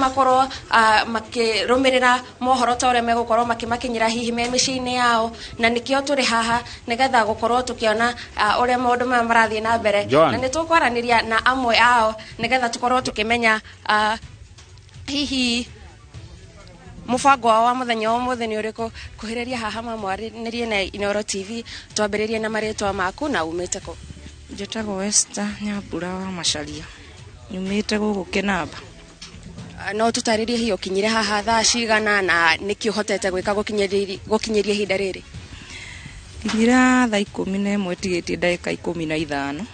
Makorwo makĩrũmĩrĩra mohoro ta ũrĩa megũkorwo makĩmakinyĩra hihi me mĩciĩ-inĩ yao, na nĩkĩo tũrĩ haha nĩgetha gũkorwo tũkĩona ũrĩa maũndũ maya marathiĩ na mbere. Joan. Na nĩ tũkwaranĩria na amwe ao nĩgetha tũkorwo tũkĩmenya hihi mũbango wao wa mũthenya wa ũmũthĩ nĩ ũrĩkũ. Kuhĩrĩria haha mamwarĩrie na Inoro TV. Twambĩrĩrie na marĩtwa maku na umĩte kũ? Njĩtagwo Esther Nyambura wa Macaria, nyumĩte gũkũ Kĩnamba. No tũtarĩrie hihi ũkinyire haha thaa cigana na nĩkĩ ũhotete gwĩka gũkinyĩria ihinda rĩrĩ? Nginyire thaa 11 ĩtigĩtie ndagĩka 15,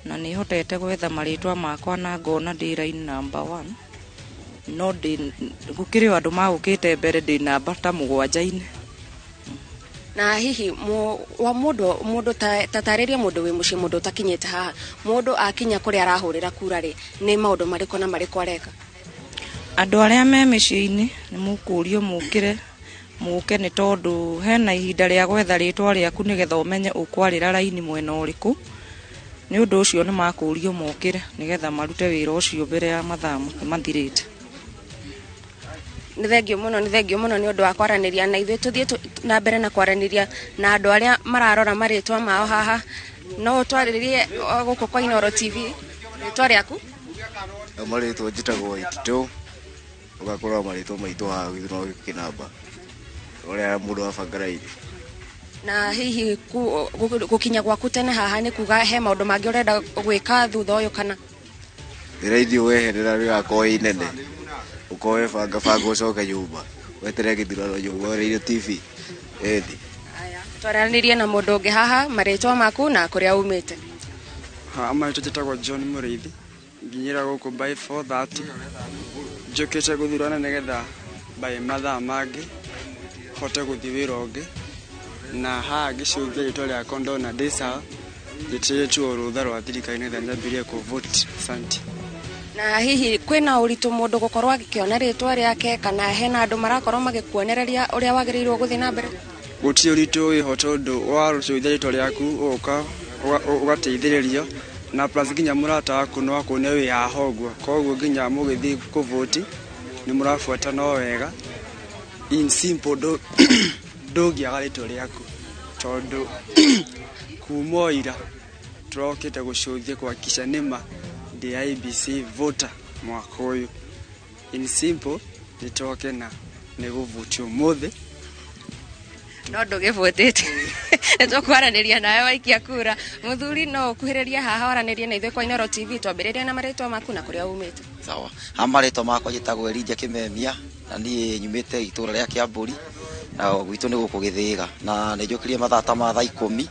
na nĩ hotete gwetha marĩtwa makwa na ngona ndĩ line number one, no ndĩ gũkĩrĩ o andũ magũkĩte mbere, ndĩ namba ta 7-inĩ. Na hihi wa mũndũ ta tarĩria mũndũ wĩ mũciĩ, mũndũ ũtakinyĩte haha, mũndũ akinya kũrĩa arahũrĩra kura rĩ, nĩ maũndũ marĩkũ na marĩkũ areka? Andũ arĩa me mĩciĩ-inĩ nĩ mũkũrio mũkĩre mũke, nĩ tondũ hena ihinda rĩa gwetha rĩtwa rĩaku nĩgetha ũmenye ũkwarĩra raini mwena ũrĩkũ. Nĩ ũndũ ũcio nĩ makũrio mokĩre nĩgetha marute wĩra ũcio mbere ya mathaa mathirĩte. Nĩ thengio mũno, nĩ thengio mũno nĩ ũndũ wa kwaranĩria na ithuĩ. Tũthiĩ na mbere na kwaranĩria na andũ arĩa mararora marĩtwa mao haha. No ũtwarĩrie gũkũ kwa Inoro TV rĩtwa rĩaku? Marĩtwa njĩtagwo Waititũ, ũgakorwo marĩtwa maitũ haha gĩthurano gĩkĩ kĩnamba ũrĩa mũndũ abanga raini. Na hihi gũkinya gwaku tene haha nĩ kuga he maũndũ mangĩ ũrenda gwĩka thutha ũyũ kana? Ndĩraithiĩ weherera rĩgakorwo ĩ inene, ũkorwo webanga banga ũcoke nyũmba weterere gĩthurano nyũmba wereire TV ĩni. Aya, twaranĩrie na mũndũ ũngĩ haha. Marĩtwa maku na kũrĩa umĩte? Ha, marĩtwa njĩtagwo John Mũrĩithi, nginyĩra gũkũ by 4:30, njũkĩte gũthurana nĩgetha by mathaa mangĩ hote gũthiĩ wĩra ũngĩ, na haha ngĩcũngia rĩtwa rĩakwa ndona ndĩ sawa, njĩtĩrĩtwo rũtha rwa thirikari nĩgetha nyambĩrĩrie kũ-vote. Asante. Na hihi kwĩna ũritũ mũndũ gũkorwo agĩkĩona rĩtwa rĩake, kana hena andũ marakorwo magĩkuonereria ũrĩa wagĩrĩirwo gũthiĩ na mbere? Gũtirĩ ũritũ wĩho, tondũ warũcũithia rĩtwa rĩaku ũgoka ũgateithĩrĩrio, na plus nginya mũrata waku no akuone wĩ haha ũguo, koguo nginya mũgĩthiĩ kũvoti nĩ mũrabuatana o wega. In simple, ndũngĩaga rĩtwa rĩaku, tondũ kuma o ira tũrokĩte gũcũthia kuhakikisha nĩma ndĩ IEBC voter mwaka ũyũ. In simple, nĩ twakena nĩ gũvoti ũmũthĩ. No ndũgĩbũtĩte, nĩ tũkwaranĩria nawe waikia kura. Mũthuri, no ũkuhĩrĩrie haha waranĩrie na ithuĩ kwa Inoro TV. Twambĩrĩrie na marĩtwa maku na kũrĩa umĩte. Sawa, ha marĩtwa makwa njĩtagwo Elijah Kĩmemia, na niĩ nyumĩte itũũra rĩa Kĩambũri, na gwitũ nĩ gũkũ Gĩthĩga, na nĩ njũkĩrire mathaa ta ma thaa 10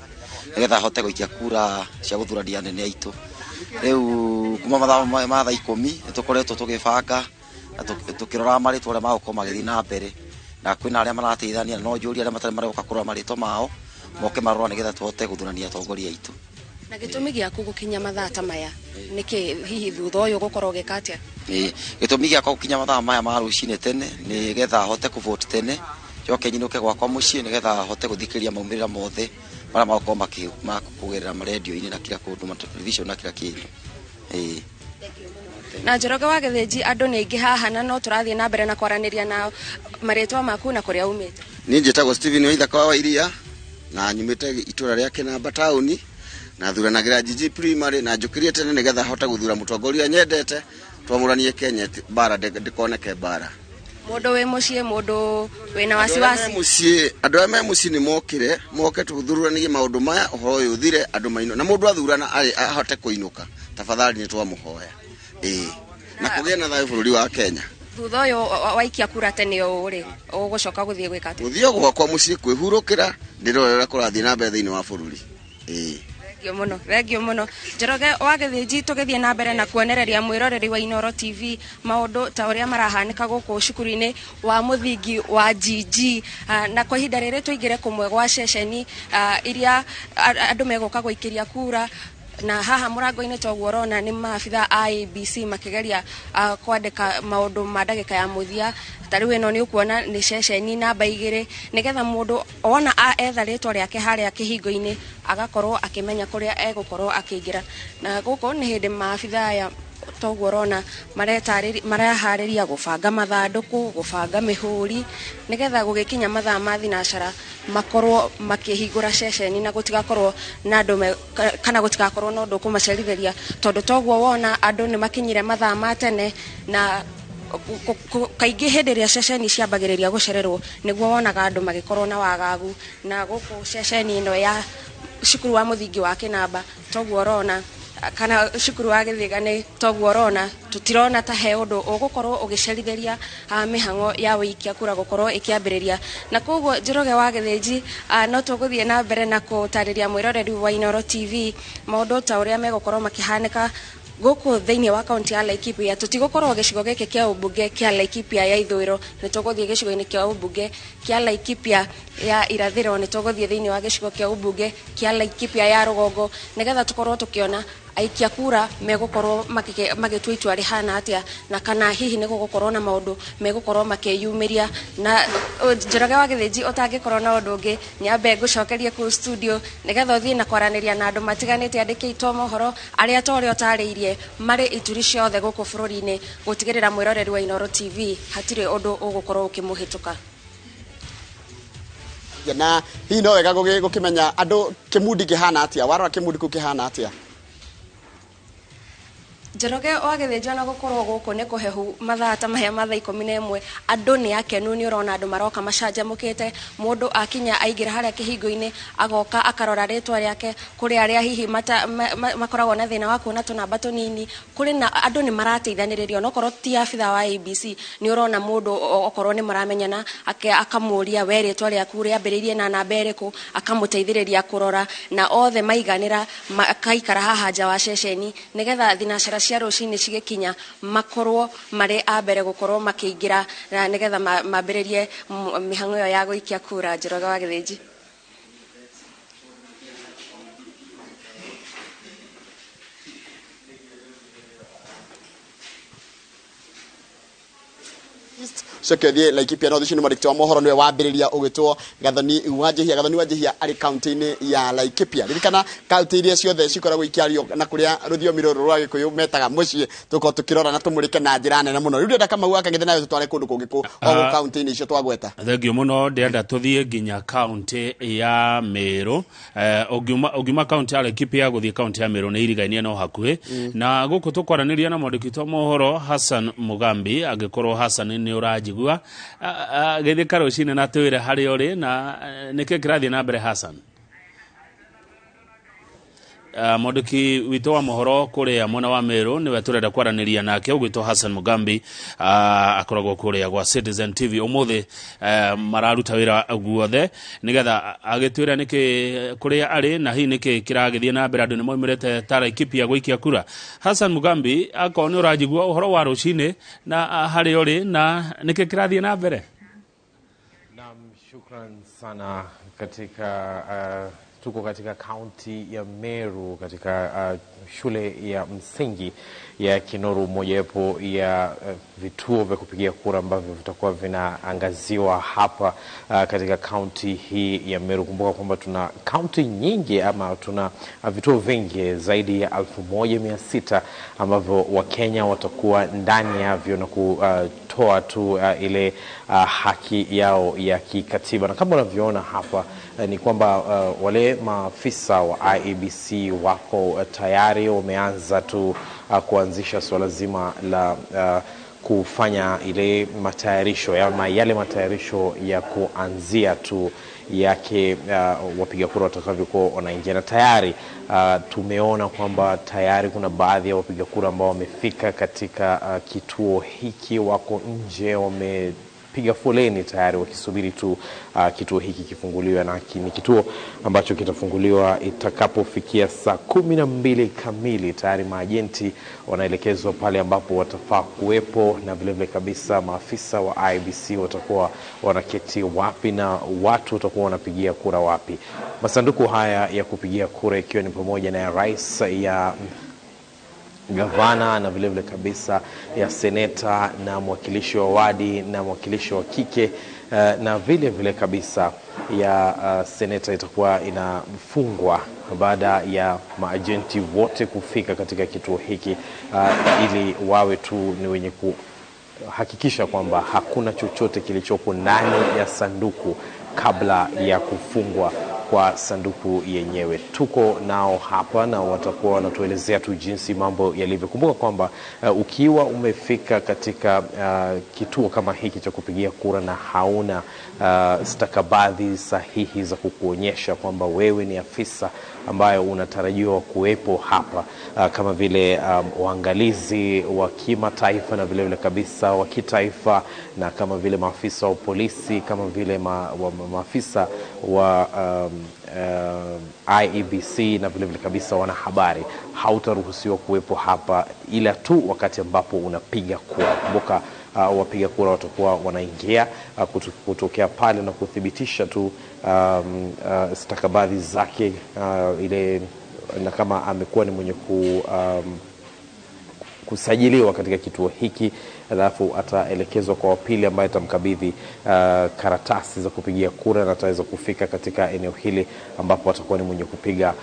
nĩgetha hote gũikia kura cia gũthurania anene aitũ. Rĩu kuma mathaa ma thaa 10 nĩ tũkoretwo tũgĩbanga na tũkĩroraga marĩtwa ũrĩa magũkorwo magĩthiĩ na mbere, na kwĩna arĩa marateithania, no njũrie arĩa matarĩ maroka kũrora marĩtwa mao moke marora nĩgetha tũhote gũthurania atongoria aitũ. Na gĩtũmi gĩaku gũkinya mathaa ta maya nĩkĩ? Hihi thutha ũyũ gũkorwo ũgĩka atĩa? Ĩ, gĩtũmi gĩakwa gũkinya mathaa maya ma rũcinĩ tene nĩgetha hote kũvote tene, njoke nyinũke gwakwa mũciĩ nĩgetha hote gũthikĩrĩria maumĩrĩra mothe marĩa magũkorwo kũgerera marendio-inĩ na kila kũndũ, ma television na kila kĩndũ. Ĩ. Na Njoroge wa Gĩthĩnji, andũ nĩ aingĩ haha na no tũrathiĩ na mbere na kwaranĩria nao. Marĩtwa maku na kũrĩa umĩte? Niĩ njĩtagwo Steven Waithaka wa Iria, na nyumĩte itũra rĩa Kĩnamba taũni, na thuranagĩra GG Primary, na njũkĩrie tene nĩgetha hote gũthura mũtongoria nyendete, twamũranie Kenya mbara ndĩkoneke mbara. Mũndũ wĩ mũciĩ, mũndũ wĩna wasiwasi? Mũciĩ, andũ arĩa me mũciĩ nĩ mokĩre, moke tũthuranie maũndũ maya, ũhoro ũyũ ũthire, andũ mainũ na mũndũ athurana arĩ ahote kũinũka. Tafadhali, nĩ twamũhoya, ĩĩ, na kũgĩe na thayũ bũrũri wa Kenya. Thutha ũyũ waikia kura tene ũũ rĩ, ũgũcoka gũthiĩ gwĩka atĩa? Gũthiĩ gwakwa mũciĩ kwĩhurũkĩra, ndĩrore ũrĩa kũrathiĩ na mbere thĩinĩ wa bũrũri, ĩĩ. Thengio mũno, thengio mũno, Njoroge wa Gĩthĩnji. Tũgĩthiĩ na mbere na kuonereria mwĩroreri wa Inoro TV maũndũ ta ũrĩa marahanĩka gũkũ cukuru-inĩ wa mũthingi wa GG. Na kwa ihinda rĩrĩ tũingĩre kũmwe gwa ceceni iria andũ megũka gũikĩria kura, na haha mũrango-inĩ toguo ũrona nĩ maabitha a IEBC makĩgeria kwandĩka maũndũ ma ndagĩka ya mũthia. Ta rĩu ĩno nĩ ũkuona nĩ ceceni namba 2, nĩgetha mũndũ wona etha rĩtwa rĩake harĩa kĩhingo-inĩ agakorwo akĩmenya kũrĩa egũkorwo akĩingĩra. Na gũkũ nĩ hĩndĩ maabitha aya Toguo ũrona mareharĩria gũbanga mathandũkũ, gũbanga mĩhũri, nĩgetha gũgĩkinya mathaa ma thinacara makorwo makĩhingũra ceceni na gũtigakorwo na andũ kana gũtigakorwo na ũndũ ũkũmacerithĩria, tondũ toguo wona andũ nĩ makinyire mathaa ma tene na kaingĩ hĩndĩ ĩrĩa ceceni ciambagĩrĩria gũcererwo nĩguo wonaga andũ magĩkorwo na wagagu. Na gũkũ ceceni ĩno ya cukuru wa mũthingi wa Kĩnamba toguo ũrona, kana cukuru wa Gĩthĩga nĩ toguo ũrona, tũtirona ta he ũndũ ũgũkorwo ũgĩcerithĩria mĩhang'o ya wĩikia kura gũkorwo ĩkĩambĩrĩria. Na koguo Njoroge wa Gĩthĩnji, no tũgũthiĩ na mbere na gũtarĩria mwĩroreri wa Inooro TV maũndũ ta ũrĩa megũkorwo makĩhanĩka gũkũ thĩinĩ wa kaunti ya Laikipia. Tũtigũkorwo gĩcigo gĩkĩ kĩa ũmbunge kĩa Laikipia ya ithũĩro, nĩ tũgũthiĩ gĩcigo-inĩ kĩa ũmbunge kĩa Laikipia ya irathĩro, nĩ tũgũthiĩ thĩinĩ wa gĩcigo kĩa ũmbunge kĩa Laikipia ya rũgongo, nĩgetha tũkorwo tũkĩona aikia kura megũkorwo magĩtua itua rĩhana atĩa, na kana hihi nĩ gũgũkorwo na maũndũ megũkorwo makĩyumĩria. Na Njoroge wa Gĩthĩnji, ũtangĩkorwo na ũndũ ũngĩ, nyambe ngũcokerie kũu studio nĩgetha ũthiĩ na kwaranĩria na andũ matiganĩte andĩkĩtwo mohoro arĩa ta ũrĩa ũtarĩirie marĩ ituri ciothe gũkũ bũrũri-inĩ, gũtigĩrĩra mwĩroreri wa Inooro TV hatirĩ ũndũ ũgũkorwo ũkĩmũhĩtũka. Na hihi no wega gũkĩmenya andũ kĩmundi kĩhana atĩa, warora kĩmundi kĩu kĩhana atĩa? Njoroge wa Gĩthĩnji, ona gũkorwo gũkũ nĩ kũhehu mathaa ta maya ma thaa 11, andũ nĩ akenu. Nĩ ũrona andũ maroka macanjamũkĩte, mũndũ akinya aingĩra harĩa kĩhingo-inĩ agoka akarora rĩtwa rĩake. Kũrĩ arĩa hihi makoragwo na thĩna wa kuona tũnamba tũnini, kũrĩ na andũ nĩ marateithanĩrĩria, onokorwo ti abithaa wa ABC, nĩ ũrona mũndũ okorwo nĩ maramenyana akamũria we rĩtwa rĩaku rĩambĩrĩirie na namba ĩrĩkũ, akamũteithĩrĩria kũrora, na othe maiganĩra makaikara haha nja wa ceceni nĩgetha thinacara cia rũcinĩ cigĩkinya makorwo marĩ a mbere gũkorwo makĩingĩra na nĩgetha mambĩrĩrie mĩhang'o ĩyo ya gũikia kura. Njoroge wa Gĩthĩnji. Coke ũthiĩ Laikipia North. Ũcio nĩ mwandĩki wa mohoro nĩwe wambĩrĩria ũgĩtwo Gathoni Wanjihia. Gathoni Wanjihia arĩ kaunti-inĩ ya Laikipia. Ririkana kaunti iria ciothe cikoragwo ikĩario na kũrĩa rũthiomi rũrũ rwa Gĩkũyũ metaga mũciĩ, tũkorwo tũkĩrora na tũmũrĩke na njĩra nene mũno. Rĩu ndĩrenda Kamau akagĩthe nayo tũtware kũndũ kũngĩ kũ o kaunti-inĩ icio twagweta. Thengio mũno. Ndĩrenda tũthiĩ nginya kaunti ya Meru. Ũngiuma kaunti ya Laikipia gũthiĩ kaunti ya Meru nĩ irigainie no hakuhĩ. Na gũkũ tũkwaranĩria na mwandĩki witũ wa mohoro Hassan Mugambi. Angĩkorwo Hassan nĩ ũranjigua, gĩthĩka rũcinĩ na twĩre harĩa ũrĩ na nĩkĩ kĩrathiĩ na mbere, Hassan. Mwandĩki witũ wa mohoro kũrĩa mwena wa Meru nĩwe tũrenda kwaranĩria nake, ũgwĩtwo Hassan Mugambi, akoragwo kũrĩa gwa Citizen TV. Ũmũthĩ mararuta wĩra guothe nĩgetha agĩtwĩra nĩkĩ kũrĩa arĩ na hihi nĩkĩ kĩragĩthiĩ na mbere. Andũ nĩ maumĩrĩte ta Laikipia gũikia kura. Hassan Mugambi, akorwo nĩ ũranjigua, ũhoro wa rũcinĩ na harĩa ũrĩ na nĩkĩ kĩrathiĩ na mbere? Naam, shukran sana. Katika tuko katika kaunti ya Meru katika shule ya msingi ya Kinoru, mojawapo ya vituo vya kupigia kura ambavyo vitakuwa vinaangaziwa hapa katika kaunti hii ya Meru. Kumbuka kwamba tuna kaunti nyingi ama tuna vituo vingi zaidi ya 1600 ambavyo Wakenya watakuwa ndani yavyo na kutoa tu ile haki yao ya kikatiba. Na kama unavyoona hapa ni kwamba wale maafisa wa IEBC wako tayari wameanza tu kuanzisha suala zima la kufanya ile matayarisho ama yale matayarisho ya kuanzia tu yake wapiga kura watakavyokuwa wanaingia. Na tayari tumeona kwamba tayari kuna baadhi ya wapiga kura ambao wamefika katika kituo hiki, wako nje wame piga foleni tayari wakisubiri tu kituo hiki kifunguliwe, na ni kituo ambacho kitafunguliwa itakapofikia saa 12 kamili. Tayari maajenti wanaelekezwa pale ambapo watafaa kuwepo, na vile vile kabisa maafisa wa IEBC watakuwa wanaketi wapi na watu watakuwa wanapigia kura wapi. Masanduku haya ya kupigia kura ikiwa ni pamoja na ya rais, ya Gavana na vilevile kabisa ya seneta na mwakilishi wa wadi na mwakilishi wa kike na vile vile kabisa ya seneta itakuwa inafungwa baada ya maajenti wote kufika katika kituo hiki ili wawe tu ni wenye kuhakikisha kwamba hakuna chochote kilichopo ndani ya sanduku kabla ya kufungwa kwa sanduku yenyewe. Tuko nao hapa na watakuwa wanatuelezea tu jinsi mambo yalivyo. Kumbuka kwamba ukiwa umefika katika kituo kama hiki cha kupigia kura na hauna stakabadhi sahihi za kukuonyesha kwamba wewe ni afisa ambayo unatarajiwa kuwepo hapa kama vile waangalizi wa kimataifa na vile vile kabisa wa kitaifa na kama vile maafisa wa polisi, kama vile maafisa wa IEBC na vile vile kabisa wanahabari, hautaruhusiwa kuwepo hapa ila tu wakati ambapo unapiga kura. Kumbuka wapiga kura watakuwa wanaingia kutokea pale na kuthibitisha tu stakabadhi zake ile, na kama amekuwa ni mwenye kusajiliwa katika kituo hiki, alafu ataelekezwa kwa wapili ambaye atamkabidhi karatasi za kupigia kura na ataweza kufika katika eneo hili ambapo atakuwa ni mwenye kupiga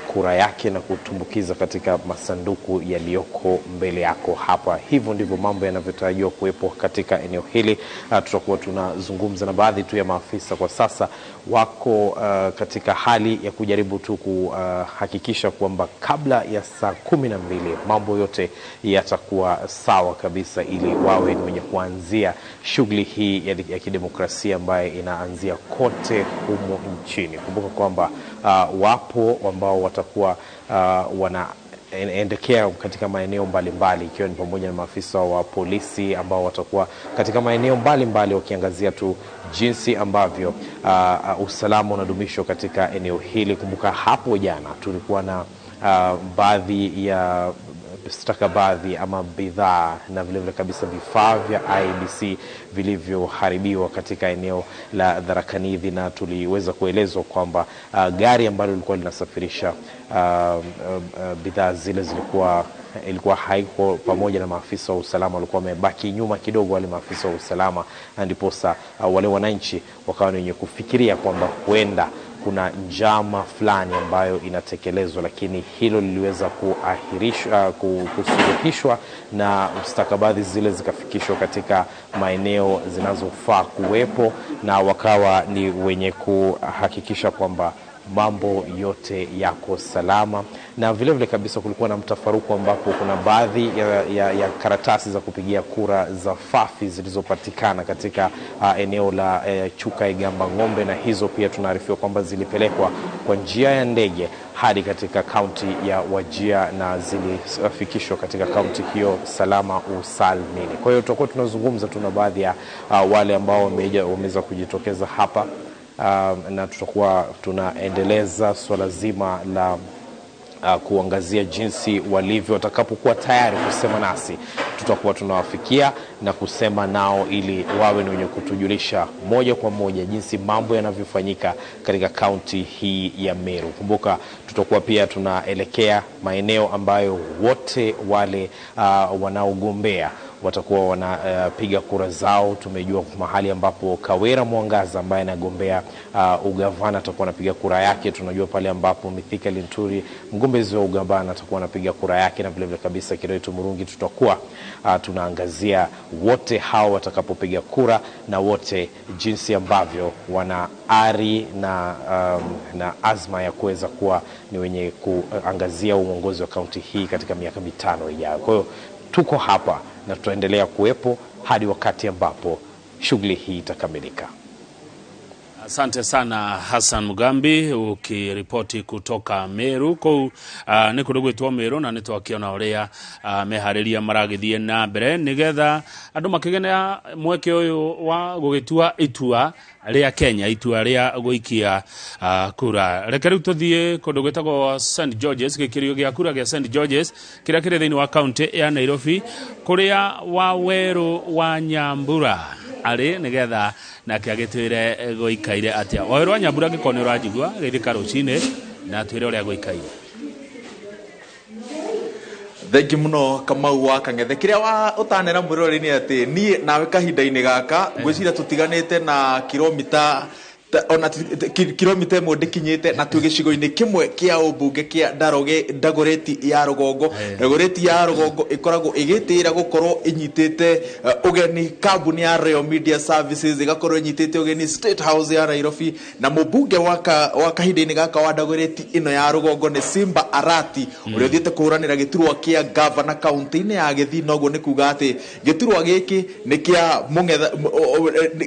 kura yake na kutumbukiza katika masanduku yaliyoko mbele yako hapa. Hivyo ndivyo mambo yanavyotarajiwa kuwepo katika eneo hili. Tutakuwa tunazungumza na baadhi tu ya maafisa kwa sasa wako katika hali ya kujaribu tu kuhakikisha kwamba kabla ya saa 12 mambo yote yatakuwa sawa kabisa, ili wawe ni wenye kuanzia shughuli hii ya kidemokrasia ambayo inaanzia kote humu nchini. Kumbuka kwamba wapo ambao watakuwa wanaendekea katika maeneo mbalimbali, ikiwa ni pamoja na maafisa wa polisi ambao watakuwa katika maeneo mbalimbali wakiangazia tu jinsi ambavyo usalama unadumishwa katika eneo hili. Kumbuka hapo jana tulikuwa na baadhi ya stakabadhi ama bidhaa na vile vile kabisa vifaa vya IEBC vilivyoharibiwa katika eneo la Tharaka Nithi, na tuliweza kuelezwa kwamba gari ambalo lilikuwa linasafirisha bidhaa zile ilikuwa haiko pamoja na maafisa wa usalama, walikuwa wamebaki nyuma kidogo wale maafisa wa usalama, na ndiposa wale wananchi wakawa ni wenye kufikiria kwamba huenda kuna njama fulani ambayo inatekelezwa, lakini hilo liliweza kuahirishwa, kusuluhishwa na stakabadhi zile zikafikishwa katika maeneo zinazofaa kuwepo, na wakawa ni wenye kuhakikisha kwamba mambo yote yako salama. Na vile vile kabisa kulikuwa na mtafaruku ambapo kuna baadhi ya karatasi za kupigia kura za Fafi zilizopatikana katika eneo la Chuka Igamba Ng'ombe, na hizo pia tunaarifiwa kwamba zilipelekwa kwa njia ya ndege hadi katika kaunti ya Wajir na zilifikishwa katika kaunti hiyo salama usalmini. Kwa hiyo tutakuwa tunazungumza tuna baadhi ya wale ambao wameweza kujitokeza hapa, na tutakuwa tunaendeleza swala zima la kuangazia jinsi walivyo. Watakapokuwa tayari kusema nasi tutakuwa tunawafikia na kusema nao ili wawe ni wenye kutujulisha moja kwa moja jinsi mambo yanavyofanyika katika kaunti hii ya Meru. Kumbuka tutakuwa pia tunaelekea maeneo ambayo wote wale wanaogombea watakuwa wanapiga kura zao. Tumejua mahali ambapo Kawera Mwangaza ambaye anagombea ugavana atakuwa anapiga kura yake. Tunajua pale ambapo Mithika Linturi mgombezi wa ugavana atakuwa anapiga kura yake, na vile vile kabisa Kiroito Murungi. Tutakuwa tunaangazia wote hao watakapopiga kura na wote jinsi ambavyo wana ari na azma ya kuweza kuwa ni wenye kuangazia uongozi wa kaunti hii katika miaka 5 ijayo. Kwa hiyo tuko hapa na tutaendelea kuwepo hadi wakati ambapo shughuli hii itakamilika. Asante sana Hassan Mugambi ukiripoti kutoka Meru. Kuu nĩ kũndũ gwĩtwo Meru, na nĩ twakĩona ũrĩa meharĩria maragĩthiĩ na mbere nĩgetha andũ makĩgĩa mweke ũyũ wa gũgĩtua itua rĩa Kenya, itua rĩa gũikia kura. Reke rĩu tũthiĩ kũndũ gwĩtagwo St George's, gĩkĩrio gĩa kura gĩa St George's kĩrĩa kĩrĩ thĩinĩ wa kaunti ya Nairobi, kũrĩa Wawerũ wa Nyambura arĩ nĩgetha nake agĩtwĩre gũikaire atĩa. Wawerũ wa Nyambura, angĩkorwo nĩ ũranjigua, geithĩka rũcinĩ na twĩre ũrĩa gũikaire. Thengi muno Kamau wa Kang'ethe. Kĩrĩa wa ũtanera mwĩroreri nĩ atĩ niĩ nawe kahinda-inĩ gaka ngwĩciria tũtiganĩte na kilomita ona kilomita ĩmwe ndĩkinyĩte, na twĩ gĩcigo-inĩ kĩmwe kĩa ũmbunge kĩa Dagoretti ya rũgongo. Dagoretti ya rũgongo ĩkoragwo ĩgĩtĩĩra gũkorwo ĩnyitĩte ũgeni kambuni ya Royal Media Services, ĩgakorwo ĩnyitĩte ũgeni State House ya Nairobi, na mũmbunge wa kahinda-inĩ gaka wa Dagoretti ĩno ya rũgongo nĩ Simba Arati, ũrĩa ũthiĩte kũhũranĩra gĩturwa kĩa gavana kaunti-inĩ ya Gĩthii. Noguo nĩ kuga atĩ gĩturwa gĩkĩ nĩ kĩa mũng'etha,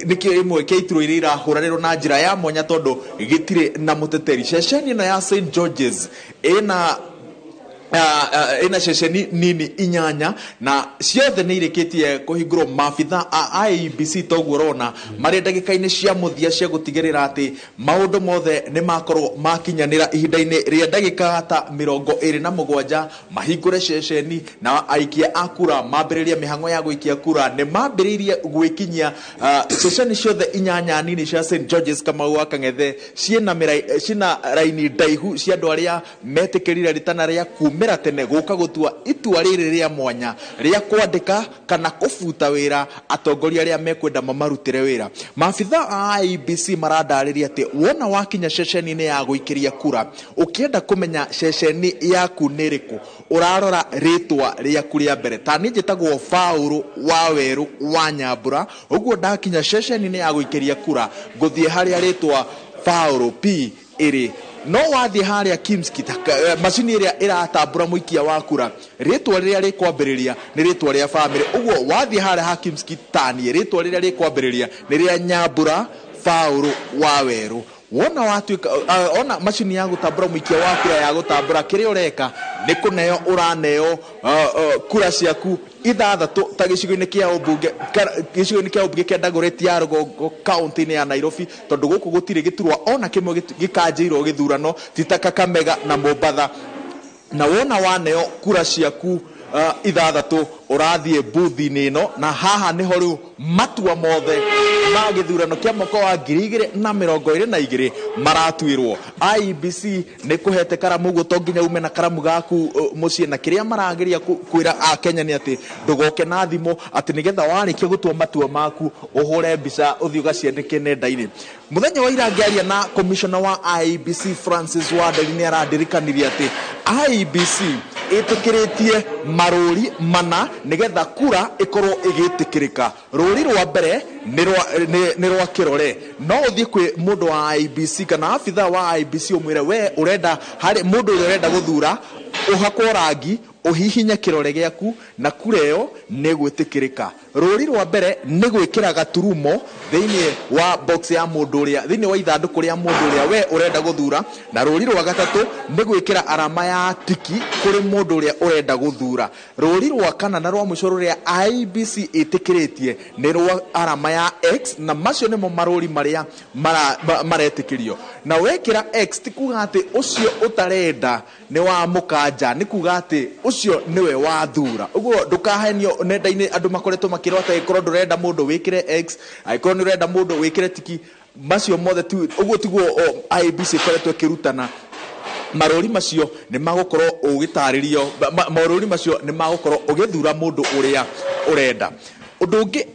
nĩ kĩmwe kĩa iturwa iria irahũranĩrwo na njĩra ya mwanya tondũ gĩtirĩ na mũteteri. Ceceni ĩno ya St George's ĩna ceceni nini 8 na ciothe nĩ irĩkĩtie kũhingũrwo. Maabitha a IEBC toguo ũrona marĩ ndagĩka-inĩ cia mũthia cia gũtigĩrĩra atĩ maũndũ mothe nĩ makorwo makinyanĩra ihinda-inĩ rĩa ndagĩka ta 27 mahingũre ceceni na aikia a kura mambĩrĩrie mĩhang'o ya gũikia kura. Nĩ mambĩrĩirie gwĩkinyia ceceni ciothe 8 nini cia St George's Kamau wa Kang'ethe ciĩna raini ndaihu cia andũ arĩa metĩkĩrire ritana rĩa kumĩra tene gũka gũtua itua rĩrĩ rĩa mwanya rĩa kwandĩka kana kũbuta wĩra atongoria arĩa mekwenda mamarutĩre wĩra. Maabitha a IEBC marandarĩria atĩ wona wakinya ceceni-inĩ ya gũikĩria kura, ũkĩenda kũmenya ceceni yaku nĩ ĩrĩkũ, ũrarora rĩtwa rĩaku rĩa mbere. Ta niĩ njĩtagwo Paũlũ wa Werũ wa Nyambura, ũguo ndakinya ceceni-inĩ ya gũikĩria kura ngũthiĩ harĩa rĩtwa Paũlũ P ĩrĩ. No wathiĩ harĩa Kimski, macini ĩrĩa ĩratambũra mũikia wa kura, rĩtwa rĩrĩa rĩkwambĩrĩria nĩ rĩtwa rĩa bamĩrĩ. Ũguo wathiĩ harĩa ha Kimski tanie, rĩtwa rĩrĩa rĩkwambĩrĩria nĩ rĩa Nyambura Paũlũ wa Werũ. Wona watuĩka ona macini ya gũtambũra mũikia wa kura ya gũtambũra, kĩrĩa ũreka nĩ kũneo ũraneo kura ciaku 6 ta gĩcigo-inĩ kĩa ũmbunge, gĩcigo-inĩ kĩa ũmbunge kĩa Dagoretti ya rũgongo kaunti-inĩ ya Nairobi, tondũ gũkũ gũtirĩ gĩturwa ona kĩmwe gĩkanjĩirwo gĩthurano ti ta Kakamega na Mombatha. Na wona waneo kura ciaku 6 ũrathiĩ booth-inĩ ĩno, na haha nĩho rĩu matua mothe ma gĩthurano kĩa mwaka wa 2022 maratuĩrwo. IEBC nĩ kũhete karamu, ũguo to nginya ume na karamu gaku mũciĩ, na kĩrĩa marageria kwĩra Akenya nĩ atĩ ndũgoke na thimũ, atĩ nĩgetha warĩkia gũtua matua maku ũhũre mbica ũthiĩ ũgaciandĩke nenda-inĩ. Mũthenya wa ira ngĩaria na commissioner wa IEBC Francis Wanderi nĩ arandirikanirie atĩ IEBC ĩtĩkĩrĩtie marũri mana nĩgetha kura ĩkorwo ĩgĩtĩkĩrĩka. Rũri rwa mbere nĩ rwa kĩrore. No ũthiĩ kwĩ mũndũ wa IEBC kana abitha wa IEBC ũmwĩre we ũrenda harĩ mũndũ ũrĩa ũrenda gũthura, ũhakwo rangi, ũhihinye kĩrore gĩaku na kura ĩyo nĩ gwĩtĩkĩrĩka. Rũri rwa mbere nĩ gwĩkĩra gaturumo thĩinĩ wa box ya mũndũ ũrĩa, thĩinĩ wa ithandũkũ rĩa mũndũ ũrĩa we ũrenda gũthura, na rũri rwa gatatũ nĩ gwĩkĩra arama ya tiki kũrĩ mũndũ ũrĩa ũrenda gũthura. Rũri rwa kana na rwa mũico rũrĩa IEBC ĩtĩkĩrĩtie nĩ rwa arama ya X, na macio nĩmo marũri marĩa maretĩkĩrio. Na wekĩra X ti kuga atĩ ũcio ũtarenda nĩ wa mũkanja, nĩ kuga atĩ ũcio nĩwe wathura. Ũguo ndũkahenio nenda-inĩ andũ makoretwo makĩrwo atĩ angĩkorwo ndũrenda mũndũ wĩkĩre X, angĩkorwo nĩ ũrenda mũndũ wĩkĩre tiki, macio mothe ũguo tiguo IEBC ĩkoretwo ĩkĩrutana. Marũri macio nĩ magũkorwo ũgĩtarĩrio, marũri macio nĩ magũkorwo ũgĩthura mũndũ ũrĩa ũrenda. Ũndũ ũngĩ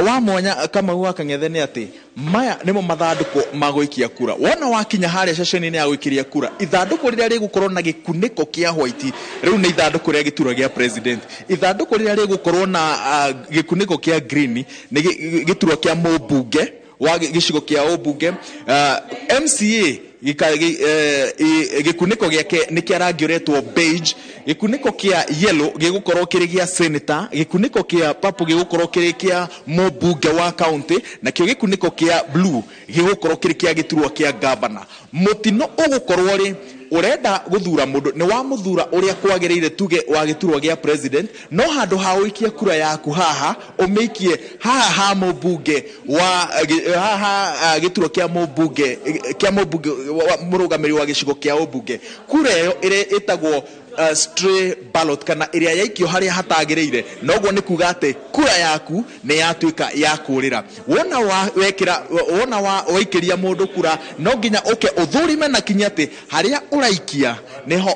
wa mwanya Kamau wa Kang'ethe nĩ atĩ maya nĩmo mathandũkũ ma gũikia kura. Wona wakinya harĩa ceceni-inĩ ya gũikĩria kura, ithandũkũ rĩrĩa rĩgũkorwo na gĩkunĩko kĩa white rĩu nĩ ithandũkũ rĩa gĩturwa gĩa president. Ithandũkũ rĩrĩa rĩgũkorwo na gĩkunĩko kĩa green nĩ gĩturwa kĩa mũmbunge wa gĩcigo kĩa ũmbunge. MCA gĩkunĩko gĩake nĩ kĩa rangi ũretwo beige, gĩkunĩko kĩa yellow gĩgũkorwo kĩrĩ gĩa senator, gĩkunĩko kĩa purple gĩgũkorwo kĩrĩ kĩa mũmbunge wa county, nakĩo gĩkunĩko kĩa blue gĩgũkorwo kĩrĩ kĩa gĩturwa kĩa governor. Mũtino ũgũkorwo rĩ ũrenda gũthura mũndũ, nĩ wamũthura ũrĩa kwagĩrĩire tuge wa gĩturwa gĩa president, no handũ ha ũikie kura yaku haha ũmĩikie haha ha mũmbunge wa haha gĩturwa kĩa mũmbunge, kĩa mũmbunge mũrũgamĩrĩri wa gĩcigo kĩa ũmbunge. Kura ĩyo ĩrĩa ĩtagwo stray ballot kana ĩrĩa yaikio harĩa hatagĩrĩire, noguo nĩ kuga atĩ kura yaku nĩ yatuĩka ya kũrĩra. Wona wa wekĩra, wona wa waikĩria mũndũ kura, no nginya ũke ũthũrime na kinya atĩ harĩa ũraikia nĩho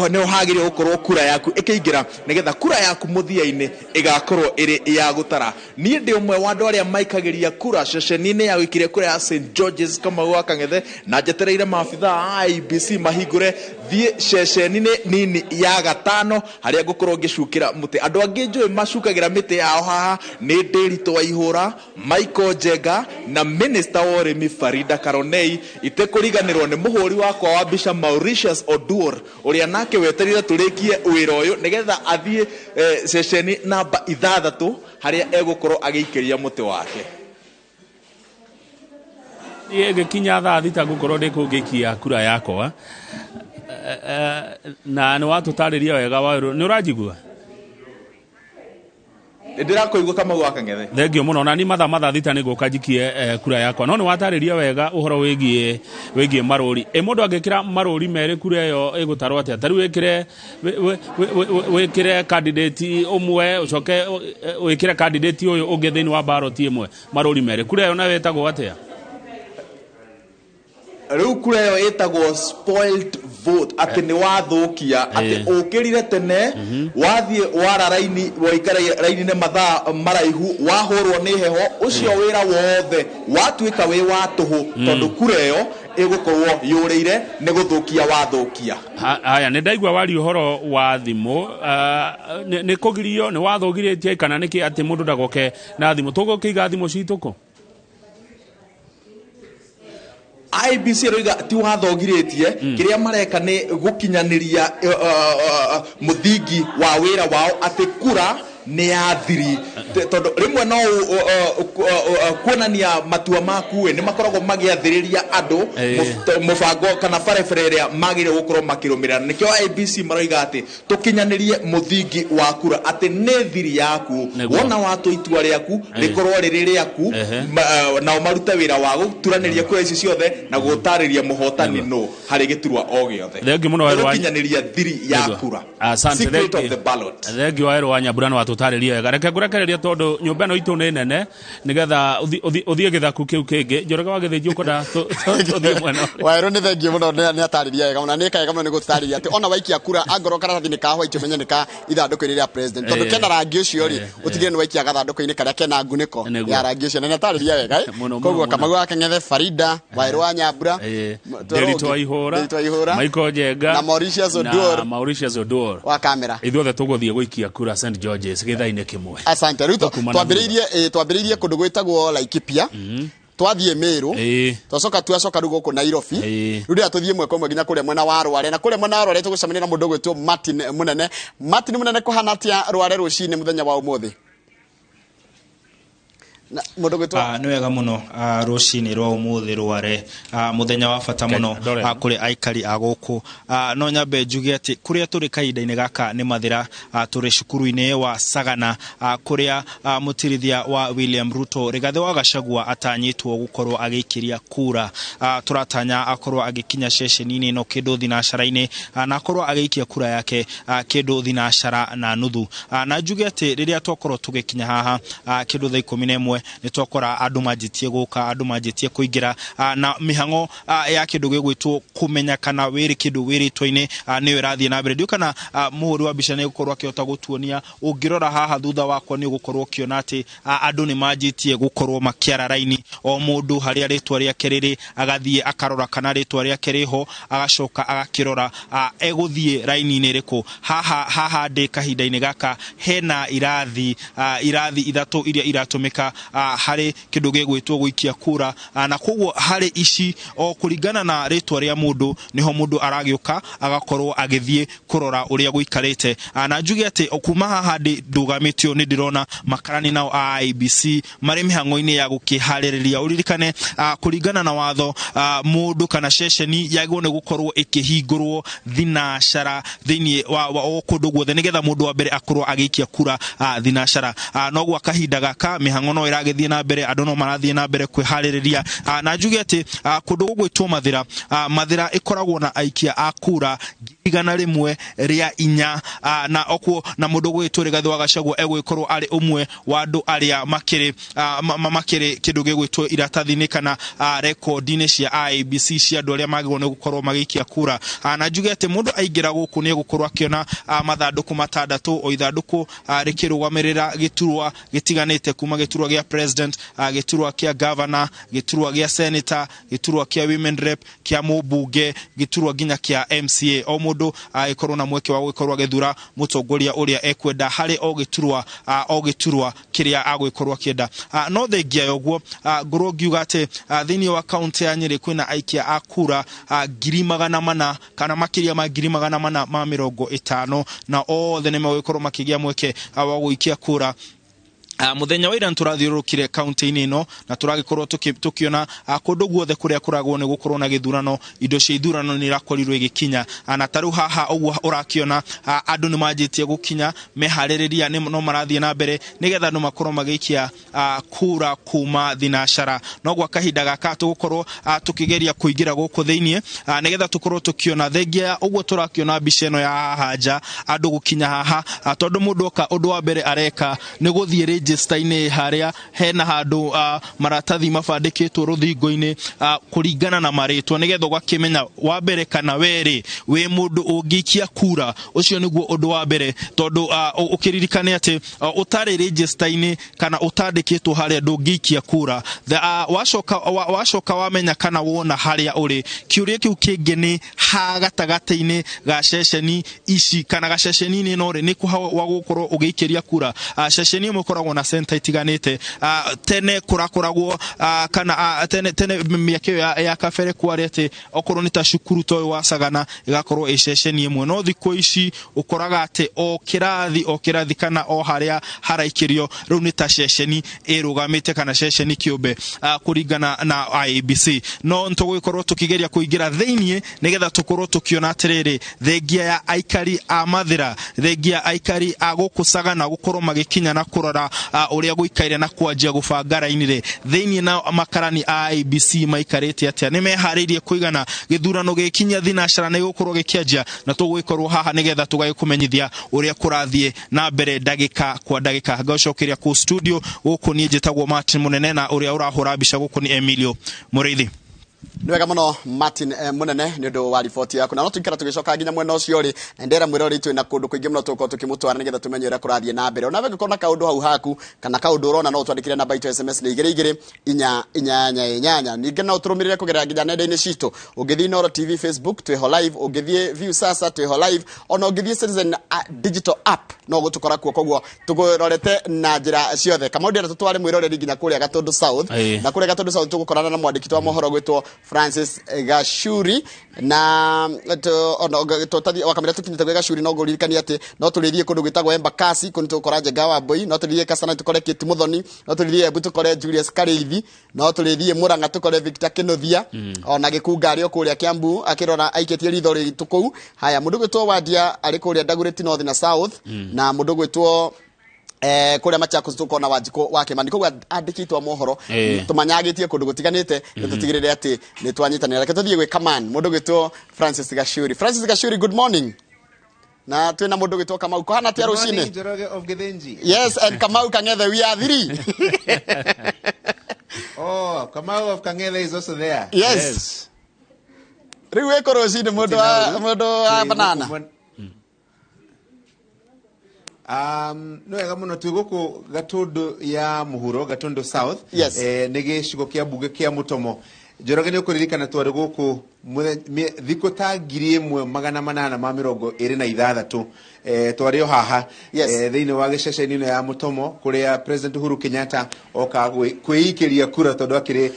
nĩho hagĩrĩire gũkorwo kura yaku ĩkĩingĩra, nĩgetha kura yaku mũthia-inĩ ĩgakorwo ĩrĩ ya gũtara. Niĩ ndĩ ũmwe wa andũ arĩa maikagĩria kura ceceni-inĩ ya gũikĩria kura ya St George's Kamau wa Kang'ethe, na njetereire maabitha a IEBC mahingũre thiĩ ceceni-inĩ nini ya gatano harĩa ngũkorwo ngĩcukĩra mũtĩ. Andũ angĩ njũĩ macukagĩra mĩtĩ yao haha nĩ Ndĩritũ wa Ihũra, Michael Njenga na Minister wa ũrĩmi Farida Karonei. Itekũriganĩrwo nĩ mũhũri wakwa wa mbica Mauritius Oduor, ũrĩa nake weterire tũrĩkie wĩra ũyũ nĩgetha athiĩ ceceni namba 6 harĩa egũkorwo agĩikĩria mũtĩ wake. Niĩ ngĩkinya thaa 6 ngũkorwo ndĩ kũu ngĩikia kura yakwa. Na nĩ watũtarĩria wega Wawerũ, nĩ ũranjigua? Ndĩrakũigua Kamau wa Kang'ethe. Thengio mũno. Na ni mathaa 6 nĩ ngũka njikie kura yakwa. No nĩ watarĩria wega ũhoro wĩgiĩ marũri. Ĩ mũndũ angĩkĩra marũri merĩ kura ĩyo ĩgũtarwo atĩa? Ta rĩu wĩkĩre candidate ũmwe, ũcoke wĩkĩre candidate ũyũ ũngĩ thĩinĩ wa ballot ĩmwe, marũri merĩ, kura ĩyo nayo ĩtagwo atĩa? Rĩu kura ĩyo ĩtagwo spoiled vote, atĩ nĩ wathũkia, atĩ ũkĩrire tene, wathiĩ wara raini, waikara raini-inĩ mathaa maraihu, wahũrwo nĩ heho, ũcio wĩra wothe watuĩka wĩ wa tũhũ, tondũ kura ĩyo ĩgũkorwo yũrĩire nĩ gũthũkia wathũkia. Haya, nĩ ndaigua waria ũhoro wa thimũ. Nĩ kũgirio, nĩ wathũgirĩtie kana nĩkĩ atĩ mũndũ ndagoke na thimũ? Tũgũkĩiga thimũ citũ kũ? IEBC ĩroiga ti wathogirĩtie, kĩrĩa mareka nĩ gũkinyanĩria mũthingi wa wĩra wao atĩ kura nĩ ya thiri, tondũ rĩmwe no kuonania matua maku nĩ makoragwo magĩathĩrĩria andũ mũbango kana barabara ĩrĩa magĩrĩire gũkorwo makĩrũmĩrĩra. Nĩkĩo IEBC maroiga atĩ tũkinyanĩrie mũthingi wa kura, atĩ nĩ thiri yaku, wona watua itua rĩaku rĩkorwo rĩrĩ rĩaku, nao marute wĩra wa gũturanĩria kura ici ciothe na gũtarĩria mũhotani nũ harĩ gĩturwa o gĩothe. Thengiũ mũno Wawerũ wa Gũkinyanĩria thiri ya kura. Asante. Secret of the ballot. Thengiũ Wawerũ wa Nyambura, nĩ watũtarĩria wega. Reke ngũrekererie tondũ nyũmba ĩno itũ nĩ nene, nĩgetha ũthiĩ gĩthaku kĩu kĩngĩ. Njoroge wa Gĩthĩnji, ũkwenda tũthiĩ mwena ũrĩkũ? Wawerũ nĩ thengiũ mũno, nĩ atarĩria wega mũno, nĩ ĩka wega mũno nĩ gũtũtarĩria atĩ ona waikia kura angorwo karatathi-inĩ ka white ũmenye nĩ ka ithandũkũ-inĩ rĩa president, tondũ kena rangi ũcio rĩ, ũtigĩrĩre nĩ waikia gathandũkũ-inĩ karĩa kena ngunĩko ya rangi ũcio, na nĩ atarĩria wega. Koguo Kamau wa Kang'ethe, Farida, Wawerũ wa Nyambura, Ndĩritũ wa Ihũra, Ndĩritũ wa Ihũra, Michael Njenga na Mauritius Oduor, na Mauritius Oduor wa kamera. Ithuothe tũgũthiĩ gũikia kura St George's gĩthaa-inĩ kĩmwe. Asante. Rĩu Tũkuma na twambĩrĩirie kũndũ gwĩtagwo Laikipia, twathiĩ Meru, twacoka twacoka rĩu gũkũ Nairobi. Rĩu rĩrĩa tũthiĩ ĩmwe kwa ĩmwe nginya kũrĩa mwena wa Rware, na kũrĩa mwena wa Rware tũgũcemania na mũndũ ũgwĩtwo Martin Mũnene. Martin Mũnene, kũhana atĩa Rware rũcinĩ mũthenya wa ũmũthĩ? Na mũndũ ũgwĩtwo Nĩ wega mũno, rũcinĩ rwa ũmũthĩ Rware, mũthenya wa bata mũno kũrĩ aikari a gũkũ. No nyambe njuge atĩ kũrĩa tũrĩ kahinda-inĩ gaka nĩ Mathĩra, tũrĩ cukuru-inĩ wa Sagana, kũrĩa mũtirithia wa William Ruto Rigathĩ wa Gachagua atanyĩtwo gũkorwo agĩikĩria kura. Tũratanya akorwo agĩkinya ceceni-inĩ ĩno kĩndũ thinacara-inĩ, na akorwo agĩikia kura yake kĩndũ 7:30. Na njuge atĩ rĩrĩa twakorwo tũgĩkinya haha kĩndũ thaa 11 nĩ twakora andũ manjĩtie gũka, andũ manjĩtie kũingĩra, na mĩhang'o ya kĩndũ gĩgwĩtwo kũmenya kana wĩrĩ kĩndũ wĩrĩtwo-inĩ nĩyo ĩrathiĩ na mbere. Ndiũĩ kana mũhũri wa mbica nĩ egũkorwo akĩhota gũtuonia. Ũngĩrora haha thutha wakwa nĩ ũgũkorwo ũkĩona atĩ andũ nĩ manjĩtie gũkorwo makĩara raini, o mũndũ harĩa rĩtwa rĩake rĩrĩ agathiĩ akarora kana rĩtwa rĩake rĩho, agacoka agakĩrora egũthiĩ raini-inĩ ĩrĩkũ. Haha ndĩ kahinda-inĩ gaka hena irathi 3 iria iratũmĩka harĩ kĩndũ gĩgwĩtwo gũikia kura, na koguo harĩ ici o kũringana na rĩtwa rĩa mũndũ nĩho mũndũ aragĩũka agakorwo agĩthiĩ kũrora ũrĩa gũikarĩte. Na njuge atĩ kuma haha ndĩ ndũgamĩtio nĩ ndĩrona makarani nao a IEBC marĩ mĩhang'o-inĩ ya gũkĩharĩrĩria. Ũririkane kũringana na watho, mũndũ kana ceceni yagĩrĩirwo nĩ gũkorwo ĩkĩhingũrwo thinacara thĩinĩ wa o kũndũ guothe nĩgetha mũndũ wa mbere akorwo agĩikia kura thinacara. No gwa kahinda gaka mĩhang'o no ĩragĩthiĩ na mbere, andũ no marathiĩ na mbere kwĩharĩrĩria. Na njuge atĩ kũndũ gũgwĩtwo Mathĩra, Mathĩra ĩkoragwo na aikia a kura 104, na okuo na mundu gwitwo Rigathi wa Gachagua egwikorwo ari umwe wa andu aria makiri makiri kindu gigwitwo iratathi-ini kana rekondi-ini cia IEBC cia andu aria magirwo ni gukorwo magiikia kura. Na njuge ati mundu aingira guku ni egukorwo akiona mathanduku matandatu, o ithanduku rikirugamirira giturwa gitiganite, kuma giturwa gia president, giturwa kia governor, giturwa gia senator, giturwa kia women rep, kia mubunge, giturwa nginya kia MCA. O mundu agikorwo na mweke wa gwikorwo agithura mutongoria uria ekwenda hari o giturwa o giturwa kiria agwikorwo akienda. No thengia yoguo ngorwo ngiuga ati thiini wa kaunti ya Nyeri kwina aikia a kura 400,000 kana makiria ma 450,000, na othe ni megwikorwo makigia mweke wa guikia kura. Muthenya wa ira turathiururukire kaunti-inĩ ĩno na tũragĩkorwo tukiona kũndũ guothe kũrĩa kũragwo nĩ gũkorwo na gĩthurano, indo cia ithurano nĩ irakorirwo igĩkinya. Na ta rĩu haha ũguo ũrakiona andũ nĩ manjĩtie gũkinya, meharĩrĩria no marathiĩ na mbere nĩgetha andũ makorwo magĩikia kura kuma thinacara. No gwa kahinda gaka tũgũkorwo tũkĩgeria kũingĩra gũkũ thĩiniĩ nĩgetha tũkorwo tũkiona thengia ũguo tũrakiona mbica ĩno ya haha nja andũ gũkinya haha, tondũ mũndũ oka ũndũ wa mbere areka nĩ gũthiĩ register-inĩ haria hena handu maratathi mabandĩkĩtwo rũthingo-inĩ kũringana na marĩtwa nĩgetha ũgakĩmenya wa mbere kana werĩ wĩ mũndũ ũngĩikia kura. Ũcio nĩguo ũndũ wa mbere, tondũ ũkĩririkane atĩ ũtarĩ register-inĩ kana ũtandĩkĩtwo harĩa ndũngĩikia kura. Wacoka wamenya kana wona harĩa ũrĩ, kĩũria kĩu kĩngĩ nĩ ha gatagatĩ-inĩ ga ceceni ici kana gaceceni-inĩ ĩno rĩ, nĩ kũ wa gũkorwo ũgĩikĩria kura. Ceceni ĩmwe ĩkoragwo na center itiganĩte. Tene kũrakoragwo kana tene mĩaka ĩyo ya kabere kwarĩ atĩ okorwo nĩ ta cukuru ta ũyũ wa Sagana ĩgakorwo ĩ ceceni ĩmwe, no thikũ ici ũkoraga atĩ o kĩrathi kana o harĩa haraikĩrio rĩu nĩ ta ceceni ĩrũgamĩte kana ceceni kĩũmbe kũringana na IEBC. No nĩtũgũgĩkorwo tũkĩgeria kũingĩra thĩiniĩ nĩgetha tũkorwo tũkĩona atĩrĩrĩ, thengia ya aikari a Mathĩra, thengia ya aikari a gũkũ Sagana gũkorwo magĩkinya na kũrora ũrĩa gũikaire na kwanjia gũbanga raini rĩ, thĩiniĩ na makarani a IEBC maikarĩte atĩa, nĩ meharĩirie kũigana gĩthurano gĩkinya thinacara nĩ gũkorwo gĩkĩanjia, na tũgũgĩkorwo haha nĩgetha tũgagĩkũmenyithia ũrĩa kũrathiĩ na mbere ndagĩka kwa ndagĩka. Ngacokeria kũ studio gũkũ niĩ njĩtagwo Martin Munene, na ũrĩa ũrahũra mbica gũkũ nĩ Emilio Mũrĩithi. Nĩ wega mũno Martin Munene nĩ ũndũ wa riboti yaku, na no tũikara tũgĩcoka nginya mwena ũcio rĩ, na ndera mwĩrori twĩ na kũndũ kũingĩ mũno tũgũkorwo tũkĩmũtwara nĩgetha tũmenye ũrĩa kũrathiĩ na mbere. Onawe ũngĩkorwo na kaũndũ hau haku kana kaũndũ ũrona no ũtwandĩkĩre namba itũ SMS nĩ 2 2 4 8 8. Ningĩ no ũtũrũmĩrĩre kũgerera nginya nenda-inĩ citũ, ũngĩthiĩ Inooro TV Facebook twĩho live, ũngĩthiĩ View Sasa twĩho live, ona ũngĩthiĩ Citizen Digital App no gũtũkora kuo, koguo tũkũrorete na njĩra ciothe. Kamau ndĩrenda tũtware mwĩroreri nginya kũrĩa Gatundu South, na kũrĩa Gatundu South tũgũkorana na mwandĩki wa mohoro gwĩtwo Francis Gachuri, na wakamĩra tũkinyĩte gwĩ Gachuri no ngũririkanie atĩ no tũrĩthiĩ kũndũ gwĩtagwo Embakasi, kũu nĩtũgũkora Njenga wa Mbui, no tũrĩthiĩ Kasana tũkore Kate Muthoni, no tũrĩthiĩ Embu tũkore Julius Karĩithi, no tũrĩthiĩ Murang'a tũkore Victor Kĩnuthia, ona Gĩkunga arĩ o kũrĩa Kiambu akĩrora aikĩtie ritho rĩitũ kũu. Haya, mũndũ gwĩtwo Wandia arĩ kũrĩa Dagoretti North na South, na mũndũ gwĩtwo kuria Machakos tukona Wanjikũ wa Kimani. Koguo andĩki a mohoro tũmanyagĩtie kũndũ gũtiganĩte nĩ tũtigĩrĩre atĩ nĩ twanyitanĩra. Reke tũthiĩ gwĩ Kaman, mũndũ gwĩtwo Francis Gachuri. Francis Gachuri, good morning. Na twĩna mũndũ gwĩtwo Kamau. Kũhana atĩa rũcinĩ? Njoroge of Githinji. Yes, and Kamau Kang'ethe, we are three. Oh, Kamau of Kang'ethe is also there. Yes. Rĩu wĩkũ rũcinĩ mũndũ wa banana? No wega muno twi guku Gatundu ya muhuro, Gatundu South. Yes. Nĩ gĩcigo kĩa mbunge kĩa Mutomo. Njoroge nĩ ũkũririkana twarĩ gũkũ thikũ ta 1826 twarĩ o haha thĩinĩ wa gĩceceni ĩno ya Mutomo kũrĩa President Uhuru Kenyatta oka kwĩikĩria kura tondũ akĩrĩ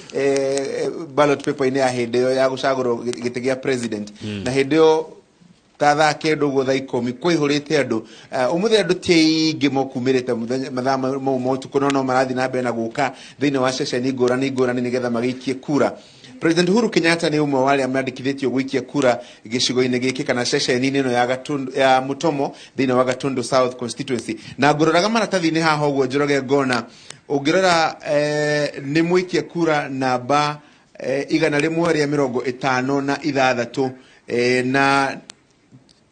ballot paper-inĩ ya hĩndĩ ĩyo ya gũcagũrwo gĩtĩ gĩa president. Na hĩndĩ ĩyo ta thaa kenda ũguo thaa 10 kwaihũrĩte andũ. Ũmũthĩ andũ ti aingĩ mokumĩrĩte mathaa mau ma ũtukũ, no marathiĩ na mbere na gũka thĩinĩ wa ceceni ngũrani ngũrani nĩgetha magĩikie kura. President Uhuru Kenyatta nĩ ũmwe wa arĩa mandĩkithĩtio gũikia kura gĩcigo-inĩ gĩkĩ kana ceceni-inĩ ĩno ya Gatundu ya Mutomo thĩinĩ wa Gatundu South constituency. Na ngũroraga maratathi-inĩ haha ũguo Njoroge ngona ũngĩrora nĩ mũikia kura namba 156 na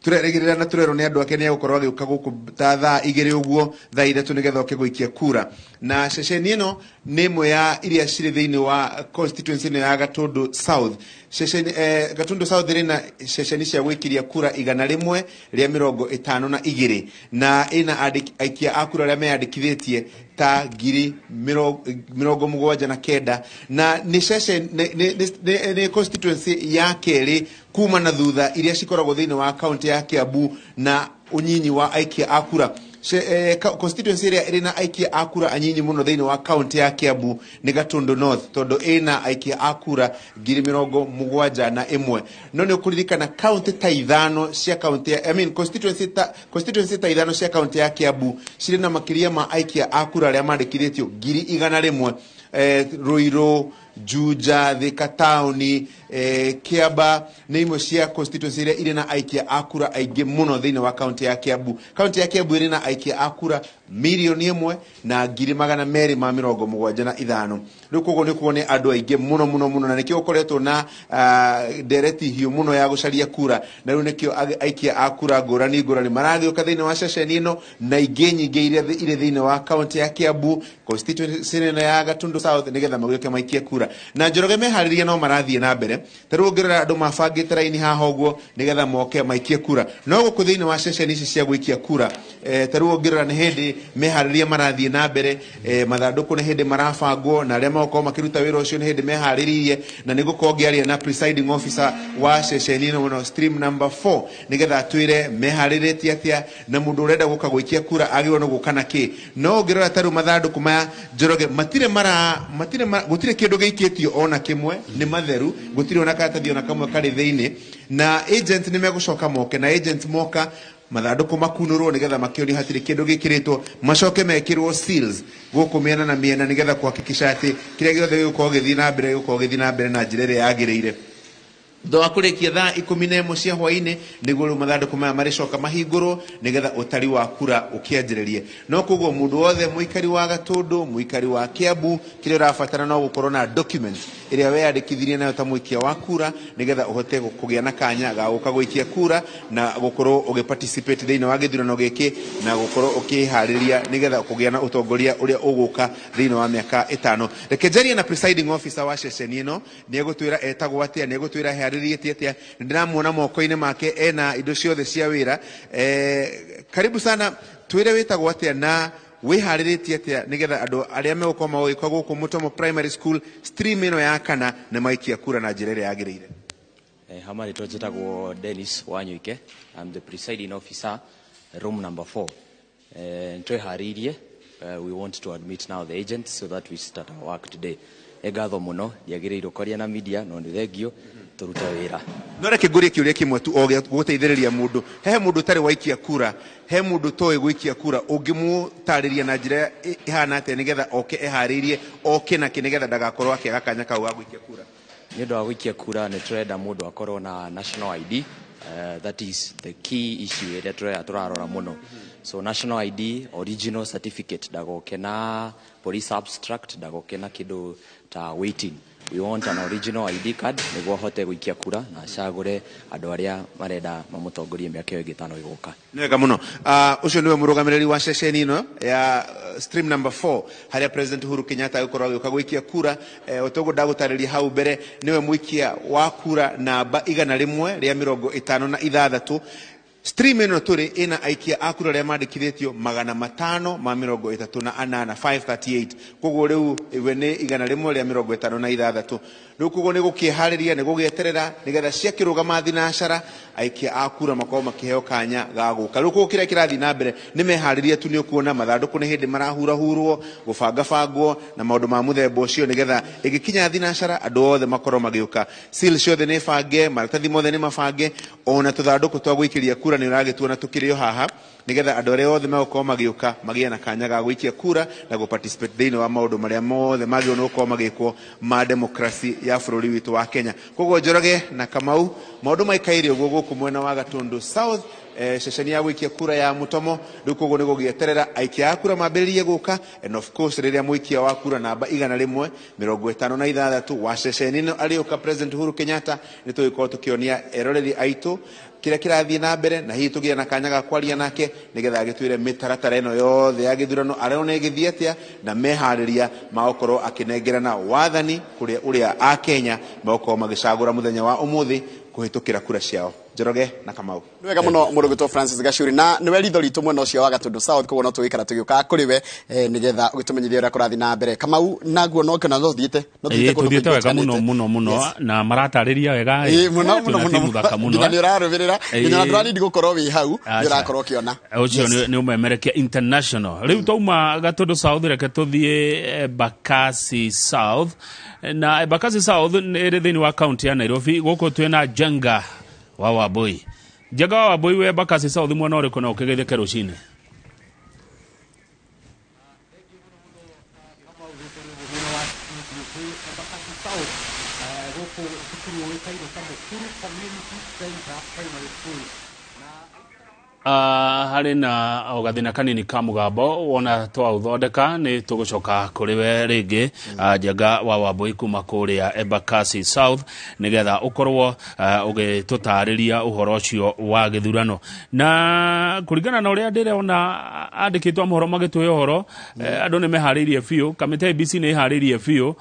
Turerĩgĩrĩra na turerwo nĩ andũ ake nĩ egũkorwo agĩũka gũkũ ta thaa 2 ũguo, thaa 3, nĩgetha oke gũikia kura. Na ceceni ĩno nĩ ĩmwe ya iria cirĩ thĩinĩ wa constituency ĩno ya Gatundu South. Ceceni Gatundu South ĩrĩ na ceceni cia gũikĩria kura 152, na ĩna aikia a kura arĩa meyandĩkithĩtie ta 79,000, na nĩ ceceni nĩ constituency ya kerĩ kuma na thutha iria cikoragwo thĩinĩ wa kaunti ya Kiambu na ũnyinyi wa aikia a kura. Constituency ĩrĩa ĩrĩ na aikia a kura anyinyi mũno thĩinĩ wa kaunti ya Kiambu nĩ Gatundu North, tondũ ĩna aikia a kura 71,000. No nĩ ũkũririkana kaunti ta ithano cia kaunti ya, I mean, constituency ta ithano cia kaunti ya Kiambu cirĩ na makĩria ma aikia a kura arĩa mandĩkithĩtio 100,000. Ruiru, Juja, Thika taũni, Kiamba nĩ imwe cia constituency iria irĩ na aikia a kura aingĩ mũno thĩinĩ wa kaunti ya Kiambu. Kaunti ya Kiambu ĩrĩ na aikia a kura 1,275,000. Rĩu koguo nĩ kuo nĩ andũ aingĩ mũno mũno mũno, na nĩkĩo gũkoretwo na ndereti hiũ mũno ya gũcaria kura, na rĩu nĩkĩo aikia a kura ngũrani ngũrani maragĩũka thĩinĩ wa ceceni ĩno na ingĩ nyingĩ iria irĩ thĩinĩ wa kaunti ya Kiambu, constituency ĩno ya Gatundu South, nĩgetha magĩũke maikie kura. Na Njoroge meharĩria no marathiĩ na mbere. Ta rĩu ũngĩrora andũ mabangĩte raini haha ũguo nĩgetha moke maikie kura. No gũkũ thĩinĩ wa ceceni ici cia gũikia kura, ta rĩu ũngĩrora nĩ hĩndĩ meharĩria marathiĩ na mbere, mathandũkũ nĩ hĩndĩ marabangwo, na arĩa magũkorwo makĩruta wĩra ũcio nĩ hĩndĩ meharĩrĩirie, na nĩ gũkorwo ngĩaria na presiding officer wa ceceni ĩno mũno, stream number 4, nĩgetha atwĩre meharĩrĩtie atĩa na mũndũ ũrenda gũka gũikia kura agĩrĩirwo nĩ gũka na kĩ. No ũngĩrora ta rĩu mathandũkũ maya Njoroge matirĩ mara matirĩ gũtirĩ kĩndũ gĩikĩtio ona kĩmwe, nĩ matheru, gũtirĩ ona karatathi ona kamwe karĩ thĩinĩ, na agent nĩ megũcoka moke, na agent moka mathandũkũ makunũrwo nĩgetha makĩonio hatirĩ kĩndũ gĩkĩrĩtwo, macoke mekĩrwo seals gũkũ mĩena na mĩena nĩgetha kuhakikisha atĩ kĩrĩa gĩothe gĩgũkorwo gĩgĩthiĩ na mbere gĩgũkorwo gĩgĩthiĩ na mbere na njĩra ĩrĩa yagĩrĩire. Thutha wa kũrĩkia thaa 11 cia hwaĩ-inĩ nĩguo rĩu mathandũkũ maya marĩcoka mahingũrwo nĩgetha ũtari wa kura ũkĩanjĩrĩrie. No koguo mũndũ wothe mũikari wa Gatundu, mũikari wa Kiambu, kĩrĩa ũrabatara no gũkorwo na document ĩrĩa weyandĩkithirie nayo ta mũikia wa kura nĩgetha ũhote kũgĩa na kanya ga gũka gũikia kura na gũkorwo ũgĩ-participate thĩinĩ wa gĩthurano gĩkĩ na gũkorwo ũkĩharĩria nĩgetha kũgĩa na ũtongoria ũrĩa ũgũka thĩinĩ wa mĩaka 5. Reke njarie na presiding officer wa ceceni ĩno, nĩ egũtwĩra etagwo atĩa, nĩ egũtwĩra hearĩrĩtie atĩa. Ndĩramuona moko-inĩ make ena indo ciothe cia wĩra. Karibu sana, twĩre wĩtagwo atĩa na wĩharĩrĩtie atĩa nĩgetha andũ arĩa megũkorwo magĩũka gũkũ Mutomo Primary School stream ĩno ya kana nĩ maikia kura na njĩra ĩrĩa yagĩrĩire. Hama rĩtwa njĩtagwo Dennis Wanyuike. I'm the presiding officer, room number 4. Nĩtwĩharĩirie. We want to admit now the agents so that we start our work today. Nĩ ngatho mũno, ndiagĩrĩirwo kwaria na media, no nĩ thengio tũrute wĩra. No reke ngũrie kĩũria kĩmwe tu o gĩa gũteithĩrĩria mũndũ. He mũndũ ũtarĩ waikia kura, he mũndũ ũtoĩ gũikia kura, ũngĩmũtarĩria na njĩra ĩhana atĩa nĩgetha oke eharĩirie, oke nakĩ nĩgetha ndagakorwo akĩaga kanya kau ga gũikia kura? Nĩ ũndũ wa gũikia kura nĩ tũrenda mũndũ akorwo na national ID. That is the key issue ĩrĩa tũrarora mũno. So national ID, original certificate, ndagoke na police abstract, ndagoke na kĩndũ ta waiting. We want an original ID card nĩguo ahote gũikia kura na acagũre andũ arĩa marenda mamũtongorie mĩaka ĩyo ĩngĩ 5 ĩgũka. Nĩ wega mũno. Ũcio nĩwe mũrũgamĩrĩri wa ceceni ĩno ya stream number 4 harĩa President Uhuru Kenyatta agĩkorwo agĩũka gũikia kura. O toguo ndagũtarĩria hau mbere, nĩwe mũikia wa kura namba 156. Stream ĩno tũrĩ ĩna aikia a kura arĩa mandĩkithĩtio 538, 538. Koguo rĩu we nĩ 156. Rĩu koguo nĩ gũkĩharĩria, nĩ gũgĩeterera nĩgetha ciakĩrũgama thinacara aikia a kura makorwo makĩheo kanya ga gũka. Rĩu koguo kĩrĩa kĩrathiĩ na mbere nĩ meharĩria tu, nĩ ũkuona mathandũkũ nĩ hĩndĩ marahurahurwo, gũbangabangwo na maũndũ ma mũthemba ũcio nĩgetha ĩgĩkinya thinacara andũ othe makorwo magĩũka. Seal ciothe nĩ bange, maratathi mothe nĩ mabange, ona tũthandũkũ twa gũikĩria kura nĩ ũragĩtuona tũkĩrĩ o haha nĩgetha andũ arĩa othe megũkorwo magĩũka magĩe na kanya ga gũikia kura na gũ-participate thĩinĩ wa maũndũ marĩa mothe magĩrĩirwo nĩ gũkorwo magĩkwo ma democracy ya bũrũri witũ wa Kenya. Koguo Njoroge na Kamau, maũndũ maikaire ũguo gũkũ mwena wa Gatundu South. Ceceni ya gũikia kura ya Mutomo. Rĩu koguo nĩ gũgĩeterera aikia a kura mambĩrĩrie gũka, and of course rĩrĩa mũikia wa kura namba 156 wa ceceni ĩno arĩũka, President Uhuru Kenyatta, nĩ tũgĩkorwo tũkĩonia eroreri aitũ kĩrĩa kĩrathiĩ na mbere, na hihi tũgĩe na kanya ga kwaria nake nĩgetha agĩtwĩre mĩtaratara ĩno yothe ya gĩthurano arona ĩgĩthiĩ atĩa, na meharĩria magũkorwo akĩnengerana wathani kũrĩa ũrĩa a Kenya magũkorwo magĩcagũra mũthenya wa ũmũthĩ kũhĩtũkĩra kura ciao. Njoroge na Kamau. Nĩ wega mũno mũndũ gwĩtwo Francis Gachuri, na nĩwe ritho ritũ mwena ũcio wa Gatundu South, koguo no tũgĩikara tũgĩũkaga kũrĩ we nĩgetha ũgĩtũmenyithie ũrĩa kũrathiĩ na mbere. Kamau, naguo no kĩona no thiĩte no thiĩte kũndũ Tũthiĩte kũingĩ wega mũno ũtiganĩte. Mũno mũno. Na maratarĩria wega. Ĩĩ, mũno mũno Twĩna mũno timu thaka mũno. Nginya nĩ ũrarũmĩrĩra, nginya na ndũranindi gũkorwo wĩ hau nĩ Aca. ũrakorwo ũkĩona. Ũcio nĩ ũmemerekia international. Rĩu twauma Gatundu South, reke tũthiĩ Embakasi South, na Embakasi South nĩ ĩrĩ thĩinĩ wa kaunti ya Nairobi. Gũkũ twĩna Jenga wa Wambui. Jenga wa Wambui, we Embakasi South mwena ũrĩkũ, na ũkĩgeithĩke rũcinĩ? Gũkũ cukuru ũĩkaine ta Mukuru Community Center Primary School. Harĩ na o gathĩna kanini ka mũgambo, wona twaũthondeka nĩ tũgũcoka kũrĩ we rĩngĩ, Njenga wa Wambui kuma kũrĩa Embakasi South, nĩgetha ũkorwo ũgĩtũtarĩria ũhoro ũcio wa gĩthurano. Na kũringana na ũrĩa ndĩrona andĩkĩtwo mohoro magĩtũhe ũhoro, andũ nĩ meharĩirie biũ, kamĩtĩ ya IEBC nĩ ĩharĩirie biũ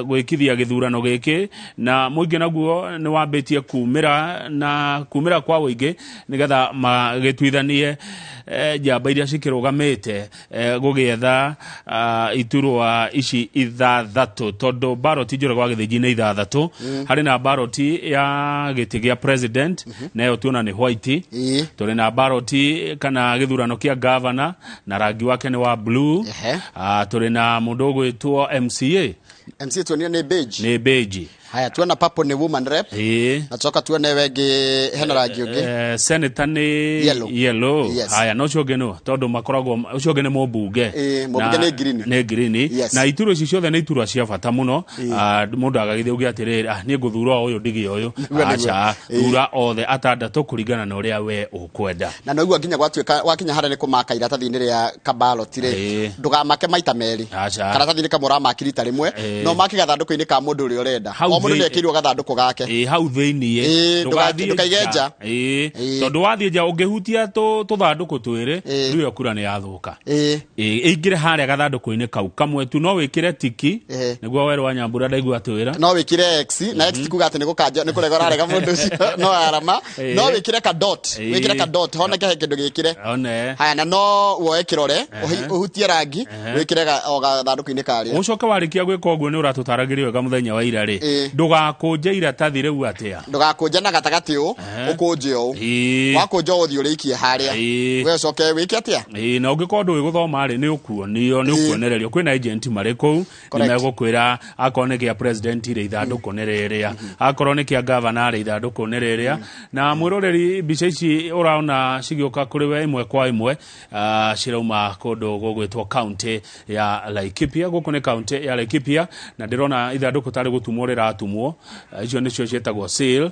gwĩkithia gĩthurano gĩkĩ, na mũingĩ naguo nĩ wambĩtie kumĩra na kumĩra kwa ũingĩ nĩgetha magĩtuithanie njamba iria cikĩrũgamĩte gũgĩetha iturwa ici ithathatũ, tondũ baroti Njoroge wa Gĩthĩnji nĩ ithathatũ. Harĩ na baroti ya gĩtĩ gĩa president, nayo tuona nĩ white. Tũrĩ na baroti kana gĩthurano kĩa governor, na rangi wake nĩ wa blue. Tũrĩ na mũndũ ũgwĩtwo MCA. MCA tuonire nĩ beige. Nĩ beige. Haya, tuona purple nĩ woman rep. Na tucoka tuone wengĩ hena rangi ũngĩ. Senator nĩ Yellow. Yellow. Yes. Haya, na ũcio ũngĩ nũ, tondũ makoragwo ũcio ũngĩ nĩ mũmbunge. Mũmbunge nĩ green. Nĩ green. Na iturwa ici ciothe nĩ iturwa cia bata mũno. Mũndũ agagĩthiĩ uge atĩrĩrĩ, ah, niĩ ngũthura ũyũ, ndige ũyũ. Nĩguo, nĩguo. Aca, thura othe atandatũ kũringana na ũrĩa we ũkwenda. Na noguo nginya gwatuĩka wakinya harĩa nĩ kũmaka iratathi-inĩ rĩa kabaloti rĩ, ndũgamake maita merĩ. Aca. Karatathi-inĩ kamwe ũramaki rita rĩmwe, no maki gathandũkũ-inĩ ka mũndũ ũrĩa ũrenda. Hau O mũndũ thĩ- nĩ ekĩirwo gathandũkũ gake. Ĩĩ, hau thĩiniĩ. Ndũgathiĩ ndũkaige nja. Ĩĩ, tondũ wathiĩ nja ũngĩhutia tũthandũkũ twĩrĩ, rĩu ĩyo kura nĩ yathũka. Ĩĩ, ĩingĩre harĩa gathandũkũ-inĩ kau kamwe tu, no wĩkĩre tiki nĩguo werũ wa Nyambura ndaigua atwĩra. No wĩkĩre X, na X ti kuga atĩ nĩ gũkanja nĩ kũrega ũrarega mũndũ ũcio, no arama. No wĩkĩre ka dot, wĩkĩre ka dot honeke he kĩndũ gĩkĩre. One. Haya, na no woe kĩrore, ũhutie rangi, wĩkĩre o gathandũkũ-inĩ karĩa. Ũcoke warĩkia gwĩka ũguo, nĩ ũratũtaragĩria wega mũthenya wa ira rĩ, ndũgakũnje iratathi rĩu atĩa? Ndũgakũnje na gatagatĩ ũũ, ũkũnje ũũ. Wakũnja ũũ, ũthiĩ ũrĩikie harĩa. We ũcoke wĩke atĩa? Ĩĩ, na ũngĩkorwo ndũĩ gũthoma rĩ, nĩ ũkuonio, nĩ ũkuonererio, kwĩna agent marĩ kũu, nĩ megũkwĩra akorwo nĩ kĩa president rĩ, ithandũkũ nĩ rĩrĩa, akorwo nĩ kĩa governor rĩ, ithandũkũ nĩ rĩrĩa. Na mwĩroreri, mbica ici ũraona cigĩũka kũrĩ we ĩmwe kwa ĩmwe, cirauma kũndũ gũgwĩtwo kaunti ya Laikipia. Gũkũ nĩ kaunti ya Laikipia, na ndĩrona ithandũkũ tarĩ gũtumwo rĩratumwo. Icio nĩcio ciĩtagwo seal,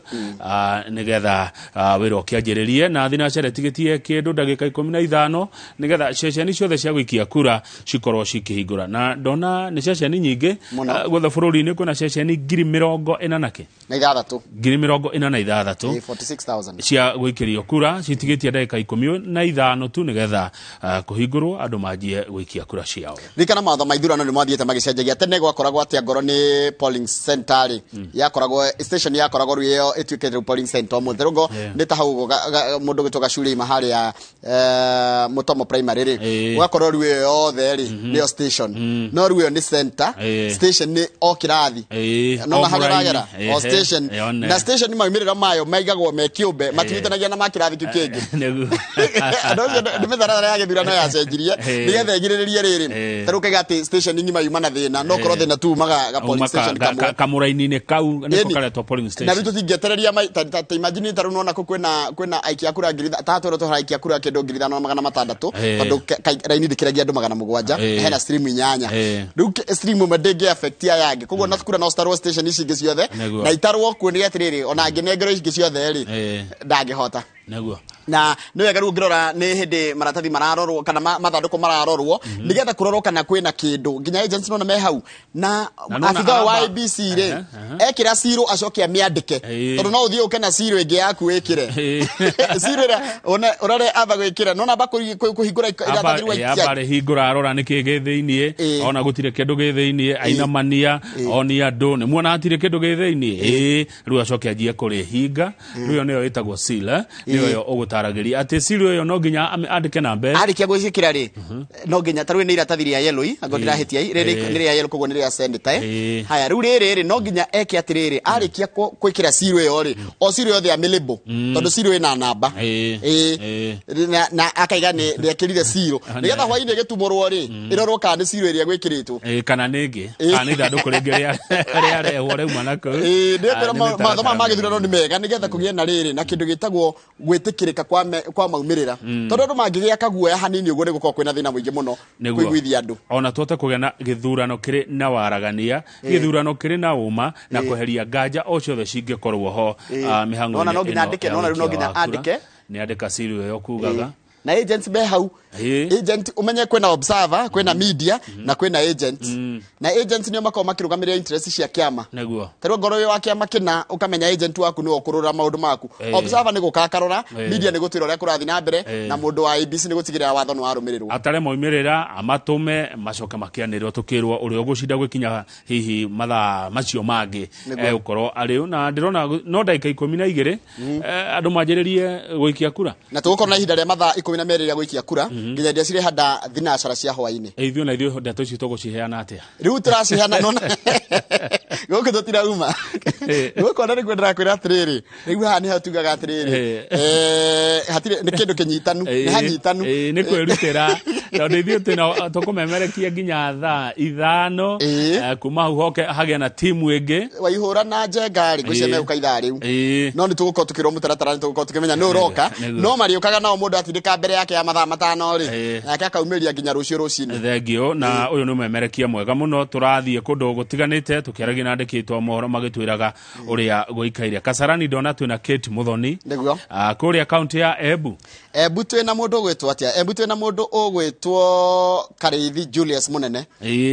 nĩgetha wĩra ũkĩanjĩrĩrie na thinacara ĩtigĩtie kĩndũ ndagĩka 15 nĩgetha ceceni ciothe cia gũikia kura cikorwo cikĩhingũra, na ndona nĩ ceceni nyingĩ. Mũno. Guothe bũrũri-inĩ kwĩna ceceni 46 na kĩ? Na ithathatũ. 46,000. 46,000. Cia gũikĩrio kura citigĩtie ndagĩka 15 tu nĩgetha kũhingũrwo andũ manjie gũikia kura ciao. Ririkana mawatho ma ithurano nĩ mathiĩte magĩcenjagia. Tene gwakoragwo atĩ angorwo nĩ polling center rĩ, yakoragwo station, yakoragwo rĩu ĩyo ĩtuĩkĩte rĩu polling center ũmũthĩ rũgo. Nĩ ta hau ũguo mũndũ gwĩtwo Gacuri ima harĩa Mutomo Primary rĩ, ũgakorwo rĩu ĩyo yothe rĩ nĩyo station, no rĩu ĩyo nĩ center. Station nĩ o kĩrathi. Nona O harĩa mũraini. ũragera o station. One. Na station maumĩrĩro mayo maigagwo me kĩũmbe, matinyitanagia na ma kĩrathi kĩu kĩngĩ. Andũ acio nĩ mĩtaratara ya gĩthurano yacenjirie nĩgetha ĩgirĩrĩrie rĩrĩ, ta rĩu ũkaiga atĩ station ng'ima yuma na thĩna, no korwo thĩna tu umaga ga polling Uma station kamwe. Kamũraini-inĩ kau nĩko karetwo polling Na station. rĩu tũtingĩetereria ta imagine ta rĩu nona kũ kwĩna aikia kura ta twĩrwo tũhara aikia kura kĩndũ 5600, tondũ raini ndĩkĩragia andũ 700, hena stream inyanya. Rĩu stream ĩmwe ndĩngĩ affect aya angĩ, koguo na kura no citarwo station ici ingĩ ciothe. Na itarwo kuo nĩ atĩrĩrĩ, ona angĩnengerwo ici ingĩ ciothe rĩ, ndangĩhota. Nĩguo. Na nĩ wega rĩu ũngĩrora nĩ hĩndĩ maratathi mararorwo kana mathandũkũ mararorwo nĩgetha kũrorwo kana kwĩna kĩndũ, nginya agents nona me hau na Na nĩwona abithaa wa IEBC rĩ, ekĩra cirũ acoke amĩandĩke, tondũ no ũthiĩ ũke na cirũ ĩngĩ yaku wĩkĩre cirũ ĩrĩa ũrore amba gwĩkĩra nona amba kũhingũra iratathi rĩu aikia. Amba rĩhingũra, arora nĩkĩ gĩ thĩiniĩ, ona gũtirĩ kĩndũ gĩ thĩiniĩ, ainamania onia andũ nĩ muona hatirĩ kĩndũ gĩ thĩiniĩ, ĩĩ, rĩu acoke anjie kũrĩhinga. Rĩu ĩyo nĩyo ĩtagwo seal, eh? Nĩyo ĩyo ũgũtaragĩria atĩ seal ĩyo no nginya andĩke namba ĩyo. Arĩkia gwĩciĩkĩra rĩ, no nginya ta rĩu nĩ iratathi rĩa yellow i angorwo ndirahĩtia i rĩrĩ nĩ rĩa yellow, koguo nĩ rĩa senator, eh? Haya, rĩu rĩrĩ rĩ, no nginya eke atĩrĩrĩ, arĩkia gwĩkĩra seal ĩyo rĩ, o seal yothe amĩlabel, tondũ seal ĩna namba. Na akaiga nĩ nĩekĩrire seal nĩgetha hwainĩ ĩgĩtumũrwo rĩ, ĩrorwo kana nĩ seal ĩrĩa gwĩkĩrĩtwo. Ĩĩ, kana nĩ ĩngĩ, kana nĩ ithandũkũ rĩngĩ rĩarehwo rĩauma na kũu. Ĩĩ, nĩ Ah, kwĩra nĩ mathomo mĩtaratara ma gĩthurano nĩ mega nĩgetha kũgĩe na rĩrĩ na kĩndũ gĩtagwo gwĩtĩkĩrĩka kwa maumĩrĩra, tondũ andũ mangĩgĩa kaguoya hanini ũguo nĩ gũkorwo kwĩna thĩna mũingĩ mũno kũiguithia andũ. Ona tũhote kũgĩa na gĩthurano kĩrĩ na waragania, gĩthurano kĩrĩ na ũma na kweheria nganja o ciothe cingĩkorwo ho mĩhang'o-inĩ Nona no nginya ĩno andĩke, ya nona rĩu no ũikia nginya wa kura. andĩke. Nĩ andĩka seal ĩyo kugaga. Na agents be hau. Agent, umenye kwĩna observer, kwĩna media na kwĩna agent, na agents nĩo makoragwo makĩrũgamĩrĩra interest cia kĩama. Ta rĩu ngorwo wĩ wa kĩama kĩna, ũkamenya agent waku nĩwe ũkũrora maũndũ maku. Observer nĩ gũka akarora, media nĩ gũtwĩra ũrĩa kũrathiĩ na mbere, na mũndũ wa IEBC nĩ gũtigĩrĩra watho nĩ warũmĩrĩrwo. Atare maumĩrĩra, amatũme, macoke makĩanĩrĩrwo tũkĩrwo ũrĩa ũgũcinda gwĩkinya hihi mathaa macio mangĩ. Egũkorwo arĩ na ndĩrona no ndagĩka 12 andũ manjĩrĩrie gũikia kura. Na tũgũkorwo na ihinda rĩa mathaa 12 rĩa gũikia kura nginya iria cirĩhanda thinacara cia hwainĩ. Ithuĩ na ithuĩ ndeto icio tũgũciheana atĩa? Rĩu tũraciheana nona gũkũ tũtirauma gũkũ, ona nĩguo ndĩrakwĩra atĩrĩrĩ, rĩu haha nĩho tugaga atĩrĩrĩ, hatirĩ nĩ kĩndũ kĩnyitanu, nĩ hanyitanu. Ĩĩ, nĩ kwĩrutĩra tondũ ithuĩ twĩna tũkũmemerekia nginya thaa 5. Kuma hau hoke hagĩe na timu ĩngĩ. Waihũra na Njenga rĩ, ngwĩciria megũka ithaa rĩu, no nĩ tũgũkorwo tũkĩrwo mũtaratara, nĩ tũgũkorwo tũkĩmenya nĩ ũroka. No marĩũkaga nao mũndũ atindĩka mbere yake ya mathaa 5 rĩ, nake akaumĩria nginya rũciũ rũcinĩ. Thengio, na ũyũ nĩ ũmemerekia mwega mũno, tũrathiĩ kũndũ gũtiganĩte tũkĩaragia na andĩkĩtwo mohoro magĩtwĩraga ũrĩa gũikaire. Kasarani ndona twĩna Kate Muthoni. Nĩguo. Ah, kũrĩa kaunti ya Embu. Embu twĩna mũndũ ũgwĩtwo atĩa? Embu twĩna mũndũ ũgwĩtwo Karĩithi Julius Mũnene.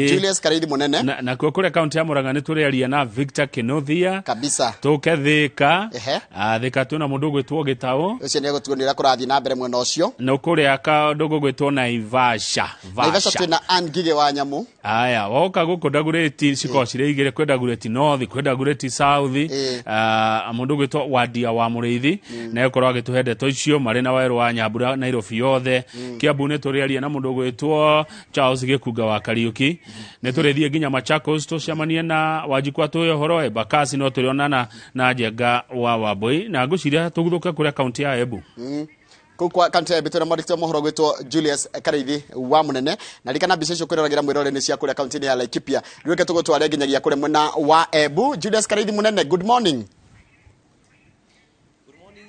Julius Karĩithi Mũnene. Nakuo kũrĩa kaunti ya Murang'a nĩ tũrĩaria na Victor Kinuthia. Kabisa. Tũke Thika. Ah, Thika twĩna mũndũ ũgwĩtwo Gĩtaũ. Ũcio nĩ egũtuonia ũrĩa kũrathiĩ na mbere mwena ũcio. Na kũrĩa kaũndũ gũgwĩtwo Naivasha. Naivasha twĩna Ann Ngigĩ wa Nyamũ. Aya, woka gũkũ Dagoretti cikoragwo cirĩ igĩrĩ, kwĩ Dagoretti North, kwĩ Dagoretti South. Ah, mũndũ ũgwĩtwo Wadia wa Mũrĩithi na egũkorwo agĩtũhe ndeto icio marĩ na werũ wa Nyambura Nairobi yothe. Kiambu nĩ tũrĩaria na mũndũ ũgwĩtwo Charles Gĩkunga wa Kariũki. Nĩ tũrĩthiĩ nginya Machakos tũcemanie na Wanjikũ atũhe ũhoro. Embakasi no tũrĩonana na Njenga wa Wambui, na ngwĩciria tũguthũke kũrĩa kaunti ya Embu. Kũu kwa kaunti ya Embu twĩna mwandĩki wa mohoro gwĩtwo Julius Karĩithi wa Mũnene, na ririkana mbica icio kwĩroragĩra mwĩrore nĩ cia kũrĩa kaunti-inĩ ya Laikipia. Rĩu reke tũgũtware nginyagia kũrĩa mwena wa Embu. Julius Karĩithi Mũnene, good morning.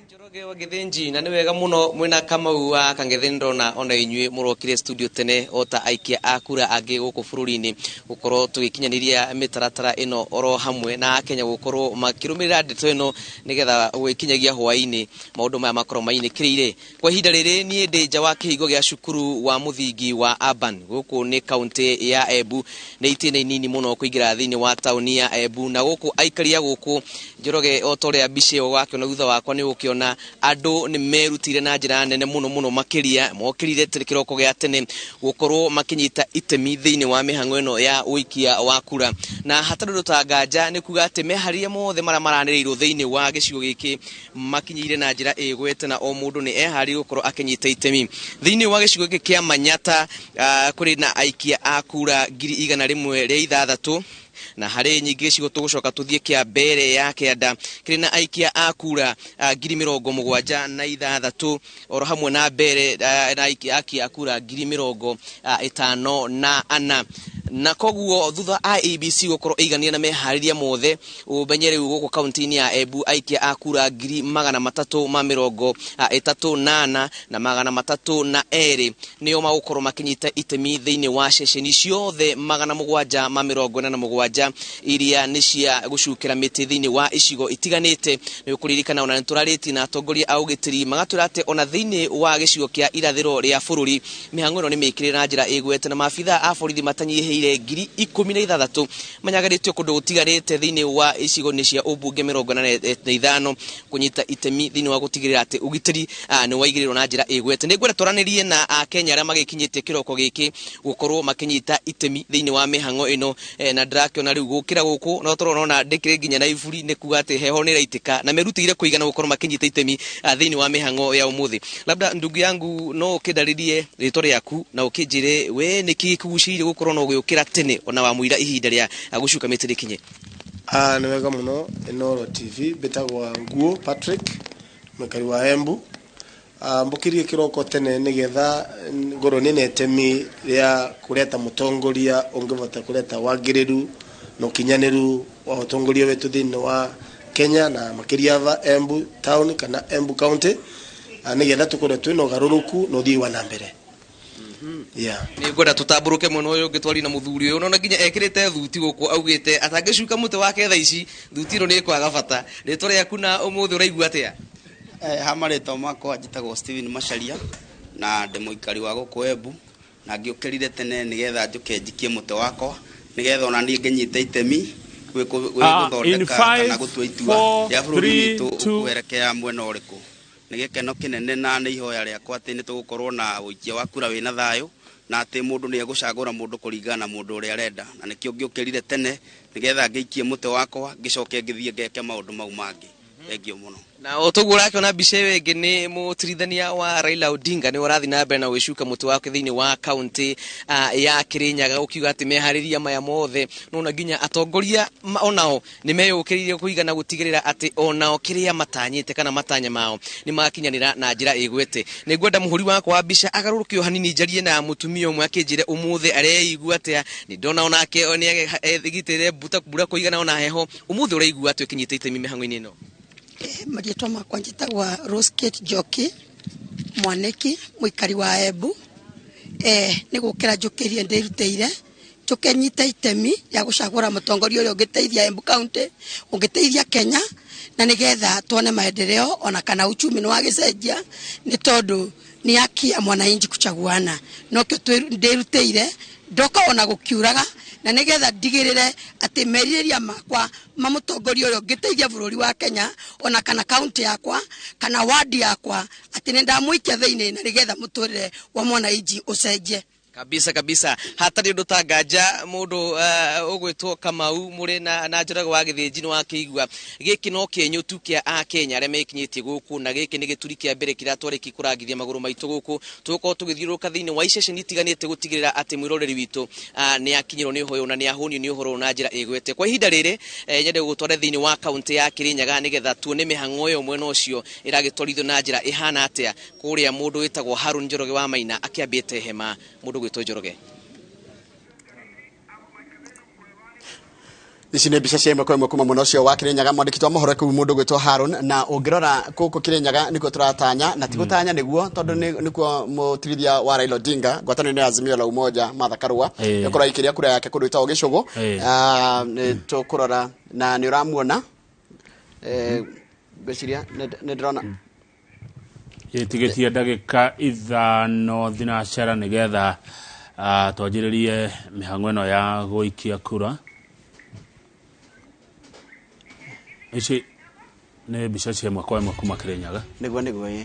Njoroge wa Gĩthĩnji, na nĩ wega mũno mwĩna Kamau wa Kang'ethe. Ndĩrona ona inyuĩ mũrokire studio tene o ta aikia a kura angĩ gũkũ bũrũri-inĩ, gũkorwo tũgĩkinyanĩria mĩtaratara ĩno oro hamwe na Akenya gũkorwo makĩrũmĩrĩra ndeto ĩno nĩgetha gwĩkinyagia hwaĩ-inĩ maũndũ maya makorwo mainĩkĩrĩire. Kwa ihinda rĩrĩ niĩ ndĩ nja wa kĩhingo gĩa cukuru wa mũthingi wa Urban gũkũ nĩ kaunti ya Embu, nĩ itĩna inini mũno kũingĩra thĩinĩ wa taũni ya Embu, na gũkũ aikari a gũkũ, Njoroge, o ta ũrĩa mbica ĩyo wakĩona thutha wakwa nĩ ũgũkĩona andũ nĩ merutire na njĩra nene mũno mũno makĩria, mokĩrire kĩroko gĩa tene gũkorwo makĩnyita itemi thĩinĩ wa mĩhang'o ĩno ya ũikia wa kura, na hatarĩ ũndũ ta nganja nĩ kuga atĩ meharĩria mothe marĩa maranĩrĩirwo thĩinĩ wa gĩcigo gĩkĩ makinyĩire na njĩra ĩgwete, na o mũndũ nĩ eharĩirie gũkorwo akĩnyita itemi thĩinĩ wa gĩcigo gĩkĩ kĩa Manyata. Kũrĩ na aikia a kura 106,000, na harĩ nyingĩ gĩcigo tũgũcoka tũthiĩ kĩa mbere ya kĩanda kĩrĩ na aikia a kura 76,000, oro hamwe na mbere na aikia a kura 54,000. Na koguo thutha IEBC gukorwo igania na mehariria mothe umenye riu guku kaunti-ini ya Embu aikia a kura 338 na 302 nio magukorwo makinyita itemi thiini wa ceceni ciothe 747 iria ni cia gucukira miti thiini wa icigo itiganite. Ni ukuririkana ona niturariti na atongoria a ugitiri magatwira ati ona thiini wa gicigo kia irathiro ria bururi mihango ino ni mikire na njira igwete na maabitha a borithi matanyihiire 16,000 manyagarĩtio kũndũ gũtigarĩte thĩinĩ wa icigo-inĩ cia ũmbunge 45 kũnyita itemi thĩinĩ wa gũtigĩrĩra atĩ ũgitĩri nĩ waigĩrĩrwo na njĩra ĩgwete. Nĩ ngwenda twaranĩrie na Akenya arĩa magĩkinyĩtie kĩroko gĩkĩ gũkorwo makĩnyita itemi thĩinĩ wa mĩhang'o ĩno, na ndĩrakĩona rĩu gũkĩra gũkũ no tũrona ndĩkĩrĩ nginya na iburi nĩ kuga atĩ heho nĩ ĩraitĩka na merutĩire kũigana gũkorwo makĩnyita itemi thĩinĩ wa mĩhang'o ya ũmũthĩ. Labda ndugu yangu no ũkĩndarĩrie rĩtwa rĩaku na ũkĩnjĩre we nĩkĩ gĩkũgucĩrĩirie gũkorwo na ũgĩũkĩra tene ona wa mũira ihinda rĩa gũcuka mĩtĩ rĩkinye? Nĩ wega mũno. Inooro TV, mbĩtagwa Nguo Patrick, mũikari wa Embu. Mbũkĩrie kĩroko tene nĩgetha ngorwo nĩ na itemi rĩa kũreta mũtongoria ũngĩbota kũreta wagĩrĩru na ũkinyanĩru wa ũtongoria wetu thĩinĩ wa Kenya na makĩria va Embu town kana Embu county, nĩgetha tũkorwo twĩna ũgarũrũku na ũthii wa na mbere. Yeah. Nĩ ngwenda tũtambũrũke mwena ũyũ ũngĩ twari na mũthuri ũyũ nona nginya ekĩrĩte thuti gũkũ augĩte atangĩcuka mũtĩ wake thaa ici thuti ĩno nĩ ĩkwaga bata. Rĩtwa rĩaku na ũmũthĩ ũraigua atĩa? Ha marĩtwa makwa njĩtagwo Steven Macharia na ndĩ mũikari wa gũkũ Embu, na ngĩũkĩrire tene nĩgetha njũke njikie mũtĩ wakwa nĩgetha ona niĩ ngĩnyite itemi gwĩgũthondeka kana gũtua itua rĩa bũrũri witũ ũkwerekea mwena ũrĩkũ. Nĩ gĩkeno kĩnene na nĩ ihoya rĩakwa atĩ nĩ tũgũkorwo na ũikia wa kura wĩna thayũ na atĩ mũndũ nĩ egũcagũra mũndũ kũringana na mũndũ ũrĩa arenda, na nĩkĩo ngĩũkĩrire tene nĩgetha ngĩikie mũtĩ wakwa ngĩcoke ngĩthiĩ ngeke maũndũ mau mangĩ. Thengio mũno. Na o toguo ũrakĩona mbica ĩyo ĩngĩ nĩ mũtirithania wa Raila Odinga nĩ ũrathiĩ na mbere na gwĩcuka mũtĩ wake thĩinĩ wa kaunti ya Kirinyaga ũkiuga atĩ meharĩria maya mothe nona nginya atongoria onao nĩ meyũkĩrĩirie kũigana gũtigĩrĩra atĩ onao kĩrĩa matanyĩte kana matanya mao nĩ makinyanĩra na njĩra ĩgwete. Nĩ ngwenda mũhũri wakwa wa mbica agarũrũke o hanini njarie na mũtumia ũmwe akĩnjĩre ũmũthĩ areigua atĩa. Nĩ ndona onake nĩ ethigitĩre mbura kũigana ona heho. Ũmũthĩ ũraigua atĩa ũkinyĩte itemi mĩhang'o-inĩ ĩno? Marĩtwa makwa njĩtagwa Rose Kate Njoki Mwaniki, mũikari wa Embu. Nĩ gũkĩra njũkĩrie ndĩrutĩire njũke nyite itemi rĩa gũcagũra mũtongoria ũrĩa ũngĩteithia Embu County, ũngĩteithia Kenya, na nĩgetha tuone maendeleo ona kana uchumi nĩ wagĩcenjia, nĩ tondũ nĩ haki ya mwananchi kuchaguana. Nokĩo ndĩrutĩire ndoka ona gũkiuraga na nĩgetha ndigĩrĩre atĩ merirĩria makwa ma mũtongoria ũrĩa ũngĩteithia bũrũri wa Kenya ona kana kaunti yakwa kana wadi yakwa atĩ nĩ ndamũikia thĩinĩ na nĩgetha mũtũrĩre wa mwananchi ũcenjie. Kabisa kabisa, hatarĩ ũndũ ta nganja mũndũ ũgwĩtwo Kamau mũrĩ na Njoroge wa Gĩthĩnji nĩ wakĩigua gĩkĩ no kĩenyũ tu kĩa Akenya arĩa mekinyĩtie gũkũ, na gĩkĩ nĩ gĩturi kĩa mbere kĩrĩa twarĩki kũrangithia magũrũ maitũ gũkũ. Tũgũkorwo tũgĩthiũrũrũka thĩinĩ wa iceceni itiganĩte gũtigĩrĩra atĩ mwĩroreri witũ nĩ akinyĩrwo nĩ ũhoro na nĩ ahũnio nĩ ũhoro na njĩra ĩgwete. Kwa ihinda rĩrĩ nyende gũgũtwara thĩinĩ wa kaunti ya Kirinyaga nĩgetha tuone mĩhang'o ĩyo mwena ũcio ĩragĩtwarithio na njĩra ĩhana atĩa kũrĩa mũndũ wĩtagwo Harun Njoroge wa Maina akĩambĩte hema. Mũndũ gwĩtwo Njoroge. Ici nĩ mbica cia ĩmwe kwa ĩmwe kuma mwena ũcio wa Kirinyaga, mwandĩki wa mohoro kũu mũndũ gwĩtwo Harun. Na ũngĩrora gũkũ Kirinyaga nĩkuo tũratanya na ti gũtanya nĩguo tondũ nĩkuo mũtirithia wa Raila Odinga ngwatanĩro ya Azimio la Umoja Martha Karua ĩkorwo aikĩria kura yake kũndũ gwĩtagwo Gĩcũgũ. Nĩ tũkũrora na nĩ ũramuona, ngwĩciria nĩ ndĩrona ĩtigĩtie ndagĩka 5 thinacara nĩgetha twanjĩrĩrie mĩhang'o ĩno ya gũikia kura. Ici nĩ mbica cia ĩmwe kwa ĩmwe kuma Kirinyaga. Nĩguo nĩguo ĩ.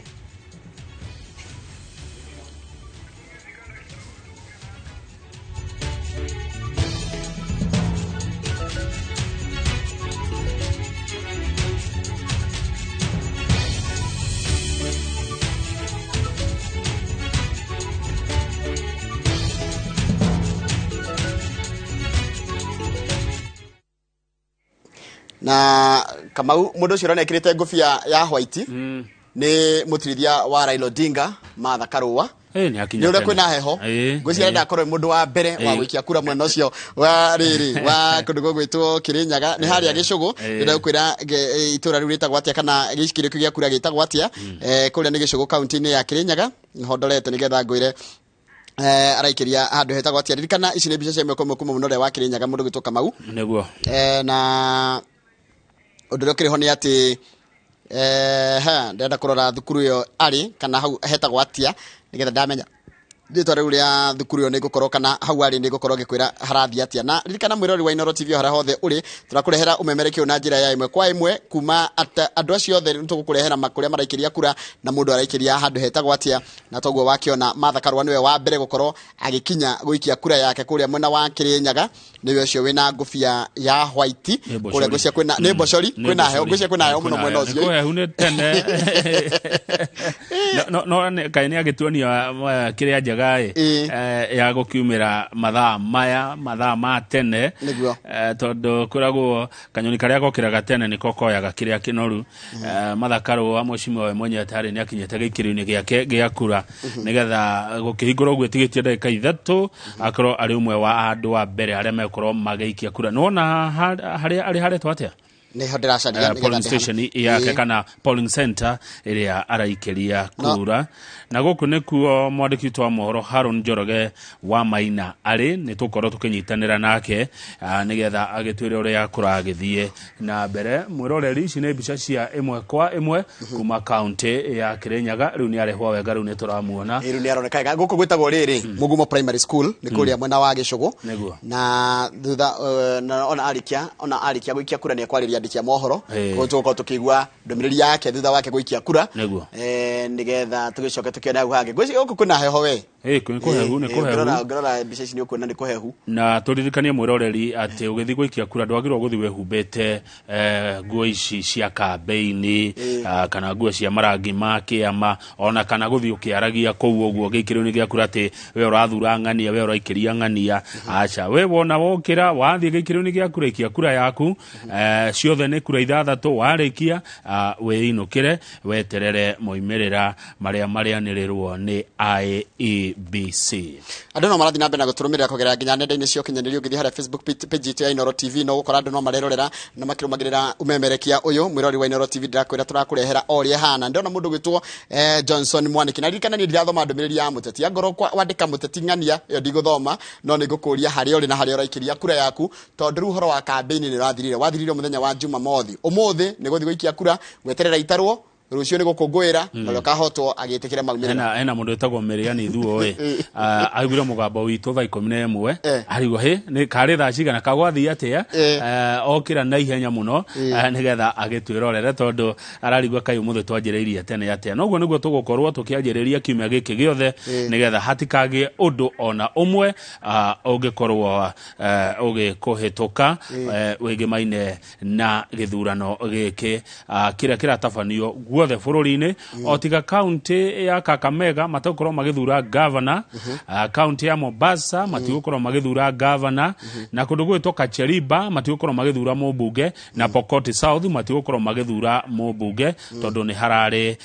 Na Kamau mũndũ ũcio ũronekire ngũbia ya white nĩ mũtirithia wa Raila Odinga Martha Karua. Nĩ akinya Nĩ ũrĩa tene. Kwĩna heho. Ngwĩciria ndakorwo mũndũ wa mbere wa gũikia kura mwena ũcio wa rĩrĩ wa kũndũ gũgwĩtwo Kĩrĩnyaga, nĩ harĩa Gĩcũgũ. Ndĩrenda gũkwĩra itũra rĩu rĩtagwo atĩa kana gĩcikĩro kĩu gĩa kura gĩtagwo atĩa. Kũrĩa nĩ Gĩcũgũ, kaunti-inĩ ya Kĩrĩnyaga, nĩho ndorete nĩgetha ngwĩre araikĩria handũ hetagwo atĩa. Ririkana ici nĩ mbica cia ĩmwe kwa ĩmwe kuma mũno ũrĩa wa Kĩrĩnyaga, mũndũ gwĩtwo Kamau. Na ũndũ ũrĩa ũkĩrĩ ho nĩ atĩ ha ndĩrenda kũrora thukuru ĩyo arĩ kana hau hetagwo atĩa, nĩgetha ndamenya rĩtwa rĩu rĩa thukuru ĩyo nĩ ngũkorwo kana hau arĩ nĩ ngũkorwo ngĩkwĩra harathiĩ atĩa. Na ririkana mwĩrori wa Inooro TV, o harĩa hothe ũrĩ, tũrakũrehera ũmemerekio na njĩra ya ĩmwe kwa ĩmwe kuma andũ acio othe. Nĩ tũgũkũrehera kũrĩa maraikĩria kura na mũndũ araikĩria handũ hetagwo atĩa. Na toguo wakĩona Martha Karua nĩwe wa mbere gũkorwo agĩkinya gũikia kura yake kũrĩa mwena wa Kĩrĩnyaga, nĩwe ũcio wĩna ngũbia ya white. Nĩ Kũrĩa Mbochori. ngwĩciria kwĩna nĩ Mbochori. Kwĩna heho, ngwĩciria kwĩna heho mũno mwena ũcio. Kũhehu nĩ tene. No kaĩ nĩ agĩtuonia kĩrĩa njega ĩ ya gũkiumĩra mathaa maya, mathaa ma tene. Nĩguo. Tondũ kwĩragwo kanyoni karĩa gokĩraga tene nĩko koyaga kĩrĩa kĩnoru. Martha Karũa mheshimiwa we mwenyewe tarĩ nĩ akinyĩte gĩikĩro-inĩ gĩake gĩa kura, nĩgetha gũkĩhingũrwo ũguo ĩtigĩtie ndagĩka 3 akorwo arĩ ũmwe wa andũ a mbere arĩa megũkorwo magĩikia kura. Nĩwona harĩa arĩ haretwo atĩa? Nĩho ndĩracaria nĩgetha Polling station yake kana polling center ĩrĩa araikĩria kura. Na gũkũ nĩkuo mwandĩki witũ wa mohoro Haron Njoroge wa Maina arĩ. Nĩ tũkorwo tũkĩnyitanĩra nake nĩgetha agĩtwĩre ũrĩa kũragĩthiĩ na mbere. Mwĩroreri, ici nĩ mbica cia ĩmwe kwa ĩmwe kuma kaunti ya Kĩrĩnyaga. Rĩu nĩ arehwo wega, rĩu nĩ tũramuona. Rĩu nĩ aroneka wega. Gũkũ gwĩtagwo rĩrĩ Mũgumo Primary School, nĩ kũrĩa mwena wa Gĩcũgũ. Na thutha na ona arĩkia gũikia kura nĩ ekwarĩria andĩki a mohoro. Koguo tũgũkorwo tũkĩigua ndũmĩrĩri yake thutha wake gũikia kura. Nĩgetha tũgĩcoke tũkĩone hau hangĩ. Ngwĩciria gũkũ kwĩna heho we. Nĩ kũhehu, nĩ kũhehu. Ũngĩrora mbica ici nĩ ũkuona nĩ kũhehu. Na tũririkanie mwĩroreri atĩ ũgĩthiĩ gũikia kura ndwagĩrĩirwo gũthiĩ wĩhumbĩte nguo ici cia kambĩini, kana nguo cia marangi ma kĩama, ona kana gũthiĩ ũkĩaragia kũu ũguo gĩikĩro-inĩ gĩa kura atĩ we ũrathura ng'ania, we ũraikĩria ng'ania. Aca, we wona wokĩra wathiĩ gĩikĩro-inĩ gĩa kura, ikia kura yaku. Ciothe nĩ kura 6. Warĩkia wĩinũkĩre weterere moimĩrĩra marĩa marĩanĩrĩrwo nĩ IEBC. Andũ no marathiĩ na mbere na gũtũrũmĩrĩra kũgerera nginya nenda-inĩ cia ũkinyanĩria. Ũngĩthiĩ harĩa Facebook page itũ ya Inooro TV no gũkora andũ no marerorera na makĩrũmagĩrĩra ũmemerekia ũyũ. Mwĩrori wa Inooro TV, ndĩrakwĩra tũrakũrehera o ũrĩa ĩhana. Ndĩrona mũndũ gwĩtwo Johnson Mwaniki, na ririkana niĩ ndirathoma ndũmĩrĩri ya mũteti. Angorwo wandĩka mũteti ng'ania, ĩyo ndigũthoma, no nĩ ngũkũria harĩa ũrĩ na harĩa ũraikĩria kura yaku, tondũ rĩu ũhoro wa kambĩini nĩ ũrathirire, wathirire mũthenya wa Jumamothi. Ũmũthĩ nĩ gũthiĩ gũikia kura, gweterera itarwo, rũciũ nĩ gũkũngũĩra na ũrĩa ũkahotwo agĩtĩkĩre maumĩrĩra. Hena mũndũ wĩtagwo Mĩrĩani Thuo ĩ aiguire mũgambo witũ thaa 11, arigwo hĩ nĩ karĩ thaa cigana kagwathiĩ atĩa. Okĩra na ihenya mũno nĩgetha agĩtwĩrorere, tondũ ararigua kaĩ ũmũthĩ twanjĩrĩirie tene atĩa. Noguo nĩguo tũgũkorwo tũkĩanjĩrĩria kiumia gĩkĩ gĩothe, nĩgetha hatikagĩe ũndũ ona ũmwe ũngĩkorwo ũgĩkũhĩtũka wĩgĩmaine na gĩthurano gĩkĩ kĩrĩa kĩratabanio guothe bũrũri-inĩ, o tiga kaunti ya Kakamega mategũkorwo magĩthura gavana, kaunti ya Mombasa matigũkorwo magĩthura gavana, na kũndũ gwĩtwo Kacheriba matigũkorwo magĩthura mũmbunge, na Pokot South matigũkorwo magĩthura mũmbunge, tondũ nĩ hararĩ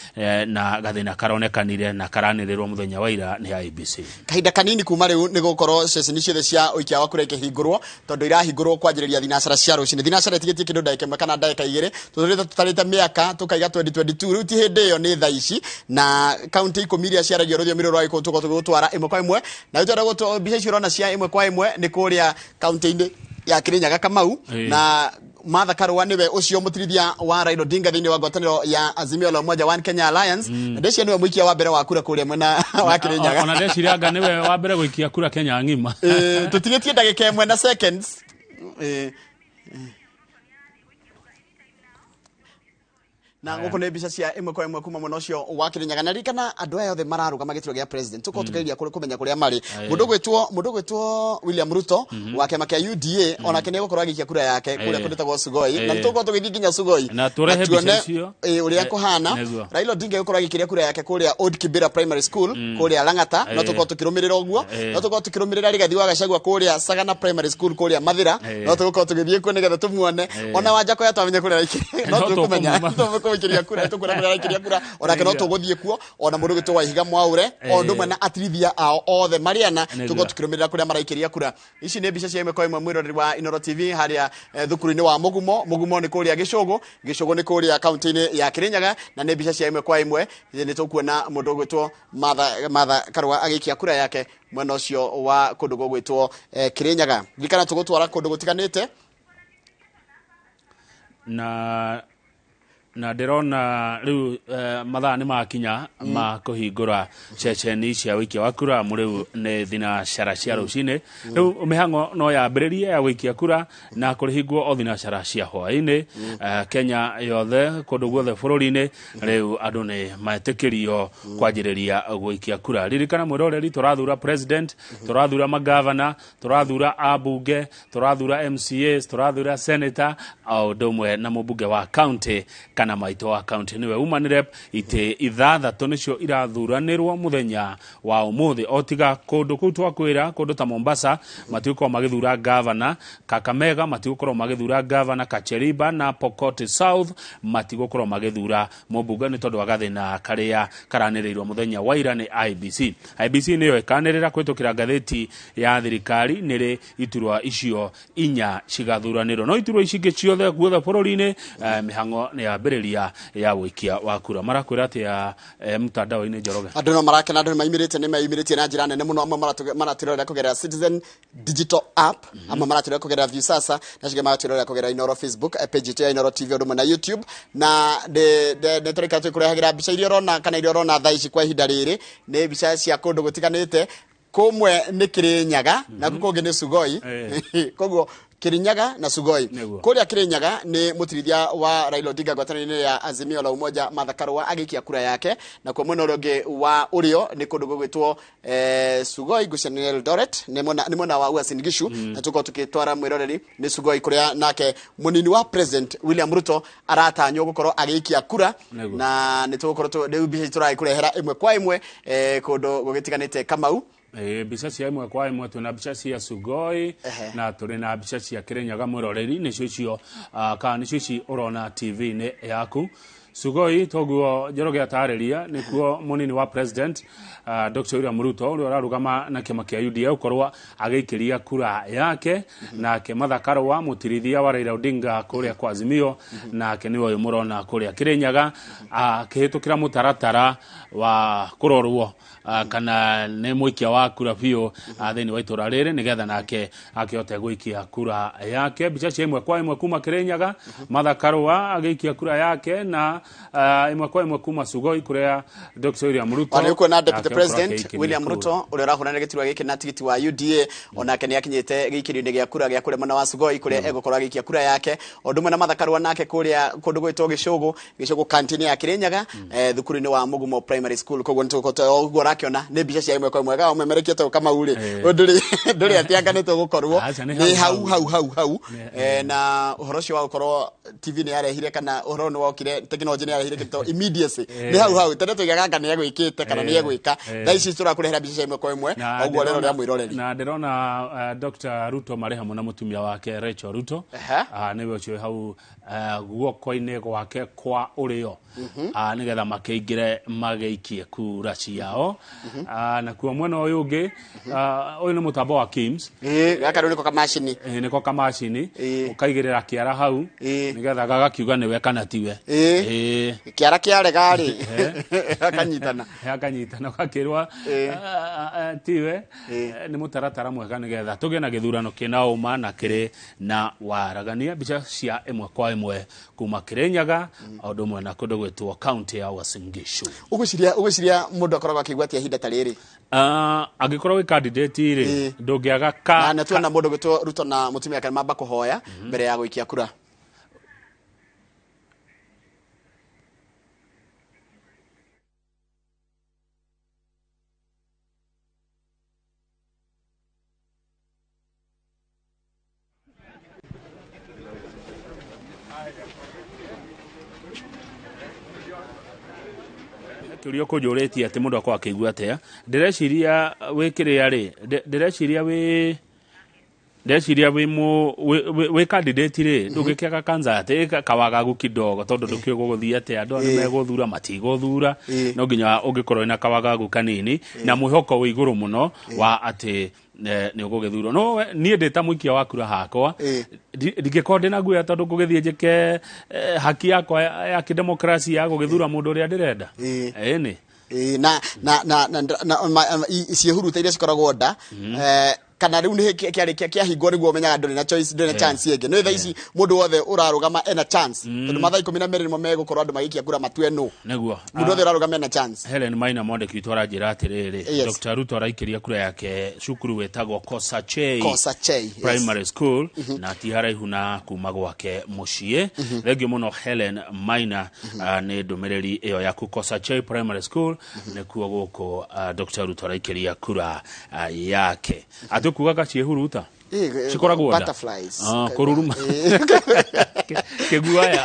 na gathĩna karonekanire na karanĩrĩrwo mũthenya wa ira nĩ IEBC. Kahinda kanini kuma rĩu nĩ gũkorwo ceceni ciothe cia ũikia wa kura ikĩhingũrwo, tondũ irahingũrwo kwanjĩrĩria thinacara cia rũcinĩ. Thinacara ĩtigĩtie kĩndũ ndagĩka 1 kana ndagĩka 2. Tũtũrĩte tũtarĩte mĩaka tũkaiga 2022, rĩu ti hĩndĩ ĩyo, nĩ thaa ici. Na kaunti 10 iria ciaragio rũthiomi rũrũ rwa Gĩkũyũ tũkorwo tũgĩgũtwara ĩmwe kwa ĩmwe. Na rĩu tũrenda mbica icio ũrona cia ĩmwe kwa ĩmwe nĩ kũrĩa kaunti-inĩ ya Kirinyaga, Kamau. Na Martha Karua nĩwe ũcio mũtirithia wa Raila Odinga thĩinĩ wa ngwatanĩro ya Azimio la Umoja One Kenya Alliance, na ndĩcia nĩwe mũikia wa mbere wa kura kũrĩa mwena wa Kirinyaga. Ona ndeciria anga nĩwe wa mbere gũikia kura Kenya ng'ima. Tũtigĩtie ndagĩka 1 na seconds. Na gũkũ nĩ mbica cia ĩmwe kwa ĩmwe kuma mwena ũcio wa Kirinyaga. Na ririkana andũ aya othe mararũgama gĩturwa gĩa president, tũkorwo tũkĩgeria kũmenya kũrĩa marĩ. Mũndũ ũgwĩtwo William Ruto wa kĩama kĩa UDA onake nĩ egũkorwo agĩikia kura yake kũrĩa kũndũ gwĩtagwo Sugoi, na nĩ tũgũkorwo tũgĩthiĩ nginya Sugoi Na tũrehe mbica tuone icio. Ũrĩa kũhana. Raila Odinga egũkorwo agĩikĩria kura yake kũrĩa Old Kibera Primary School kũrĩa Lang'ata. No tũkorwo tũkĩrũmĩrĩra ũguo. No tũkorwo tũkĩrũmĩrĩra Rigathi wa Gachagua kũrĩa Sagana Primary School kũrĩa Mathira. No tũgũkorwo tũgĩthiĩ kuo nĩgetha tũmuone. Ona Wanjakoya twamenya kũrĩa araikĩria, no No tũkũmenya tũkũmuma. tũkũmenya. Gũikĩria kura, nĩtũkuona kũrĩa araikĩria kura, onake no tũgũthiĩ kuo, ona mũndũ ũgwĩtwo Waihiga Mwaũre, o ũndũ ũmwe na atirithia ao othe marĩ ana, tũkorwo tũkĩrũmĩrĩra kũrĩa maraikĩria kura. Ici nĩ mbica cia ĩmwe kwa ĩmwe, mwĩroreri wa Inoro TV, harĩa thukuru-inĩ wa Mũgumo. Mũgumo nĩ kũrĩa Gĩcũgũ, Gĩcũgũ nĩ kũrĩa kaunti-inĩ ya Kĩrĩnyaga, na nĩ mbica cia ĩmwe kwa ĩmwe. Nĩ tũkuona mũndũ ũgwĩtwo Martha Karũa agĩikia kura yake mwena ũcio wa kũndũ gũgwĩtwo Kĩrĩnyaga. Ririkana tũgũtwara kũndũ gũtiganĩte. Na ndĩrona rĩu mathaa nĩ makinya ma kũhingũra ceceni cia ũikia wa kura. Amu rĩu nĩ thinacara cia rũcinĩ, rĩu mĩhang'o no yambĩrĩrie ya gũikia kura na kũrĩhingwo o thinacara cia hwaĩ-inĩ. Kenya yothe, kũndũ guothe bũrũri-inĩ, rĩu andũ nĩ metĩkĩrio kwanjĩrĩria gũikia kura. Ririkana mwĩroreri, tũrathura president, tũrathura magavana, tũrathura ambunge, tũrathura MCAs, tũrathura senator, o ũndũ ũmwe na mũmbunge wa county kana maitũ wa county nĩwe woman rep. Itĩ 6 nĩcio irathuranĩrwo mũthenya wa ũmũthĩ, o tiga kũndũ kũu twakwĩra, kũndũ ta Mombasa matigũkorwo magĩthura gavana, Kakamega matigũkorwo magĩthura gavana, Kacheriba na Pokot South matigũkorwo magĩthura mũmbunge nĩ tondũ wa gathĩna karĩa karanĩrĩirwo mũthenya wa ira nĩ IEBC. IEBC nĩyo ĩkanĩrĩra kũhĩtũkĩra ngathĩti ya thirikari nĩrĩ iturwa icio 4 cigathuranĩrwo, no iturwa ici ingĩ ciothe guothe bũrũri-inĩ mĩhang'o nĩ yambĩrĩria ya ũikia wa kura. Marakwĩra atĩa mtandao-inĩ, Njoroge? Andũ no marakena, andũ nĩ maimĩrĩtie na njĩra nene mũno. Amwe maratwĩrorera kũgerera Citizen Digital App, amwe maratwĩrorera kũgerera Viusasa, na acio magatwĩrorera kũgerera Inoro Facebook page itũ ya Inoro TV, ũndũ ũmwe na YouTube. Na nĩ tũrĩka twĩkũrehagĩra mbica iria ũrona kana iria ũrona thaa ici kwa ihinda rĩrĩ nĩ mbica cia kũndũ gũtiganĩte. Kũmwe nĩ Kĩrĩnyaga, nakuo kũngĩ nĩ Sugoi. Koguo Kirinyaga na Sugoi. Kũrĩa Kirinyaga nĩ mũtirithia wa Raila Odinga ngwatanĩro-inĩ ya Azimio la Umoja, Martha Karũa, agĩikia kura yake. Nakuo mwena ũrĩa ũngĩ wa ũrĩo nĩ kũndũ gũgwĩtwo Sugoi, ngwĩciria nĩ Eldoret, nĩ mwena wa Uasin Gishu. Na tũkorwo tũgĩtwara mwĩroreri nĩ Sugoi, kũrĩa nake mũnini wa president William Ruto aratanywo gũkorwo agĩikia kura. Na nĩ tũgũkorwo rĩu mbica ici tũragĩkũrehera ĩmwe kwa ĩmwe kũndũ gũgĩtiganĩte, Kamau. Mbica cia ĩmwe kwa ĩmwe, twĩna mbica cia Sugoi na tũrĩ na mbica cia Kĩrĩnyaga. Mwĩroreri, nĩcio icio kana nĩcio ici ũrona TV-inĩ yaku. Sugoi, toguo Njoroge atarĩria, nĩkuo mũnini wa president Dr. William Ruto, ũrĩa ũrarũgama na kĩama kĩa UDA, gũkorwo agĩikĩria kura yake. Nake Martha Karũa, mũtirithia wa Raila Odinga kũrĩa kwa Azimio, nake nĩwe ũyũ mũrona kũrĩa Kĩrĩnyaga akĩhĩtũkĩra mũtaratara wa kũrorwo kana nĩ mũikia wa kura biũ thĩinĩ wa itũra rĩrĩ, nĩgetha nake akĩhote gũikia kura yake. Mbica cia ĩmwe kwa ĩmwe kuma Kĩrĩnyaga, Martha Karũa agĩikia kura yake, na ĩmwe kwa ĩmwe kuma Sugoi kũrĩa Dr. William Ruto Ona nĩ Deputy nake President ũkorwo akĩikĩria William kura. Ruto, ũrĩa ũrahũranĩra gĩturwa gĩkĩ na tigiti wa UDA, onake nĩ akinyĩte gĩikĩrio-inĩ gĩa kura gĩa kũrĩa mwena wa Sugoi, kũrĩa egũkorwo agĩikia kura yake, o ũndũ ũmwe na Martha Karũa nake kũrĩa kũndũ gwĩtwo Gĩcũgũ, Gĩcũgũ kaunti-inĩ ya Kĩrĩnyaga, thukuru-inĩ wa Mũgumo Primary School. Koguo nĩ tũgũkorwo ũguo ũrakĩona nĩ mbica cia ĩmwe kwa ĩmwe ũmemerekie ta Kamau rĩ, ndũrĩ ndũrĩ atĩ anga nĩ tũgũkorwo Aca, nĩ nĩ hau hau hau hau hau. Na ũhoro ũcio wa gũkorwo TV nĩ yarehire, kana ũhoro nĩ wokire, technology nĩ yarehire kĩndũ immediacy, nĩ hau hau. Tene tũigaga anga nĩ egwĩkĩte kana nĩ egwĩka. Thaa ici tũrakũrehera mbica cia ĩmwe kwa ĩmwe, ũguo rĩro rĩa mwĩroreri. Na ndĩrona Dr. Ruto marĩ hamwe na mũtumia wake Rachel Ruto. Nĩwe ũcio wĩ hau guoko-inĩ gwake kwa ũrĩo, nĩgetha makĩingĩre magĩikie kura ciao. Nakuo mwena ũyũ ũngĩ, ũyũ nĩ mũtambo wa KIMS. Gaka rĩu nĩko kamacini. Nĩko kamacini, ũkaigĩrĩra kĩara hau nĩgetha gagakiuga nĩwe kana tiwe. Kĩara kĩarega rĩ, akanyitana. Akanyitana, ũgakĩrwa tiwe. Nĩ mũtaratara mwega nĩgetha tũgĩe na gĩthurano kĩna ũma na kĩrĩ na waragania. Mbica cia ĩmwe kwa ĩmwe kuma Kĩrĩnyaga, o ũndũ ũmwe na kũndũ gwĩtwo kaunti ya Uasin Gishu. Ũgwĩciria mũndũ akoragwo akĩigua atĩa ihinda ta rĩrĩ? Angĩkorwo wĩ candidate rĩ, ndũngĩaga ka Na tuona mũndũ gwĩtwo Ruto na mũtumia wake mamba kũhoya mbere ya gũikia kura. Kĩũria ũkũnjũrĩtie atĩ mũndũ akorwo akĩigua atĩa, ndĩreciria wĩ kĩrĩa rĩ, ndĩreciria wĩ Ndeciria wĩ mũ wĩ candidate rĩ, ndũngĩkĩaga kanza atĩ kawagagu kidogo, tondũ ndũkĩũĩ gũgũthiĩ atĩa, andũ aya nĩmegũthura, matigũthura. No nginya ũngĩkorwo wĩna kawagagu kanini na mwĩhoko wĩ igũrũ mũno wa atĩ nĩ ũgũgĩthurwo. No niĩ ndĩ ta mũikia wa kura hakwa, ndingĩkorwo ndĩna guoya, tondũ ngũgĩthiĩ njĩke haki yakwa ya kĩdemokrasi ya gũgĩthura mũndũ ũrĩa ndĩrenda. Ĩni. Ĩĩ, na ciĩhuruta iria cikoragwo nda, kana rĩu nĩ kĩarĩkia kĩahingwo nĩguo ũmenyaga ndũrĩ na choice, ndũrĩ na chance ĩngĩ. Nĩ thaa ici mũndũ wothe ũrarũgama ena chance, tondũ mathaa 12 nĩmo megũkorwo andũ magĩikia kura matue nũ. Mũndũ wothe ũrarũgama ena chance. Helen Maina, mwandĩki witũ, aranjĩra atĩrĩrĩ, Dr. Ruto araikĩria kura yake cukuru wĩtagwo Kosachei Kosachei, yes. Primary School, na ti haraihu na kuma gwake mũciĩ. Thengiũ mũno, Helen Maina, nĩ ndũmĩrĩri ĩyo yaku. Kosachei Primary School nĩkuo gũkũ Dr. Ruto araikĩria kura yake. Atũkugaga ciĩhuruta cikoragwo nda. Butterflies. Ah, kũruruma kĩguoya.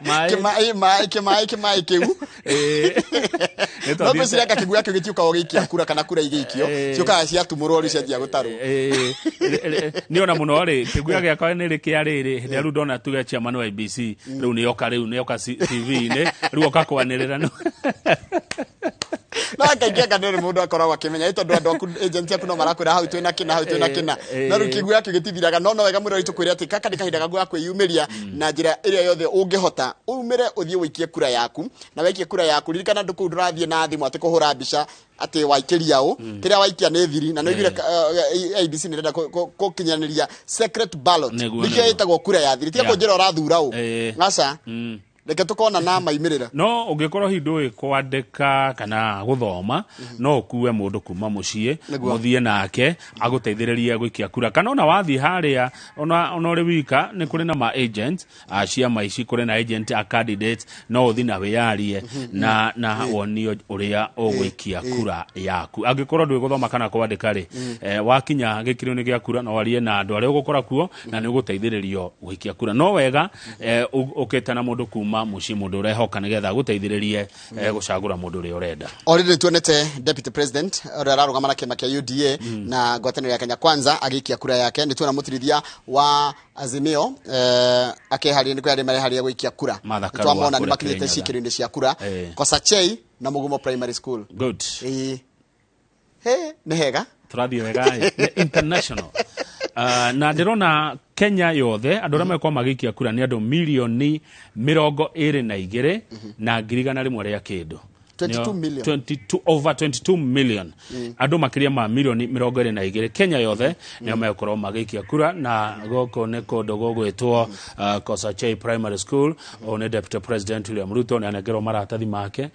Maĩ. Kĩmaĩ, maĩ, kĩmaĩ, kĩmaĩ kĩu. Nĩ No ngwĩciria anga kĩguoya kĩu gĩtiũkaga gĩikia kura, kana kura igĩikio ciũkaga ciatumũrwo rĩu cianjia gũtarwo. Nĩ ona mũno rĩ, kĩguoya gĩakwa nĩ rĩkĩa rĩrĩ hĩndĩ ĩrĩa rĩu ndona tuge chairman wa IBC rĩu nĩ oka, rĩu nĩ oka TV-inĩ, rĩu oka kwanĩrĩra. No kaingĩ anga ndũrĩ mũndũ akoragwo akĩmenya, ĩ tondũ andũ aku, agent aku, no marakwĩra hau twĩna kĩna, hau twĩna kĩna, no rĩu kĩguoya kĩu gĩtithiraga. No wega mũno tũkwĩre atĩ kaka nĩ kahinda gaku ga kwĩyumĩria na njĩra ĩrĩa yothe ũngĩhota, umĩre ũthiĩ ũikie kura yaku. Na waikie kura yaku, ririkana ndũ kũu ndũrathiĩ na thimũ atĩ kũhũra mbica atĩ waikĩria ũ. Kĩrĩa waikia nĩ thiri, na nĩ ũiguire IEBC nĩ ĩrenda gũkinyanĩria secret ballot. Nĩkĩo ĩtagwo kura ya thiri. Tiga kũnjĩra ũrathura ũ, aca, reke tũkona na maimĩrĩra. No ũngĩkorwo hihi ndũĩ kwandĩka kana gũthoma, no ũkue mũndũ kuma mũciĩ, mũthiĩ nake agũteithĩrĩrie gũikia kura, kana ona wathiĩ harĩa ona ũrĩ wika, nĩ kũrĩ na ma agent a ciama ici, kũrĩ na agent a candidate, no ũthiĩ na wĩyarie na wonio ũrĩa ũgũikia kura yaku. Angĩkorwo ndũĩ gũthoma kana kwandĩka rĩ, wakinya gĩkĩro-inĩ gĩa kura, no warie na andũ arĩa ũgũkora kuo na nĩ ũgũteithĩrĩrio gũikia kura. No wega ũkĩte na mũndũ kuma mũciĩ, mũndũ ũrehoka, nĩgetha agũteithĩrĩrie gũcagũra mũndũ ũrĩa ũrenda. Already nĩ tuonete deputy president ũrĩa ararũgama na kĩama kĩa UDA na ngwatanĩro ya Kenya Kwanza agĩikia kura yake. Nĩ tuona mũtirithia wa Azimio akeharĩria, nĩ kwĩharĩria mareharĩria gũikia kura. Martha Nĩ Karua twamona nĩ kũrĩa makinyĩte Kĩrĩnyaga. ciikĩro-inĩ cia kura Kosachei na Mugumo Primary School. Ĩĩ. He, nĩ hega. Tũrathiĩ wega ĩ. Nĩ international. Na ndĩrona Kenya yothe andũ arĩa megũkorwo magĩikia kura nĩ andũ 22,100,000 rĩa kĩndũ. 22 million. 22, over 22 million. Andũ makĩria ma 22 mirioni Kenya yothe nĩo megũkorwo magĩikia kura, na gũkũ nĩ kũndũ gũgwĩtwo Kosachei Primary School. Ũyũ nĩ Deputy President William Ruto, nĩ anengerwo maratathi make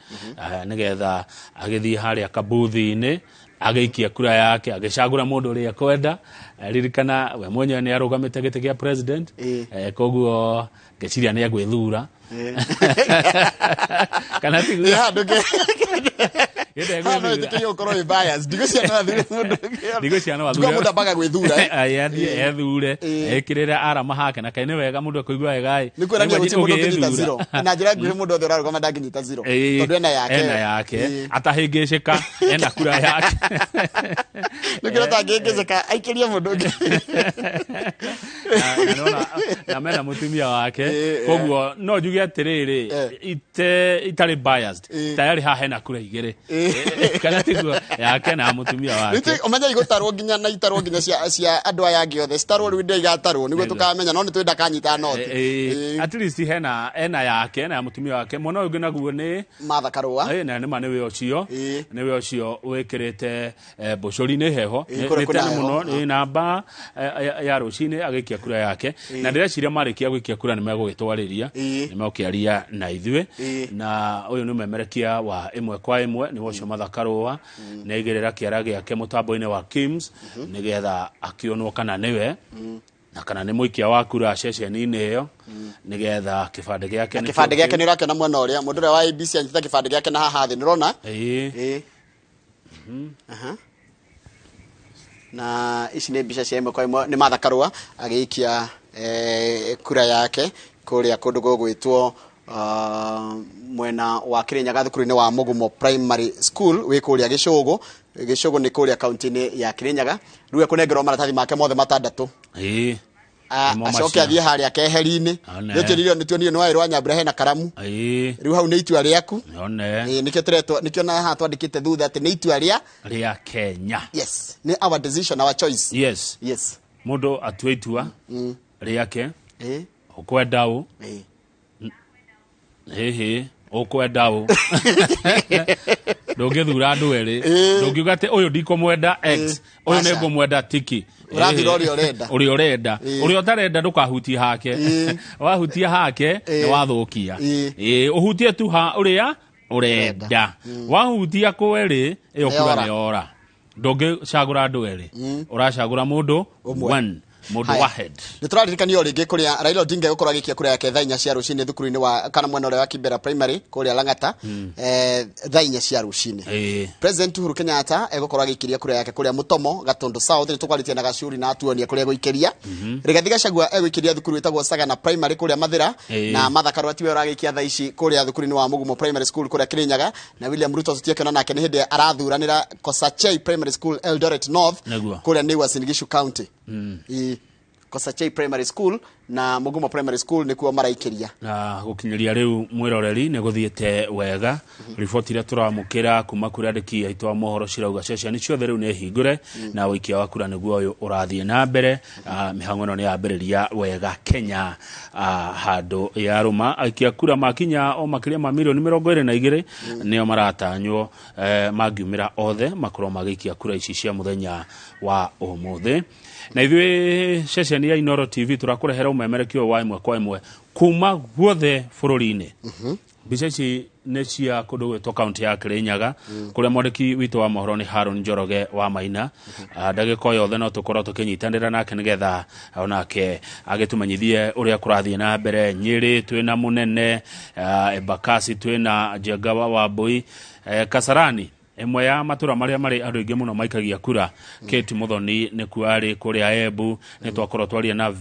nĩgetha agĩthiĩ harĩa kabuthi-inĩ agĩikia kura yake, agĩcagũra mũndũ ũrĩa ekwenda. Ririkana we mwenyewe nĩ arũgamĩte gĩtĩ kĩa president, koguo ngeciria nĩ egwĩthura, kana tiguo? Handũ Gĩte haha no egwĩthura. ĩtĩkĩrie gũkorwo wĩ biased. Ndigwĩciria no athure mũndũ ũngĩ. Ndigwĩciria no Ndigua athure. mũndũ ambaga gwĩthura, eh. Aye, athiĩ ethure, ekĩrĩre arama hake, na kaĩ nĩ wega mũndũ akũigua wega ĩ. Nĩ kuonania Nĩguo gũtirĩ mũndũ ũngĩnyita ũgĩĩthura. zero. Na njĩra nguhĩ, mũndũ wothe ũrarũgama ndangĩnyita zero, tondũ ena yake. Ena yake, atahĩngĩcĩka, ena kura yake. Nĩkĩo atangĩhĩngĩcĩka aikĩrie mũndũ ũngĩ. Na nĩwona, na mena mũtumia wake, koguo no njuge atĩrĩrĩ, ite itarĩ biased, tayari haha hena kura igĩrĩ, kana tiguo? Yake na mũtumia wake. Ũmenye igũtarwo nginya na itarwo nginya cia andũ aya angĩ othe citarwo, rĩu ndĩa igatarwo nĩguo tũkamenya, no nĩ twĩ ndakanyita noti. At least hena, ena yake na ya mũtumia wake. Mwena ũyũ ũngĩ naguo nĩ Martha Karũa. Na nĩma nĩwe ũcio, nĩwe ũcio wĩkĩrĩte mbũcũri, nĩ heho. Kũrĩa Nĩ kwĩna tene heho. mũno, nĩ namba ya rũcinĩ agĩikia kura yake, na ndĩreciria marĩkia gũikia kura nĩ megũgĩtwarĩria, nĩ megũkĩaria na ithuĩ. Na ũyũ nĩ ũmemerekia wa ĩmwe kwa ĩmwe, nĩwe ũcio Martha Karũa, nĩ aigĩrĩra kĩara gĩake mũtambo-inĩ wa KIMS nĩgetha akĩonwo kana nĩwe na kana nĩ mũikia wa kura ceceni-inĩ ĩyo, nĩgetha kĩbandĩ gĩake Na nĩkĩo kĩbandĩ gĩake kĩu. nĩ ũrakĩona mwena ũrĩa mũndũ ũrĩa wa ABC anyitĩte kĩbandĩ gĩake na haha thĩ nĩ ũrona. Aha. Na ici nĩ mbica cia ĩmwe kwa ĩmwe, nĩ Martha Karũa agĩikia kura yake kũrĩa kũndũ gũgwĩtwo mwena wa Kirinyaga, thukuru-inĩ wa Mugumo Primary School wĩ kũrĩa Gĩcũgũ. Gĩcũgũ nĩ kũrĩa kaunti-inĩ ya Kirinyaga. Rĩu ekũnengerwo maratathi make mothe matandatũ. Nĩmo Acoke macio. athiĩ harĩa keheri-inĩ. One. Nĩtuonire nĩ waĩrwo Nyambura hena karamu. Rĩu hau nĩ itua rĩaku. One. Nĩkĩo tũretwo, nĩkĩo na haha twandĩkĩte thutha atĩ nĩ itua rĩa rĩa Kenya. Yes, nĩ our decision, our choice. Yes. Yes. Mũndũ atue itua rĩake. Ũkwenda ũ? Hihi ũkwenda ũ? Ndũngĩthura andũ erĩ. Ndũngiuga atĩ ũyũ ndikũmwenda X, ũyũ nĩ Aca. ngũmwenda tiki. Ũrathura ũrĩa ũrenda. Ũrĩa ũrenda. Ũrĩa ũtarenda ndũkahutie hake. Wahutia hake nĩ wathũkia. Ũhutie tu ha ũrĩa ũrenda. Wahutia kwerĩ ĩyo kura Nĩyora. nĩ yora. Ndũngĩcagũra andũ erĩ. Ũracagũra mũndũ one, mũndũ Haya. wahead. Nä tå raririkanio rä ngä kå rä a Raila Odinga gå korwo agä ikia kura yake thaa 4 cia rå cinä thukuru-inä wa kana mwena å rä a wa Kibera Primary kå rä a Lang'ata, thaa 4 cia rå cinä. President Uhuru Kenyatta egũkorwo agĩikĩria kura yake kũrĩa Mũtomo, Gatundu South. Nĩ tũkwarĩtie na Gacuri na atuonia kũrĩa egũikĩria. Rigathi Gachagua egũikĩria thukuru ĩtagwo Sagana Primary kũrĩa Mathĩra, na Martha Karua tiwe ũragĩikia thaa ici kũrĩa thukuru-inĩ wa Mũgumo Primary School kũrĩa Kirinyaga, na William Ruto tũtiakĩona nake nĩ hĩndĩ arathuranĩra Kosachei Primary School, Eldoret North, kũrĩa nĩ Uasin Gishu County. Kosachei Primary School na Mugumo Primary School nĩkuo maraikĩria. Na gũkinyĩria rĩu mwĩroreri nĩ gũthiĩte wega. Riboti iria tũramũkĩra kuma kũrĩ andĩki aitũ a mohoro cirauga ceceni ciothe rĩu nĩ hingũre na ũikia wa kura nĩguo ũyũ ũrathiĩ na mbere. Mĩhang'o ĩno nĩ yambĩrĩria wega Kenya, handũ ya rũma aikia kura makinya o makĩria ma mirioni 22 nĩo maratanywo, mangiumĩra othe makorwo magĩikia kura ici cia mũthenya wa ũmũthĩ. Na ithuĩ ceceni ya Inooro TV tũrakũrehera ũmemerekio wa ĩmwe kwa ĩmwe kuma guothe bũrũri-inĩ. Mbica ici nĩ cia kũndũ gwĩtwo kaunti ya Kirinyaga, kũrĩa mwandĩki witũ wa mohoro nĩ Haron Njoroge wa Maina. Ndagĩka o yothe no tũkorwo tũkĩnyitanĩra nake nĩgetha onake agĩtũmenyithie ũrĩa kũrathiĩ na mbere. Nyĩrĩ twĩna mũnene, Embakasi twĩna Njenga wa Wambui, Kasarani ĩmwe ya matũra marĩa marĩ andũ aingĩ mũno maikagia kura, Kate Muthoni nĩkuo arĩ kũrĩa Embu. Nĩ twakorwo twaria na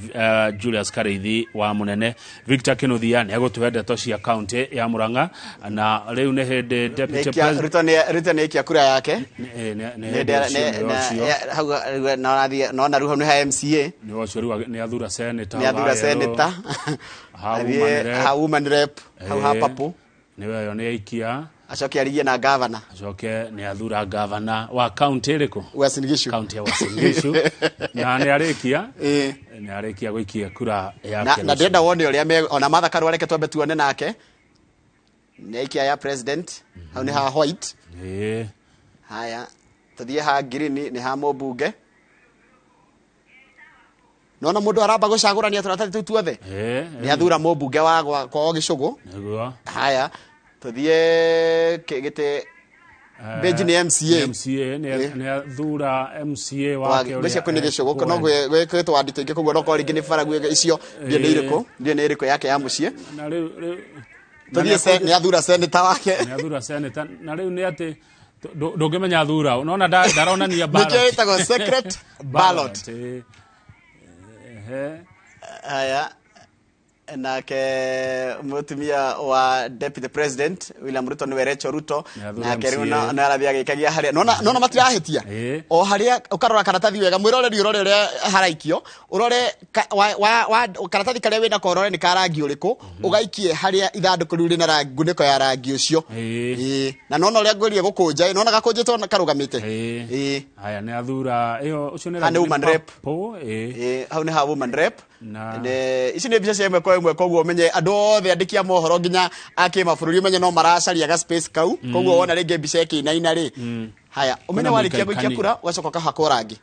Julius Kareithi wa mũnene. Victor Kinuthia nĩ egũtũhe ndeto cia kaunti ya Murang'a, na rĩu nĩ hĩndĩ deputy president Ruto nĩ aikia kura yake. Nĩ hĩndĩ ũcio, nĩ ũcio. Hau nona rĩu hau nĩ ha MCA. Nĩ ũcio rĩu nĩ athura senator. Nĩ athura wa senator. Ha Athiĩ woman rep. ha woman rep hau ha Papu. Nĩwe ĩyo nĩ aikia. Acoke arigie na gavana. Acoke nĩ athura gavana wa kaunti ĩrĩkũ? Uasin Gishu. Kaunti ya Uasin Gishu. Na nĩ arĩkia, nĩ arĩkia gũikia kura yake. Na ndĩrenda wone ũrĩa ona Martha Karua, reke twambe tuone nake nĩ aikia ya president, hau nĩ ha white. Haya, tũthiĩ ha green, nĩ ha mũmbunge. Nona mũndũ aramba gũcagũrania tũratathi tũu tuothe. Nĩ athura mũmbunge wa kwao Gĩcũgũ. Nĩguo. Haya, tũthiĩ gĩtĩ Benji nĩ MCA. MCA nĩ athura MCA wake ũrĩa Ngwĩciria kwĩ nĩ Gĩcũgũ no ekwenda. gwĩtwo wandi tũingĩ, koguo no korwo rĩngĩ nĩ bara icio ndiĩ nĩ irĩkũ, ndiĩ nĩ ĩrĩkũ yake ya mũciĩ. Na rĩu Tũthiĩ nĩ athura senator wake. Nĩ athura senator, na rĩu nĩ atĩ ndũngĩmenya athura ũ. Nona ndaronania ballot. Nĩkĩo ĩtagwo secret ballot. Ehe. Haya, nake mũtumia wa deputy president William Ruto nĩwe Rachel Ruto. Nĩ athura Nake rĩu MCA. no arathiĩ agĩikagia harĩa nona matirahĩtia o harĩa ũkarora karatathi wega mwĩroreri, ũrore ũrĩa haraikio, ũrore wa karatathi karĩa wĩnako, ũrore nĩ ka rangi ũrĩkũ, ũgaikie harĩa ithandũkũ rĩu rĩna ngunĩko ya rangi ũcio. Na nona ũrĩa ngwĩrire gũkũnja, nona gakũnjĩtwo karũgamĩte. Haya, nĩ athura ĩyo ũcio nĩ Ha, nĩ woman rep. Purple. Hau nĩ ha woman rep. Na Ici nĩ mbica cia ĩmwe kwa ĩmwe, koguo ũmenye andũ othe andĩki a mohoro nginya a kĩmabũrũri ũmenye no maracaria ga space kau. Koguo wona rĩngĩ mbica ĩkĩinaina rĩ, haya, ũmenye Kwĩna warĩkia gũikia mũikaikani. kura ũgacoka ũkahakwo rangi.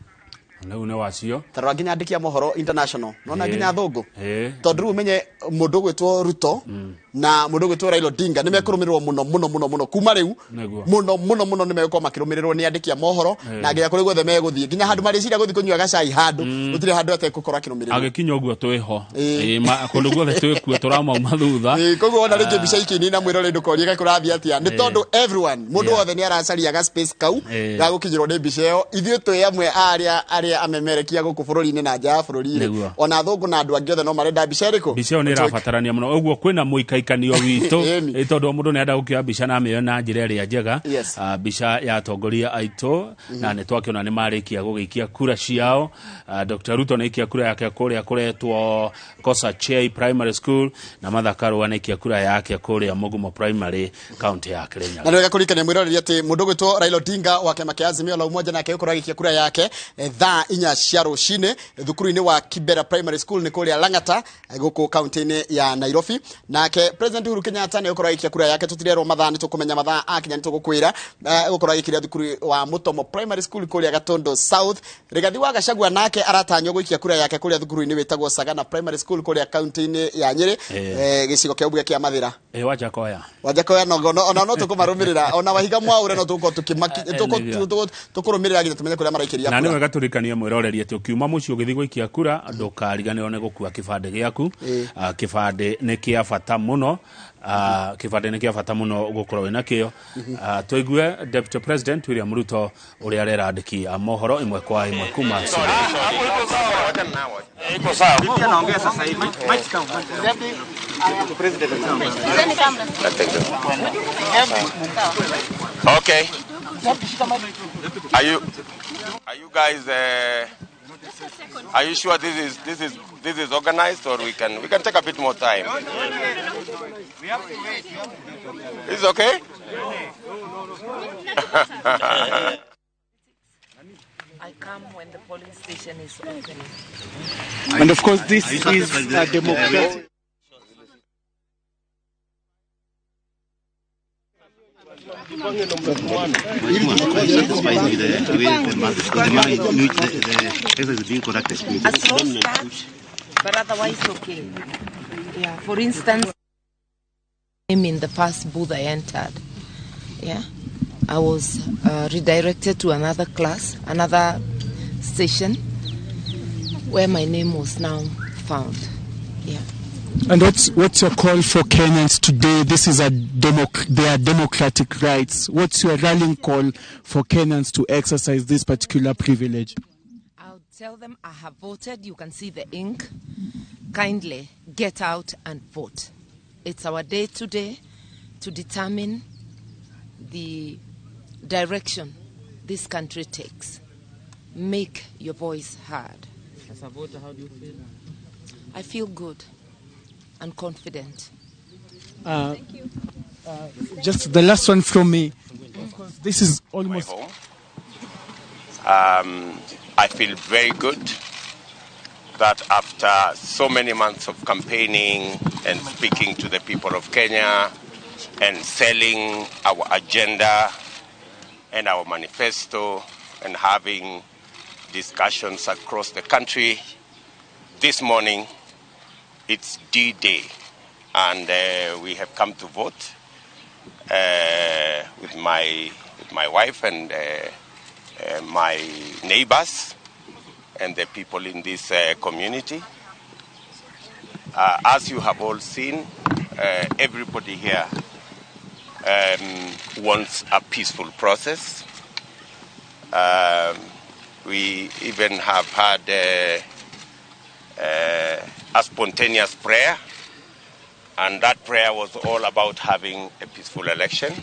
Rĩu nĩ wacio. Tarora nginya andĩki a mohoro international, nona nginya athũngũ, tondũ rĩu ũmenye mũndũ ũgwĩtwo Ruto na mũndũ ũgwĩtwo Raila Odinga nĩ mekũrũmĩrĩrwo mũno mũno mũno mũno kuma rĩu. Mũno mũno mũno nĩ megũkorwo makĩrũmĩrĩrwo nĩ andĩki a mohoro na nginya kũrĩa guothe megũthiĩ, nginya handũ marĩciria gũthiĩ kũnyua gacai handũ, gũtirĩ handũ ategũkorwo akĩrũmĩrĩrwo. Agĩkinya ũguo twĩho. Kũndũ guothe twĩkuo tũramauma thutha. Koguo wona rĩngĩ mbica ikĩinina mwĩrore ndũkorie kaĩ kũrathiĩ atĩa, nĩ tondũ everyone, mũndũ wothe nĩ aracaria ga space kau ga gũkinyĩrwo nĩ mbica ĩyo. Ithuĩ twĩ amwe a arĩa arĩa amemerekia gũkũ bũrũri-inĩ na nja ya bũrũri rĩ, Nĩguo. ona athũngũ na andũ angĩ othe no marenda mbica ĩrĩkũ? Mbica ĩyo nĩ ĩrabatarania mũno, ũguo kwĩna mũikaikanio witũ. Ĩni. Tondũ o mũndũ nĩ enda gũkĩoya mbica na amĩoe na njĩra ĩrĩa njega. Yes. Mbica ya atongoria aitũ, na nĩ twakĩona nĩ marĩkia gũgĩikia kura ciao. Dr. Ruto nĩ aikia kura yake kũrĩa kũretwo Kosachei Primary School, na Martha Karua nĩ aikia kura yake kũrĩa Mugumo Primary, kaunti ya Kirinyaga. Na nĩ wega kũririkania mwĩroreri atĩ mũndũ ũgwĩtwo Raila Odinga wa kĩama kĩa Azimio la Umoja nake gũkorwo agĩikia kura yake thaa 4 cia rũcinĩ thukuru-inĩ wa Kibera Primary School, nĩ kũrĩa Lang'ata, gũkũ kaunti-inĩ ya Nairobi. Nake President Uhuru Kenyatta nĩ gũkorwo agĩikia kura yake, tũtirerwo mathaa, nĩ tũkũmenya mathaa akinya nĩ tũgũkwĩra. Gũkorwo agĩikĩria thukuru wa Mutomo Primary School kũrĩa Gatundu South. Rigathi wa Gachagua nake aratanywo gũikia kura yake kũrĩa thukuru-inĩ wĩtagwo Sagana Primary School kũrĩa kaunti-inĩ ya Nyĩrĩ, gĩcigo kĩa mbunge kĩa Mathĩra. Wajakoya. Wajakoya no no ona no tũkũmarũmĩrĩra, ona Wahiga Mwaure no tũgũkorwo Nĩguo. tũkũrũmĩrĩra nginya tũmenye kũrĩa maraikĩria Na nĩ kura. wega tũrikanie mwĩroreri atĩ ũkiuma mũciĩ ũgĩthiĩ gũikia kura, ndũkariganĩrwo nĩ gũkua kĩbandĩ gĩaku. Kĩbandĩ nĩ kĩa bata mũno. Kĩbandĩ nĩ kĩa bata mũno gũkorwo wĩna kĩo. Tũigue Deputy President William Ruto ũrĩa arera andĩki a mohoro ĩmwe kwa ĩmwe kuma studio. Iko sawa. Anaongea sasa hivi. Okay. Are you guys are you sure this is organized, or we can take a bit more time? Is it okay? I come when the polling station is open. And of course, this is a democratic. Satisfied with the manner in which the exercise is being conducted? A slow start, but otherwise okay. Yeah. For instance, I'm in the first booth I entered. Yeah, I was redirected to another class, another station, where my name was now found. Yeah. And what's your call for Kenyans today? This is their democratic rights. What's your rallying call for Kenyans to exercise this particular privilege? I'll tell them I have voted. You can see the ink. Kindly get out and vote. It's our day today to determine the direction this country takes. Make your voice heard. As a voter, how do you feel? I feel good and confident. Just the last one from me. Of course, this is almost. Home. I feel very good that after so many months of campaigning and speaking to the people of Kenya and selling our agenda and our manifesto and having discussions across the country, this morning it's D-Day, and we have come to vote with my wife and my neighbors and the people in this community. As you have all seen, everybody here wants a peaceful process. We even have had a spontaneous prayer, and that prayer was all about having a peaceful election.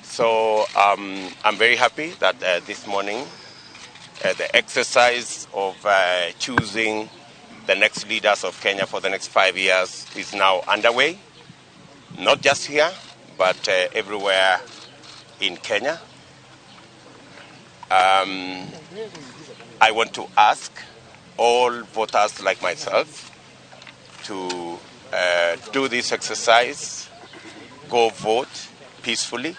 So I'm very happy that this morning the exercise of choosing the next leaders of Kenya for the next 5 years is now underway, not just here, but everywhere in Kenya. I want to ask all voters like myself to do this exercise, go vote peacefully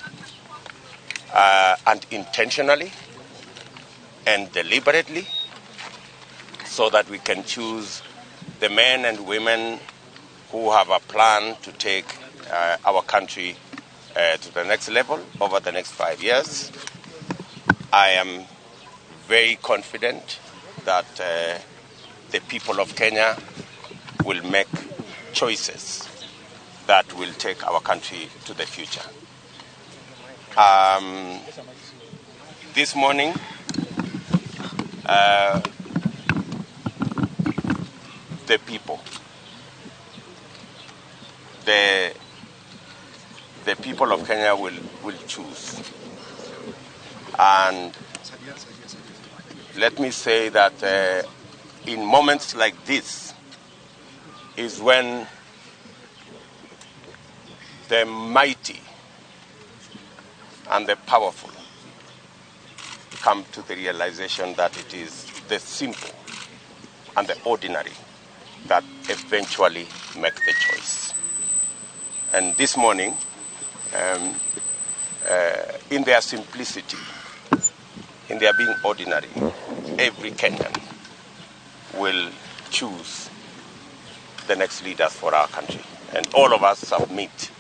and intentionally and deliberately, so that we can choose the men and women who have a plan to take our country to the next level over the next 5 years. I am very confident that the people of Kenya will make choices that will take our country to the future. This morning, The people, the people of Kenya will choose. And let me say that in moments like this is when the mighty and the powerful come to the realization that it is the simple and the ordinary that eventually make the choice. And this morning, in their simplicity, in their being ordinary, every Kenyan will choose the next leaders for our country. And all of us submit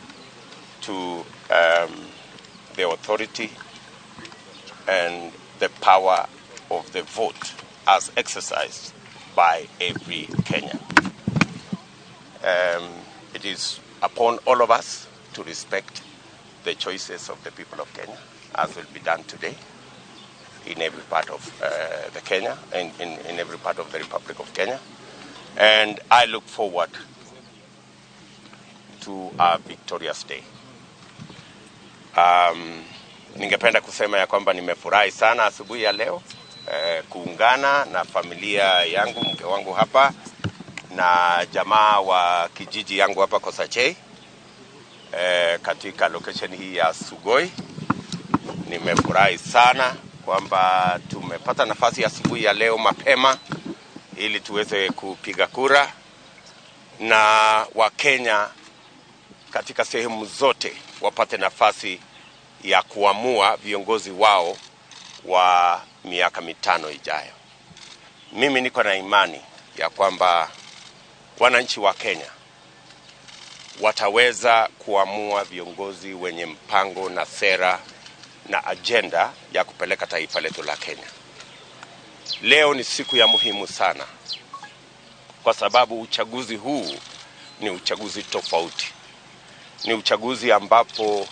to the authority and the power of the vote as exercised by every Kenyan. It is upon all of us to respect the choices of the people of Kenya, as will be done today in every part of the Kenya, in every part of the Republic of Kenya. And I look forward to a victorious day. Ningependa kusema ya kwamba nimefurahi sana asubuhi ya leo kuungana na familia yangu, mke wangu hapa na jamaa wa kijiji yangu hapa Kosachei katika location hii ya Sugoi. Nimefurahi sana kwamba tumepata nafasi asubuhi ya leo mapema ili tuweze kupiga kura na Wakenya katika sehemu zote wapate nafasi ya kuamua viongozi wao wa miaka 5 ijayo. Mimi niko na imani ya kwamba wananchi wa Kenya wataweza kuamua viongozi wenye mpango na sera na agenda ya kupeleka taifa letu la Kenya. Leo ni siku ya muhimu sana kwa sababu uchaguzi huu ni uchaguzi tofauti. Ni uchaguzi ambapo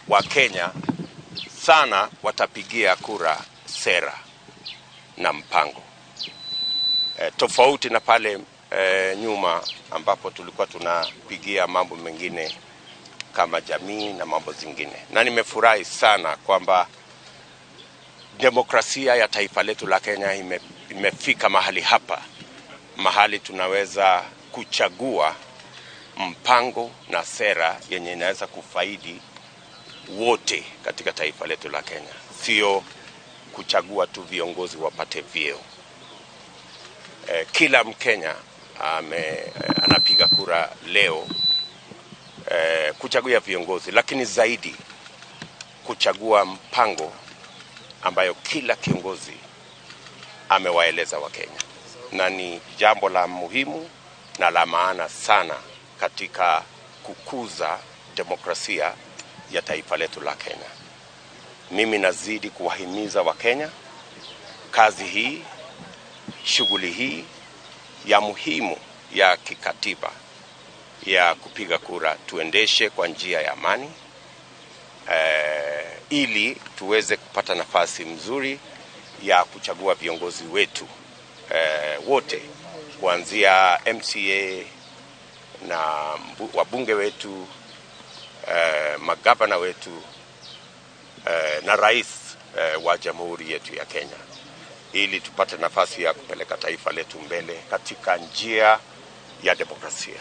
Wakenya sana watapigia kura sera na mpango. Tofauti na pale nyuma ambapo tulikuwa tunapigia mambo mengine kama jamii na mambo zingine. Na nimefurahi sana kwamba demokrasia ya taifa letu la Kenya imefika mahali hapa, mahali tunaweza kuchagua mpango na sera yenye inaweza kufaidi wote katika taifa letu la Kenya, sio kuchagua tu viongozi wapate vyeo. Kila Mkenya anapiga kura leo kuchagua viongozi, lakini zaidi kuchagua mpango ambayo kila kiongozi amewaeleza Wakenya, na ni jambo la muhimu na la maana sana katika kukuza demokrasia ya taifa letu la Kenya. Mimi nazidi kuwahimiza Wakenya kazi hii, shughuli hii ya muhimu ya kikatiba ya kupiga kura tuendeshe kwa njia ya amani, ili tuweze kupata nafasi mzuri ya kuchagua viongozi wetu wote, kuanzia MCA na wabunge wetu, magavana wetu, na rais wa jamhuri yetu ya Kenya, ili tupate nafasi ya kupeleka taifa letu mbele katika njia ya demokrasia.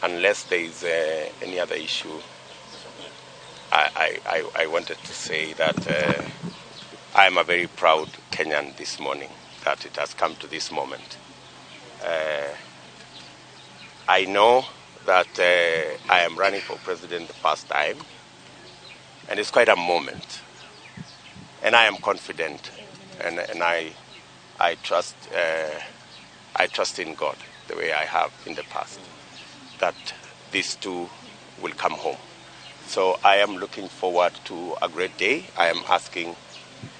Unless there is any other issue, I wanted to say that I am a very proud Kenyan this morning that it has come to this moment. I know that I am running for president the first time, and it's quite a moment. And I am confident, and I trust in God the way I have in the past, that these two will come home. So I am looking forward to a great day. I am asking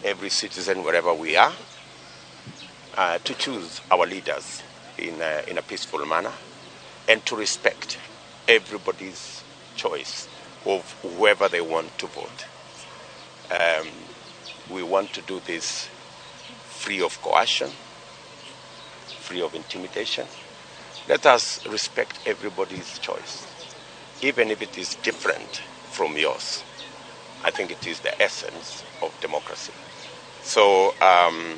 every citizen, wherever we are, to choose our leaders in a peaceful manner, and to respect everybody's choice of whoever they want to vote. We want to do this free of coercion, free of intimidation. Let us respect everybody's choice, even if it is different from yours. I think it is the essence of democracy. So I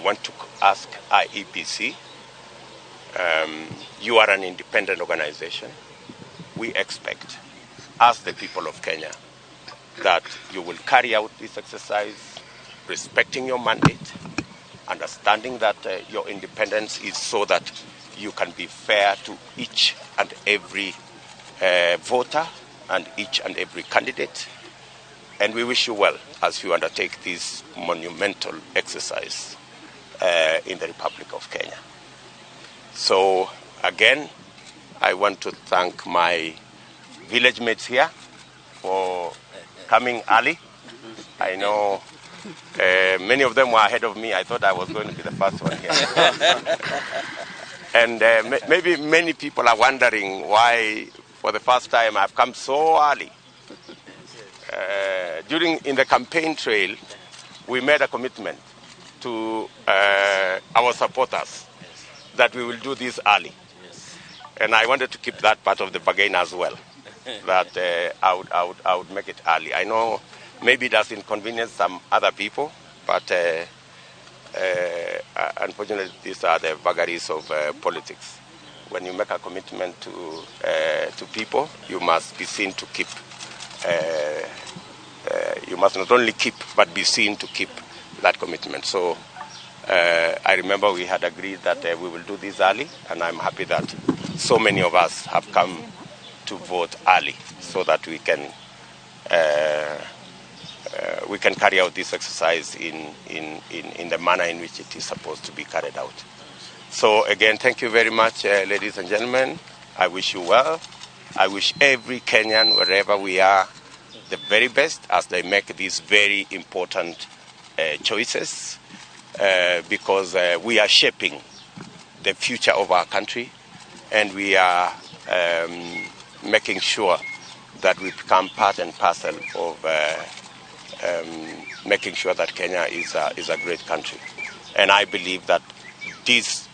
want to ask IEBC, you are an independent organization. We expect, as the people of Kenya, that you will carry out this exercise respecting your mandate, understanding that your independence is so that you can be fair to each and every voter and each and every candidate. And we wish you well as you undertake this monumental exercise in the Republic of Kenya. So, again, I want to thank my village mates here for coming early. I know many of them were ahead of me. I thought I was going to be the first one here. And maybe many people are wondering why, for the first time, I've come so early. In the campaign trail, we made a commitment to our supporters that we will do this early. And I wanted to keep that part of the bargain as well, that I would make it early. I know maybe it has inconvenienced some other people, but unfortunately these are the vagaries of politics. When you make a commitment to people, you must be seen to keep. You must not only keep, but be seen to keep that commitment. So I remember we had agreed that we will do this early, and I'm happy that so many of us have come to vote early so that we can carry out this exercise in the manner in which it is supposed to be carried out. So again, thank you very much, ladies and gentlemen. I wish you well. I wish every Kenyan, wherever we are, the very best as they make these very important choices, because we are shaping the future of our country, and we are making sure that we become part and parcel of making sure that Kenya is a great country. And I believe that this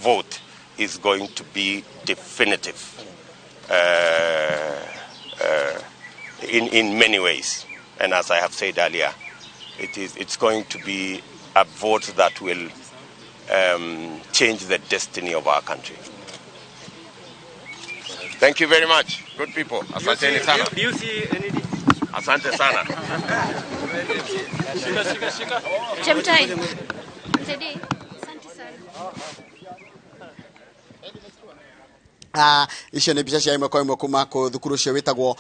vote is going to be definitive in many ways. And as I have said earlier, it's going to be a vote that will change the destiny of our country. Thank you very much. Good people. Asante sana. Do you see any... Asante sana. Shika, shika, shika. Chemtai. Msaidie. Asante sana. Icio nĩ mbica cia ĩmwe kwa ĩmwe kuma kũ thukuru ũcio wĩtagwo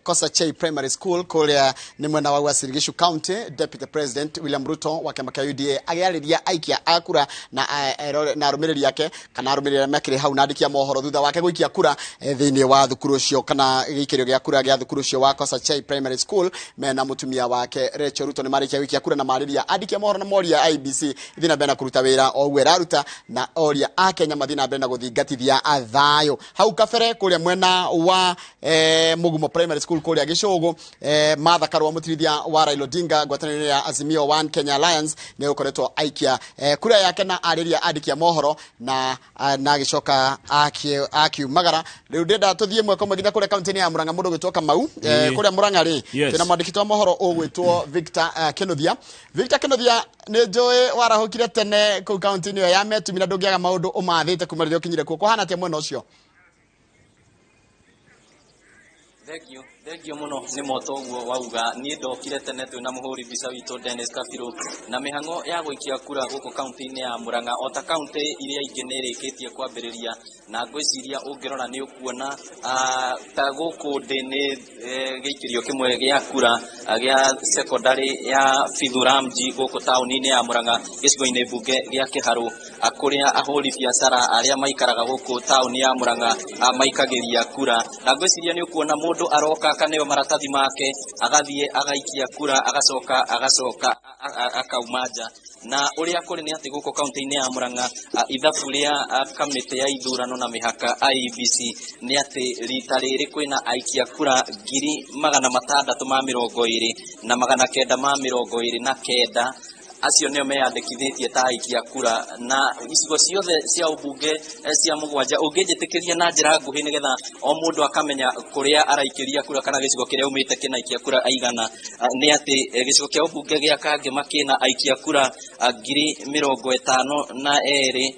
Kosachei Primary School kũrĩa nĩ mwena wa Uasin Gishu County. Deputy President William Ruto wa kĩama kĩa UDA agĩarĩria aikia a kura na arũmĩrĩri ake kana arũmĩrĩri arĩa mekĩrĩ hau na andĩki a mohoro thutha wake gũikia kura thĩinĩ wa thukuru ũcio kana gĩikĩrio gĩa kura gĩa thukuru ũcio wa Kosachei Primary School mena mũtumia wake Rachel Ruto nĩ marĩkia gũikia kura na marĩria andĩki a mohoro na moria IEBC ithiĩ na mbere na kũruta wĩra o ũguo ĩraruta na oria a Kenya mathiĩ na mbere na gũthingatithia thayũ. Hau kabere kũrĩa mwena wa Mugumo Primary School kũrĩa Gĩcũgũ, Martha Karua mũtirithia wa Raila Odinga ngwatanĩro ya Azimio One Kenya Alliance nĩ ũkoretwo aikia kura yake na arĩria andĩki a mohoro na agĩcoka akiumagara. Rĩu ndĩrenda tũthiĩ mweko ũmwe nginya kũrĩa kaunti-inĩ ya Murang'a mũndũ ũgwĩtwo Kamau. Kũrĩa Murang'a rĩ twĩna mwandĩki wa mohoro ũgwĩtwo Victor Kinuthia. Victor Kinuthia, nĩ njũĩ warahũkire tene kũu kaunti-inĩ ĩyo ya Metumi na ndũngĩaga maũndũ ũmathĩte kuma rĩrĩa ũkinyire kuo. Kũhana atĩa mwena ũcio? Thengio muno nĩ moto ũguo wauga. Niĩ ndokire tene twĩna mũhũri mbica witũ Dennis Kabirũ na mĩhang'o ya gũikia kura gũkũ kaunti-inĩ ya Murang'a o ta kaunti iria ingĩ nĩ ĩrĩkĩtie kwambĩrĩria, na ngwĩciria ũngĩrora nĩ ũkuona ta gũkũ ndĩ nĩ gĩikĩrio kĩmwe gĩa kura gĩa secondary ya Fithuramji gũkũ taũni-inĩ ya Murang'a gĩcigo-inĩ mbunge gĩa Kĩharũ, kũrĩa ahũri biacara arĩa maikaraga gũkũ taũni ya Murang'a maikagĩria kura, na ngwĩciria nĩ ũkuona mũndũ aroka akaneo maratathi make agathiĩ agaikia kura agacoka Akauma nja na ũrĩa kũrĩ nĩ atĩ gũkũ kaunti-inĩ ya Murang'a, ithabu rĩa kamĩtĩ ya ithurano na mĩhaka IEBC nĩ atĩ rita rĩrĩ kwĩna aikia kura 622,929. Acio nĩo meyandĩkithĩtie ta aikia kura na icigo ciothe cia ũmbunge cia mũgwanja. Ũngĩnjĩtĩkĩria na njĩra nguhĩ, nĩgetha o mũndũ akamenya kũrĩa araikĩria kura kana gĩcigo kĩrĩa aumĩte kĩna aikia kura aigana, nĩ atĩ gĩcigo kĩa ũmbunge gĩa Kangema kĩna aikia kura 52,000,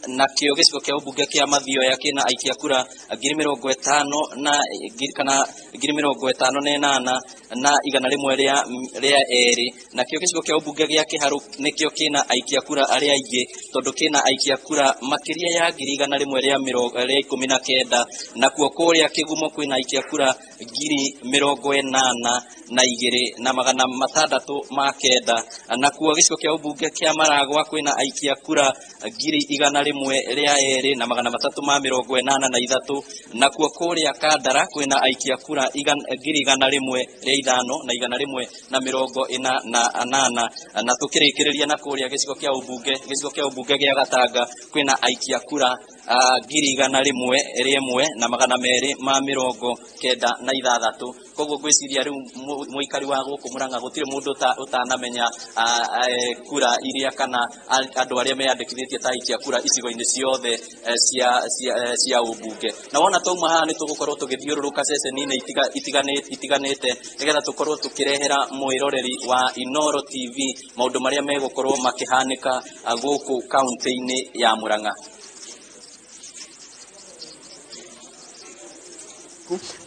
nakĩo gĩcigo kĩa ũmbunge kĩa Mathioya kĩna aikia kura ngiri mĩrongo ĩtano na ngiri kana 58,102. Nakĩo gĩcigo kĩa ũmbunge gĩa Kĩharũ nĩkĩo kĩna aikia kura arĩa aingĩ, tondũ kĩna aikia kura makĩria ya 119,000. Nakuo kũrĩa Kĩgumo kwĩna aikia kura 82,609. Nakuo gĩcigo kĩa ũmbunge kĩa Maragwa kwĩna aikia kura 102,383. Nakuo kũrĩa Kandara kwĩna aikia kura 105,148. Na tũkĩrĩkĩrĩria na kũrĩa gĩcigo kĩa ũmbunge gĩa Gatanga kwĩna aikia kura 101,296. Koguo ngwĩciria rĩu mũikari wa gũkũ Murang'a gũtirĩ mũndũ ũtanamenya kura iria kana andũ arĩa meyandĩkithĩtie ta aikia kura icigo-inĩ ciothe cia ũmbunge. Na wona twauma haha, nĩ tũgũkorwo tũgĩthiũrũrũka ceceni-inĩ itiganĩte nĩgetha tũkorwo tũkĩrehera mwĩroreri wa Inoro TV maũndũ marĩa megũkorwo makĩhanĩka gũkũ kaunti-inĩ ya Murang'a.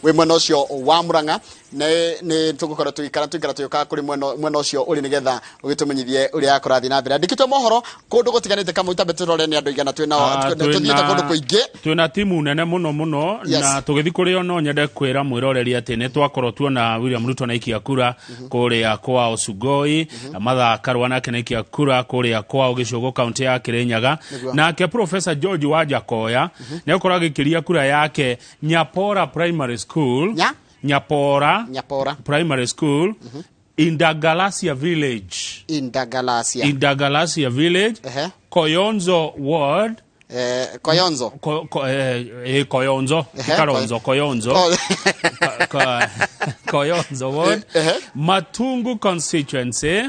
Wĩ mwena ũcio wa Murang'a, nĩ tũgũkorwo tũgĩikara tũikara tũgĩũkaga kũrĩ mwena ũcio ũrĩ nĩgetha ũgĩtũmenyithie ũrĩa kũrathiĩ na mbere. Andĩkĩtwo mohoro kũndũ gũtiganĩte, kamau tambe tũrore nĩ andũ igana twĩ nao. Tũthiĩte kũndũ kũingĩ. Twĩna timu nene mũno mũno. Na tũgĩthiĩ kũrĩ o, no nyende kwĩra mwĩroreri atĩ nĩ twakorwo tuona William Ruto na ikia kura kũrĩa kwao Sugoi, Martha Karua nake na ikia kura kũrĩa kwao Gĩcũgũ, kaunti ya Kĩrĩnyaga. Nake Professor George Wajackoyah nĩ akorwo agĩkĩria kura yake Nyapora Primary School. Nya? Nyapora. Nyapora. Primary School, Indagalasia Village. Indagalasia. Indagalasia Village, Koyonzo Ward. Koyonzo. Koyonzo. Karonzo, Koyonzo. Koyonzo Ward, Matungu Constituency,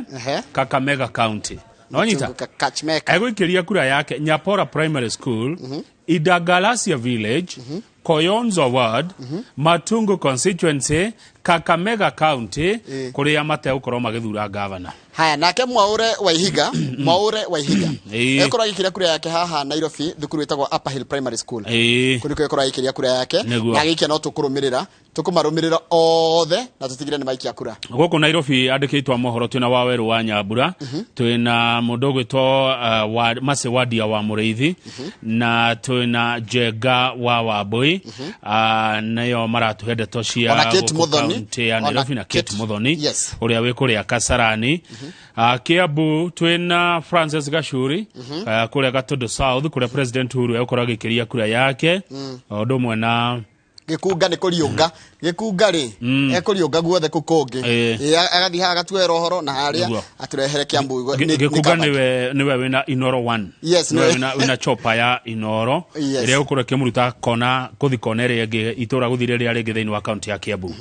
Kakamega County. Nonyita? Kachmeka. Egũikĩria kura yake Nyapora Primary School, Idagalasia Village, Koyonzo Ward, Matungu Constituency, Kakamega County, kũrĩa mategũkorwo magĩthura gavana. Haya, nake Mwaure Waihiga, Mwaure Waihiga ekorwo agĩikĩria kura yake haha Nairobi, thukuru ĩtagwo Upper Hill Primary School. Kũu nĩkuo ekorwo agĩikĩria kura yake. Na agĩikia, no tũkũrũmĩrĩra, tũkũmarũmĩrĩra othe na tũtigĩre nĩ maikia kura. Gũkũ Nairobi andĩkĩtwo mohoro twĩna Wawerũ wa Nyambura, twĩna mũndũ ũgwĩtwo Mercy Wadia wa Mũrĩithi, na twĩna Njenga wa Wambui, nĩo maratũhe ndeto cia Ona Kate gũkũ Muthoni. kaunti ya Ona Nairobi, na Kate Muthoni Yes. ũrĩa wĩ kũrĩa Kasarani. Kiambu twĩna Francis Gachuri, kũrĩa Gatundu South, kũrĩa President Uhuru egũkorwo agĩkĩria kura yake, o ũndũ ũmwe na Gĩkunga nĩ kũriũnga, Gĩkunga rĩ, ekũriũnga guothe kũu kũngĩ. Agathiĩ haha agatuera ũhoro na harĩa atũrehere Kiambu. Gĩkunga Covered. nĩwe wĩna Inoro One. Yes, Nĩwe wĩna chopa ya Inoro ĩrĩa ĩgũkorwo ĩkĩmũruta kona kũthi kona ĩrĩa ĩngĩ, itũra gũthi rĩrĩa rĩngĩ thĩinĩ wa kaunti ya Kiambu.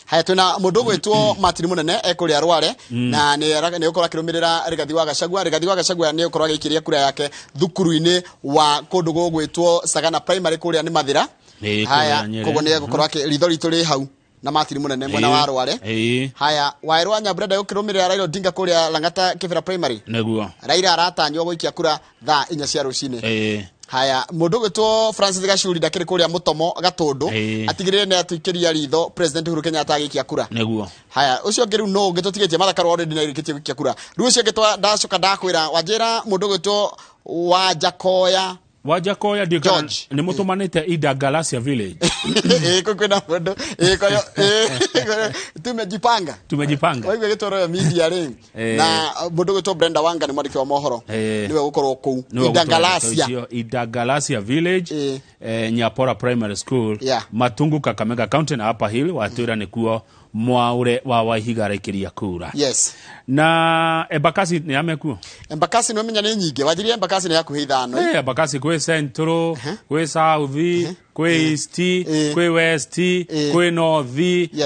Haya, twĩna mũndũ ũgwĩtwo Martin Mũnene ekũrĩa Rware, na nĩ ũkorwo akĩrũmĩrĩra Rigathi wa Gachagua. Rigathi wa Gachagua nĩ ũkorwo agĩikĩria kura yake thukuru-inĩ wa kũndũ gũgwĩtwo Sagana Primary, kũrĩa nĩ Mathĩra. Haya, kũrĩa Nyĩrĩ. Koguo nĩ egũkorwo ritho ritũ rĩ hau na Martin Mũnene mwena wa Rware. Haya, Waerũ wa Nyambura ndegũkĩrũmĩrĩra Raila Odinga kũrĩa Lang'ata Kĩbĩra Primary. Raila aratanywo gũikia kura thaa 4 cia rũcinĩ. Haya, mũndũ ũgwĩtwo Francis Gachuri ndakĩrĩ kũrĩa Mũtomo Gatũndũ, atigĩrĩre nĩ atũikĩria ritho President Uhuru Kenyatta agĩikia kura. Haya, ũcio ũngĩ rĩu no ũngĩ tũtigĩtie Martha Karua already nĩ arĩkĩtie gũikia kura. Rĩu ũcio ũngĩ ndacoka ndakwĩra wanjĩra mũndũ ũgwĩtwo Wajackoyah. Wajackoyah ndiũ kana nĩ mũtũmanĩte Idagalasia Village. Ĩĩ, kũu kwĩna mũndũ, ĩĩ, koyo, ĩĩ, tumejipanga. Tumejipanga. Waigua gĩtwaro ya media rĩ, na mũndũ ũgwĩtwo Brenda Wanga nĩ mwandĩki wa mohoro, nĩwe gũkorwo kũu Nĩwe gũtwara Idagalasia. ndeto icio. Idagalasia Village, Nyapora Primary School, Matungu, Kakamega County, na Upper Hill watwĩra nĩkuo Mwaure wa Waihiga araikĩria kura. Yes. Na Embakasi nĩ amekuo. Embakasi nĩ menya nĩ nyingĩ. Wanjirie Embakasi nĩ hakuhĩ 5. Embakasi kwĩ Central, kwĩ South, kwĩ East, kwĩ West, kwĩ North.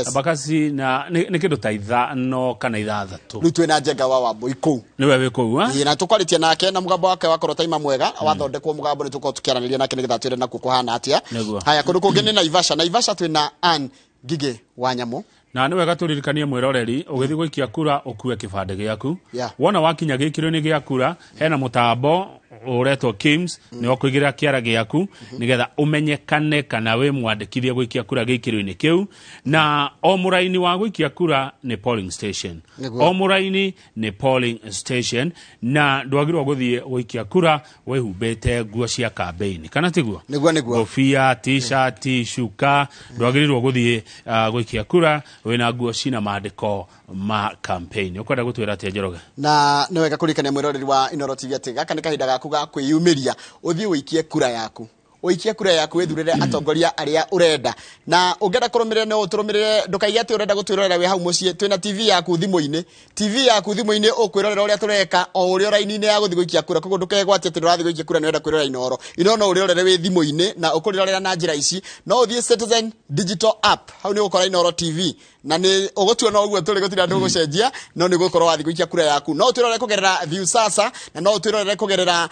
Embakasi na nĩ kĩndũ ta 5 kana 6. Rĩu twĩna Njenga wa Wambui kũu. Nĩwe wĩ kũu, ha? Ĩĩ, na tũkwarĩtie nake na mũgambo wake wakorwo taima mwega, wathondekwo mũgambo nĩ tũkorwo tũkĩaranĩria nake nĩgetha twĩre nakuo kũhana atĩa. Haya, kũndũ kũngĩ nĩ Naivasha. Naivasha twĩna Ann Ngigĩ wa Nyamũ. Na nĩ wega tũririkanie mwĩroreri ũgĩthiĩ gũikia kura ũkue kĩbandĩ gĩaku. Wona wakinya gĩikĩro-inĩ gĩa kura hena mũtambo ũretwo KIMS nĩ ũkũigĩrĩra kĩara gĩaku nĩgetha ũmenyekane kana wĩ mwandĩkithie gũikia kura gĩikĩro-inĩ kĩu. Na o mũraini wa gũikia kura nĩ polling station. O mũraini nĩ polling station, na ndwagĩrĩirwo gũthiĩ gũikia kura wĩhumbĩte nguo cia campaign, kana tiguo? Nĩguo, nĩguo. Ngobia, t-shirt, cuka, ndwagĩrĩirwo gũthiĩ gũikia kura wĩna nguo cina maandĩko ma campaign. Ũkwenda gũtwĩra atĩa Njoroge? Na nĩ wega kũririkania mwĩroreri wa Inooro TV atĩ gaka nĩ kahinda gaku ga kwĩyumĩria ũthiĩ ũikie kura yaku. Ũikie kura yaku wĩthurĩre atongoria arĩa ũrenda. Na ũngĩenda kũrũmĩrĩra no ũtũrũmĩrĩre, ndũkaige atĩ ũrenda gũtwĩrorera wĩ hau mũciĩ. Twĩna TV yaku thimũ-inĩ. TV yaku thimũ-inĩ ũkwĩrorera ũrĩa tũreka o ũrĩa raini-inĩ ya gũthiĩ gũikia kura. Koguo ndũkegwatie atĩ ndũrathiĩ gũikia kura nĩ ũrenda kwĩrorera Inooro. Inooro no ũrĩrorere wĩ thimũ-inĩ na ũkũrĩrorera na njĩra ici. No ũthiĩ Citizen Digital App, hau nĩ ũgũkora Inooro TV. Na nĩ ũgũtuona ũguo tũrĩ gũtirĩ andũ ũgũcenjia, no nĩ ũgũkorwo wathiĩ gũikia kura yaku. No ũtwĩrorere kũgerera Viusasa na no ũtwĩrorere kũgerera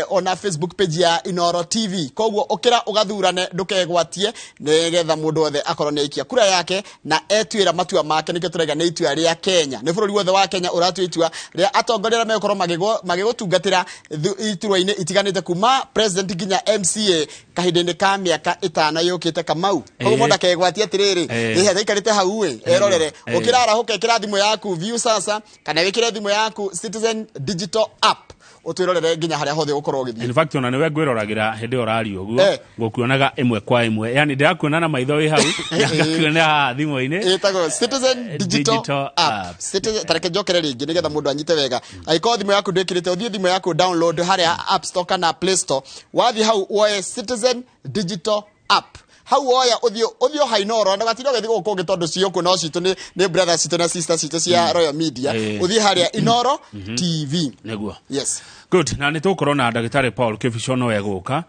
ona Facebook page ya Inooro TV. Koguo ũkĩra ũgathurane ndũkegwatie nĩgetha mũndũ wothe akorwo nĩ aikia kura yake na etuĩra matua make. Nĩkĩo tũraiga nĩ itua rĩa Kenya, nĩ bũrũri wothe wa Kenya ũratua itua rĩa atongoria arĩa megũkorwo magĩgũtungatĩra iturwa-inĩ itiganĩte kuma president nginya MCA kahinda-inĩ ka mĩaka 5 yũkĩte. Kamau, koguo mũndũ akegwatie atĩrĩrĩ, ĩhĩ aikarĩte hau ĩ erorere. Ũkĩra arahũka, ĩkĩra thimũ yaku Viusasa kana wĩkĩre thimũ yaku Citizen Digital App ũtwĩrorere nginya harĩa hothe ũgũkorwo ũgĩthiĩ. In fact ona nĩwe ngwĩroragĩra hĩndĩ ĩyo ũraria ũguo, ngũkuonaga ĩmwe kwa ĩmwe, yani ndĩrakuona na maitho wĩ hau na ngakuona haha thimũ-inĩ. Ĩtagwo Citizen Digital App. Citizen, tareke njokere rĩngĩ nĩgetha mũndũ anyite wega. Angĩkorwo thimũ yaku ndwĩkĩrĩte, ũthiĩ thimũ yaku download harĩa App Store kana Play Store. Wathiĩ hau woe Citizen Digital App. Hau woya ũthiĩ o Inooro, ndũgatinde ũgĩthiĩ gũkũ kũngĩ tondũ ciũkũ no citũ nĩ brothers citũ na sisters citũ cia Royal Media. Ũthiĩ harĩa Inooro TV. Nĩguo. Yes. Good. Na nĩ tũgũkorwo na ndagĩtarĩ Paul Kĩbico no egũka.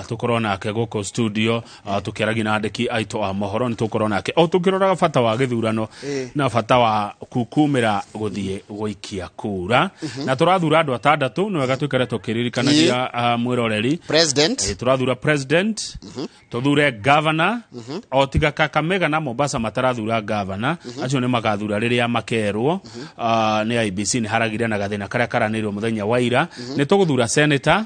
Tũkorwo nake gũkũ studio, tũkĩaragia na andĩki aitũ a mohoro. Nĩ tũgũkorwo nake o tũkĩroraga bata wa gĩthurano na bata wa kumĩra gũthiĩ gũikia kura. Na tũrathura andũ 6, nĩ wega tũikare tũkĩririkanagia mwĩroreri. President. Tũrathura president, tũthure governor, o tiga Kakamega na Mombasa matarathura governor, acio nĩ magathura rĩrĩa makerwo nĩ IEBC. Nĩ haragire na gathĩna karĩa karanĩirwo mũthenya wa ira. Nĩ tũgũthura senator,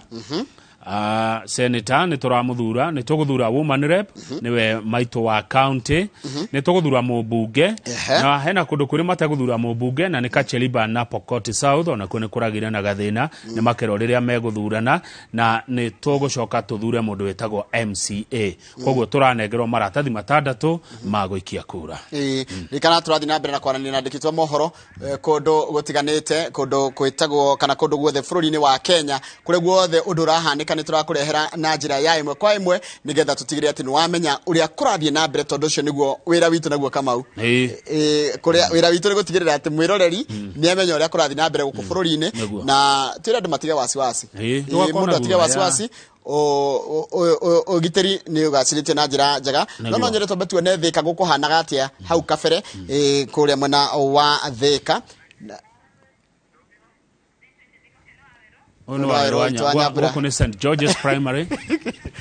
senator nĩ tũramũthura, nĩ tũgũthura woman rep nĩwe maitũ wa county, nĩ tũgũthura mũmbunge, na hena kũndũ kũrĩ mategũthura mũmbunge na nĩ Kacheliba na Pokot South, onakuo nĩ kũragire na gathĩna, nĩ makerwo rĩrĩa megũthurana. Na nĩ tũgũcoka tũthure mũndũ wĩtagwo MCA. Koguo tũranengerwo maratathi 6 ma gũikia kura. Rikana tũrathiĩ na mbere na kwaranĩria na andĩki a mohoro kũndũ gũtiganĩte, kũndũ kwĩtagwo kana kũndũ guothe bũrũri-inĩ wa Kenya, kũrĩa guothe ũndũ ũrahanĩka nĩ tũrakũrehera na njĩra ya ĩmwe kwa ĩmwe nĩgetha tũtigĩrĩre atĩ nĩ wamenya ũrĩa kũrathiĩ na mbere, tondũ ũcio nĩguo wĩra witũ naguo Kamau. Kũrĩa wĩra witũ nĩ gũtigĩrĩra atĩ mwĩroreri nĩ amenya ũrĩa kũrathiĩ na mbere gũkũ bũrũri-inĩ, na twĩre andũ matige wasiwasi. Mũndũ atige wasiwasi, ũgitĩri nĩ ũgacĩrĩtio na njĩra njega. No nyende twambe tuone Thĩka gũkũhanaga atĩa hau kabere, kũrĩa mwena wa Thĩka. Ũyũ nĩ Wawerũ wa Nyambura, gũkũ nĩ St George's Primary.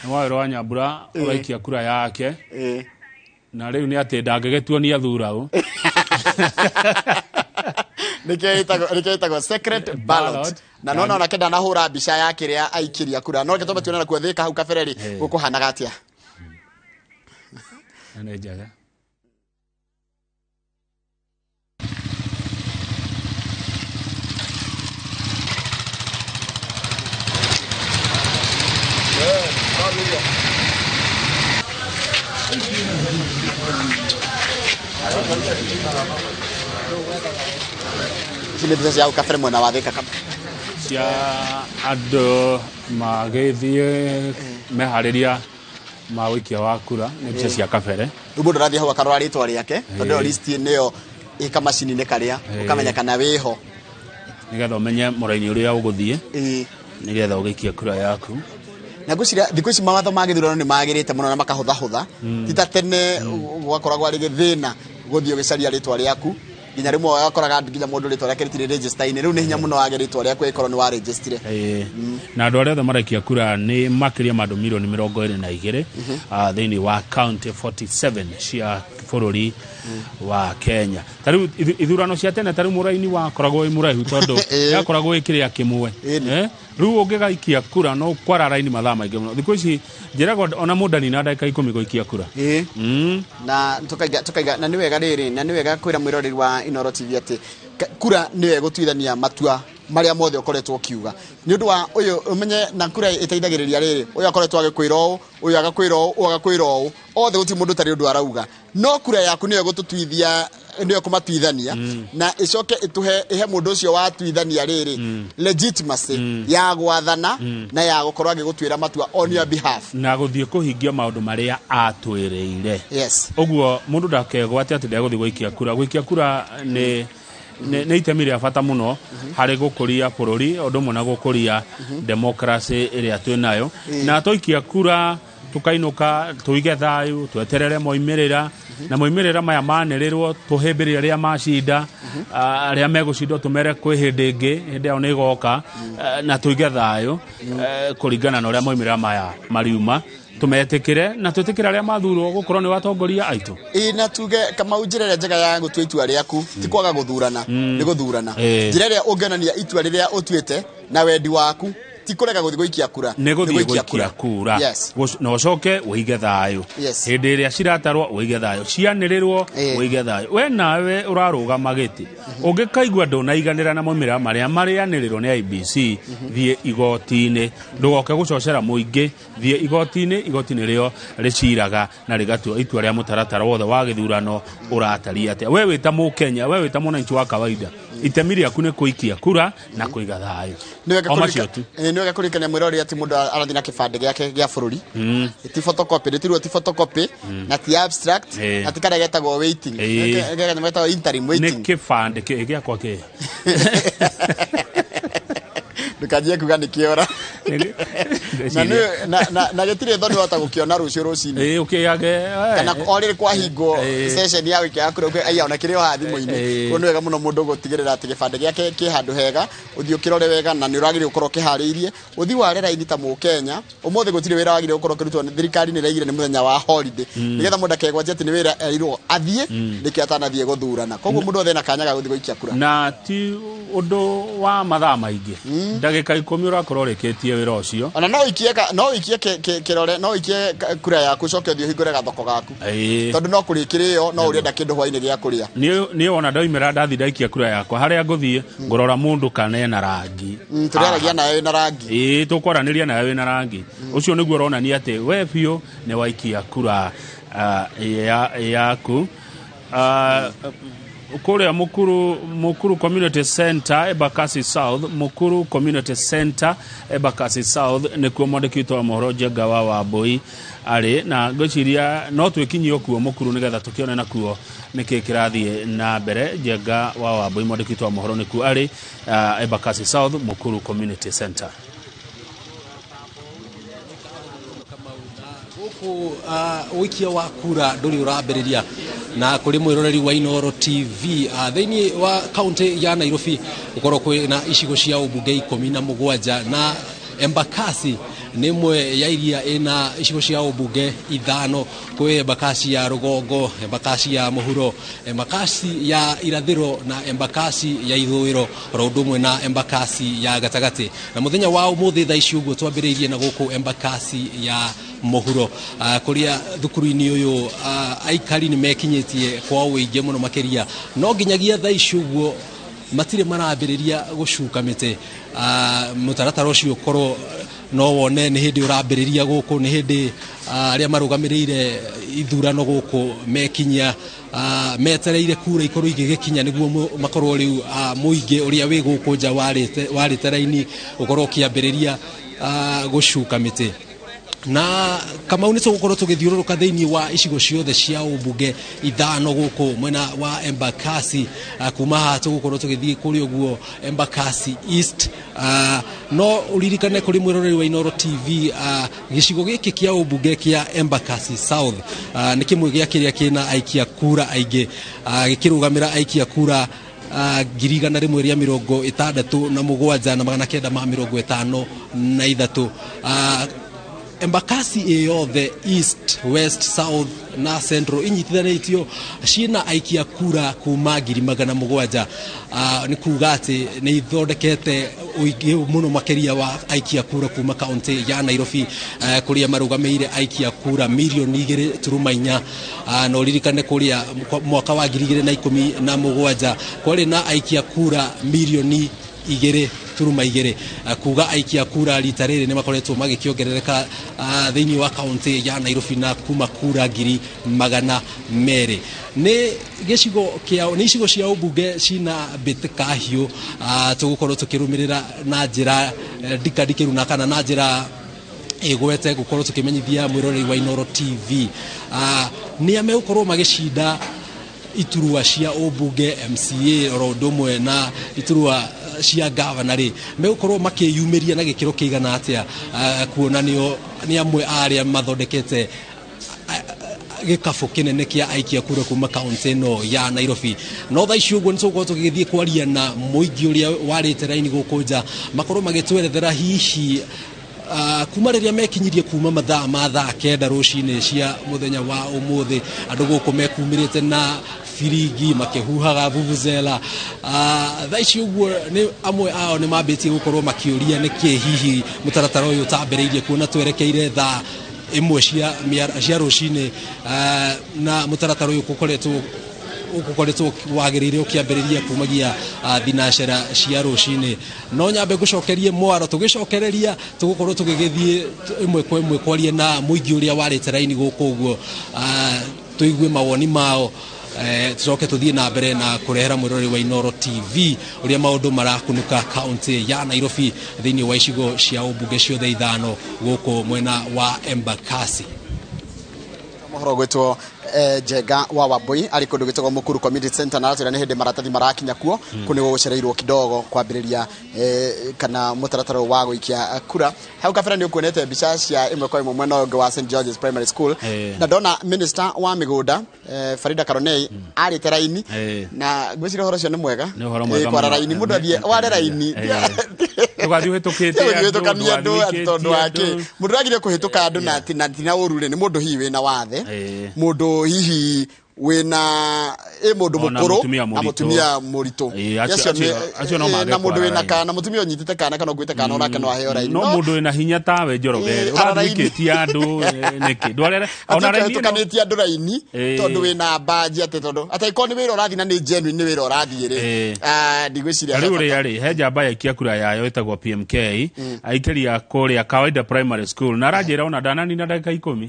Nĩ Wawerũ wa Nyambura ũraikia kura yake. Na rĩu nĩ atĩ ndangĩgĩtuo nĩ athura ũ. Nĩkĩo ĩtagwo secret ballot. Na nona onake ndanahũra mbica ya kĩrĩa aikĩria kura. No reke twambe tuone nakuo Thĩka hau kabere rĩ gũkũhanaga atĩa. Nĩ njega. Ici nĩ mbica cia hau kabere mwena wa Thĩka. Cia andũ magĩthiĩ meharĩria Ma ũikia wa kura nĩ mbica cia kabere. Rĩu mũndũ arathiĩ hau akarora rĩtwa rĩake, tondũ ĩyo list nĩyo ĩ kamacini-inĩ karĩa ũkamenya kana wĩho. Nĩgetha ũmenye mũraini ũrĩa ũgũthiĩ nĩgetha ũgĩikie kura yaku. Na ngwĩciria thikũ ici mawatho ma gĩthurano nĩ magĩrĩte mũno na makahũthahũtha, ti ta tene gwakoragwo arĩ gĩthĩna gũthiĩ ũgĩcaria rĩtwa rĩaku, nginya rĩmwe wakoraga nginya mũndũ rĩtwa rĩake rĩtirĩ register-inĩ. Rĩu nĩ hinya mũno wage rĩtwa rĩaku ĩkorwo nĩ wa registire. Na andũ arĩa othe maraikia kura nĩ makĩria ma andũ milioni 22 thĩinĩ wa county 47 cia bũrũri wa Kenya. Ta rĩu ithurano cia tene, ta rĩu mũraini wakoragwo wĩ mũraihu tondũ yakoragwo ĩ kĩrĩa kĩmwe. Rĩu ũngĩgaikia kura no kwara raini mathaa maingĩ mũno. Thikũ ici njĩragwo ona mũndũ anina ndagĩka 10 gũikia kura. Na tukaiga na nĩ wega rĩrĩ, na nĩ wega kwĩra mwĩroreri wa Inooro TV atĩ kura nĩyo ĩgũtuithania matua marĩa mothe ũkoretwo ũkiuga nĩ ũndũ wa ũyũ ũmenye, na kura ĩteithagĩrĩria rĩrĩ, ũyũ akoretwo agĩkwĩra ũũ, ũyũ agakwĩra ũũ, ũyũ agakwĩra ũũ, othe gũtirĩ mũndũ ũtarĩ ũndũ arauga, no kura yaku nĩyo ĩgũtũtuithia, nĩyo ĩkũmatuithania na ĩcoke ĩtũhe ĩhe mũndũ ũcio watuithania rĩrĩ legitimacy ya gwathana na ya gũkorwo agĩgũtuĩra matua on your behalf. Na gũthiĩ kũhingia maũndũ marĩa atwĩrĩire. Ũguo mũndũ ndakegwate atĩ ndegũthiĩ gũikia kura. Gũikia kura nĩ itemi rĩa bata mũno harĩ gũkũria bũrũri, ũndũ ũmwe na gũkũria democracy ĩrĩa twĩ nayo. Na twaikia kura tukainũka tuige thayũ, tweterere moimĩrĩra, na moimĩrĩra maya manĩrĩrwo tũhĩmbĩrie arĩa macinda, arĩa megũcindwo tũmere kwĩ hĩndĩ ĩngĩ, hĩndĩ ĩyo nĩ ĩgoka, na tũige thayũ kũringana na ũrĩa moimĩrĩra maya mariuma, tũmetĩkĩre na twĩtĩkĩre arĩa mathurwo gũkorwo nĩ watongoria aitũ. Ĩ, na tuge Kamau, njĩra ĩrĩa njega ya gũtua itua rĩaku ti kwaga gũthurana, nĩ gũthurana. Njĩra ĩrĩa ũngĩonania itua rĩrĩa ũtuĩte na wendi waku ti kũrega gũthiĩ gũikia kura, nĩ gũthiĩ gũikia kura. Na ũcoke ũige thayũ. Hĩndĩ ĩrĩa ciratarwo ũige thayũ, cianĩrĩrwo ũige thayũ. We nawe ũrarũgama gĩtĩ, ũngĩkaigua ndũnaiganĩra na moimĩrĩra marĩa marĩanĩrĩrwo nĩ IEBC, thiĩ igoti-inĩ, ndũgoke gũcocera mũingĩ, thiĩ igoti-inĩ. Igoti nĩrĩo rĩciraga na rĩgatua itua rĩa mũtaratara wothe wa gĩthurano ũratariĩ atĩa. We wĩ ta Mũkenya, we wĩ ta mwananchi wa kawaida, itemi rĩaku nĩ kũikia kura na kũiga thayũ. Nĩ wega O macio tu. Nĩ wega kũririkania mwĩroreri atĩ mũndũ arathiĩ na kĩbandĩ gĩake gĩa bũrũri, ti photocopy, rĩtirwo ti photocopy na ti abstract na ti karĩa getagwo waiting. Kanyamũ getagwo interim Nĩ waiting. Kĩbandĩ gĩakwa kĩ Ndũkanjie kuga nĩ kĩora na na gĩtirĩ thoni wahota gũkĩona rũciũ rũcinĩ. Ĩ, ũkĩage kana o rĩrĩ kwahingwo session ya wiki ya kura, aiya ona kĩrĩ o haha thimũ-inĩ. Koguo nĩ wega mũno mũndũ gũtigĩrĩra atĩ gĩbandĩ gĩake kĩ handũ hega, ũthiĩ ũkĩrore wega, na nĩ ũragĩrĩire gũkorwo ũkĩharĩirie ũthiĩ ware raini ta Mũkenya. Ũmũthĩ gũtirĩ wĩra wagĩrĩire gũkorwo ũkĩrutwo nĩ thirikari, nĩ ĩraigire nĩ mũthenya wa holiday, nĩgetha mũndũ akegwatia atĩ nĩ wĩra erirwo athiĩ nĩkĩo atanathiĩ gũthurana. Koguo mũndũ othe ena kanya ga gũthiĩ gũikia kura. Na ti ũndũ wa mathaa maingĩ, ndagĩka 10 ũrakorwo ũrĩkĩtie wĩra ũcio. Ona no ũikie no ũikie kĩrore, no ũikie kura yaku, ũcoke ũthiĩ ũhingũre gathoko gaku, tondũ no kũrĩkĩrĩo no ũrenda kĩndũ hwainĩ gĩa kũrĩa. Niĩ wona ndoimĩra ndathi ndaikia kura yakwa, harĩa ngũthiĩ ngũrora mũndũ kana ena rangi. Tũrĩaragia nawe wĩna rangi. Ĩĩ, tũkwaranĩria nawe wĩna rangi ũcio nĩguo ũronania atĩ we biũ nĩ waikia kura yaku. Kũrĩa Mukuru Community Center, Embakasi South, Mukuru Community Center, Embakasi South, nĩkuo mwandĩki witũ wa mohoro Njenga wa Wambui arĩ, na ngwĩciria no twĩkinyie kuo Mukuru nĩgetha tũkĩone nakuo nĩkĩ kĩrathiĩ na mbere. Njenga wa Wambui, mwandĩki witũ wa mohoro, nĩkuo arĩ, Embakasi South, Mukuru Community Center. Gũkũ ũikia wa kura ndũrĩ ũrambĩrĩria, na kũrĩ mwĩroreri wa Inooro TV, thĩinĩ wa kaunti ya Nairobi gũkorwo kwĩ na icigo cia ũmbunge 17, na Embakasi nĩ ĩmwe ya iria ĩna icigo cia ũmbunge 5. Kwĩ Embakasi ya rũgongo, Embakasi ya mũhuro, Embakasi ya irathĩro na Embakasi ya ithũĩro, oro ũndũ ũmwe na Embakasi ya gatagatĩ. Na mũthenya wa ũmũthĩ thaa ici ũguo twambĩrĩirie na gũkũ Embakasi ya mũhuro, kũrĩa thukuru-inĩ ũyũ aikari nĩ mekinyĩtie kwa ũingĩ mũno makĩria, no nginyagia thaa ici ũguo matirĩ marambĩrĩria gũcuka mĩtĩ. Mũtaratara ũcio ũkorwo no wone nĩ hĩndĩ ũrambĩrĩria gũkũ, nĩ hĩndĩ arĩa marũgamĩrĩire ithurano gũkũ mekinyia, metereire kura ikorwo igĩgĩkinya nĩguo makorwo rĩu mũingĩ ũrĩa wĩ gũkũ nja warĩte raini ũkorwo ũkĩambĩrĩria gũcuka mĩtĩ. Na Kamau, nĩ tũgũkorwo tũgĩthiũrũrũka thĩinĩ wa icigo ciothe cia ũmbunge ithano gũkũ mwena wa Embakasi. Kuma haha tũgũkorwo tũgĩthiĩ kũrĩa ũguo Embakasi East. No ũririkane kũrĩ mwĩroreri wa Inooro TV, gĩcigo gĩkĩ kĩa ũmbunge kĩa Embakasi South nĩ kĩmwe gĩa kĩrĩa kĩna aikia kura aingĩ, gĩkĩrũgamĩra aikia kura 167,953. Embakasi ĩ yothe, East, West, South na Central, inyitithanĩtio ciĩna aikia kura kuma 700,000. Nĩ kuga atĩ nĩ ithondekete ũingĩ mũno makĩria wa aikia kura kuma kaunti ya Nairobi, kũrĩa marũgamĩire aikia kura 2.4 mirioni. Na ũririkane kũrĩa mwaka wa 2017 kwarĩ na aikia kura 2.2 mirioni. Kuga aikia kura rita rĩrĩ nĩ makoretwo magĩkĩongerereka thĩinĩ wa kaunti ya Nairobi na kuma kura 200,000. Nĩ gĩcigo kĩa nĩ icigo cia ũmbunge cina mbĩtĩka hiũ. Tũgũkorwo tũkĩrũmĩrĩra na njĩra ndikandikĩru na kana na njĩra ĩgwete gũkorwo tũkĩmenyithia mwĩroreri wa Inooro TV nĩ a megũkorwo magĩcinda iturwa cia ũmbunge, MCA, oro ũndũ ũmwe na iturwa cia gavana rĩ, megũkorwo makĩyumĩria na gĩkĩro kĩigana atĩa, kuona nĩo nĩ amwe a arĩa mathondekete gĩkabũ kĩnene kĩa aikia kura kuma kaunti ĩno ya Nairobi. No thaa ici ũguo nĩ tũgũkorwo tũgĩthiĩ kwaria na mũingĩ ũrĩa warĩte raini gũkũ nja, makorwo magĩtwerethera hihi kuma rĩrĩa mekinyirie kuma mathaa ma thaa 9 rũcinĩ cia mũthenya wa ũmũthĩ, andũ gũkũ mekumĩrĩte na biringi makĩhuhaga vuvuzela. Thaa ici ũguo nĩ amwe ao nĩ mambĩtie gũkorwo makĩũria nĩkĩ hihi mũtaratara ũyũ ũtambĩrĩirie, kuona twerekeire thaa 1 cia rũcinĩ, na mũtaratara ũyũ ũkoretwo wagĩrĩire ũkĩambĩrĩria kumagia thinacera cia rũcinĩ. No nyambe ngũcokerie mwaro, tũgĩcokereria tũgũkorwo tũgĩgĩthiĩ ĩmwe kwa ĩmwe kwaria na mũingĩ ũrĩa warĩte raini gũkũ ũguo, tũigue mawoni mao, tucoke tuthiĩ na mbere na kũrehera mwĩroreri wa Inooro TV ũrĩa maũndũ marakunũka kaunti ya Nairobi thĩinĩ wa icigo cia ũmbunge ciothe ithano gũkũ mwena wa Embakasi. Mohoro gwitwo Njenga wa Wambui arĩ kũndũ gwĩtagwo Mukuru Community Center, na aratwĩra nĩ hĩndĩ maratathi marakinya kuo. Kũu nĩguo gũcereirwo kidogo kwambĩrĩria kana mũtaratara wa gũikia kura. Hau kabere nĩ ũkuonete mbica cia ĩmwe kwa ĩmwe mwena ũngĩ wa St George's Primary School, na ndona minister wa mĩgũnda Farida Karonei arĩte raini, na ngwĩciria ũhoro ũcio nĩ mwega. Nĩ ũhoro mwega Kwara mũno. raini, mũndũ athiĩ ware raini. Ndũgathiĩ ũhĩtũkĩte Ũthiĩ ũhĩtũkanie andũ atĩ tondũ wa andũ. kĩ mũndũ ũragire kũhĩtũka andũ na ti na ũru rĩ, nĩ mũndũ hihi wĩna wathe, mũndũ hihi wĩna ĩ mũndũ Ona mũkũrũ mũtumia na mũritũ. Mũtumia mũritũ. Acio Acio acio no mage na mũndũ kwara wĩna raini. kana mũtumia ũnyitĩte kana kana ũkuĩte kana onake no aheo raini. No mũndũ wĩna hinya tawe, Njoroge, Ara ũrathiĩ raini. ũikĩtie andũ nĩkĩ ndwarere ona raini ĩno? Ũhĩtũkanĩtie andũ raini tondũ wĩna mbanji, atĩ tondũ atĩ nĩ wĩra ũrathiĩ na nĩ genuine nĩ wĩra ũrathiĩ rĩ, ndigwĩciria Rĩu he bata. ũrĩa rĩ he njamba yaikia kura yayo ĩtagwo PMK, aikĩria kũrĩa Kawaida Primary School, na aranjĩra ona ndananina ndagĩka 10.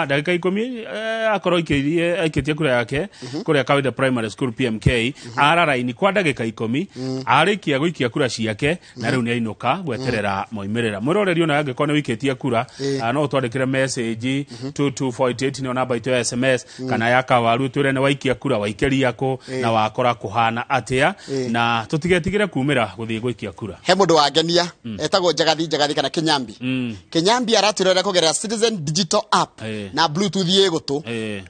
Ndagĩka 10 akorwo aikĩrie aikĩtie kura yake kũrĩa Kawaida Primary School. PMK ara raini kwa ndagĩka 10, arĩkia gũikia kura ciake na rĩu nĩ ainũka gweterera moimĩrĩra. Mwĩroreri, ona angĩkorwo nĩ wĩikĩtie kura, no ũtwandĩkĩre message 22488, nĩyo namba itũ ya SMS, kana ya kawaru, twĩre nĩ waikia kura, waikĩria kũ, na wakora kũhana atĩa, na tũtigetigĩre kumĩra gũthiĩ gũikia kura. He mũndũ wangenia etagwo Njagathi, Njagathi kana Kinyambi. Kinyambi aratwĩrora kũgerera Citizen Digital App na Bluetooth ĩ gũtũ,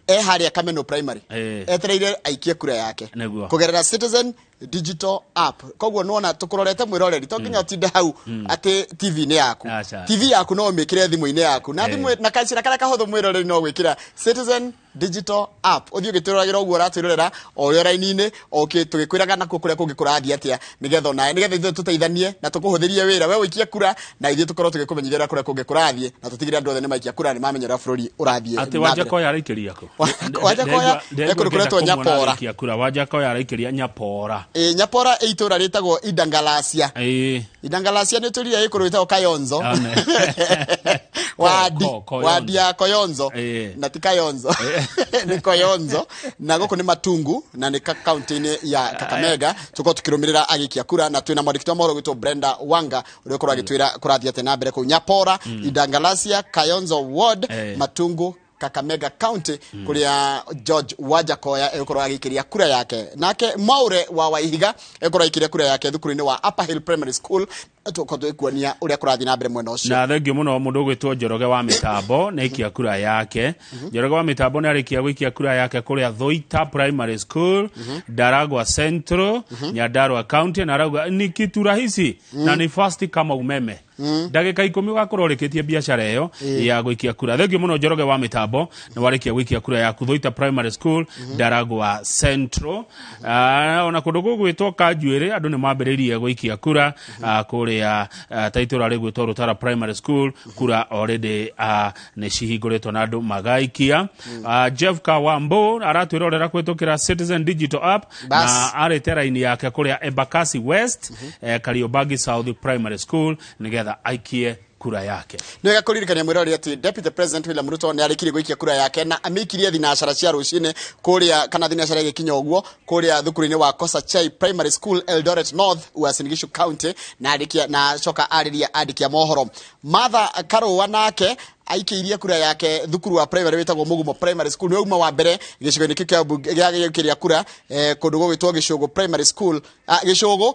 e harĩa Kameno Primary, etereire aikie kura yake kũgerera Citizen Digital App. Koguo nĩwona tũkũrorete, mwĩroreri, to nginya ũtinde hau atĩ TV-inĩ yaku. Aca. TV yaku no ũmĩkĩre thimũ-inĩ yaku na thimũ na kacĩra karĩa kahũthũ, mwĩroreri, no gwĩkĩra Citizen Digital App, ũthiĩ ũgĩtwĩroragĩra ũguo ũratwĩrorera o ũrĩa raini-inĩ, o tũgĩkwĩraga nakuo kũrĩa kũngĩ kũrathiĩ atĩa, nĩgetha onawe, nĩgetha ithuĩ tũteithanie na tũkũhũthĩrie wĩra, we ũikie kura na ithuĩ tũkorwo tũgĩkũmenyithia ũrĩa kũrĩa kũngĩ kũrathiĩ, na tũtigĩrĩre andũ othe nĩ maikia kura, nĩ mamenya ũrĩa bũrũri ũrathiĩ Atĩ na mbere. Wanjakoya araikĩria kũ? Wanjakoya, Ndegwa kũndũ kũretwo ngĩenda kũmuona Nyapora. agĩikia kura. Wanjakoya araikĩria Nyapora. Ĩ, Nyapora ĩ itũra rĩtagwo Idangalasia. Idangalasia nĩ tũrire ĩ kũndũ gwĩtagwo Kayonzo. Ame. Wadi. Koyonzo. Wadi ya Koyonzo. Na ti Kayonzo, nĩ Koyonzo, na gũkũ nĩ Matungu na nĩ kaunti-inĩ ya Kakamega. Tũkorwo tukĩrũmĩrĩra agĩikia kura na twĩna mwandĩki wa mohoro gwĩtwo Brenda Wanga ũrĩa ũkorwo agĩtwĩra kũrathiĩ atĩa na mbere kũu Nyapora, Idangalasia, Kayonzo Ward, Matungu, Kakamega County, kuria George Wajakoya egũkorwo agĩikĩria kura yake. Nake Mwaure wa Waihiga egũkorwo agĩikĩria kura yake thukuru-inĩ wa Upper Hill Primary School. Tũkorwo tũgĩkuonia ũrĩa kũrathiĩ na mbere mwena ũcio. Na thengio muno mundu ugwitwo Njoroge wa mitambo nĩ aikia kura yake. Njoroge wa mitambo nĩ arĩkia gũikia kura yake kũrĩa Thoita Primary School, Ndaragwa Central, Nyandarua County, na arauga ni kitu rahisi na ni fast kama umeme. Ndagĩka 10 ũgakorwo ũrĩkĩtie biacara ĩyo ya gũikia kura. Thengio mũno Njoroge wa mitambo, nĩ warĩkia gũikia kura yaku Thoita Primary School, Ndaragwa Central. Ona kũndũ gũgwĩtwo Kanjuĩrĩ andũ nĩ mambĩrĩirie gũikia kura kũrĩa ta itũra rĩgwĩtwo Rũtara Primary School. Kura already nĩ cihingũrĩtwo na andũ magaikia. Jeff Kawambo aratwĩrorera kũhĩtũkĩra Citizen Digital App Bas. na arĩte raini yake kũrĩa Embakasi West, Kariobangi South Primary School, nĩgetha aikie kura yake. Nĩ wega kũririkania mwĩroreri atĩ Deputy President William Ruto nĩ arĩkirie gũikia kura yake na amĩikirie thinacara cia rũcinĩ kũrĩa, kana thinacara ĩgĩkinya ũguo, kũrĩa thukuru-inĩ wa Kosachei Primary School, Eldoret North, Uasin Gishu County, na arĩkia na acoka arĩria andĩki a mohoro. Martha Karũa nake aikĩirie kura yake thukuru wa primary wĩtagwo Mũgumo Primary School, nĩwe uma wa mbere gĩcigo-inĩ kĩu kĩa mbunge gĩa gĩũkĩria kura, kũndũ gũgwĩtwo Gĩcũgũ Primary School, Gĩcũgũ,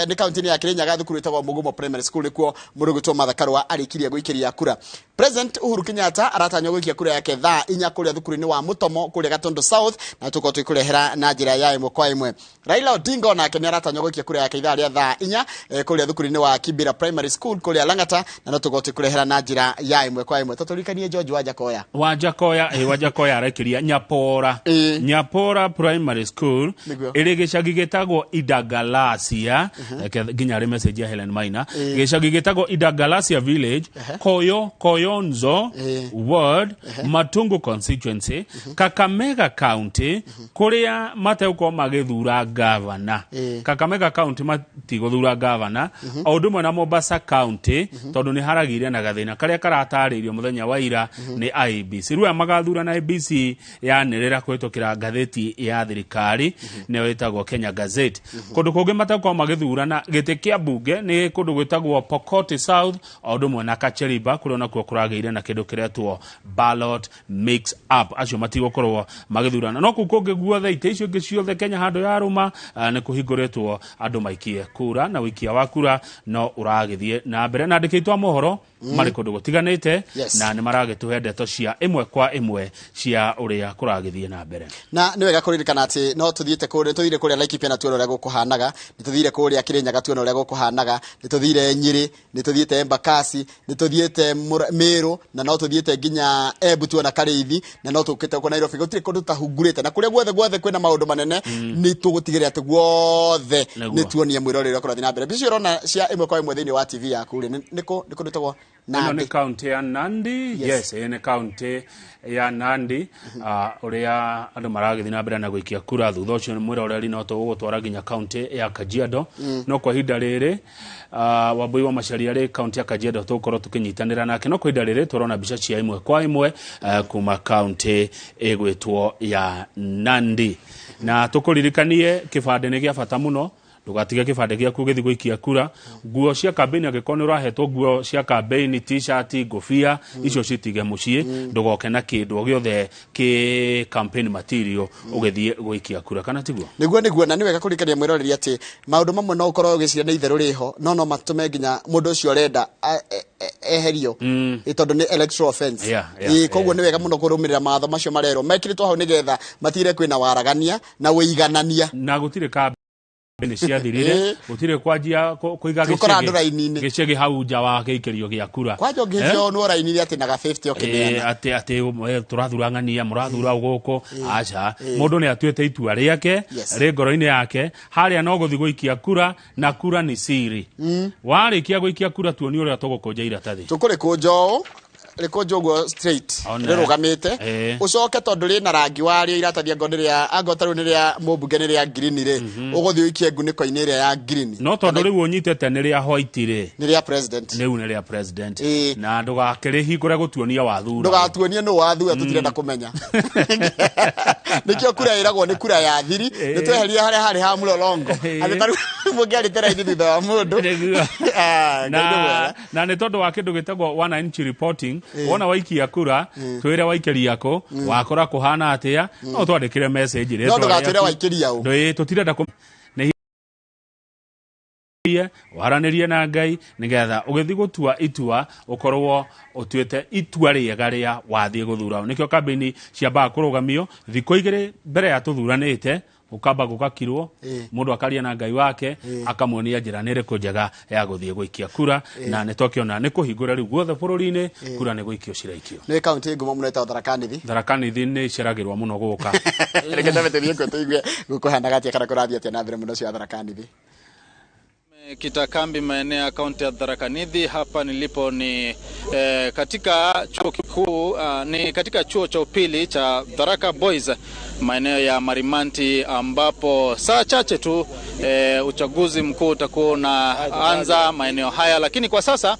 nĩ kaunti-inĩ ya Kĩrĩnyaga, thukuru wĩtagwo Mũgumo Primary School nĩkuo mũndũ ũgwĩtwo Martha Karũa arĩkirie gũikĩria kura. President Uhuru Kenyatta aratanywo gũikia kura yake thaa 4 kũrĩa thukuru-inĩ wa Mũtomo kũrĩa Gatundu South, na tũkorwo tũkĩkũrehera na njĩra ya ĩmwe kwa ĩmwe. Raila Odinga onake nĩ aratanywo gũikia kura yake ithaa rĩa thaa 4 kũrĩa thukuru-inĩ wa Kibera Primary School kũrĩa Lang'ata, na no tũkorwo tũkĩkũrehera na njĩra ya ĩmwe kwa ĩmwe. Tũtũririkanie George Wajakoya. Wajakoya, Wajakoya arekiria Nyapora, Nyapora Primary School Nĩguo. ĩrĩ gĩcagi gĩtagwo Idagalasia. Reke nginya arĩ message ya Helen Maina. Gĩcagi gĩtagwo Idagalasia Village, Koyo Koyonzo Ward, Matungu Constituency, Kakamega County, kũrĩa mategũkorwo magĩthura gavana. Kakamega County matigũthura gavana, o ũndũ ũmwe na Mombasa County, tondũ nĩ haragĩire na gathĩna karĩa karatarĩirio mũthenya wa ira nĩ IEBC. Rĩu aya magathura na IEBC yanĩrĩra kũhĩtũkĩra ngathĩti ya thirikari nĩyo ĩtagwo Kenya Gazette. Kũndũ kũngĩ mategũkorwo magĩthurana gĩtĩ kĩa mbunge nĩ kũndũ gwĩtagwo Pokot South, o ũndũ ũmwe na Kacheliba, kũrĩa onakuo kũragĩire na kĩndũ kĩretwo ballot mix up. Acio matigũkorwo magĩthurana, no kũu kũngĩ guothe itĩ icio ingĩ ciothe Kenya handũ yarũma, nĩ kũhingũrĩtwo andũ maikie kura, na ũikia wa kura no ũragĩthiĩ na mbere, na andĩki aitũ a mohoro marĩ kũndũ gũtiganĩte na nĩ maragĩtũhe ndeto cia ĩmwe kwa ĩmwe cia ũrĩa kũragĩthiĩ na mbere. Na nĩ wega kũririkana atĩ no tũthiĩte kũrĩa, tũthire kũrĩa Laikipia na tuone ũrĩa gũkũhanaga, nĩ tũthire kũrĩa Kĩrĩnyaga tuone ũrĩa gũkũhanaga, nĩ tũthire Nyĩrĩ, nĩ tũthiĩte Embakasi, nĩ tũthiĩte Meru, na no tũthiĩte nginya Embu tuona Karĩithi, na no tũkĩte gũkũ Nairobi. Gũtirĩ kũndũ tũtahungurĩte, na kũrĩa guothe guothe kwĩna maũndũ manene nĩ tũgũtigĩrĩra atĩ guothe nĩ tuonie mwĩroreri ũrĩa kũrathiĩ na mbere. Mbica icio ũrona cia ĩmwe kwa ĩmwe thĩinĩ wa TV yaku rĩ, nĩ kũ kũndũ gwĩtagwo Ĩno nĩ Nandi. kaunti ya Nandi. Yes, ĩĩ nĩ kaunti ya Nandi, ũrĩa andũ maragĩthiĩ na mbere na gũikia kura. Thutha ũcio mwĩroreri no tũgũgũtwara nginya kaunti ya Kajiado, no kwa ihinda rĩrĩ, Wambui wa Macharia rĩ kaunti ya Kajiado tũgũkorwo tũkĩnyitanĩra nake, no kwa ihinda rĩrĩ tũrona mbica cia ĩmwe kwa ĩmwe kuma kaunti ĩgwĩtwo ya Nandi. Na tũkũririkanie kĩbandĩ nĩ gĩa bata mũno, ndũgatige kĩbandĩ gĩaku ũgĩthiĩ gũikia kura. Nguo cia kambĩini, angĩkorwo nĩ ũrahetwo nguo cia kambĩini, t-shirt, ngũbia, icio citige mũciĩ, ndũgoke na kĩndũ o gĩothe kĩ campaign material ũgĩthiĩ gũikia kura, kana tiguo? Nĩguo, na nĩ wega kũririkania mwĩroreri atĩ maũndũ mamwe no ũkorwo ũgĩciria nĩ itherũ rĩho, no matũme nginya mũndũ ũcio ũrenda eherio, tondũ nĩ electoral offense. Koguo nĩ wega mũno kũrũmĩrĩra mawatho macio marerwo mekĩrĩtwo hau nĩgetha matigĩrĩre kwĩna waragania na ũiganania. Na gũtirĩ kambĩini ciathirire, gũtirĩ kwanjia kũiga Gũkora andũ raini-inĩ. gĩcegĩ hau nja wa gĩikĩrio gĩa kura. Kwanja ũngĩhĩtio nĩ raini atĩ na ga 50 ũkĩneana. Atĩ tũrathura ng'ania, mũrathura gũkũ, aca, mũndũ nĩ atuĩte itua rĩake rĩ ngoro-inĩ yake, harĩa no gũthiĩ gũikia kura, na kura nĩ siri. Warĩkia gũikia kura tuonie ũrĩa tũgũkũnja iratathi. Tũkũrĩkũnja ũũ. Rĩkũnjwo ũguo straight, One. rĩrũgamĩte. Ĩĩ. Ũcoke tondũ rĩna rangi warĩo iratathi, angorwo nĩ rĩa, angorwo ta rĩu nĩ rĩa mũmbunge, nĩ rĩa green rĩ, ũgũthiĩ ũikie ngunĩko-inĩ ĩrĩa ya green. No tondũ rĩu ũnyitĩte nĩ rĩa white rĩ, nĩ rĩa president. Rĩu nĩ rĩa president, na ndũgakĩrĩhingũre gũtuonia wathura. Ndũgatuonie nũ wathura, tũtirenda kũmenya. Nĩkĩo kura ĩragwo nĩ kura ya thiri. Nĩ tweheria harĩa harĩ ha mũrolongo, atĩ tarĩu mũngĩarĩte raithi thutha wa mũndũ. Ah, Ngai nĩ mwega. Na nĩ tondũ wa kĩndũ gĩtagwo wananchi reporting. Wona waikia kura, twĩre waikĩria kũ, wakora kũhana atĩa. No twandĩkĩre message No ndũgatwĩre waikĩria ũ. Ĩ, tũtirenda nĩ waranĩrie na Ngai nĩgetha ũgĩthiĩ gũtua itua ũkorwo ũtuĩte itua rĩega rĩa wathiĩ gũthura. Nĩkĩo kambĩini ciambaga kũrũgamio thikũ 2 mbere ya tũthuranĩte, gũkamba gũgakirwo, mũndũ akaria na Ngai wake, akamuonia njĩra nĩ ĩrĩkũ njega ya gũthiĩ gũikia kura. Na nĩ twakĩona nĩ kũhingũra rĩu guothe bũrũri-inĩ, kura nĩ gũikio ciraikio. Nĩ kaunti ngumo mũno ĩtagwo Tharaka Nithi. Tharaka Nithi nĩ iceragĩrwo mũno gũka. Reke twambe tũthiĩ kuo tũigue gũkũhanaga atĩa kana kũrathiĩ atĩa na mbere mũno ũcio wa Tharaka Nithi. Kita kambi maeneo ya kaunti ya Tharaka Nithi. Hapa nilipo ni katika chuo kikuu, ni katika chuo cha upili cha Tharaka Boys maeneo ya Marimanti, ambapo saa chache tu uchaguzi mkuu utakuwa unaanza maeneo haya, lakini kwa sasa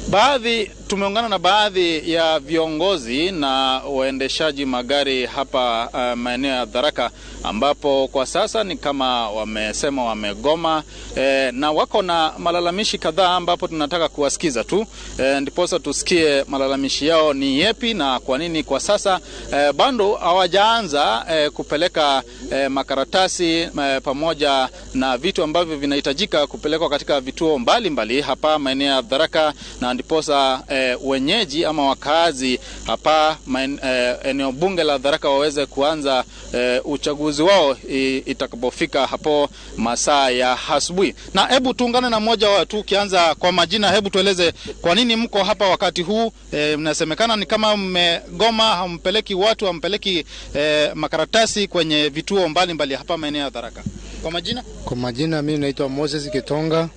baadhi tumeungana na baadhi ya viongozi na waendeshaji magari hapa maeneo ya Tharaka, ambapo kwa sasa ni kama wamesema wamegoma, na wako na malalamishi kadhaa, ambapo tunataka kuwasikiza tu, ndiposa tusikie malalamishi yao ni yepi na kwa nini kwa sasa bado hawajaanza kupeleka makaratasi pamoja na vitu ambavyo vinahitajika kupelekwa katika vituo mbalimbali hapa maeneo ya Tharaka, na ndiposa wenyeji ama wakazi hapa eneo bunge la Tharaka waweze kuanza uchaguzi wao itakapofika hapo masaa ya asubuhi. Na hebu tuungane na mmoja wa tu, ukianza kwa majina, hebu tueleze kwa nini mko hapa wakati huu. Mnasemekana ni kama mmegoma, hampeleki watu, hampeleki makaratasi kwenye vituo mbalimbali hapa maeneo ya Tharaka. Kwa majina? Kwa majina mimi naitwa Moses Kitonga.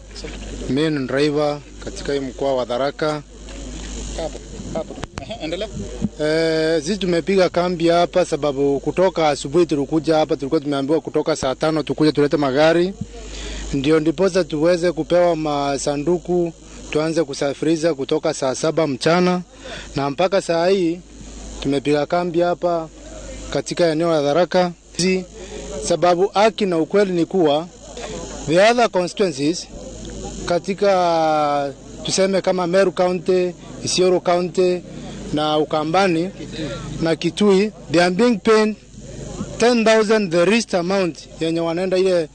Mimi ni driver katika hii mkoa wa Tharaka. Hapo. Endelea. Sisi tumepiga kambi hapa sababu kutoka asubuhi tulikuja hapa, tulikuwa tumeambiwa kutoka saa 5 tukuje tulete magari, ndio ndiposa tuweze kupewa masanduku tuanze kusafirisha kutoka saa 7 mchana, na mpaka saa hii tumepiga kambi hapa katika eneo la Tharaka, sababu haki na ukweli ni kuwa the other constituencies katika tuseme kama Meru County, Isiolo County na Ukambani na Kitui, they are being paid 10,000 the least amount yenye wanaenda ile,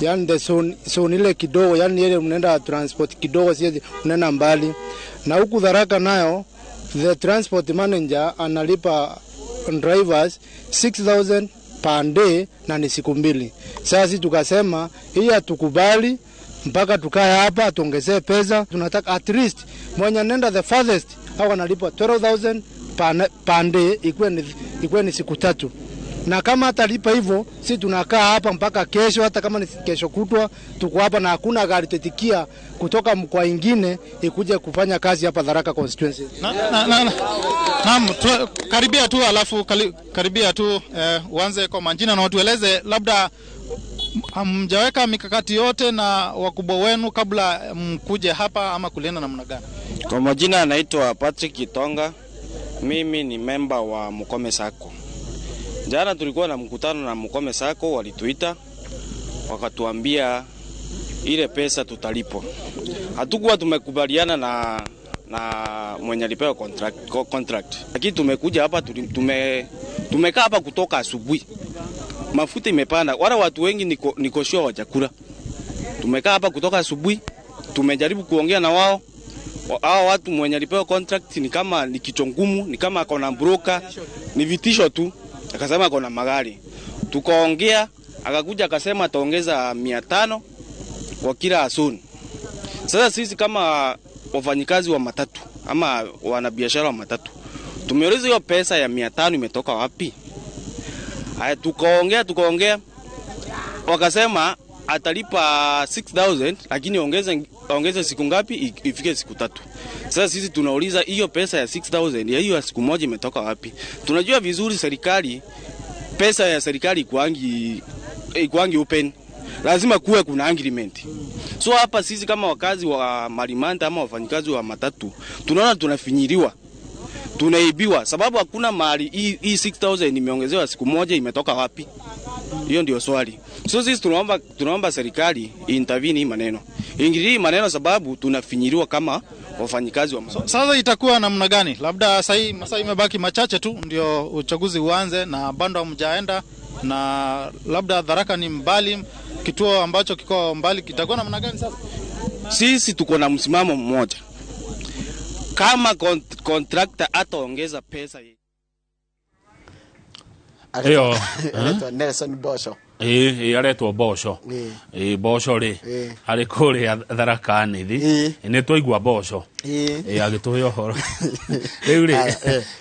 yani the zone ile kidogo, yani ile unaenda transport kidogo, si unaenda mbali. Na huku Tharaka nayo the transport manager analipa drivers 6,000 per day na ni siku 2. Sasa tukasema hii hatukubali mpaka tukae hapa tuongezee pesa. Tunataka at least mwenye nenda the farthest au analipwa 12,000 per day, ikuwe ni siku 3. Na kama atalipa hivyo, si tunakaa hapa mpaka kesho, hata kama ni kesho kutwa tuko hapa, na hakuna gari tetikia kutoka mkoa ingine ikuje kufanya kazi hapa Tharaka constituency. Naam, karibia tu, alafu karibia tu uanze kwa majina na watueleze labda hamjaweka mikakati yote na wakubwa wenu kabla mkuje hapa ama kulienda namna gani? Kwa majina anaitwa Patrick Kitonga. Mimi ni member wa Mukome Sacco. Jana tulikuwa na mkutano na Mukome Sacco, walituita wakatuambia ile pesa tutalipwa. Hatukuwa tumekubaliana na mwenye alipewa contract. Lakini tumekuja hapa, tumekaa hapa kutoka asubuhi. Mafuta imepanda. Wala watu wengi niko sure wajakula. Tumekaa hapa kutoka asubuhi, tumejaribu kuongea na wao. Hao watu mwenye alipewa contract ni kama ni kichwa ngumu, ni kama akona broker, ni vitisho tu. Akasema akona magari. Tukaongea, akakuja akasema ataongeza 500 kwa kila asuni. Sasa sisi kama wafanyikazi wa matatu ama wanabiashara wa matatu, tumeuliza hiyo pesa ya 500 imetoka wapi? Haya, tukaongea, wakasema Atalipa 6000 lakini ongeze siku ngapi ifike siku 3. Sasa sisi tunauliza hiyo pesa ya 6000 ya hiyo ya siku moja imetoka wapi? Tunajua vizuri serikali, pesa ya serikali ikuangi open. Lazima kuwe kuna agreement. So hapa sisi kama wakazi wa Marimanta ama wafanyikazi wa matatu tunaona tunafinyiriwa, tunaibiwa, sababu hakuna mahali hii 6000 imeongezewa siku moja imetoka wapi? Hiyo ndio swali. So sisi tunaomba serikali intervene hii maneno. Ingilie hii maneno sababu tunafinyiriwa kama wafanyikazi wa matatu. So, sasa itakuwa namna gani? Labda sasa masaa imebaki machache tu ndio uchaguzi uanze na bado hamjaenda, na labda Tharaka ni mbali, kituo ambacho kiko mbali, kitakuwa namna gani sasa? Sisi tuko na msimamo mmoja. Kama contractor ataongeza pesa hiyo Nelson Bosho. Aretwo Bosho. Bosho ri ari kuria Tharaka Nithi ni twaigua Bosho agituhe uhoro riu ri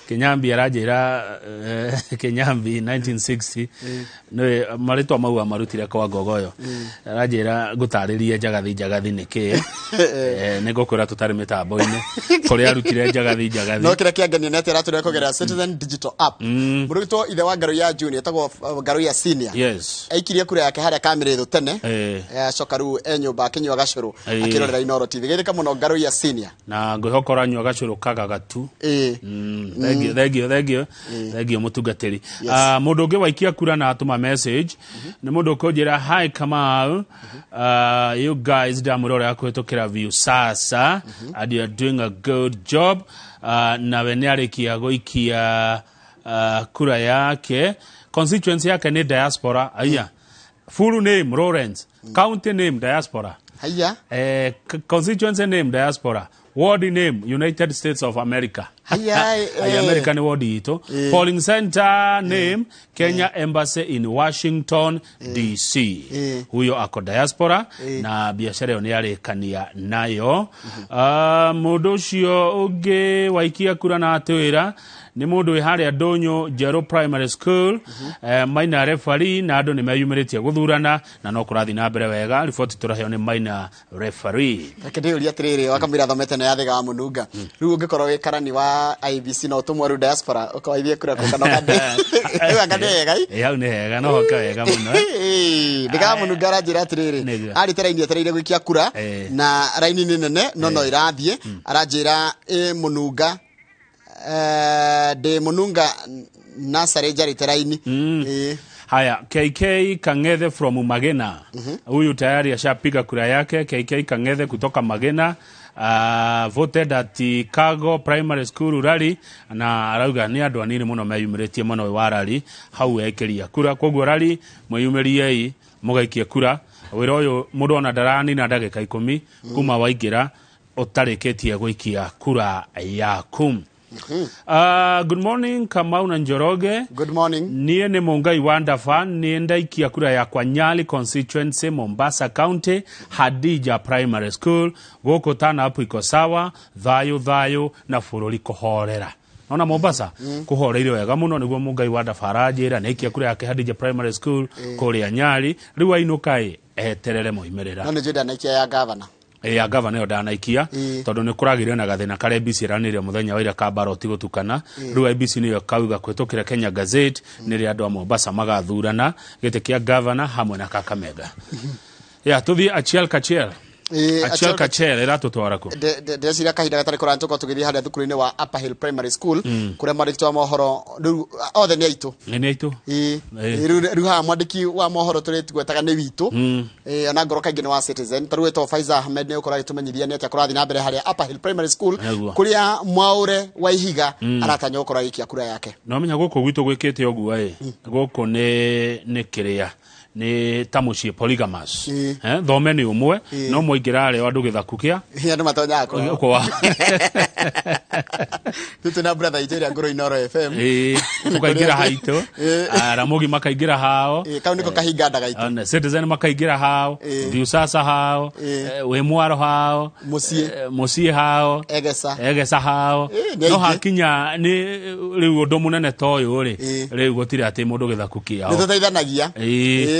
Kinyambi aranjira Kinyambi 1960 ni maritwa mau amarutire kwa ngogoyo aranjira ngutaririe njagathi njagathi niki ni ngukwira tutari mitambo-ini kuria arutire njagathi njagathi no kira kiangania ni ati aratũrĩa kũgerera Citizen Digital App. Mũrutwo ithe wa Ngaruiya Junior etagwo Ngaruiya Senior. Yes. Aikirie kura yake haria Kamĩrĩthũ tene acoka rĩu e nyũmba akĩnyua gacũrũ akĩrorera Inooro TV. Geithĩka mũno Ngaruiya Senior. Na ngwĩhoka ũranyua gacũrũ kagagatu. Thengio thengio thengio mũtungatĩri. Mũndũ ũngĩ waikia kura na atũma message nĩ mũndũ ũkũnjĩra hi Kamau, you guys ndamũrora kũhĩtũkĩra Viusasa and you are doing a good job. Nawe nĩ arĩkia gũikia kura yake. Constituency yake ni diaspora. Aya. Full name Lawrence. County name diaspora. Haya. Constituency name diaspora. Ward name United States of America. Haya. American ward ito. Polling center name Kenya Embassy in Washington DC. Huyo ako diaspora na biashara yo ni arĩkania nayo. Mũndũ ũcio ũngĩ waikia kura na atwĩra ni mũndũ wĩ harĩa Ndũnyũ Njerũ Primary School, maina referee na andũ nĩ meyumĩrĩtie gũthurana na no kũrathiĩ na mbere wega. Riboti tũraheo nĩ maina referee. Reke ndĩyũrie atĩrĩrĩ, wakamwĩra thomete na yathiga wa mũnunga rĩu ũngĩkorwo wĩ karani wa IEBC no ũtũmwo rĩu diaspora ũkawaithie kura kũ kana ũkandĩ anga nĩ wega i hau nĩ hega no hoka wega mũno. Ndigaga mũnunga aranjĩra atĩrĩrĩ, arĩte raini etereire gũikia kura na raini nĩ nene no no ĩrathiĩ, aranjĩra ĩ mũnunga de mununga nasare njarite raini. Haya, KK Kangethe from Magena. Huyu tayari ashapiga kura yake. KK Kangethe kutoka Magena, voted at Chicago Primary School Rally na arauga ni andu anini muno meyumiritie muno wa rally hau ekiria kura, koguo rally mweyumiriei mugaikie kura. Wira uyu mundu ona ndarani na ndagika 10 kuma waingira utarikitie guikia kura yaku. Good morning Kamau na Njoroge. Good morning. Niĩ nĩ Mungai wa Ndafa, nĩ ndaikia kura yakwa Nyali constituency, Mombasa County, Hadija Primary School. Gũkũ Tana hapo iko sawa, thayũ thayũ na bũrũri kũhorera. Naona Mombasa kũhoreire wega mũno, nĩguo Mungai wa Ndafa aranjĩra nĩ aikia kura yake Hadija Primary School kũrĩa Nyali. Rĩu ainũka ĩ eterere moimĩrĩra. No nĩ njũĩ ndanaikia ya gavana. Ya gavana yo ndanaikia tondu ni kuragirio na gathina karia IEBC iranire muthenya wa ira ka baroti gutukana. Riu IEBC niyo kauga kwitukira Kenya Gazette ni ria andu a Mombasa magathurana giti kia gavana hamwe na Kakamega. Ya tuthie Achiel Kachiel. Achiel Kachiel iratutwara ku ndĩreciria kahinda gatarĩ kũraya tũkorwo tũgĩthiĩ harĩa thukuru-inĩ wa Upper Hill Primary School kũrĩa mwandĩki wa mohoro rĩu othe nĩ aitũ. Nĩ aitũ. Rĩu haha mwandĩki wa mohoro tũrĩtugwetaga nĩ witũ, ona ngoro kaingĩ nĩ wa Citizen. Ta rĩu wĩtagwo Faiza Ahmed nĩ ũkorwo agĩtũmenyithia nĩ atĩa kũrathiĩ na mbere harĩa Upper Hill Primary School kũrĩa Mwaũre wa Ihiga aratanya gũkorwo agĩikia kura yake. No menya gũkũ gwitũ gwĩkĩte ũguo ĩ gũkũ nĩ kĩrĩa ni ta muciĩ polygamous. Thome nĩ ũmwe no mwaingĩra arĩa andũ gĩthaku kĩa andũ matonyaga kwa tũtũ na brother itũ ĩrĩa ngũrũ Inooro FM tũkaingĩra haitũ, Ramogi makaingĩra hao, kau nĩko kahinga nda gaitũ, Citizen makaingĩra hao, Viusasa hao, Wĩ Mwaro hao, Mũciĩ hao, Egesa hao. No hakinya nĩ rĩu ũndũ mũnene ta ũyũ rĩ, rĩu gũtirĩ atĩ mũndũ gĩthaku kĩao. Nĩ tũteithanagia.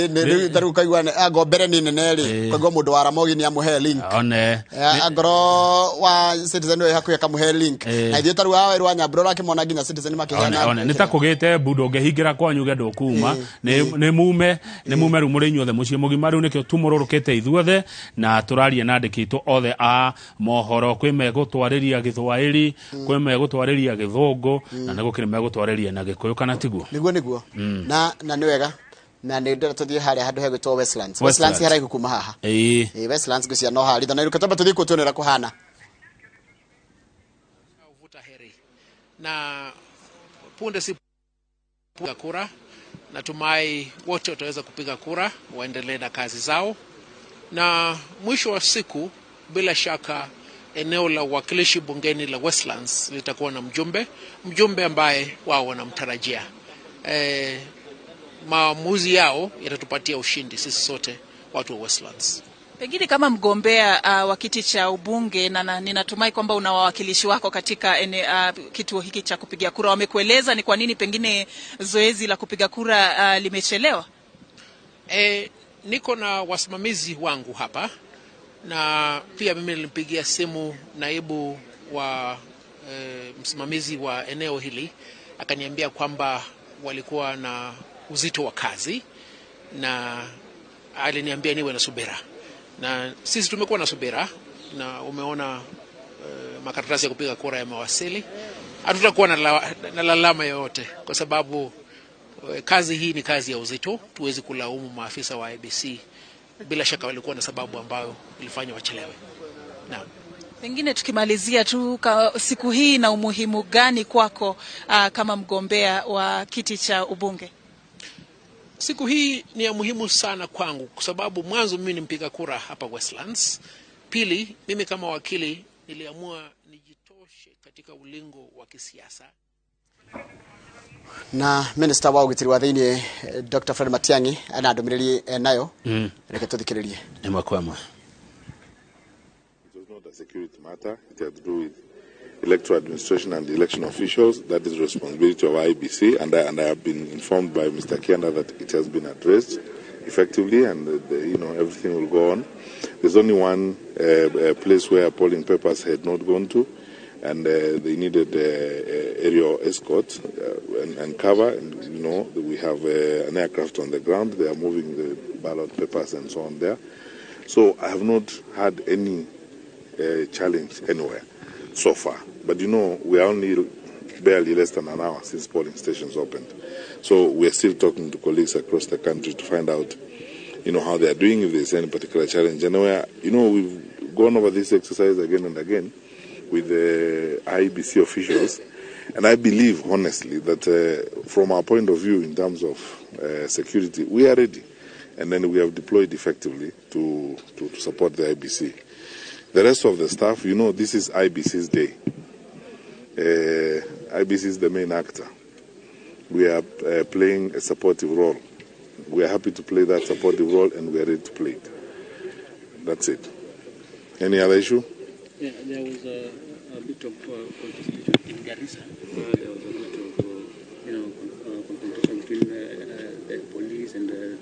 Rĩu ta rĩu ũkaigua ango mbere nĩ nene rĩ, ũkaigua mũndũ wa Ramogi nĩ amũhe link. One. Angorwo wa Citizen wĩ hakuhĩ akamũhe link. Na ithuĩ ta rĩu haha Werũ wa Nyambura ũrakĩmona nginya Citizen makĩheana. One nĩ ta kũgĩte mbu ndũngĩhingĩra kwanyu uge ndũkuma, nĩ mume nĩ mume rĩu mũrĩ inyuothe mũciĩ mũgima. Rĩu nĩkĩo tumũrũrũkĩte ithuothe na tũraria na andĩki aitũ othe a mohoro. Kwĩ megũtwarĩria Gĩthwaĩri, kwĩ megũtwarĩria Gĩthũngũ, na nĩ gũkĩrĩ megũtwarĩria na Gĩkũyũ, kana tiguo? Nĩguo nĩguo. Na nĩ wega na nĩ ndĩrenda tũthiĩ harĩa handũ hegwĩtwo Westlands. Westlands haraihu kuma haha. Ĩĩ. Westlands ngwĩciria no harĩa na rĩu twambe tũthiĩ kuo tuone ũrĩa kũhana. Na punde si kupiga kura, natumai wote wataweza kupiga kura, waendelee na kazi zao, na mwisho wa siku, bila shaka, eneo la uwakilishi bungeni la Westlands litakuwa na mjumbe ambaye wao wanamtarajia. Maamuzi yao yatatupatia ushindi sisi sote watu wa Westlands. Pengine kama mgombea wa kiti cha ubunge na ninatumai kwamba una wawakilishi wako katika kituo hiki cha kupiga kura, wamekueleza ni kwa nini pengine zoezi la kupiga kura limechelewa? Niko na wasimamizi wangu hapa, na pia mimi nilimpigia simu naibu wa msimamizi wa eneo hili, akaniambia kwamba walikuwa na uzito wa kazi na aliniambia niwe na subira, na sisi tumekuwa na subira, na umeona makaratasi ya kupiga kura yamewasili. Hatutakuwa na lalama yoyote kwa sababu kazi hii ni kazi ya uzito. Tuwezi kulaumu maafisa wa IEBC, bila shaka walikuwa na sababu ambayo ilifanya wachelewe. Naam. Pengine tukimalizia tu, siku hii na umuhimu gani kwako kama mgombea wa kiti cha ubunge? Siku hii ni ya muhimu sana kwangu kwa sababu mwanzo mimi ni mpiga kura hapa Westlands. Pili, mimi kama wakili niliamua nijitoshe katika ulingo wa kisiasa. Na minister wa ũgitĩri wa thĩinĩ Dr. Fred Matiang'i ana ndũmĩrĩri nayo, reke tũthikĩrĩrie. Ĩmwe kwa ĩmwe. It was not a security matter. It had to do with electoral administration and election officials. That is responsibility of IEBC, and I have been informed by Mr. Kianda that it has been addressed effectively, and everything will go on. There's only one place where polling papers had not gone to, and they needed aerial escort and cover. And we have an aircraft on the ground. They are moving the ballot papers and so on there. So I have not had any challenge anywhere so far. But we are only barely less than an hour since polling stations opened. So we are still talking to colleagues across the country to find out, how they are doing, if there's any particular challenge anywhere. We've gone over this exercise again and again with the IEBC officials, and I believe, honestly, that from our point of view in terms of security, we are ready. And then we have deployed effectively to support the IEBC. The rest of the staff, this is IEBC's day. IEBC is the main actor. We are playing a supportive role. We are happy to play that supportive role, and we are ready to play it. That's it. Any other issue? Yeah, there was a bit of contestation in Garissa. There was a bit of confrontation between the police and the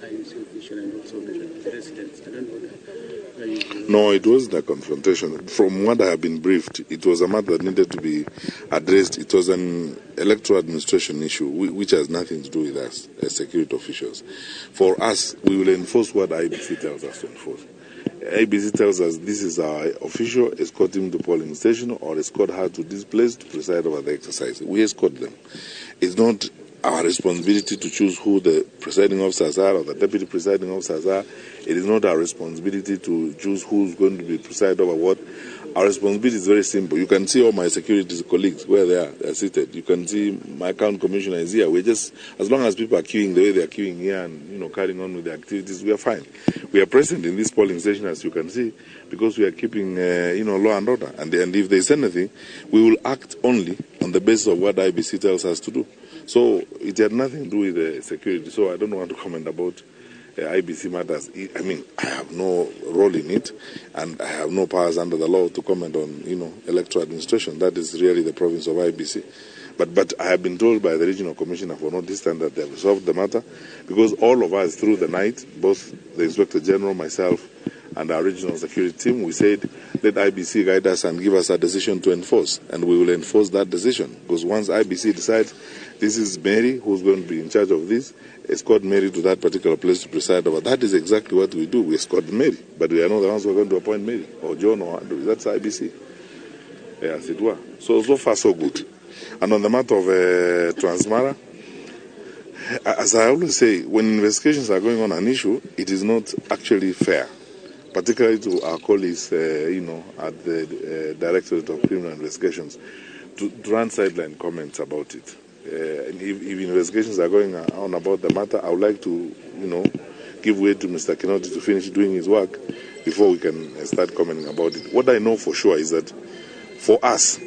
IEBC official and also the residents. I don't know that. No, it wasn't a confrontation. From what I have been briefed, it was a matter that needed to be addressed. It was an electoral administration issue, which has nothing to do with us as security officials. For us, we will enforce what IEBC tells us to enforce. IEBC tells us this is our official, escort him to polling station or escort her to this place to preside over the exercise. We escort them. It's not our responsibility to choose who the presiding officers are or the deputy presiding officers are. It is not our responsibility to choose who's going to be preside over what. Our responsibility is very simple. You can see all my security colleagues where they are seated. You can see my account commissioner is here. We're just, as long as people are queuing the way they are queuing here and carrying on with their activities, we are fine. We are present in this polling station, as you can see, because we are keeping law and order. And if there's anything, we will act only on the basis of what IEBC tells us to do. So it had nothing to do with the security. So I don't want to comment about IEBC matters. I mean, I have no role in it, and I have no powers under the law to comment on, electoral administration. That is really the province of IEBC. But I have been told by the regional commissioner for North Eastern that they have resolved the matter, because all of us through the night, both the Inspector General, myself, and our regional security team, we said, let IBC guide us and give us a decision to enforce, and we will enforce that decision. Because once IBC decides this is Mary who's going to be in charge of this, escort Mary to that particular place to preside over. That is exactly what we do. We escort Mary, but we are not the ones who are going to appoint Mary or John or Andrew. That's IBC, as it were. So far, so good. And on the matter of Transmara, as I always say, when investigations are going on an issue, it is not actually fair, particularly to our colleagues, at the Directorate of Criminal Investigations, to run sideline comments about it. And if investigations are going on about the matter, I would like to, give way to Mr. Kinoti to finish doing his work before we can start commenting about it. What I know for sure is that for us,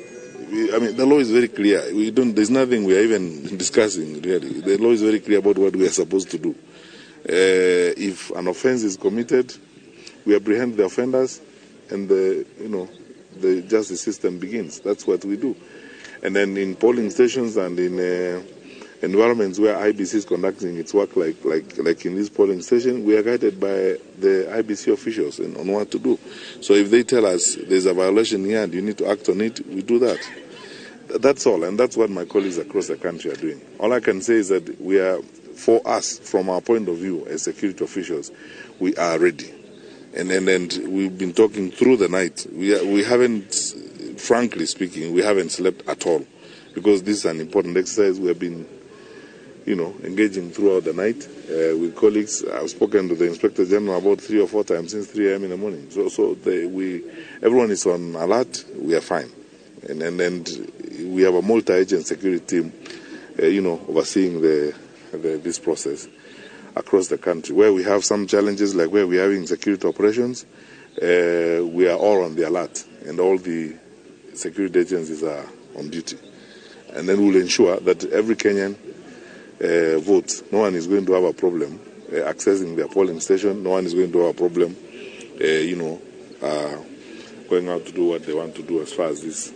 the law is very clear. There's nothing we are even discussing, really. The law is very clear about what we are supposed to do. If an offense is committed, we apprehend the offenders, and the justice system begins. That's what we do. And then in polling stations and in environments where IBC is conducting its work, like in this polling station, we are guided by the IBC officials on what to do. So if they tell us there's a violation here and you need to act on it, we do that. That's all, and that's what my colleagues across the country are doing. All I can say is that we are, for us, from our point of view as security officials, we are ready. And we've been talking through the night. We haven't, frankly speaking, we haven't slept at all, because this is an important exercise. We have been, engaging throughout the night with colleagues. I've spoken to the Inspector General about 3 or 4 times since 3 a.m. in the morning. So everyone is on alert. We are fine. And we have a multi-agent security team, overseeing this process across the country. Where we have some challenges, like where we are having security operations, we are all on the alert, and all the security agencies are on duty. And then we'll ensure that every Kenyan votes. No one is going to have a problem accessing their polling station. No one is going to have a problem, going out to do what they want to do as far as this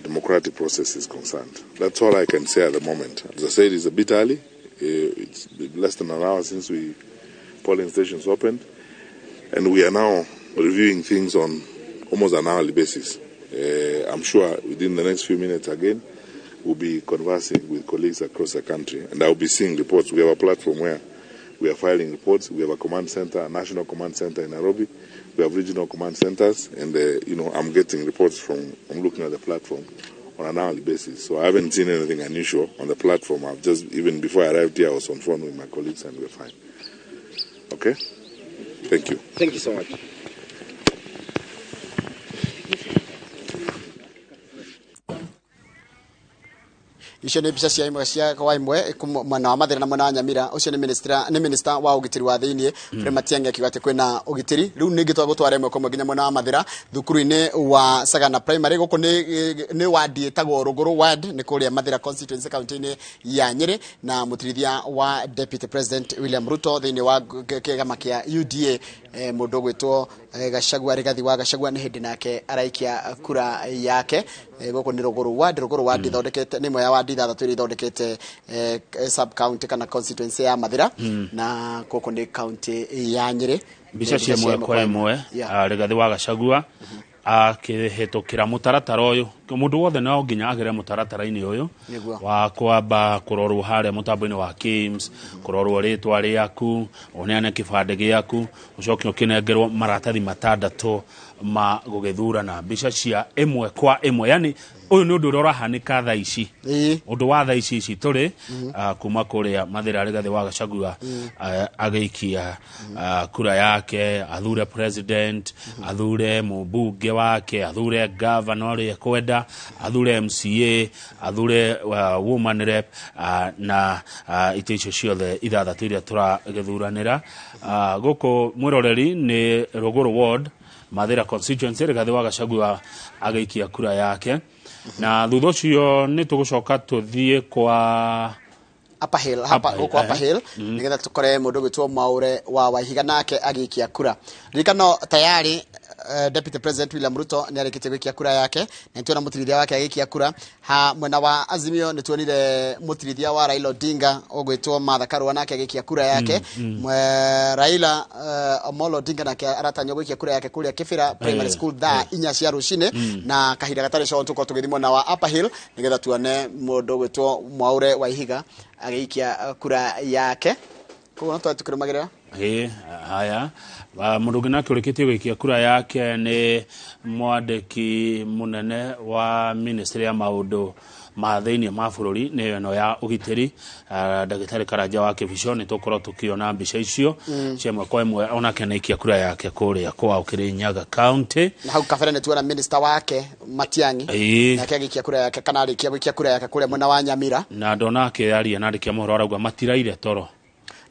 democratic process is concerned. That's all I can say at the moment. As I said, it's a bit early. It's less than an hour since we polling stations opened, and we are now reviewing things on almost an hourly basis. I'm sure within the next few minutes again, we'll be conversing with colleagues across the country, and I'll be seeing reports. We have a platform where we are filing reports. We have a command center, a national command center in Nairobi. We have regional command centers, and I'm getting reports from. I'm looking at the platform on an hourly basis. So I haven't seen anything unusual on the platform. I've just, even before I arrived here, I was on phone with my colleagues, and we're fine. Okay? Thank you. Thank you so much. Icio nä mbica cia imwe cia kwa imwe mwena wa Mathira na mwena wa Nyamira. Ucio nä minister wa ũgitĩri wa thĩinĩ Fred Matiang'i akiuga atĩ kwĩna ũgitĩri. Rĩu ningĩ twagũtwara ĩmwe kwa ĩmwe nginya mwena wa Mathira thukuru-inĩ wa Sagana Primary. Gũkũ nĩ ward ĩtagwo Rũgũrũ ward, nĩ kũrĩa Mathira constituency county-inĩ ya Nyĩrĩ, na mũtirithia wa Deputy President William Ruto thĩinĩ wa kĩgama kĩa UDA, mũndũ ũgwĩtwo Gachagua, Rigathi wa Gachagua, nĩ hĩndĩ nake araikia kura yake. Gũkũ nĩ Rũgũrũ ward. Rũgũrũ ward ithondekete nĩ ĩmwe ya ward ithathatũ iria ithondekete sub county kana constituency ya Mathira, na gũkũ nĩ county ya Nyĩrĩ. Mbica cia ĩmwe kwa ĩmwe, Rigathi wa Gachagua akĩhĩtũkĩra mũtaratara ũyũ. Mũndũ wothe no nginya agere mũtaratara-inĩ ũyũ wa kwamba kũrorwo harĩa mũtambo-inĩ wa KIMS, kũrorwo rĩtwa rĩaku, ũneane kĩbandĩ gĩaku, ũcoke ũkĩnengerwo maratathi matandatũ ma gũgĩthurana. Mbica cia ĩmwe kwa ĩmwe, yani ũyũ nĩ ũndũ ũrĩa ũrahanĩka thaa ici, ũndũ wa thaa ici ici tũrĩ kuma kũrĩa Mathira, Rigathi wa Gachagua agĩikia kura yake, athure president, athure mũmbunge wake, athure governor ũrĩa ekwenda, athure MCA, athure woman rep, na itĩ icio ciothe ithathatũ iria tũragĩthuranĩra. Gũkũ mwĩroreri nĩ Rũgũrũ ward, Mathira constituency, Rigathi wa Gachagua agĩikia kura yake. Na thutha ũcio nĩ tũgũcoka tũthiĩ kwa Upper Hill, hapa huko Upper Hill, nigetha tukore mũndũ gwĩtwo Mwaure wa Waihiga nake agĩikia kura. Ririkano tayari Deputy President William Ruto nĩ arĩkĩtie gwĩkia kura yake, na nĩtuona mũtirithia wake agĩikia kura. Ha mwena wa Azimio nĩtuonire mũtirithia wa Raila Odinga ũgwĩtwo Martha Karua nake agĩikia kura yake. Raila Amolo Odinga nake aratanywo gwĩkia kura yake kũrĩa Kibera Primary School thaa 4 cia rũcinĩ, na kahinda gatarĩ coho tũkorwo tũgĩthiĩ mwena wa Upper Hill nĩgetha tuone mũndũ ũgwĩtwo Mwaure wa Ihiga agĩikia kura yake. Koguo no twathiĩ tũkĩrũmagĩrĩra. Ĩ haya, mũndũ ũngĩ nake ũrĩkĩtie gwĩkia kura yake nĩ mwandĩki mũnene wa ministry ya maũndũ ma thĩinĩ ma bũrũri, nĩyo ĩno ya ũgitĩri, ndagĩtarĩ Karanja wa Kĩbico. Nĩ tũkorwo tũkĩona mbica icio cia ĩmwe kwa ĩmwe, onake nĩ aikia kura yake kũrĩa kwao Kĩrĩnyaga County. Na hau kabere nĩ tuona minister wake Matiang'i nake agĩikia kura yake, kana arĩkia gwĩkia kura yake kũrĩa mwena wa Nyamira. Na ndona akĩaria na andĩki a mohoro arauga matiraire toro.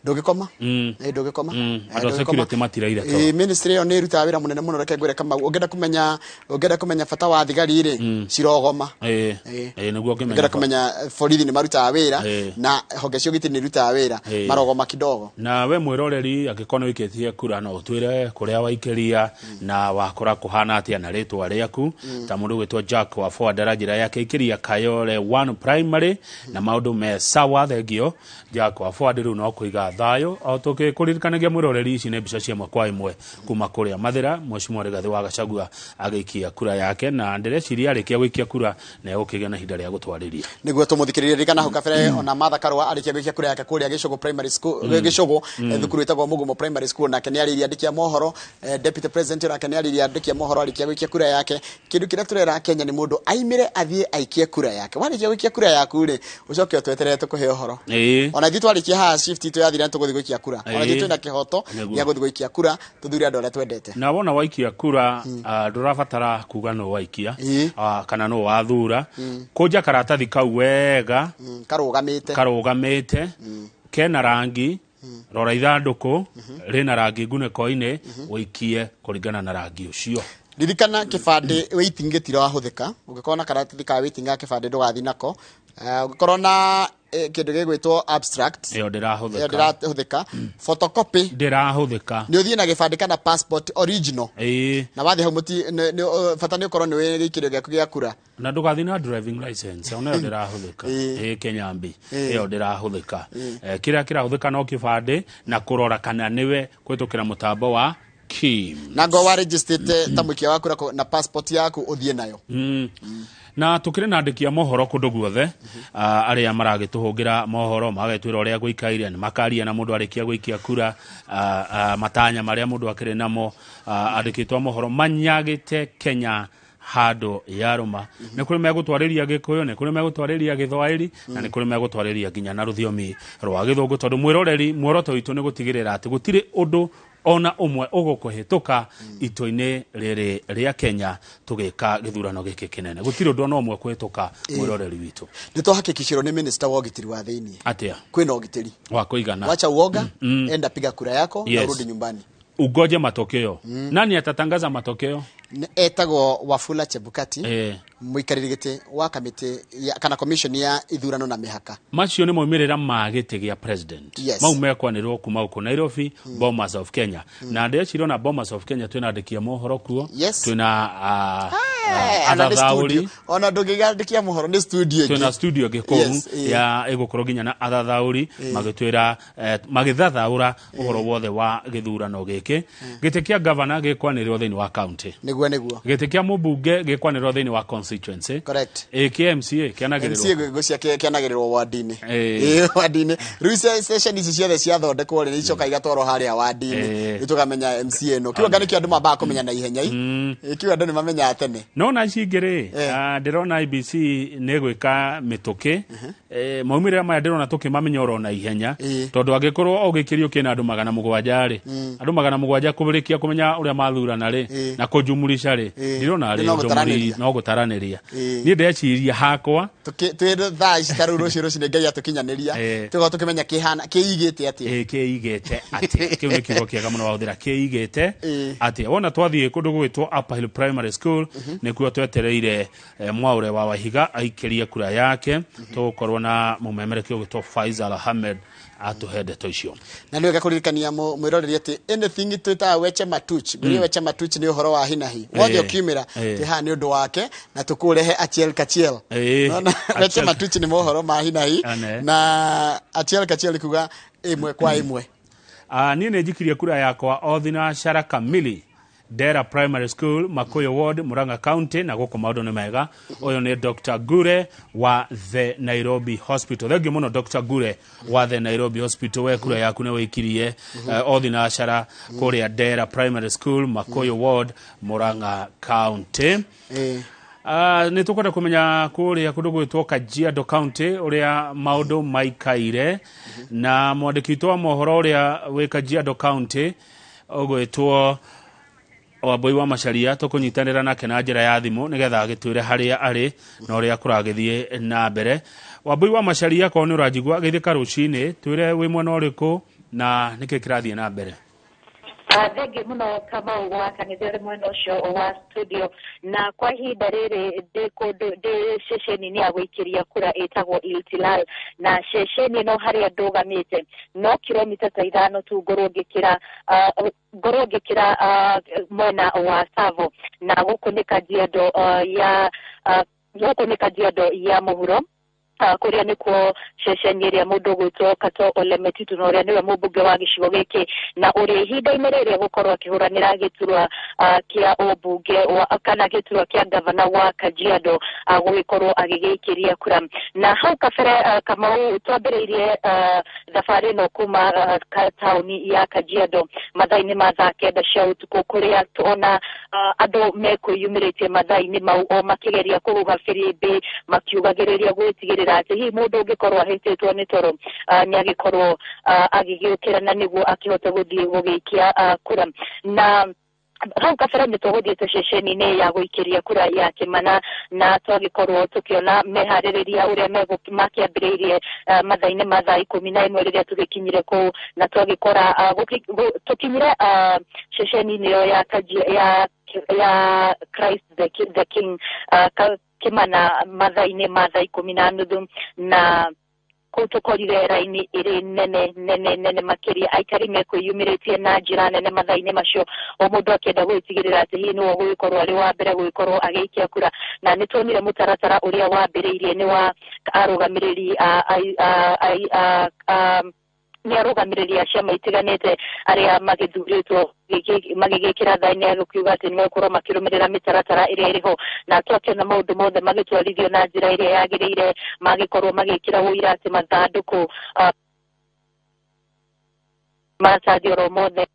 Ndũngĩkoma. Ĩ ndũngĩkoma. Andũ a security matiraire toro. Ĩ ministry ĩyo nĩ ĩrutaga wĩra mũnene mũno. Reke ngwĩre Kamau, ũngĩenda kũmenya bata wa thigari rĩ, cirogoma. Ĩ nĩguo ũngĩmenya. Ũngĩenda kũmenya borithi nĩ marutaga wĩra na honge cia ũgitĩri nĩ irutaga wĩra, marogoma kidogo. Na we mwĩroreri, angĩkorwo nĩ ũikĩtie kura, no ũtwĩre kũrĩa waikĩria na wakora kũhana atĩa na rĩtwa rĩaku. Ta mũndũ ũgwĩtwo Jack wa Forward aranjĩra yake ikĩria Kayole 1 Primary na maũndũ me sawa. Thengio Jack wa Forward. Rĩu no kũiga thayũ o tũkĩkũririkanagia mwĩroreri, ici nĩ mbica cia ĩmwe kwa ĩmwe kuma kũrĩa Mathĩra, Mheshimiwa Rigathĩ wa Gachagua agĩikia kura yake, na ndĩreciria arĩkia gũikia kura na egũkĩgĩa na ihinda rĩa gũtwarĩria. Nĩguo tũmũthikĩrĩrie. Ririkana hau kabere ona Martha Karua arĩkia gwĩkia kura yake kũrĩa Gĩcũgũ Primary School, Gĩcũgũ, thukuru ĩtagwo Mũgumo Primary School, nake nĩ arĩirie andĩki a mohoro. Deputy President nake nĩ arĩirie andĩki a mohoro arĩkia gwĩkia kura yake. Kĩndũ kĩrĩa tũrera Kenya nĩ mũndũ aimĩre athiĩ aikie kura yake. Warĩkia gwĩkia kura yaku rĩ, ũcoke ũtweterere tũkũhe ũhoro. Ona ithuĩ twarĩkia haha shift itũ yathira nĩtũgũthiĩ gwĩkia kura. Ona ithuĩ twĩna kĩhoto gĩa gũthiĩ gwĩkia kura tũthure andũ arĩa twendete. Na wona waikia kura, ndũrabatara kuga no waikia kana no wathura. Kũnja karatathi kau wega karũgamĩte. Karũgamĩte, kena rangi, rora ithandũkũ rĩna rangi ngunĩko-inĩ, ũikie kũringana na rangi ũcio. Ririkana kĩbandĩ waiting gĩtirahũthĩka. Ũngĩkorwo na karatathi ka waiting ga kĩbandĩ ndũgathiĩ nako. Ũngĩkorwo na kĩndũ gĩgwĩtwo abstract, ĩyo ĩyo ndĩrahũthĩka. Ndĩrahũthĩka. Photocopy ndĩrahũthĩka. Nĩ ũthiĩ na gĩbandĩ kana passport original, na wathiĩ hau mũti bata nĩ ũkorwo nĩ wĩ gĩikĩrio gĩaku gĩa kura. Na ndũgathiĩ na driving license, ona ĩyo ndĩrahũthĩka. Ĩ Kenyambi ĩyo ndĩrahũthĩka. Kĩrĩa kĩrahũthĩka no kĩbandĩ na kũrora kana nĩwe kũhĩtũkĩra mũtambo wa KIM. Na ngo wa registrĩte ta mũikia wa kura na passport yaku ũthiĩ nayo. Na tukĩrĩ na andĩki a mohoro kũndũ guothe, arĩa maragĩtũhũngĩra mohoro magagĩtwĩra ũrĩa gũikaire, nĩ makaria na mũndũ arĩkia gũikia kura, matanya marĩa mũndũ akĩrĩ namo. Andĩkĩtwo mohoro manyagĩte Kenya handũ yarũma. Nĩ kũrĩ megũtwarĩria Gĩkũyũ, nĩ kũrĩ megũtwarĩria Gĩthwaĩri, na nĩ kũrĩ megũtwarĩria nginya na rũthiomi rwa Gĩthũngũ, tondũ mwĩroreri, muoroto witũ nĩ gũtigĩrĩra atĩ gũtirĩ ũndũ ona ũmwe ũgũkũhĩtũka itũ-inĩ rĩrĩ rĩa Kenya tũgĩka gĩthurano gĩkĩ kĩnene. Gũtirĩ ũndũ ona ũmwe kũhĩtũka, mwĩroreri witũ. Nĩ twahakikicirwo nĩ minister wa ũgitĩri wa thĩinĩ atĩa kwĩna ũgitĩri wa kũigana. Wacha uoga, enda piga kura yako na urudi nyumbani. Ugoje matokeo. Nani atatangaza matokeo? Etagwo Wafula Chebukati, mũikarĩri gĩtĩ wa kamĩtĩ kana commission ya ithurano na mĩhaka. Macio nĩ maumĩrĩra ma gĩtĩ gĩa president. Mau mekwanĩrĩrwo kuma gũkũ Nairobi, Bomas of Kenya. Na ndĩreciria ona Bomas of Kenya twĩna andĩki a mohoro kuo. Twĩna Ona nĩ athathaũri. studio. Ona ndũngĩgandĩkia mohoro nĩ studio ĩngĩ. Twĩna studio ĩngĩ kũu ya ĩgũkorwo nginya na athathaũri magĩtwĩra, magĩthathaũra ũhoro wothe wa gĩthurano gĩkĩ. Gĩtĩ kĩa gavana gĩkwanĩrĩrwo thĩinĩ wa county. Nĩguo. Gĩtĩ kĩa mũmbunge gĩkwanĩrĩrwo thĩinĩ wa constituency. Correct. Ĩ kĩa MCA kĩanagĩrĩrwo. MCA gũcia kĩanagĩrĩrwo ward-inĩ. Ĩ ward-inĩ. Rĩu session ici ciothe ciathondekwo rĩ, nĩ icoka igatwarwo harĩa ward-inĩ. Rĩu tũkamenya MCA ĩno. Kiu anga nĩkĩo andũ mambaga kũmenya na ihenya. Ĩ kiu andũ nĩ mamenyaga tene. No na ici ingĩ rĩ, ndĩrona IBC nĩ gwĩka mĩtũkĩ. Maumĩrĩra maya ndĩrona tũkĩmamenya oro na ihenya, tondũ angĩkorwo ũgĩkĩrio kĩna andũ 700 rĩ, andũ 700 kũrĩkia kũmenya ũrĩa mathurana rĩ, na kũjumulisha rĩ, ndirona rĩ No ũndũ gũtaranĩria. no gũtaranĩria. Niĩ ndeciria hakwa Twĩ thaa ici ta rĩu rũciũ rũcinĩ Ngai atũkinyanĩria, tũgakorwo tũkĩmenya kĩhana kĩigĩte atĩa. Ĩ kĩigĩte atĩa. Kĩu nĩ kiugo kĩega mũno wahũthĩra, kĩigĩte atĩa. Wona twathiĩ kũndũ gũgwĩtwo Upper Hill Primary School, Nĩkuo twetereire Mwaure wa Wahiga aikĩrie kura yake. Tũgũkorwo na mũmemerekia ũgĩtwo Faisal Ahmed atũhe ndeto icio. Na nĩ wega kũririkania mwĩroreri atĩ anything twĩtaga weche matuch mm. Weche matuch nĩ ũhoro wa hinahi wothe ũkiumĩra twĩ haha nĩ ũndũ wake na tũkũrehe achiel kachiel. Nona, weche matuch nĩ mohoro ma hinahi. Ane. Na achiel kachiel kuga ĩmwe kwa ĩmwe. Niĩ nĩ njikirie kura yakwa Othinashara Kamili, Dera Primary School, Makuyu Ward, Murang'a County, na gũkũ maũndũ nĩ mega. Ũyũ nĩ Dr. Gure wa The Nairobi Hospital. Thengiũ mũno Dr. Gure wa The Nairobi Hospital, we kura yaku nĩ wĩikirie Othinashara kũrĩa Dera Primary School, Makuyu Ward, Murang'a County. Nĩ tũkwenda kũmenya kũrĩa kũndũ gwĩtwo Kajiado County ũrĩa maũndũ maikaire, na mwandĩki witũ wa mohoro ũrĩa wĩ Kajiado County ũgwĩtwo Wambui wa Macharia, tũkũnyitanĩra nake na njĩra ya thimũ nĩgetha agĩtwĩre harĩa arĩ na ũrĩa kũragĩthiĩ na mbere. Wambui wa Macharia, korwo nĩ ũranjigua, geithĩka rũcinĩ, twĩre wĩ mwena ũrĩkũ na nĩkĩ kĩrathiĩ na mbere. Thengiũ mũno Kamau wa Kang'ethe ũrĩ mwena ũcio wa studio. Na kwa ihinda rĩrĩ ndĩ kũndũ ndĩ ceceni-inĩ ya gũikĩria kura ĩtagwo Iltilal, na ceceni ĩno harĩa ndũgamĩte no kilomita ta 5 tu ngorwo ngĩkĩra mwena wa Tsavo, na gũkũ nĩ Kajiado ya gũkũ nĩ Kajiado ya mũhuro, kũrĩa nĩkuo ceceni ĩrĩa mũndũ ũgwĩtwo Kato Ole Metitu, na ũrĩa nĩwe mũmbunge wa gĩcigo gĩkĩ, na ũrĩa ihinda-inĩ rĩrĩ egũkorwo akĩhũranĩra gĩturwa kĩa ũmbunge kana gĩturwa kĩa gavana wa Kajiado, gũgĩkorwo agĩgĩikĩria kura. Na hau kabere, Kamau, twambĩrĩirie thabarĩ ĩno kuma taũni ya Kajiado mathaa-inĩ ma thaa 9 cia ũtukũ, kũrĩa tuona andũ mekwĩyumĩrĩtie mathaa-inĩ mau o makĩgeria kũhuha firimbi, makiugagĩrĩria gwĩtigĩrĩra atĩ hihi mũndũ ũngĩkorwo ahĩtĩtwo nĩ toro nĩ agĩkorwo agĩgĩũkĩra na nĩguo akĩhote gũthiĩ gũgĩikia kura. Na hau kabere nĩ tũgũthiĩte ceceni-inĩ ya gũikĩria kura ya Kĩmana, na twagĩkorwo tũkĩona meharĩrĩria ũrĩa makĩambĩrĩirie mathaa-inĩ ma thaa 11 rĩrĩa tũgĩkinyire kũu, na twagĩkora tũkinyire ceceni-inĩ ĩyo ya Christ the King Kĩmana mathaa-inĩ ma thaa 10:30, na kũu tũkorire raini ĩrĩ nene nene nene makĩria, aikari mekwĩyumĩrĩtie na njĩra nene mathaa-inĩ macio, o mũndũ akĩenda gwĩtigĩrĩra atĩ hihi nĩwe ũgũgĩkorwo arĩ wa mbere gũgĩkorwo agĩikia kura. Na nĩ tuonire mũtaratara ũrĩa wambĩrĩirie nĩ wa arũgamĩrĩri nĩ arũgamĩrĩri a ciama itiganĩte arĩa magĩthurĩtwo magĩgĩkĩra thaini ya gũkiuga atĩ nĩmegũkorwo makĩrũmĩrĩra mĩtaratara ĩrĩa ĩrĩ ho, na twakĩona maũndũ mothe magĩtwarithio na njĩra ĩrĩa yagĩrĩire, magĩkorwo magĩkĩra ũira atĩ mathandũkũ maratathi oro mothe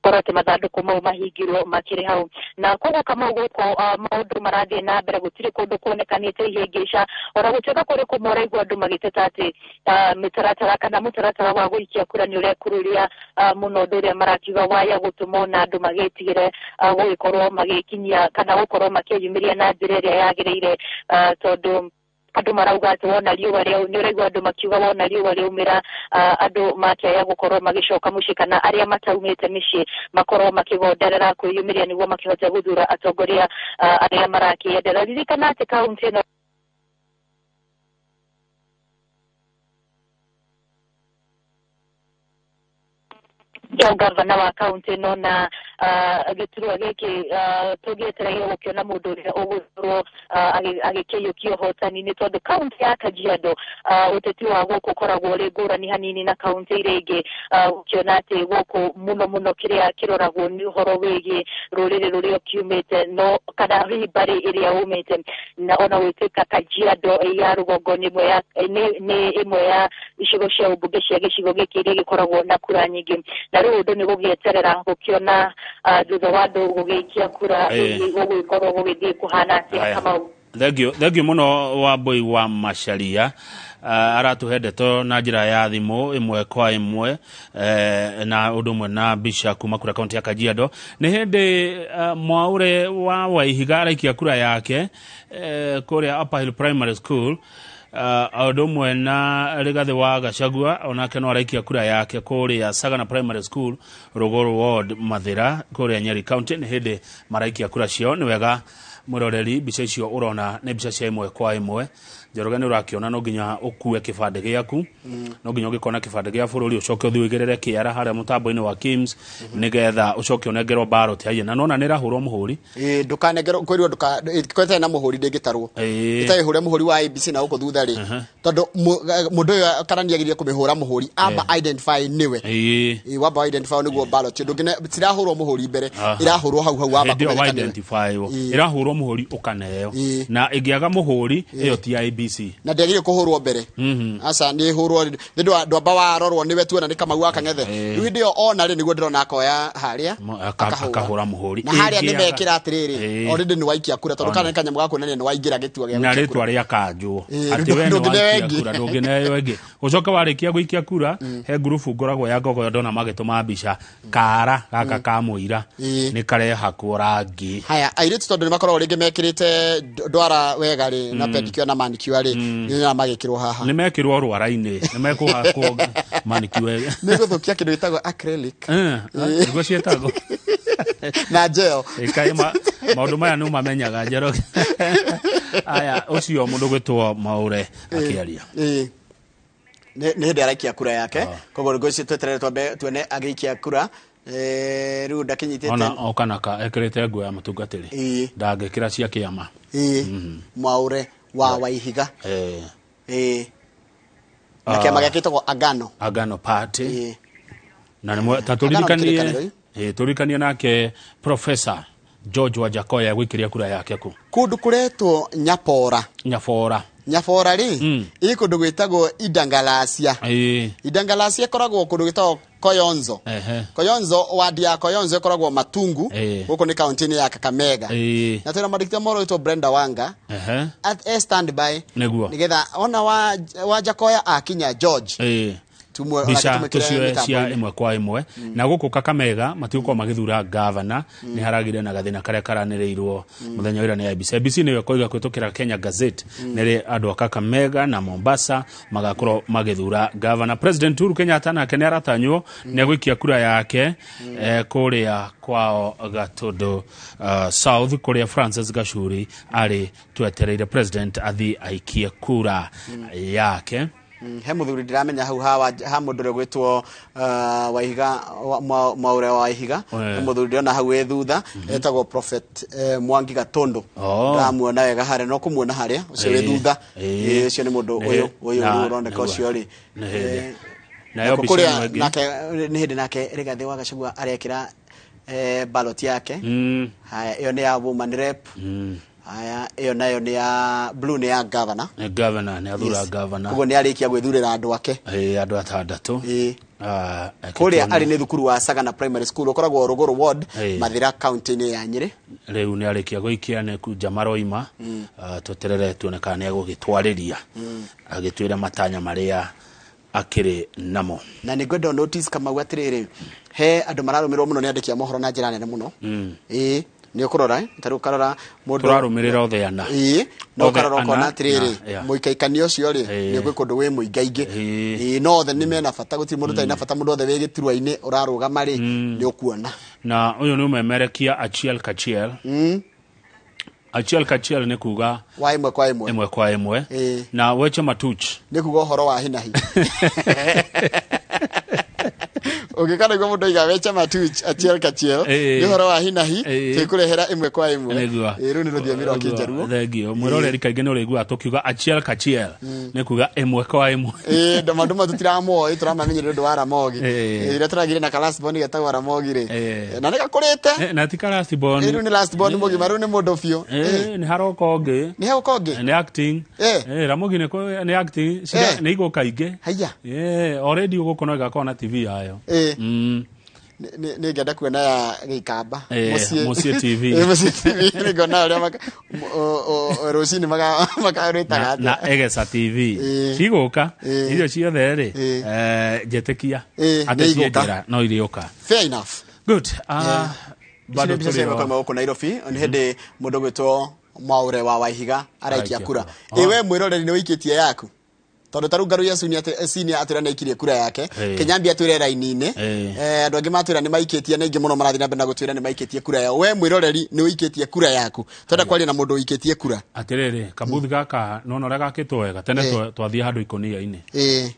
korwo atĩ mathandũkũ mau mahingirwo makĩrĩ hau. Na koguo Kamau gũkũ maũndũ marathiĩ na mbere, gũtirĩ kũndũ kuonekanĩte ihĩngĩca, ona gũtuĩka kũrĩ kũmwe ũraigua andũ magĩteta atĩ mĩtaratara kana mũtaratara wa gũikia kura nĩ ũrekururia mũno, ũndũ ũrĩa marakiuga waya gũtũma ona andũ magĩtigĩre gũgĩkorwo magĩkinyia kana gũkorwo makĩyumĩria na njĩra ĩrĩa yagĩrĩire, tondũ andũ marauga atĩ wona riũa rĩau, nĩ ũraigua andũ makiuga wona riũa rĩaumĩra, andũ makĩaya gũkorwo magĩcoka mũciĩ, kana arĩa mataumĩte mĩciĩ makorwo makĩgonderera kwĩyumĩria nĩguo makĩhote gũthura atongoria arĩa marakĩendera. Ririkana atĩ kaunti ĩno gavana wa kaunti ĩno na gĩturwa gĩkĩ tũgĩetereire gũkĩona mũndũ ũrĩa ũgũkorwo agĩkĩiyũkia ũhotani-inĩ, tondũ kaunti ya Kajiado ũteti wa gũkũ ũkoragwo ũrĩ ngũrani hanini na kaunti iria ingĩ, ũkĩona atĩ gũkũ mũno mũno kĩrĩa kĩroragwo nĩ ũhoro wĩgiĩ rũrĩrĩ rũrĩa ũkiumĩte, no kana hihi mbarĩ ĩrĩa umĩte, na ona gwĩtuĩka Kajiado ya rũgongo nĩ ĩmwe ya icigo cia ũmbunge cia gĩcigo gĩkĩ iria gĩkoragwo na kura nyingĩ. Na rĩu ũndũ nĩ gũgĩeterera gũkĩona thutha wa andũ gũgĩikia kura gũgĩkorwo gũgĩthiĩ kũhana atĩa. Kamau, Thengiũ mũno Wambui wa Macharia, aratũhe ndeto na njĩra ya thimũ ĩmwe kwa ĩmwe na ũndũ ũmwe na mbica kuma kura kaunti ya Kajiado. Nĩ hĩndĩ Mwaure wa Waihiga araikia kura yake kũrĩa Upper Hill Primary School. O ũndũ ũmwe na Rigathĩ wa Gachagua, onake no araikia kura yake kũrĩa Sagana Primary School, Rũgũrũ Ward, Mathĩra, kũrĩa Nyeri County. Nĩ hĩndĩ maraikia kura ciao. Nĩ wega mwĩroreri, mbica icio ũrona nĩ mbica cia ĩmwe kwa ĩmwe. Njoroge, nĩ ũrakĩona no nginya ũkue kĩbandĩ gĩaku, no nginya ũgĩkorwo na kĩbandĩ gĩa bũrũri, ũcoke ũthiĩ ũigĩrĩre kĩara harĩa mũtambo-inĩ wa KIMS, nĩgetha ũcoke ũnengerwo ballot haiya, na nona nĩ ĩrahũrwo mũhũri. Ĩĩ, ndũkanengerwo kwĩrwo ndũka ĩkorwo ĩtarĩ na mũhũri ndĩngĩtarwo. Ĩtarĩ hũre mũhũri wa IEBC na gũkũ thutha rĩ, tondũ mũndũ ũyũ karaniagĩrĩire kũmĩhũra mũhũri amba identify nĩwe. Ĩĩ, wamba identify nĩguo ballot ndũngĩne cirahũrwo mũhũri mbere, irahũrwo hau hau wamba Hĩndĩ ĩyo kũmenyeka nĩwe. wa-identify-wo, ĩrahũrwo mũhũri ũkaneo, na ĩngĩaga mũhũri ĩyo ti IEBC. Na ndĩagĩrĩire kũhũrwo mbere. Aca, nĩ hũrwo nĩ ndwamba warorwo nĩwe, tuona nĩ Kamau wa Kang'ethe. Rĩu hĩndĩ ĩyo ona rĩ, nĩguo ndĩrona akoya harĩa akahũra. Akahũra mũhũri. Na harĩa nĩ Ĩngĩaga- mekĩra atĩrĩrĩ, already nĩ waikia kura, tondũ Ona. kana nĩ kanyamũ ga kuonania nĩ waingĩra gĩtua gĩa Na gũikia rĩtwa kura. rĩa kanjwo atĩ we nĩ ndũngĩneo waikia ĩngĩ. kura, ndũngĩneo ĩngĩ. Ũcoke warĩkia gũikia kura, he ngurubu ngoragwo ya ngogoyo, ndona magĩtũma mbica kara gaka ka mũira nĩ karehakwo rangi. Haya, airĩtu tondũ nĩ makoragwo rĩngĩ mekĩrĩte ndwara wega rĩ, na pedicure na manicure rĩ, nĩ magĩkĩrwo haha. Nĩ mekĩrwo rwara-inĩ, nĩ mekũhakwo manicure. Nĩ gũthũkia kĩndũ gĩtagwo acrylic Nĩguo ciĩtagwo. Na gel. Ĩkaĩ maũndũ maya nĩ ũmamenyaga, Njoroge. Aya, ũcio mũndũ gwĩtwo Maũre akĩaria. Ĩĩ. Nĩ hĩndĩ araikia kura yake, koguo ngwĩciria tweterere twambe tuone agĩikia kura. Rĩu ndakĩnyitĩte. Ona okanaka ekĩrĩte nguo ya mũtungatĩri, ndangĩkĩra cia kĩama. Ĩĩ, Mwaũre wa Waihiga. Ĩĩ, na kĩama gĩake gĩtagwo Agano. Agano Party. Na nĩ ta Agano tũririkanie kĩrĩkanĩro-ĩ. Tũririkanie nake Professor George Wajackoyah gwĩkĩria kura yake kũ? Kũndũ kũretwo Nyapora. Nyabora. Nyabora rĩ, ĩ kũndũ gwĩtagwo Indangalacia. Indangalacia ĩkoragwo kũndũ gwĩtagwo Koyonzo. Koyonzo, wadi ya Koyonzo ĩkoragwo Matungu. Gũkũ nĩ kaunti-inĩ ya Kakamega. Na twĩna mwandĩki wa mohoro wĩtwo Brenda Wanga at e standby nĩgetha ona wa Wajackoyah akinya George tumwe Mbica onake tumĩkĩre tũcioe cia mĩtambo-inĩ. ĩmwe kwa ĩmwe. Na gũkũ Kakamega matigũkorwo magĩthura gavana, nĩ haragire na gathĩna karĩa karanĩrĩirwo mũthenya wa ira nĩ IEBC. IEBC nĩyo ĩkoiga kũhĩtũkĩra Kenya Gazette nĩrĩ andũ a Kakamega na Mombasa magakorwo magĩthura gavana. President Uhuru Kenyatta nake nĩ aratanywo nĩ agũikia kura yake kũrĩa kwao Gatundu South, kũrĩa Francis Gachuri arĩ. Twetereire president athiĩ aikie kura yake. He mũthuri ndĩramenya hau ha mũndũ ũrĩa ũgwĩtwo Waihiga Mwaũre wa Waihiga. He mũthuri ndĩrona hau wĩ thutha etagwo Prophet Mwangi Gatundu. Ndĩramuona wega harĩa, no kũmuona harĩa ũcio wĩ thutha. Ũcio nĩ mũndũ ũyũ ũyũ rĩu ũroneka ũcio rĩ. Nĩ hĩndĩ. Nayo Nako mbica kũrĩa ĩno ĩngĩ. nake nĩ hĩndĩ nake Rigathĩ wa Gachagua arekĩra ballot yake. Haya, ĩyo nĩ ya woman rep. Haya, ĩyo nayo nĩ ya blue, nĩ ya governor. Nĩ governor, nĩ athura Yes. governor. Koguo nĩ arĩkia gwĩthurĩra andũ ake. Andũ atandatũ. Reke Kũrĩa tuone. arĩ nĩ thukuru wa Sagana Primary School, ũkoragwo Rũgũrũ Ward, Mathĩra, kaunti-inĩ ya Nyĩrĩ. Rĩu nĩ arĩkia gũikia, nĩ kunja maroima. Tweterere tuone kana nĩ egũgĩtwarĩria agĩtwĩra matanya marĩa akĩrĩ namo. Na nĩ ngwenda notice Kamau atĩrĩrĩ, he andũ mararũmĩrĩrwo mũno nĩ andĩki a mohoro na njĩra nene mũno. Ĩĩ, nĩ ũkũrora ta rĩu ũkarora mũndũ Tũrarũmĩrĩra othe ana. Ĩĩ, no Othe ũkarora ũkona ana, atĩrĩrĩ, mũikaikania ũcio rĩ, nĩ gwĩ kũndũ wĩ mũingaingĩ. Ĩĩ, no othe nĩ mena bata, gũtirĩ mũndũ ũtarĩ na bata. Mũndũ othe wĩ gĩturwa-inĩ ũrarũgama rĩ, nĩ ũkuona. Na ũyũ nĩ ũmemerekia achiel kachiel. Achiel kachiel nĩ kuga wa ĩmwe kwa ĩmwe. Ĩmwe kwa ĩmwe. Na weche matuch Nĩ kuga ũhoro wa hinahi. Ũngĩkana nĩguo mũndũ aiga weche matuch achiel kachiel, nĩ ũhoro wa hinahi, twĩkũrehera ĩmwe kwa ĩmwe. Nĩguo. Ĩĩ, rĩu nĩ rũthiomi rwa Kĩnjaruo. Thengio mwĩroreri, kaingĩ nĩ ũrĩiguaga tũkiuga achiel kachiel, nĩ kuga ĩmwe kwa ĩmwe. Ĩĩ, maũndũ mau tũtiramoĩ, tũramamenyire nĩ ũndũ wa Ramogi. Ĩĩ, rĩrĩa tũragire na ka-last born getagwo Ramogi rĩ, na nĩ gakũrĩte. Na ti ka last born. Ĩĩ, rĩu nĩ last born mũgima, rĩu nĩ mũndũ biũ. Nĩ haroka ũngĩ. Nĩ hegũka ũngĩ? Nĩ acting. Ramogi nĩ acting. Nĩ igũka ingĩ. Haiya. Already gũkũ no ĩgakorwo na TV yayo. Nĩ ngenda kuona ya Gĩikamba. Mũciĩ TV. Mũciĩ TV, nĩ ngona ũrĩa rũcinĩ makarĩtaga Na atĩa. Egesa TV cigũka icio ciothe rĩ, njĩtĩkia atĩ nĩ ciĩ igũka. njĩra no irĩũka. Fair enough. Good. Bado Ici nĩ mbica cia tũrĩ ĩmwe kwa ĩmwe gũkũ Nairobi. Nĩ hĩndĩ mũndũ gwĩtwo Mwaure wa Waihiga araikia Araikia kura. kura. Ĩ we mwĩroreri nĩ ũikĩtie yaku? Tondũ ta rĩu Ngaruiya Senior atwĩra nĩ aikirie kura yake. Kĩnyambi atwĩre raini-inĩ. Andũ angĩ matwĩra nĩ maikĩtie, na aingĩ mũno marathiĩ na mbere na gũtwĩra nĩ maikĩtie kura yao. We mwĩroreri nĩ ũikĩtie kura yaku? Twenda kwaria na mũndũ ũikĩtie kura. Atiriri, kabuthi gaka nona ũrĩa gakĩtwo wega tene. Twathiĩ handũ ikũnia-inĩ. Eh?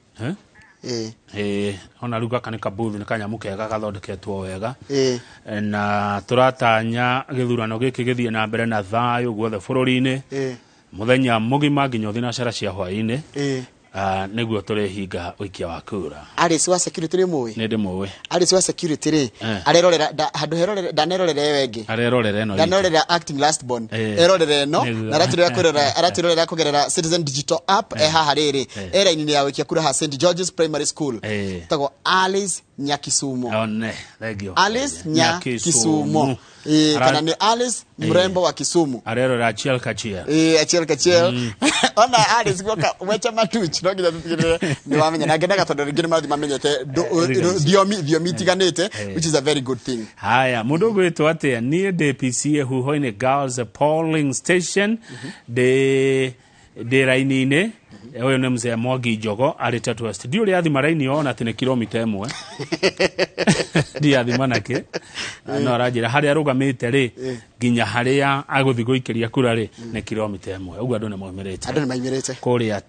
Ĩĩ, ona rĩu gaka nĩ kabuthi, nĩ kanyamũ kega gathondeketwo wega. Na tũratanya gĩthurano gĩkĩ gĩthiĩ na mbere na thayũ guothe bũrũri-inĩ, mũthenya mũgima nginya thinacara cia hwaĩ-inĩ. Nĩguo tũrĩhinga ũikia wa kura. Alice wa security nĩ mũĩ? Nĩ ndĩmũĩ. Alice wa security rĩ, arerorera handũ herorera, ndanerorera ĩyo ĩngĩ. Arerorera ĩno itũ. Ndanerorera acting last born. Erorera ĩno. Na aratwĩrora kwĩrora, aratwĩrorera kũgerera Citizen Digital app. Haha rĩrĩ, raini-inĩ ya gũikia kura ha St George's Primary School. Tagwo Alice Nyakisumo. One, thank you. Alice Nyakisumo. Kana nĩ Alice mrembo wa Kisumu. Arerorera achiel kachiel. Achiel kachiel. Ona Alice guoka weche matuch no nginya tũtigĩrĩre nĩ wamenya, na ngenaga tondũ rĩngĩ nĩ marathiĩ mamenyete thiomi itiganĩte, which is a very good thing. Haya, mũndũ ũgwĩtwo atĩa? Niĩ ndĩ PCA Huho-inĩ Girls Polling Station, ndĩ raini-inĩ. Ũyũ nĩ mzee Mwangi Njogo arĩ Tetu West. Ndiũ ũrĩa athima raini ona atĩ nĩ kilomita 1, ndiathima nakĩ, no aranjĩra harĩa arũgamĩte rĩ nginya harĩa agũthiĩ gũikĩria kura rĩ nĩ kilomita 1. Ũguo andũ nĩ maumĩrĩte. Andũ nĩ maumĩrĩte. Kũrĩa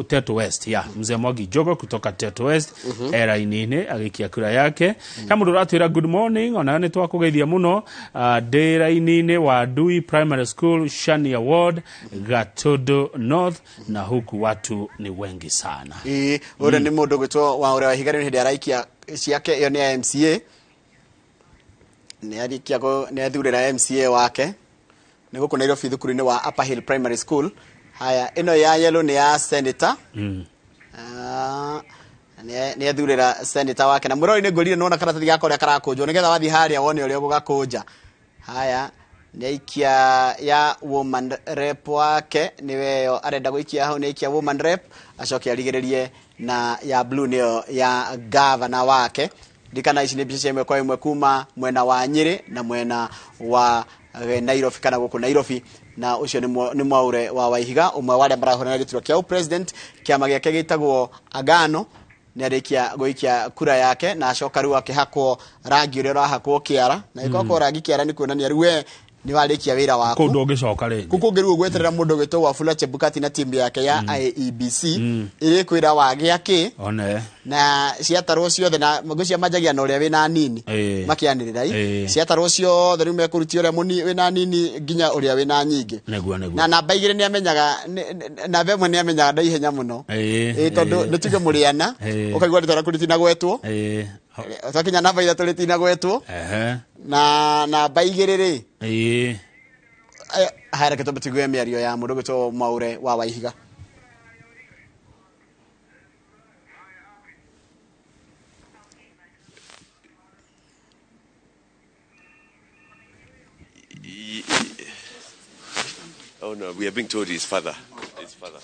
Tetu West ya mzee Mwangi Njogo kutoka Tetu West, e raini-inĩ agĩikia kura yake. He mũndũ ũratwĩra good morning, onayo nĩ twakũgeithia mũno. Ndĩ raini-inĩ wa Ndui Primary School, Shania Ward, Gatudu North, na huku watu ni wengi sana. Ĩĩ, ũrĩa nĩ mũndũ ũgwĩtwo wa ũrĩa wa Ihiga rĩu hĩndĩ araikia ciake. Ĩyo nĩ ya MCA, nĩ arĩkia nĩ athurĩra MCA wake, nĩ gũkũ Nairobi thukuru-inĩ wa Upper Hill Primary School. Haya, ĩno ya yellow nĩ ya senator. Nĩ athurĩra senator wake. Na mũrori nĩ ngũrire nona karatathi gaka ũrĩa karakũnjwo, nĩgetha wathiĩ harĩa wone ũrĩa ũgũgakũnja. Haya, nĩ aikia ya woman rep wake, nĩwe ĩyo arenda gũikia hau. Nĩ aikia woman rep, acoke arigĩrĩrie na ya blue, nĩyo ya gavana wake. Ndikana ici nĩ mbica cia ĩmwe kwa ĩmwe kuma mwena wa Nyĩrĩ na mwena wa Nairobi, kana gũkũ Nairobi. Na ũcio nĩ Mwaure wa Waihiga, ũmwe wa arĩa marahũrana gĩturwa kĩa president, kĩama gĩake gĩtagwo Agano. Nĩ arĩkia gũikia kura yake na acoka rĩu akĩhakwo rangi ũrĩa ũrahakwo kĩara, na ĩkorwo rangi kĩara nĩ kuonania rĩu we nĩ warĩkia wĩra waku. Kũu ndũngĩcoka rĩngĩ. Kũu kũngĩ rĩu ũgweterera mũndũ ũgwĩtwo Wafula Chebukati na timu yake ya IEBC ĩrĩ kwĩra wagĩa kĩ. One. Na ciatarwo ciothe, na ngwĩciria manjagia na ũrĩa wĩna nini makĩanĩrĩra i ciatarwo ciothe, rĩu mekũrutia ũrĩa wĩna nini nginya ũrĩa wĩna nyingĩ. Nĩguo. Na namba 2 nĩ amenyaga namba 1 nĩ amenyaga na ihenya mũno. Tondũ nĩ tuge mũrĩana, ũkaigua rĩtwa rĩaku rĩtinagwetwo. Twakinya namba 3 rĩtinagwetwo. Na namba 2 rĩ, haya, reke twambe tũigue mĩario ya mũndũ ũgwĩtwo Mwaure wa Waihiga. Oh no, we are being told his father. His father.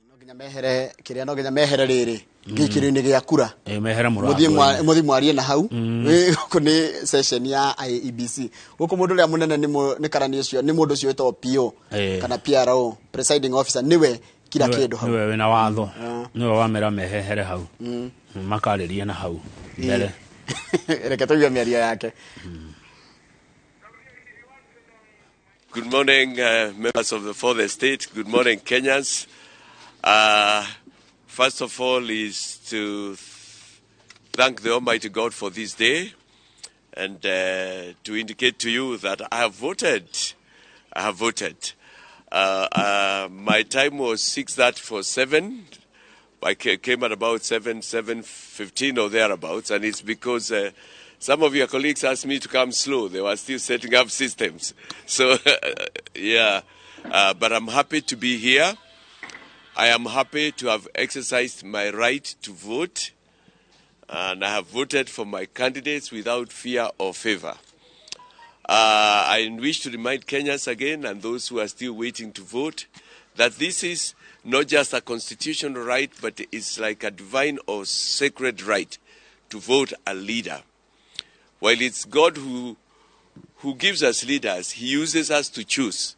No nginya mehere kĩrĩa, no nginya mehere rĩrĩ gĩikĩro-inĩ gĩa kura. Mehere mũthiĩ mũrango. Mũthiĩ mwarie na hau. Gũkũ nĩ session ya IEBC. Gũkũ mũndũ ũrĩa mũnene nĩ karani ũcio, nĩ mũndũ ũcio wĩtagwo PO kana PRO, presiding officer, nĩwe kila kĩndũ hau. Nĩwe wĩna watho, nĩwe wamera mehehere hau, makarĩrie na hau mbere. Reke tũigue mĩario yake. Good morning, members of the Fourth Estate. Good morning, Kenyans. First of all, is to thank the Almighty God for this day and to indicate to you that I have voted. I have voted. My time was 6:37. I came at about 7:15 or thereabouts, and it's because some of your colleagues asked me to come slow. They were still setting up systems. So, yeah. But I'm happy to be here. I am happy to have exercised my right to vote, and I have voted for my candidates without fear or favor. I wish to remind Kenyans again and those who are still waiting to vote that this is not just a constitutional right, but it's like a divine or sacred right to vote a leader. While it's God who who gives us leaders, he uses us to choose.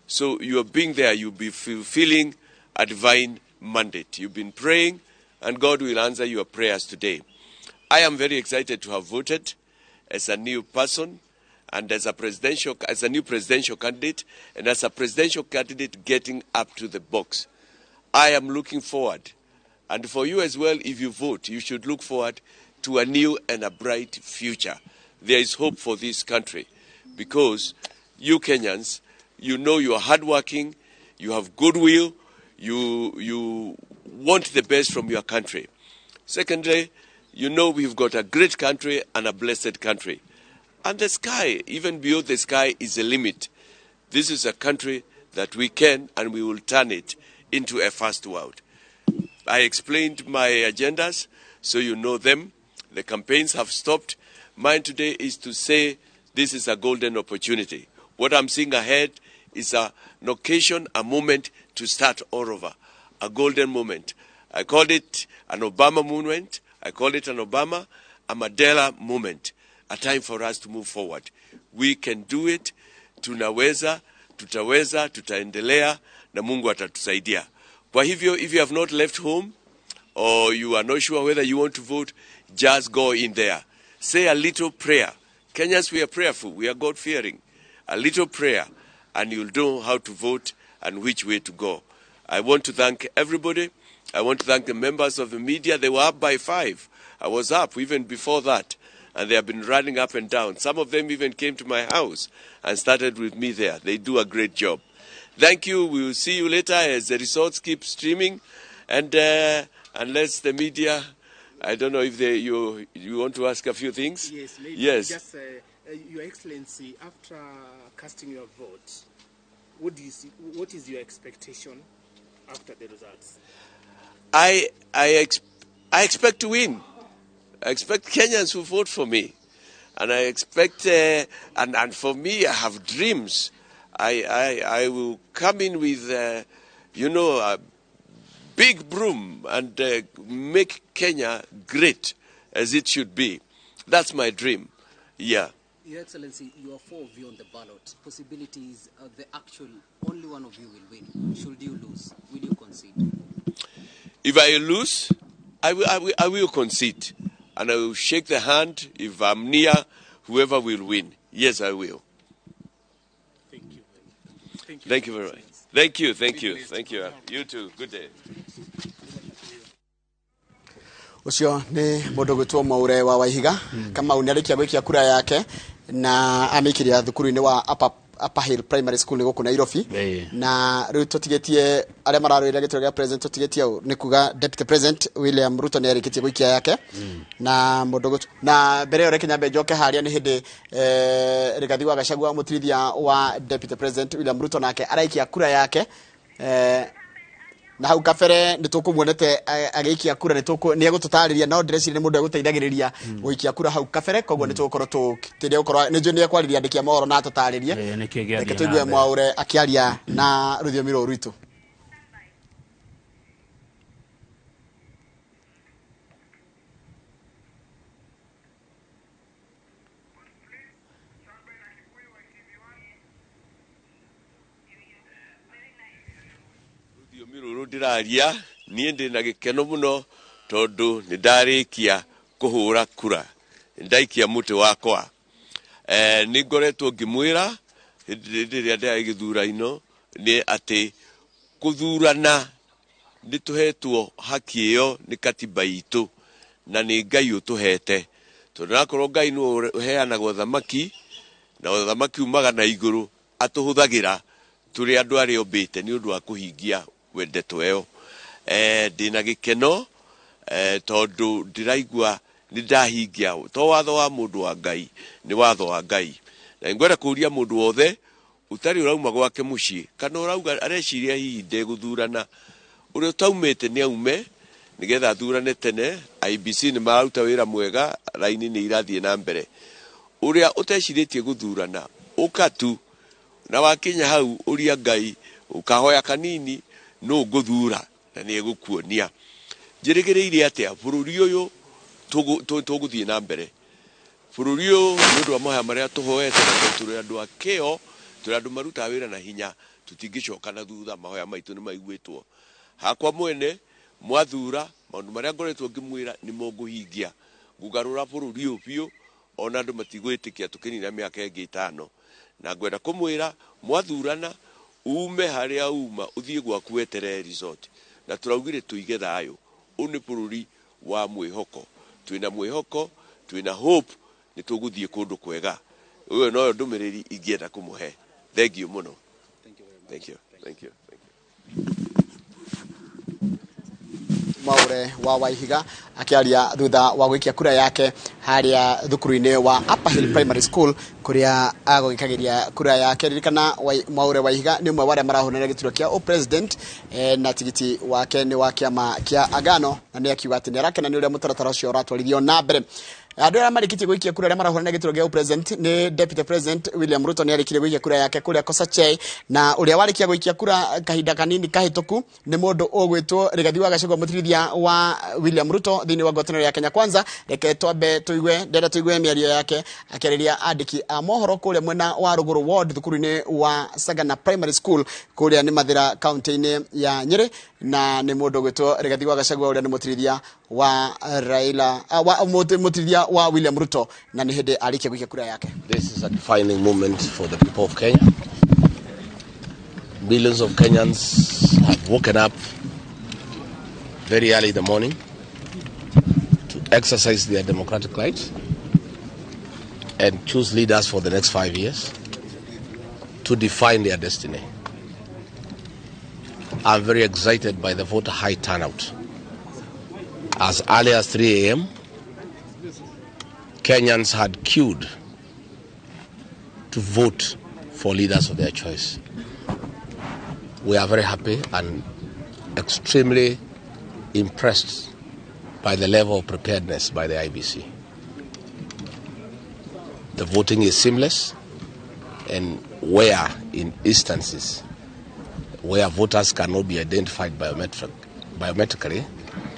So you are being there, you'll be fulfilling a divine mandate. You've been praying, and God will answer your prayers today. I am very excited to have voted as a new person and as a new presidential candidate, and as a presidential candidate getting up to the box. I am looking forward, and for you as well, if you vote, you should look forward to a new and a bright future. There is hope for this country because you Kenyans, you know you are hardworking, you have goodwill, you want the best from your country. Secondly, you know we've got a great country and a blessed country. And the sky, even beyond the sky, is the limit. This is a country that we can and we will turn it into a first world. I explained my agendas, so you know them. The campaigns have stopped. Mine today is to say this is a golden opportunity. What I'm seeing ahead is an occasion, a moment to start all over, a golden moment. I called it an Obama moment. I call it an Obama, a Mandela moment, a time for us to move forward. We can do it. Tunaweza, tutaweza, tutaendelea, na Mungu atatusaidia. Kwa hivyo, if you have not left home or you are not sure whether you want to vote, just go in there. Say a little prayer. Kenyans, we are prayerful. We are God-fearing. A little prayer, and you'll know how to vote and which way to go. I want to thank everybody. I want to thank the members of the media. They were up by 5. I was up even before that, and they have been running up and down. Some of them even came to my house and started with me there. They do a great job. Thank you. We will see you later as the results keep streaming. And unless the media, I don't know if they, you want to ask a few things? Yes, maybe. Yes. Just, Your Excellency, after casting your vote, what do you see, what is your expectation after the results? I expect to win. I expect Kenyans who vote for me. And I expect, and for me, I have dreams. I will come in with, a big broom and make Kenya great as it should be. That's my dream. Yeah. Your Excellency, you are 4 of you on the ballot. Possibilities, the actual, only one of you will win. Should you lose, will you concede? If I lose, I will concede. And I will shake the hand. If I'm near, whoever will win. Yes, I will. Thank you. Thank you. Thank you very much. Thank you. Thank you. Thank you. You too. Good day. Ucio ni mundu gwitwo Mwaure wa Waihiga. Kamau ni arikia gwikia kura yake na amikiria thukuru-ini wa Upper Hill Primary School guku Nairobi. Na riu tutigetie aria mararwira gituro gia president, tutigetie ni kuga Deputy President William Ruto ni arikitie gwikia yake. Na mundu gwitwo na mbere yo reke nyambe njoke haria ni hindi Rigathi wa Gachagua mutirithia wa Deputy President William Ruto nake araikia kura yake. Na hau kabere nĩ tũkũmuonete agĩikia kura, nĩ egũtũtarĩria, no ndĩreciria nĩ mũndũ egũteithagĩrĩria gũikia kura hau kabere, koguo nĩ tũgũkorwo tũtĩria gũkorwo nĩ njũĩ nĩ ekwarĩria andĩki a mohoro na atũtarĩrie. Reke tũigue Mwaure akĩaria na rũthiomi rũrũ rwitũ. Ndĩraria niĩ ndĩ na gĩkeno mũno tondũ nĩ ndarĩkia kũhũra kura, ndaikia mũtĩ wakwa. Nĩ ngoretwo ngĩmwĩra hĩndĩ ĩrĩa ndĩrarĩ gĩthurano nĩ atĩ kũthurana nĩ tũhetwo haki ĩyo nĩ katiba itũ na nĩ Ngai ũtũhete, tondũ nakorwo Ngai nĩwe ũheanaga ũthamaki na ũthamaki umaga na igũrũ, atũhũthagĩra tũrĩ andũ arĩa ombĩte nĩ ũndũ wa kũhingia wendetwo ĩyo. Ndĩna gĩkeno tondũ ndĩraigua nĩ ndahingia to watho wa mũndũ wa Ngai, nĩ watho wa Ngai. Na ngwenda kũũria mũndũ wothe ũtarĩ ũrauma gwake mũciĩ kana ũrauga areciria hihi ndegũthurana, ũrĩa ũtaumĩte nĩ aume nĩgetha athurane tene. IEBC nĩ mararuta wĩra mwega, raini nĩ irathiĩ na mbere. Ũrĩa ũtecirĩtie gũthurana ũka tu, na wakinya hau ũria Ngai ũkahoya kanini no ngũthura na nĩ egũkuonia. Njĩrĩgĩrĩire atĩa bũrũri ũyũ tũgũthiĩ na mbere. Bũrũri ũyũ nĩ ũndũ wa mahoya marĩa tũhoete na tondũ tũrĩ andũ a kĩo, tũrĩ andũ marutaga wĩra na hinya, tũtingĩcoka na thutha, mahoya maitũ nĩ maiguĩtwo. Hakwa mwene mwathura maũndũ marĩa ngoretwo ngĩmwĩra nĩmo ngũhingia. Ngũgarũra bũrũri ũyũ biũ ona andũ matigwĩtĩkia tũkĩnina mĩaka ĩngĩ 5. Na ngwenda kũmwĩra mwathurana ume harĩa uma ũthiĩ gwaku weterere result. Na tũraugire tũige thayũ. Ũyũ nĩ bũrũri wa mwĩhoko. Twĩna mwĩhoko, twĩna hope, nĩ tũgũthiĩ kũndũ kwega. Ũyũ noyo ndũmĩrĩri ingĩenda kũmũhe. Thank you mũno. Thank you. Thank you. Thank you. Mwaure wa Waihiga akiaria thutha wa gwikia kura yake haria thukuru-inĩ wa Upper Hill Primary School kuria agũgĩkagiria kura yake. Ririkana Mwaure Waihiga nĩ ũmwe wa arĩa marahũranĩra gĩturwa kĩa ũpresident, na tigiti wake nĩ wa kĩama kĩa Agano, na nĩ akiuga atĩ nĩ arakena nĩ ũrĩa mũtaratara ũcio ũratwarithio na mbere. Andũ arĩa marĩkĩtie gũikia kura arĩa marahũranĩra gĩturwa gĩa ũpresident nĩ Deputy President William Ruto nĩ arĩkirie gũikia kura yake kũrĩa Kosachei, na ũrĩa warĩkia gũikia kura kahinda kanini kahĩtũku nĩ mũndũ ũgwĩtwo Rigathi wa Gachagua, mũtirithia wa William Ruto thĩinĩ wa ngwatanĩro ya Kenya Kwanza. Reke twambe tũigue, ndĩrenda tũigue mĩario yake akĩarĩria andĩki a mohoro kũrĩa mwena wa Rũgũrũ Ward thukuru-inĩ wa Sagana Primary School kũrĩa nĩ Mathĩra kaunti-inĩ ya Nyĩrĩ, na nĩ mũndũ ũgwĩtwo Rigathi wa Gachagua ũrĩa nĩ mũtirithia wa Raila, wa mũtirithia wa William Ruto, na nĩ hĩndĩ arĩkia gũikia kura yake. This is a defining moment for the people of Kenya. Millions of Kenyans have woken up very early in the morning to exercise their democratic rights and choose leaders for the next 5 years to define their destiny. I'm very excited by the voter high turnout. As early as 3 a.m., Kenyans had queued to vote for leaders of their choice. We are very happy and extremely impressed by the level of preparedness by the IEBC. The voting is seamless, and where in instances where voters cannot be identified biometrically,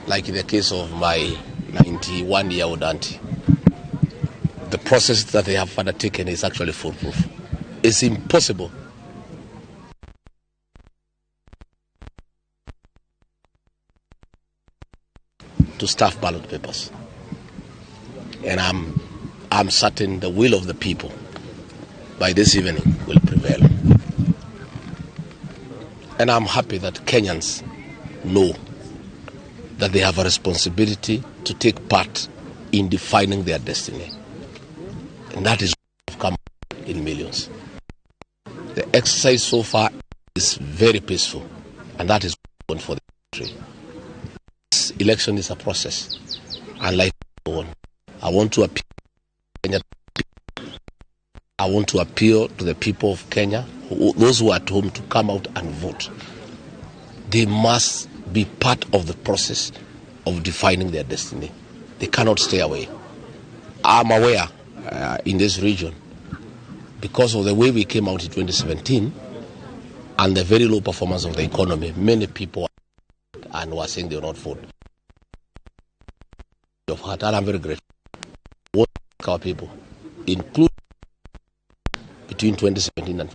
like in the case of my 91-year-old auntie, the process that they have undertaken is actually foolproof. It's impossible to stuff ballot papers. And I'm certain the will of the people by this evening will prevail. And I'm happy that Kenyans know that they have a responsibility to take part in defining their destiny. And that is what have come in millions. The exercise so far is very peaceful, and that is good for the country. This election is a process, unlike the one. I want to appeal to Kenya. I want to appeal to the people of Kenya, those who are at home, to come out and vote. They must be part of the process of defining their destiny. They cannot stay away. I'm aware in this region, because of the way we came out in 2017 and the very low performance of the economy, many people and were saying they will not vote. Of heart, and I'm very grateful. Our people, including between 2017 and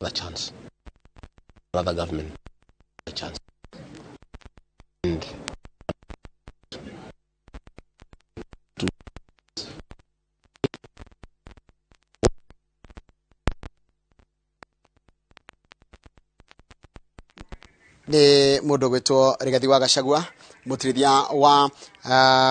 another chance, another government, a chance, and to nĩ mũndũ ũgwĩtwo Rigathi wa Gachagua, mũtirithia wa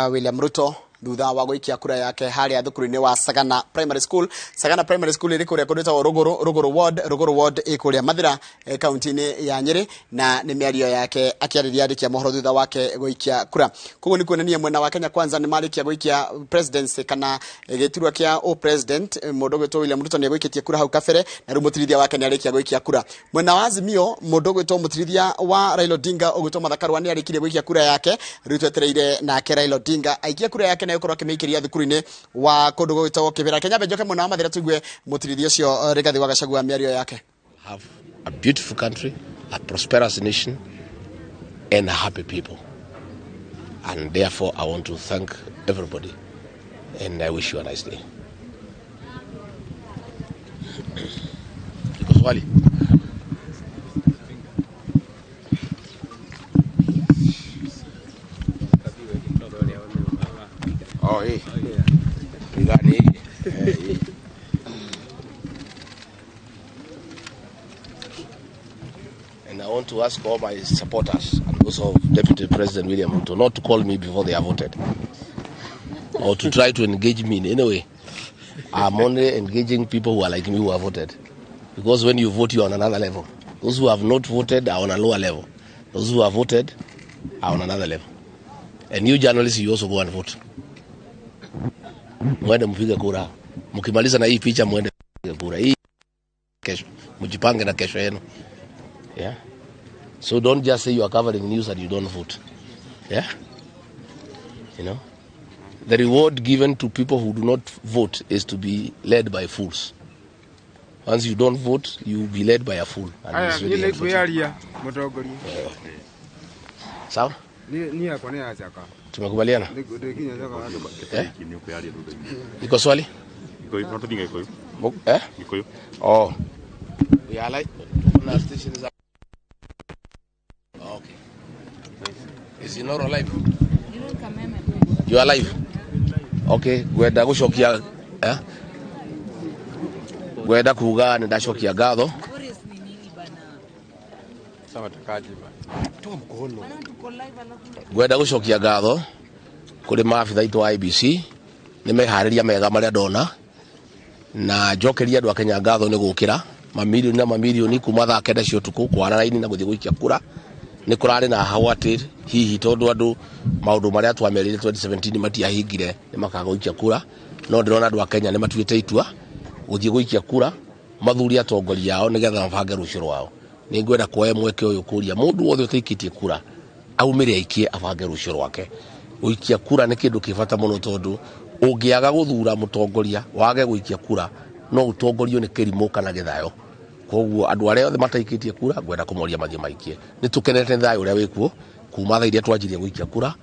William Ruto, thutha wa gũikia kura yake harĩa thukuru-inĩ wa Sagana Primary School. Sagana Primary School ĩrĩ kũrĩa kũndũ gwĩtagwo Rũgũrũ, Rũgũrũ Ward, Rũgũrũ Ward ĩ kũrĩa Mathĩra, kaunti-inĩ ya Nyĩrĩ, na nĩ mĩario yake akĩarĩria andĩki a mohoro thutha wake gũikia kura. Koguo nĩ kuonania mwena wa Kenya Kwanza nĩ marĩkia gũikia presidency kana gĩturwa kĩa ũpresident. Mũndũ ũgwĩtwo William Ruto nĩ egũikĩtie kura hau kabere, na rĩu mũtirithia wake nĩ arĩkia gũikia kura. Mwena wa Azimio, mũndũ ũgwĩtwo mũtirithia wa Raila Odinga ũgwĩtwo Martha Karua nĩ arĩkirie gũikia kura yake. Rĩu twetereire nake Raila Odinga aikie kura yake na gũkorwo akĩmĩikĩria thukuru-inĩ wa kũndũ gũgwĩtwo Kĩbĩra. Kenya njoke mwena wa Mathĩra tũigue mũtirithia ũcio Rigathi wa Gachagua mĩario yake. Have a beautiful country, a prosperous nation, and a happy people. And therefore, I want to thank everybody And I wish you a nice day. Iko swali? Oh, hii. Ni gani hii? Eh, hii. And I want to ask all my supporters and those of Deputy President William Ruto not to call me before they are voted or to try to engage me in any way. I'm only engaging people who are like me who have voted. Because when you vote, you are on another level. Those who have not voted are on a lower level. Those who have voted are on another level. And you journalists, you also go and vote. Mwende mpige kura. Mkimaliza na hii picha mwende mpige kura. Hii kesho. Mjipange na kesho yenu. Yeah. So don't just say you are covering news and you don't vote. Yeah? You know? The reward given to people who do not vote is to be led by fools. Once you don't vote, you will be led by a fool. And Aya, it's really niĩ nĩ unfortunate. ngwĩyaria mũtongoria. Sawa? Niĩ yakwa nĩ ya Jaka. Tumekubaliana? Ndĩkinya Jaka. Eh? Iko swali? Eh? Oh. We are like kuna station za. Okay. Is Inoro live? You are live? Okay, ngwenda gucokia eh? Ngwenda kuga nĩ ndacokia ngatho. Ngwenda gucokia ngatho kũrĩ maabitha aitũ a IEBC nĩ meharĩria mega marĩa ndona, na njokeria andũ a Kenya ngatho nĩ gũkĩra mamirioni na mamirioni kuma thaa 9 cia ũtukũ kwara raini na gũthiĩ gũikia kura. Nĩ kũrarĩ na hau atĩ hihi tondũ andũ maũndũ marĩa twamerire 2017 matiahingire nĩ makaga gũikia kura, no ndĩrona andũ a Kenya nĩ matuĩte itua gũthiĩ gũikia kura mathuri atongoria ao nĩgetha mabange rũciũ rwao. Nĩ ngwenda kuoya mweke ũyũ kũria mũndũ wothe ũtaikĩtie kura aumĩre aikie abange rũciũ rwake. Gũikia kura nĩ kĩndũ kĩ bata mũno tondũ ũngĩaga gũthura mũtongoria wage gũikia kura no ũtongorio nĩ kĩrimũ kana gĩthayo. Koguo andũ arĩa othe mataikĩtie kura ngwenda kũmoria mathiĩ maikie. Nĩ tũkenete thayũ ũrĩa wĩkuo kuma thaa iria twanjirie gũikia kura,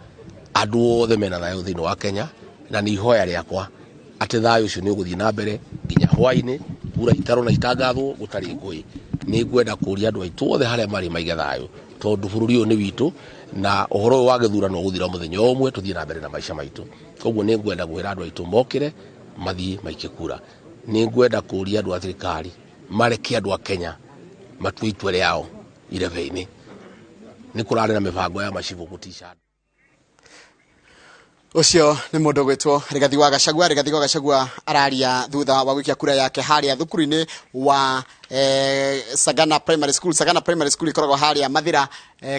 andũ othe mena thayũ thĩinĩ wa Kenya, na nĩ ihoya rĩakwa atĩ thayũ ũcio nĩ ũgũthiĩ na mbere nginya hwainĩ, kura itarwo na itangathwo gũtarĩ ngũĩ. Nĩ ngwenda kũria andũ aitũ othe harĩa marĩ maige thayũ tondũ bũrũri ũyũ nĩ witũ na ũhoro ũyũ wa gĩthurano ũgũthira mũthenya ũmwe tũthiĩ na mbere na maica maitũ. Koguo nĩ ngwenda kwĩra andũ aitũ mokĩre mathiĩ maikie kura. Nĩ ngwenda kũria andũ a thirikari mareke andũ a Kenya matue itua rĩao irebe-inĩ. Nĩ kũrarĩ na mĩbango ya macibũ gũtica andũ. Ucio nĩ mũndũ gwĩtwo Rigathi wa Gachagua. Rigathi wa Gachagua araria thutha wa gũikia kura yake harĩa thukuru-inĩ wa Sagana Primary School. Sagana Primary School ikoragwo harĩa Mathira,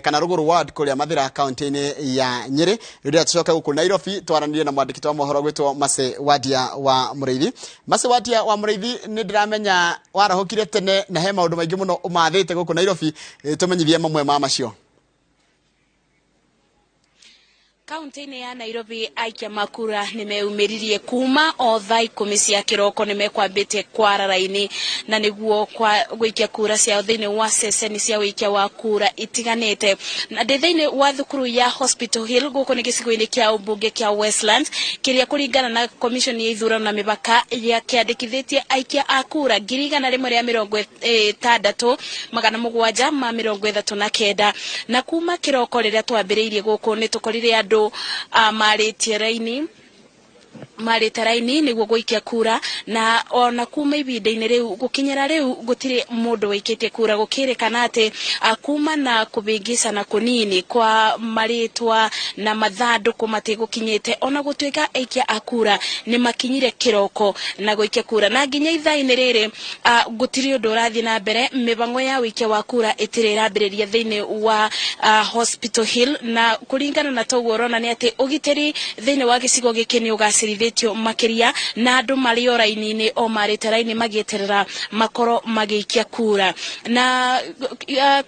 kana Rũgũrũ Ward kũrĩa Mathira kaunti-inĩ ya Nyĩrĩ. Rĩrĩa tũcoke gũkũ Nairobi twaranĩrie na mwandĩki wa mohoro gwĩtwo Mercy Wadia wa Mũrĩithi. Mercy Wadia wa Mũrĩithi, nĩ ndĩramenya warahũkire tene na he maũndũ maingĩ mũno ũmathĩte gũkũ Nairobi, tũmenyithie mamwe ma macio. Kaunti-inĩ ya Nairobi aikia makura nĩ meumĩririe kuma o thaa 10 cia kĩroko nĩ mekwambĩte kwara raini na nĩguo kwa gũikia kura ciao thĩinĩ wa ceceni cia ũikia wa kura itiganĩte. Na ndĩ thĩinĩ wa thukuru ya Hospital Hill gũkũ nĩ gĩcigo-inĩ kĩa ũmbunge kĩa Westlands kĩrĩa kũringana na commission ya ithurano na mĩbaka ya kĩandĩkithĩtie aikia a kura 160,739 na kuma kĩroko rĩrĩa twambĩrĩirie gũkũ nĩ tũkorire andũ marĩte raini nĩguo gũikia kura, na ona kuma ihinda-inĩ rĩu gũkinyĩra rĩu gũtirĩ mũndũ wĩikĩtie kura. Gũkĩrĩkana atĩ kuma na kũbĩngĩcana kũnini kwa marĩtwa na mathandũkũ matigũkinyĩte, ona gũtuĩka aikia a kura nĩ makinyire kĩroko na gũikia kura, na nginya ithaa-inĩ rĩrĩ gũtirĩ ũndũ ũrathiĩ na mbere. Mĩbango ya ũikia wa kura ĩtirĩ ĩrambĩrĩria thĩinĩ wa Hospital Hill, na kũringana na toguo ũrona nĩ atĩ ũgitĩri thĩinĩ wa gĩcigo gĩkĩ nĩ ũgacĩrithĩtio makiria, na andũ marĩ o raini-inĩ o marĩte raini magĩeterera makorwo magĩikia kura. Na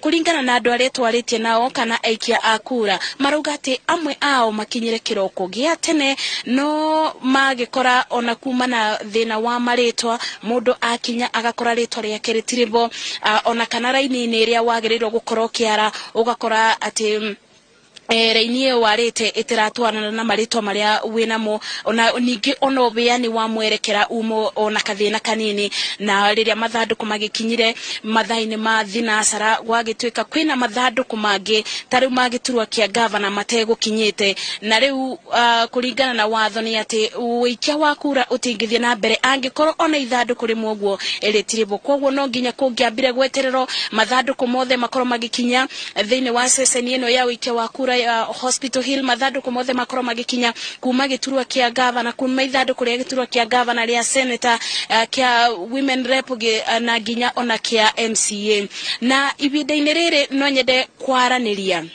kũringana na andũ arĩa twarĩtie nao kana aikia a kura marauga atĩ amwe ao makinyire kĩroko gĩa tene no magĩkora ona kuma na thĩna wa marĩtwa, mũndũ akinya agakora rĩtwa rĩake rĩtirĩ bo, ona kana raini-inĩ ĩrĩa wagĩrĩirwo gũkorwo ũkĩara ũgakora atĩ Raini ĩyo warĩte ĩtiratwarana na marĩtwa marĩa wĩnamo, ona ningĩ ona ũbeani wa mwerekera umo ona kathĩna kanini. Na rĩrĩa mathandũkũ magĩkinyire mathaa-inĩ ma thinacara, gwagĩtuĩka kwĩna mathandũkũ mangĩ ta rĩu ma gĩturwa kĩa gavana mategũkinyĩte. Na rĩu kũringana na watho nĩ atĩ ũikia wa kura ũtingĩthiĩ na mbere angĩkorwo ona ithandũkũ rĩmwe ũguo rĩtirĩ bo. Koguo no nginya kũngĩambire gwetererwo mathandũkũ mothe makorwo magĩkinya thĩinĩ wa ceceni ĩno ya ũikia wa kura ya Hospital Hill, mathandũkũ mothe makorwo magĩkinya kuma gĩturwa kĩa gavana, kuma ithandũkũ rĩa gĩturwa kĩa gavana, rĩa senator, kĩa women rep, na nginya ona kĩa MCA. Na ihinda-inĩ rĩrĩ no nyende kwaranĩria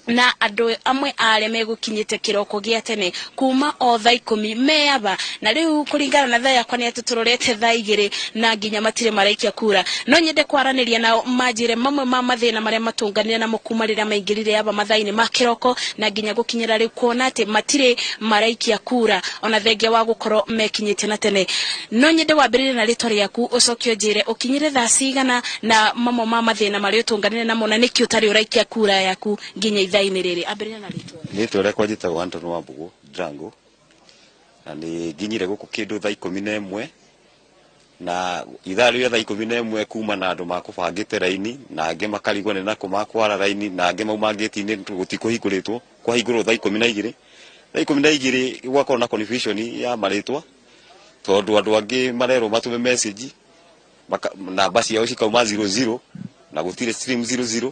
na andũ amwe arĩa megũkinyĩte kĩroko gĩa tene kuma o thaa 10 meaba, na rĩu kũringana na thaa yakwa nĩ atĩ tũrorete thaa 2 na nginya matirĩ maraikia kura. No nyende kwaranĩria nao manjĩre mamwe ma mathĩna marĩa matũnganire namo kuma rĩrĩa maingĩrire aba mathaa-inĩ ma kĩroko na nginya gũkinyĩra rĩu, kuona atĩ matirĩ maraikia kura ona thengia wa gũkorwo mekinyĩte na tene. No nyende wambĩrĩrie na rĩtwa rĩaku, ũcoke ũnjĩre ũkinyire thaa cigana na mamwe ma mathĩna marĩa ũtũnganire namo na nĩkĩ ũtarĩ ũraikia kura yaku nginya ithaa-inĩ rĩrĩ. Ambĩrĩria na rĩtwa. Rĩtwa rĩakwa njĩtagwo Anton Wambugu Drango, na nĩ nginyire gũkũ kĩndũ thaa 11, na ithaa rĩrĩa thaa 11 kuma na andũ makũbangĩte raini, na angĩ makarigwo nĩ nakũ makwara raini, na angĩ mauma ngĩti-inĩ gũtikũhingũrĩtwo, kwahingũrwo thaa 12. Thaa 12 gwakorwo na confusion ya marĩtwa, tondũ andũ angĩ marerwo matũme message namba ciao cikauma 00 na gũtirĩ stream 00,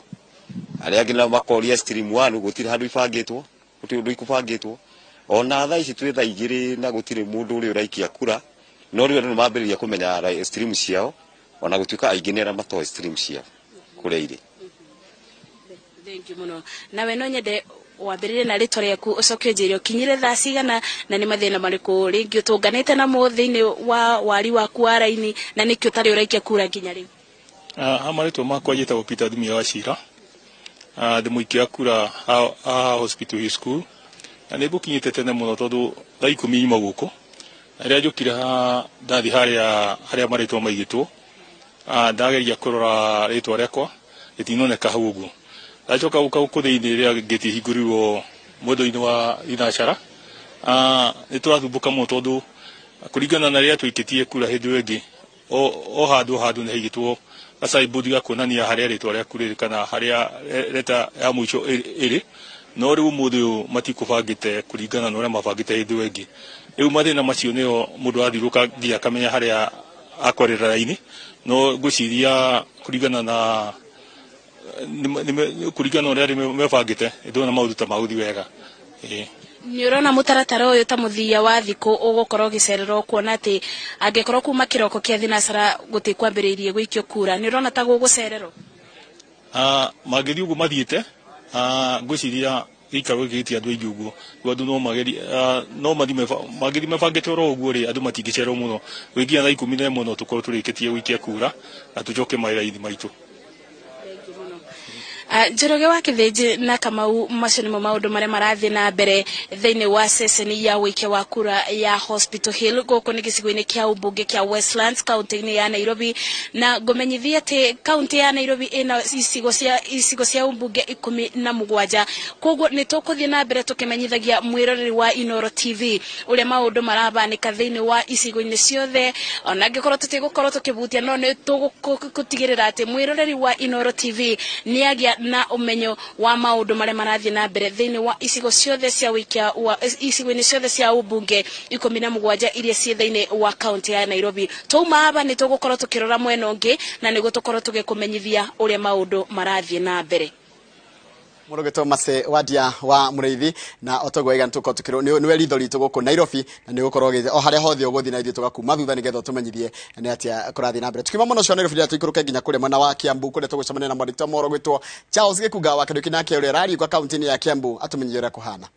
arĩa angĩ nao makoria stream 1 gũtirĩ handũ ibangĩtwo, gũtirĩ ũndũ ikũbangĩtwo. Ona thaa ici twĩ thaa 2 na gũtirĩ mũndũ ũrĩa ũraikia kura, no rĩu andũ nĩ mambĩrĩria kũmenya stream ciao, ona gũtuĩka aingĩ nĩ arĩa matoĩ stream ciao kũrĩa irĩ. Thank you mũno. Nawe no nyende wambĩrĩrie na rĩtwa rĩaku, ũcoke ũnjĩre ũkinyire thaa cigana na nĩ mathĩna marĩkũ rĩngĩ ũtũnganĩte namo thĩinĩ wa wari waku wa raini na nĩkĩ ũtarĩ ũraikia kura nginya rĩu. Ha marĩtwa makwa njĩtagwo Peter Thumia wa Cira, ndĩ mũikia kura haha Hospital Hill School, na nĩ ngũkinyĩte tene mũno tondũ thaa 10 nyuma gũkũ. Na rĩrĩa njũkire haha ndathiĩ harĩa marĩtwa maigĩtwo, ndageria kũrora rĩtwa rĩakwa rĩtinoneka hau ũguo. Ndacoka gũka gũkũ thĩinĩ rĩrĩa ngĩti hingũrirwo mwendo-inĩ wa thinacara, nĩ tũrathumbũka mũno tondũ kũringana na rĩrĩa twaikĩtie kura hĩndĩ ĩyo ĩngĩ, o handũ handũ nĩ haigĩtwo gacaibũndi ga kuonania harĩa rĩtwa rĩaku rĩrĩ kana harĩa leta ya mũico ĩrĩ, no rĩu ũmũthĩ ũyũ matikũbangĩte kũringana na ũrĩa mabangĩte hĩndĩ ĩyo ĩngĩ. Rĩu mathĩna macio nĩo mũndũ athiũrũrũka nginya akamenya harĩa akwarĩra raini, no ngwĩciria kũringana na kũringana na ũrĩa mebangĩte ndĩrona maũndũ ta magũthiĩ wega. Nĩ ũrona mũtaratara ũyũ ta mũthia wa thikũ ũgũkorwo ũgĩcererwo, kuona atĩ angĩkorwo kuma kĩroko kĩa thinacara gũtikwambĩrĩirie gũikio kura, nĩ ũrona ta gũgũcererwo? Mangĩthiĩ ũguo mathiĩte, ngwĩciria gĩikaro gĩkĩ gĩtirĩ andũ aingĩ ũguo, rĩu andũ no magerie, no mathiĩ mangĩthiĩ mebangĩte oro ũguo rĩ, andũ matingĩcererwo mũno. Gũgĩkinya thaa 11 no tũkorwo tũrĩkĩtie gũikia kura na tũcoke mawĩra-inĩ maitũ. Njoroge wa Kĩthĩnji na Kamau, macio nĩmo maũndũ marĩa marathiĩ na mbere thĩinĩ wa ceceni ya ũikia wa kura ya Hospital Hill gũkũ nĩ gĩcigo-inĩ kĩa ũmbunge kĩa Westlands kaunti-inĩ ya Nairobi. Na ngũmenyithie atĩ kaunti ya Nairobi ĩna icigo cia ũmbunge 17, koguo nĩ tũkũthiĩ na mbere tũkĩmenyithagia mwĩroreri wa Inooro TV ũrĩa maũndũ marabanĩka thĩinĩ wa icigo-inĩ ciothe, ona angĩkorwo tũtigũkorwo tũkĩbutia, no nĩ tũgũtigĩrĩra atĩ mwĩroreri wa Inooro TV nĩ agĩa na ũmenyo wa maũndũ marĩa marathiĩ na mbere thĩinĩ wa icigo ciothe cia ũikia wa icigo-inĩ ciothe cia ũmbunge 17 iria ciĩ thĩinĩ wa kaunti ya Nairobi. Twauma aba nĩ tũgũkorwo tũkĩrora mwena ũngĩ na nĩguo tũkorwo tũgĩkũmenyithia ũrĩa maũndũ marathiĩ na mbere. Mũrũgĩtwo Mase Wadia wa Mũrĩithi na otoguo iga nĩtũkorwo tũkĩrwo nĩwe ritho ritũ gũkũ Nairobi, na nĩũgũkorwo o harĩa hothe ũgũthiĩ na ithuĩ tũgakuma thutha nĩgetha ũtũmenyithie nĩ atĩa kũrathiĩ na mbere. Tukiuma mũno ũcio wa Nairobi rĩrĩa tũikũrũke nginya kũrĩa mwena wa Kiambu kũrĩa tũgũcemania na mwandĩki wa mohoro gwĩtwo Charles Gĩkunga wa Kĩndũ nake ũrĩa ũrariũka kaunti-inĩ ya Kiambu atũmenyithie ũrĩa kũhana.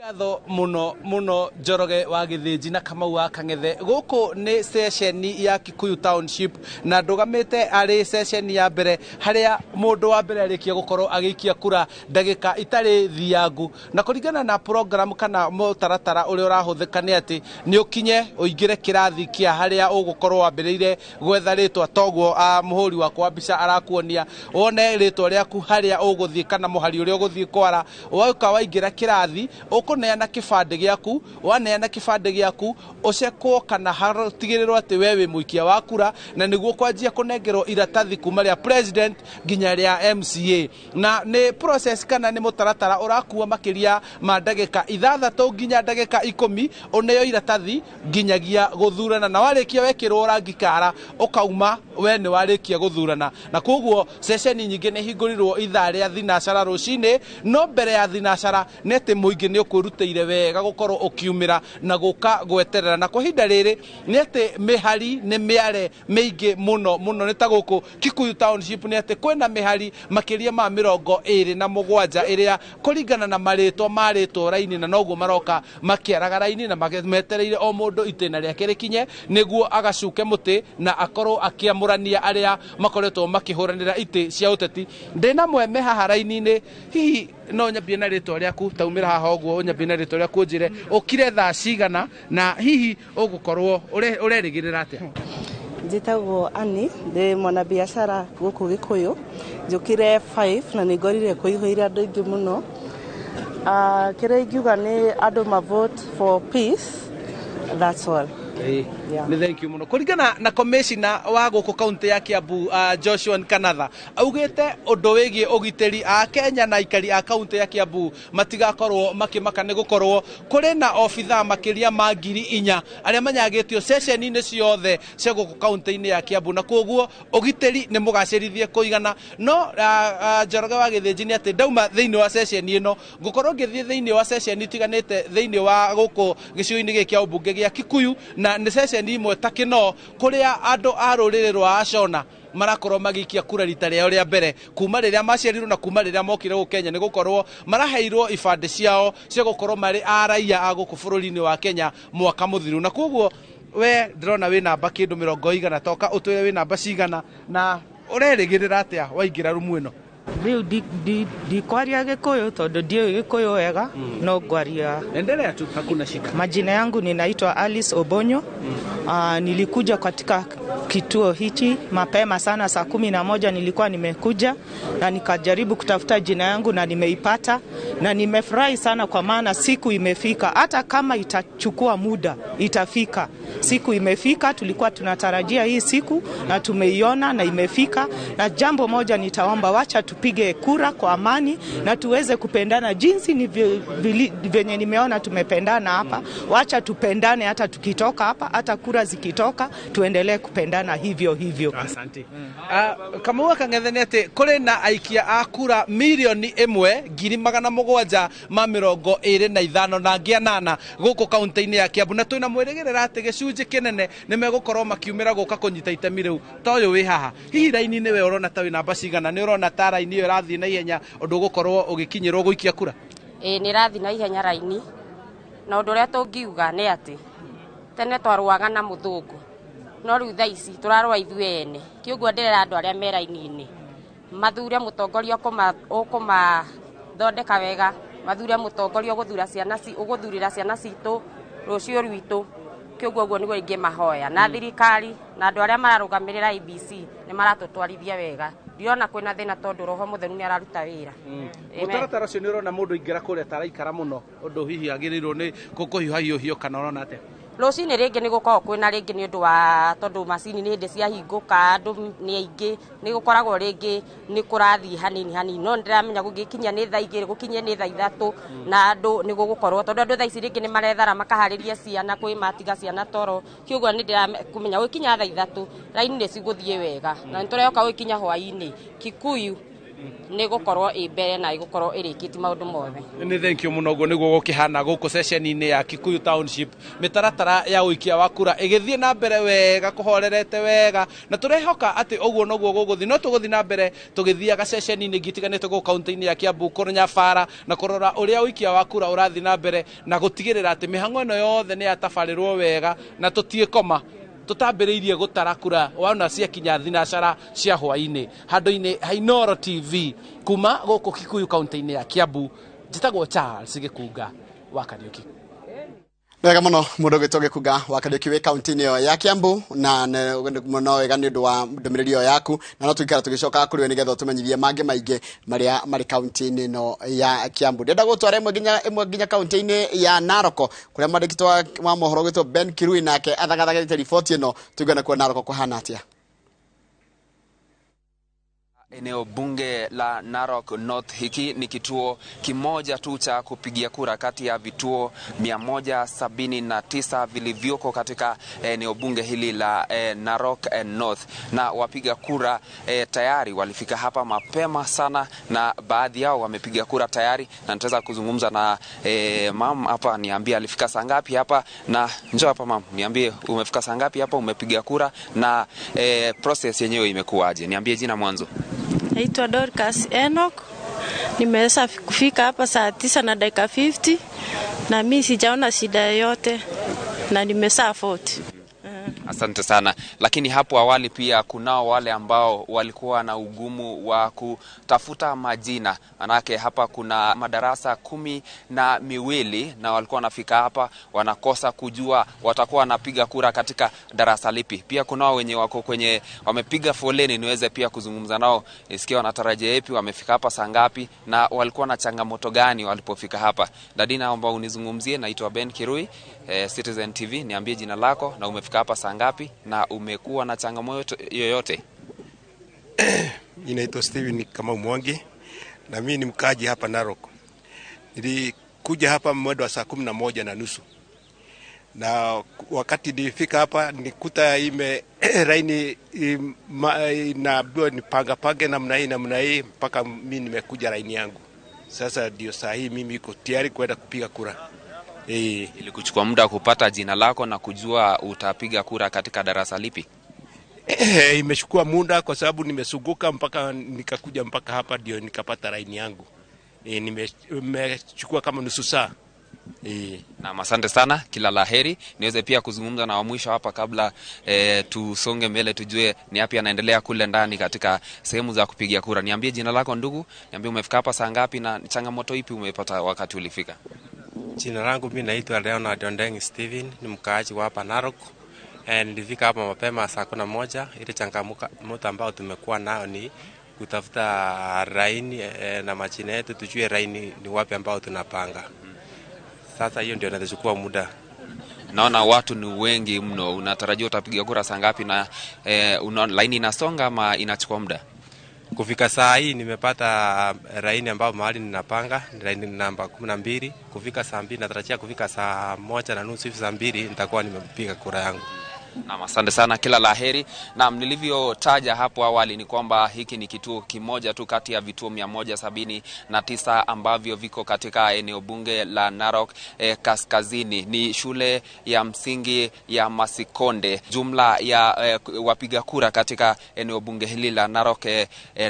Ngatho muno muno Njoroge wa Githinji na Kamau wa Kang'ethe. Gũkũ nĩ ceceni ya Kikuyu Township na ndũgamĩte arĩ ceceni ya mbere harĩa mũndũ wa mbere arĩkia gũkorwo agĩikia kura ndagĩka itarĩ thiangu, na kũringana na program kana mũtaratara ũrĩa ũrahũthĩka nĩ atĩ nĩ ũkinye ũingĩre kĩrathi kĩa harĩa ũgũkorwo wambĩrĩire gwetha rĩtwa, toguo mũhũri wakwa wa mbica arakuonia wone rĩtwa rĩaku harĩa ũgũthiĩ kana mũhari ũrĩa ũgũthiĩ kwara. Woka waingĩra kĩrathi ũkũneana kĩbandĩ gĩaku, waneana kĩbandĩ gĩaku ũcekwo kana hatigĩrĩrwo atĩ we wĩ mũikia wa kura, na nĩguo kwanjia kũnengerwo iratathi kuma rĩa president nginya rĩa MCA. Na nĩ process kana nĩ mũtaratara ũrakua makĩria ma ndagĩka 6 nginya ndagĩka 10 ũneo iratathi nginyagia gũthurana, na warĩkia wekĩrwo rangi kara ũkauma we nĩ warĩkia gũthurana. Na koguo ceceni nyingĩ nĩ hingũrirwo ithaa rĩa thinacara rũcinĩ, no mbere ya thinacara nĩ atĩ mũingĩ nĩ ũkwĩrutĩire wega gũkorwo ũkiumĩra na gũka gweterera. Na kwa ihinda rĩrĩ nĩ atĩ mĩhari nĩ mĩare mĩingĩ mũno mũno, nĩ ta gũkũ Kikuyu Township nĩ atĩ kwĩna mĩhari makĩria ma 27 ĩrĩa kũringana na marĩtwa marĩtwo raini, na noguo maroka makĩaraga raini na metereire o mũndũ itĩna rĩake rĩkinye nĩguo agacuke mũtĩ na akorwo akĩamũrania arĩa makoretwo makĩhũranĩra itĩ cia ũteti. Ndĩna mweme haha raini-inĩ, hihi no nyambie na rĩtwa rĩaku, taumĩra haha ũguo ũnyambie na rĩtwa rĩaku ũnjĩre ũkire thaa cigana na hihi ũgũkorwo ũrerĩgĩrĩra atĩa? Njĩtagwo Annie, ndĩ mwanabiacara gũkũ Gĩkũyũ. Njũkire 5 na nĩ ngorire kũihũire andũ aingĩ mũno. Kĩrĩa ingiuga nĩ andũ ma vote for peace, that's all. Yeah. Nĩ thank you mũno. Kũringana na commissioner wa gũkũ kaunti ya Kiambu Joshua Nkanatha augĩte ũndũ wĩgiĩ ũgitĩri a Kenya na aikari a kaunti ya Kiambu matigakorwo makĩmaka nĩ gũkorwo kũrĩ na obithaa makĩria ma 4,000 arĩa manyagĩtio ceceni-inĩ ciothe cia gũkũ kaunti-inĩ ya Kiambu, na koguo ũgitĩri nĩ mũgacĩrithie kũigana. No Njoroge wa Githinji nĩ atĩ ndauma thĩinĩ wa ceceni ĩno ngũkorwo ngĩthiĩ thĩinĩ wa ceceni itiganĩte thĩinĩ wa gũkũ gĩcigo-inĩ gĩkĩ kĩa ũmbunge gĩa Kikuyu, na nĩ ceceni imwe ta Kĩnoo kũrĩa andũ a rũrĩrĩ rwa Ashona marakorwo magĩikia kura rita rĩao rĩa mbere kuma rĩrĩa maciarirwo na kuma rĩrĩa mokire gũkũ Kenya, nĩ gũkorwo maraheirwo ibandĩ ciao cia gũkorwo marĩ a raia a gũkũ bũrũri-inĩ wa Kenya mwaka mũthiru. Na koguo we ndĩrona wĩ namba kĩndũ 100 toka ũtwĩre wĩ namba cigana na ũrerĩgĩrĩra atĩa waingĩra rumu ĩno? Rĩu ndikwaria Gĩkũyũ tondũ ndiũĩ Gĩkũyũ wega, no ngwaria. Endelea tu, hakuna shida. Majina yangu ninaitwa Alice Obonyo. Nilikuja katika kituo hichi mapema sana, saa 11 nilikuwa nimekuja na nikajaribu kutafuta jina yangu na nimeipata, na nimefurahi sana kwa maana siku imefika. Hata kama itachukua muda, itafika. Siku imefika, tulikuwa tunatarajia hii siku na tumeiona na imefika. Na jambo moja nitaomba, wacha tupige kura kwa amani na tuweze kupendana jinsi venye nimeona tumependana hapa. Wacha tupendane hata tukitoka hapa, hata kura zikitoka tuendelee kupendana hivyo hivyo. Asante. Kamau wa Kang'ethe nĩ atĩ kũrĩ na aikia a kura 1,725,000 na ngĩ 8 gũkũ kaunti-inĩ ya Kiambu, na twĩna mwĩrĩgĩrĩra atĩ gĩcunjĩ kĩnene nĩ megũkorwo makiumĩra gũka kũnyita itemi rĩu. Ta ũyũ wĩ haha, hihi raini-inĩ we ũrona ta wĩ namba cigana? Nĩ ũrona ta raini ĩyo ĩrathiĩ na ihenya ũndũ ũgũkorwo ũgĩkinyĩrwo gũikia kura? Ĩĩ nĩ ĩrathiĩ na ihenya raini, na ũndũ ũrĩa tũngiuga nĩ atĩ tene twarũaga na mũthũngũ, no rĩu thaa ici tũrarũa ithuĩ ene. Kĩũguo ndĩrera andũ arĩa me raini-inĩ mathure mũtongoria ũkũmathondeka wega, mathure mũtongoria ũgũthurĩra ciana citũ rũciũ rwitũ. Kĩũguo ũguo nĩguo ingĩmahoya, na thirikari na andũ arĩa mararũgamĩrĩra IEBC nĩ maratũtwarithia wega. Ndirona kwĩna thĩna tondũ Roho Mũtheru nĩ araruta wĩra. Mũtaratara ũcio nĩ ũrona mũndũ aingĩra kũrĩa taraikara mũno ũndũ hihi agĩrĩirwo nĩ kũhiũhahiũhio kana ũrona atĩa? Rũcinĩ rĩngĩ nĩ gũkoragwo kwĩna rĩngĩ nĩ ũndũ wa tondũ macini nĩ hĩndĩ ciahingũka, andũ nĩ aingĩ, nĩ gũkoragwo rĩngĩ nĩ kũrathiĩ hanini hanini, no nĩndĩramenya gũgĩkinya nĩ thaa 2 gũkinye nĩ thaa 3 na andũ nĩ gũgũkorwo tondũ andũ thaa ici rĩngĩ nĩ marethara makaharĩria ciana, kwĩ matiga ciana toro. Kĩũguo nĩ ndĩramenya gũgĩkinya thaa 3 raini nĩ cigũthiĩ wega, na nĩ tũrehoka gũgĩkinya hwaĩ-inĩ Kikuyu Nĩ ĩgũkorwo ĩ mbere na ĩgũkorwo ĩrĩkĩtie maũndũ mothe. Nĩ thank you mũno. Ũguo nĩguo gũkĩhana gũkũ ceceni-inĩ ya Kikuyu Township, mĩtaratara ya ũikia wa kura ĩgĩthiĩ na mbere wega, kũhorerete wega, na tũrehoka atĩ ũguo noguo gũgũthiĩ. No tũgũthiĩ na mbere tũgĩthiaga ceceni-inĩ ingĩ itiganĩte gũkũ kaunti-inĩ ya Kiambu, kũrũnya bara na kũrora ũrĩa ũikia wa kura ũrathiĩ na mbere na gũtigĩrĩra atĩ mĩhang'o ĩno yothe nĩ yatabarĩrwo wega, na tũtiĩkoma tũtambĩrĩirie gũtara kura wona ciakinya thinacara cia hwaĩ-inĩ. Handũ-inĩ ha Inooro TV kuma gũkũ Kikuyu kaunti-inĩ ya Kiambu, njĩtagwo Charles Gĩkunga wa Kariũki. Wega mũno mũndũ ũgĩtwo Gĩkunga wa Kariũki wĩ kaunti-inĩ ĩyo ya Kiambu, na mũno wega nĩ ũndũ wa ndũmĩrĩri ĩyo yaku, na no tũikara tũgĩcokaga kũrĩ we nĩgetha ũtũmenyithie mangĩ maingĩ marĩa marĩ kaunti-inĩ ĩno ya Kiambu. Ndĩrenda gũtwara ĩmwe nginya kaunti-inĩ ya Narok, kũrĩa mwandĩki wa mohoro ũgĩtwo Ben Kirui nake athagathagĩte riboti ĩno, tũigue nakuo Narok kũhana atĩa. Eneo bunge la Narok North, hiki ni kituo kimoja tu cha kupigia kura kati ya vituo 179 vilivyoko katika eneo bunge hili la Narok North, na wapiga kura tayari walifika hapa mapema sana na baadhi yao wamepiga kura tayari, na nitaweza kuzungumza na mam hapa, niambie alifika saa ngapi hapa. Na njoo hapa mam, niambie umefika saa ngapi hapa, umepiga kura na process yenyewe imekuwaje? Niambie jina mwanzo. Naitwa Dorcas Enoch. Nimeweza kufika hapa saa 9:50 na mimi sijaona shida yoyote na nimesaa 40. Asante sana. Lakini hapo awali pia kunao wale ambao walikuwa na ugumu wa kutafuta majina. Manake hapa kuna madarasa 12 na walikuwa wanafika hapa wanakosa kujua watakuwa wanapiga kura katika darasa lipi. Pia kunao wenye wako kwenye wamepiga foleni, niweze pia kuzungumza nao nisikie wanatarajia yapi, wamefika hapa saa ngapi na walikuwa na changamoto gani walipofika hapa. Dadi, naomba unizungumzie. Naitwa Ben Kirui, Citizen TV. Niambie jina lako na umefika hapa saa ngapi na umekuwa na changamoto yoyote? Ninaitwa Steven Kamau Mwangi na mimi ni mkaji hapa Narok. Nilikuja hapa mwendo wa saa 11:30, na wakati nilifika hapa nikuta ime laini inaambiwa nipanga pange namna hii namna hii mpaka mimi nimekuja laini yangu. Sasa ndio saa hii mimi niko tayari kwenda kupiga kura. Ilikuchukua muda kupata jina lako na kujua utapiga kura katika darasa lipi? Imechukua muda kwa sababu nimesunguka mpaka nikakuja mpaka hapa ndio nikapata laini yangu. Nimechukua kama nusu saa. Naam, asante sana, kila laheri. Niweze pia kuzungumza na wa mwisho hapa kabla tusonge mbele tujue ni yapi yanaendelea kule ndani katika sehemu za kupigia kura. Niambie jina lako ndugu, niambie umefika hapa saa ngapi na changamoto ipi umepata wakati ulifika? Jina langu mimi naitwa Leonard Ondeng Steven, ni mkaaji wa hapa Narok. Nilifika hapa mapema saa 11. Ile changamoto ambayo tumekuwa nayo ni kutafuta laini na majina yetu, tujue laini ni wapi ambao tunapanga. Sasa hiyo ndio inachukua muda. Naona watu ni wengi mno. Unatarajia utapiga kura saa ngapi na laini inasonga ama inachukua muda? Kufika saa hii nimepata laini ambayo mahali ninapanga, laini namba 12. Kufika saa 2 natarajia kufika saa 1:30 hivi, saa 2 nitakuwa nimepiga kura yangu. Naam, asante sana, kila laheri. Naam, nilivyotaja hapo awali ni kwamba hiki ni kituo kimoja tu kati ya vituo 179 ambavyo viko katika eneo bunge la Narok Kaskazini. Ni shule ya msingi ya Masikonde. Jumla ya wapiga kura katika eneo bunge hili la Narok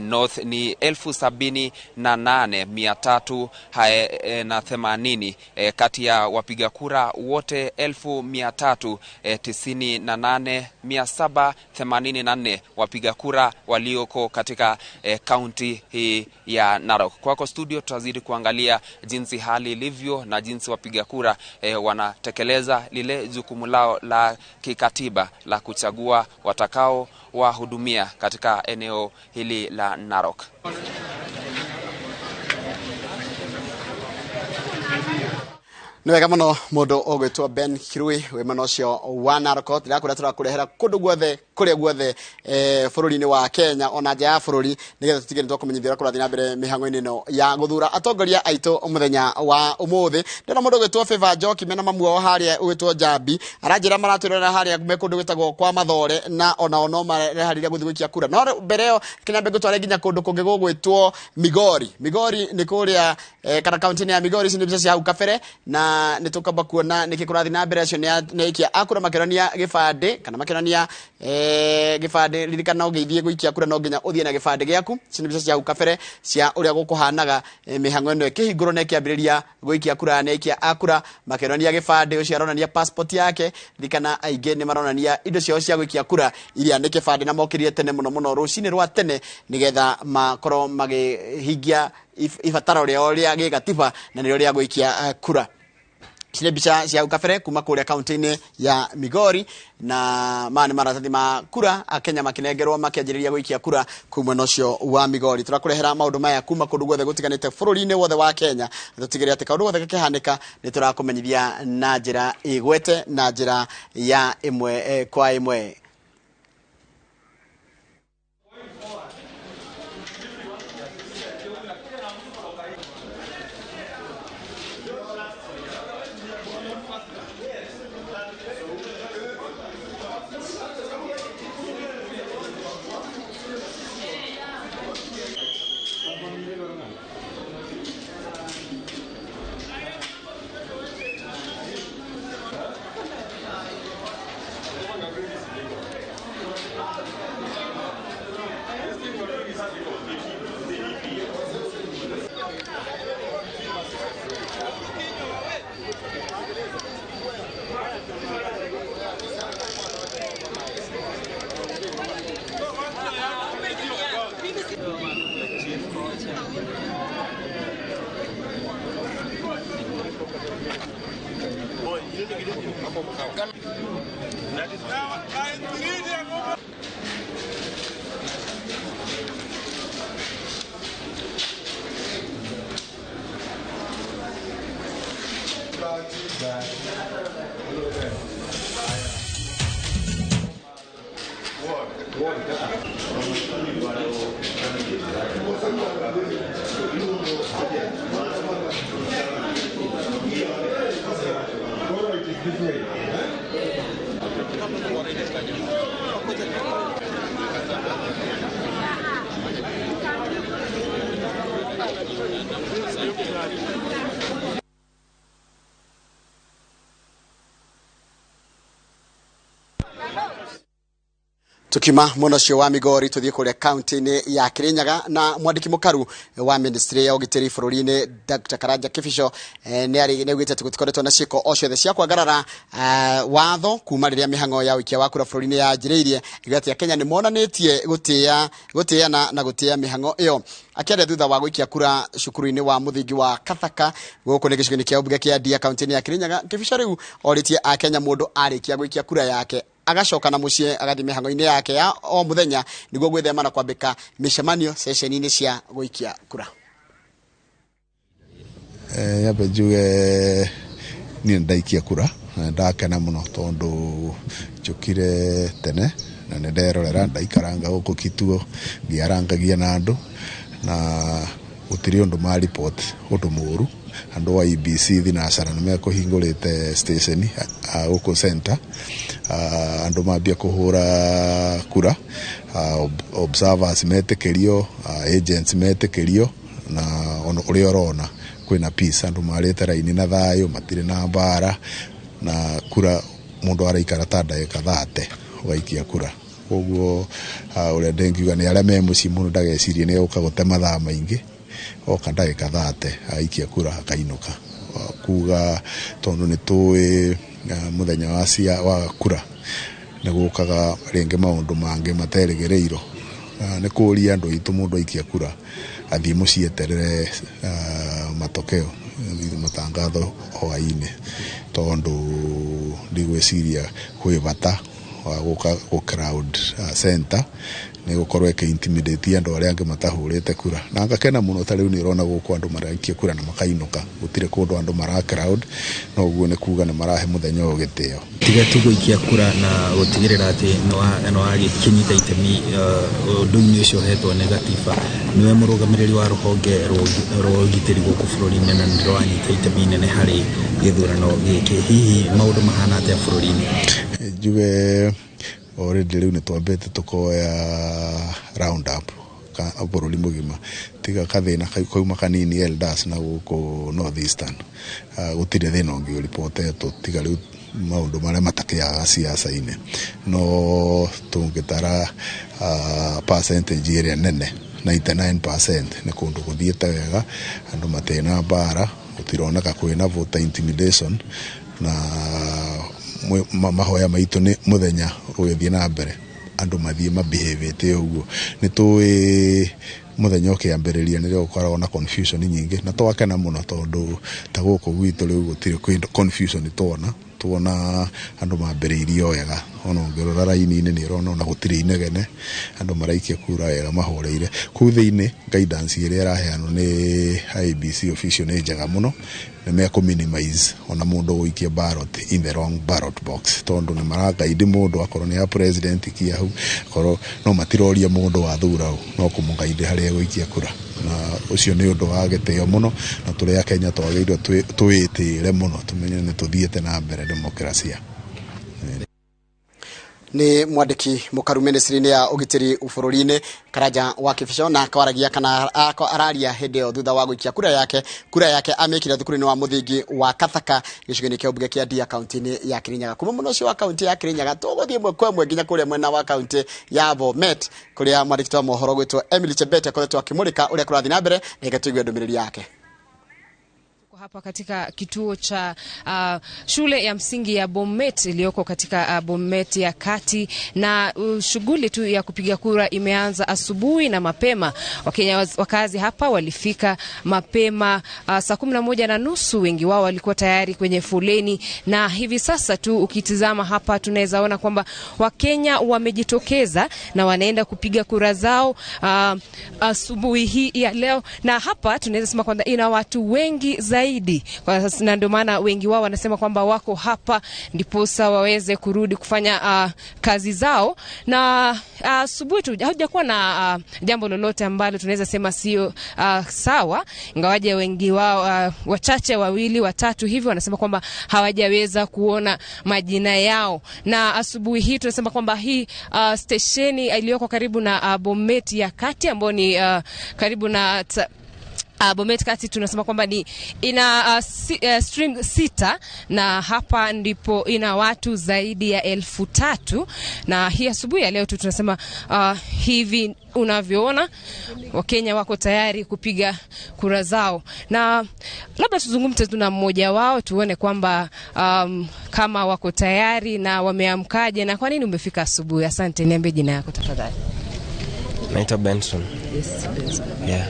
North ni 78,380 kati ya wapiga kura wote 398,784 wapiga kura walioko katika kaunti hii ya Narok. Kwako studio, tutazidi kuangalia jinsi hali ilivyo na jinsi wapiga kura wanatekeleza lile jukumu lao la kikatiba la kuchagua watakao wahudumia katika eneo hili la Narok. Nĩ wega mũno mũndũ ũgwĩtwo Ben Kirui wĩ mwena ũcio wa Narok. Ndĩrakwĩra tũrakũrehera kũndũ guothe. kũrĩa guothe bũrũri-inĩ wa Kenya ona nja ya bũrũri nĩgetha tũtige nĩtwakũmenyithia ũrĩa kũrathiĩ na mbere mĩhang'o-inĩ ĩno ya gũthura atongoria aitũ mũthenya wa ũmũthĩ. Ndĩrona mũndũ ũgwĩtwo Favor Njoki mena mamu wao harĩa ũgwĩtwo Njambi aranjĩra maratwĩrorera harĩa me kũndũ gwĩtagwo kwa Mathore na onao no mareharĩria gũthiĩ gũikia kura. No mbere ĩyo kĩnyambe ngũtware nginya kũndũ kũngĩ gũgwĩtwo Migori. Migori nĩ kũrĩa kana kaunti-inĩ ya Migori. Ici nĩ mbica cia hau kabere na nĩ tũkamba kuona nĩkĩ kũrathiĩ na mbere. Acio nĩ aikia a kura makĩonania gĩbandĩ kana makĩonania gĩbandĩ. Ririkana ũgĩthiĩ gũikia kura no nginya ũthiĩ na gĩbandĩ gĩaku. Ici nĩ mbica cia hau kabere cia ũrĩa gũkũhanaga mĩhang'o ĩno ĩkĩhingũrwo na ĩkĩambĩrĩria gũikia kura. Nĩ aikia a kura makĩonania gĩbandĩ, ũcio aronania passport yake. Ririkana aingĩ nĩ maronania indo ciao cia gũikia kura iria nĩ kĩbandĩ na mokĩrire tene mũno mũno rũcinĩ rwa tene nĩgetha makorwo makĩhingia ibataro rĩao rĩa gĩgatiba na nĩrĩo rĩa gũikia kura. Ici nĩ mbica cia hau kabere kuma kũrĩa kaunti-inĩ ya Migori na maya nĩ maratathi ma kura akenya makĩnengerwo makĩanjĩrĩria gũikia kura kuu mwena ũcio wa Migori. Tũrakũrehera maũndũ maya kuma kũndũ guothe gũtiganĩte bũrũri-inĩ wothe wa Kenya tũtigĩrĩre atĩ kaũndũ gothe gakĩhanĩka nĩ tũrakũmenyithia na njĩra ĩgwete na njĩra ya ĩmwe kwa ĩmwe. Tukima mwena ũcio wa Migori tuthiĩ kũrĩa kaunti-inĩ ya Kirinyaga na mwandĩki mũkaru wa ministry ya ũgitĩri bũrũri-inĩ Dr. Karanja Kibicho nĩ augĩte atĩ gũtikoretwo na ciĩko o ciothe cia kwagarara watho kuma rĩrĩa mĩhang'o ya ũikia wa kura bũrũri-inĩ yanjĩrĩirie. Akiuga atĩ Akenya nĩ monanĩtie gũtĩana na gũtĩĩa mĩhang'o ĩyo. Akĩaria thutha wa gũikia kura cukuru-inĩ wa mũthingi wa Kathaka gũkũ nĩ gĩcigo-inĩ kĩa ũmbunge kĩa Ndia kaunti-inĩ ya Kirinyaga, Kibicho rĩu orĩtie Akenya mũndũ arĩkia gũikia kura yake agacoka na mũciĩ agathiĩ mĩhang'o-inĩ yake ya o mũthenya nĩguo gwĩthema na kwambĩka mĩcemanio ceceni-inĩ cia gũikia kura. Nyambe njuge niĩ ndaikia kura na ndakena mũno tondũ njũkire tene na nĩ nderorera ndaikaranga gũkũ kituo ngĩarangagia na andũ na gũtirĩ ũndũ ma report ũndũ mũũru. Andũ a IEBC thinacara nĩ mekũhingũrĩte station gũkũ center, andũ mambia kũhũra kura, observers metĩkĩrio, agents metĩkĩrio na ũrĩa ũrona kwĩna peace, andũ marĩte raini na thayũ, matirĩ na mbara na kura mũndũ araikara ta ndagĩka 30 ũgaikia kura. Koguo ũrĩa ndingiuga nĩ arĩa me mũciĩ mũndũ ndagecirie nĩ egũka gũte mathaa maingĩ, oka ndagĩka 30 aikia kura akainũka. Kuga tondũ nĩ tũĩ mũthenya wa kura nĩ gũkaga rĩngĩ maũndũ mangĩ materĩgĩrĩirwo. Nĩ kũria andũ aitũ mũndũ aikia kura athiĩ mũciĩ eterere matokeo matangatho hwaĩ-inĩ tondũ ndigwĩciria kwĩ bata wa gũka gũ crowd center nĩ gũkorwo ĩkĩ intimidate andũ arĩa angĩ matahũrĩte kura. Na ngakena mũno ta rĩu nĩ ũrona gũkũ andũ maraikia kura na makainũka, gũtirĩ kũndũ andũ mara crowd, no ũguo nĩ kuga nĩ marahe mũthenya ũyũ gĩtĩo. Tiga tu gũikia kura na gũtigĩrĩra atĩ nĩ wagĩkinyita itemi ũndũ-inĩ ũcio ũhetwo nĩ gatiba, nĩwe mũrũgamĩrĩri wa rũhonge rwa ũgitĩri gũkũ bũrũri-inĩ na nĩ rwanyita itemi inene harĩ gĩthurano gĩkĩ. Hihi maũndũ mahana atĩa bũrũri-inĩ? Njuge already rĩu nĩ twambĩte tũkoya round up bũrũri mũgima, tiga kathĩna kauma kanini Eldas na gũkũ North Eastern, gũtirĩ thĩna ũngĩ ũripotetwo tiga rĩu maũndũ marĩa matakĩaga siasa-inĩ. No tũngĩtara percentage ĩrĩa nene 99% nĩ kũndũ gũthiĩte wega, andũ matirĩ mbara, gũtironeka kwĩna voter intimidation, na mahoya maitũ nĩ mũthenya ũgĩthiĩ na mbere andũ mathiĩ mabehavĩte ũguo. Nĩ tũĩ mũthenya ũkĩambĩrĩria nĩrĩo gũkoragwo na confusion nyingĩ, na twakena mũno tondũ ta gũkũ gwitũ rĩu gũtirĩ confusion tuona andũ mambĩrĩirie wega. Ona ũngĩrora raini-inĩ nĩ ũrona ona gũtirĩ inegene, andũ maraikia kura wega mahoreire. Kũu thĩinĩ guidance ĩrĩa ĩraheanwo nĩ IEBC official nĩ njega mũno, nĩ mekũ minimize ona mũndũ gũikia ballot in the wrong ballot box, tondũ nĩ maragaidi mũndũ akorwo nĩ ya president ikia hau, akorwo no matiroria mũndũ wa thura hau, no kũmũgaidi harĩa egũikia kura. Na ũcio nĩ ũndũ wa gĩtĩo mũno, na tũrĩ a Kenya twagĩrĩirwo twĩtĩre mũno, tũmenye nĩ tũthiĩte na mbere demokrasia. Nĩ mwandĩki mũkaru ministry-inĩ ya ũgitĩri bũrũri-inĩ Karanja wa Kĩbico, na akwaragia kana araria hĩndĩ ĩyo thutha wa gũikia kura yake amĩkire thukuru-inĩ wa mũthingi wa Kathaka gĩcigo-inĩ kĩa mbunge kĩa Ndia kaunti-inĩ ya Kirinyaga. Kuma mũno ũcio wa kaunti ya Kirinyaga tũgũthiĩ ĩmwe kwa ĩmwe nginya kũrĩa mwena wa kaunti ya Bomet kũrĩa mwandĩki wa mohoro gwĩtwo Emily Chebet akoretwo akĩmũrĩka ũrĩa kũrathiĩ na mbere, na reke tũigue ndũmĩrĩri yake. Hapa katika kituo cha shule ya msingi ya Bomet iliyoko katika Bomet ya kati, na shughuli tu ya kupiga kura imeanza asubuhi na mapema. Wakenya wakazi hapa walifika mapema saa 11:30, wengi wao walikuwa tayari kwenye foleni, na hivi sasa tu ukitizama hapa tunaweza ona kwamba Wakenya wamejitokeza na wanaenda kupiga kura zao asubuhi hii ya leo. Na hapa tunaweza sema kwamba ina watu wengi zaidi, na ndio maana wengi wao wanasema kwamba wako hapa ndiposa waweze kurudi kufanya kazi zao. Na asubuhi tu hajakuwa na jambo lolote ambalo tunaweza sema sio sawa, ingawaje wengi wao wachache, wawili watatu hivi wanasema kwamba hawajaweza kuona majina yao. Na asubuhi hii tunasema kwamba hii stesheni iliyoko karibu na Bomet ya kati ambayo ni karibu na Bomet kati, tunasema kwamba ni ina stream 6, na hapa ndipo ina watu zaidi ya 3,000. Na hii asubuhi ya leo tu tunasema hivi unavyoona Wakenya wako tayari kupiga kura zao. Na labda tuzungumze tu na mmoja wao tuone kwamba kama wako tayari na wameamkaje na kwa nini umefika asubuhi. Asante, niambie jina yako tafadhali. Naitwa Benson. Yes, Benson. Yeah.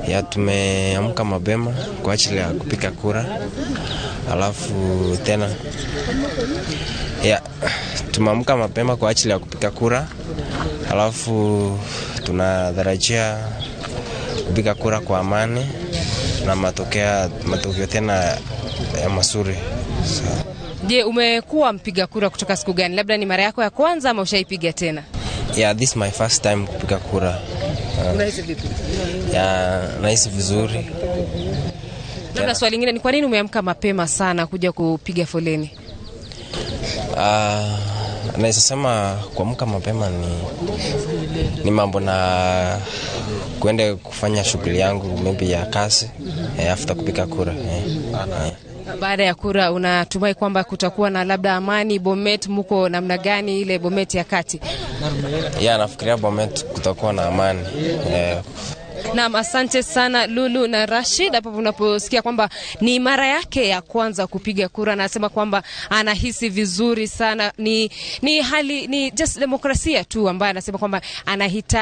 Ya tumeamka mapema kwa ajili ya kupiga kura. Alafu tena ya tumeamka mapema kwa ajili ya kupiga kura. Alafu tunatarajia kupiga kura kwa amani na matokeo tena ya mazuri. So. Je, umekuwa mpiga kura kutoka siku gani? Labda ni mara yako ya kwanza ama ushaipiga tena? Yeah, this is my first time kupiga kura. Unahisi vipi? Yeah, nahisi vizuri. Labda swali lingine ni kwa nini umeamka mapema sana kuja kupiga foleni? Naweza sema kuamka mapema ni mambo na kuenda kufanya shughuli yangu maybe ya kazi after kupiga kura. Baada ya kura unatumai kwamba kutakuwa na labda amani Bomet? Muko namna gani ile Bomet ya kati? Ya, nafikiria Bomet kutakuwa na amani. Naam, asante sana Lulu na Rashid. Hapo unaposikia kwamba ni mara yake ya kwanza kupiga kura, anasema kwamba anahisi vizuri sana. Ni hali ni just demokrasia tu ambayo anasema kwamba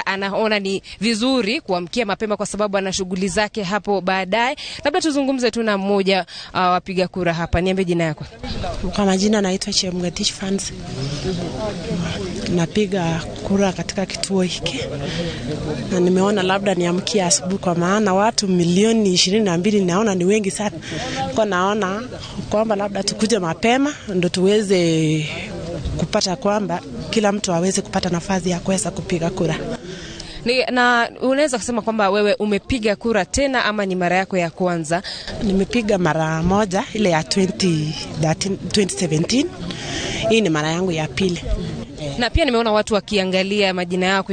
anaona ni vizuri kuamkia mapema kwa sababu ana shughuli zake hapo baadaye. Labda tuzungumze tu na mmoja wapiga kura hapa. Niambie jina yako. Kwa majina naitwa Chemgatish Fans. Napiga kura katika kituo hiki na nimeona labda niamkie asubuhi kwa maana watu milioni 22 naona ni wengi sana. Kwa naona kwamba labda tukuje mapema ndo tuweze kupata kwamba kila mtu aweze kupata nafasi ya kuweza kupiga kura. Na unaweza kusema kwamba wewe umepiga kura tena ama ni mara yako ya kwanza? Nimepiga mara moja ile ya 2017. Hii ni mara yangu ya pili. Na pia nimeona watu wakiangalia majina yao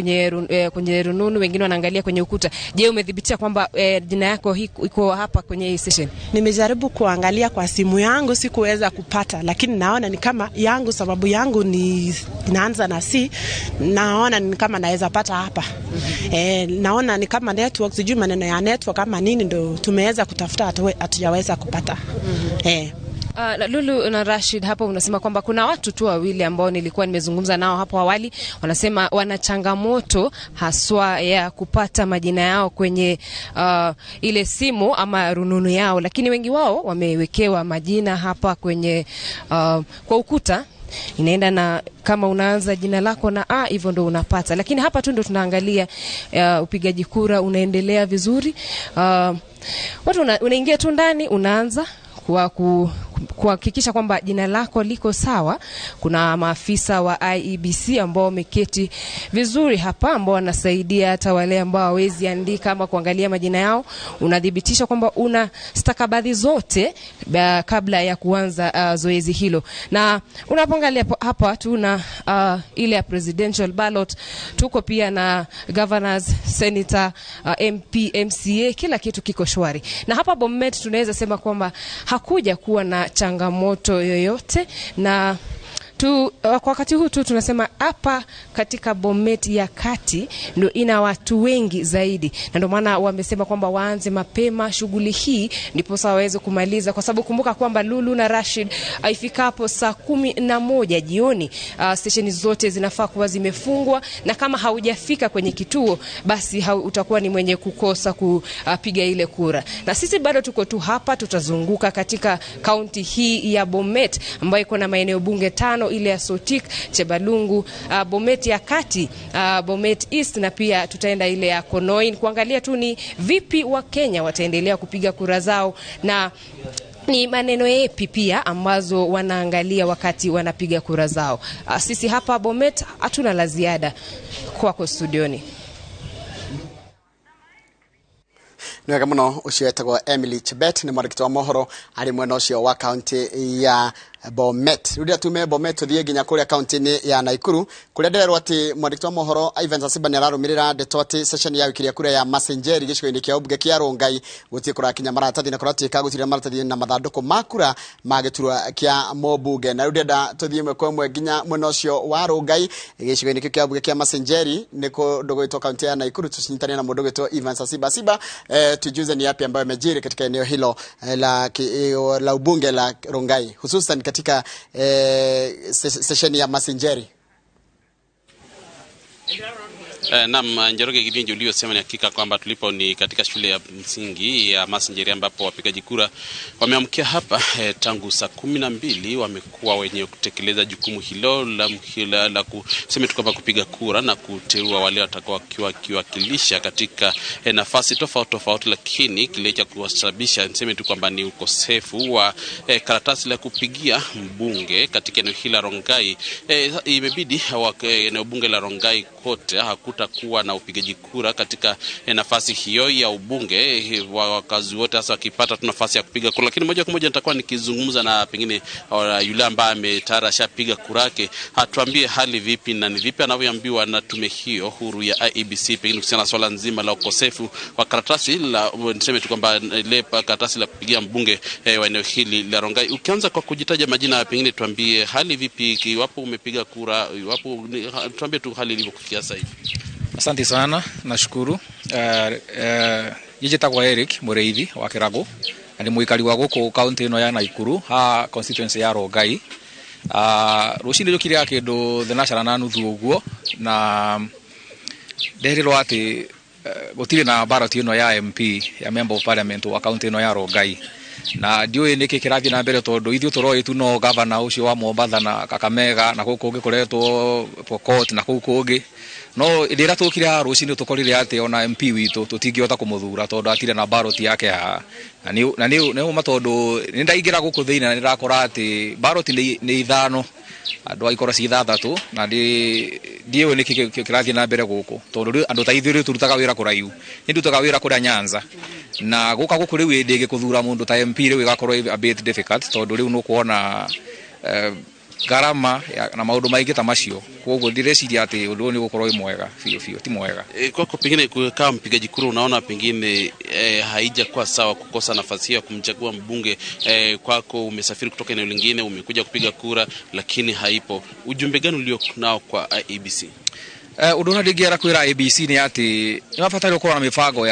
kwenye rununu, wengine wanaangalia kwenye ukuta. Je, umedhibitisha kwamba jina yako iko hapa kwenye hii session? Nimejaribu kuangalia kwa simu yangu, sikuweza kupata, lakini naona ni kama yangu, sababu yangu ni inaanza na C, naona ni kama naweza pata hapa. Naona ni kama network, sijui maneno ya network kama nini ndo tumeweza kutafuta, hatujaweza kupata. Lulu na Rashid, hapo unasema kwamba kuna watu tu wawili ambao nilikuwa nimezungumza nao hapo awali, wanasema wana changamoto haswa ya kupata majina yao kwenye ile simu ama rununu yao, lakini wengi wao wamewekewa majina hapa kwenye kwa ukuta. Inaenda na kama unaanza jina lako na A, hivyo ndo unapata. Lakini hapa tu ndo tunaangalia upigaji kura unaendelea vizuri. Watu unaingia tu ndani, unaanza kuhakikisha kwamba jina lako liko sawa. Kuna maafisa wa IEBC ambao wameketi vizuri hapa, ambao wanasaidia hata wale ambao hawezi andika ama kuangalia majina yao. Unadhibitisha kwamba una stakabadhi zote kabla ya kuanza zoezi hilo. Na unapoangalia hapa tuna ile ya presidential ballot, tuko pia na governors, senator, MP, MCA, kila kitu kiko shwari. Na hapa Bomet tunaweza sema kwamba hakuja kuwa na changamoto yoyote, na kwa wakati huu tu tunasema hapa katika Bomet ya kati ndio ina watu wengi zaidi, na ndio maana wamesema kwamba waanze mapema shughuli hii ndipo sawa waweze kumaliza, kwa sababu kumbuka kwamba Lulu na Rashid, ifikapo saa 11 jioni stesheni zote zinafaa kuwa zimefungwa, na kama haujafika kwenye kituo basi utakuwa ni mwenye kukosa kupiga ile kura. Na sisi bado tuko tu hapa, tutazunguka katika kaunti hii ya Bomet ambayo iko na maeneo bunge 5, ile ya Sotik, Chebalungu, Bomet ya kati, Bomet East, na pia tutaenda ile ya Konoin kuangalia tu ni vipi wa Kenya wataendelea kupiga kura zao na ni maneno yapi pia ambazo wanaangalia wakati wanapiga kura zao. Sisi hapa Bomet hatuna la ziada. Kwako studioni. Nĩwega mũno, ũcio etagwo Emily Chebet, nĩ mwandĩki wa mohoro arĩ mwena ũcio wa kaunti ya Bomet. Rĩu rĩrĩa tume Bomet tũthiĩ nginya kũrĩa kaunti-inĩ ya Nakuru, kũrĩa ndĩrerwo atĩ mwandĩki wa mohoro Ivan Sasiba nĩ ararũmĩrĩra ndeto atĩ session ya wĩkĩria kura ya Masenjeri gĩcigo-inĩ kĩa ũmbunge kĩa Rongai gũtirĩ kũrakinya maratathi, na kũratuĩka gũtirĩ maratathi na mathandũkũ ma kura ma gĩturwa kĩa mũmbunge. Na rĩu ndĩrenda tũthiĩ ĩmwe kwa ĩmwe nginya mwena ũcio wa Rongai gĩcigo-inĩ kĩu kĩa ũmbunge kĩa Masenjeri, nĩ kũndũ gwĩtwo kaunti ya Nakuru. Tũcinyitane na mũndũ gwĩtwo Ivan Sasiba. Siba, tujuze ni yapi ambayo yamejiri katika eneo hilo la ubunge la Rongai, hususan katika sesheni ya Masenjeri. Naam, Njoroge Githinji, uliyosema ni hakika kwamba tulipo ni katika shule ya msingi ya Masenjeri ambapo wapigaji kura wameamkia hapa tangu saa 12. Wamekuwa wenye kutekeleza jukumu hilo la kusema tu kwamba kupiga kura na kuteua wale watakao wakiwakilisha katika nafasi tofauti tofauti, lakini kile cha kuwasababisha niseme tu kwamba ni ukosefu wa karatasi la kupigia mbunge katika eneo hili la Rongai. Imebidi eneo bunge la Rongai kote hakutakuwa na upigaji kura katika nafasi hiyo ya ubunge, wakazi wote hasa wakipata tu nafasi ya kupiga kura. Lakini moja kwa moja nitakuwa nikizungumza na pengine yule ambaye ametayari ashapiga kura yake, atuambie hali vipi na ni vipi anavyoambiwa na tume hiyo huru ya IEBC pengine kuhusiana na swala nzima la ukosefu wa karatasi la niseme tu kwamba ile karatasi la kupigia mbunge wa eneo hili la Rongai. Ukianza kwa kujitaja majina, pengine tuambie hali vipi, iwapo umepiga kura, iwapo tuambie tu hali ilivyo kufikia sasa hivi. Asante sana, nashukuru. Njĩtagwo Eric Mũrĩithi wa Kĩragũ na nĩ mũikari wa gũkũ kaunti ĩno ya Naikuru ha constituency ya Rongai. Rũcinĩ njũkire ya kĩndũ thenacana na nuthu ũguo na nderirwo atĩ gũtirĩ na ballot ĩno ya MP ya Member of Parliament wa kaunti ĩno ya Rongai, na ndiũĩ nĩkĩ kĩrathiĩ na mbere tondũ ithuĩ tũroĩ tu no gavana ũcio wa Mombatha na Kakamega na kũu kũngĩ kũretwo Pokot na kũu kũngĩ, no hĩndĩ ĩrĩa tũkire haha rũcinĩ tũkorire atĩ ona MP witũ tũtingĩhota kũmũthura tondũ atirĩ na ballot yake haha, na nĩ ũma tondũ nĩ ndaingĩra gũkũ thĩinĩ na nĩndakora atĩ ballot nĩ ithano andũ aikorwo ci ithathatũ, na ndiũĩ nĩkĩ kĩrathiĩ na mbere gũkũ tondũ andũ ta ithuĩ rĩu tũrutaga wĩra kũraihu, nĩ ndutaga wĩra kũrĩa Nyanza na gũka gũkũ rĩu ĩndĩ ĩgĩkũthura mũndũ ta MP rĩu ĩgakorwo a bit difficult tondũ rĩu nĩũkuona gharama na maũndũ maingĩ ta macio, koguo ndireciria atĩ ũndũ ũyũ nĩ ũgũkorwo wĩ mwega biũ biũ, ti mwega. Kwako pengine kama mpigaji kura unaona pengine haijakuwa sawa kukosa nafasi ya kumchagua mbunge? Kwako umesafiri kutoka eneo lingine umekuja kupiga kura lakini haipo, ujumbe gani ulio nao kwa IEBC? Ũndũ ũrĩa ndingĩera kwĩra IEBC nĩ atĩ nĩ mabataire gũkorwo na mĩbango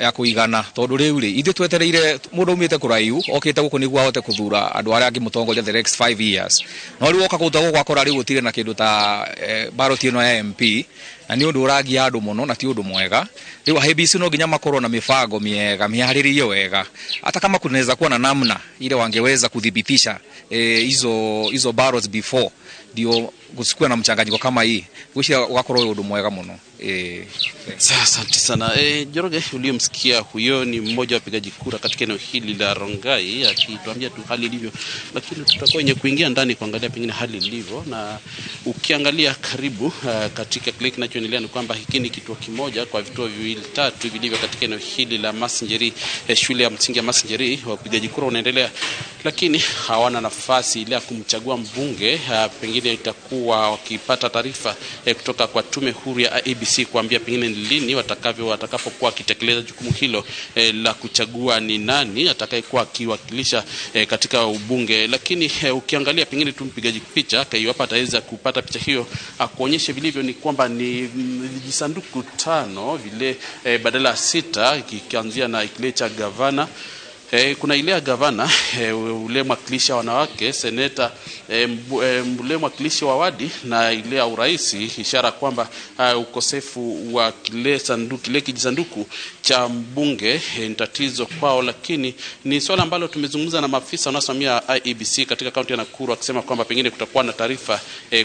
ya kũigana tondũ rĩu rĩ ithuĩ twetereire mũndũ aumĩte kũraihu okĩte gũkũ nĩguo ahote kũthura andũ arĩa angĩmũtongoria the next 5 years, no rĩu oka kũruta gũkũ akora rĩu gũtirĩ na kĩndũ ta ballot ĩno ya MP, na nĩ ũndũ ũragia andũ mũno na ti ũndũ mwega. Rĩu IEBC no nginya makorwo na mĩbango mĩega mĩharĩrĩrie wega, hata kama kunaweza kuwa na namna ile wangeweza kudhibitisha hizo ballots before ndio gusikuwa na mchanganyiko kama hii, gwiciria ugakorwo ũndũ mwega mũno. Asante sana. Njoroge, uliyomsikia huyo ni mmoja wa wapigaji kura katika eneo hili la Rongai akituambia tu hali ilivyo, lakini tutakuwa wenye kuingia ndani kuangalia pengine hali ilivyo, na ukiangalia karibu katika kile kinachoendelea ni kwamba hiki ni kituo kimoja kwa vituo viwili tatu vilivyo katika eneo hili la Masinjeri, shule ya msingi ya Masinjeri. Wapigaji kura wanaendelea lakini hawana nafasi ile ya kumchagua mbunge. Pengine itakuwa wakipata taarifa kutoka kwa tume huru ya IEBC kuambia pengine ni lini watakapokuwa wakitekeleza jukumu hilo la kuchagua ni nani atakayekuwa akiwakilisha katika ubunge. Lakini ukiangalia pengine tu mpigaji picha iwapo ataweza kupata picha hiyo akuonyeshe vilivyo ni kwamba ni vijisanduku 5 vile badala 6, ikianzia na kile cha gavana. Kuna ile ya gavana, ule mwakilishi wa wanawake, seneta, ule mwakilishi wa wadi na ile ya urais, ishara kwamba ukosefu wa kile sanduku, kile kijisanduku cha mbunge ni tatizo kwao. Lakini ni swala ambalo tumezungumza na maafisa wanaosimamia IEBC katika kaunti ya Nakuru wakisema kwamba pengine kutakuwa na taarifa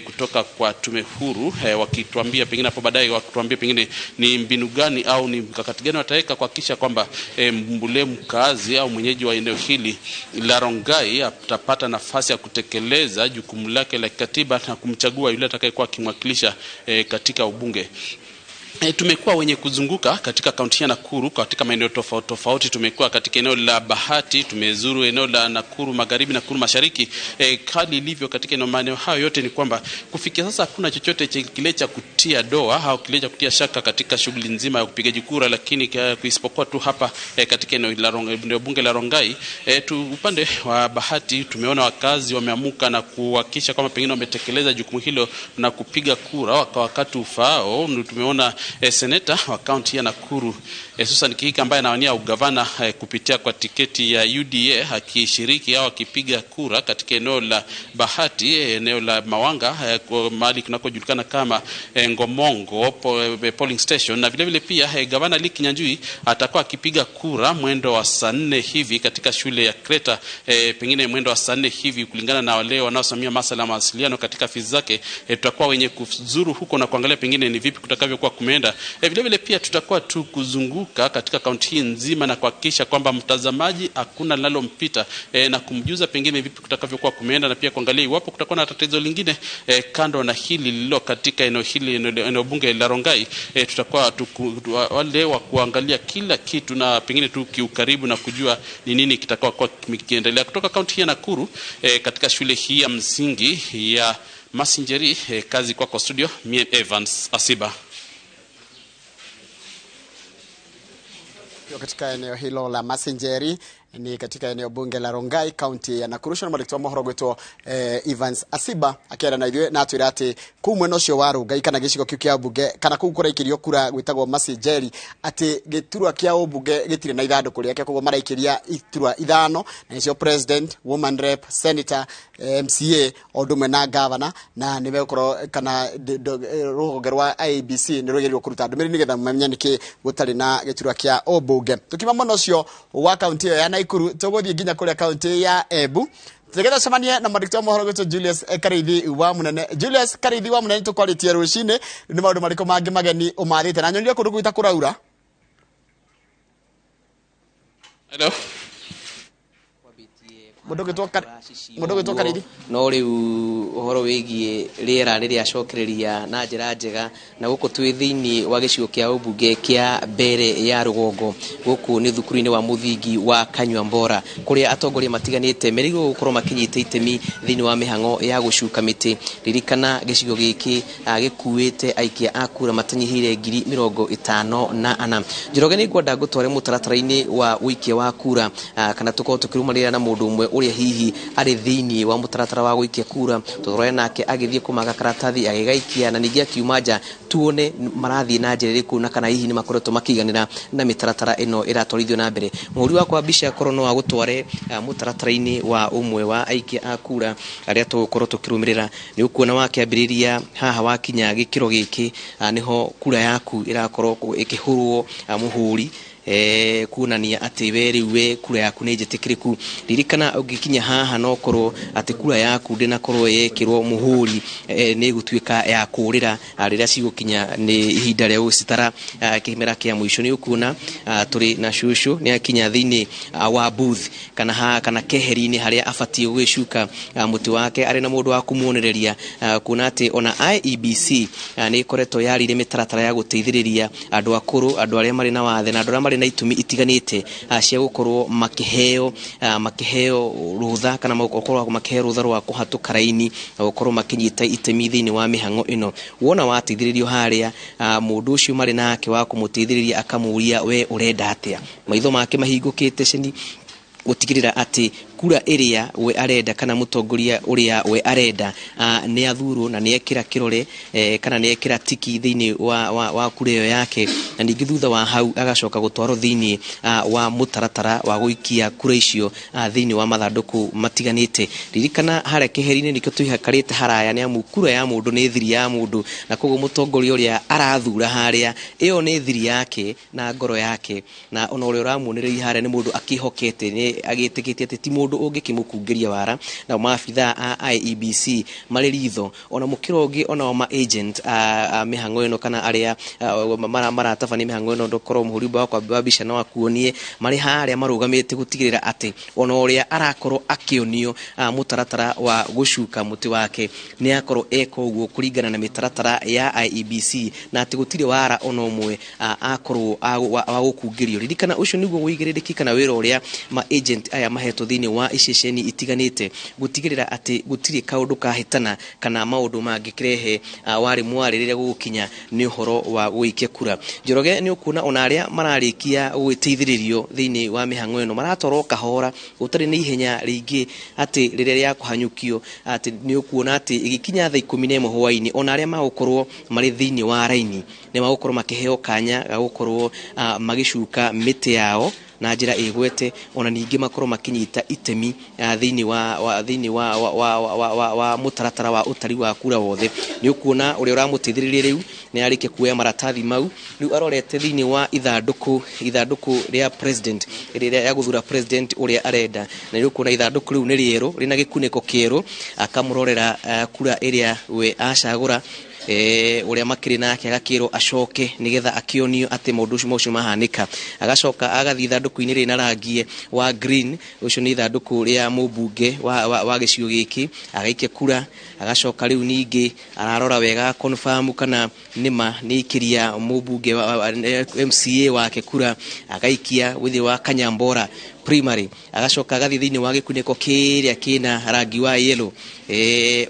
kutoka kwa tume huru, wakituambia pengine hapo baadaye, wakituambia pengine ni mbinu gani au ni mkakati gani wataweka kuhakikisha kwamba mbule mkazi au mwenyeji wa eneo hili la Rongai atapata nafasi ya kutekeleza jukumu lake la kikatiba na kumchagua yule atakayekuwa akimwakilisha katika ubunge. Tumekuwa wenye kuzunguka katika kaunti ya Nakuru katika maeneo tofauti tofauti. Tumekuwa katika eneo la Bahati, tumezuru eneo la Nakuru Magharibi, Nakuru Mashariki. Hali ilivyo katika maeneo hayo yote ni kwamba kufikia sasa hakuna chochote kile cha kutia doa au kile cha kutia shaka katika shughuli nzima ya kupigaji kura, lakini isipokuwa tu hapa katika eneo la Rongai, bunge la Rongai. Upande wa Bahati tumeona wakazi wameamuka na kuhakikisha kwamba pengine wametekeleza jukumu hilo na kupiga kura kwa wakati ufaao. Tumeona seneta wa kaunti ya Nakuru Susan Kihika ambaye anawania ugavana kupitia kwa tiketi ya UDA akishiriki au akipiga kura katika eneo la Bahati, eneo la Mawanga, mahali kunakojulikana kama Ngomongo polling station. Na vile vile pia gavana Lee Kinyanjui atakuwa akipiga kura mwendo wa saa 4 hivi katika shule ya Kreta, pengine mwendo wa saa 4 hivi kulingana na wale wanaosimamia masuala ya mawasiliano katika afisi zake. Tutakuwa wenye kuzuru huko na kuangalia pengine ni vipi kutakavyokuwa kumeenda. Vile vile pia tutakuwa tu kuzunguka katika kaunti hii nzima na kuhakikisha kwamba mtazamaji hakuna linalompita, na kumjuza pengine vipi kutakavyokuwa kumeenda, na pia kuangalia iwapo kutakuwa na tatizo lingine kando na hili lililo katika eneo hili, eneo bunge la Rongai. Tutakuwa wale wa kuangalia kila kitu na pengine tu kiukaribu na kujua ni nini kitakao kwa kiendelea kutoka kaunti hii ya Nakuru, katika shule hii ya msingi ya Masinjeri. Kazi kwako studio, mie Evans Asiba. Katika eneo hilo la Masinjeri ni katika eneo bunge la Rongai kaunti ya Nakuru. Shona mwandĩki wa mohoro gwitwo Evans Asiba akiara na ithuĩ na atwĩra atĩ Kũu mwena ũcio wa Rongai kana gĩcigo kĩu kĩa mbunge kana kũu kũraikĩrio kura gwĩtagwo Masinjeri, atĩ gĩturwa kĩa ũmbunge gĩtirĩ na ithandũkũ rĩake, koguo maraikĩria iturwa 5, na nĩcio president, woman rep, senator, MCA o ũndũ ũmwe na governor, na nĩ megũkorwo kana rũhonge rwa IEBC nĩ rwagĩrĩirwo kũruta ndũmĩrĩri nĩgetha mamenye nĩkĩ gũtarĩ na gĩturwa kĩa ũmbunge. Tũkiuma mwena ũcio wa kaunti ĩyo ya Naikuru, tũgũthiĩ nginya kũrĩa kaunti ya Embu tũgetha cemanie na mwandĩki wa mohoro gwitũ Julius Kariithi wa Munene. Julius Kariithi wa Munene, tũkwarĩtie rũcinĩ, nĩ maũndũ marĩkũ mangĩ mageni ũmathĩte? Na nyonire kũndũ gwita kũraura. Hello. Mũndũ ũgwĩtwo Kariithi. No rĩu ũhoro wĩgiĩ rĩera nĩ rĩacokereria na njĩra njega, na gũkũ twĩ thĩinĩ wa gĩcigo kĩa ũmbunge kĩa Mbere ya Rũgongo. Gũkũ nĩ thukuru-inĩ wa mũthingi wa Kanyuambora, kũrĩa atongoria matiganĩte merĩgĩrĩirwo gũkorwo makĩnyita itemi thĩinĩ wa mĩhang'o ya gũcuka mĩtĩ. Ririkana gĩcigo gĩkĩ gĩkuĩte aikia a kura matanyihĩire 54,000. Njoroge, nĩ ngwenda ngũtware mũtaratara-inĩ wa ũikia wa kura, kana tũkorwo tũkĩrũmanĩrĩra na mũndũ ũmwe ũrĩa hihi arĩ thĩinĩ wa mũtaratara wa gũikia kura, tũrore nake agĩthiĩ kũmaka karatathi agĩgaikia, na ningĩ akiuma nja, tuone marathiĩ na njĩra ĩrĩkũ na kana hihi nĩ makoretwo makĩiganĩra na mĩtaratara ĩno ĩratwarithio na mbere. Mũhũri wakwa mbica korwo no agũtware mũtaratara-inĩ wa ũmwe wa aikia a kura arĩa tũgũkorwo tũkĩrũmĩrĩra. Nĩ ũkuona wakĩambĩrĩria haha wakinya gĩkĩro gĩkĩ, nĩho kura yaku ĩrakorwo ĩkĩhũrwo mũhũri, kuonania atĩ we rĩu we kura yaku nĩ njĩtĩkĩrĩku. Ririkana ũngĩkinya haha no korwo atĩ kura yaku ndĩnakorwo yekĩrwo mũhũri, nĩ ĩgũtuĩka ya kũũrĩra rĩrĩa cigũkinya nĩ ihinda rĩa gũcitara kĩmera kĩa mũico. Nĩ ũkuona tũrĩ na cũcũ nĩ akinya thĩinĩ wa booth kana kana keheri-inĩ harĩa abatiĩ gũgĩcuka mũtĩ wake arĩ na mũndũ wa kũmuonereria, kuona atĩ ona IEBC nĩ ĩkoretwo yarĩire mĩtaratara ya gũteithĩrĩria andũ akũrũ, andũ arĩa marĩ na wathe na andũ arĩa marĩ na itũmi itiganĩte cia gũkorwo makĩheo rũtha kana gũkorwo makĩheo rũtha rwa kũhatũka raini na gũkorwo makĩnyita itemi thĩinĩ wa mĩhang'o ĩno. Wona wateithĩrĩrio harĩa, mũndũ ũcio marĩ nake wa kũmũteithĩrĩria akamũria we ũrenda atĩa, maitho make mahingũkĩte ceni gũtigĩrĩra atĩ kura ĩrĩa we arenda kana mũtongoria ũrĩa we arenda nĩ athurwo na nĩ ekĩra kĩrore kana nĩ ekĩra tiki thĩinĩ wa kura ĩyo yake, na ningĩ thutha wa hau agacoka gũtwarwo thĩinĩ wa mũtaratara wa gũikia kura icio thĩinĩ wa mathandũkũ matiganĩte. Ririkana harĩa keheri-inĩ nĩkĩo twĩhakarĩte haraya, nĩ amu kura ya mũndũ nĩ thiri ya mũndũ, na koguo mũtongoria ũrĩa arathura harĩa ĩyo nĩ thiri yake na ngoro yake, na ona ũrĩa ũramuonereria harĩa nĩ mũndũ akĩhokete, nĩ agĩtĩkĩtie atĩ ti mũndũ ũngĩkĩmũkungĩria wara. Na maabithaa a IEBC marĩ ritho, ona mũkĩra ũngĩ ona ma agent a mĩhang'o ĩno kana arĩa maratabania mĩhang'o ĩno, ndũkorwo mũhũri wakwa wa mbica no akuonie marĩ harĩa marũgamĩte gũtigĩrĩra atĩ ona ũrĩa arakorwo akĩonio mũtaratara wa gũcuka mũtĩ wake nĩ akorwo eka ũguo kũringana na mĩtaratara ya IEBC, na atĩ gũtirĩ wara ona ũmwe akorwo wa gũkungĩrio. Ririkana ũcio nĩguo ũigĩrĩrĩki kana wĩra ũrĩa ma agent aya mahetwo thĩinĩ wa iceceni itiganĩte gũtigĩrĩra atĩ gũtirĩ kaũndũ kahĩtana kana maũndũ mangĩkĩrehe warĩ mwarĩ rĩrĩa gũgũkinya nĩ ũhoro wa gũikia kura. Njoroge, nĩ ũkuona ona arĩa mararĩkia gũgĩteithĩrĩrio thĩinĩ wa mĩhang'o ĩno maratwarwo kahora, gũtarĩ na ihenya rĩingĩ atĩ rĩrĩa rĩa kũhanyũkio, atĩ nĩ ũkuona atĩ ĩgĩkinya thaa 11 hwaĩ-inĩ ona arĩa magũkorwo marĩ thĩinĩ wa raini nĩ magũkorwo makĩheo kanya ga gũkorwo magĩcuka mĩtĩ yao na njĩra ĩgwete, ona ningĩ makorwo makĩnyita itemi thĩinĩ wa mũtaratara wa ũtari wa kura wothe. Nĩ ũkuona ũrĩa ũramũteithĩrĩria rĩu nĩ arĩkia kuoya maratathi mau, rĩu arorete thĩinĩ wa ithandũkũ rĩa president rĩrĩa ya gũthura president ũrĩa arenda, na nĩ ũkuona ithandũkũ rĩu nĩ rĩerũ rĩna gĩkunĩko kĩerũ, akamũrorera kura ĩrĩa we acagũra ũrĩa makĩrĩ nake agakĩrwo acoke nĩgetha akĩonio atĩ maũndũ macio mahanĩka. Agacoka agathiĩ ithandũkũ-inĩ rĩna rangi wa green, ũcio nĩ ithandũkũ rĩa mũmbunge wa gĩcigo gĩkĩ, agaikia kura. Agacoka rĩu ningĩ ararora wega confirm kana nĩma nĩ ikĩria mũmbunge wa MCA wake kura, agaikia thĩinĩ wa Kanyambora primary. Agacoka agathiĩ thĩinĩ wa gĩkunĩko kĩrĩa kĩna rangi wa yellow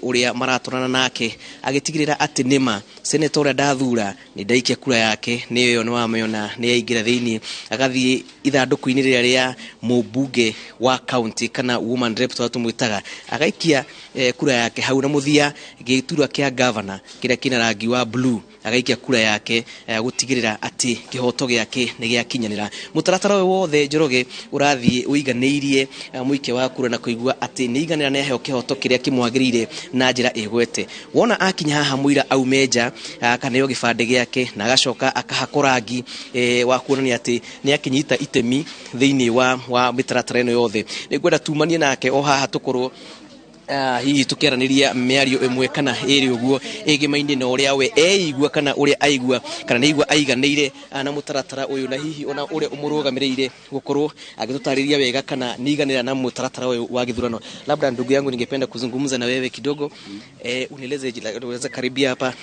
ũrĩa maratwarana nake, agĩtigĩrĩra atĩ nĩma senator ũrĩa ndathura nĩ ndaikia kura yake, nĩ ĩyo nĩ wamĩona nĩ yaingĩra thĩinĩ. Agathiĩ ithandũkũ-inĩ rĩrĩa rĩa mũmbunge wa county kana woman rep tũrĩa tũmwĩtaga, agaikia kura yake hau na muthia giturwa kia governor kiria kina rangi wa blue agaikia kura yake gutigirira ati kihoto giake ni giakinyanira. Mutaratara uyu wothe Njoroge urathie uiganiirie muikia wa kura na kuigua ati ni iganira na heo kihoto kiria kimwagirire na njira igwete. Wona akinya haha muira aume nja akaneo gibande giake na agacoka akahakwo rangi wa kuonania ati ni akinyita itemi thiini wa mitaratara ino yothe. Ningwenda tumanie nake o haha tukorwo hihi tukiaraniria miario imwe kana iri uguo igimaini na uria we eigua kana uria aigua kana ni igua aiganire na mutaratara uyu na hihi ona uria umurugamireire gukorwo agitutariria wega kana ni iganira na mutaratara uyu wa githurano. Labda ndugu yangu ningependa kuzungumza na wewe kidogo, unieleze, unaweza karibia hapa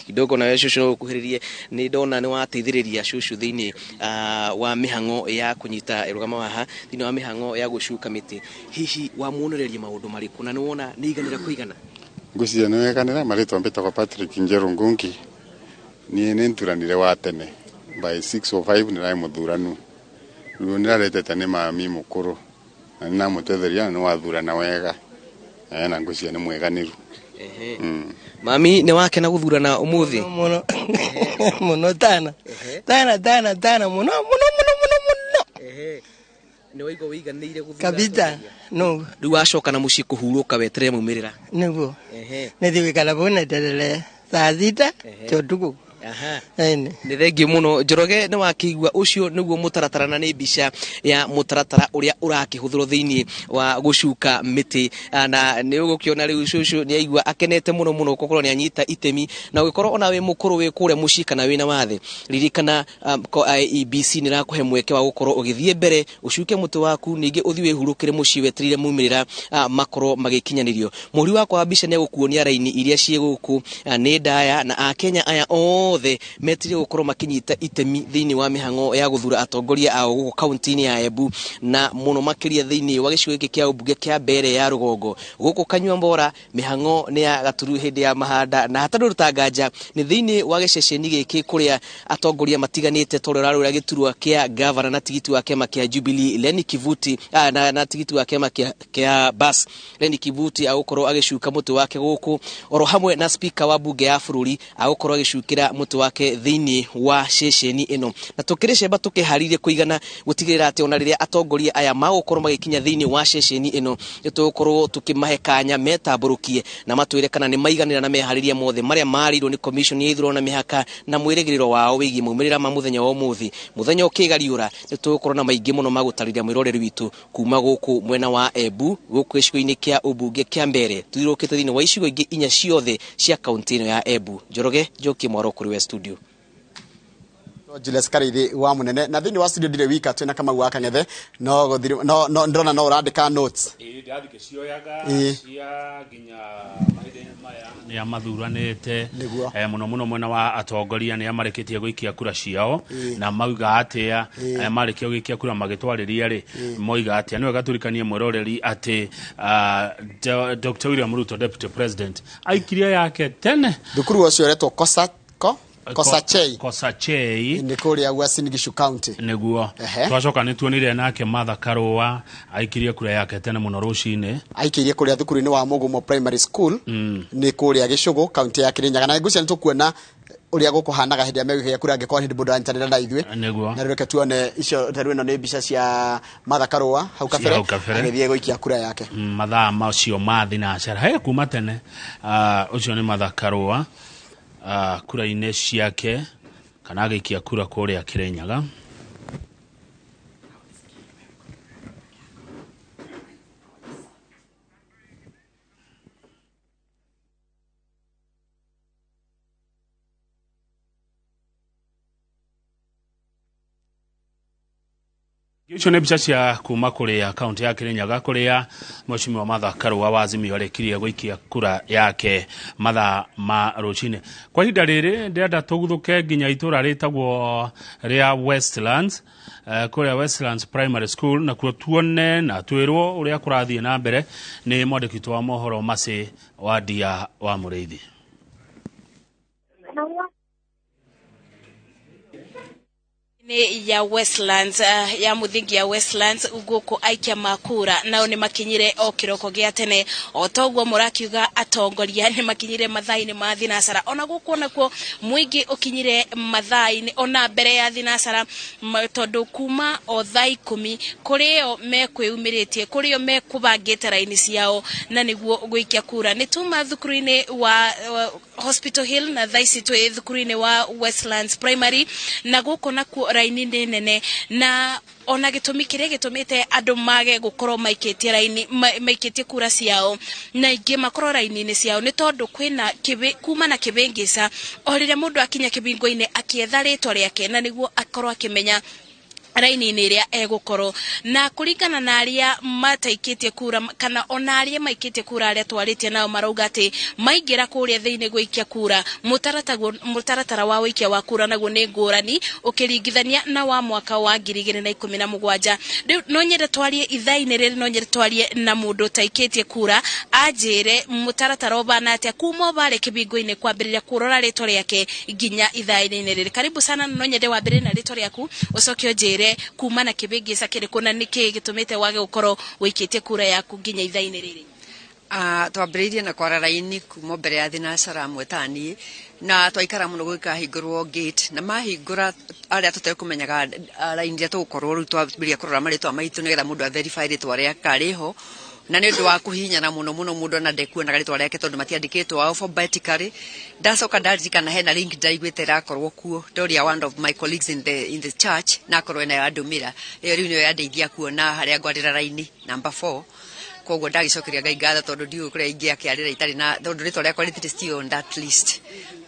kidogo na shushu kuhiririe ni ndona ni wateithiriria shushu thiini wa mihango ya kunyita rugama waha thiini wa mihango ya gucuka miti, hihi wamuonereria maundu mariku na niwona ni iganira kuigana? Ngwiciria ni weganira. Maritwa mbitagwo Patrick Njeru Ngungi, nie ni nthuranire wa tene by 6:05 nirai muthuranu riu niraretete ni mami mukuru na ninamutetheria na niwathurana wega na ngwiciria ni mweganiru. Mami ni wake na guthurana umuthi muno muno tana tana tana tana muno muno muno muno muno. Ni waigua wiganire guthurana kabisa? No. Riu wacoka na mucii kuhuruka weterere maumirira? Niguo nithi gwikara vau neterere thaa 6 cia utuku. Nĩ thengiũ mũno Njoroge, nĩ wakĩigua ũcio nĩguo mũtaratara na nĩ mbica ya mũtaratara ũrĩa ũrakĩhũthĩrwo thĩinĩ wa gũcuka mĩtĩ, na nĩ ũgũkĩona rĩu cũcũ nĩ aigua akenete mũno mũno gũkorwo nĩ anyita itemi, na ũgĩkorwo ona wĩ mũkũrũ wĩ kũrĩa mũciĩ kana wĩna wathe, ririkana IEBC nĩ ĩrakũhe mweke wa gũkorwo ũgĩthiĩ mbere ũcuke mũtĩ waku ningĩ ũthiĩ wĩhurũkĩre mũciĩ wetereire maumĩrĩra makorwo magĩkinyanĩrio. Mũhũri wakwa wa mbica nĩ egũkuonia raini iria ciĩ gũkũ nĩ ndaya na akenya aya othe metire gukorwo makinyita itemi thiini wa mihango ya guthura atongoria ao guku kaunti-ini ya Embu na muno makiria thiini wa gicigo giki kia ubunge kia Mbere ya Rugongo. Guku Kanyua Mbora mihango ni ya gaturu hindi ya mahanda na hatarĩ rutanganja ni thiini wa giceceni giki kuria atongoria matiganite tori rarura giturwa kia gavana na tigiti wa kiama kia Jubilee Lenny Kivuti na tigiti wa kiama kia Bas Lenny Kivuti agukorwo agicuka muti wake guku oro hamwe na speaker wa bunge ya bururi agukorwo agicukira muti wake thiini wa ceceni ino. Na tukiri cemba tukiharirie kuigana gutigirira ati ona riria atongoria aya magukorwo magikinya thiini wa ceceni ino nitugukorwo tukimahe kanya metamburukie na matwire kana ni maiganira na mehariria mothe maria marirwo ni commission ya ithurano na mihaka na mwirigiriro wao wigie maumirira ma muthenya wa umuthi. Muthenya ukigariura nitugukorwo na maingi muno magutariria mwiroreri witu kuma guku mwena wa Embu guku gicigo-ini kia ubunge kia Mbere tuthirukite thiini wa icigo ingi inya ciothe cia kaunti ino ya Embu. Njoroge Njoki Mwaro kuri we studio. Julius Karithi wa munene na thini wa studio ndire wika twina Kamau wa Kang'ethe no no no ndona no urandika notes ndathike cioyaga cia nginya mahinda maya nĩa mathuranĩte mũno mũno mwena wa atongoria nĩa marĩkĩtie gũikia kura ciao na mauga atĩa marĩkia gũikia kura magĩtwarĩria rĩ moiga atĩa. Nĩ wega tũrikanie mwĩroreri atĩ Dr. William Ruto Deputy President aikirie yake tene thukuru ũcio ũretwo Kosachei. Kosachei ni kuria Uasin Gishu County niguo. Twacoka ni tuonire nake Martha Karua aikirie kura yake tene muno rucini aikirie kuria thukuru-ini wa Mugumo Primary School ni kuria Gicugu county ya Kirinyaga. Na ngucia ni tukuona uria gukuhanaga hindi ya kura angikorwo hindi mundu aranyitanira na ithuĩ niguo. Na reke tuone icio taru ino ni mbica cia Martha Karua hau kabere agithie guikia kura yake mathaa macio ma thinacara he kuma tene. Ucio ni Martha Karua kura-inĩ ciake kana agĩikia kura kũrĩa Kirinyaga. Icio nĩ mbica cia kuma kũrĩa kaunti ya Kirinyaga kũrĩa Mheshimiwa Martha Karua wa Azimio arĩkirie gũikia kura yake mathaa ma rũcinĩ. Kwa ihinda rĩrĩ ndĩrenda tũguthũke nginya itũra rĩtagwo rĩa Westlands, kũrĩa Westlands Primary School, nakuo tuone na twĩrwo ũrĩa kũrathiĩ na mbere nĩ mwandĩki witũ wa mohoro Mercy wa Ndia wa Mũrĩithi. Nĩ ya Westlands, ya mũthingi ya Westlands gũkũ aikia makura nao nĩ makinyire o kĩroko gĩa tene. O toguo mũrakiuga, atongoria nĩ makinyire mathaa-inĩ ma thinacara, ona gũkũ nakuo mũingĩ ũkinyire mathaa-inĩ ona mbere ya thinacara, tondũ kuma o thaa 10 kũrĩo mekwĩyumĩrĩtie, kũrĩo mekũbangĩte raini ciao na nĩguo gũikia kura. Nĩ tuma thukuru-inĩ wa Hospital Hill na thaa ici twĩ thukuru-inĩ wa Westlands Primary, na gũkũ nakuo raini nĩ nene, na ona gĩtũmi kĩrĩa gĩtũmĩte andũ mage gũkorwo maikĩtie raini, maikĩtie kura ciao na ingĩ makorwo raini-inĩ ciao nĩ tondũ kwĩna kuma na kĩbĩngĩca. O rĩrĩa mũndũ akinya kĩbingo-inĩ akĩetha rĩtwa rĩake na nĩguo akorwo akĩmenya raini-inĩ ĩrĩa egũkorwo, na kũringana na arĩa mataikĩtie kura kana ona arĩa maikĩtie kura, arĩa twarĩtie nao marauga atĩ maingĩra kũrĩa thĩinĩ gũikia kura, mũtaratara wa ũikia wa kura naguo nĩ ngũrani ũkĩringithania na wa mwaka wa 2017. Rĩu no nyende twarie ithaa-inĩ rĩrĩ, no nyende twarie na mũndũ ũtaikĩtie kura anjĩre mũtaratara ũbana atĩa kuma o barĩa kĩbingo-inĩ kwambĩrĩria kũrora rĩtwa rĩake nginya ithaa-inĩ rĩrĩ. Karibu sana, no nyende wambĩrĩrie na rĩtwa rĩaku, ũcoke ũnjĩre kuma na kĩbĩngĩca kĩrĩkũ na nĩkĩĩ gĩtũmĩte wage gũkorwo ũikĩtie kura yaku nginya ithaa-inĩ rĩrĩ. Twambĩrĩirie na kwara raini kuma mbere ya thinacara amwe taniĩ, na twaikara mũno gũgĩkahingũrwo gate, na mahingũra arĩa tũtekũmenyaga raini iria tũgũkorwo, rĩu twambĩrĩria kũrora marĩtwa maitũ nĩgetha mũndũ a verify rĩtwa rĩake rĩho, na nĩ ũndũ wa kũhihinyana mũno mũno, mũndũ ona ndekuonaga rĩtwa rĩake tondũ matiandĩkĩtwo alphabetically. Ndacoka ndaririkana hena link ndaiguĩte ĩrakorwo kuo, ndoria one of my colleagues in the church na akorwo ena yandũmĩra ĩyo, rĩu nĩyo yandeithia kuona harĩa ngwarĩra raini number 4. Koguo ndagĩcokeria Ngai ngatho tondũ ndiũĩ kũrĩa ingĩakĩarĩra itarĩ na, tondũ rĩtwa rĩakwa rĩtirĩ still on that list.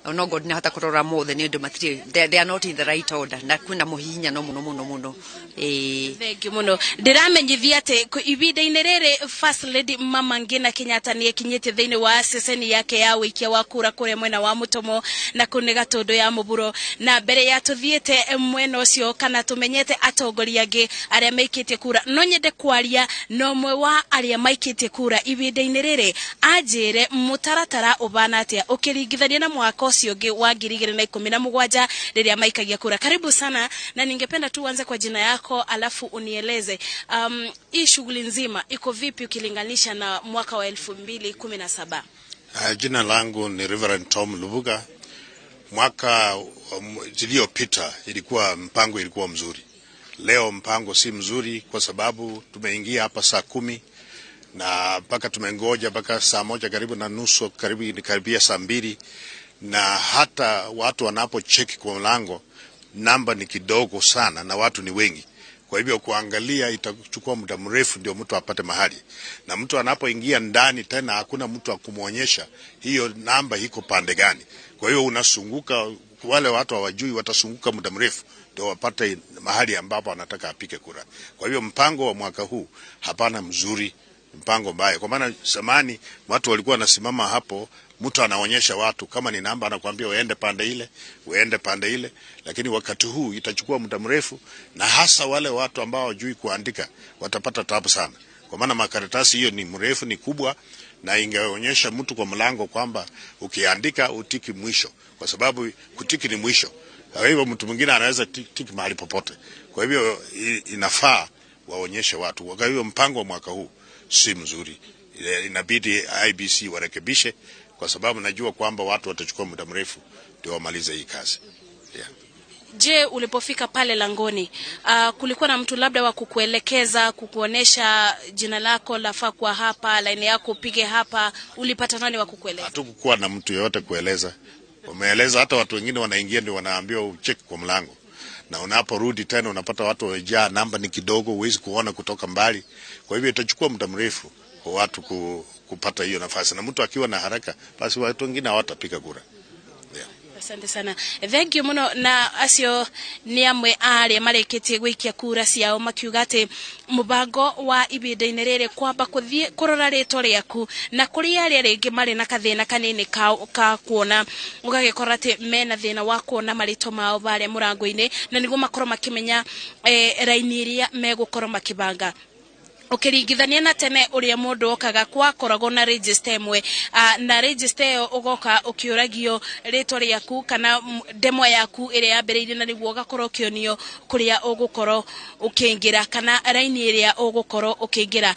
No ngo ndinahota kũrora mothe nĩ ũndũ matirĩ, they are not in the right order, na kwĩna mũhihinyano mũno mũno mũno, ĩĩ. Thank you mũno. Ndĩramenyithia atĩ ihinda-inĩ rĩrĩ First Lady Mama Ngina Kenyatta nĩ ekinyĩtie thĩinĩ wa ceceni yake ya ũikia wa kura kũrĩa mwena wa Mũtomo na kũu nĩ Gatũndũ ya Mũburo, na mbere ya tũthiĩte mwena ũcio kana tũmenyete atongoria angĩ arĩa maikĩtie kura, no nyende kwaria na ũmwe wa arĩa maikĩtie kura ihinda-inĩ rĩrĩ anjĩre mũtaratara ũbana atĩa ũkĩringithania na mwaka ũcio ũngĩ wa 2017 rĩrĩa maikagia kura. Karibu sana, na ningependa tu uanze kwa jina yako alafu unieleze hii shughuli nzima iko vipi ukilinganisha na mwaka wa 2017. Jina langu ni Reverend Tom Lubuga. Mwaka ziliyopita ilikuwa mpango ilikuwa mzuri. Leo mpango si mzuri kwa sababu tumeingia hapa saa 10 na mpaka tumengoja mpaka saa 1 karibu na nusu, karibu karibia saa 2, na hata watu wanapocheki kwa mlango namba ni kidogo sana na watu ni wengi. Kwa hivyo kuangalia itachukua muda mrefu ndio mtu apate mahali, na mtu anapoingia ndani tena hakuna mtu wa kumwonyesha hiyo namba iko pande gani. Kwa hiyo unasunguka, wale watu hawajui, watasunguka muda mrefu ndio wapate mahali ambapo anataka apige kura. Kwa hivyo mpango wa mwaka huu hapana mzuri, mpango mbaya, kwa maana zamani watu walikuwa wanasimama hapo, mtu anaonyesha watu kama ni namba, anakuambia uende pande ile, uende pande ile, lakini wakati huu itachukua muda mrefu, na hasa wale watu ambao hawajui kuandika watapata tabu sana, kwa maana makaratasi hiyo ni mrefu, ni kubwa, na ingeonyesha mtu kwa mlango kwamba ukiandika utiki mwisho, kwa sababu kutiki ni mwisho. Kwa hivyo mtu mwingine anaweza tiki mahali popote. Kwa hivyo inafaa waonyeshe watu. Kwa hivyo mpango wa mwaka huu si mzuri, inabidi IEBC warekebishe, kwa sababu najua kwamba watu watachukua muda mrefu ndio wamalize hii kazi, yeah. Je, ulipofika pale langoni, kulikuwa na mtu labda wa kukuelekeza, kukuonesha jina lako lafaa kuwa hapa, laini yako upige hapa? Ulipata nani wa kukueleza? Hatukukuwa na mtu yeyote kueleza. Wameeleza hata watu wengine wanaingia ndio wanaambiwa ucheki kwa mlango, na unaporudi tena unapata watu wamejaa, namba ni kidogo, huwezi kuona kutoka mbali. Kwa hivyo itachukua muda mrefu kwa watu kupata hiyo nafasi, na mtu akiwa na haraka, basi watu wengine hawatapiga kura. Yeah. Asante sana, thank you muno. Na acio nĩ amwe a arĩa marĩkĩtie gũikia kura ciao makiuga atĩ mũbango wa ihinda-inĩ rĩrĩ kwamba kũthiĩ kũrora rĩtwa rĩaku, na kũrĩ arĩa rĩngĩ marĩ na kathĩna kanini ka kuona, ũgagĩkora atĩ mena thĩna wa kuona marĩtwa mao barĩa mũrango-inĩ, na nĩguo makorwo makĩmenya raini iria megũkorwo makĩbanga. Ũkĩringithania na tene ũrĩa mũndũ okaga kwakoragwo na register ĩmwe, na register ĩyo ũgoka ũkĩũragio rĩtwa rĩaku kana ndemwa yaku ĩrĩa yambĩrĩirie, na nĩguo ũgakorwo ũkĩonio kũrĩa ũgũkorwo ũkĩingĩra kana raini ĩrĩa ũgũkorwo ũkĩingĩra.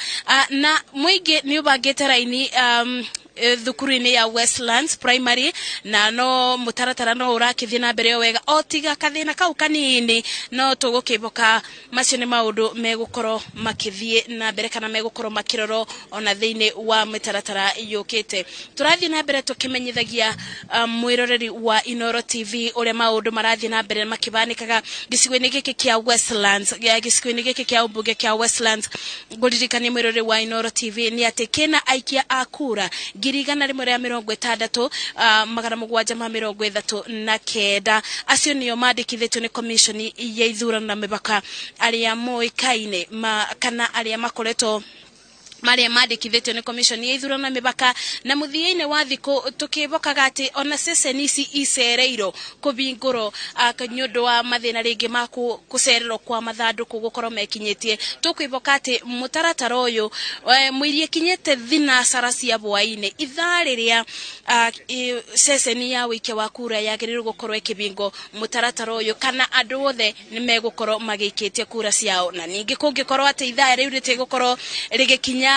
Na mũingĩ nĩ ũbangĩte raini thukuru-inĩ ya Westlands Primary, na no mũtaratara no ũrakĩthiĩ na mbere o wega, o tiga kathĩna kau kanini, no tũgũkĩmboka macio nĩ maũndũ megũkorwo makĩthiĩ na mbere kana megũkorwo makĩrorwo ona thĩinĩ wa mĩtaratara yũkĩte. Tũrathiĩ na mbere tũkĩmenyithagia mwĩroreri wa Inoro TV ũrĩa maũndũ marathiĩ na mbere makĩbanĩkaga gĩcigo-inĩ gĩkĩ kĩa Westlands, gĩcigo-inĩ gĩkĩ kĩa ũmbunge kĩa Westlands. Ngũririkania mwĩroreri wa Inoro TV nĩ atĩ kĩna aikia a kura 160,739, acio nĩo mandĩkithĩtio nĩ commission ya ithurano na mĩbaka, arĩa moĩkaine kana arĩa makoretwo marĩa mandĩkithĩtio nĩ commission ya ithurano na mĩbaka. Na mũthia-inĩ wa thikũ tũkĩbokaga atĩ ona ceceni ici icereirwo kũbingũrwo nĩ ũndũ wa mathĩna rĩngĩ ma gũcererwo kwa mathandũkũ gũkorwo mekinyĩtie, tũkwĩboka atĩ mũtaratara ũyũ mũirie kinyĩte thinacara cia bwainĩ, ithaa rĩrĩa ceceni ya ũikia wa kura yagĩrĩirwo gũkorwo ĩkĩbingwo, mũtaratara ũyũ kana andũ othe nĩ megũkorwo magĩikĩtie kura ciao. Na ningĩ kũngĩkorwo atĩ ithaa rĩu rĩtigũkorwo rĩgĩkinya,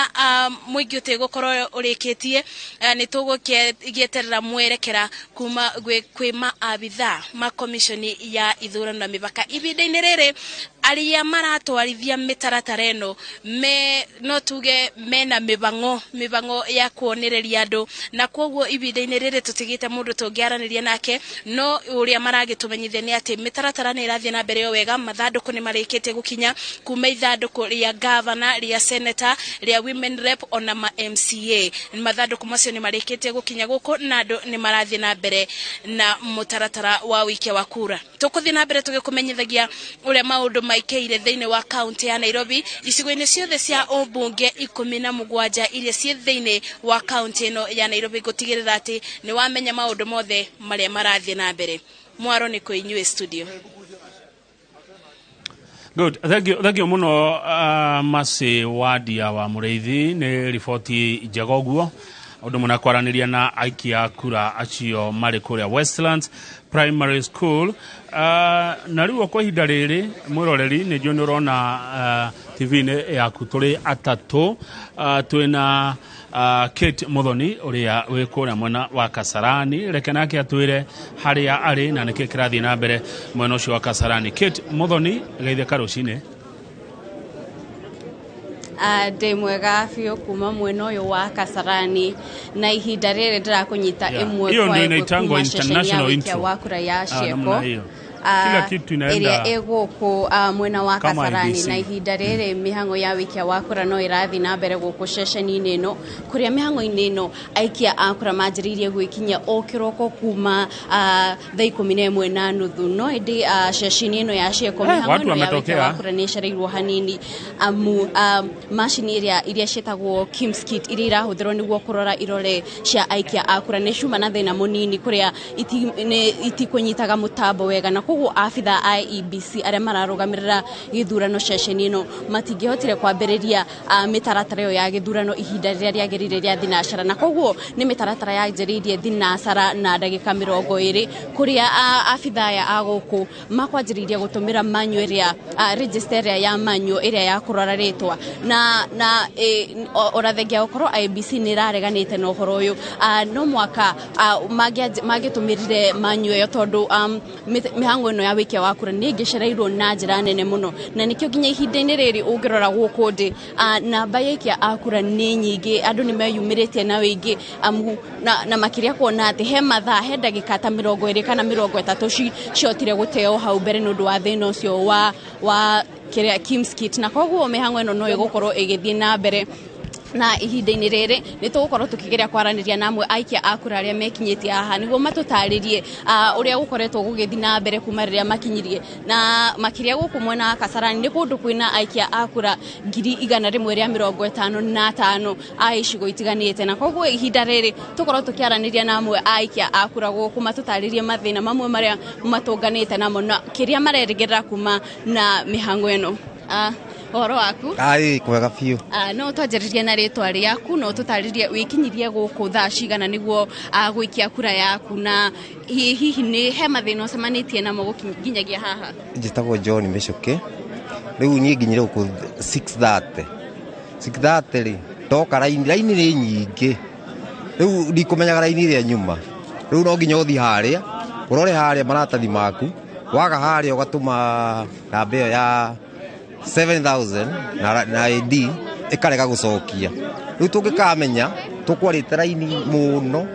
mũingĩ ũtĩgũkorwo ũrĩkĩtie, nĩ tũgũgĩeterera mwerekera kuma kwĩ maabithaa ma commission ya ithurano na mĩbaka. Ihinda-inĩ rĩrĩ arĩa maratwarithia mĩtaratara ĩno me no tuge mena mĩbango ya kuonereria andũ, na koguo ihinda-inĩ rĩrĩ tũtigĩte mũndũ tũngĩaranĩria nake, no ũrĩa maragĩtũmenyithia nĩ atĩ mĩtaratara nĩ ĩrathiĩ na mbere o wega. Mathandũkũ nĩ marĩkĩtie gũkinya kuma ithandũkũ rĩa gavana, rĩa senator, rĩa women rep ona ma MCA. Mathandũkũ macio nĩ marĩkĩtie gũkinya gũkũ na andũ nĩ marathiĩ na mbere na mũtaratara wa ũikia wa kura. Tũkũthiĩ na mbere tũgĩkũmenyithagia ũrĩa maũndũ maikaire thĩinĩ wa kaunti ya Nairobi, icigo-inĩ ciothe cia ũmbunge 17 iria ciĩ thĩinĩ wa kaunti ĩno ya Nairobi, gũtigĩrĩra atĩ nĩ wamenya maũndũ mothe marĩa marathiĩ na mbere. Mwaro nĩ kwĩ inyuĩ studio. Good. Thank you, thank you muno, Masi Wadia wa Mũrĩithi, nĩ riboti njega ũguo ũndũ mũna kwaranĩria na aikia kura acio marĩ kũrĩa Westlands Primary School. Na rĩu kwa ihinda rĩrĩ, mwĩroreri, nĩ njũĩ nĩ ũrona TV-inĩ yaku tũrĩ atatũ. Twĩna Kate Muthoni ũrĩa wĩ kũrĩa mwena wa Kasarani. Reke nake atwĩre harĩa arĩ na nĩkĩ kĩrathiĩ na mbere mwena ũcio wa Kasarani. Kate Muthoni, geithĩka rũcinĩ. Ndĩ mwega biũ kuma mwena ũyũ wa Kasarani, na ihinda rĩrĩ ndĩrakũnyita ĩmwe Hiyo kwa ndio ĩmwe inaitangwa kuma ceceni ya international ũikia intro. wa kura ya Namna Cieko hiyo. Kila kitu inaenda ĩrĩa ĩgũkũ mwena wa kama Kasarani. IBC. Na ihinda rĩrĩ mĩhang'o ya ũikia wa kura no ĩrathiĩ na mbere gũkũ ceceni-inĩ ĩno, kũrĩa mĩhang'o-inĩ ĩno aikia a kura manjĩrĩirie gwĩkinyia o kĩroko kuma thaa 11:30, no ĩndĩ ceceni ĩno ya Cieko mĩhang'o Watu ĩno ya ũikia wametokea. wa kura nĩ ĩcereirwo hanini, amu macini ĩrĩa iria ciĩtagwo KIEMS kit iria irahũthĩrwo nĩguo kũrora irore cia aikia a kura nĩ ciuma na thĩna mũnini, kũrĩa itikũnyitaga mũtambo wega, na koguo abitha a IEBC arĩa mararũgamĩrĩra gĩthurano ceceni ĩno matingĩhotire kwambĩrĩria mĩtaratara ĩyo ya gĩthurano ihinda rĩrĩa rĩagĩrĩire rĩa thinacara, na koguo nĩ mĩtaratara yanjĩrĩirie thinacara na ndagĩka 20, kũrĩa abitha aya a gũkũ makwanjĩrĩirie gũtũmĩra manyo ĩrĩa register ĩrĩa ya manyo ĩrĩa ya kũrora rĩtwa, na ona thengia gũkorwo IEBC nĩ ĩrareganĩte na ũhoro ũyũ, no mwaka mangĩtũmĩrire manyo ĩyo, tondũ mĩhang'o ĩno ya wĩikia wa kura nĩ ĩngĩcereirwo na njĩra nene mũno, na nĩkĩo nginya ihinda-inĩ rĩrĩ ũngĩrora gũkũ ndĩ namba ya aikia a kura nĩ nyingĩ, andũ nĩ meyumĩrĩtie na wĩingĩ, amu na makĩria kuona atĩ he mathaa, he ndagĩka ta 20 kana 30 ciotire gũteo hau mbere nĩ ũndũ wa thĩna ũcio wa kĩrĩa KIEMS kit, na koguo mĩhang'o ĩno no ĩgũkorwo ĩgĩthiĩ na mbere. Na ihinda-inĩ rĩrĩ nĩ tũgũkorwo tũkĩgeria kwaranĩria na amwe aikia a kura arĩa mekinyĩtie haha nĩguo matũtarĩrie ũrĩa gũkoretwo gũgĩthiĩ na mbere kuma rĩrĩa makinyirie, na makĩria gũkũ mwena wa Kasarani nĩ kũndũ kwĩna aikia a kura 155,000 a icigo itiganĩte, na koguo ihinda rĩrĩ tũkorwo tũkĩaranĩria na amwe a aikia a kura gũkũ matũtarĩrie mathĩna mamwe marĩa matũnganĩte namo na kĩrĩa marerĩgĩrĩra kuma na mĩhang'o ĩno. Ũhoro waku? Ai, kwega biũ. No twanjĩrĩrie na rĩtwa rĩaku, no tũtarĩrie wĩkinyirie gũkũ thaa cigana nĩguo gũikia kura yaku, na hihi nĩ he mathĩna ũcemanĩtie namo gũkinyagia haha? Njĩtagwo John Mĩcũkĩ. Rĩu niĩ nginyire gũkũ 6:30. 6:30 rĩ, ndoka raini, raini nĩ nyingĩ. Rĩu ndikũmenyaga raini ĩrĩa nyuma. Rĩu no nginya ũthiĩ harĩa, ũrore harĩa maratathi maku, waga harĩa ũgatũma namba ĩyo ya 7000 na ID ĩkarega gũcokia. Rĩu tũngĩkamenya tũkwarĩte raini mũno,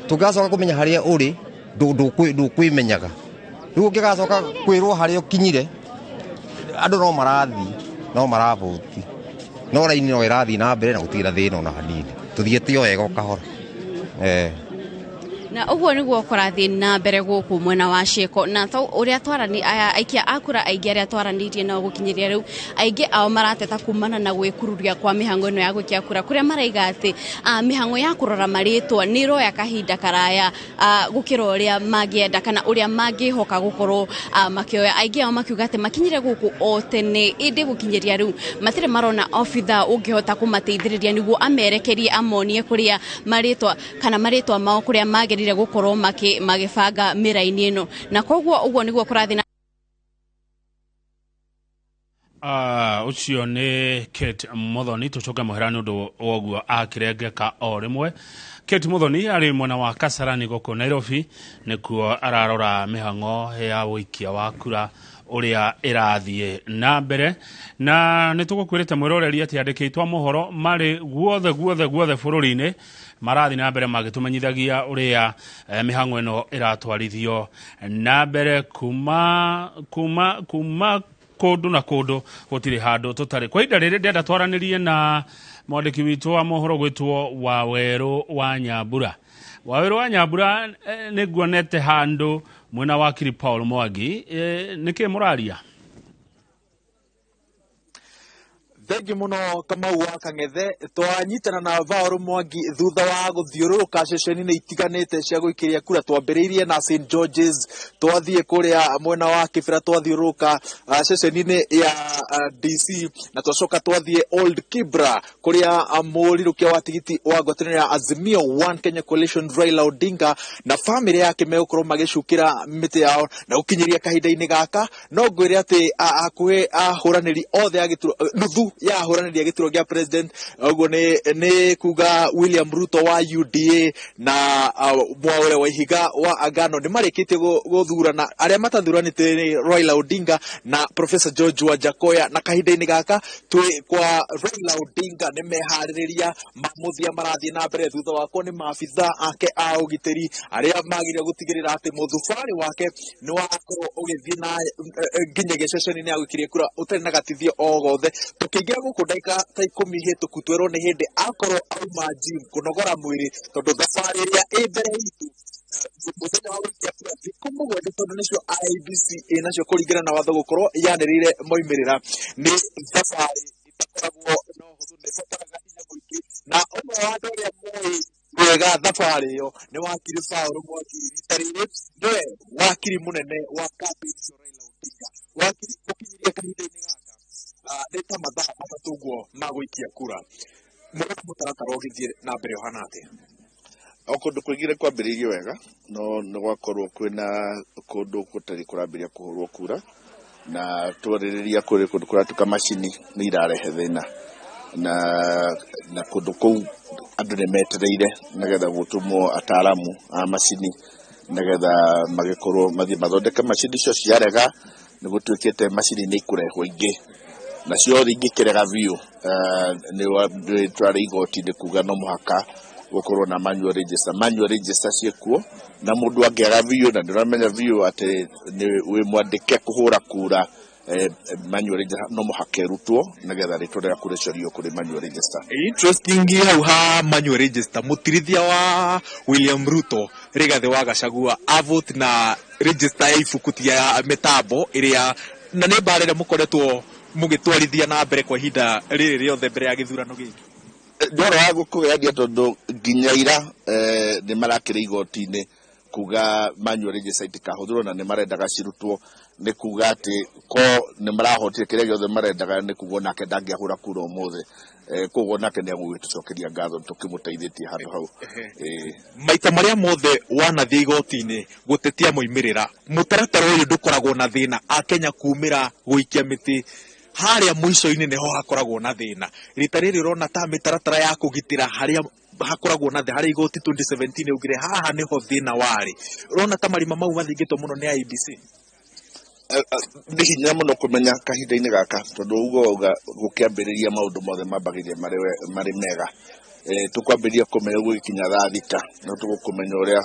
tũngĩgacoka kũmenya harĩa ũrĩ ndũkwĩmenyaga. Rĩu ũngĩgacoka kwĩrwo harĩa ũkinyire, andũ no marathiĩ, no maravũti, no raini no ĩrathiĩ na mbere na gũtirĩ na thĩna ona hanini. Tũthiĩte o wega o kahora. Na ũguo nĩguo kũrathiĩ na mbere gũkũ mwena wa Ciĩko, na ũrĩa twarani aya aikia a kura aingĩ arĩa twaranĩirie nao gũkinyĩria rĩu, aingĩ ao marateta kumana na gwĩkururia kwa mĩhang'o ĩno ya gũikia kura, kũrĩa maraiga atĩ mĩhang'o ya kũrora marĩtwa nĩ ĩroya kahinda karaya gũkĩra ũrĩa mangĩenda kana ũrĩa mangĩhoka gũkorwo makĩoya. Aingĩ ao makiuga atĩ makinyire gũkũ o tene, ĩndĩ gũkinyĩria rĩu matirĩ marona obitha ũngĩhota kũmateithĩrĩria nĩguo amerekerie amonie kũrĩa marĩtwa kana marĩtwa mao kũrĩa magĩrĩire gũkorwo magĩbanga mĩraini ĩno, na koguo ũguo nĩguo kũrathiĩ na Ũcio nĩ Kate Muthoni. Tũcoke mũhera nĩ ũndũ wa ũguo akĩrengeka o rĩmwe. Kate Muthoni arĩ mwena wa Kasarani gũkũ Nairobi, nĩkuo ararora mĩhang'o ya ũikia wa kura ũrĩa ĩrathiĩ na mbere, na nĩ tũgũkwĩrĩte mwĩroreri atĩ andĩki aitũ a mohoro marĩ guothe guothe guothe bũrũri-inĩ marathiĩ na mbere magĩtũmenyithagia ũrĩa mĩhang'o ĩno ĩratwarithio na mbere kuma kuma kuma kũndũ na kũndũ, gũtirĩ handũ tũtarĩ. Kwa ihinda rĩrĩ ndĩrenda twaranĩrie na mwandĩki witũ wa mohoro gwĩtwo Wawerũ wa Nyambura. Wawerũ wa Nyambura, nĩ nguonete handũ mwena wa Kiri Paul Mwangi, nĩkĩ mũraria? Thengi muno Kamau wa Kang'ethe. Twanyitana na Vaũrũ Mwangi thutha wa gũthiũrũrũka ceceni-inĩ itiganĩte cia gũikĩria kura. Twambĩrĩirie na St George's, twathiĩ kũrĩa mwena wa Kibera, twathiũrũrũka ceceni-inĩ ya DC, na twacoka twathiĩ Old Kibra kũrĩa mũrirũkia wa tigiti wa ngwatanĩro ya Azimio One Kenya Coalition Raila Odinga na bamĩrĩ yake megũkorwo magĩcukĩra mĩtĩ yao. Na gũkinyĩria kahinda-inĩ gaka no ngwĩre atĩ hakuhĩ ahũranĩri othe a gĩturwa, nuthu ya ahũranĩri a gĩturwa gĩa president, ũguo nĩ kuga William Ruto wa UDA na Mwaure wa Ihiga wa Agano nĩ marĩkĩtie gũthurana. Arĩa matathuranĩte nĩ Raila Odinga na Professor George Wajackoyah, na kahinda-inĩ gaka twĩ kwa Raila Odinga nĩ meharĩrĩria ma mũthia marathiĩ na mbere. Thutha wakwa nĩ maabitha ake a ũgitĩri arĩa magĩrĩire gũtigĩrĩra atĩ mũthubarĩ wake nĩ wakorwo ũgĩthiĩ na nginyagia ceceni-inĩ ya gũikĩria kura ũtarĩ na gatithio o gothe. Tũkĩingĩra gũkũ ndagĩka ta 10 hĩtũku twerwo nĩ hĩndĩ akorwo auma gym kũnogora mwĩrĩ, tondũ thabarĩ ĩrĩa ĩ mbere itũ mũthenya wa gũikia kura thikũ 7, tondũ nĩcio IEBC ĩnacio kũringana na watho gũkorwo yanĩrĩire moimĩrĩra, nĩ thabarĩ ĩtakoragwo na ũhũthũ, nĩ ĩbataraga hinya mũingĩ. Na ũmwe wa andũ arĩa moĩ wega thabarĩ ĩyo nĩ wakiri Paul Mwangi. Rita rĩrĩ nĩwe wakiri mũnene wa campaign cia Raila Odinga. Wakiri, gũkinyĩria kahinda-inĩ gaka nĩ ta mathaa 3 ũguo ma gũikia kura, mũrona mũtaratara ũgĩthiĩ na mbere ũhana atĩa? O kũndũ kũingĩ kwambĩrĩirie wega, no nĩ gwakorwo kwĩna kũndũ gũtarĩ kũrambĩrĩria kũhũrwo kura, na twarĩrĩria kũrĩ kũndũ kũratuĩka macini nĩ irarehe thĩna, na kũndũ kũu andũ nĩ metereire nĩgetha gũtũmwo ataaramu a macini nĩgetha magĩkorwo mathiĩ mathondeke macini icio. Ciarega nĩ gũtuĩkĩte macini nĩ ikũrehwo ingĩ, na ciothe ingĩkĩrega biũ nĩ twarĩ igoti-inĩ kuga no mũhaka gũkorwo na manual register. Manual register ciĩkuo, na mũndũ angĩaga biũ na ndũramenya biũ atĩ nĩ wĩ mwandĩke kũhũra kura, manual register no mũhaka ĩrutwo nĩgetha rĩtwa rĩaku rĩcorio kũrĩ manual register. Interesting hau ha manual register, mũtirithia wa William Ruto Rigathi wa Gachagua avote na register ya ibuku ti ya mĩtambo ĩrĩa, na nĩ mbara ĩrĩa mũkoretwo mũgĩtwarithia na mbere kwa ihinda rĩrĩ rĩothe mbere ya gĩthurano gĩkĩ. Ndoro wa gũkũgeria tondũ nginya ira nĩ marakĩrĩ igoti-inĩ Kuga manual register itikahũthĩrwo na nĩ marendaga cirutwo, nĩ kuga atĩ ko nĩ marahotire kĩrĩa gĩothe marendaga, nĩ kuga onake ndangĩahũra kura ũmũthĩ. Koguo nake nĩ agũgĩtũcokeria ngatho tũkĩmũteithĩtie handũ hau. Maita marĩa mothe wanathiĩ igoti-inĩ gũtetia moimĩrĩra, mũtaratara ũyũ ndũkoragwo na thĩna. Akenya kumĩra gũikia mĩtĩ harĩa mũico-inĩ nĩho hakoragwo na thĩna. Rita rĩrĩ ũrona ta mĩtaratara ya kũgitĩra harĩa hakoragwo na thĩ, harĩa igoti 2017 yaugire haha nĩho thĩna warĩ, ũrona ta marima mau mathingĩtwo mũno nĩ IEBC? Nĩ hinya mũno kũmenya kahinda-inĩ gaka, tondũ ugo wauga gũkĩambĩrĩria maũndũ mothe mambagĩrĩria marĩ mega. Tũkwambĩrĩria kũmenya gũgĩkinya thaa 6, no tũgũkũmenya ũrĩa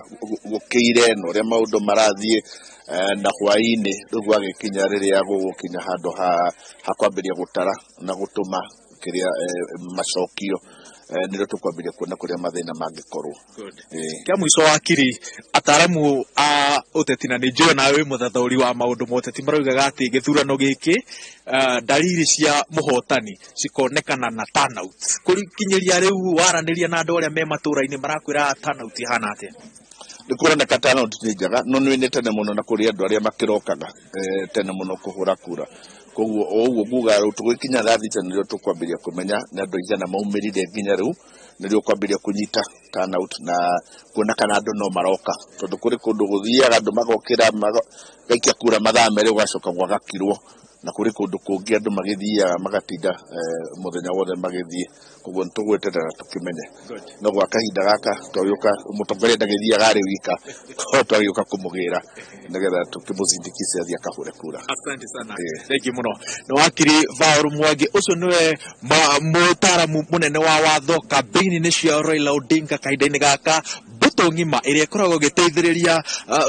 gũkĩire na ũrĩa maũndũ marathiĩ, na hwaĩ-inĩ rĩu gwagĩkinya rĩrĩa gũgũkinya handũ ha kwambĩrĩria gũtara na gũtũma kĩrĩa macokio, nĩrĩo tũkwambĩrĩria kuona kũrĩa mathĩna mangĩkorwo. Kĩa mũico wa kiri, ataramu a ũteti, na nĩ njũĩ nawe wĩ mũthathaũri wa maũndũ ma ũteti, maraugaga atĩ gĩthurano gĩkĩ dalili cia mũhotani cikonekana na turnout. Kũkinyĩria rĩu waranĩria na andũ arĩa me matũũra-inĩ, marakwĩra turnout ihana atĩa? Nĩ kũroneka turnout nĩ njega, no nĩ tene mũno na kũrĩ andũ arĩa makĩrokaga tene mũno kũhũra kura. Koguo o ũguo nguga rĩu tũgĩkinya thaa 6 nĩrĩo tũkwambĩrĩria kũmenya nĩ andũ aigana maumĩrire, nginya rĩu nĩrĩo kwambĩrĩria kũnyita turnout na kuona kana andũ no maroka, tondũ kũrĩ kũndũ gũthiaga andũ magokĩra magaikia kura mathaa 2 gũgacoka gwagakirwo, na kũrĩ kũndũ kũngĩ andũ magĩthiaga magatinda mũthenya wothe magĩthiĩ. Koguo nĩ tũgweterera tũkĩmenye, no gwa kahinda gaka twagĩũka mũtongoria ndagĩthiaga arĩ wika, koguo twagĩũka kũmũgĩra nĩgetha tũkĩmũcindikice athiĩ akahũre kura. Asante sana, thank you mũno. Nĩ wakiri Vaũrũ Mwangi, ũcio nĩwe mũtaaramu mũnene wa watho kambĩini-inĩ cia Raila Odinga kahinda-inĩ gaka, mbũtũ ng'ima ĩrĩa ĩkoragwo ĩgĩteithĩrĩria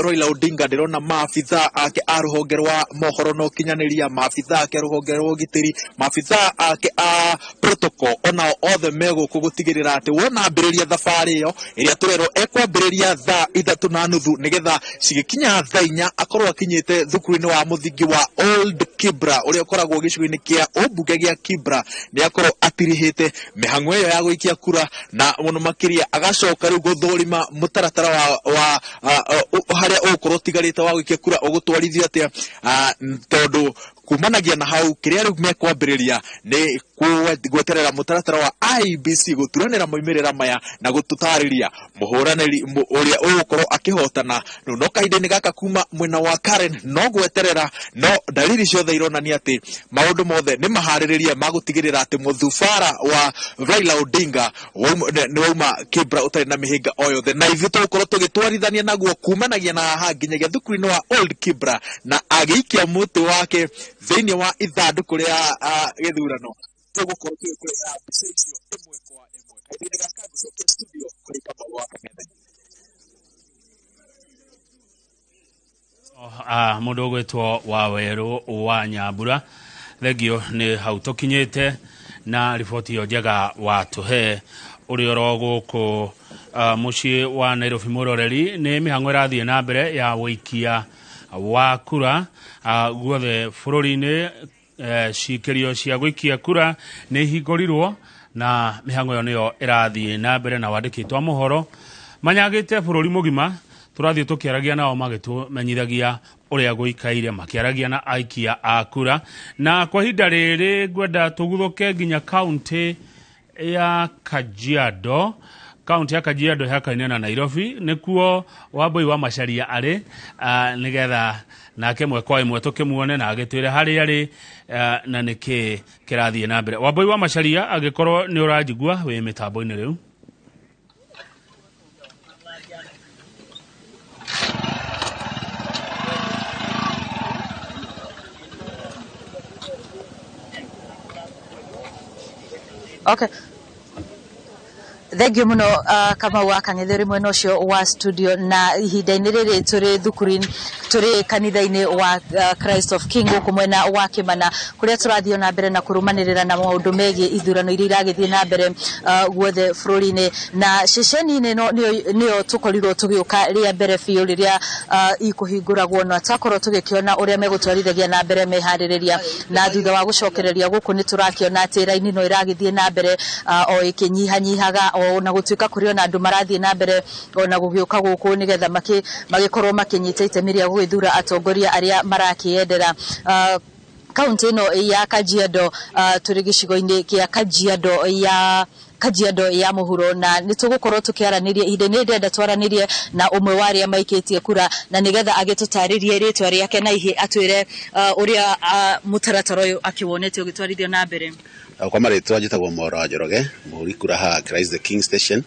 Raila Odinga. Ndĩrona maabitha ake a rũhonge rwa mohoro na ũkinyanĩria, maabitha ake a rũhonge rwa ũgitĩri, maabitha ake a protocol, onao othe me gũkũ gũtigĩrĩra atĩ wona ambĩrĩria thabarĩ ĩyo ĩrĩa tũrerwo ekwambĩrĩria thaa 3:30, nĩgetha cigĩkinya thaa 4 akorwo akinyĩte thukuru-inĩ wa mũthingi wa Old Kibra ũrĩa ũkoragwo gĩcigo-inĩ kĩa ũmbunge gĩa Kibra, nĩ akorwo atirihĩte mĩhang'o ĩyo ya gũikia kura, na mũno makĩria agacoka rĩu gũthũrima mũtaratara wa harĩa ũgũkorwo ũtigarĩte wa gũikia kura ũgũtwarithio atĩa, tondũ kumanagia na hau kĩrĩa rĩu mekwambĩrĩria nĩ gweterera mũtaratara wa IEBC gũturanĩra moimĩrĩra maya na gũtũtarĩria mũhũranĩri ũrĩa ũgũkorwo akĩhotana rĩu. No kahinda-inĩ gaka kuma mwena wa Karen no gweterera, no dalili ciothe ironania atĩ maũndũ mothe nĩ maharĩrĩrie ma gũtigĩrĩra atĩ mũthubara wa Raila Odinga nĩ wauma Kibra ũtarĩ na mĩhĩnga o yothe, na ithuĩ tũgũkorwo tũgĩtwarithania naguo kumanagia na haha nginyagia thukuru-inĩ wa Old Kibra na agĩikia mũtĩ wake thĩinĩ wa ithandũkũ rĩa gĩthurano. Tũgũkorwo tũgĩkũrehera mbica icio ĩmwe kwa ĩmwe. Kahinda-inĩ gaka ngũcokia studio kũrĩ Kamau wa Kang'ethe. Mũndũ ũgwĩtwo Wawerũ wa Nyambura, thengio nĩ hau tũkinyĩte na riboti ĩyo njega watũhe ũrĩ oro gũkũ mũciĩ wa Nairobi. Mũroreri, nĩ mĩhang'o ĩrathiĩ na mbere ya ũikia wa kura guothe bũrũri-inĩ. Cikĩrio cia gũikia kura nĩ ihingũrirwo na mĩhang'o ĩyo nĩyo ĩrathiĩ na mbere, na wandĩkĩtwo a mohoro manyagĩte bũrũri mũgima tũrathiĩ tũkĩaragia nao magĩtũmenyithagia ũrĩa gũikaire, makĩaragia na aikia a kura. Na kwa ihinda rĩrĩ ngwenda tũguthũke nginya kaunti ya Kajiado. Kaunti ya Kajiado ĩhakaine na Nairobi, nĩkuo Wambui wa Macharia arĩ, nĩgetha nake ĩmwe kwa ĩmwe tũkĩmuone na agĩtwĩre harĩa arĩ na nĩkĩ kĩrathiĩ na mbere. Wambui wa Macharia, angĩkorwo nĩ ũranjigua wĩ mĩtambo-inĩ rĩu. Okay. Thengiũ mũno, Kamau wa Kang'ethe, ũrĩ mwena ũcio wa studio. Na ihinda-inĩ rĩrĩ tũrĩ thukuru, tũrĩ kanitha-inĩ wa Christ of King gũkũ mwena wa Kĩmana, kũrĩa tũrathiĩ na mbere na kũrũmanĩrĩra na maũndũ megiĩ ithurano iria iragĩthiĩ na mbere guothe bũrũri-inĩ. Na ceceni-inĩ ĩno nĩyo tũkorirwo tũgĩũka rĩa mbere biũ rĩrĩa ikũhingũragwo, na twakorwo tũgĩkĩona ũrĩa megũtwarithagia na mbere meharĩrĩria. Na thutha wa gũcokereria gũkũ nĩ tũrakĩona atĩ raini no ĩragĩthiĩ na mbere o ĩkĩnyihanyihaga o Ona gũtuĩka kũrĩ ona andũ marathiĩ na mbere ona gũgĩũka gũkũ nĩgetha magĩkorwo makĩnyita itemi rĩa gũgĩthura atongoria arĩa marakĩendera. Kaunti ĩno ya Kajiado, tũrĩ gĩcigo-inĩ kĩa Kajiado ya mũhuro, na nĩ tũgũkorwo tũkĩaranĩria ihinda-inĩ rĩrĩ. Ndĩrenda twaranĩrie na ũmwe wa arĩa maikĩtie kura, na nĩgetha agĩtũtarĩrie rĩtwa rĩake na ihe atwĩre ũrĩa mũtaratara ũyũ akĩwonete ũgĩtwarithio na mbere. Kwa marĩtwa njĩtagwo Moro wa Njoroge, mũhũri kura haha Christ the King Station.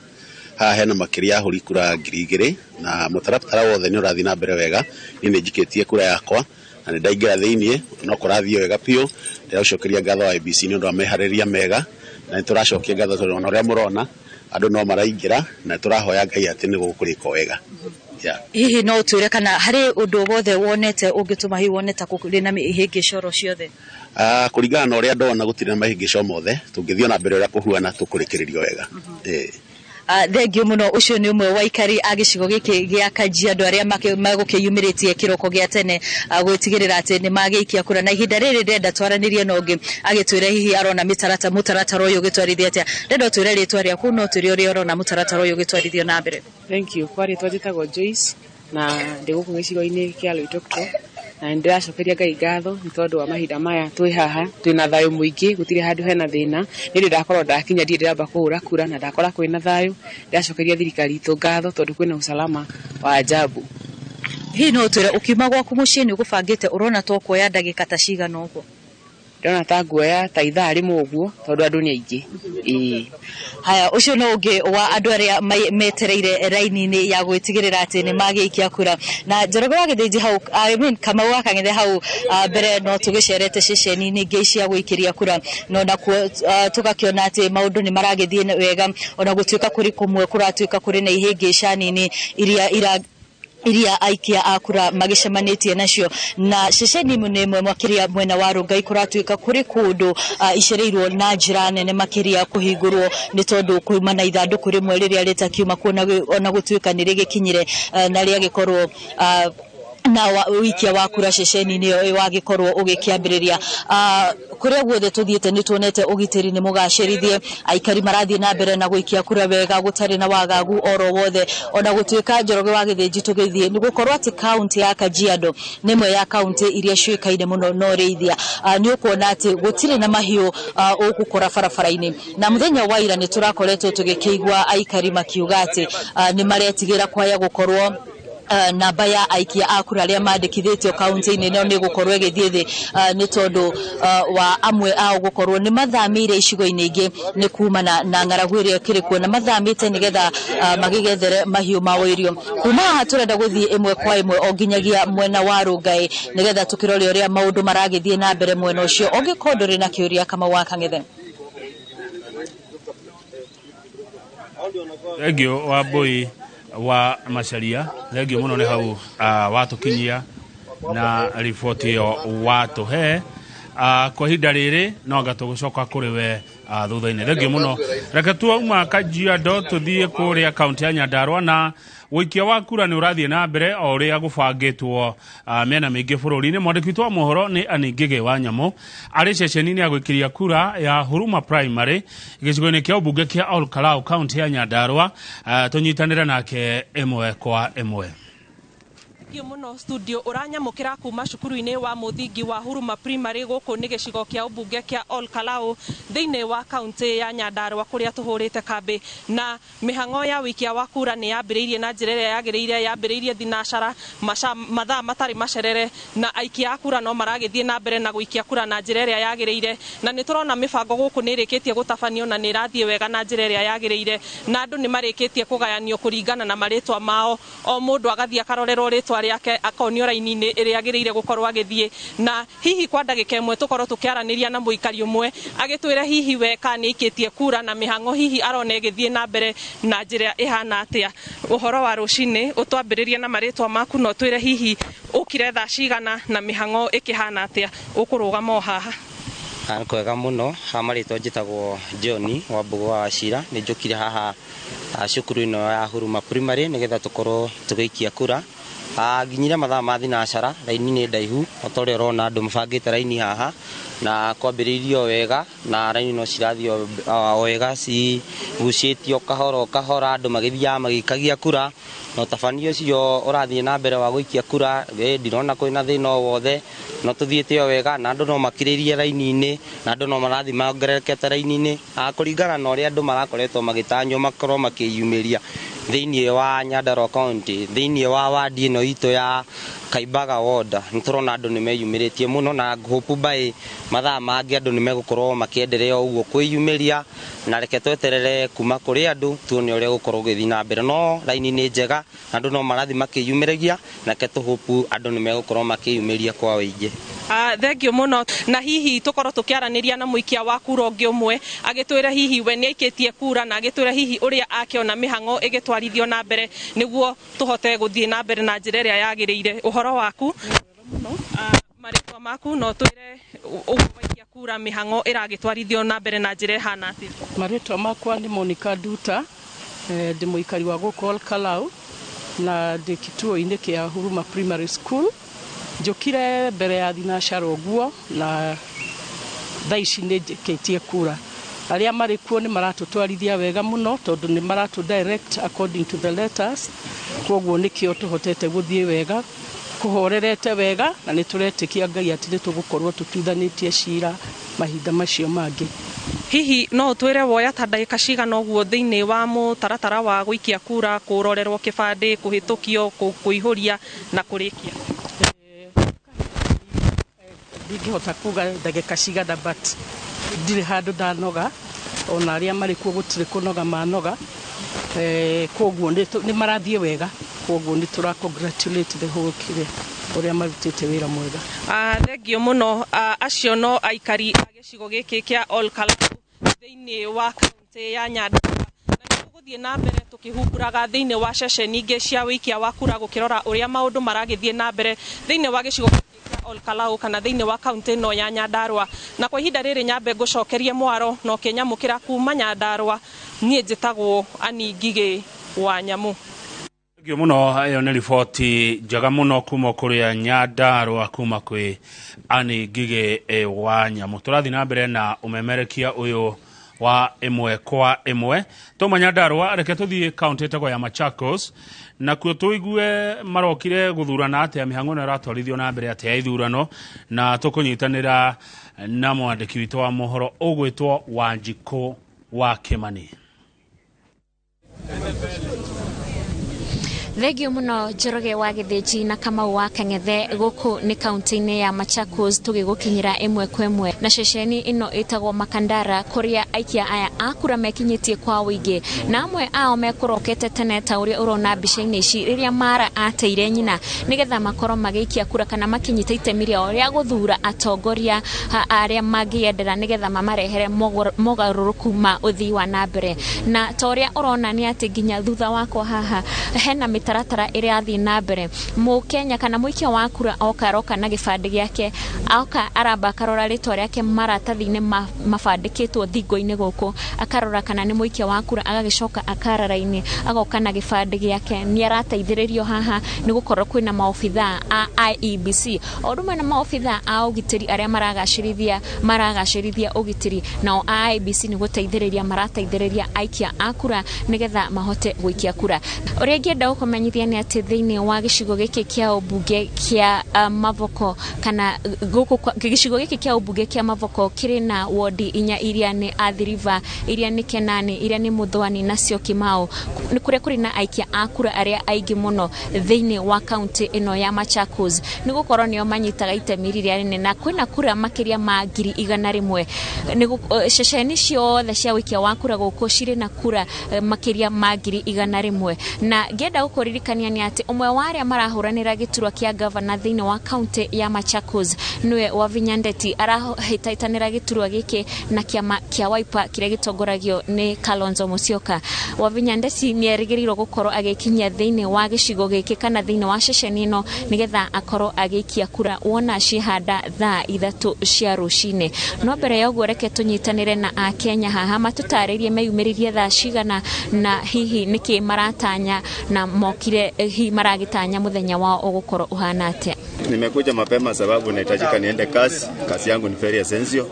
Haha hena makĩria ya ahũri kura 2000, na mũtaratara wothe nĩ ũrathiĩ na mbere wega. Niĩ nĩ njikĩtie kura yakwa na nĩ ndaingĩra thĩiniĩ, no kũrathiĩ wega biũ. Ndĩracokeria ngatho IEBC nĩ ũndũ wa meharĩrĩria mega, na nĩ tũracokia ngatho tondũ ona ũrĩa mũrona andũ no maraingĩra, na tũrahoya Ngai atĩ nĩ gũkũrĩka wega, yeah. Hihi no ũtwĩre kana harĩ ũndũ wothe wonete ũngĩtũma hihi wone ta kũrĩ na mĩhĩngĩca oro ciothe? Kũringana na ũrĩa ndona, gũtirĩ na mahĩngĩco mothe. Tũngĩthiĩ na mbere ũrĩa kũhuana, tũkũrĩkĩrĩrio wega. Thengio mũno. Ũcio nĩ ũmwe wa aikari a gĩcigo gĩkĩ gĩa Kajiado arĩa megũkĩyumĩrĩtie kĩroko gĩa tene gwĩtigĩrĩra atĩ nĩ magĩikia kura. Na ihinda rĩrĩ ndĩrenda twaranĩrie na ũngĩ agĩtwĩre hihi arona mũtaratara ũyũ ũgĩtwarithia atĩa. Ndĩrenda ũtwĩre rĩtwa rĩaku no ũtwĩre ũrĩa ũrona mũtaratara ũyũ ũgĩtwarithio na mbere. Thank you. Kwa rĩtwa njĩtagwo Joyce na ndĩ gũkũ gĩcigo-inĩ kĩa Loitoktok, na nĩ ndĩracokeria Ngai ngatho nĩ tondũ wa mahinda maya twĩ haha twĩna thayũ mũingĩ, gũtirĩ handũ hena thĩna. Nĩ ndĩ ndakorwo ndakinya, ndirĩ ndĩramba kũhũra kura na ndakora kwĩna thayũ. Ndĩracokeria thirikari itũ ngatho tondũ kwĩna usalama wa ajabu. Hihi no ũtwĩre ũkiuma gwaku mũciĩ nĩ ũgũbangĩte ũrona to kuoya ndagĩka ta cigana ũguo? Ndĩrona ta nguoya ta ithaa rĩmwe ũguo tondũ andũ nĩ aingĩ, ĩĩ. Haya, ũcio no ũngĩ wa andũ arĩa metereire raini-inĩ ya gwĩtigĩrĩra atĩ nĩ magĩikia kura. Na Njoroge wa Gĩthĩnji hau, I mean, Kamau wa Kang'ethe hau mbere no tũgĩcerete ceceni-inĩ ingĩ cia gũikĩria kura, no nakuo tũgakĩona atĩ maũndũ nĩ maragĩthiĩ wega, ona gũtuĩka kũrĩ kũmwe kũratuĩka kũrĩ na ihĩngĩca nini iria aikia a kura magĩcemanĩtie nacio. Na ceceni nĩ ĩmwe makĩria mwena wa Rongai kũratuĩka kũrĩ kũndũ icereirwo na njĩra nene makĩria kũhingũrwo nĩ tondũ kuma na ithandũkũ rĩmwe rĩrĩa rĩtakiuma kuo, ona gũtuĩka nĩ rĩgĩkinyire na rĩagĩkorwo na ũikia wa kura ceceni-inĩ ĩyo wagĩkorwo ũgĩkĩambĩrĩria. Kũrĩa guothe tũthiĩte nĩ tuonete ũgitĩri nĩ mũgacĩrithie, aikari marathiĩ na mbere na gũikia kura wega gũtarĩ na wagagu oro wothe, ona gũtuĩka, Njoroge wa Gĩthĩnji, tũgĩthiĩ nĩ gũkorwo atĩ kaunti ya Kajiado nĩ ĩmwe ya kaunti iria ciũĩkaine mũno na ũrĩithia. Nĩ ũkuona atĩ gũtirĩ na mahiũ ũgũkora barabara-inĩ. Na mũthenya wa ira nĩ tũrakoretwo tũgĩkĩigua aikari makiuga atĩ nĩ maretigĩra kwaya gũkorwo namba ya aikia a kura arĩa mandĩkithĩtio kaunti-inĩ ĩno nĩ gũkorwo ĩgĩthiĩ thĩ, nĩ tondũ wa amwe ao gũkorwo nĩ mathamĩire icigo-inĩ ingĩ nĩ kumana na ng'aragu ĩrĩa ĩkĩrĩ kuo, na mathamĩte nĩgetha magĩgethere mahiũ mao irio. Kuma haha tũrenda gũthiĩ ĩmwe kwa ĩmwe o nginyagia mwena wa Rongai nĩgetha tũkĩrore ũrĩa maũndũ maragĩthiĩ na mbere mwena ũcio. Ũngĩkorwo ndũrĩ na kĩũria, Kamau wa Kang'ethe. Thengio wa Mbui wa Macharia, thengio mũno nĩ hau watũkinyia na riboti ĩyo watũhe. Kwa ihinda rĩrĩ no anga tũgũcoka kũrĩ we thutha-inĩ. Thengio mũno. Reke tuauma Kajiado tũthiĩ kũrĩa kaunti ya Nyandarua, na ũikia wa kura nĩ ũrathiĩ na mbere o ũrĩa gũbangĩtwo mĩena mĩingĩ bũrũri-inĩ. Mwandĩki witũ wa mohoro nĩ Anĩ Ngĩgĩ wa Nyamũ arĩ ceceni-inĩ ya gũikĩria kura ya Huruma Primary gĩcigo-inĩ kĩa ũmbunge kĩa Ol Kalou, kaunti ya Nyandarua. Tũnyitanĩre nake ĩmwe kwa ĩmwe. Thank you mũno, studio. Ũranyamũkĩra kuma cukuru-inĩ wa mũthingi wa Huruma Primary. Gũkũ nĩ gĩcigo kĩa ũmbunge kĩa Ol Kalou thĩinĩ wa kaunti ya Nyandarua, kũrĩa tũhũrĩte kambĩ, na mĩhang'o ya wĩikia wa kura nĩ yambĩrĩirie na njĩra ĩrĩa yagĩrĩire. Yambĩrĩirie thinacara mathaa matarĩ macerere, na aikia a kura no maragĩthiĩ na mbere na gũikia kura na njĩra ĩrĩa yagĩrĩire. Na nĩ tũrona mĩbango gũkũ nĩ ĩrĩkĩtie gũtabanio na nĩ ĩrathiĩ wega na njĩra ĩrĩa yagĩrĩire, na andũ nĩ marĩkĩtie kũgayanio kũringana na marĩtwa mao. O mũndũ agathiĩ akarorerwo rĩtwa rĩake, akonio raini-inĩ ĩrĩa agĩrĩire gũkorwo agĩthiĩ. Na hihi kwa ndagĩka ĩmwe tũkorwo tũkĩaranĩria na mũikari ũmwe agĩtwĩre hihi we kana nĩ aikĩtie kura na mĩhang'o hihi arona ĩgĩthiĩ na mbere na njĩra ĩhana atĩa. Ũhoro wa rũcinĩ, ũtwambĩrĩrie na marĩtwa maku na ũtwĩre hihi ũkire thaa cigana na mĩhang'o ĩkĩhana atĩa. Ũkũrũgama o haha. Nĩ kwega mũno. Ha marĩtwa njĩtagwo John wa Mbũgũ wa Wachira. Nĩ njũkire haha cukuru ĩno ya Huruma Primary nĩgetha tũkorwo tũgĩikia kura. Nginyire mathaa ma thinacara, raini nĩ ndaihu o ta ũrĩa ũrona andũ mabangĩte raini haha, na kwambĩrĩirio wega na raini no cirathiĩ o wega cigucĩtio kahora o kahora, andũ magĩthiaga magĩikagia kura, na ũtabania ũcio ũrathiĩ na mbere wa gũikia kura. Ndirona kwĩna thĩna o wothe, no tũthiĩte o wega na andũ no makirĩrie raini-inĩ, na andũ no marathiĩ mongererekete raini-inĩ kũringana na ũrĩa andũ marakoretwo magĩtanywo makorwo makĩyumĩria thĩinĩ wa Nyandarua County, thĩinĩ wa wadi ĩno itũ ya Kaimbaga ward. Nĩ tũrona andũ nĩ meyumĩrĩtie mũno, na hope by mathaa mangĩ andũ nĩ megũkorwo makĩenderea ũguo kwĩyumĩria, na reke tweterere kuma kũrĩ andũ tuone ũrĩa gũkorwo gũgĩthiĩ na mbere. No raini nĩ njega, andũ no marathiĩ makĩyumĩragia, na reke tũhope andũ nĩ megũkorwo makĩyumĩria kwa ũingĩ. Thengio mũno. Na hihi tũkorwo tũkĩaranĩria na mũikia wa kura ũngĩ ũmwe agĩtwĩra hihi we nĩ aikĩtie kura, na agĩtwĩra hihi ũrĩa akĩona mĩhang'o ĩgĩtwarithio na mbere nĩguo tũhote gũthiĩ na mbere na njĩra ĩrĩa yagĩrĩire. Ũhoro waku, marĩtwa maku, no twĩre ũguo waikia kura mĩhang'o ĩragĩtwarithio na mbere na njĩra ĩhana atĩa? Marĩtwa makwa nĩ Monica Nduta, ndĩ mũikari wa gũkũ Olkalau na ndĩ kituo-inĩ kĩa Huruma Primary School. Njũkire mbere ya thinacara ũguo na thaa ici nĩ njĩkĩtie kura. Arĩa marĩ kuo nĩ maratũtwarithia wega mũno tondũ nĩ maratũ direct according to the letters, koguo nĩkĩo tũhotete gũthiĩ wega, kũhorerete wega, na nĩ tũretĩkia Ngai atĩ nĩ tũgũkorwo tũtuithanĩtie cira mahinda macio mangĩ. Hihi no ũtwĩre woya ta ndagĩka cigana ũguo thĩinĩ wa mũtaratara wa gũikia kura, kũrorerwo kĩbandĩ, kũhĩtũkio, kũihũria na kũrĩkia? Ndingĩhota kuga ndagĩka cigana, but ndirĩ handũ ndanoga, ona arĩa marĩ kuo gũtirĩ kũnoga manoga, koguo nĩ marathiĩ wega, koguo nĩ tũra congratulate the whole kĩrĩa ũrĩa marutĩte wĩra mwega. Thengio mũno. Acio no aikari a gĩcigo gĩkĩ kĩa Olkalau thĩinĩ wa kaunti ya Nyandarua, na nĩtũgũthiĩ na mbere tũkĩhumbũraga thĩinĩ wa ceceni ingĩ cia wĩikia wa kura gũkĩrora ũrĩa maũndũ maragĩthiĩ na mbere thĩinĩ wa gĩcigo gĩkĩ kĩa Olkalau kana thĩinĩ wa kaunti ĩno ya Nyandarua. Na kwa ihinda rĩrĩ nyambe ngũcokerie mwaro na ũkĩnyamũkĩra kuma Nyandarua. Niĩ njĩtagwo Ani Ngigĩ wa Nyamu. Thengio mũno, ĩyo nĩ riboti njega mũno kuma kũrĩa Nyandarua kuma kwĩ Ani Ngigĩ wa Nyamu. Tũrathiĩ na mbere na ũmemerekia ũyũ wa ĩmwe kwa ĩmwe. Twauma Nyandarua, reke tũthiĩ kaunti ĩtagwo ya Machakos, nakuo tũigue marokire gũthurana atĩa, mĩhang'o ĩno ĩratwarithio na mbere atĩa ya ithurano, na tũkũnyitanĩra na mwandĩki witũ wa mohoro ũgwĩtwo Wanjikũ wa Kĩmani. Thengio mũno Njoroge wa Gĩthĩnji na Kamau wa Kang'ethe. Gũkũ nĩ kaunti-inĩ ya Machakos tũgĩgũkinyĩra ĩmwe kwa ĩmwe na ceceni ĩno ĩtagwo Makandara, kũrĩa aikia aya a kura mekinyĩtie kwa ũingĩ, na amwe ao mekũrokete tene ta ũrĩa ũrona mbica-inĩ ici rĩrĩa Mara ateire nyina nĩgetha makorwo magĩikia kura kana makinyita itemi rĩao rĩa gũthura atongoria arĩa mangĩendera nĩgetha mamarehere mogarũrũku ma ũthii wa na mbere. Na ta ũrĩa ũrona nĩ atĩ nginya thutha wakwa haha hena mĩtaratara ĩrathiĩ na mbere. Mũkenya kana mũikia wa kura oka aroka na gĩbandĩ gĩake, oka aramba akarora rĩtwa rĩake maratathi-inĩ mabandĩkĩtwo thingo-inĩ gũkũ, akarora kana nĩ mũikia wa kura, agagĩcoka akara raini agoka na gĩbandĩ gĩake. Nĩ arateithĩrĩrio haha nĩ gũkorwo kwĩna maobithaa a IEBC o ũndũ ũmwe na maobithaa a ũgitĩri arĩa maragacĩrithia ũgitĩri, nao a IEBC nĩ gũteithĩrĩria marateithĩrĩria aikia a kura nĩgetha mahote gũikia kura. Ũrĩa ingĩenda gũkũmenyithia nĩ atĩ thĩinĩ wa gĩcigo gĩkĩ kĩa ũmbunge kĩa Mavoko kana gũkũ gĩcigo gĩkĩ kĩa ũmbunge kĩa Mavoko kĩrĩ na wodi inya iria nĩ Athi River, iria nĩ Kenani, iria nĩ Muthwani na Syokimau, nĩ kũrĩa kũrĩ na aikia a kura arĩa aingĩ mũno thĩinĩ wa kaunti ĩno ya Machakos, nĩ gũkorwo nĩo manyitaga itemi rĩrĩa rĩnene na kwĩna kura makĩria ma 100,000. Ceceni ciothe cia ũikia wa kura gũkũ cirĩ na kura makĩria ma 100,000. Na ngĩenda gũkũririkania nĩ atĩ ũmwe wa arĩa marahũranĩra gĩturwa kĩa gavana thĩinĩ wa kaunti ya Machakos nĩwe Wavinya Ndeti, arahĩtahĩtanĩra gĩturwa gĩkĩ na kĩama kĩa Wiper kĩrĩa gĩtongoragio nĩ Kalonzo Musyoka. Wavinya Ndeti nĩ erĩgĩrĩirwo gũkorwo agĩkinyia thĩinĩ wa gĩcigo gĩkĩ kana thĩinĩ wa ceceni ĩno nĩgetha akorwo agĩikia kura wona ciĩhanda thaa 3 cia rũcinĩ. No mbere ya ũguo reke tũnyitanĩre na akenya haha matũtarĩrie meyumĩririe thaa cigana na hihi nĩkĩ maratanya na mokire hihi maragĩtanya mũthenya wao ũgũkorwo ũhana atĩa. Nimekuja mapema sababu nahitajika niende kazi. Kazi yangu ni very essential.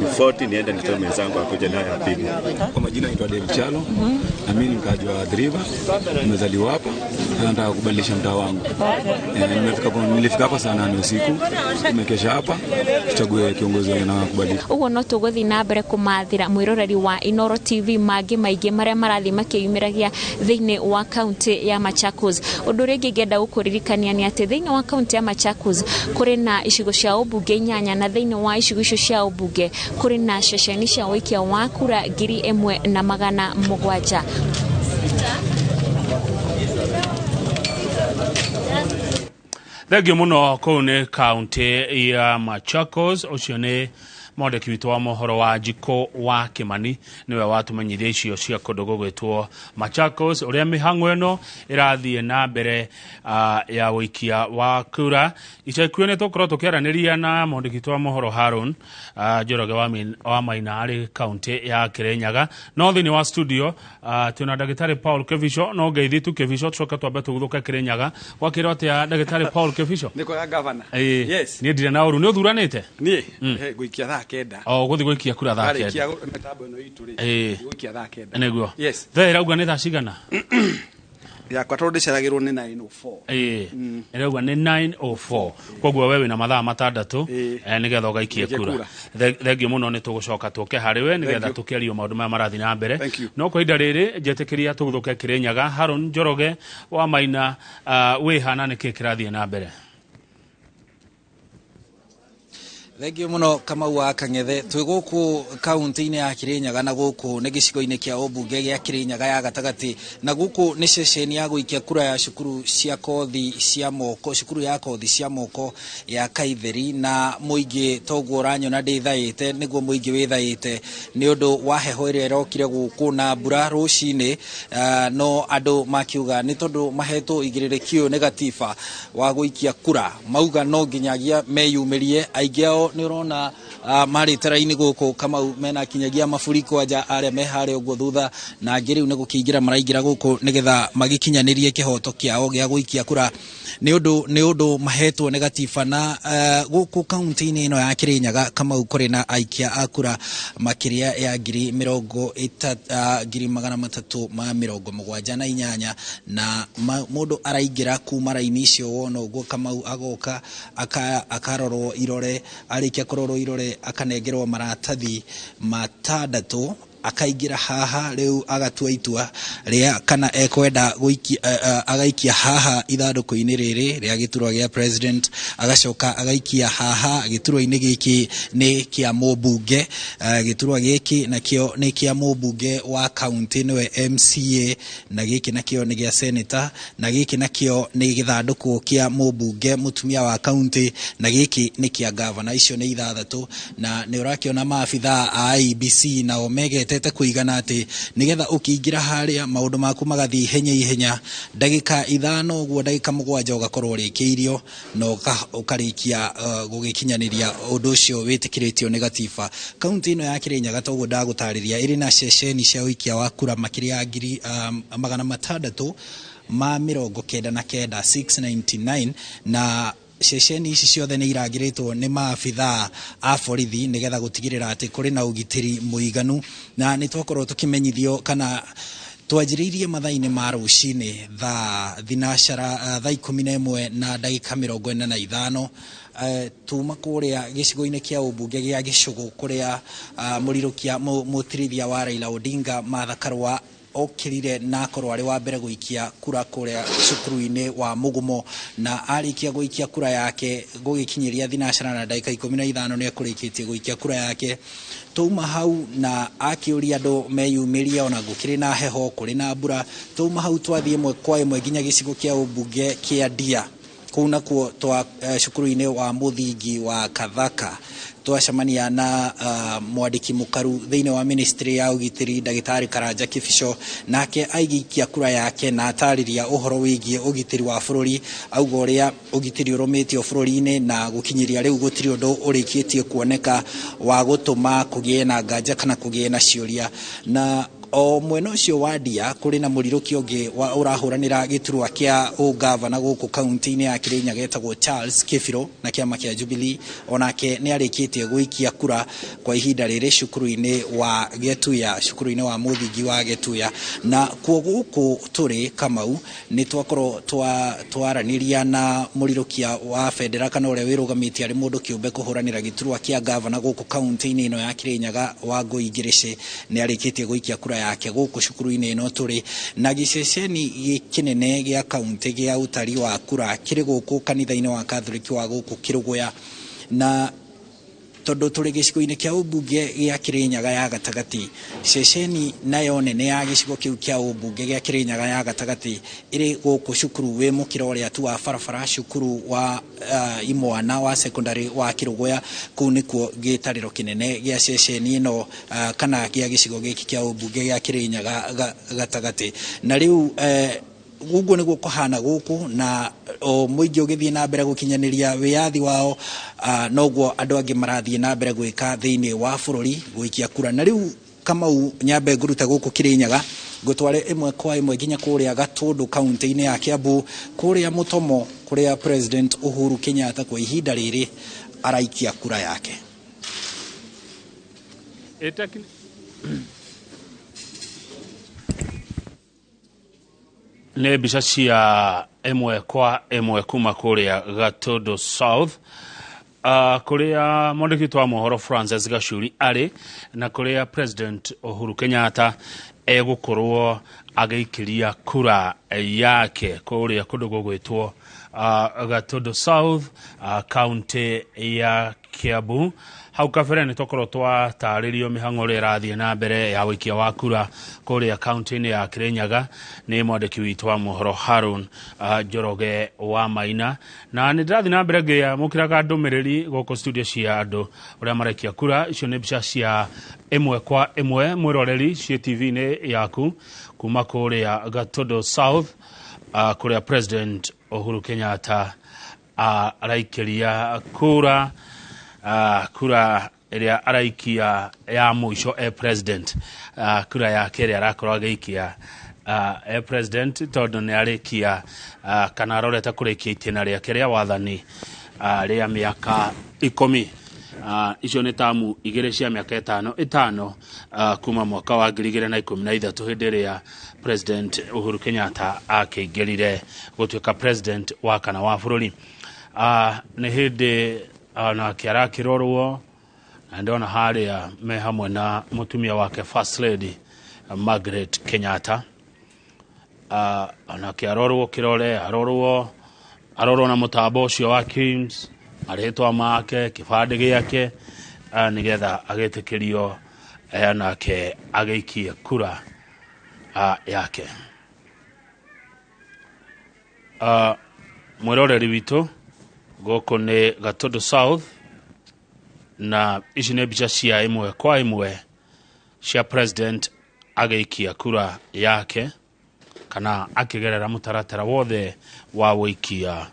Ni 40 niende nitoe mwenzangu akuje naye apige. Kwa majina naitwa David Chalo. Na mimi ni mkaaji wa Athi River. Nimezaliwa hapa. Na nataka kubadilisha mtaa wangu. Nilifika hapa saa 8 usiku. Tumekesha hapa tuchague kiongozi na kubadilika. Ũguo no tũgũthiĩ na mbere kũmathĩra mwĩroreri wa Inooro TV mangĩ maingĩ marĩa marathiĩ makĩyumĩragia thĩinĩ wa kaunti ya Machakos. Ũndũ ũrĩa ũngĩ ingĩenda gũkũririkania nĩ atĩ thĩinĩ wa kaunti ya Machakos kũrĩ na icigo cia ũmbunge 8 na thĩinĩ wa icigo icio cia ũmbunge kũrĩ na ceceni cia ũikia wa kura 1700. Thengio muno kũu nĩ kaunti ya Machakos. Ũcio nĩ mwandĩki witũ wa mohoro wa Njiko wa Kimani niwe watumenyithia icio cia kũndũ gũgwĩtwo Machakos ũrĩa mĩhang'o ĩno ĩrathiĩ na mbere ya ũikia wa kura. Ica ikuhĩ nĩ tũkorwo tũkĩaranĩria na mwandĩki witũ wa mohoro Haron Njoroge wa Maina arĩ kaunti ya Kirinyaga. No thĩinĩ wa studio twĩna ndagĩtarĩ Paul Kevisho. No ngeithi tu Kevisho, tũcoke twambe tũguthũke Kirinyaga. Gwakĩrwo atĩa ndagĩtarĩ Paul Kevisho? Nĩ kwega gavana. Yes. Niĩ ndirĩ na ũru. Nĩ ũthuranĩte? Niĩ ngũikia thaa 9. O gũthiĩ gũikia kura thaa 9. Arĩkia mĩtambo ĩno itũ rĩ, gũikia thaa 9. Nĩguo. Yes. Thaa ĩrauga nĩ thaa cigana? Yakwa tondũ ndĩceragĩrwo nĩ 9:04. Ĩrauga nĩ 9:04. Koguo we wĩna mathaa 6 nĩgetha ũgaikie kura. Thengio mũno, nĩ tũgũcoka tũke harĩ we nĩgetha tũkĩario maũndũ maya marathiĩ na mbere. No kwa ihinda rĩrĩ njetĩkĩria tũgũthũke Kirinyaga. Haron Njoroge wa Maina, wĩhana nĩkĩ kĩrathiĩ na mbere? Thengio muno Kamau wa Kang'ethe. Twĩ gũkũ kaunti-inĩ ya Kirinyaga na gũkũ nĩ gĩcigo-inĩ kĩa ũmbunge gĩa Kirinyaga ya gatagatĩ, na gũkũ nĩ ceceni ya gũikia kura ya cukuru cia kothi cia moko, cukuru ya kothi cia moko ya Kaitheri. Na mũingĩ toguo ũranyona ndĩthaĩte, nĩguo mũingĩ wĩthaĩte nĩ ũndũ wa heho ĩrĩa ĩrokire gũkũ na mbura rũcinĩ. No andũ makiuga nĩ tondũ mahetwo igĩrĩrĩki ũyũ nĩ gatiba wa gũikia kura, mauga no nginyagia meyumĩrie. Aingĩ ao nĩ ũrona marĩte raini gũkũ Kamau mena kinyagia maburiko anja arĩa me harĩa ũguo thutha, na angĩ rĩu nĩ gũkĩingĩra maraingĩra gũkũ nĩgetha magĩkinyanĩrie kĩhoto kĩao gĩa gũikia kura nĩ ũndũ mahetwo nĩ gatiba. Na gũkũ kaunti-inĩ ĩno ya Kirinyaga Kamau kũrĩ na aikia a kura makĩria ya 378,000 na mũndũ araingĩra kuma raini icio wona ũguo Kamau agoka akarorwo irore, arĩkia kũrorwo irore akanengerwo maratathi 6 akaingĩra haha rĩu agatua itua rĩa kana ekwenda gũikia, agaikia haha ithandũkũ-inĩ rĩrĩ rĩa gĩturwa gĩa president, agacoka agaikia haha gĩturwa-inĩ gĩkĩ nĩ kĩa mũmbunge, gĩturwa gĩkĩ nakĩo nĩ kĩa mũmbunge wa kaunti nĩwe MCA, na gĩkĩ nakĩo nĩ gĩa senator, na gĩkĩ nakĩo nĩ gĩthandũkũ kĩa mũmbunge mũtumia wa kaunti, na gĩkĩ nĩ kĩa gavana. Icio nĩ 6 na nĩ ũrakĩona maabithaa a IEBC nao megete kuigana atĩ nĩgetha ũkĩingĩra harĩa maũndũ maku magathiĩ ihenya ihenya, ndagĩka 5 ũguo ndagĩka 7 ũgakorwo ũrĩkĩirio na ũkarĩkia gũgĩkinyanĩria ũndũ ũcio wĩtĩkĩrĩtio nĩ gatiba. Kaunti ĩno ya Kirinyaga toguo ndagũtarĩria ĩrĩ na ceceni cia ũikia wa kura makĩria ya 699 699 na ceceni ici ciothe nĩ irangĩrĩtwo nĩ maabithaa a borithi nĩgetha gũtigĩrĩra atĩ kũrĩ na ũgitĩri mũiganu. Na nĩ twakorwo tũkĩmenyithio kana twanjĩrĩirie mathaa-inĩ ma rũcinĩ thaa thinacara thaa 11 na ndagĩka 45 tuma kũrĩa gĩcigo-inĩ kĩa ũmbunge gĩa Gĩcũgũ kũrĩa mũrirũkia mũtirithia wa Raila Odinga Martha Karua okirire na akorwo arĩ wa mbere gũikia kura kũrĩa cukuru-inĩ wa Mũgumo, na arĩkia gũikia kura yake gũgĩkinyĩria thinacara na ndagĩka 15 nĩ ekũrĩkĩtie gũikia kura yake. Twauma hau na akĩũria andũ meyumĩrie ona gũkĩrĩ na heho kũrĩ na mbura. Twauma hau twathiĩ ĩmwe kwa ĩmwe nginya gĩcigo kĩa ũmbunge kĩa Ndia, kũu nakuo twa cukuru-inĩ wa mũthingi wa Kathaka twacemania na mwandĩki mũkaru thĩinĩ wa ministry ya ũgitĩri ndagĩtarĩ Karanja Kibicho, nake aigĩikia kura yake na atarĩria ũhoro wĩgiĩ ũgitĩri wa bũrũri, auga ũrĩa ũgitĩri ũrũmĩtio bũrũri-inĩ na gũkinyĩria rĩu gũtirĩ ũndũ ũrĩkĩtie kuoneka wa gũtũma kũgĩe na nganja kana kũgĩe na ciũria. Na O mwena ũcio wa Ndia kũrĩ na mũrirũki ũngĩ ũrahũranĩra gĩturwa kĩa ũngavana gũkũ kaunti-inĩ ya Kirinyaga etagwo Charles Kĩbirũ na kĩama kĩa Jubilee, onake nĩ arĩkĩtie gũikia kura kwa ihinda rĩrĩ cukuru-inĩ wa Getuya, cukuru-inĩ wa mũthingi wa Getuya. Na kuo gũkũ tũrĩ Kamau nĩ twakorwo twaranĩria na mũrirũkia wa bendera kana ũrĩa wĩrũgamĩtie arĩ mũndũ kĩũmbe kũhũranĩra gĩturwa kĩa ngavana gũkũ kaunti-inĩ ĩno ya Kirinyaga Wangũi Ngĩrĩcĩ, nĩ arĩkĩtie gũikia kura yake gũkũ cukuru-inĩ ĩno tũrĩ. Na gĩceceni kĩnene gĩa kaunti gĩa ũtari wa kura kĩrĩ gũkũ kanitha-inĩ wa Catholic wa gũkũ Kĩrũgũya. Na tondũ tũrĩ gĩcigo-inĩ kĩa ũmbunge gĩa Kirinyaga ya gatagatĩ, ceceni nayo nene ya gĩcigo kĩu kĩa ũmbunge gĩa Kirinyaga ya gatagatĩ ĩrĩ gũkũ cukuru wĩ mũkĩra ũrĩa tu wa barabara, cukuru wa imwana wa secondary wa Kĩrũgũya. Kũu nĩkuo gĩtarĩro kĩnene gĩa ceceni ĩno kana gĩa gĩcigo gĩkĩ kĩa ũmbunge gĩa Kirinyaga gatagatĩ. Na rĩu ũguo nĩguo kũhana gũkũ, na o mũingĩ ũgĩthiĩ na mbere gũkinyanĩria wĩyathi wao, noguo andũ angĩ marathiĩ na mbere gwĩka thĩinĩ wa bũrũri gũikia kura. Na rĩu Kamau nyambe ngũrute gũkũ Kirinyaga ngũtware ĩmwe kwa ĩmwe nginya kũrĩa Gatũndũ kaunti-inĩ ya Kiambu, kũrĩa Mũtomo, kũrĩa President Uhuru Kenyatta kwa ihinda rĩrĩ araikia kura yake. Nĩ mbica cia ĩmwe kwa ĩmwe kuma kũrĩa Gatũndũ South, kũrĩa mwandĩki witũ wa mohoro Francis Gachuri arĩ, na kũrĩa President Uhuru Kenyatta egũkorwo agĩikĩria kura yake kũrĩa kũndũ gũgwĩtwo Gatũndũ South, kaunti ya Kiambu. Hau kabere nĩ twakorwo twatarĩrio mĩhang'o ĩrĩa ĩrathiĩ na mbere ya ũikia wa kura kũrĩa kaunti-inĩ ya Kirinyaga nĩ mwandĩki witũ wa mohoro Harun Njoroge wa Maina. Na nĩ ndĩrathiĩ na mbere ngĩamũkĩraga ndũmĩrĩri gũkũ studio cia andũ ũrĩa maraikia kura. Icio nĩ mbica cia ĩmwe kwa ĩmwe mwĩroreri ciĩ TV-inĩ yaku kuma kũrĩa Gatũndũ South, kũrĩa President Uhuru Kenyatta araikĩria kura, kura ĩrĩa araikia ya mũico e president, kura yake ĩrĩa arakorwo agĩikia e president, tondũ nĩ arĩkia kana arorete kũrĩkia itĩna rĩake rĩa wathani rĩa mĩaka 10. Icio nĩ tamu 2 cia mĩaka 5 5 kuma mwaka wa 2013 hĩndĩ ĩrĩa President Uhuru Kenyatta akĩingĩrire gũtuĩka president wa kana wa bũrũri. Nĩ hĩndĩ nake arakĩrorwo na ndona harĩa me hamwe na mũtumia wake First Lady Margaret Kenyatta. Onake arorwo kĩrore, arorwo na mũtambo ũcio wa KIMS, marĩtwa make, kĩbandĩ gĩake, nĩgetha agĩtĩkĩrio nake agĩikie kura yake. Mwĩroreri witũ gũkũ nĩ Gatũndũ South, na ici nĩ mbica cia ĩmwe kwa ĩmwe cia president agĩikia kura yake kana akĩgerera mũtaratara wothe wa ũikia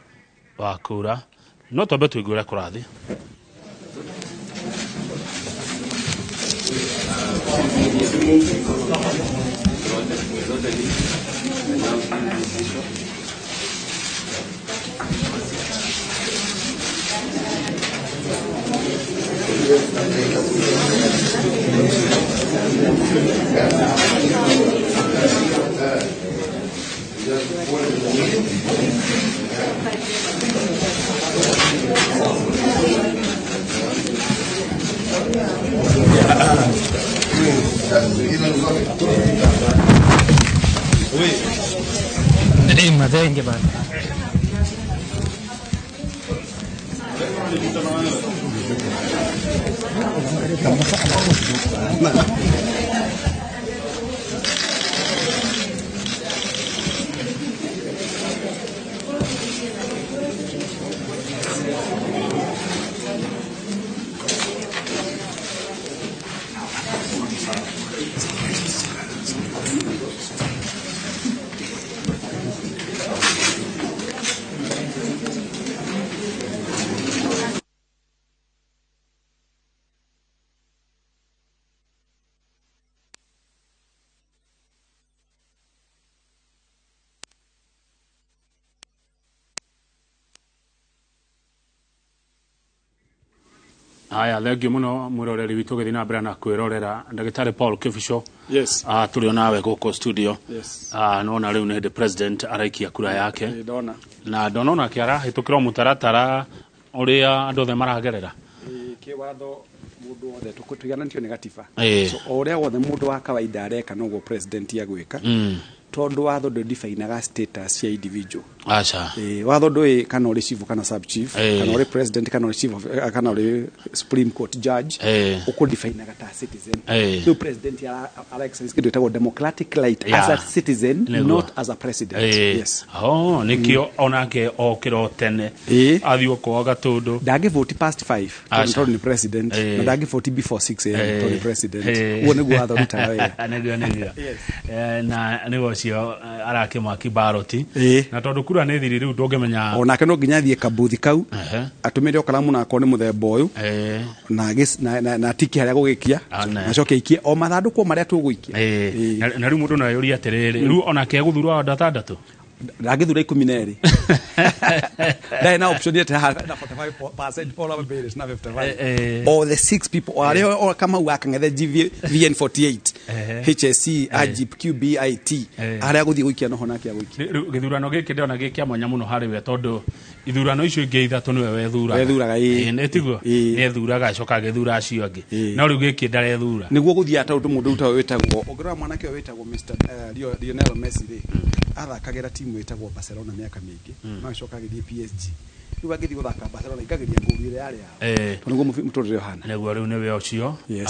wa kura. No twambe tũigue ũrĩa kũrathiĩ. Madenge bana. Haya, thengiũ mũno mwĩroreri witũ ũgĩthiĩ na mbere na kwĩrorera ndagĩtarĩ Paul Kibicho. Yes. Tũrĩ onawe gũkũ studio. Yes. Nona rĩu nĩ hĩndĩ president araikia kura yake. Ndona. Na ndona onake arahĩtũkĩra mũtaratara ũrĩa andũ othe maragerera. Kĩwatho mũndũ wothe tũigananĩtio nĩ gatiba. Ĩĩ. So o ũrĩa wothe mũndũ wa kawaida areka noguo president agwĩka. Tondũ watho ndũdifainaga status cia individual. Aca. Watho ndũĩ kana ũrĩ chief kana sub chief, Ĩĩ. kana ũrĩ president kana ũrĩ chief of, kana ũrĩ supreme court judge. Ĩĩ. Ũkũdifainaga ta citizen. Ĩĩ. So president ara exercise kĩndũ gĩtagwo democratic right Yeah. as a citizen. Nĩguo. Not as a president. Ĩĩ. Yes. Oh, nĩkĩo onake okĩra o tene athiĩ okoa gatũndũ. Ndangĩvoti past 5 Aca. tondũ nĩ president. Ĩĩ. Na ndangĩvoti before 6 am tondũ nĩ president. Ĩĩ. Ũguo nĩguo watho ũrutaga wĩra. Nĩguo. Na nĩguo ũcio arakĩmaki baroti. Ĩĩ. Na tondũ kura nĩ thiri rĩu ndũngĩmenya. Onake no nginya athiĩ kabuthi kau atũmĩre o karamu nako nĩ mũthemba ũyũ Ĩĩ. na na tiki harĩa gũgĩkia. Ane. Acoke aikie o mathandũkũ marĩa tũgũikia. Ĩĩ. Na rĩu mũndũ no eyũrie atĩrĩrĩ, rĩu onake egũthurwo andũ atandatũ? Ndangĩthura 12. Ndarĩ na option yet haha na 45% probability na 55. All the six people o arĩa o Kamau wa Kang'ethe GV, VN48, HSC, AGIP, QBIT, harĩa gũthiĩ gũikia noho nake agũikia. Rĩu gĩthurano gĩkĩ ndĩrona gĩ kĩa mwanya mũno harĩ we tondũ ithurano icio ingĩ ithatũ nĩwe wethuraga. Wethuraga, ĩĩ. Ĩĩ, nĩ tiguo? Ĩĩ. Nĩ ethuraga acoka agĩthura acio angĩ. No rĩu gĩkĩ ndarethura. Nĩguo gũthiaga tondũ mũndũ ũyũ wĩtagwo, ũngĩrora mwanake ũyũ wĩtagwo Mr. Lionel Messi rĩ, athakagĩra timu ĩtagwo Barcelona mĩaka mĩingĩ, no acoka agĩthiĩ PSG. Rĩu angĩthiĩ gũthaka Barcelona aingagĩria ngũru ĩrĩa yarĩ yao. Tondũ nĩguo mũtũrĩre ũhana. Nĩguo rĩu nĩwe ũcio. Yes.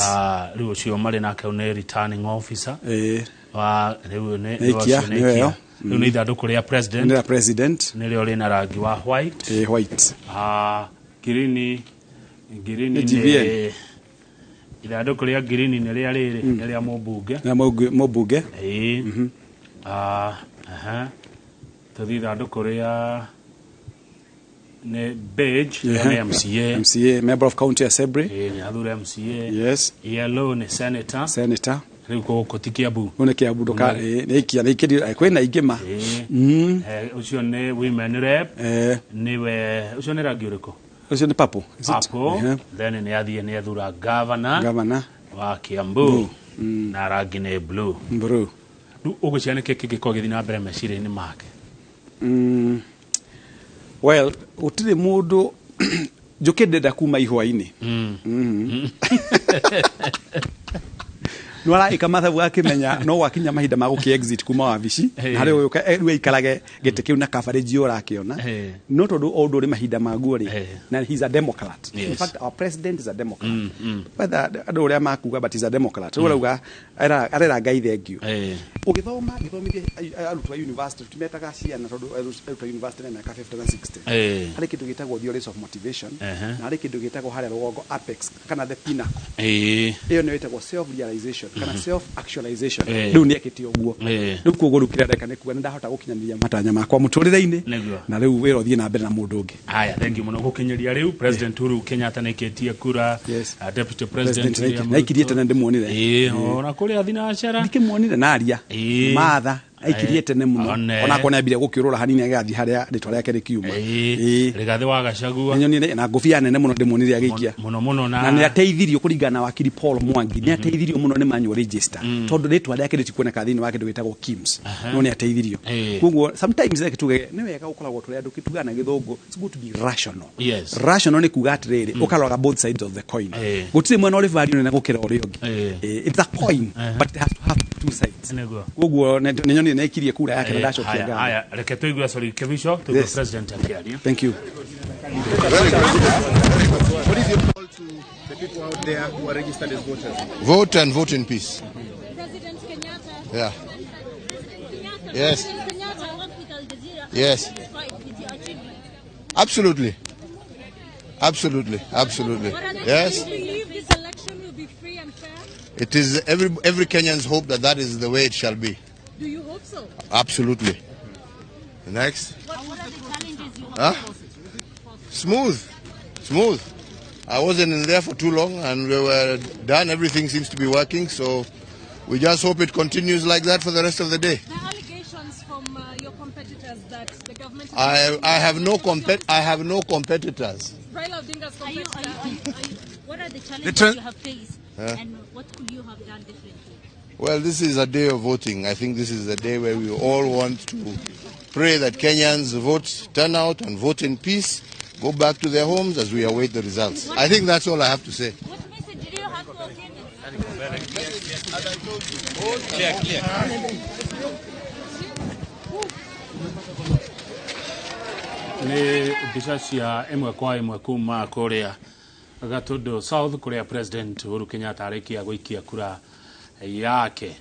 Rĩu ũcio marĩ nake nĩ returning officer. Wa rĩu nĩ Nĩ ikia, ũcio nĩ nĩwe ikia. yo. Rĩu nĩ ithandũkũ rĩa president. Nĩ rĩa president. Nĩrĩo rĩna rangi wa white. Ĩĩ, white. Ngirini Nĩ GVN. nĩ ithandũkũ rĩa ngirini nĩ rĩa rĩrĩ nĩ rĩa mũmbunge. Na mũmbunge. Ĩĩ. Aha. Tũthiĩ ithandũkũ rĩa nĩ beige nĩ MCA. MCA, member of county assembly. Ĩĩ, nĩ athure MCA. Yes. Yellow nĩ senator. Senator. Rĩu gũkũ ti Kiambu. Kũu nĩ Kiambu ndũka ĩĩ, nĩ ikia nĩ ikĩrio kwĩna ingĩ ma. Ĩĩ. Ũcio nĩ women rep. Nĩwe ũcio nĩ rangi ũrĩkũ? Ũcio nĩ purple. Is it? Purple. Ehe. Then nĩ athiĩ nĩ ethura governor. Governor. Wa Kiambu. Na rangi nĩ blue. Blue. Rĩu ũgwĩciria nĩkĩ kĩngĩkorwo gĩthiĩ na mbere meciria-inĩ make? Well, gũtirĩ mũndũ njũkĩ ndenda kuma ihũa-inĩ. Nĩ aragĩka mathabu akĩmenya no gwakinya mahinda ma gũkĩ exit kuma wabici na harĩa ũyũ rĩu aikarage gĩtĩ kĩu na coverage ũyũ ũrakĩona, no tondũ o ũndũ ũrĩ mahinda maguo rĩ, na he's a democrat. In Yes. fact, our president is a democrat, whether andũ ũrĩa makuga, but he's a democrat. Rĩu arauga arera Ngai thengiũ. Ũgĩthoma ngĩthomithia arutwo a university, tũtimetaga ciana tondũ arutwo a university na mĩaka 50 na 60. Harĩ kĩndũ gĩtagwo theories of motivation, na harĩ kĩndũ gĩtagwo harĩa rũgongo apex kana the pinnacle. Ĩyo nĩyo ĩtagwo self realization kana self actualization. Rĩu nĩ ekĩte ũguo. Rĩu koguo rĩu kĩrĩa areka nĩ kuga nĩ ndahota gũkinyanĩria matanya makwa mũtũrĩre-inĩ. Nĩguo. Na rĩu wĩra ũthiĩ na mbere na mũndũ ũngĩ. Haya, thank you mũno gũkinyĩria rĩu President Uhuru Kenyatta nĩaikĩtie kura. Yes. Deputy President President William naikirie Ruto. tene ndĩmuonire. Ĩĩ, ona kũrĩa thinacara ndikĩmuonire naria Ĩĩ. matha aikirie tene mũno. One. Onakwo nĩambire gũkĩũrũra hanini agĩgathiĩ harĩa rĩtwa rĩake rĩkiuma. Rigathĩ wa Gachagua. Nĩnyonire na ngũbia nene mũno ndĩmuonire agĩikia. Mũno mũno na nĩ ateithirio kũringana na wakiri Paul Mwangi, nĩ ateithirio mũno nĩ manual register tondũ rĩtwa rĩake rĩtikuoneka thĩinĩ wa kĩndũ gĩtagwo KIMS, no nĩ ateithirio. Koguo sometimes reke tuge nĩ wega gũkoragwo tũrĩ andũ tugaga na gĩthũngũ it's good to be rational. Yes. Rational nĩ kuga atĩrĩrĩ, ũkaroraga both sides of the coin. Gũtirĩ mwena ũrĩ value nene gũkĩra ũrĩa ũngĩ. It's a coin, but it has to have two sides. Nĩguo. Koguo nĩ nyonire nĩ aikirie kura yake na ndacokia Haya, ngatho. haya, reke tũigue, sorry Kibicho, tũigue Yes. president akĩaria. Thank you. Very good. What is your call to the people out there who are registered as voters? Vote and vote in peace. President Kenyatta. Yeah. President Kenyatta. Yes. President Kenyatta worked with Al Jazeera. Yes. Satisfied with your achievement. Absolutely. Absolutely. Absolutely. What are the- Yes. Do you believe this election will be free and fair? It is every Kenyan's hope that that is the way it shall be. Do you hope so? Absolutely. Next. What are the challenges you have? Huh? Smooth. Smooth. I wasn't in there for too long and we were done. Everything seems to be working. So we just hope it continues like that for the rest of the day. The allegations from your competitors that the government. I have no competitors. Raila Odinga's competitor. are the The challenges you have faced and what could you have done differently? Well, this is a day of voting. I think this is a day where we all want to pray that Kenyans vote, turn out and vote in peace, go back to their homes as we await the results. I think that's all I have to say. What message do you have for Kenyans? Clear, clear. Nĩ mbica cia ĩmwe kwa ĩmwe kuma kũrĩa Gatundu South kũrĩa President Uhuru Kenyatta arĩkia gũikia kura yake.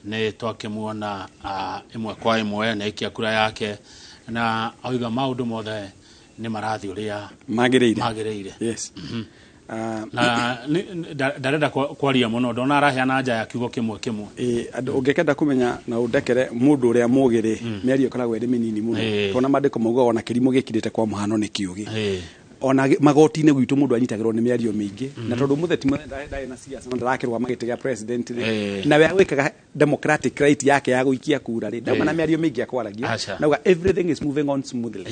Nĩ twakĩmuona ĩmwe kwa ĩmwe nĩ aikia kura yake na oiga maũndũ mothe nĩ marathiĩ ũrĩa magĩrĩire. Magĩrĩire. Yes. Na ndarenda kwaria mũno, ndona araheana nja ya kiugo kĩmwe kĩmwe. Ĩĩ, andũ ũngĩkenda kũmenya na ũndekere mũndũ ũrĩa mũgĩ-rĩ, mĩario ĩkoragwo ĩrĩ mĩnini mũno. Tona maandĩko maugaga ona kĩrimũ gĩkirĩte kwa mũhano nĩ kĩũgĩ. Ona magoti-inĩ gwitũ mũndũ anyitagĩrwo nĩ mĩario mĩingĩ. Na tondũ mũtheti ndarĩ na siasa na ndarakĩrũgama gĩtĩ gĩa president rĩ, nawe agwĩkaga democratic right yake ya gũikia kura rĩ, ndauma na mĩario mĩingĩ akwaragia. Nauga everything is moving on smoothly.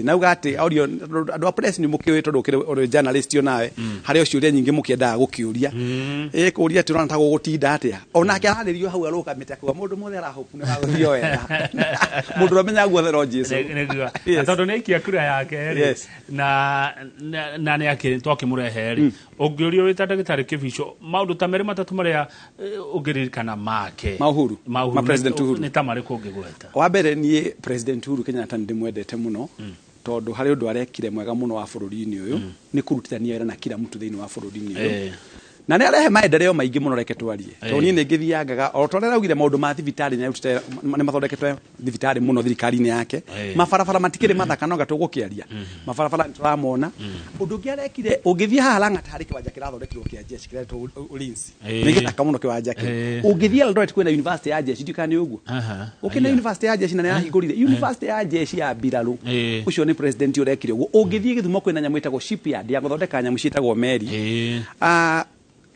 Nauga atĩ orio andũ a press nĩ mũkĩũĩ tondũ ũkĩrĩ ũrĩ journalist onawe, harĩ o ciũria nyingĩ mũkĩendaga gũkĩũria. Kũũria atĩ ũrona ta gũgũtinda atĩa. Onake ararĩrio hau arũgamĩte akauga mũndũ mothe arahopu nĩ wagũthiĩ o wega. Mũndũ ũrĩa ũmenyaga guothe no Jesũ. Nĩguo. Na tondũ nĩ aikia kura yake rĩ, na nĩ akĩ twakĩmũrehe rĩ, ũngĩũrio wĩ ta ndagĩtarĩ Kĩbico, maũndũ ta merĩ matatũ marĩa ũngĩririkana make Ma Uhuru. Ma Uhuru. Ma President Uhuru. Nĩ ta marĩkũ ũngĩgweta? Wa mbere niĩ President Uhuru Kenyatta nĩ ndĩmwendete mũno, tondũ harĩ ũndũ arekire mwega mũno wa bũrũri-inĩ ũyũ, nĩ kũrutithania wĩra na kila mtu thĩinĩ wa bũrũri-inĩ ũyũ. Na nĩ arehe maendeleo maingĩ mũno, reke twarie. Tondũ niĩ nĩ ngĩthiangaga o ta ũrĩa araugire maũndũ ma thibitarĩ, nĩ arutĩte, nĩ mathondekete thibitarĩ mũno thirikari-inĩ yake. Mabarabara matikĩrĩ mathaka, no tũgũkĩaria mabarabara nĩ tũramona. Ũndũ ũngĩ arekire, ũngĩthiĩ haha Lang'ata harĩ kĩwanja kĩrathondekirwo kĩa jeshi kĩretwo Ulinzi. Nĩ gĩthaka mũno kĩwanja kĩu. Ũngĩthiĩ Eldoret kwĩna university ya jeshi, ndiũĩ kana nĩ ũguo. Ũkĩna university ya jeshi na nĩ arahingũrire university ya jeshi ya mbirarũ. Ũcio nĩ president ũrekire ũguo. Ũngĩthiĩ Gĩthumo kwĩna nyamũ ĩtagwo shipyard ya gũthondeka nyamũ ciĩtagwo meri.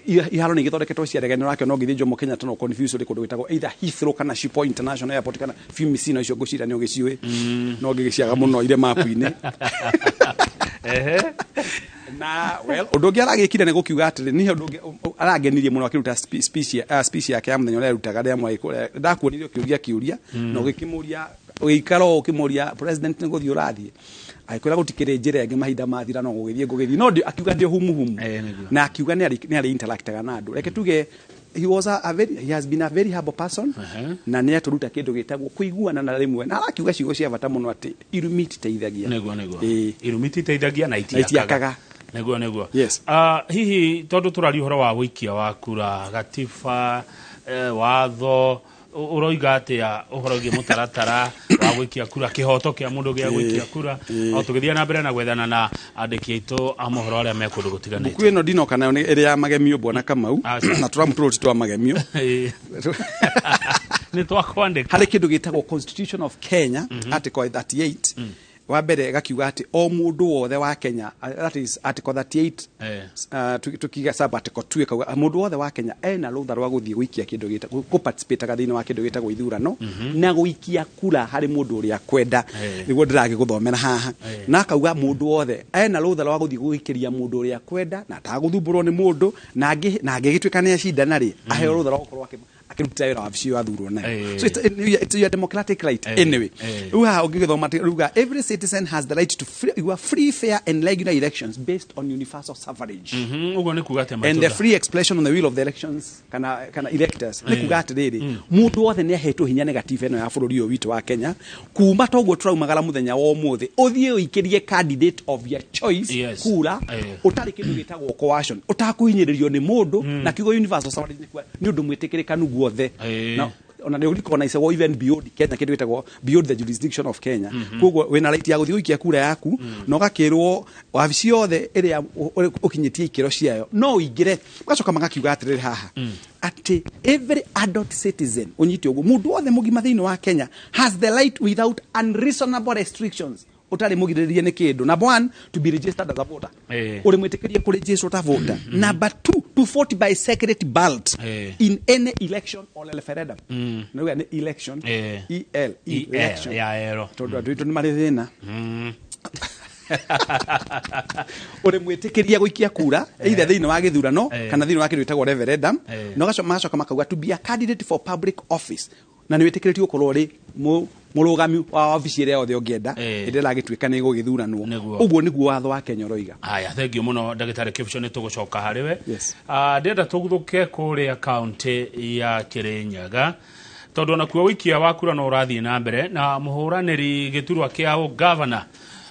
Iharo nĩ igĩthondeketwo cia ndege, nĩ ũrakĩona ũngĩthiĩ Jomo Kenyatta no confuse ũrĩ kũndũ gwĩtagwo either Heathrow kana Schiphol International Airport kana Fiumicino, icio ngũcira nĩ ũgĩciũĩ, no ngĩgĩciaga mũno ire mapu-inĩ. Na well, ũndũ ũngĩ aragĩkire nĩ gũkiuga atĩrĩ, niĩ ũndũ ũngĩ arangenirie mũno akĩruta speech yake ya mũthenya ũrĩa arutaga rĩa mwai kũrĩa ndakuonire ũkĩũria kĩũria, na ũgĩkĩmũria ũgĩikara ũũ ũkĩmũria president nĩ gũthiĩ ũrathiĩ, agĩkwĩra gũtikĩrĩ njĩra ĩngĩ, mahinda mathira no gũgĩthiĩ ngũgĩthiĩ, no akiuga ndio humuhumu, na akiuga nĩ arĩ interactaga na andũ. Reke tuge he was a very, he has been a very humble person, na nĩ atũruta kĩndũ gĩtagwo kũiguana na rĩmwe, na arakiuga ciugo cia bata mũno atĩ irumi ititeithagia. Nĩguo nĩguo. Irumi ititeithagia na Na itiakaga. Nĩguo nĩguo. Yes. Hihi tondũ tũraria ũhoro wa wũikia wa kura, gatiba, watho ũroiga atĩa ũhoro wĩgiĩ mũtaratara wa gũikia kura, kĩhoto kĩa mũndũ gĩa gũikia kura, o tũgĩthiĩ na mbere na gwethana na andĩki aitũ a mohoro arĩa me kũndũ gũtiganĩte? Mbuku ĩno ndinoka nayo nĩ ĩrĩ ya magemio, bwana Kamau, na tũramũtũrũti twa magemio. Nĩ twakwandĩka. Harĩ kĩndũ gĩtagwo Constitution of Kenya, Article 38 wa mbere gakiuga atĩ o mũndũ wothe wa Kenya, that is Article 38, tukiga sub article 2, ĩkauga mũndũ wothe wa Kenya ena rũtha rwa gũthiĩ gũikia kĩndũ gĩtagwo kũ-participate thĩinĩ wa kĩndũ gĩtagwo ithurano, na gũikia kura harĩ mũndũ ũrĩa akwenda. Nĩguo ndĩragĩgũthomera haha. Na akauga mũndũ wothe ena rũtha rwa gũthiĩ gũikĩria mũndũ ũrĩa akwenda na atagũthumbũrwo nĩ mũndũ, na angĩgĩtuĩka nĩ acindana rĩ, aheo rũtha rwa gũkorwo akĩruta wĩra wabici ĩyo athurwo nayo. So it's your democratic right. Anyway, rĩu haha ũngĩgĩthoma atĩ ruga every citizen has the right to free, you are free, fair and regular elections based on universal suffrage Ũguo nĩ kuga atĩa, and the Matunda? free expression on the will of the elections kana electors. Nĩ kuga atĩrĩrĩ, mũndũ wothe nĩ ahetwo hinya nĩ gatiba ĩno ya bũrũri ũyũ witũ wa Kenya, kuma toguo tũraumagara mũthenya wa ũmũthĩ ũthiĩ ũikĩrie candidate of your choice kura, ũtarĩ kĩndũ gĩtagwo coercion, ũtakũhinyĩrĩrio nĩ mũndũ. Na kiugo universal suffrage nĩ kuga nĩ ũndũ mwĩtĩkĩrĩkanu guothe. Na ona nĩ ũrecognizewo even beyond Kenya, kĩndũ gĩtagwo beyond the jurisdiction of Kenya. Koguo wĩna right ya gũthiĩ gũikia kura yaku, na ũgakĩrwo wabici yothe ĩrĩa ũkinyĩtie ikĩro ciayo no ũingĩre. Ũgacoka magakiuga atĩrĩrĩ haha atĩ every adult citizen, ũnyite ũguo, mũndũ wothe mũgima thĩinĩ wa Kenya has the right without unreasonable restrictions, ũtarĩ mũgirĩrĩrie nĩ kĩndũ, number one, to be registered as a voter, ũrĩ mwĩtĩkĩrie kũregister ta voter; number two, to vote by secret ballot in any election or referendum. Nĩ nĩ election, EL, EL, election, ya ero. Tondũ andũ aitũ nĩ marĩ thĩna. Uri mwitikiria guikia kura either thiini wa githurano kana thiini wa kindu gitagwo referendum, na magacoka makauga to be a candidate for public office, na nĩ wĩtĩkĩrĩtio gũkorwo ũrĩ mũrũgami wa obici ĩrĩa yothe ũngĩenda ĩrĩa ĩragĩtuĩka nĩ ĩgũgĩthuranwo. Ũguo nĩguo watho wa Kenya ũroiga. Haya, thengiũ mũno ndagĩtarĩ Kipsho, nĩ tũgũcoka harĩ we. Ndĩrenda tũguthũke kũrĩa kaũntĩ ya Kĩrĩnyaga, tondũ onakuo ũikia wa kura no ũrathiĩ na mbere, na mũhũranĩri gĩturwa kĩa ũgavana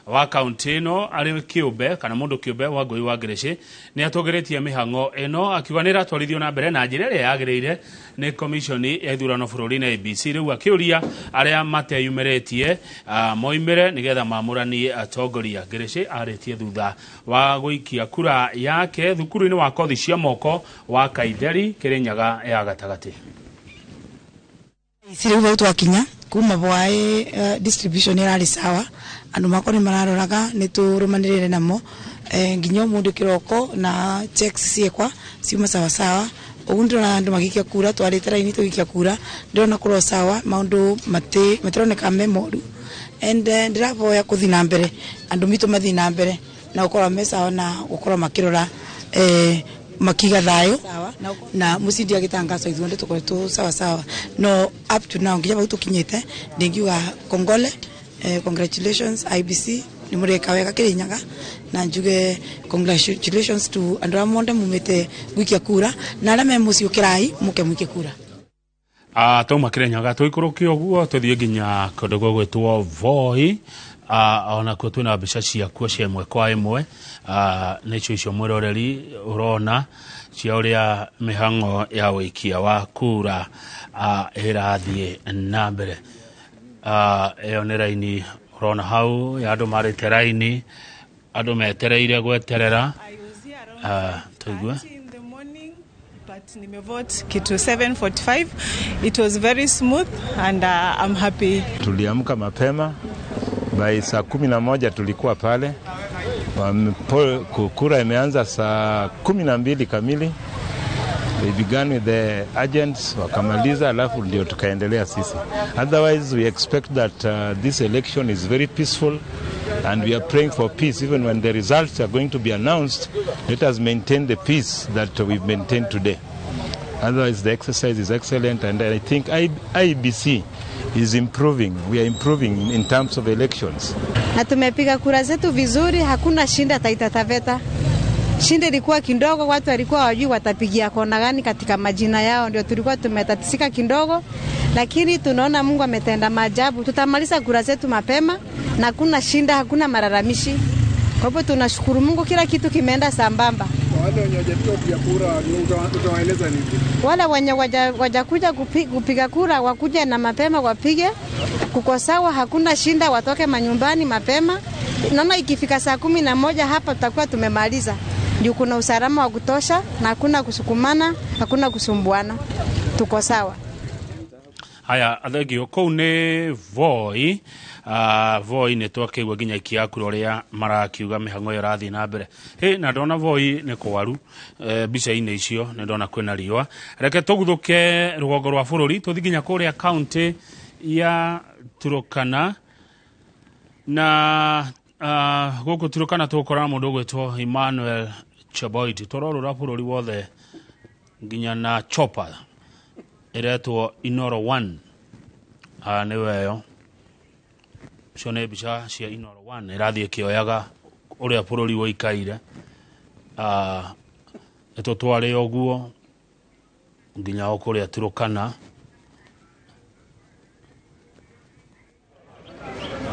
wa kaũntĩ ĩno arĩ kĩũmbe kana mũndũ kĩũmbe Wangũi wa Ngĩrĩcĩ nĩ atũgĩrĩtie mĩhang'o ĩno, akiuga nĩ ĩratwarithio na mbere na njĩra ĩrĩa yagĩrĩire nĩ komishoni ya ithurano bũrũri-inĩ IEBC. Rĩu akĩũria arĩa mateyumĩrĩtie moimĩre nĩgetha mamũranie atongoria. Ngĩrĩcĩ arĩtie thutha wa gũikia kura yake thukuru-inĩ wa kothi cia moko wa Kaitheri, Kĩrĩnyaga ya gatagatĩ. Ici rĩu twakinya kuma bwaĩ, distribution ĩrarĩ sawa, andũ makwa nĩ mararoraga, nĩ tũrũmanĩrĩre namo nginya ũmũthĩ kĩroko, na checks ciekwa ciuma sawa sawa. Ũguo ndĩrona andũ magĩikia kura, twarĩte raini tũgĩikia kura, ndĩrona kũrwo sawa, maũndũ matironeka me moru, and ndĩraboya kũthiĩ na mbere, andũ mitũ mathiĩ na mbere na gũkorwo me sawa na gũkorwo makĩrora, makiga thayũ na mũcindi agĩtangaca, ithuothe tũkoretwo sawa sawa. No up to now, nginya bau tũkinyĩte, ndingiuga kongole, congratulations IEBC, nĩ mũreka wega Kĩrĩnyaga, na njuge congratulations to andũ arĩa monde mumĩte gũikia kura na arĩa me mũciĩ, ũkĩrai mũke mũikie kura. Tauma Kĩrĩnyaga tũikũrũke ũguo tũthiĩ nginya kũndũ gũgwĩtwo Voi. Onakuo twĩna mbica ciakuo cia ĩmwe kwa ĩmwe, nĩcio icio mwĩroreri ũrona cia ũrĩa mĩhang'o ya ũikia wa kura ĩrathiĩ na mbere. Ĩyo nĩ raini ũrona hau ya andũ marĩte raini, andũ metereire gweterera. Tũigue. But nimevote kitu 7:45. It was very smooth and I'm happy. Tuliamka mapema by saa 11 tulikuwa pale. Kura imeanza saa 12 kamili. They began with the agents, wakamaliza, alafu ndio tukaendelea sisi. Otherwise we expect that this election is very peaceful and we are praying for peace. Even when the results are going to be announced, let us maintain the peace that we've maintained today. Otherwise the exercise is excellent and I think IEBC is improving. We are improving in terms of elections. Na tumepiga kura zetu vizuri, hakuna shinda Taita Taveta. Shinda ilikuwa kidogo, watu walikuwa hawajui watapigia kona gani katika majina yao, ndio tulikuwa tumetatisika kidogo, lakini tunaona Mungu ametenda maajabu. Tutamaliza kura zetu mapema na hakuna shinda, hakuna malalamishi. Kwa hivyo tunashukuru Mungu, kila kitu kimeenda sambamba. Wale wenye hawajapiga kura utawaeleza nini? Wale wenye wajakuja kupiga kura wakuja na mapema wapige. Kuko sawa, hakuna shinda, watoke manyumbani mapema. Naona ikifika saa 11 hapa tutakuwa tumemaliza. Juu kuna usalama wa kutosha na hakuna kusukumana, hakuna kusumbuana. Tuko sawa. Haya, athengio kũu nĩ Voi. Voi nĩ twakĩigua nginya ikia kura ũrĩa marakiuga mĩhang'o ĩyo ĩrathiĩ na mbere. Hĩ, na ndona Voi nĩ kwaru, mbica-inĩ icio nĩ ndona kwĩna riũa. Reke tũguthũke rũgongo rwa bũrũri tũthiĩ nginya kũrĩa kaũntĩ ya Turkana, na gũkũ Turkana tũgũkorana mũndũ ũgwĩtwo Emmanuel Cheboit. Tũrorũra bũrũri wothe nginya na chopper ĩretwo Inoro 1. Nĩwe ĩyo. Icio nĩ mbica cia Inoro 1 ĩrathiĩ ĩkĩoyaga ũrĩa bũrũri ũikaire. Nĩtũtware ũguo nginya o kũrĩa Turkana.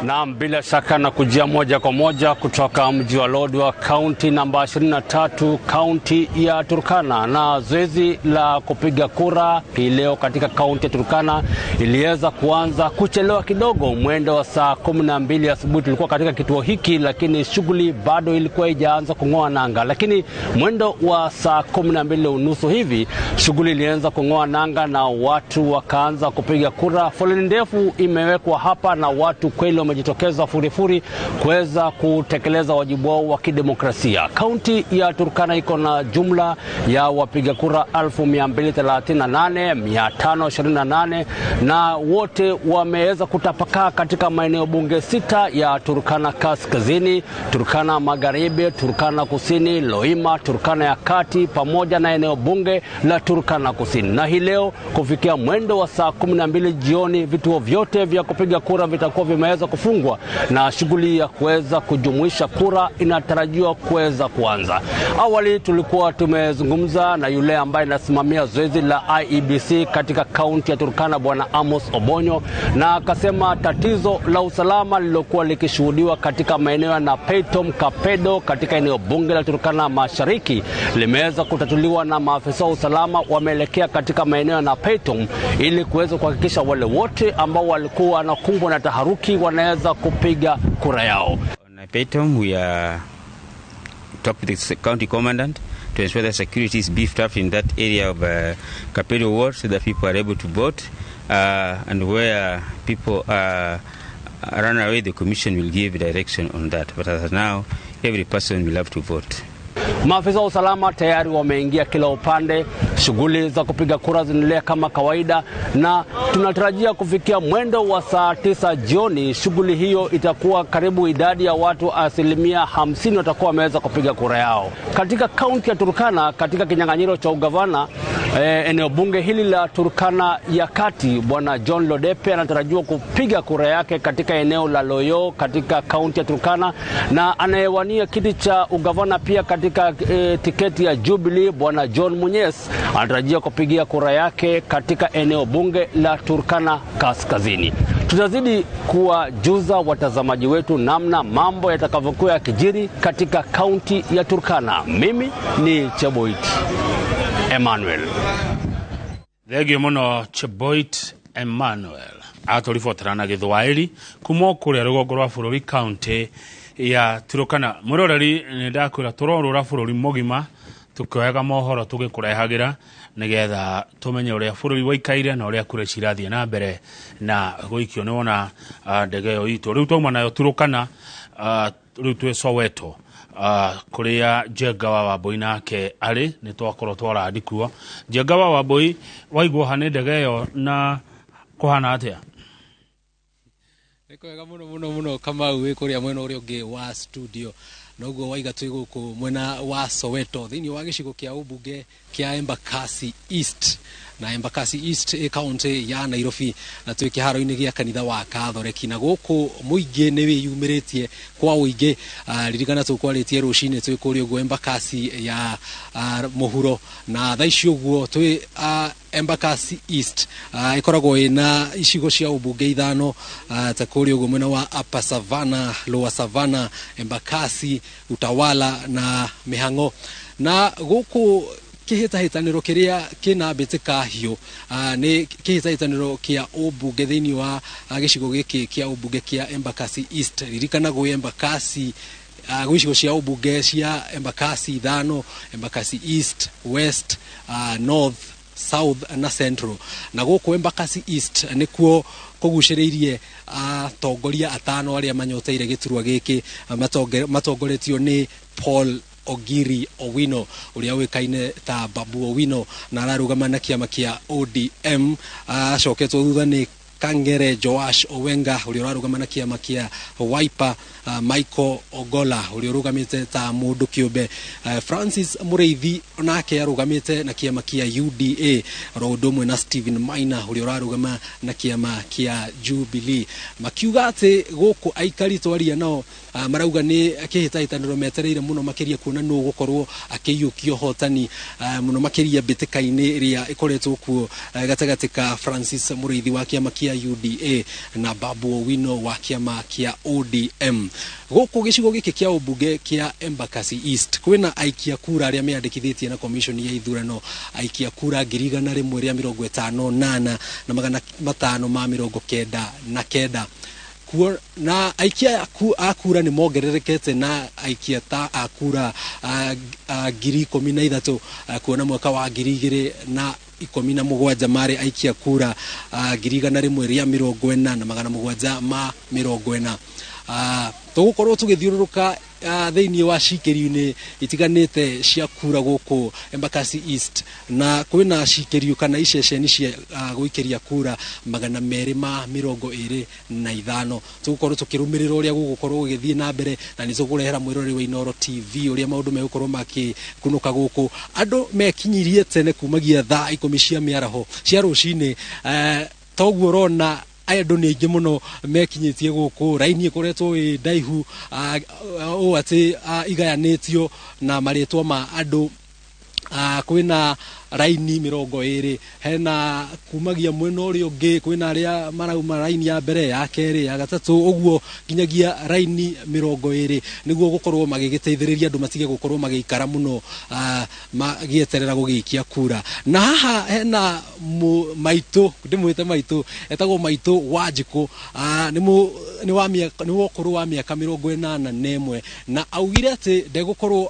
Naam, bila shaka na kujia moja kwa moja kutoka mji wa Lodwar, kaunti namba 23, kaunti ya Turkana. Na zoezi la kupiga kura hii leo katika kaunti ya Turkana iliweza kuanza kuchelewa kidogo. Mwendo wa saa 12 asubuhi tulikuwa katika kituo hiki, lakini shughuli bado ilikuwa haijaanza kung'oa nanga. Lakini mwendo wa saa 12:30 hivi shughuli ilianza kung'oa nanga na watu wakaanza kupiga kura. Foleni ndefu imewekwa hapa na watu kweli wamejitokeza furifuri kuweza kutekeleza wajibu wao wa kidemokrasia. Kaunti ya Turkana iko na jumla ya wapiga kura 238,528 na wote wameweza kutapakaa katika maeneo bunge 6 ya Turkana Kaskazini, Turkana Magharibi, Turkana Kusini, Loima, Turkana ya Kati pamoja na eneo bunge la Turkana Kusini. Na hii leo kufikia mwendo wa saa 12 jioni, vituo vyote vya kupiga kura vitakuwa vimeweza kufungwa na shughuli ya kuweza kujumuisha kura inatarajiwa kuweza kuanza. Awali tulikuwa tumezungumza na yule ambaye anasimamia zoezi la IEBC katika kaunti ya Turkana, Bwana Amos Obonyo, na akasema tatizo la usalama lilokuwa likishuhudiwa katika maeneo ya Napetom, Kapedo katika eneo bunge la Turkana Mashariki limeweza kutatuliwa na maafisa wa usalama wameelekea katika maeneo ya Napetom ili kuweza kuhakikisha wale wote ambao walikuwa wanakumbwa na taharuki wanaweza kupiga kura yao. Napetom, we are talk to the county commandant to ensure that security is beefed up in that area of Kapedo ward so that people are able to vote, and where people run away, the commission will give direction on that. But as of now, every person will have to vote. Maafisa wa usalama tayari wameingia kila upande, shughuli za kupiga kura zinaendelea kama kawaida, na tunatarajia kufikia mwendo wa saa 9 jioni shughuli hiyo itakuwa karibu idadi ya watu 50% watakuwa wameweza kupiga kura yao. Katika kaunti ya Turkana, katika kinyang'anyiro cha ugavana eneo bunge hili la Turkana ya Kati, Bwana John Lodepe anatarajiwa kupiga kura yake katika eneo la Loyo katika kaunti ya Turkana, na anayewania kiti cha ugavana pia katika tiketi ya Jubilee, Bwana John Munyes anatarajia kupigia kura yake katika eneo bunge la Turkana Kaskazini. Tutazidi kuwajuza watazamaji wetu namna mambo yatakavyokuwa yakijiri katika kaunti ya Turkana. Mimi ni Cheboit Emmanuel. Thengio muno Cheboit Emmanuel atũribotera na Gĩthwaĩri kuma kũrĩa rũgongo rwa bũrũri kaunti ya Turkana. Mwĩroreri, nĩ ndakwĩra tũrorũra bũrũri mũgima tukioyaga mohoro tũgĩkũrehagĩra nĩgetha tũmenye ũrĩa bũrũri waikaire na ũrĩa kura cirathiĩ na mbere na gũikio. Nĩ wona ndege ĩyo itũ rĩu twauma nayo Turkana, rĩu twĩ Soweto kuria Njenga wa Wambui nake arĩ, nĩ twakorwo twarandi kuo. Njenga wa Wambui, waigua ha nĩ ndege ĩyo na kũhana atĩa? Nĩ kwega mũno mũno mũno Kamau, wĩ kũrĩa mwena ũrĩa ũngĩ wa studio. Noguo waiga twĩ gũkũ mwena wa Soweto thĩinĩ wa gĩcigo kĩa ũmbunge kĩa Embakasi East, na Embakasi East ĩ kaunti ya Nairobi, na twĩ kĩharo-inĩ gĩa kanitha wa Katholeki, na gũkũ mũingĩ nĩ wĩyumĩrĩtie kwa ũingĩ. Ririkana tũkwarĩtie rũcinĩ twĩ kũrĩa ũguo Embakasi ya mũhuro, na thaa ici ũguo twĩ Embakasi East ĩkoragwo ĩna icigo cia ũmbunge 5, ta kũrĩa ũguo mwena wa Upper Savannah, Lower Savannah, Embakasi, Utawala na Mĩhang'o. Na gũkũ kĩhĩtahĩtanĩro kĩrĩa kĩna mbĩtĩka hiũ nĩ kĩhĩtahĩtanĩro kĩa ũmbunge thĩinĩ wa gĩcigo gĩkĩ kĩa ũmbunge kĩa Embakasi East. Ririkana gwĩ Embakasi gwĩ icigo cia ũmbunge cia Embakasi 5, Embakasi East, West, North, South na Central. Na gũkũ Embakasi East nĩkuo kũgucĩrĩirie atongoria 5 arĩa manyoteire gĩturwa gĩkĩ, matongoretio nĩ Paul Ogiri Owino ũrĩa ũĩkaine ta Babu Owino, na ararũgama na kĩama kĩa ODM. Acoketwo thutha nĩ Kangere Joash Owenga ũrĩa ũrarũgama na kĩama kĩa Wiper, Michael Ogola ũrĩa ũrũgamĩte ta mũndũ kĩũmbe, Francis Mũrĩithi nake arũgamĩte na kĩama kĩa UDA, oro ũndũ ũmwe na Stephen Maina ũrĩa ũrarũgama na kĩama kĩa Jubilee. Makiuga atĩ gũkũ aikari twaria nao marauga nĩ kĩhĩtahĩtanĩro metereire mũno makĩria kuona nũ gũkorwo akĩiyũkia ũhotani, mũno makĩria mbĩtĩka-inĩ ĩrĩa ĩkoretwo kuo gatagatĩ ka Francis Mũrĩithi wa kĩama kĩa UDA na Babu Owino wa kĩama kĩa ODM. Gũkũ gĩcigo gĩkĩ kĩa ũmbunge kĩa Embakasi East kwĩna aikia kura arĩa meyandĩkithĩtie na commission ya ithurano, aikia kura 158 na 599. Na aikia a kura nĩ mongererekete na aikia ta a kura 13,000 kuona mwaka wa 2000 na 17 marĩ aikia kura 140,740. Tũgũkorwo tũgĩthiũrũrũka thĩinĩ wa cikĩrio-inĩ itiganĩte cia kura gũkũ Embakasi East, na kwĩna cikĩrio kana iceceni cia gũikĩria kura 225. Tũgũkorwo tũkĩrũmĩrĩra ũrĩa gũgũkorwo gũgĩthiĩ na mbere, na nĩ tũkũrehera mwĩroreri wa Inooro TV ũrĩa maũndũ megũkorwo makĩkunũka gũkũ. Andũ mekinyirie tene kumagia thaa 10 cia mĩaraho cia rũcinĩ. Toguo ũrona andũ nĩ aingĩ mũno mekinyĩtie gũkũ, raini ĩkoretwo ĩ ndaihu ũũ atĩ igayanĩtio na marĩtwa ma andũ. Kwĩna raini 20, hena kumagia mwena ũrĩa ũngĩ kwĩna arĩa marauma raini ya mbere, ya kerĩ, ya gatatũ, ũguo nginyagia raini 20, nĩguo gũkorwo magĩgĩteithĩrĩria andũ matige gũkorwo magĩikara mũno magĩeterera gũgĩikia kura. Na haha hena maitũ, ndĩmwĩte maitũ, etagwo maitũ Wanjikũ, nĩ wa ũkũrũ wa mĩaka 81, na augire atĩ ndegũkorwo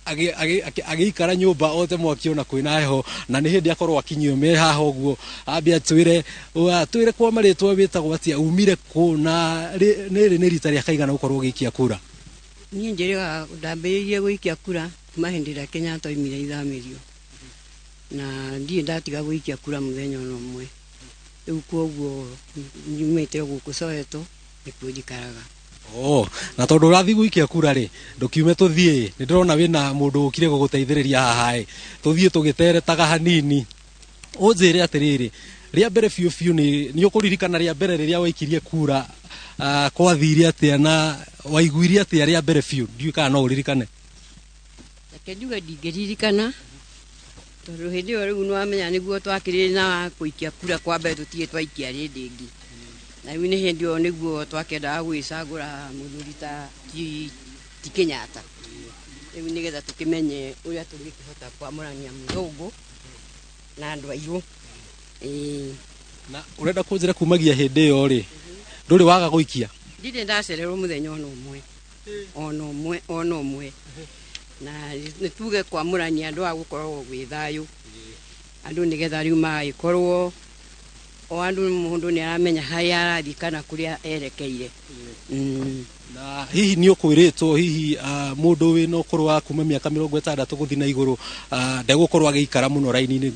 agĩikara nyũmba ote mwaki ona kwĩna heho, na nĩ hĩndĩ akorwo akinyio me haha ũguo. Ambia twĩre kwa marĩtwa wĩtagwo atĩa, umire kũ, na rĩrĩ nĩ rita rĩa kaigana gũkorwo ũgĩikia kura? Niĩ njĩrĩga ndambĩrĩirie gũikia kura kuma hĩndĩ ĩrĩa Kenyatta oimire ithamĩrio, na ndirĩ ndatiga gũikia kura mũthenya ona ũmwe. Rĩu koguo nyumĩte gũkũ Soweto nĩkuo njikaraga. Na tondũ ũrathiĩ gũikia kura rĩ, ndũkiume tũthiĩ, nĩ ndĩrona wĩna mũndũ ũkire gũgũteithĩrĩria haha ĩ, tũthiĩ tũgĩteretaga hanini. Ũnjĩre atĩrĩrĩ, rĩa mbere biũ biũ nĩ ũkũririkana rĩa mbere rĩrĩa waikirie kura, kwathire atĩa na waiguire atĩa rĩa mbere biũ? Ndiũĩ kana no ũririkane. Reke njuge ndingĩririkana, tondũ hĩndĩ ĩyo rĩu nĩwamenya nĩguo twakĩrĩ na gũikia kura kwa mbere, tũtirĩ twaikia rĩndĩ ĩngĩ. Na rĩu nĩ hĩndĩ ĩyo nĩguo twakĩendaga gwĩcagũra mũthuri ta ti Kenyatta, rĩu nĩgetha tũkĩmenye ũrĩa tũngĩkĩhota kwamũrania mũthũngũ na andũ airũ. Na ũrenda kũnjĩra kumagia hĩndĩ ĩyo rĩ, ndũrĩ waga gũikia? Ndirĩ ndacererwo mũthenya ona ũmwe, ona ũmwe, ona ũmwe. Na nĩ tuge kwamũrania andũ a gũkoragwo gwĩ thayũ, andũ nĩgetha rĩu magagĩkorwo o andũ mũndũ nĩ aramenya harĩa arathiĩ kana kũrĩa erekeire. Na hihi nĩ ũkwĩrĩtwo hihi mũndũ wĩna ũkũrũ wa kuma mĩaka 60 gũthiĩ na igũrũ ndegũkorwo agĩikara mũno raini-inĩ?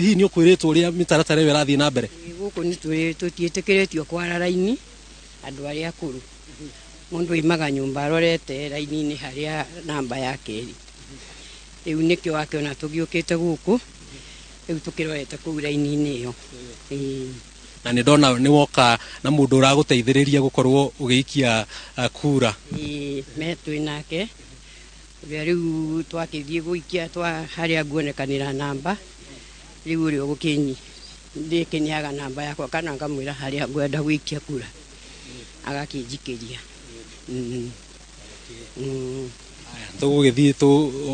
Hihi nĩ ũkwĩrĩtwo ũrĩa mĩtaratara ĩyo ĩrathiĩ na mbere? Gũkũ nĩ tũtiĩtĩkĩrĩtio kwara raini andũ arĩa akũrũ. Mũndũ oimaga nyũmba arorete raini-inĩ harĩa namba yake ĩrĩ. Rĩu nĩkĩo wakĩona tũgĩũkĩte gũkũ, rĩu tũkĩrorete kũu raini-inĩ ĩyo. Na nĩ ndona nĩ woka na mũndũ ũragũteithĩrĩria gũkorwo ũgĩikia kura. Me twĩ nake ũrĩa rĩu twakĩthiĩ gũikia twa harĩa nguonekanĩra namba, rĩu ũrĩa ũgũkĩnyi ndĩkĩneaga namba yakwa kana ngamwĩra harĩa ngwenda gũikia kura, agakĩnjikĩria. Tũgũgĩthiĩ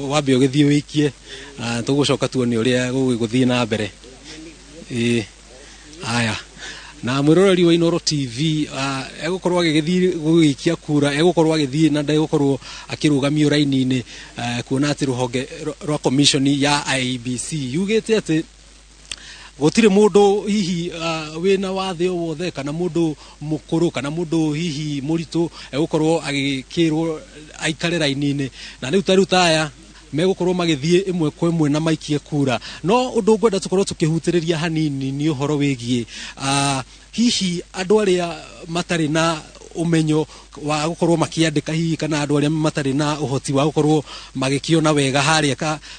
wambe ũgĩthiĩ ũikie, tũgũcoka tuone ũrĩa gũgũthiĩ na mbere. Aya, na mwĩroreri wa Inooro TV egũkorwo agĩgĩthiĩ gũgĩikia kura, egũkorwo agĩthiĩ na ndegũkorwo akĩrũgamio raini-inĩ, kuona atĩ rũhonge rwa commission ya IEBC yugĩte atĩ gũtirĩ mũndũ hihi wĩna wathe o wothe kana mũndũ mũkũrũ kana mũndũ hihi mũritũ egũkorwo agĩkĩrwo aikare raini-inĩ. Na rĩu ta rĩu ta aya megũkorwo magĩthiĩ ĩmwe kwa ĩmwe na maikie kura. No ũndũ ngwenda tũkorwo tũkĩhutĩrĩria hanini nĩ ũhoro wĩgiĩ hihi andũ arĩa matarĩ na ũmenyo wa gũkorwo makĩandĩka hihi kana andũ arĩa matarĩ na ũhoti wa gũkorwo magĩkĩona wega harĩa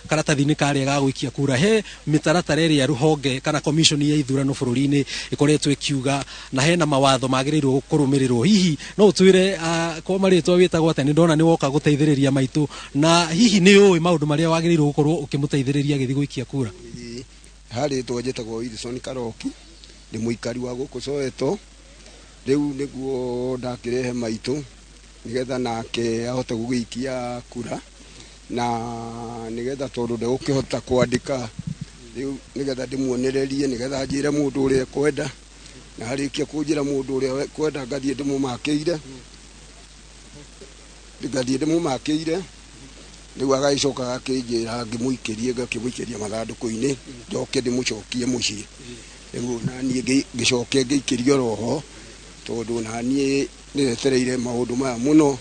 karatathi-inĩ karĩa ga gũikia kura. He mĩtaratara ĩrĩa rũhonge kana commission ya ithurano bũrũri-inĩ ĩkoretwo ĩkiuga, na hena mawatho magĩrĩirwo kũrũmĩrĩrwo. Hihi no ũtwĩre kwa marĩtwa wĩtagwo atĩa? Nĩ ndona nĩ woka gũteithĩrĩria maitũ, na hihi nĩ ũĩ maũndũ marĩa wagĩrĩirwo gũkorwo ũkĩmũteithĩrĩria agĩthiĩ gũikia kura? Harĩtwa njĩtagwo Wilson Karoki, ndĩ mũikari wa gũkũ Soweto. Rĩu nĩguo ndakĩrehe maitũ nĩgetha nake ahote gũgĩikia kura, na nĩgetha tondũ ndegũkĩhota kwandĩka, rĩu nĩgetha ndĩmuonererie, nĩgetha njĩre mũndũ ũrĩa ekwenda, na arĩkia kũnjĩra mũndũ ũrĩa ekwenda ngathiĩ ndĩmũmakĩire, Rĩu agagĩcoka agakĩnjĩra ngĩmũikĩrie, ngakĩmũikĩria mathandũkũ-inĩ, njoke ndĩmũcokie mũciĩ. Rĩu naniĩ ngĩcoke ngĩikĩria oroho, tondũ naniĩ nĩndetereire maũndũ maya mũno,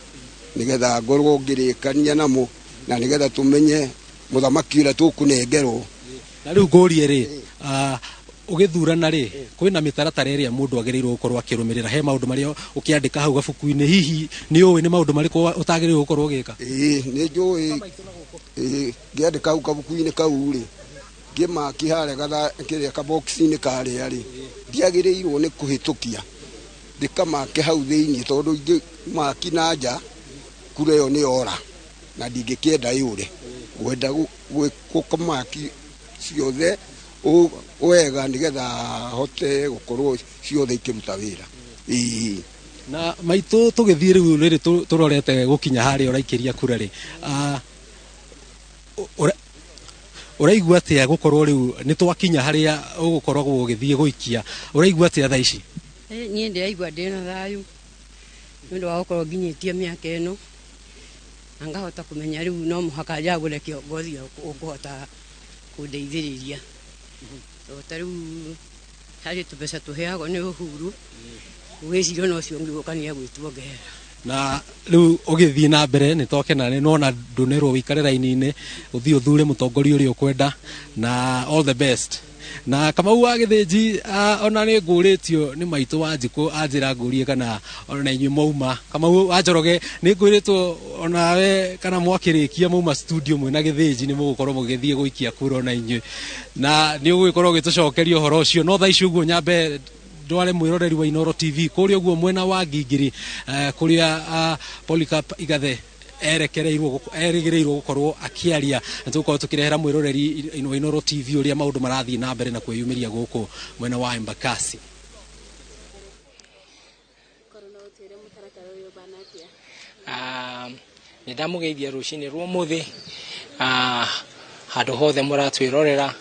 nĩgetha ngorwo ngĩrĩkania namo, na nĩgetha tũmenye mũthamaki ũrĩa tũkũnengerwo. Na rĩu ngũrie rĩ, ũgĩthurana rĩ, kwĩna mĩtaratara ĩrĩa mũndũ agĩrĩirwo gũkorwo akĩrũmĩrĩra. He maũndũ marĩa ũkĩandĩka hau gabuku-inĩ, hihi nĩ ũĩ nĩ maũndũ marĩkũ ũtagĩrĩirwo gũkorwo ũgĩka? Ĩĩ nĩ njũĩ, ĩĩ ngĩandĩka hau kabuku-inĩ kau rĩ, ngĩmaki harĩa kĩrĩa kabox-inĩ karĩa rĩ, ndiagĩrĩirwo nĩ kũhĩtũkia, ndĩkamake hau thĩiniĩ, tondũ ingĩmaki na nja, kura ĩyo nĩ yora, na ndingĩkĩenda yũre. Ngwenda gũkamaki ciothe wega, nĩgetha hote gũkorwo ciothe ikĩruta wĩra. Ĩĩ. Na maitũ tũgĩthiĩ rĩu rĩrĩ tũrorete gũkinya harĩa ũraikĩria kura rĩ, ũraigua atĩa gũkorwo rĩu nĩ twakinya harĩa ũgũkoragwo ũgĩthiĩ gũikia? Ũraigua atĩa thaa ici? Niĩ ndĩraigua ndĩna thayũ nĩ ũndũ wa gũkorwo nginyĩtie mĩaka ĩno, na ngahota kũmenya rĩu no mũhaka njagũre kĩongozi ũkũhota kũndeithĩrĩria. Tondũ ta rĩu harĩ tũbeca tũheagwo nĩ Uhuru, ũgĩciria ona ũcio ũngĩ gũka nĩ egwĩtuongerera. Na rĩu ũgĩthiĩ na mbere nĩ twakena nĩ nona ndũnerwo wĩikare raini-inĩ, ũthiĩ ũthure mũtongoria ũrĩa ũkwenda, na all the best. Na Kamau wa Gĩthĩnji, ona nĩ ngũrĩtio nĩ maitũ wa Njikũ anjĩra ngũrie kana ona inyuĩ mwauma. Kamau wa Njoroge, nĩ ngwĩrĩtwo onawe kana mwakĩrĩkia mwauma studio mwĩna Gĩthĩnji nĩ mũgũkorwo mũgĩthiĩ gũikia kura ona inyuĩ, na nĩ ũgũgĩkorwo ũgĩtũcokeria ũhoro ũcio. No thaa ici ũguo nyambe ndware mwĩroreri wa Inooro TV kũrĩa ũguo mwena wa Ngingiri, kũrĩa Polycarp Igathe erĩgĩrĩirwo gũkorwo akĩaria, na tũgũkorwo tũkĩrehera mwĩroreri wa Inooro TV ũrĩa maũndũ marathiĩ na mbere na kwĩyumĩria gũkũ mwena wa Embakasi. Nĩ ndamũgeithia rũcinĩ rwa ũmũthĩ, handũ hothe mũratwĩrorera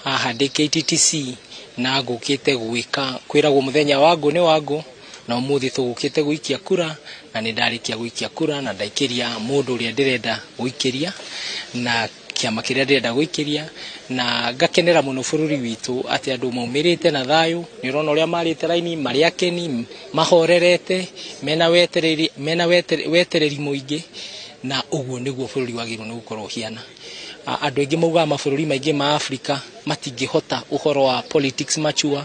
haha ndĩ KTTC, na ngũkĩte gwĩka kwĩragwo mũthenya wa ngũ nĩ wa ngũ, na ũmũthĩ tũgũkĩte gũikia kura, na nĩ ndarĩkia gũikia kura na ndaikĩria mũndũ ũrĩa ndĩrenda gũikĩria na kĩama kĩrĩa ndĩrenda gũikĩria, na ngakenera mũno bũrũri witũ atĩ andũ maumĩrĩte na thayũ. Nĩ ũrona ũrĩa marĩte raini, marĩ akeni, mahorerete, mena wetereri, mena wetereri mũingĩ, na ũguo nĩguo bũrũri wagĩrĩirwo nĩ gũkorwo ũhiana. Andũ aingĩ maugaga mabũrũri maingĩ ma Afrika matingĩhota ũhoro wa politics mature,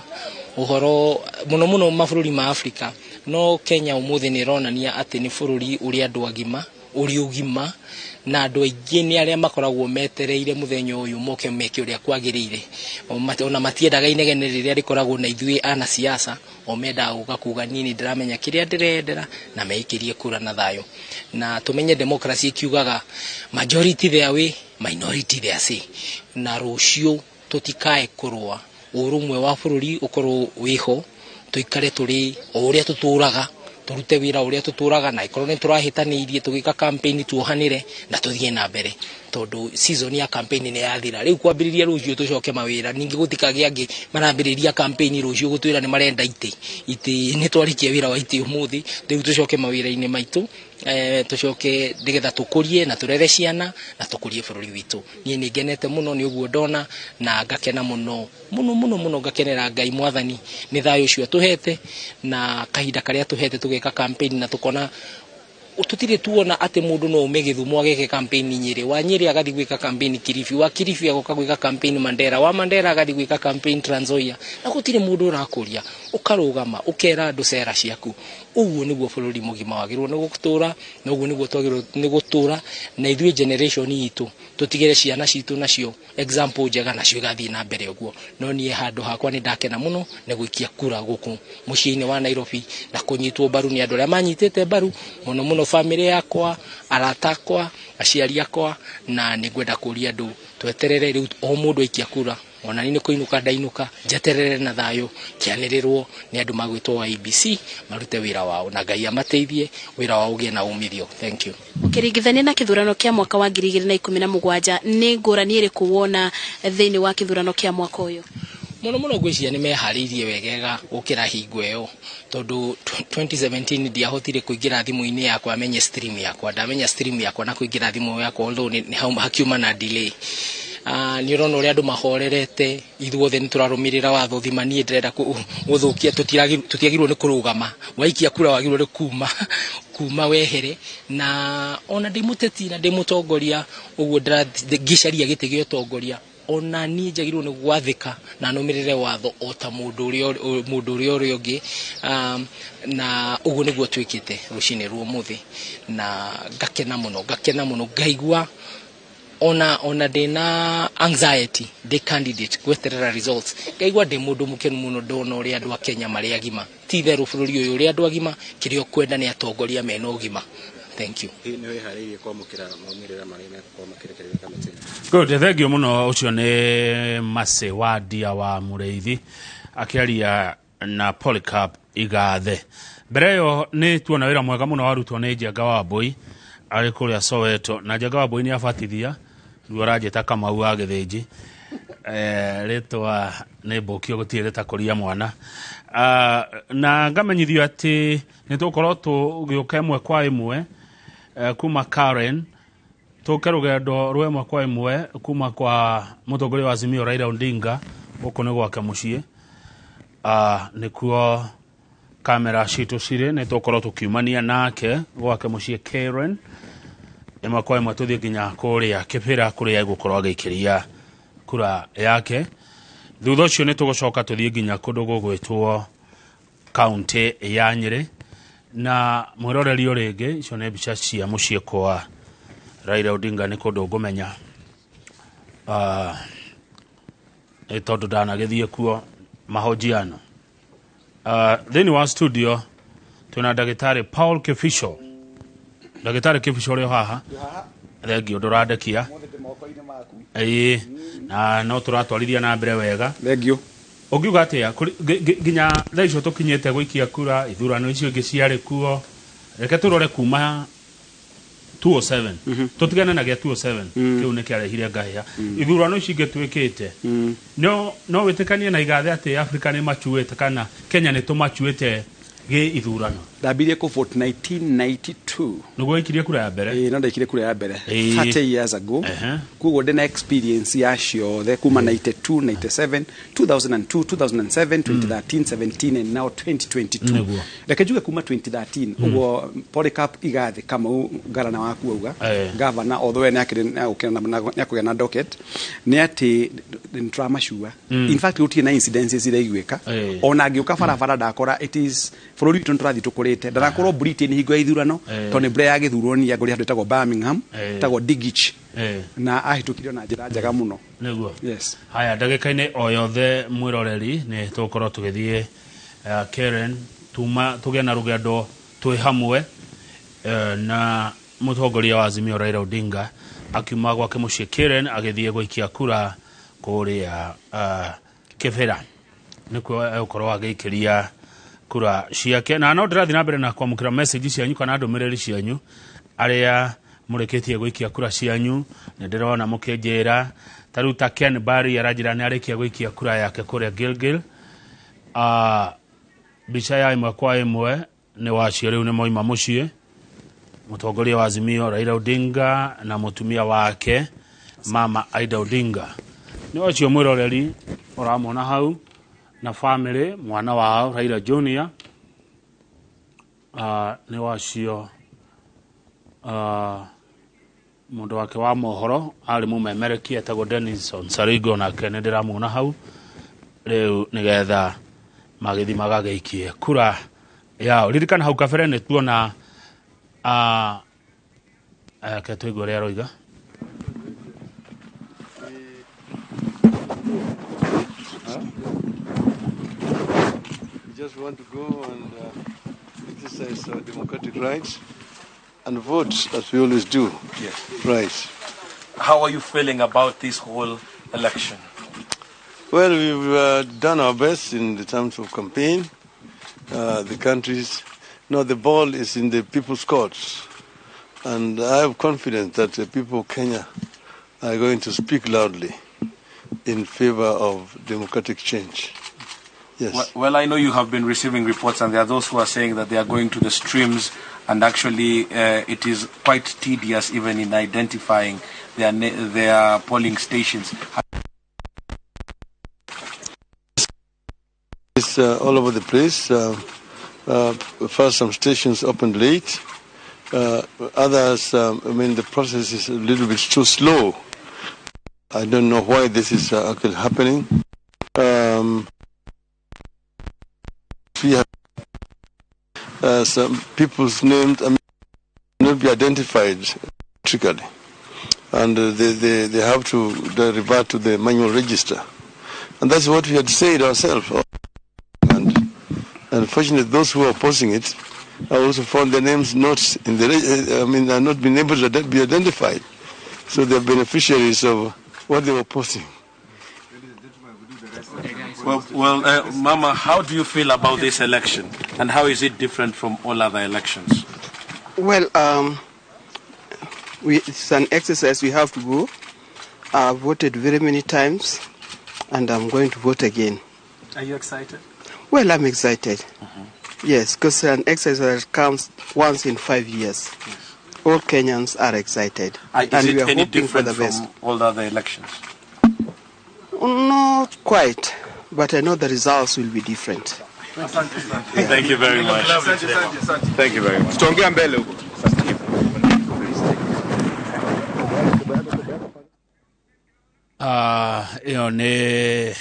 ũhoro mũno mũno mabũrũri ma Afrika, no Kenya ũmũthĩ nĩ ĩronania atĩ nĩ bũrũri ũrĩa andũ agima, ũrĩ ũgima, na andũ aingĩ nĩ arĩa makoragwo metereire mũthenya ũyũ moke meke ũrĩa kwagĩrĩire. Ona matiendaga inegene rĩrĩa rĩkoragwo na ithuĩ anasiasa, o mendaga gũka kuga niĩ nĩ ndĩramenya kĩrĩa ndĩrendera na meikĩrie kura na thayũ. Na tũmenye democracy ĩkiugaga majority their way, minority their say. Na rũciũ tũtikae kũrũa, ũrũmwe wa bũrũri ũkorwo wĩho, tũikare tũrĩ o ũrĩa tũtũraga, tũrute wĩra ũrĩa tũtũraga, na ĩkorwo nĩ tũrahĩtanĩirie tũgĩka campaign tuohanĩre na tũthiĩ na mbere, tondũ season ya campaign nĩ yathira. Rĩu kwambĩrĩria rũciũ tũcoke mawĩra, ningĩ gũtikagĩa angĩ marambĩrĩria campaign rũciũ gũtwĩra nĩ marenda itĩ. Itĩ nĩ twarĩkia wĩra wa itĩ ũmũthĩ, rĩu tũcoke mawĩra-inĩ maitũ, tũcoke nĩgetha tũkũrie na tũrere ciana na tũkũrie bũrũri witũ. Niĩ nĩ ngenete mũno nĩ ũguo ndona, na ngakena mũno mũno mũno mũno, ngakenera Ngai Mwathani nĩ thayũ ũcio atũhete na kahinda karĩa atũhete tũgeka campaign, na tũkona tũtirĩ tuona atĩ mũndũ no ume Gĩthumo ageke campaign Nyĩrĩ, wa Nyĩrĩ agathiĩ gwĩka campaign Kilifi, wa Kilifi agoka gwĩka campaign Mandera, wa Mandera agathiĩ gwĩka campaign Trans Nzoia, na gũtirĩ mũndũ ũrakũria, ũkarũgama ũkera andũ cera ciaku. Ũguo nĩguo bũrũri mũgima wagĩrĩirwo nĩ gũtũra, na ũguo nĩguo twagĩrĩirwo nĩ gũtũra, na ithuĩ generation itũ tũtigĩre ciana citũ nacio example njega, nacio igathiĩ na mbere ũguo. No niĩ handũ hakwa nĩ ndakena mũno nĩ gũikia kura gũkũ mũciĩ-inĩ wa Nairobi, na kũnyitwo mbaru nĩ andũ arĩa manyitĩte mbaru mũno mũno, famĩlĩ yakwa, arata akwa, aciari akwa, na nĩ ngwenda kũria andũ tweterere rĩu o mũndũ aikia kura, ona niĩ nĩ kũinũka ndainũka, njeterere na thayũ kĩanĩrĩrwo nĩ andũ magwĩtwo IEBC marute wĩra wao, na Ngai amateithie wĩra wao ũgĩe na umithio. Thank you. Ũkĩringithania na kĩthurano kĩa mwaka wa 2017, nĩ ngũrani ĩrĩkũ wona thĩinĩ wa kĩthurano kĩa mwaka ũyũ? Muno muno ngwĩciria nĩ meharĩirie wegega gũkĩra hingo ĩyo, tondũ 2017 ndiahotire kũingĩra thimũ-inĩ yakwa menye stream yakwa, ndamenya stream yakwa na kũingĩra thimũ yakwa, although nĩ hakiuma na delay. Nĩ ũrona ũrĩa andũ mahorerete, ithuothe nĩ tũrarũmĩrĩra watho. Thima niĩ ndĩrenda gũthũkia, tũtiagĩrĩirwo nĩ kũrũgama. Waikia kura wagĩrĩirwo nĩ kuma wehere. Na ona ndĩ mũteti na ndĩ mũtongoria ũguo ngĩcaria gĩtĩ gĩa ũtongoria, ona niĩ njagĩrĩirwo nĩ gwathĩka na nũmĩrĩre watho o ta mũndũ ũrĩa ũngĩ. Na ũguo nĩguo twĩkĩte rũcinĩ rwa ũmũthĩ, na ngakena mũno, ngaigua ona ndĩna anxiety ndĩ candidate gweterera results, ngaigua ndĩ mũndũ mũkenu mũno ndona ũrĩa andũ a Kenya marĩ agima. Ti itherũ bũrũri ũyũ ũrĩa andũ agima, kĩrĩa ũkwenda nĩ atongoria mena ũgima. Thank you. Nĩ wĩharĩirie kwamũkĩra maumĩrĩra marĩa megũkorwo makĩrekererio kamĩtĩ? Good, thank you mũno. Ũcio nĩ Mercy Wandia wa Mũrĩithi akĩaria na Polycarp Igathe. Mbere ĩyo nĩ tuona wĩra mwega mũno warutwo nĩ Njenga wa Mbũi arĩ kũrĩa Soweto, na Njenga wa Mbũi nĩ abatithia rĩu aranjĩta Kamau wa Gĩthĩnji. Rĩtwa nĩ mbũkio gũtirĩ rĩtakũria mwana. Na ngamenyithio atĩ nĩ tũgũkorwo tũgĩũka ĩmwe kwa ĩmwe kuma Karen, tũke rũgendo rwa ĩmwe kwa ĩmwe kuma kwa mũtongoria wa Azimio Raila Odinga, gũkũ nĩ gwake mũciĩ. Nĩkuo kamera citũ cirĩ, nĩ tũgũkorwo tũkiumania nake gwake mũciĩ Karen, ĩmwe kwa ĩmwe tũthiĩ nginya kũrĩa Kĩbĩra kũrĩa egũkorwo agĩikĩria kura yake. Thutha ũcio nĩ tũgũcoka tũthiĩ nginya kũndũ gũgwĩtwo kaunti ya Nyĩrĩ, na mwĩroreri o rĩngĩ icio nĩ mbica cia mũciĩ kwa Raila Odinga, nĩ kũndũ ngũmenya nĩ tondũ ndanagĩthiĩ kuo mahojiano. Thĩinĩ wa studio twĩna ndagĩtarĩ Paul Kĩbico. Ndagĩtarĩ Kĩbico ũrĩ o haha, thengio ndũrandekia. Ĩĩ, na no tũratwarithia na mbere wega. Thengio. Ũngiuga atĩa nginya thaa icio tũkinyĩte gũikia kura, ithurano icio ingĩ ciarĩ kuo, reke tũrore kuma 207, tũtigane na gĩa 207, kĩu nĩ kĩarehire ngahĩha. Ithurano ici ingĩ twĩkĩte, no wĩtĩkanie na Igathe atĩ Afrika nĩ macuĩte kana Kenya nĩ tũmacuĩte gĩ ithurano? Ndambirie kũ vote 1992. Nĩguo waikirie kura ya mbere? Ĩĩ, no ndaikirie kura ya mbere 30 years ago. Koguo ndĩna experience ya ciothe kuma 92, 97, 2002, 2007, 2013, 17 and now 2022. Reke njuge kuma 2013 ũguo Polycarp Igathe Kamau ngarana waku auga governor, although we nĩakũgĩa na docket, nĩ atĩ nĩtũramacua. In fact gũtirĩ na incidences iraiguĩka, ona ngĩũka barabara ndakora it is bũrũri witũ nĩtũrathiĩ tũkũrĩte. Ndanakorwo Britain hingo ya ithurano, tondũ nĩ mbura ya gĩthurwo nĩ yangũrĩ handũ ĩtagwo Birmingham, ĩtagwo Digich, na ahĩtũkire na njĩra njega mũno. Nĩguo. Yes. Haya, ndagĩka-inĩ o yothe mwĩroreri nĩ tũgũkorwo tũgĩthiĩ Karen, tuma tũgĩe na rũgendo twĩ hamwe na mũtongoria wa Azimio Raila Odinga akiuma gwake mũciĩ Karen agĩthiĩ gũikia kura kũrĩa Kĩbĩra, nĩkuo egũkorwo agĩikĩria kura ciake. Na no ndĩrathiĩ na mbere na kwamũkĩra message cianyu kana ndũmĩrĩri cianyu arĩa mũrĩkĩtie gũikia kura cianyu. Nĩ ndĩrona mũkĩnjĩra ta rĩu ta Ken Barry aranjĩra nĩ arĩkia gũikia kura yake kũrĩa Gilgil. Mbica ya ĩmwe kwa ĩmwe nĩ wacio rĩu nĩ moima mũciĩ, mũtongoria wa Azimio Raila Odinga na mũtumia wake Mama Aida Odinga. Nĩ wacio mwĩroreri ũramona hau na family, mwana wao Raila Junior. Nĩ wacio mũndũ wake wa mohoro arĩ mũmemerekia etagwo Denison Sarigo, nake nĩ ndĩramuona hau rĩu nĩgetha magĩthiĩ magagĩikie kura yao. Ririkana hau kabere nĩ tuona reke tũigue ũrĩa aroiga. We just want to go and exercise our democratic rights and vote as we always do. Yes. Right. How are you feeling about this whole election? Well, we've done our best in the terms of campaign. The country's... No, the ball is in the people's courts. And I have confidence that the people of Kenya are going to speak loudly. in favor of democratic change. Yes. Well, I know you have been receiving reports, and there are those who are saying that they are going to the streams, and actually it is quite tedious even in identifying their polling stations. It's all over the place. First, some stations opened late. Others, the process is a little bit too slow. I don't know why this is actually happening. We have some people's names not be identified electrically, and they have to revert to the manual register, and that's what we had said ourselves. And unfortunately, those who are opposing it also found their names not in the, are not been able to be identified, so they're beneficiaries of what they were opposing. Well, Mama, how do you feel about this election, and how is it different from all other elections? Well, it's an exercise we have to go. I've voted very many times, and I'm going to vote again. Are you excited? Well, I'm excited. Mm-hmm. Yes, because an exercise comes once in 5 years. Yes. All Kenyans are excited. Is and it we are any hoping for different the best. From all other elections? Not quite, but I know the results will be different. Thank you very much. Thank you very much. Tuongea mbele huko. Ĩyo nĩ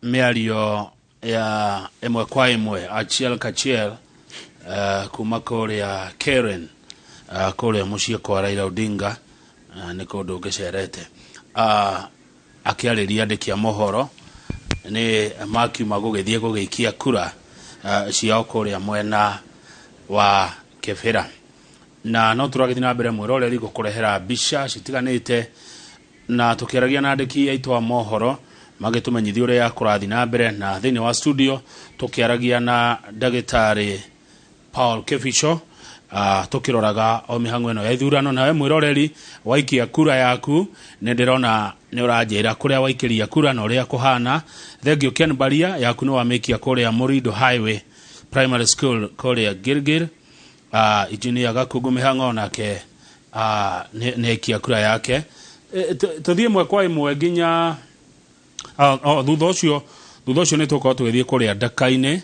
mĩario ya ĩmwe kwa ĩmwe achiel kachiel kuma kũrĩa Karen, kũrĩa mũciĩ kwa Raila Odinga, nĩ kũndũ ngĩcerete. Akĩarĩria andĩki a mohoro nĩ makiuma gũgĩthiĩ gũgĩikia kura ciao kũrĩa mwena wa Kibera. Na no tũragĩthiĩ na mbere mwĩroreri gũkũrehera mbica citiganĩte, na tũkĩaragia na andĩki aitũ a mohoro magĩtũmenyithia ũrĩa kũrathiĩ na mbere, na thĩinĩ wa studio tũkĩaragia na ndagĩtarĩ Paul Kibicho, tũkĩroraga o mĩhang'o ĩno ya ithurano. Nawe mwĩroreri waikia kura yaku, nĩ ndĩrona nĩ ũranjĩra kũrĩa waikĩria kura na ũrĩa kũhana. Thengiũ Ken Baria, yaku nĩ wamĩikia kũrĩa Mũrindo Highway Primary School kũrĩa Gilgil. Engineer Gakungu mĩhang'o nake nĩ aikia kura yake. Tũthiĩ ĩmwe kwa ĩmwe nginya thutha ũcio nĩ tũgũkorwo tũgĩthiĩ kũrĩa Ndaka-inĩ,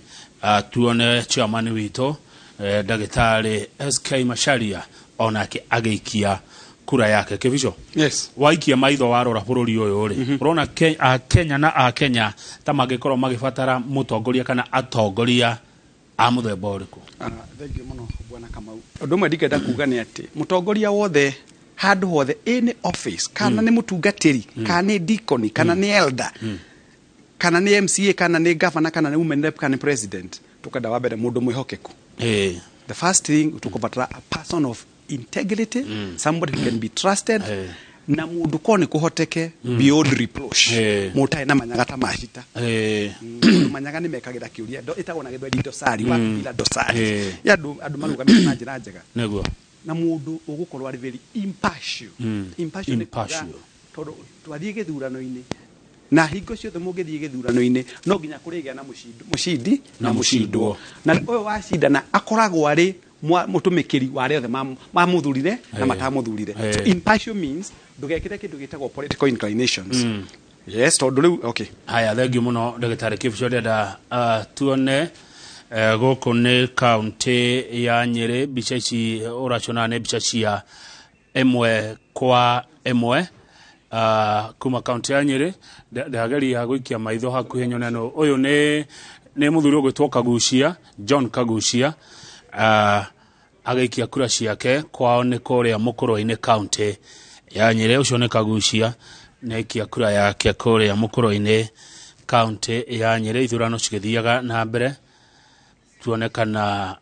tuone chairman witũ ndagĩtarĩ SK Macharia onake agĩikia kura yake. Kibicho, yes, waikia maitho warora bũrũri ũyũ rĩ, ũrona Akenya na Akenya ta mangĩkorwo magĩbatara mũtongoria kana atongoria a mũthemba ũrĩkũ? Thank you mũno bwana Kamau. Ũndũ ũmwe ndingĩenda kuga nĩ atĩ mũtongoria wothe handũ hothe, any office, kana nĩ mũtungatĩri, kana nĩ deacon, kana nĩ elder, kana nĩ MCA, kana nĩ governor, kana nĩ women rep, kana nĩ president, tukenda wa mbere mũndũ mwĩhokeku. The first thing tukubatara a person of integrity, somebody who can be trusted, na mũndũ korwo nĩ kũhoteke beyond reproach, mũndũ ũtarĩ na manyaga ta macita. Manyaga nĩ mekagĩra kĩũria, ĩtagwo na gĩthweri dosari, wa bila dosari, ya andũ marũgamĩte na njĩra njega. Nĩguo. Na mũndũ ũgũkorwo arĩ very impartial. Impartial nĩ kuga tondũ twathiĩ gĩthurano-inĩ, na hingo ciothe mũngĩthiĩ gĩthurano-inĩ no nginya kũrĩgĩa na mũcindi na mũcindwo, na ũyũ wacindana akoragwo arĩ mũtũmĩkĩri wa arĩa othe mamũthurire na matamũthurire. So impartial means ndũgekĩre kĩndũ gĩtagwo political inclinations. Yes, tondũ rĩu okay. Haya, thengiũ mũno ndagĩtarĩ Kibicho. Ndĩrenda tuone gũkũ nĩ kaunti ya Nyĩrĩ. Mbica ici ũraciona nĩ mbica cia ĩmwe kwa ĩmwe kuma kaunti ya Nyĩrĩ. Ndageria gũikia maitho hakuhĩ nyone nũ ũyũ nĩ mũthuri ũgwĩtwo Kagucia, John Kagucia, agĩikia kura ciake kwao nĩ kũrĩa Mũkũrwe-inĩ kaunti ya Nyĩrĩ. Ũcio nĩ Kagucia, nĩ aikia kura yake kũrĩa Mũkũrwe-inĩ kaunti ya Nyĩrĩ. Ithurano cigĩthiaga na mbere, tuone kana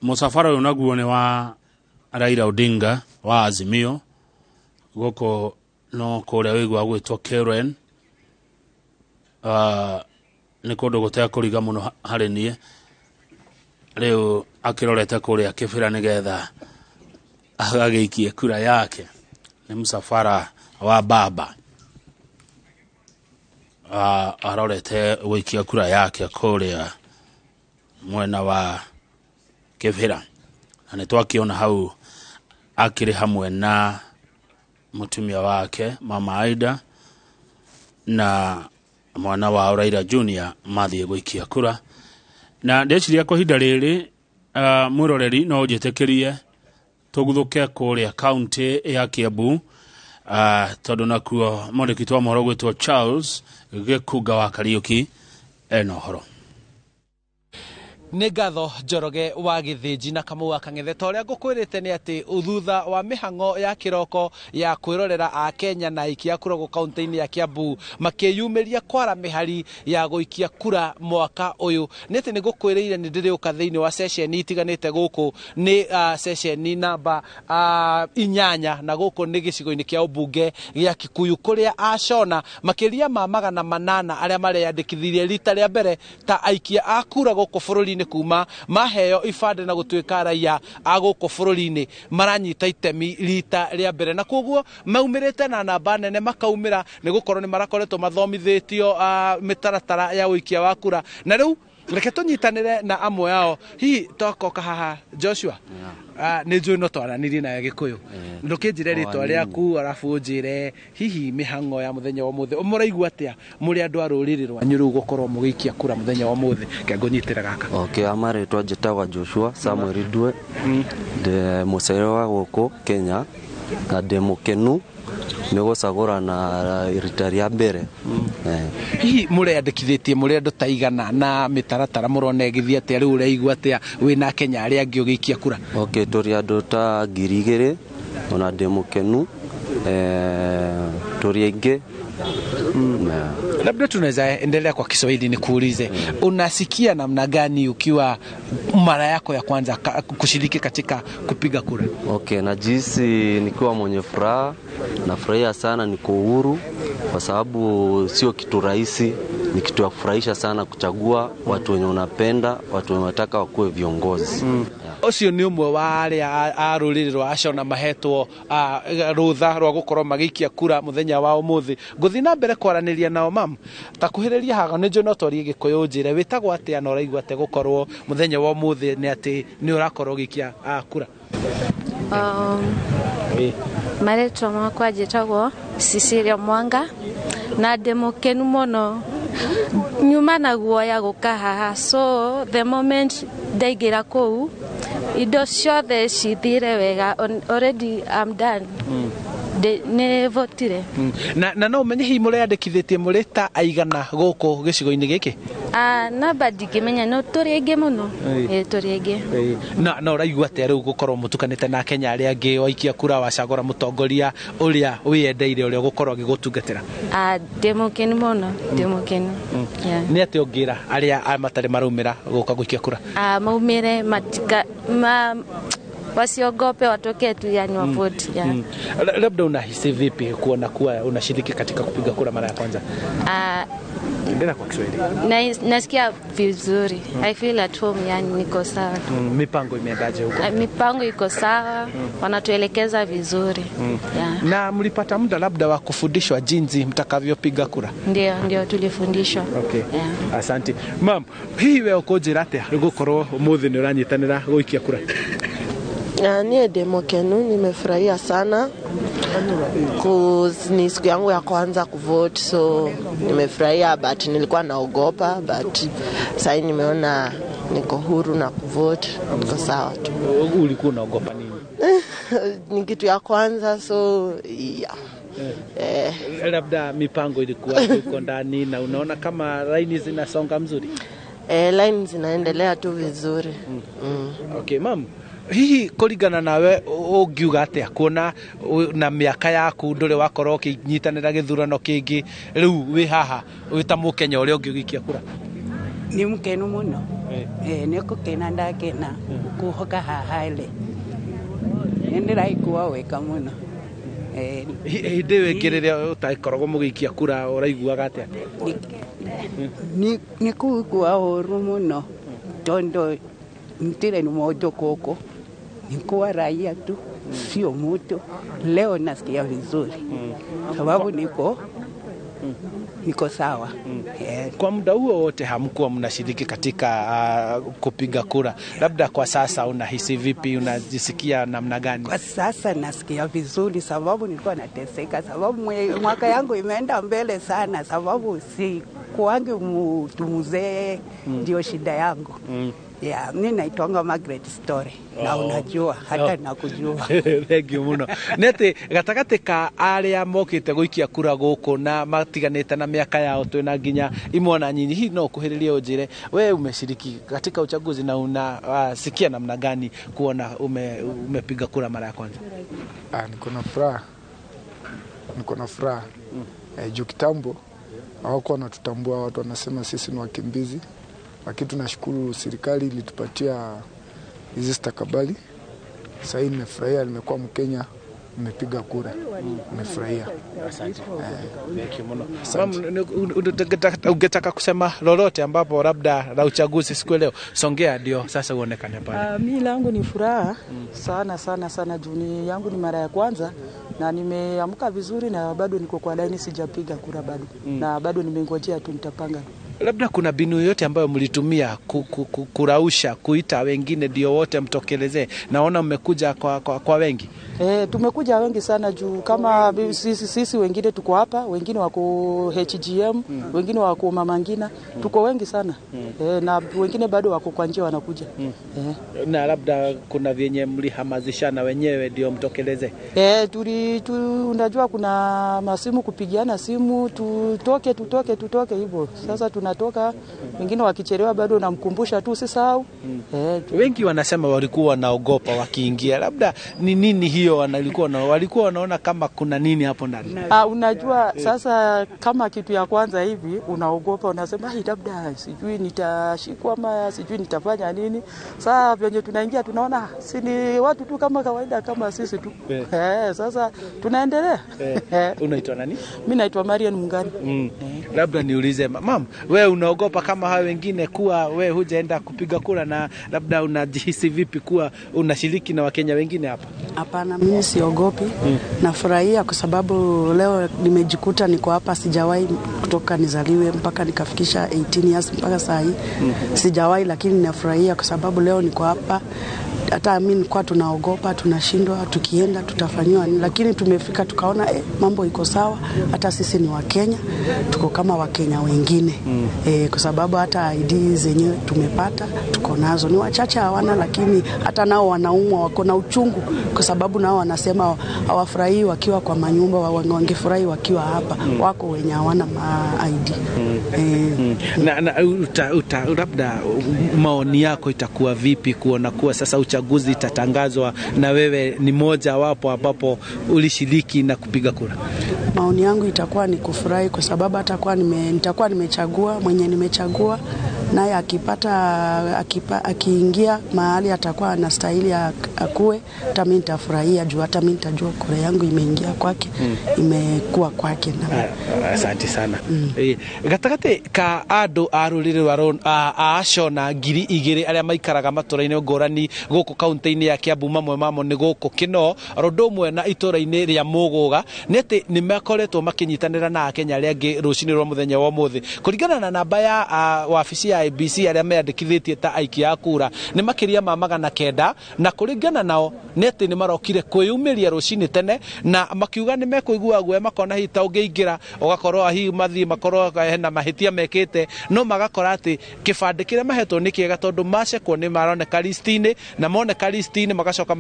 mũcabara ũyũ naguo nĩ wa Raila Odinga wa Azimio. Gũkũ no kũrĩa wĩiguaga gwĩtwo Karen, nĩ kũndũ gũtekũriga mũno harĩ niĩ. Rĩu akĩrorete kũrĩa Kibera nĩgetha agagĩikie kura yake. Nĩ mũcabara wa baba. Arorete gũikia kura yake kũrĩa mwena wa Kĩbĩra, na nĩ twakĩona hau akĩrĩ hamwe na mũtumia wake Mama Aida na mwana wao Raila Junior mathiĩ gũikia kura. Na ndeciria kwa ihinda rĩrĩ, mwĩroreri, no ũnjĩtĩkĩrie tũguthũke kũrĩa kaunti ya Kiambu, tondũ nakuo mwandĩki wa mohoro gwĩtwo Charles Gĩkunga wa Kariũki ena ũhoro. Nĩ ngatho, Njoroge wa Gĩthĩnji na Kamau wa Kang'ethe. Ta ũrĩa ngũkwĩrĩte nĩ atĩ thutha wa mĩhang'o ya kĩroko ya kwĩrorera a Kenya na aikia kura gũkũ kaunti-inĩ ya Kiambu makĩyumĩria kwara mĩhari ya gũikia kura mwaka ũyũ, nĩ atĩ nĩ ngũkwĩrĩire nĩ ndĩrĩũka thĩinĩ wa ceceni itiganĩte. Gũkũ nĩ ceceni namba 8, na gũkũ nĩ gĩcigo-inĩ kĩa ũmbunge gĩa Kikuyu, kũrĩa acona makĩria ma 800 arĩa mareyandĩkithirie rita rĩa mbere ta aikia a kura gũkũ bũrũri-inĩ kuma maheo ibandĩ na gũtuĩka raia a gũkũ bũrũri-inĩ maranyita itemi rita rĩa mbere, na koguo maumĩrĩte na namba nene, makaumĩra nĩ gũkorwo nĩ marakoretwo mathomithĩtio mĩtaratara ya ũikia wa kura. Na rĩu reke tũnyitanĩre na amwe ao. Hihi twakoka haha, Joshua, nĩ njũĩ no twaranirie nawe Gĩkũyũ. Ndũkĩnjĩre rĩtwa rĩaku, arabu ũnjĩre hihi mĩhang'o ya mũthenya wa ũmũthĩ mũraigua atĩa mũrĩ andũ a rũrĩrĩ rwanyu rĩu gũkorwo mũgĩikia kura mũthenya wa ũmũthĩ. Ke ngũnyitĩra gaka. Okay, amarĩtwa njĩtagwo Joshua Samuel Ndue, ndĩ mũcere wa gũkũ Kenya na ndĩ mũkenu nĩ gũcagũrana rita rĩa mbere. Hihi mũreyandĩkithĩtie mũrĩ andũ ta igana, na mĩtaratara mũrona ĩgĩthiĩ atĩa? Rĩu ũraigua atĩa wĩna Kenya arĩa angĩ ũgĩikia kura? Okay, tũrĩ andũ ta 2000, ona ndĩ mũkenu, tũrĩ aingĩ. Labda tunaweza endelea kwa Kiswahili, nikuulize, unasikia namna gani ukiwa mara yako ya kwanza kushiriki katika kupiga kura? Okay, najihisi nikiwa mwenye furaha, nafurahia sana, niko uhuru kwa sababu sio kitu rahisi, ni kitu ya kufurahisha sana kuchagua watu wenye unapenda, watu wenye unataka wakuwe viongozi. Ũcio nĩ ũmwe wa arĩa a rũrĩrĩ rwa Acona mahetwo rũtha rwa gũkorwo magĩikia kura mũthenya wa ũmũthĩ. Ngũthiĩ na mbere kwaranĩria nao. Mam, takuhĩrĩria haha, nĩ njũĩ no twarie Gĩkũyũ. Njĩre wĩtagwo atĩa na ũraigua atĩa gũkorwo mũthenya wa ũmũthĩ nĩ atĩ nĩ ũrakorwo ũgĩikia kura? Marĩtwa makwa njĩtagwo Cecilia Mwanga na ndĩ mũkenu mũno. Nyuma na guoya gũka haha, so the moment ndaingĩra kũu indo ciothe cithire wega. Already I'm done. Nĩ votire. Na no ũmenye hihi mũreyandĩkithĩtie mũrĩ ta aigana gũkũ gĩcigo-inĩ gĩkĩ? Namba ndingĩmenya, no tũrĩ aingĩ mũno. Ĩ, tũrĩ aingĩ. Na ũraigua atĩa rĩu gũkorwo mũtukanĩte na Kenya arĩa angĩ, waikia kura, wacagũra mũtongoria ũrĩa wĩyendeire, ũrĩa ũgũkorwo agĩgũtungatĩra? Ndĩ mũkenu mũno, ndĩ mũkenu. Yeah. Nĩ atĩa ũngĩra arĩa matarĩ maraumĩra gũka gũikia kura? Maumĩre, matika, wasiogope, watoke tu, yani wavote. Yeah. Labda unahisi vipi kuona kuwa unashiriki katika kupiga kura mara ya kwanza? Endelea kwa Kiswahili. Nasikia vizuri. I feel at home, yani niko sawa. Mipango imeendaje huko? Mipango iko sawa, wanatuelekeza vizuri. Yeah. Na mlipata muda labda wa kufundishwa jinsi mtakavyopiga kura? Ndio, ndio, tulifundishwa. Okay. Yeah. Asante. Mam, hihi we ũkũnjĩra atĩa gũkorwo ũmũthĩ nĩ ũranyitanĩra gũikia kura? Niĩ ndĩ mũkenu, nimefurahia sana, 'cause ni siku yangu ya kwanza kuvote, so nimefurahia, but nilikuwa naogopa, but sasa nimeona niko huru na kuvote, niko sawa tu. Ulikuwa unaogopa nini? Ni kitu ya kwanza, so yeah. Labda mipango ilikuwa huko ndani, na unaona kama laini zinasonga mzuri? Line zinaendelea tu vizuri. Okay, mam, hihi kũringana nawe ũngiuga atĩa kuona na mĩaka yaku ndũrĩ wakorwo ũkĩnyitanĩra gĩthurano kĩngĩ, rĩu wĩ haha wĩ ta mũkenya ũrĩa ũngĩ ũgĩikia kura? Nĩ mũkenu mũno. Nĩ kũkena ndakena kuhoka haha ile nĩ ndĩraigua wega mũno. Hĩndĩ ĩyo ĩngĩ rĩrĩa ũtagĩkoragwo mũgĩikia kura ũraiguaga atĩa? Nĩ kũigua ũru mũno tondũ ntire ni mojo koko nikuwa raia tu, sio mtu. Leo nasikia vizuri sababu niko Niko sawa. Kwa muda huo wote hamkuwa mnashiriki katika kupiga kura. Labda kwa sasa unahisi vipi? Unajisikia namna gani? Kwa sasa nasikia vizuri, sababu nilikuwa nateseka, sababu mwaka yangu imeenda mbele sana, sababu si kuangi mtu mzee, ndio shida yangu. Yeah, mimi naitwanga Margaret Story. Na unajua hata nakujua. Thank you muno. Nete gatagati ka aria mokite guikia kura guku na matiganite na miaka yao twina nginya imwana nyinyi, hihi no kuhiririe unjire we umeshiriki katika uchaguzi na unasikia namna gani kuona umepiga kura mara ya kwanza? Niko na furaha. Niko na furaha. Juu kitambo hawakuwa wanatutambua, watu wanasema sisi ni wakimbizi. Lakini tunashukuru serikali ilitupatia hizi stakabali. Sasa hivi nimefurahia, nimekuwa Mkenya, nimepiga kura. Nimefurahia. Asante. Thank you muno. Ungetaka kusema lolote ambapo labda la uchaguzi siku leo? Songea ndio sasa uonekane pale. Mimi langu ni furaha sana sana sana juu yangu ni mara ya kwanza na nimeamka vizuri na bado niko kwa laini, sijapiga kura bado. Na bado nimengojea tu nitapanga. Labda kuna binu yote ambayo mlitumia kurausha, kuita wengine ndio wote mtokelezee? Naona mmekuja kwa wengi. Tumekuja wengi sana juu kama sisi wengine tuko hapa, wengine wako HGM, wengine wako Mama Ngina, tuko wengi sana. Na wengine bado wako kwa njia wanakuja. Na labda kuna vyenye mlihamazishana wenyewe ndio mtokelezee? Unajua kuna masimu, kupigiana simu, tutoke tutoke hivyo. Sasa tunatoka, wengine wakichelewa bado namkumbusha tu usisahau. Wengi wanasema walikuwa wanaogopa wakiingia. Labda ni nini hiyo walikuwa wanaona kama kuna nini hapo ndani? Unajua sasa kama kitu ya kwanza hivi unaogopa, unasema labda sijui nitashikwa ama sijui nitafanya nini. Sasa venye tunaingia tunaona si ni watu tu kama kawaida kama sisi tu. Sasa tunaendelea. Unaitwa nani? Mimi naitwa Marian Mungani. Labda niulize mam, wewe unaogopa kama hao wengine kuwa wewe hujaenda kupiga kura, na labda unajihisi vipi kuwa unashiriki na Wakenya wengine hapa? Hapana, mimi siogopi. Nafurahia kwa sababu leo nimejikuta niko hapa, sijawahi kutoka nizaliwe mpaka nikafikisha 18 years mpaka saa hii. Sijawahi, lakini nafurahia kwa sababu leo niko hapa. Hata mimi nilikuwa tunaogopa, tunashindwa, tukienda tutafanywa, lakini tumefika tukaona mambo iko sawa. Hata sisi ni Wakenya, tuko kama Wakenya wengine. Kwa sababu hata ID zenyewe tumepata, tuko nazo. Ni wachache hawana, lakini hata nao wanaumwa, wako na uchungu kwa sababu nao wanasema hawafurahii wakiwa kwa manyumba, wangefurahi wakiwa hapa. Wako wenye hawana ID. Na labda maoni yako itakuwa vipi kuona kuwa sasa uchaguzi itatangazwa na wewe ni moja wapo ambapo ulishiriki na kupiga kura? Maoni yangu itakuwa ni kufurahi kwa sababu hata nitakuwa nimechagua mwenye nimechagua, naye akiingia mahali atakuwa anastahili akue, hata mimi nitafurahia juu hata mimi nitajua kura yangu imeingia kwake, imekuwa kwake. Asante sana. Gatagati ka andu a ruriri rwa acona 2000 aria maikaraga matura-ini ngurani guku kaunti-ini ya Kiambu, mamwe mamo ni guku Kinoo, rundu umwe na itura-ini ria Muguga, ni ati ni makoretwo makinyitanira na Akenya aria angi rucini rwa muthenya wa umuthi. Kuringana na namba ya wabici ya IEBC aria meandikithitie ta aikia a kura ni makiria ma 900, na kuringana nao ni ati ni marokire kwiyumiria rucini tene na makiuga ni mekuigua guoya, makona hihi ta ungiingira ugakorwo hihi mathii makorwo hena mahitia mekite, no magakora ati kibandi kiria mahetwo ni kiega tondu macekwo ni maroneka listi-ini, na moneka listi-ini magacoka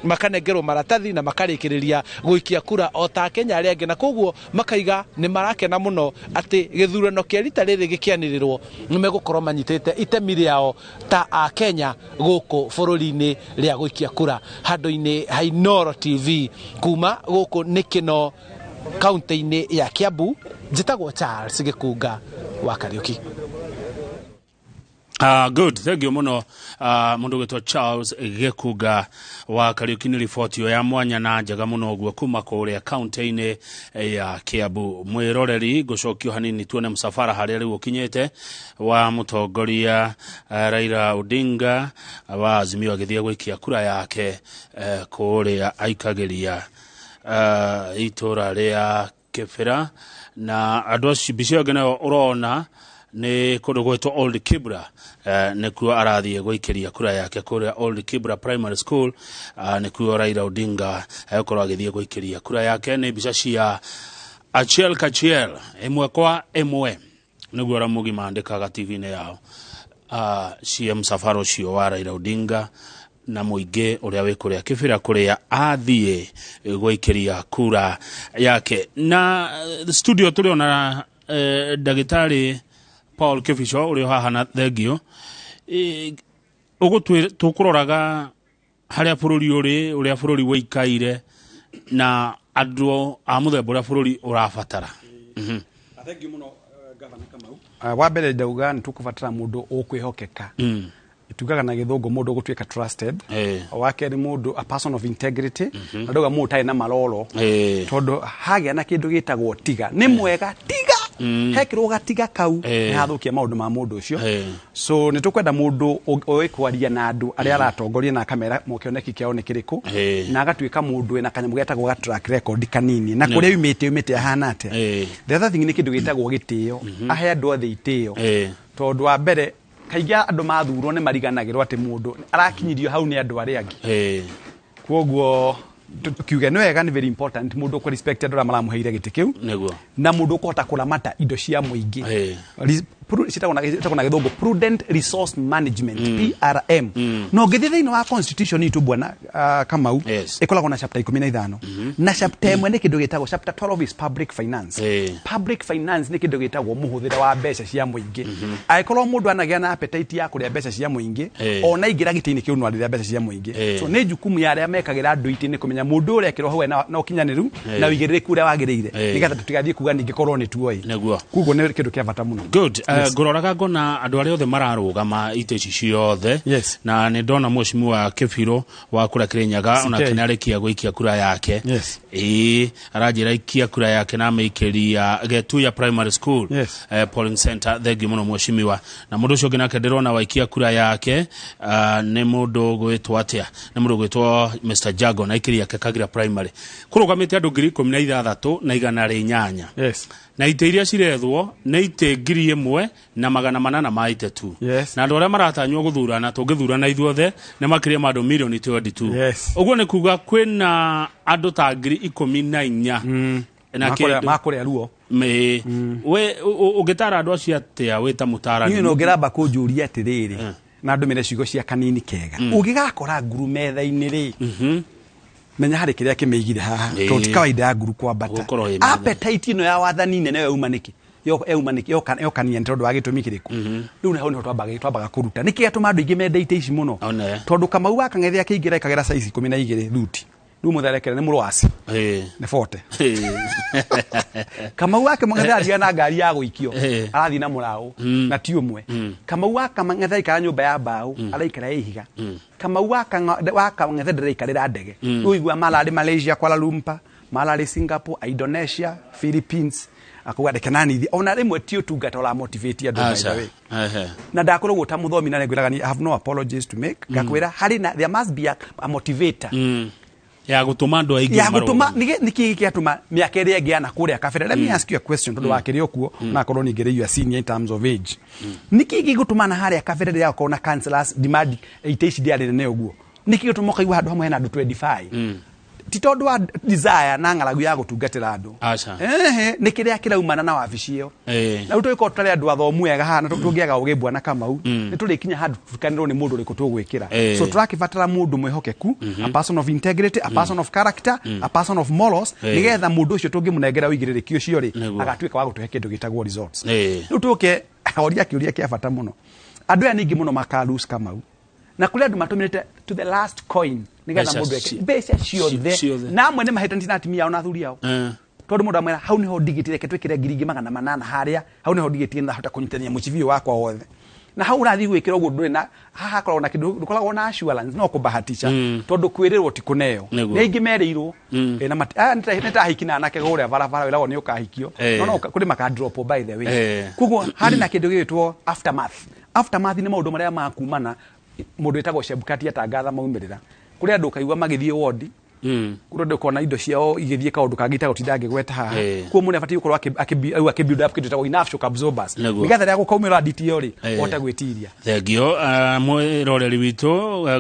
makanengerwo maratathi na makarikiriria guikia kura o ta Akenya aria angi, na koguo makaiga ni marakena muno ati githurano kia rita riri gikianirirwo ni megukorwo manyitite itemi riao ta Akenya guku bururi-ini ria guikia kura. Handu-ini ha Inooro TV kuma guku ni Kinoo kaunti-ini ya Kiambu, njitagwo Charles Gikunga wa Kariuki. Good, thank you muno mundu gwitwo Charles Gikuga wa Kariuki ni riboti ya mwanya na njega muno guo kuma kuria kaunti-ini ya Kiambu. Mwiroreri ngucokio hanini tuone msafara haria riu ukinyite wa mutongoria Raila Odinga wa Azimio agithie gwikia kura yake kuria aikagiria itura ria Kibera na andũ acio mbica ĩyo ĩngĩ nayo ũrona nĩ kũndũ gwĩtwo Old Kibra, nĩkuo arathiĩ gũikĩria kura yake kũrĩa Old Kibra Primary School, nĩkuo Raila Odinga egũkorwo agĩthiĩ gũikĩria kura yake. Nĩ mbica cia Achiel Kachiel ĩmwe kwa ĩmwe nĩguo Ramogi mandĩkaga TV-inĩ yao, cia msafara ũcio wa Raila Odinga na mũingĩ ũrĩa wĩ kũrĩa Kibera kũrĩa athiĩ gũikĩria kura yake. Na studio tũrĩ ona ndagĩtarĩ Paul Kibicho ũrĩa haha na thengio. Ũgũtwĩra tũkũroraga harĩa bũrũri ũrĩ, ũrĩa bũrũri wĩikaire na andũ a mũthemba ũrĩa bũrũri ũrabatara. Thank you mũno, Governor Kamau. Wa mbere ndauga nĩ tũkũbatara mũndũ ũkwĩhokeka, tugaga na gĩthũngũ mũndũ ũgũtuĩka trusted. Wa kerĩ, mũndũ a person of integrity, na ndauga mũndũ ũtarĩ na maroro, tondũ hagĩa na kĩndũ gĩtagwo tiga nĩ mwega tiga hekĩrwo gatiga kau, nĩ hathũkia maũndũ ma mũndũ ũcio. So nĩ tũkwenda mũndũ ũĩ kwaria na andũ arĩa aratongoria na akamera kĩoneki kĩao nĩ kĩrĩkũ, na agatuĩka mũndũ wĩna kanyamũ getagwo ga track record kanini na kũrĩa yumĩte ahana atĩa. The other thing nĩ kĩndũ gĩtagwo gĩtĩo, ahe andũ othe itĩo, tondũ wa mbere kaingĩ andũ mathurwo nĩ mariganagĩrwo atĩ mũndũ arakinyirio hau nĩ andũ arĩa angĩ. Koguo tukiuge nĩ wega, nĩ very important mũndũ ũkũ respect andũ arĩa maramũheire gĩtĩ kĩu, na mũndũ ũkũhota kũramata indo cia mũingĩ. Ciĩtagwo na gĩthũngũ prudent resource management, PRM. Na ũngĩthiĩ thĩinĩ wa constitution itũ, bwana Kamau, ĩkoragwo na chapter 15, na chapter ĩmwe nĩ kĩndũ gĩtagwo chapter 12 is public finance. Public finance nĩ kĩndũ gĩtagwo mũhũthĩre wa mbeca cia mũingĩ. Angĩkorwo mũndũ anagĩa na appetite ya kũrĩa mbeca cia mũingĩ, ona aingĩra gĩtĩ-inĩ kĩu no arĩrĩa mbeca cia mũingĩ. So nĩ jukumu ya arĩa mekagĩra andũ itĩ nĩ kũmenya mũndũ ũrĩa ekĩrwo hau ena na ũkinyanĩru na ũigĩrĩrĩku ũrĩa wagĩrĩire, nĩgetha tũtigathiĩ kuga ningĩ korwo nĩ tuoĩ. Koguo nĩ kĩndũ kĩa bata mũno. Good. Ngũroraga ngona andũ arĩa othe mararũgama itĩ ici ciothe, na nĩ ndona mheshimiwa Kĩbirũ wa kũrĩa Kĩrĩnyaga ona CK. nĩarĩkia gũikia kura yake. Ĩĩ, aranjĩra ikia kura yake na amĩikĩria Getuya Primary School, polling center. Thengiũ mũno mheshimiwa. Na mũndũ ũcio ũngĩ nake ndĩrona waikia kura yake, nĩ mũndũ gwĩtwo atĩa, nĩ mũndũ gwĩtwo Mr Jago, na aikĩria yake Kagira Primary. Kũrũgamĩte andũ 16,800, na itĩ iria cirethwo nĩ itĩ 1883. Na andũ arĩa maratanywo gũthurana, tũngĩthurana ithuothe, nĩ makĩria ma andũ mirioni 22. Ũguo nĩ kuga kwĩna andũ ta 14,000 na kĩndũ. Makũrĩa ruo. Mĩ we ũngĩtara andũ acio atĩa wĩ ta mũtarani? Niĩ no ngĩramba kũnjũria atĩrĩrĩ, na ndũmĩre ciugo cia kanini kega, ũngĩgakora nguru metha-inĩ rĩ, menya harĩ kĩrĩa kĩmĩigire haha, tondũ ti kawaida ya nguru kwambata. Gũkorwo ĩ metha. Appetite ĩno ya wathani nene yauma nĩkĩ? Yauma nĩkĩ? Yokania nĩ tondũ wa gĩtũmi kĩrĩkũ? Rĩu hau nĩho twambaga kũruta nĩkĩ gĩatũma andũ aingĩ mende itĩ ici mũno, tondũ Kamau wa Kang'ethe akĩingĩra ĩkagĩra size 12 thuti, rĩu mũtherekere nĩ mũrwaci nĩ 40. Kamau wa Kang'ethe arathiĩ na ngari ya gũikio, arathiĩ na mũraũ, na ti ũmwe. Kamau wa Kang'ethe aikara nyũmba ya mbaũ, araikara ya ihiga. Kamau wa Kang'ethe ndaraikarĩra ndege. Rĩu igua mararĩ Malaysia, Kuala Lumpur, mararĩ Singapore, Indonesia, Philippines, akauga reke nani thiĩ. Ona rĩmwe ti ũtungata ũramotivate andũ, by the way. Na ndakoragwo ta mũthomi na nĩngwĩraga ni I have no apologies to make, ngakwĩra harĩ na there must be a motivator ya gũtũma andũ aingĩ ya gũtũma marũgame. Nĩkĩ gĩatũma mĩaka ĩrĩa ĩngĩ yana kũrĩa kabere? Let me ask you a question, tondũ wakĩrĩ o kuo na akorwo ningĩ you are senior in terms of age, nĩkĩ gĩgũtũma na harĩa kabere rĩrĩa gũkorwo na councillors demand ite ici ndĩarĩ nene ũguo? Nĩkĩ gĩtũma ũkaigua handũ hamwe hena andũ 25? Ti tondũ wa desire na ng'aragu ya gũtungatĩra andũ. Aca. Ehe, nĩ kĩrĩa kĩraumana na wabici ĩyo. Na rĩu tũgĩkorwo tũtarĩ andũ athomu wega haha na tũngĩaga ũgĩ, bwana Kamau, nĩ tũrĩkinya handũ tũtukanĩrwo nĩ mũndũ ũrĩkũ tũgwĩkĩra. So tũrakĩbatara mũndũ mwĩhokeku, a person of integrity, a person of character, a person of morals, nĩgetha mũndũ ũcio tũngĩmũnengera ũigĩrĩrĩki ũcio rĩ, agatuĩka wa gũtũhe kĩndũ gĩtagwo results. Rĩu tũke oria kĩũria kĩa bata mũno. Andũ aya ningĩ mũno makalose, Kamau, na kũrĩ andũ matũmĩrĩte to the last coin nĩgetha Mbeca mũndũ eke mbeca ciothe, ciothe. na amwe nĩ mahĩtanĩtie na atumia ao na athuri ao, tondũ mũndũ amwĩra hau nĩho ndigĩtire, reke twĩkĩre 8,000 harĩa hau nĩho ndigĩtire, na hota kũnyitania mũcibi ũyũ wakwa wothe. Na hau ũrathiĩ gwĩkĩra ũguo ndũrĩ na haha hakoragwo na kĩndũ, ndũkoragwo na assurance, no kũbahatisha, tondũ kwĩrĩrwo ti kũneo. Nĩ aingĩ merĩirwo. Na aya nĩ ta ahiki na anake kũrĩa barabara wĩragwo nĩ ũkahikio. No kũrĩ maka drop, by the way. Koguo harĩ na kĩndũ gĩgwĩtwo aftermath. Aftermath nĩ maũndũ marĩa makumana mũndũ wĩtagwo Chebukati atangatha maumĩrĩra, kũrĩ andũ ũkaigua magĩthiĩ wodi. Kũrĩ kuona indo ciao igĩthiĩ kaũndũ kangĩ itagũtinda ngĩgweta haha. Kuo mũndũ abatiĩ gũkorwo akĩ build up kĩndũ gĩtagwo enough shock absorbers, nĩgetha rĩrĩa gũkaumĩra DTO rĩ, ũhote gwĩtiria. Thengio, mwĩroreri witũ.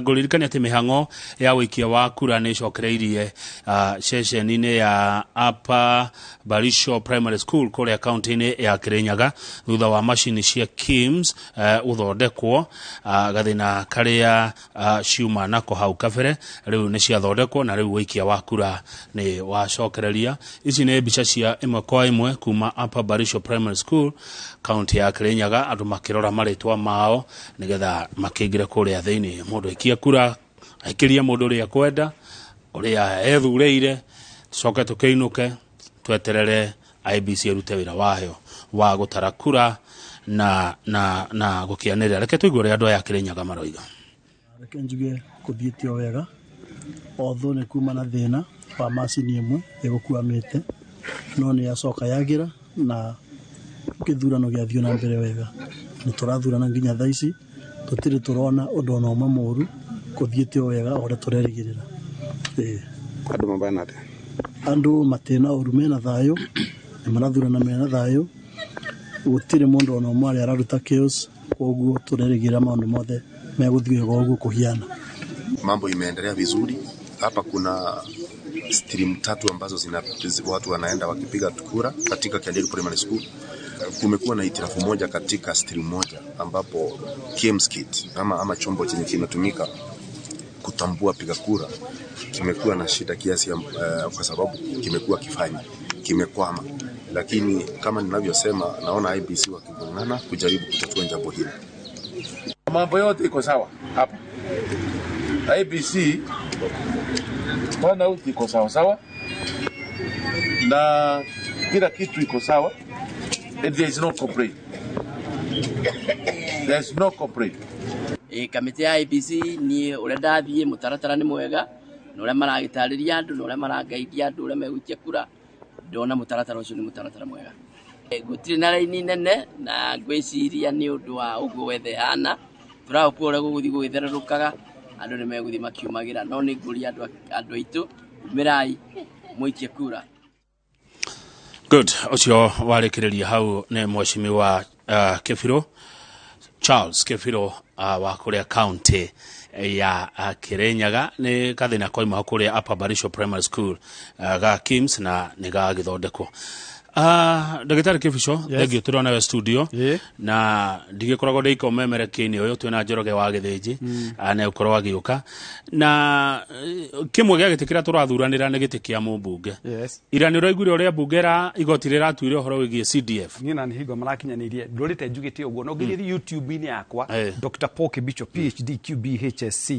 Ngũririkania atĩ mĩhang'o ya ũikia wa kura nĩ ĩcokereirie ceceni-inĩ ya Upper Barisho Primary School kũrĩa kaunti-inĩ ya Kirinyaga thutha wa macini cia KIMS gũthondekwo. Gathĩna karĩa ciuma nako hau kabere rĩu nĩ ciathondekwo na rĩu ũikia wa kura nĩ wacokereria. Ici nĩ mbica cia ĩmwe kwa ĩmwe kuma Upper Barisho Primary School, kaunti ya Kirinyaga, andũ makĩrora marĩtwa mao nĩgetha makĩingĩre kũrĩa thĩinĩ. Mũndũ aikia kura, aikĩrie mũndũ ũrĩa kwenda, ũrĩa ethurĩire, tũcoke tũkĩinũke tweterere IEBC ĩrute wĩra wayo wa gũtara kura na gũkĩanĩrĩra. Reke tũigue ũrĩa andũ aya a Kirinyaga maroiga. Reke njuge kũthiĩte o wega, although nĩ kuma na thĩna wa macini ĩmwe ĩgũkwamĩte, no nĩ yacoka yagĩra na gĩthurano gĩathiĩ na mbere wega. Nĩ tũrathurana nginya thaa ici, tũtirĩ tũrona ũndũ ona ũmwe mũru, kũthiĩte o wega o ũrĩa tũrerĩgĩrĩra. Ĩĩ. Andũ mabana atĩa? Andũ matirĩ na ũru, mena thayũ, nĩ marathurana mena thayũ, gũtirĩ mũndũ ona ũmwe arĩa araruta chaos, koguo tũrerĩgĩrĩra maũndũ mothe megũthiĩ wega ũguo kũhiana. Mambo imeendelea vizuri hapa. Kuna stream tatu ambazo watu wanaenda wakipiga kura katika Kiandiru Primary School. Kumekuwa na hitilafu moja katika stream moja ambapo KIEMS kit ama chombo chenye kinatumika kutambua piga kura kimekuwa na shida kiasi ya, kwa sababu kimekuwa kifanyi kimekwama, lakini kama ninavyosema, naona IEBC wakigongana kujaribu kutatua jambo hili. Mambo yote iko sawa hapa. IEBC turnout iko sawa sawa na kila kitu iko sawa and there is no complaint. There is no complaint. Kamĩtĩ ya IEBC niĩ ũrĩa ndathiĩ, mũtaratara nĩ mwega na ũrĩa maragĩtarĩria andũ na ũrĩa marangaidia andũ ũrĩa megũikia kura, ndona mũtaratara ũcio nĩ mũtaratara mwega. Gũtirĩ na raini nene na ngwĩciria nĩ ũndũ wa ũguo wethe hana tũrahope ũrĩa gũgũthiĩ gũgĩthererũkaga andũ nĩ megũthiĩ makiumagĩra, no nĩ ngũria andũ aitũ, umĩrai mũikie kura. Good. Ũcio warĩkĩrĩria hau nĩ mheshimiwa Kebiro Charles Kebiro wa kũrĩa county ya Kirinyaga. Nĩ gathĩna koima kũrĩa Upper Barisho Primary School ga KIMS na nĩ gagĩthondekwo. Ndagĩtarĩ Kĩbico, thengio tũrĩ nawe studio na ndigĩkoragwo ndĩika ũmemerekia-inĩ ũyũ twĩna Njoroge wa Gĩthĩnji. Nĩ ũkorwo agĩũka na kĩmwe gĩa gĩtĩ kĩrĩa tũrathuranĩra nĩ gĩtĩ kĩa mũmbunge. Ira nĩ ũraiguire ũrĩa mbunge ra igoti rĩratuire ũhoro wĩgiĩ CDF. Niĩ na nĩ hingo marakinyanĩirie ndũrĩte njugĩte ũguo no ngĩthiĩ YouTube-inĩ yakwa, Dr. Paul Kibicho PhD QBHSC,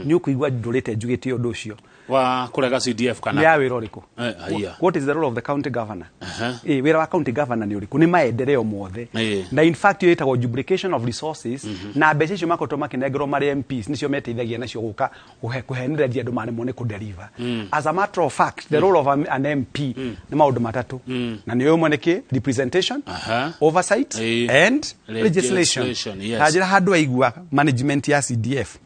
nĩ ũkũigua ndũrĩte njugĩte ũndũ ũcio. Wa kũrega CDF kana Nĩ ya wĩra ũrĩkũ? Haiya. What is the role of the county governor? Wĩra wa county governor nĩ ũrĩkũ? Nĩ maendeleo mothe na in fact iyo ĩtagwo duplication of resources, na mbeca icio makoretwo makĩnengerwo marĩ MPs nĩcio meteithagia nacio gũka kũhenereria andũ maremwo nĩ kũdeliver. As a matter of fact, the role of an MP nĩ maũndũ matatũ, na nĩ ũmwe nĩ kĩ? Representation, oversight and legislation. Legislation, yes. Ta njĩra handũ aigua management ya CDF.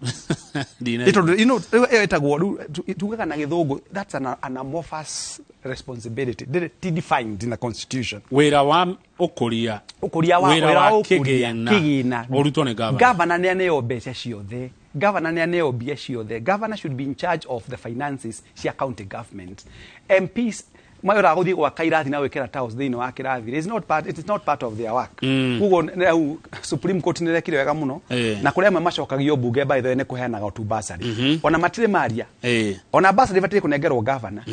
Ndinaigua. Ĩ tondũ, rĩu ĩyo ĩtagwo rĩu tugaga na gĩthũngũ that's an amorphous responsibility. Ndĩrĩ ti defined in the constitution. Wĩra wa ũkũria ũkũria wa wĩra wĩra wa wa ũkũria kĩgĩna kĩgĩna ũrutwo nĩ governor. Governor nĩ aneo mbeca ciothe, governor nĩ aneo mbia ciothe. Governor should be in charge of the finances cia county government. MPs mayora gũthiĩ gwaka irathi na gwĩkĩra tiles thĩinĩ wa kĩrathi, it is not part of their work. Koguo hau Supreme Court nĩ rekire wega mũno na kũrĩa amwe macokagio mbunge, by the way, nĩ kũheanaga tu bursary, ona matirĩ maria, ona bursary batiĩ kũnengerwo governor,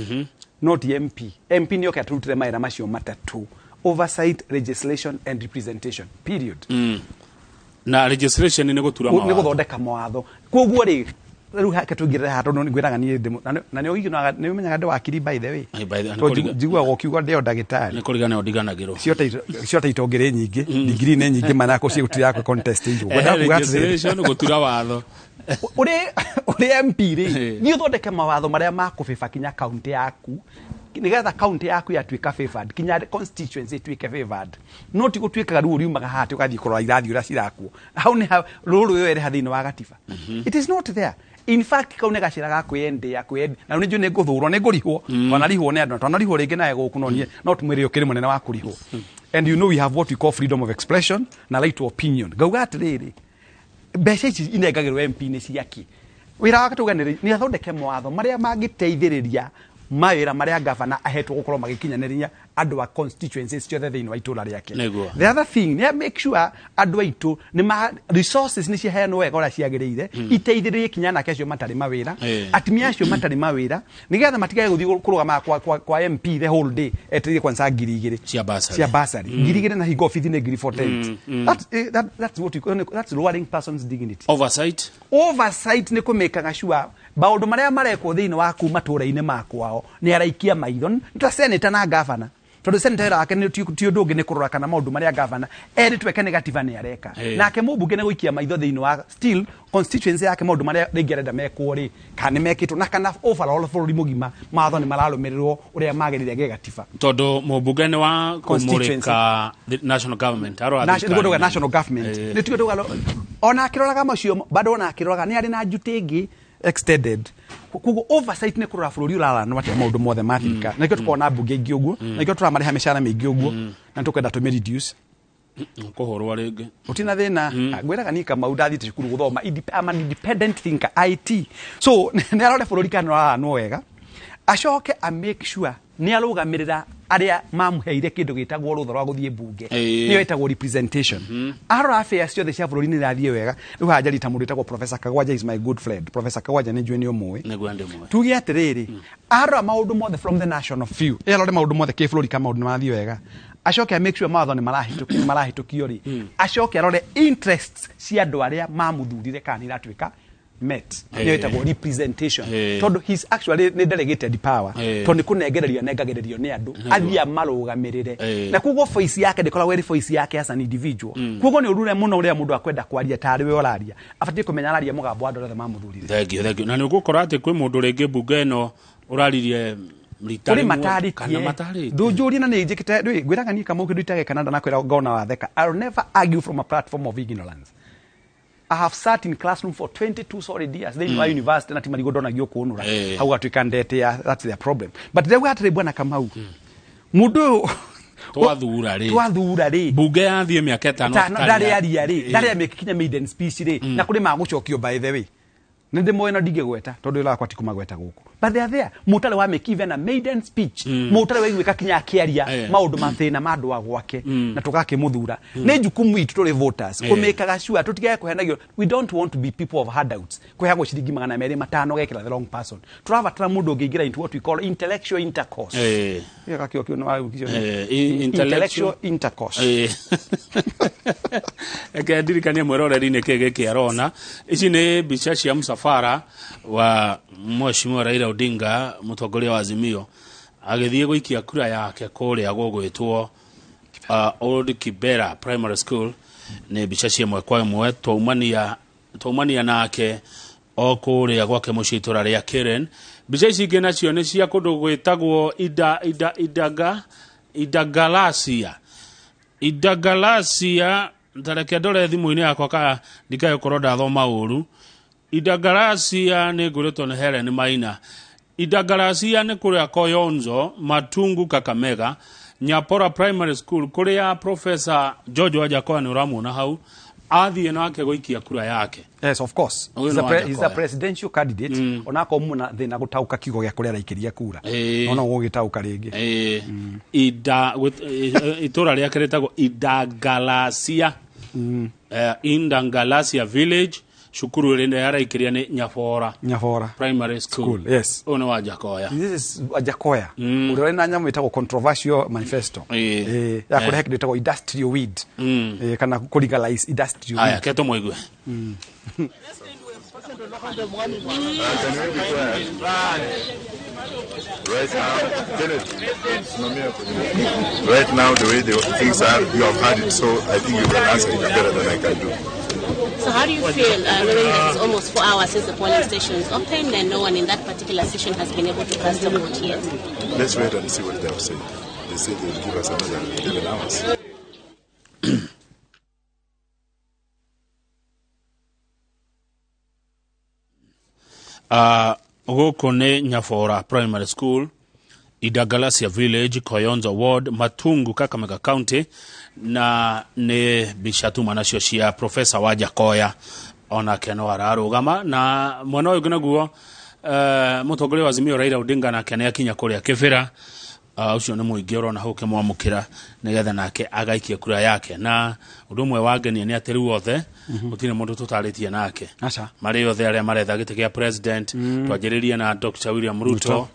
not MP. MP nĩ oke atũrutĩre mawĩra macio matatũ: oversight, legislation and representation, period. Na legislation nĩ gũtura nĩ mawatho. Gũthondeka mawatho. Koguo rĩ, rĩu hake tũingĩrĩre haha tondũ nĩngwĩraga niĩ na nĩ ũmenyaga ndĩ wakiri, by the way. By the- Tondũ njiguaga ũkiuga ndĩo ndagĩtarĩ. Nĩ kũriganĩrwo ndiganagĩrwo. Cio ta itongĩrĩ nyingĩ, digiri nĩ nyingĩ manako ciĩ yakwe contest irwo. Ngwenda kuga atĩrĩrĩ, Legislation gũtura watho. Ũrĩ MP rĩ, thiĩ ũthondeke mawatho marĩa makũbĩba kinya kaunti yaku, nigetha kaunti yaku yatuĩka favored, kinya constituency ĩtuĩke favored, no ti gũtuĩkaga rĩu ũriumaga haha atĩ ũgathiĩ kũrora irathi ũrĩa cirakwo hau. Nĩ rũrũ ĩyo ĩrĩ ha thĩinĩ wa gatiba? It is not there. In fact kau nĩ gacĩra ga kwĩyendea kwĩyendea na rĩu nĩ njũĩ nĩ ngũthũrwo nĩ ngũrihwo twanarihwo nĩ andũ twanarihwo rĩngĩ nawe gũkũ no niĩ no tũmwĩre ũkĩrĩ mũnene wa kũrihwo. And you know we have what we call freedom of expression na right to opinion. Ngauga atĩrĩrĩ, mbeca ici inengagĩrwo MP nĩ ciaki wĩra wake tuga nĩ athondeke mawatho marĩa mangĩteithĩrĩria mawĩra marĩa gavana ahetwo gũkorwo magĩkinyanĩria andũ a constituencies ciothe thĩinĩ wa itũra rĩake. Nĩguo. The other thing nĩ make sure andũ aitũ nĩ ma resources nĩ ciaheanwo wega ũrĩa ciagĩrĩire iteithĩrĩrie kinya anake acio matarĩ mawĩra, atumia acio matarĩ mawĩra, nĩgetha matigage gũthiĩ kũrũgama kwa MP the whole day etereire kwanza 2,000 cia bursary. Cia bursary 2,000 na hingo obithi nĩ 4,000. That's what we call, that's lowering person's dignity. Oversight. Oversight nĩ kũmĩkaga sure maũndũ marĩa marekwo thĩinĩ wa kuma matũra-inĩ makwao nĩ araikia maitho nĩ ta senator na gavana, tondũ senator wĩra wake nĩ ti ũndũ ũngĩ nĩ kũrora kana maũndũ marĩa gavana erĩtwo eke nĩ gatiba nĩ areka. Nake mũmbunge nĩ gũikia maitho thĩinĩ wa still constituency yake maũndũ marĩa rĩngĩ arenda mekwo rĩ kana nĩ mekĩtwo na kana overall bũrũri mũgima mawatho nĩ mararũmĩrĩrwo ũrĩa magĩrĩire gĩgatiba. Tondũ mũmbunge nĩ wa Constituency. kũmũrĩka the national government arora National, thirikari. national government nĩ tuge tuga ona akĩroraga macio bado ona akĩroraga nĩ arĩ na duty ĩngĩ extended. Koguo oversight nĩ kũrora bũrũri ũraranwo atĩa maũndũ mothe ma thirikari, na nĩkĩo tũkoragwo na mbunge ingĩ ũguo, na nĩkĩo tũramarĩha mĩcara mĩingĩ ũguo na tũkwenda tũmĩ reduce. Kũhũrwo rĩngĩ. Utina thĩna. Ngwĩraga niĩ Kamau ndathiĩte cukuru gũthoma. I'm an independent thinker, IT, so nĩ arore bũrũri kana ũraranwo wega, acoke a make sure nĩ arũgamĩrĩra arĩa mamũheire kĩndũ gĩtagwo rũtha rwa gũthiĩ mbunge, nĩyo ĩtagwo representation. Arora affairs ciothe cia bũrũri nĩ irathiĩ wega. Rĩu haha njarita mũndũ wĩtagwo Professor Kagwanja is my good friend. Professor Kagwanja nĩ njũĩ nĩ ũmũĩ. Nĩguo ndĩmũĩ. Tuge atĩrĩrĩ, arora maũndũ mothe from the national view, arore maũndũ mothe kĩbũrũri ka maũndũ nĩ marathiĩ wega, acoke a make sure mawatho nĩ marahĩtũkio rĩ, acoke arore interests cia andũ arĩa mamuthurire kana nĩ iratuĩka met, nĩyo ĩtagwo representation. Tondũ he's actually nĩ delegated power, tondũ nĩ kũnengererio anengagĩrĩrio nĩ andũ athiĩ amarũgamĩrĩre, na koguo voice yake ndĩkoragwo ĩrĩ voice yake as an individual. Koguo nĩ ũrure mũno ũrĩa mũndũ akwenda kwaria tarĩ we ũraria, abatiĩ kũmenya araria mũgambo wa andũ arĩa othe mamuthurire. Thank you, thank you. Na nĩ ũgũkora atĩ kwĩ mũndũ rĩngĩ mbunge ĩno ũraririe rita kũrĩ rĩmwe kana matarĩtie matarĩtie. Ndũnjũrie na nĩ njĩkĩte ndũĩ ngwĩraga niĩ Kamau kĩndũ itage Canada na kwĩra ngona watheka. I'll never argue from a platform of ignorance. I have sat in classroom for 22 solid years thĩinĩ wa university na ti marigũ ndonagio kũnũra hau gatuĩka ndete ya that's their problem, but ndĩrauga atĩrĩ bwana Kamau, mũndũ ũyũ Twathura rĩ, twathura rĩ, mbunge yathiĩ mĩaka ĩtano tano ndarĩ aria rĩ, ndarĩ amĩkinya maiden speech rĩ, na kũrĩ magũcokio. By the way, nĩ ndĩmoĩ na ndingĩgweta tondũ wĩra wakwa ti kũmagweta gũkũ, but they are there. Mũtarĩ wa make even a maiden speech, mũtarĩ waiguĩka kinya akĩaria maũndũ mathĩna ma andũ a gwake, na tũgakĩmũthura. Nĩ jukumu itũ tũrĩ voters kũmĩkaga sure tũtigage kũhenagio. We don't want to be people of handouts, kũheagwo ciringi 205 gekĩra the wrong person. Tũrabatara mũndũ ũngĩingĩra into what we call intellectual intercourse. Ĩyo gakĩo kĩu nĩ wa- Intellectual intellectual intercourse. Reke ndirikanie mwĩroreri-inĩ kĩ gĩkĩ arona. Ici nĩ mbica cia mũcabara wa Mheshimiwa Raila Odinga, mũtongoria wa Azimio, agĩthiĩ gũikia kura yake kũrĩa gũgwĩtwo Old Kibera Primary School. Nĩ mbica cia ĩmwe kwa ĩmwe twaumania nake o kũrĩa gwake mũciĩ itũra rĩa Karen. Mbica ici ingĩ nacio nĩ cia kũndũ gwĩtagwo Ida, Ida, Idaga, Idagalasia Idagalasia. Tareke ndore thimũ-inĩ yakwa kana ndikae gũkorwo ndathoma ũru. Idagalasia nĩ ngũrĩtwo nĩ Helen Maina. Idagalasia nĩ kũrĩa Koyonzo Matungu Kakamega, Nyapora Primary School, kũrĩa Professor George Wajakoya nĩ ũramuona hau athiĩ nake gũikia kura yake. Yes, of course. Ũyũ He's nĩ a, pre he's a Wajakoya. presidential candidate. Onakorwo muna thĩna gũtaũka kiugo gĩa kũrĩa araikĩria kura. No no gũgĩtaũka rĩngĩ. Ida itũra rĩake rĩtagwo Idagalasia, Indangalasia Village. Cukuru ĩrĩa araikĩria nĩ Nyabora Nyabora Primary School. School, yes. Ũyũ nĩ Wajakoya. This is Wajakoya. Ũrĩa ũrĩ na nyamũ ĩtagwo controversial manifesto. Ya kũrehe kĩndũ ĩtagwo industrial weed. Kana kũ legalize industrial Aya weed. ke tũmũigue. Can we be quiet? Right now, Kenneth, right now, the way the things are, you have had it, so I think you can answer it better than I can do. So how do you feel knowing that it's almost 4 hours since the polling stations opened and no one in that particular station has been able to cast a vote yet? Let's wait and see what they have said. They said they will give us another 11 hours. Gũkũ nĩ Nyabora Primary School, Idagalasia Village, Koyonzo Ward, Matungu, Kakamega County, na nĩ mbica tuma nacio cia Professor Wajakoya onake no ararũgama. Na mwena ũyũ ũngĩ naguo, mũtongoria wa Azimio Raila Odinga nake nĩ akinya kũrĩa Kĩbĩra. Ũcio nĩ mũingĩ ũrona hau ũkĩmwamũkĩra nĩgetha nake agaikie kura yake. Na ũndũ ũmwe wangenia nĩ atĩ rĩu othe gũtirĩ mũndũ tũtarĩtie nake. Aca. Marĩ othe arĩa maretha gĩtĩ kĩa president, twanjĩrĩrie na Dr. William Ruto. Ruto.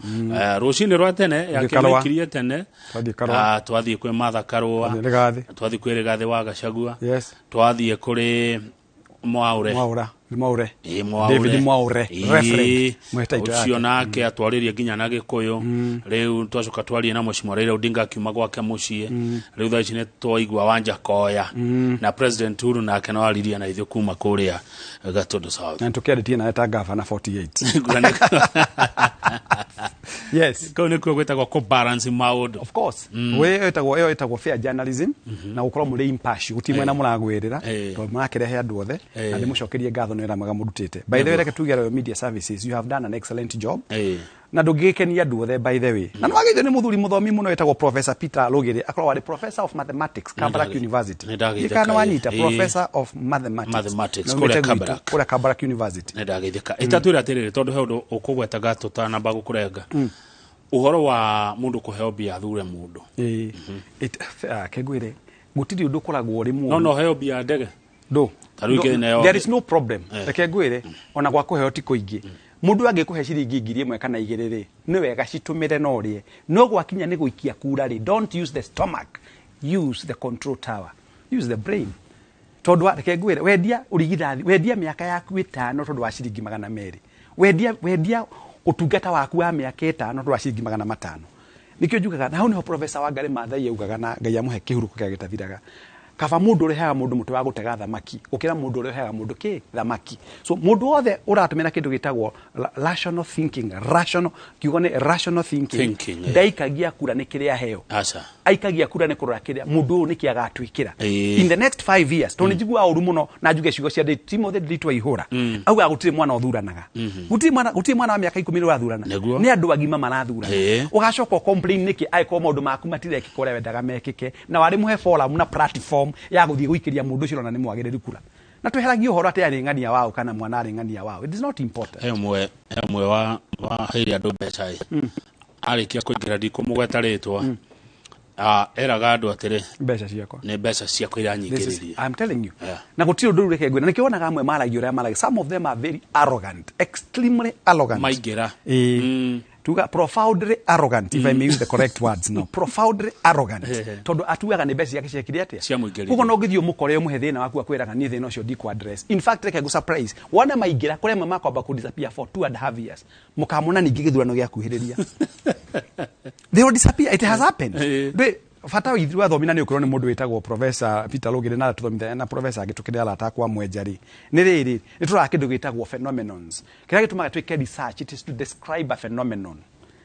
Rũcinĩ rwa tene Twathiĩ Karũa. yakĩmĩkirie tene. Twathiĩ Karũa. Twathiĩ kwĩ Martha Karũa. Twathiĩ Rigathĩ. Twathiĩ kwĩ Rigathĩ wa Gachagua. Yes. Twathiĩ kũrĩ Mwaure. Mwaura, Mwaure. Ĩ, Mwaure. David Mwaure, Reverend. Mwĩta ito Ũcio yake. nake atwarĩrie nginya na Gĩkũyũ. Rĩu twacoka twarie na Mheshimiwa Raila Odinga akiuma gwake mũciĩ. Rĩu thaa ici nĩ twaigua Wanjakoya na President Uhuru nake no aririe na ithuĩ kuma kũrĩa Gatundu South. Na tũkĩarĩtie nawe ta gavana 48. Yes. Kau nĩkuo gwĩtagwo kũ-balance maũndũ. Of course. We ĩtagwo, ĩyo ĩtagwo fair journalism na gũkorwo mũrĩ impartial, gũtirĩ mwena mũragwĩrĩra tondũ mũrakĩrehe andũ othe na ndĩmũcokerie ngatho nĩ wĩra mwega mũrutĩte. By the way, reke tuge Royal Media Services, you have done an excellent job na ndũngĩgĩkenia andũ othe, by the way. Na nĩwagĩithio nĩ mũthuri mũthomi mũno wĩtagwo Professor Peter Rugĩrĩ, akorwo arĩ professor of mathematics, Kabarak University. Nĩ ndageithĩka. Gĩkana wanyita? Professor of mathematics. Mathematics, Na kũrĩa umĩte gwitũ, Kabarak. kũrĩa Kabarak University. Nĩ ndageithĩka. Ĩtatwĩra atĩrĩrĩ, tondũ he ũndũ ũkũgwetaga tũtanamba gũkũrenga, ũhoro wa mũndũ kũheo mbia athure mũndũ. Ĩĩ. Kengwĩre gũtirĩ ũndũ ũkoragwo ũrĩ mũũru. No heo mbia ndege. Ndũ. Ta rĩu ingĩ nayo- There is no problem. Reke ngwĩre, ona gwa kũheo ti kũingĩ. Mũndũ angĩkũhe ciringi 1,000 kana 2 rĩ, nĩ wega citũmĩre no ũrĩe, no gwakinya nĩ gũikia kura rĩ, don't use the stomach, use the control tower, use the brain. Tondũ reke ngwĩre, wendia ũrigithathi, wendia mĩaka yaku 5 tondũ wa ciringi 200, wendia ũtungata waku wa mĩaka 5 tondũ wa ciringi 500. Nĩkĩo njugaga, na hau nĩho Professor Wangarĩ Maathai augaga, na Ngai amũhe kĩhurũko kĩrĩa gĩtathiraga, kaba mũndũ ũrĩa ũheaga mũndũ mũtĩ wa gũtega thamaki gũkĩra mũndũ ũrĩa ũheaga mũndũ kĩ thamaki. So mũndũ wothe ũratũmĩra kĩndũ gĩtagwo rational thinking, rational, kiugo nĩ rational thinking, Thinking, ndaikagia kura nĩ kĩrĩa aheo. Aca. Aikagia kura nĩ kũrora kĩrĩa mũndũ ũyũ nĩkĩ agatwĩkĩra in the next 5 years. Tondũ nĩ njiguaga ũru mũno na njuge ciugo cia Timothy Ndiritu Waihũra, augaga gũtirĩ mwana ũthuranaga. Gũtirĩ mwana wa mĩaka 10 ũrathurana. Nĩ andũ agima marathurana. Ũgacoka ũcomplain nĩkĩ angĩkorwo maũndũ maku matirekĩka ũrĩa wendaga mekĩke, na warĩ mũhe forum na platform ya gũthiĩ gũikĩria mũndũ ũcio ũrona nĩ mwagĩrĩru kura, na tweheragie ũhoro atĩ arĩ ng'ania wao kana mwana arĩ ng'ania wao. It is not important. He ũmwe wa heire andũ mbeca ĩ, arĩkia kũingĩra, ndikũmũgweta rĩtwa. Eraga andũ atĩrĩ, mbeca ciakwa. Nĩ mbeca ciakwa iranyingĩrĩria. I'm telling you. Na gũtirĩ ũndũ rĩu, reke ngwĩre, na nĩkĩo wonaga amwe maragia ũrĩa maragia. Some of them are very arrogant, extremely arrogant. Maingĩra. Ĩĩ. Tuga profoundly arrogant, if I may use the correct words now, profoundly arrogant, tondũ atuaga nĩ mbeca ciake ciekire atĩa. Ciamũingĩririe. Koguo no ũngĩthiĩ ũmũkore ũmũhe thĩna waku, akwĩraga niĩ thĩna ũcio ndikũ address. In fact, reke ngũ surprise, wone maingĩra kũrĩa amwe makwamba kũ disappear for 2.5 years, mũkamona ningĩ gĩthurano gĩakuhĩrĩria they will disappear. It has happened. Ndĩ bata witũ wathomi, na nĩ ũkũrwo nĩ mũndũ wĩtagwo Professor Peter Rugĩrĩ na tũthomithania na professor angĩ tũkĩrĩ arata akwa mwenja rĩ, nĩ rĩrĩ nĩ tũroraga kĩndũ gĩtagwo phenomenons. Kĩrĩa gĩtũmaga twĩke research, it is to describe a phenomenon,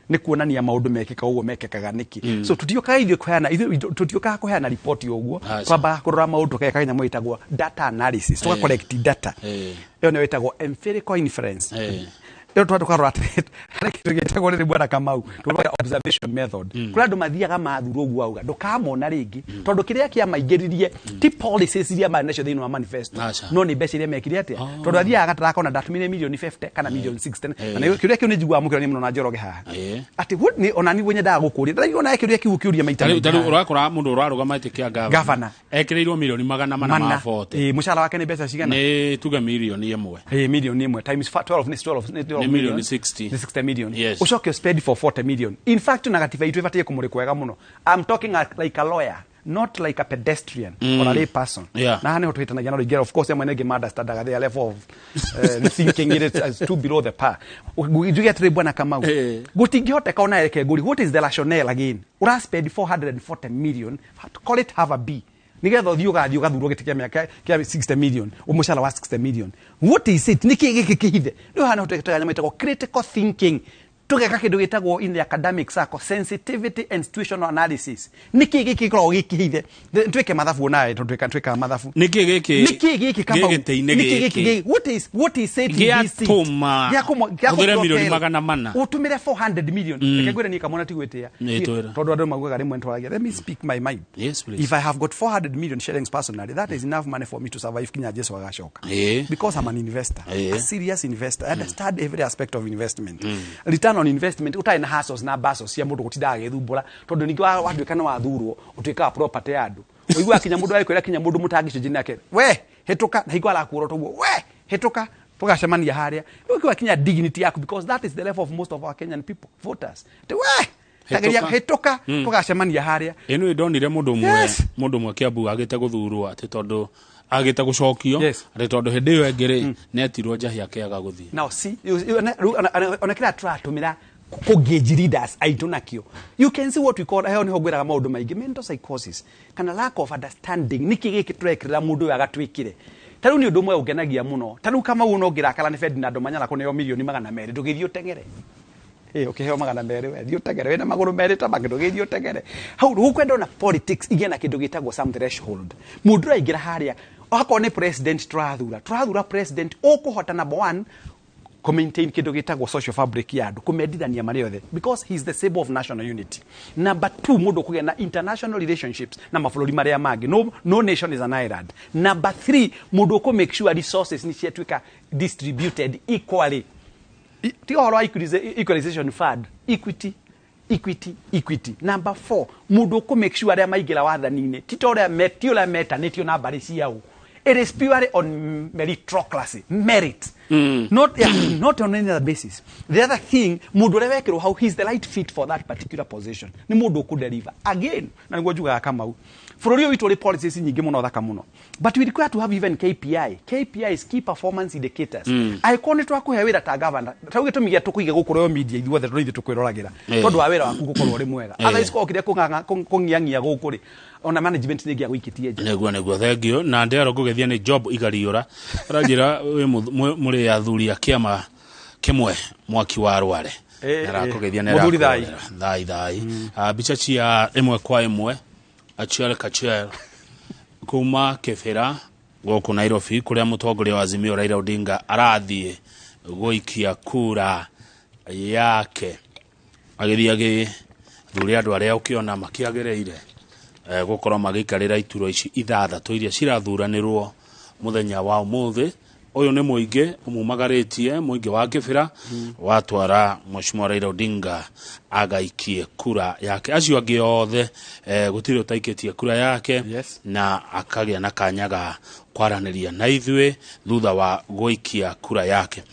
nĩ kuonania maũndũ mekĩka ũguo mekĩkaga nĩkĩ. So tũtiũkaga ithuĩ kũheana, ithuĩ tũtiũkaga kũheana riboti ũguo. Aca. Twambaga kũrora maũndũ, tũgeka kanyamũ gĩtagwo data analysis, tũga collect data. Ĩyo nĩyo ĩtagwo empirical inference. Ĩyo tũkarora atĩrĩ, harĩ kĩndũ gĩtagwo rĩrĩ, bwana Kamau, tũrora observation method. Kũrĩ andũ mathiaga mathurwo ũguo auga ndũkamona rĩngĩ, tondũ kĩrĩa kĩamaingĩririe ti policies iria marĩ nacio thĩinĩ wa manifesto, Aca. no nĩ mbeca iria mekire atĩa, tondũ athiaga gatara akona ndatũmire milioni 50 kana milioni 60. Na kĩũria kĩu nĩ njiguaga mũkĩra nĩ mũno na Njoroge haha atĩ ona niguo nyendaga gũkũria, ndĩraigua nawe kĩũria kĩu ũkĩũria maita Tarĩu maingĩ tarĩu haha. ũrakora mũndũ ũrarũgama gĩtĩ kĩa gavana Gavana. ekĩrĩirwo milioni magana mana ma Mana. 40. Ĩĩ, mũcara wake nĩ mbeca cigana? Nĩ tuge milioni 1. Ĩĩ, milioni 1 times 12 nĩ 12 nĩ 12. Nĩ milioni 60. Nĩ 60 million. Yes. Ũcoke spend for 40 million. In fact, na gatiba itũ ĩbatiĩ kũmũrĩkwo wega mũno. I'm talking like a lawyer, not like a pedestrian or a lay person. Na haha nĩho tũhĩtanagia na rũingĩ. Of course, amwe nĩngĩ ma-understandaga their level of thinking, it is too below the par. Njuge atĩrĩ, bwana Kamau, gũtingĩhoteka ona reke ngũri, what is the rationale again? Ũra spend 440 million, call it half a b, nigetha ũthiĩ ũgathiĩ ũgathurwo gĩtĩ kĩa mĩaka kĩa 60 million, mũcara wa 60 million. What is it? Nĩkĩ gĩkĩ kĩhithe? Rĩu haha nĩho tũganya ĩtagwo critical thinking. Tũgeka kĩndũ gĩtagwo in the academic circle sensitivity and situational analysis. Nĩkĩ gĩkĩ gĩkoragwo gĩkĩhithe? Twĩke mathabu onawe, tondũ twĩkaga mathabu. Nĩkĩ gĩkĩ? Nĩkĩ gĩkĩ, Kamau? Gĩ gĩtĩ-inĩ Nĩkĩ gĩkĩ? gĩkĩ what is said in this seat? Gĩatũma Gĩa hũthĩre kũ milioni propel. 400. Ũtũmĩre 400 million. Reke ngwĩre niĩ, kamwana, ti gwĩtĩa. Nĩ twĩra. Tondũ andũ maugaga rĩmwe nĩtwaragia. Let me speak my mind. Yes, please. If I have got 400 million shillings personally, that is enough money for me to survive kinya Jesu agacoka, because I'm an investor, a serious investor. I understand every aspect of investment, return on investment, utarĩ na hassles na bustles cia mũndũ gũtinda agĩthumbũra, tondũ ningĩ watuĩka nĩ wathurwo, ũtuĩkaga property ya andũ. Ũiguaga kinya mũndũ agĩkwĩra, kinya mũndũ mũtangĩcenjia nake, we hĩtũka, na hingo arakuora toguo, we hĩtũka, tũgacemania harĩa. Rĩu ũkiuga kinya dignity yaku, because that is the level of most of our Kenyan people, voters. Atĩ we tageria Hĩtũka. hĩtũka, tũgacemania harĩa. Ĩno ndonire mũndũ ũmwe, mũndũ ũmwe Kiambu agĩte gũthurwo atĩ tondũ agĩte gũcokio, atĩ tondũ hĩndĩ ĩyo ĩngĩ rĩ netirwo njahi akĩaga gũthiĩ. Now see, ona kĩrĩa tũratũmĩra kũgauge leaders aitũ nakĩo, you can see what we call, heo nĩho ngwĩraga maũndũ maingĩ, mental psychosis kana lack of understanding. Nĩkĩ gĩkĩ tũrekĩrĩra mũndũ ũyũ agatwĩkĩre? Ta rĩu nĩ ũndũ ũmwe ũngenagia mũno. Ta rĩu Kamau, no ngĩrakara nĩ Ferdinand Manyara kũneo milioni 200. Ndũgĩthiĩ ũteng'ere. Ĩ ũkĩheo 200, we thiĩ ũteng'ere wĩna magũrũ merĩ ta make? Ndũgĩthiĩ ũteng'ere hau. Gũkwenda ona politics igĩe na kĩndũ gĩtagwo some threshold. Mũndũ ũraingĩra harĩa, akorwo nĩ president tũrathura, tũrathura president ũkũhota, number one, kũ-maintain kĩndũ gĩtagwo social fabric ya andũ, kũmendithania marĩ othe, because he is the symbol of national unity. Number two, mũndũ ũkũgĩa na international relationships na mabũrũri marĩa mangĩ. No, no nation is an island. Number three, mũndũ ũkũ make sure resources nĩ ciatuĩka distributed equally. Ti ũhoro wa equalization fund, equity, equity, equity. Number four, mũndũ ũkũ make sure arĩa maingĩra wathani-inĩ ti ta ũrĩa ti ũrĩa metanĩtio na mbarĩ ciao. It is purely on meritocracy, merit, not, yeah, not on any other basis. The other thing, mũndũ ũrĩa wekĩrwo hau, he is the right fit for that particular position. Nĩ mũndũ ũkũ-deliver again. Na nĩguo njugaga, Kamau, bũrũri ũyũ witũ ũrĩ policies nyingĩ mũno thaka mũno, but we require to have even KPI. KPI is key performance indicators. Angĩkorwo nĩ twakũhe wĩra ta governor, ta rĩu gĩtũmi gĩa tũkũige gũkũ Royal Media ithuothe, tondũ ithuĩ tũkwĩroragĩra, tondũ wa wĩra waku gũkorwo ũrĩ mwega. Otherwise korwo kĩrĩa kũng'iang'ia gũkũ rĩ, ona management nĩ ĩngĩagũikĩtie nja. Nĩguo, thengio. Na ndĩarwo ngũgethia nĩ Job Igariũra, aranjĩra wĩ mũrĩ athuri a kĩama kĩmwe mwaki wa rware. Arakũgeithia na Mũthuri thai. arakũrorera. Thai thai. Ah, mbica cia ĩmwe kwa ĩmwe, achiel kachiel, kuma Kĩbĩra gũkũ Nairobi, kũrĩa mũtongoria wa Azimio Raila Odinga arathiĩ gũikia kura yake, agĩthiĩ agĩthure andũ arĩa ũkĩona makĩagĩrĩire gũkorwo magĩikarĩra iturwa ici ithathatũ iria cirathuranĩrwo mũthenya wa ũmũthĩ ũyũ. Nĩ mũingĩ ũmumagarĩtie, mũingĩ wa Kĩbĩra watwara Mheshimiwa Raila Odinga agaikie kura yake. Acio angĩ othe gũtirĩ ũtaikĩtie kura yake. Na akagĩa na kanya ga kwaranĩria na ithuĩ thutha wa gũikia kura yake.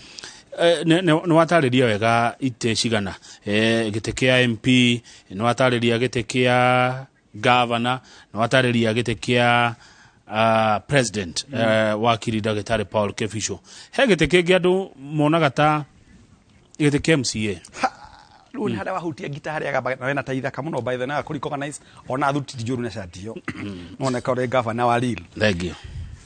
Nĩ watarĩria wega itĩ cigana, gĩtĩ kĩa MP, nĩ watarĩria gĩtĩ kĩa governor, nĩ watarĩria gĩtĩ kĩa president, wakiri ndagĩtarĩ Paul Kebicho. He gĩtĩ kĩngĩ andũ monaga ta gĩtĩ kĩa MCA. Rĩu nĩ harĩa wahutia ngita, harĩa gamba na wena ta ithaka mũno, by the way, kũri recognize ona athuti ti njũru na cati ĩyo noneka ũrĩ governor wa real. Thengio.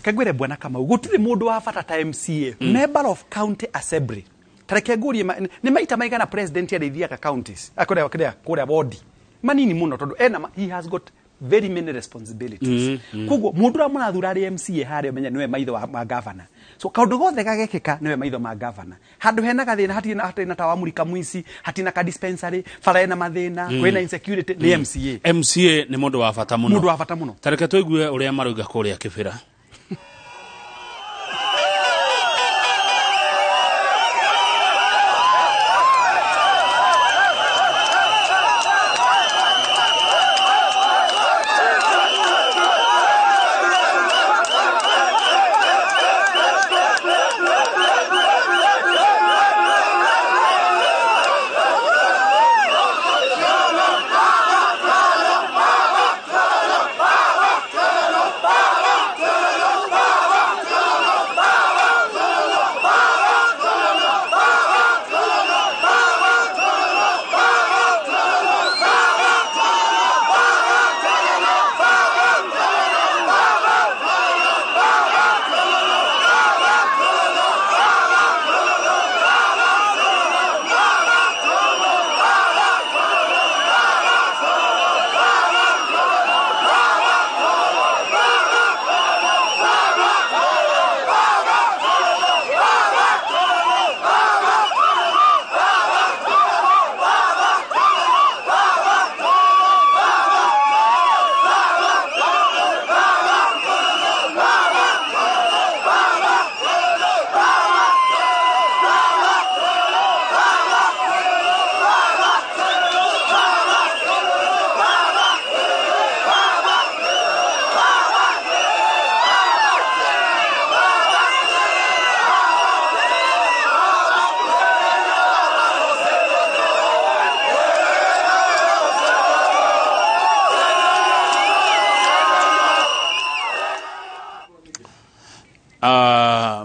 Kengwĩre bwana Kamau, gũtirĩ mũndũ wa bata ta MCA, member of county assembly. Tareke ngurie, nĩ maita maigana president arĩthiaga counties? Kũrĩa kũrĩa kũrĩa wodi manini mũno, tondũ ena he has got very many responsibilities. Koguo mũndũ ũrĩa mũrathura arĩ MCA harĩa, ũmenye nĩwe maitho ma governor. So kaũndũ gothe gagekĩka, nĩwe maitho ma governor. Handũ hena gathĩna, hatirĩ na tawa mũrika mũici, hatirĩ na ka dispensary, bara ĩna mathĩna, kwĩna insecurity, nĩ MCA. MCA nĩ mũndũ wa bata mũno. Mũndũ wa bata mũno. Tareke tũigue ũrĩa marauga kũrĩa Kĩbĩra.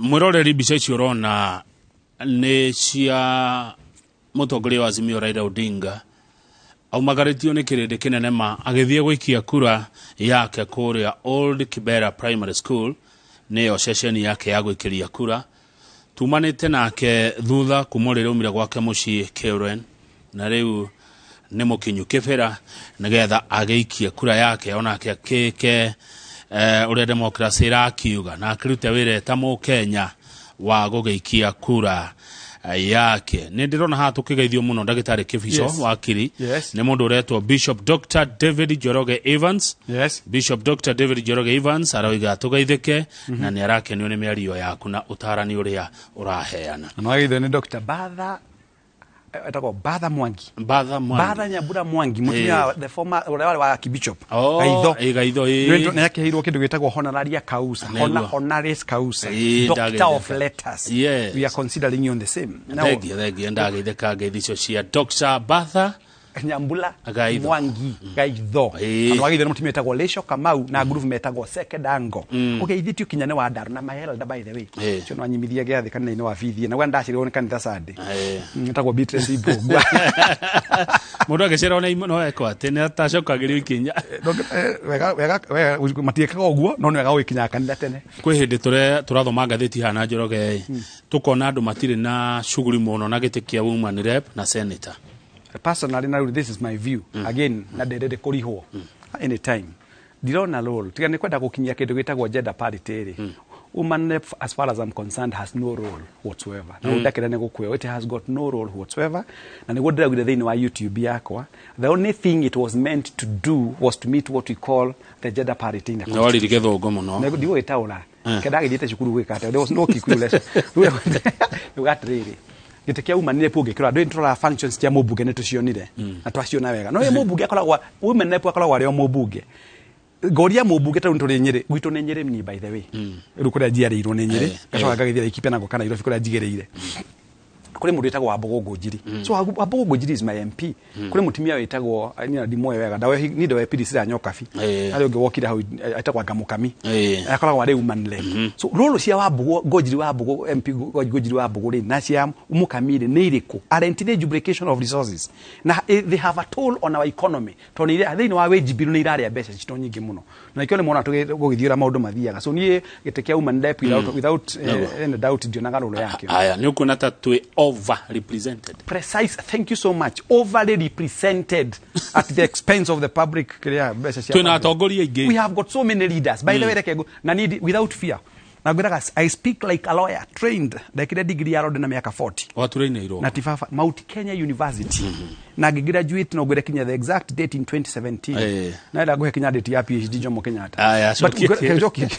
Mwĩroreri, mbica icio ũrona nĩ cia mũtongoria wa Azimio Raila Odinga aumagarĩtio nĩ kĩrĩndĩ kĩnene ma agĩthiĩ gũikia kura yake kũrĩa Old Kibera Primary School, nĩyo ceceni yake ya gũikĩria kura. Tumanĩte nake thutha kuma ũrĩa aumire gwake mũciĩ Karen, na rĩu nĩ mũkinyu kĩbĩra nĩgetha agĩikie kura yake, onake akĩke ũrĩa democracy ĩrakiuga na akĩrute wĩra ta mũkenya wa gũgĩikia kura yake. Nĩ ndĩrona haha tũkĩgeithio mũno ndagĩtarĩ Kĩbico. Wakiri. Nĩ mũndũ ũretwo Bishop Dr David Njoroge Evans. Bishop Dr David Njoroge Evans aroiga tũgeithĩke na nĩ arakenio nĩ mĩario yaku na ũtarani ũrĩa ũraheana. Na nĩwageithio nĩ Dr. Batha, etagwo Batha Mwangi. Batha Mwangi. Batha Nyambura Mwangi, mũtumia wa the former ũrĩa warĩ wa Bishop Oh, Gaitho. Ĩ, Gaitho, ĩ. Nĩ akĩheirwo kĩndũ gĩtagwo honoraria causa. Honoris causa. Doctor of Letters. We are considering you on the same. Now, Thengia, thengia, ndageithĩka ngeithi icio cia Dr Batha Nyambula Gaitho. Mwangi Gaitho. Na nĩwageithio nĩ mũtumia wĩtagwo Lesho Kamau na group metagwo Second Angle. Ũgeithĩtio kinya nĩ Wandaru na Maelda, by the way. Ũcio nĩwanyimithia gĩathĩ kanitha-inĩ wa Bithie na ndacirĩrwo nĩ kanitha Sunday. Etagwo Beatrice Ibũngua. Mũndũ agĩcerwo no eko atĩ nĩ atacokagĩrio ikinya. Wega wega wega, matiĩkaga ũguo, no nĩ wega gũgĩkinyaga kanitha tene. Kwĩ hĩndĩ tũrathoma ngathĩti haha na Njoroge, tũkona andũ matirĩ na shughuli mũno na gĩtĩ kĩa woman rep na senator. Personally, now this is my view again, na ndendete kũrihwo anytime ndirona role, tiga nĩ kwenda gũkinyia kĩndũ gĩtagwo gender parity rĩ. Woman rep, as far as I'm concerned, has no role whatsoever na ndakĩra nĩ gũkwĩo, it has got no role whatsoever. Na nĩguo ndĩraugire thĩinĩ wa YouTube yakwa, the only thing it was meant to do was to meet what we call the gender parity in the Nĩ waririe gĩthũngũ mũno. Ndigũgĩtaũra kenda agĩthiĩte cukuru gwĩka atĩa? There was no Kikuyu lesson. Rĩu atĩrĩrĩ, gĩtĩ kĩa woman rep ũngĩkĩrora, ndũĩ tũrora functions cia mũmbunge, nĩ tũcionire na twaciona wega, no ĩ mũmbunge akoragwo, women rep akoragwo arĩ o mũmbunge. Ngoria mũmbunge tarĩu tũrĩ Nyĩrĩ, gwitũ nĩ Nyĩrĩ ni, by the way, rĩu kũrĩa njiarĩirwo nĩ Nyĩrĩ, ngacoka ngagĩthiĩ Laikipia na ngoka Nairobi kũrĩa njigĩrĩire. Kũrĩ mũndũ wĩtagwo Wambũgũ Ngũnjiri, so Wambũgũ Ngũnjiri is my MP. Kũrĩ mũtumia wĩtagwo, niĩ ndimũĩ wega, ndawe niĩ ndawe Priscilla Nyokabi. Harĩ ũngĩ wokire hau etagwo Ngamũkami, akoragwo arĩ woman rep. So role cia Wambũgũ Ngũnjiri, Wambũgũ MP Ngũnjiri, Wambũgũ rĩ, na cia Mũkami rĩ, nĩ irĩkũ? Aren't they duplication of resources na they have a toll on our economy, tondũ nĩ thĩinĩ wa wage bill nĩ irarĩa mbeca citũ nyingĩ mũno, na ikĩo nĩ mona gũgĩthiĩ ũrĩa maũndũ mathiaga. So niĩ gĩtĩ kĩa woman rep, without any doubt, ndionaga role yakĩo. Aya, nĩ ũkuona ta twĩ over represented? Precise, thank you so much. Overly represented at the expense of the public, kĩrĩa mbeca cia Twĩna public. atongoria aingĩ. We have got so many leaders, by the way. Reke na need without fear, na ngwĩraga, I speak like a lawyer trained. Ndekire degree ya law na mĩaka 40. Waturĩinĩirwo? Na ti baba, Mount Kenya University, na ngĩgraduate, no ngwĩre kinya the exact date, in 2017. Na enda ngũhe kinya date ya PhD Jomo Kenyatta. Aya, But cokia. Cokia.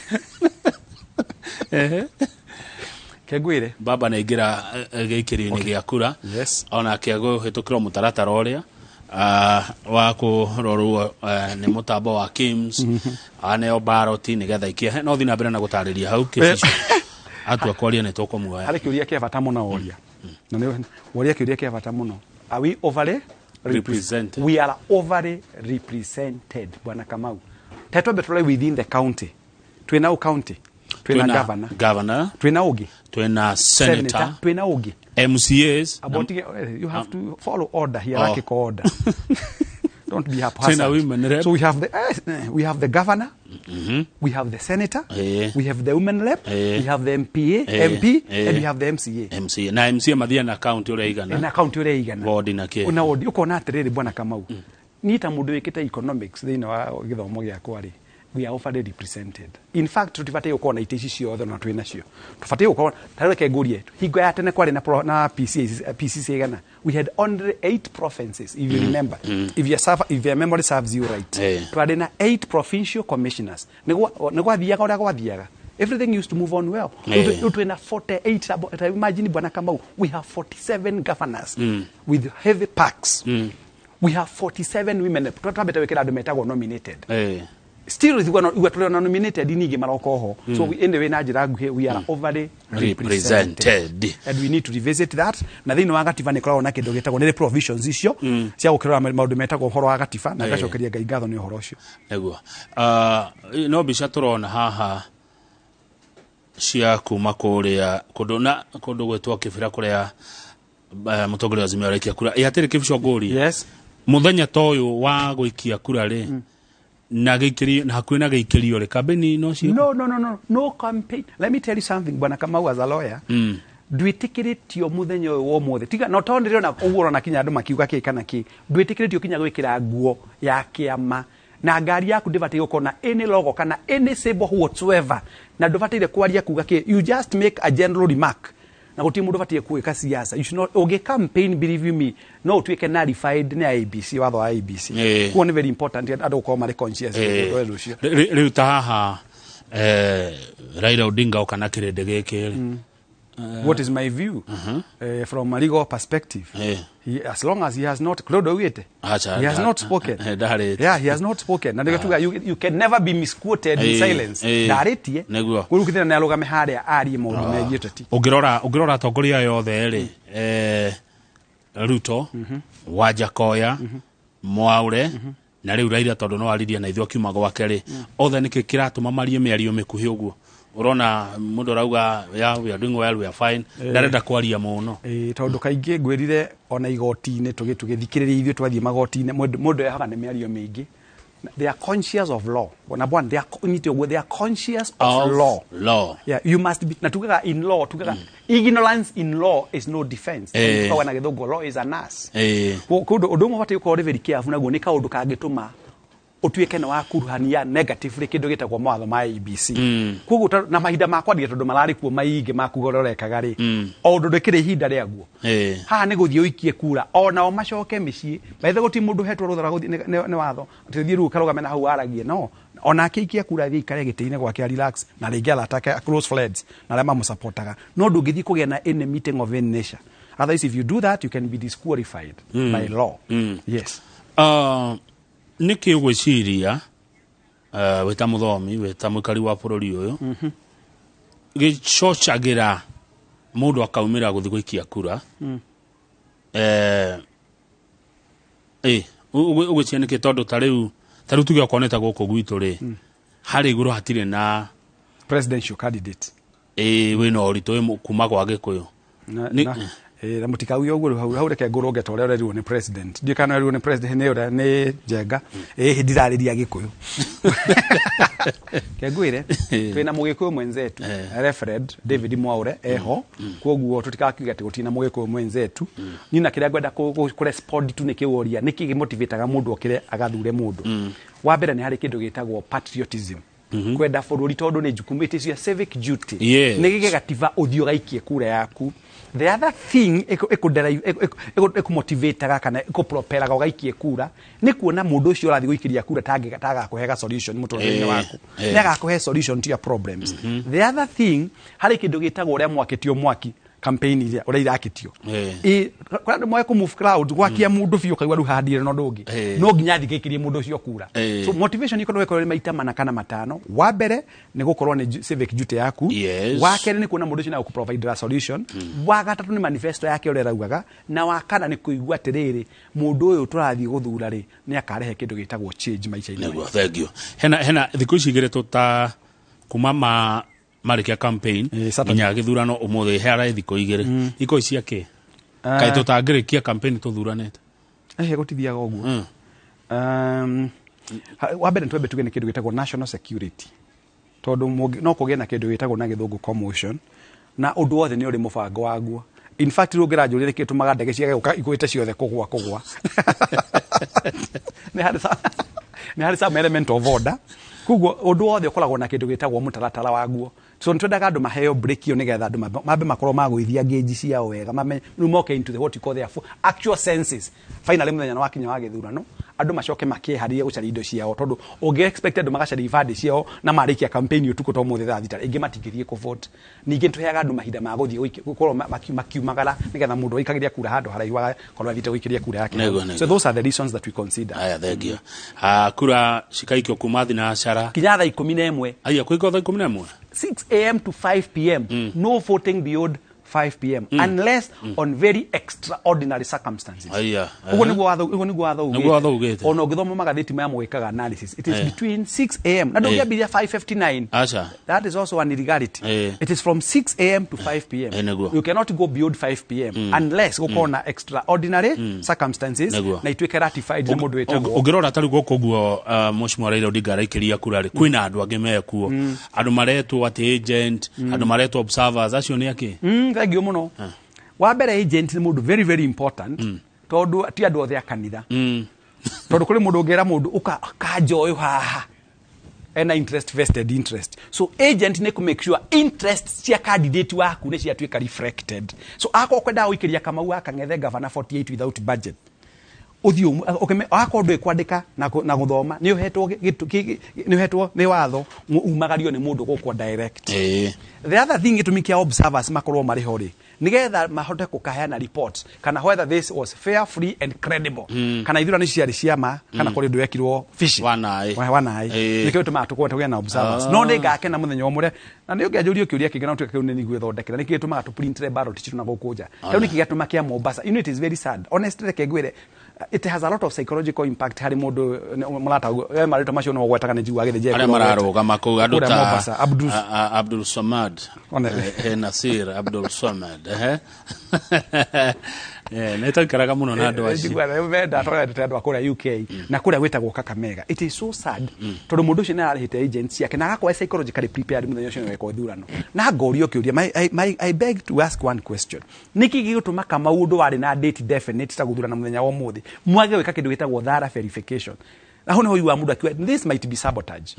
Kengwĩre. Baba nĩ aingĩra gĩikĩrio-inĩ gĩa kura. Onake agũhĩtũkĩrwo mũtaratara ũrĩa wa kũrorwo nĩ mũtambo wa KIMS, aneo baroti nĩgetha ikie. No thiĩ na mbere na gũtarĩria hau Kĩbico, atua kwaria nĩ tũkũmuoya. Harĩ kĩũria kĩa bata mũno woria, na nĩ woria kĩũria kĩa bata mũno. Are we overly represented? We are overly represented, bwana Kamau. Tetwambe tũrore within the county. Twĩna ũ county? Twĩna governor. Governor. Twĩna ũngĩ? Twĩna senator. Twĩna ũngĩ? MCAs. About, you have to follow order, hierarchical order. Don't be haphazard. Twĩna women rep. So we have the governor, we have the senator, we have the women rep, we have the MPA, MP, and we have the MCA. MCA na MCA mathiaga na county ũrĩa igana. Na county ũrĩa igana. Ward na kĩ. Na ward. Ũkona atĩrĩrĩ, bwana Kamau, niĩ ta mũndũ wĩkĩte economics thĩinĩ wa gĩthomo gĩakwa rĩ, we are overly represented. In fact, tũtibatiĩ gũkorwo na itĩ ici ciothe na twĩ nacio. Tũbatiĩ gũkorwo ta rĩu, reke ngũrie, hingo ya tene kwarĩ na PCs, PCs igana? We had only eight provinces, if you remember, if your memory serves you right. Twarĩ na eight provincial commissioners. Nĩ gwathiaga ũrĩa gwathiaga, everything used to move on well. Rĩu twĩna 48 imagine, bwana Kamau, we have 47 governors with heavy packs. We have 47 women. Twambĩte gwĩkĩra andũ metagwo nominated. Still igua tũrĩ ona nominated ningĩ maroka oho. So anyway, na njĩra nguhĩ, we are overly represented and we need to revisit that. Na thĩinĩ wa gatiba nĩ ĩkoragwo na kĩndũ gĩtagwo nĩ provisions icio cia gũkĩrora maũndũ metagwo ũhoro wa gatiba, na ngacokeria Ngai ngatho nĩ ũhoro ũcio. Nĩguo. No mbica tũrona haha Cia kuma kũrĩa kũndũ na kũndũ gwĩtwo Kĩbĩra kũrĩa mũtongoria wa Azimio araikia kura. Ĩ atĩrĩ Kĩbico ngũrie. Yes. Mũthenya ta ũyũ wa gũikia kura rĩ, na gĩikĩrio na hakuhĩ na gĩikĩrio rĩ, kambĩni no ciĩkwo? No, no, no, no, no campaign. Let me tell you something, Bwana Kamau, as a lawyer, ndwĩtĩkĩrĩtio mũthenya ũyũ wa ũmũthĩ, tiga no tondũ ndĩrona ũguo ũrona kinya andũ makiuga kĩ kana kĩ, ndwĩtĩkĩrĩtio kinya gwĩkĩra nguo ya kĩama na ngari yaku ndĩbataire gũkorwo na any logo kana any symbol whatsoever, na ndũbataire kwaria kuga kĩ, you just make a general remark, na gũtirĩ mũndũ ũbataire gwĩka siasa. You should not, ũngĩ campaign, believe you me, no ũtuĩke nullified nĩ IEBC, watho wa IEBC. Koguo nĩ very important andũ gũkorwo marĩ conscious ũndũ ũcio. Rĩu ta haha Raila Odinga oka na kĩrĩndĩ gĩkĩ rĩ, What is my view from a legal perspective? As long as he has not, Claude oigĩte, Acha, he has not spoken. Ndarĩtie. Yeah, he has not spoken. Na nĩkĩo tuga you can never be misquoted in silence. Ndarĩtie. Rĩu kĩthĩna nĩ arũgame harĩa arie maũndũ megiĩ ũteti. Ũngĩrora atongoria aya othe rĩ, Ruto, Wajakoya, Mwaure na rĩu Raila, tondũ no aririe na ithuĩ akiuma gwake rĩ, othe nĩkĩ kĩratũma marie mĩario mĩkuhĩ ũguo? Ũrona mũndũ arauga, "Yeah, we are doing well, we are fine." Ndarenda kwaria mũno. Ĩĩ, tondũ kaingĩ ngwĩrire ona igoti-inĩ tũgĩthikĩrĩria ithuĩ twathiĩ magoti-inĩ, mũndũ ehoga nĩ mĩario mĩingĩ. They are conscious of law. Ona bwana, they are nyite ũguo, they are conscious of law. Law. Yeah, you must be, na tugaga in law, tugaga ignorance in law is no defense. Tugaga na Gĩthũngũ, law is a nurse. Kũndũ ũndũ ũmwe ũbatiĩ gũkorwo ũrĩ very careful naguo nĩ kaũndũ kangĩtũma ũtuĩke nĩ wakuruhania negatively kĩndũ gĩtagwo mawatho ma IEBC. Koguo na mahinda ma kwaria tondũ mararĩ kuo maingĩ ma kuga ũrĩa ũrekaga rĩ, o ũndũ ndũkĩrĩ ihinda rĩaguo. Haha nĩ gũthiĩ ũikie kura onao macoke mĩciĩ. By the way, gũtirĩ mũndũ ũhetwo rũtha rwa gũthiĩ nĩ watho atĩ thiĩ rĩu ũkarũgame na hau waragie, no onake aikia kura athiĩ aikare gĩtĩ-inĩ gwake a relax na rĩngĩ arata ake close friends na arĩa mamũsupportaga, no ndũngĩthiĩ kũgĩa na any meeting of any nature. Otherwise, if you do that, you can be disqualified by law. Yes. Nĩkĩ ũgwĩciria, wĩ ta mũthomi, wĩ ta mũikari wa bũrũri ũyũ, gĩcocagĩra mũndũ akaumĩra gũthiĩ gũikia kura? Ũgwĩciria nĩkĩ? Tondũ ta rĩu tuge okorwo nĩ ta gũkũ gwitũ rĩ, harĩa igũrũ hatirĩ na presidential candidate. Ĩ wĩna ũritũ wĩ kuma gwa Gĩkũyũ. Na mũtikauge ũguo rĩu hau reke ngũrũnge ta ũrĩa ũrerirwo nĩ president, ndiũĩ kana ũrerirwo nĩ president nĩ ũrĩa nĩ Njenga. Ĩhĩ, ndirarĩria Gĩkũyũ, ke ngwĩre twĩna Mũgĩkũyũ mwenzetu, Reverend David Mwaure eho, koguo tũtikakiuge atĩ gũtirĩ na Mũgĩkũyũ mwenzetu. Niĩ na kĩrĩa ngwenda kũ respond tu nĩ kĩũria nĩkĩ gĩmotivataga mũndũ okĩre agathure mũndũ. Wa mbere nĩ harĩ kĩndũ gĩtagwo patriotism, kwenda bũrũri, tondũ nĩ jukumu, it is your civic duty. Nĩ gĩgatiba ũthiĩ ũgaikie kura yaku. The other thing ĩkũmotivataga kana ĩkũpropelaga ũgaikie kura nĩ kuona mũndũ ũcio ũrathiĩ gũikĩria kura tagakũhega solution mũtũrĩre-inĩ waku, nĩ agakũhe solution to your problems. The other thing, harĩ kĩndũ gĩtagwo ũrĩa mwakĩtio mwaki, campaign iria ũrĩa irakĩtio. Kũrĩ andũ moe kũ move crowd, gwakia mũndũ biũ ũkaigua rĩu handire na ũndũ ũngĩ, no nginya athiĩ gaikĩrie mũndũ ũcio kura. So motivation ikorwo ĩkorwo ĩrĩ maita mana kana matano. Wa mbere nĩ gũkorwo nĩ civic duty yaku. Wa kerĩ nĩ kuona mũndũ ũcio nĩ agũkũ a solution. Wa gatatũ nĩ manifesto yake ũrĩa ĩraugaga, na wa kana nĩ kũigua atĩrĩrĩ, mũndũ ũyũ tũrathiĩ gũthura rĩ, nĩ akarehe kĩndũ gĩtagwo change maica-inĩ Nĩguo maitũ. Thank you. Hena thikũ ici igĩrĩ tũta kuma ma marĩkia campaign Saturday. nginya gĩthurano ũmũthĩ, heara thikũ igĩrĩ, ikũ ici cia kĩ kaĩ tũtangĩrĩkia campaign tũthuranĩte? Ehe, gũtithiaga ũguo. Wa mbere twambe tuge nĩ kĩndũ gĩtagwo national security, tondũ no kũgĩe na kĩndũ gĩtagwo na Gĩthũngũ commotion, na ũndũ wothe nĩ ũrĩ mũbango waguo. In fact, rĩu ũngĩranjũria nĩkĩ tũmaga ndege ciage gũka igũĩte ciothe kũgwa, nĩ harĩ some element of order. Koguo ũndũ wothe ũkoragwo na kĩndũ gĩtagwo mũtaratara waguo, so nĩ twendaga andũ maheo break ĩyo nĩgetha andũ mambe makorwo magũithia ngĩnji ciao wega, mamenye rĩu moke into the what you call their actual senses. Finally, mũthenya wakinya wa gĩthurano, andũ macoke makĩharĩrie gũcaria indo ciao, tondũ ũngĩ expect andũ magacaria ibandĩ ciao na marĩkia campaign ũtukũ ta ũmũthĩ thaa 6, aingĩ matingĩthiĩ kũ vote. Ningĩ nĩtũheaga andũ mahinda ma gũthiĩ gũkorwo makiumagara nĩgetha mũndũ aikagĩria kura handũ haraihu agakorwo athiĩte gũikĩria kura yake. Nĩguo. So those are the reasons that we consider. Aya, thank you. Kura cikaikio kuma thinacara kinya thaa 11. Aya, kũikio thaa 11? 6 a.m. to 5 p.m. No voting beyond 5 pm unless on very extraordinary circumstances. Aya. Uguo niguo watho, uguo niguo watho. Niguo watho ugĩte. Ona ũngĩthoma magathĩti maya mũgĩkaga analysis, it is between 6 am na ndũngĩambĩrĩria 5:59. Aca. That is also an illegality. It is from 6 am to 5 pm. Nĩguo. You cannot go beyond 5 pm unless gũkorwo na extraordinary circumstances na ituĩke ratified nĩ mũndũ wĩtagwo. Ũngĩrora ta rĩu gũkũ ũguo, Mheshimiwa Raila Odinga araikĩria kura rĩ, kwĩna andũ angĩ mekuo, andũ maretwo atĩ agent, andũ maretwo observers, acio nĩ akĩ? Thank you mũno. Wa mbere, agent nĩ mũndũ very very important, tondũ ti andũ othe a kanitha, tondũ kũrĩ mũndũ ũngĩra mũndũ ũka kanja ũyũ haha ena interest, vested interest. So agent nĩ kũ make sure interest cia candidate waku nĩ ciatuĩka reflected. So akorwo kwendaga gũikĩria Kamau wa Kang'ethe governor 48 without budget, ũthiĩ akorwo ndũĩ kwandĩka na gũthoma, nĩ ũhetwo nĩ ũhetwo nĩ watho umagario nĩ mũndũ gũkũ direct. The other thing, gĩtũmi kĩa observers makorwo marĩ ho rĩ, nĩgetha mahote kũkaheana reports kana whether this was fair, free and credible, kana ithurano ici ciarĩ cia ma kana kũrĩ ũndũ wekirwo fishy. Wanaĩ. Wanaĩ. Nĩkĩo gĩtũmaga tũkorwo tũgĩe na observers. No nĩ ngakena mũthenya ũmwe na nĩ ũngĩanjũria kĩũria kĩngĩ na tuĩke kĩu nĩ nĩgwĩthondekera nĩkĩo gĩtũmaga tũprintre ballot citũ na gũkũ nja. Rĩu nĩkĩ gĩatũma kĩa Mombasa? You know, it is very sad, honestly. Reke ngwĩre, it has a lot of psychological impact harĩ mũndũ mũrata we marĩtwa macio no gwetaga nĩ njiguaga gĩthĩnjĩ. Arĩa mararũgama kũu, andũ Kũrĩa ta Mombasa, Abdul Abdul Samad. Nasir Abdul Samad, ehe. Nĩ twaikaraga mũno na andũ acio. Menda twendete andũ a kũrĩa UK na kũrĩa gwĩtagwo Kakamega. It is so sad, tondũ mũndũ ũcio nĩ ararĩhĩte agent ciake na agakorwo e psychologically prepared mũthenya ũcio nĩweka ithurano. Na ngorio kĩũria, I beg to ask one question: nĩkĩ gĩgũtũma Kamau, ũndũ warĩ na date definite ta gũthurana mũthenya wa ũmũthĩ, mwage gwĩka kĩndũ gĩtagwo thorough verification? Na hau nĩho ũiguaga mũndũ akiuga this might be sabotage.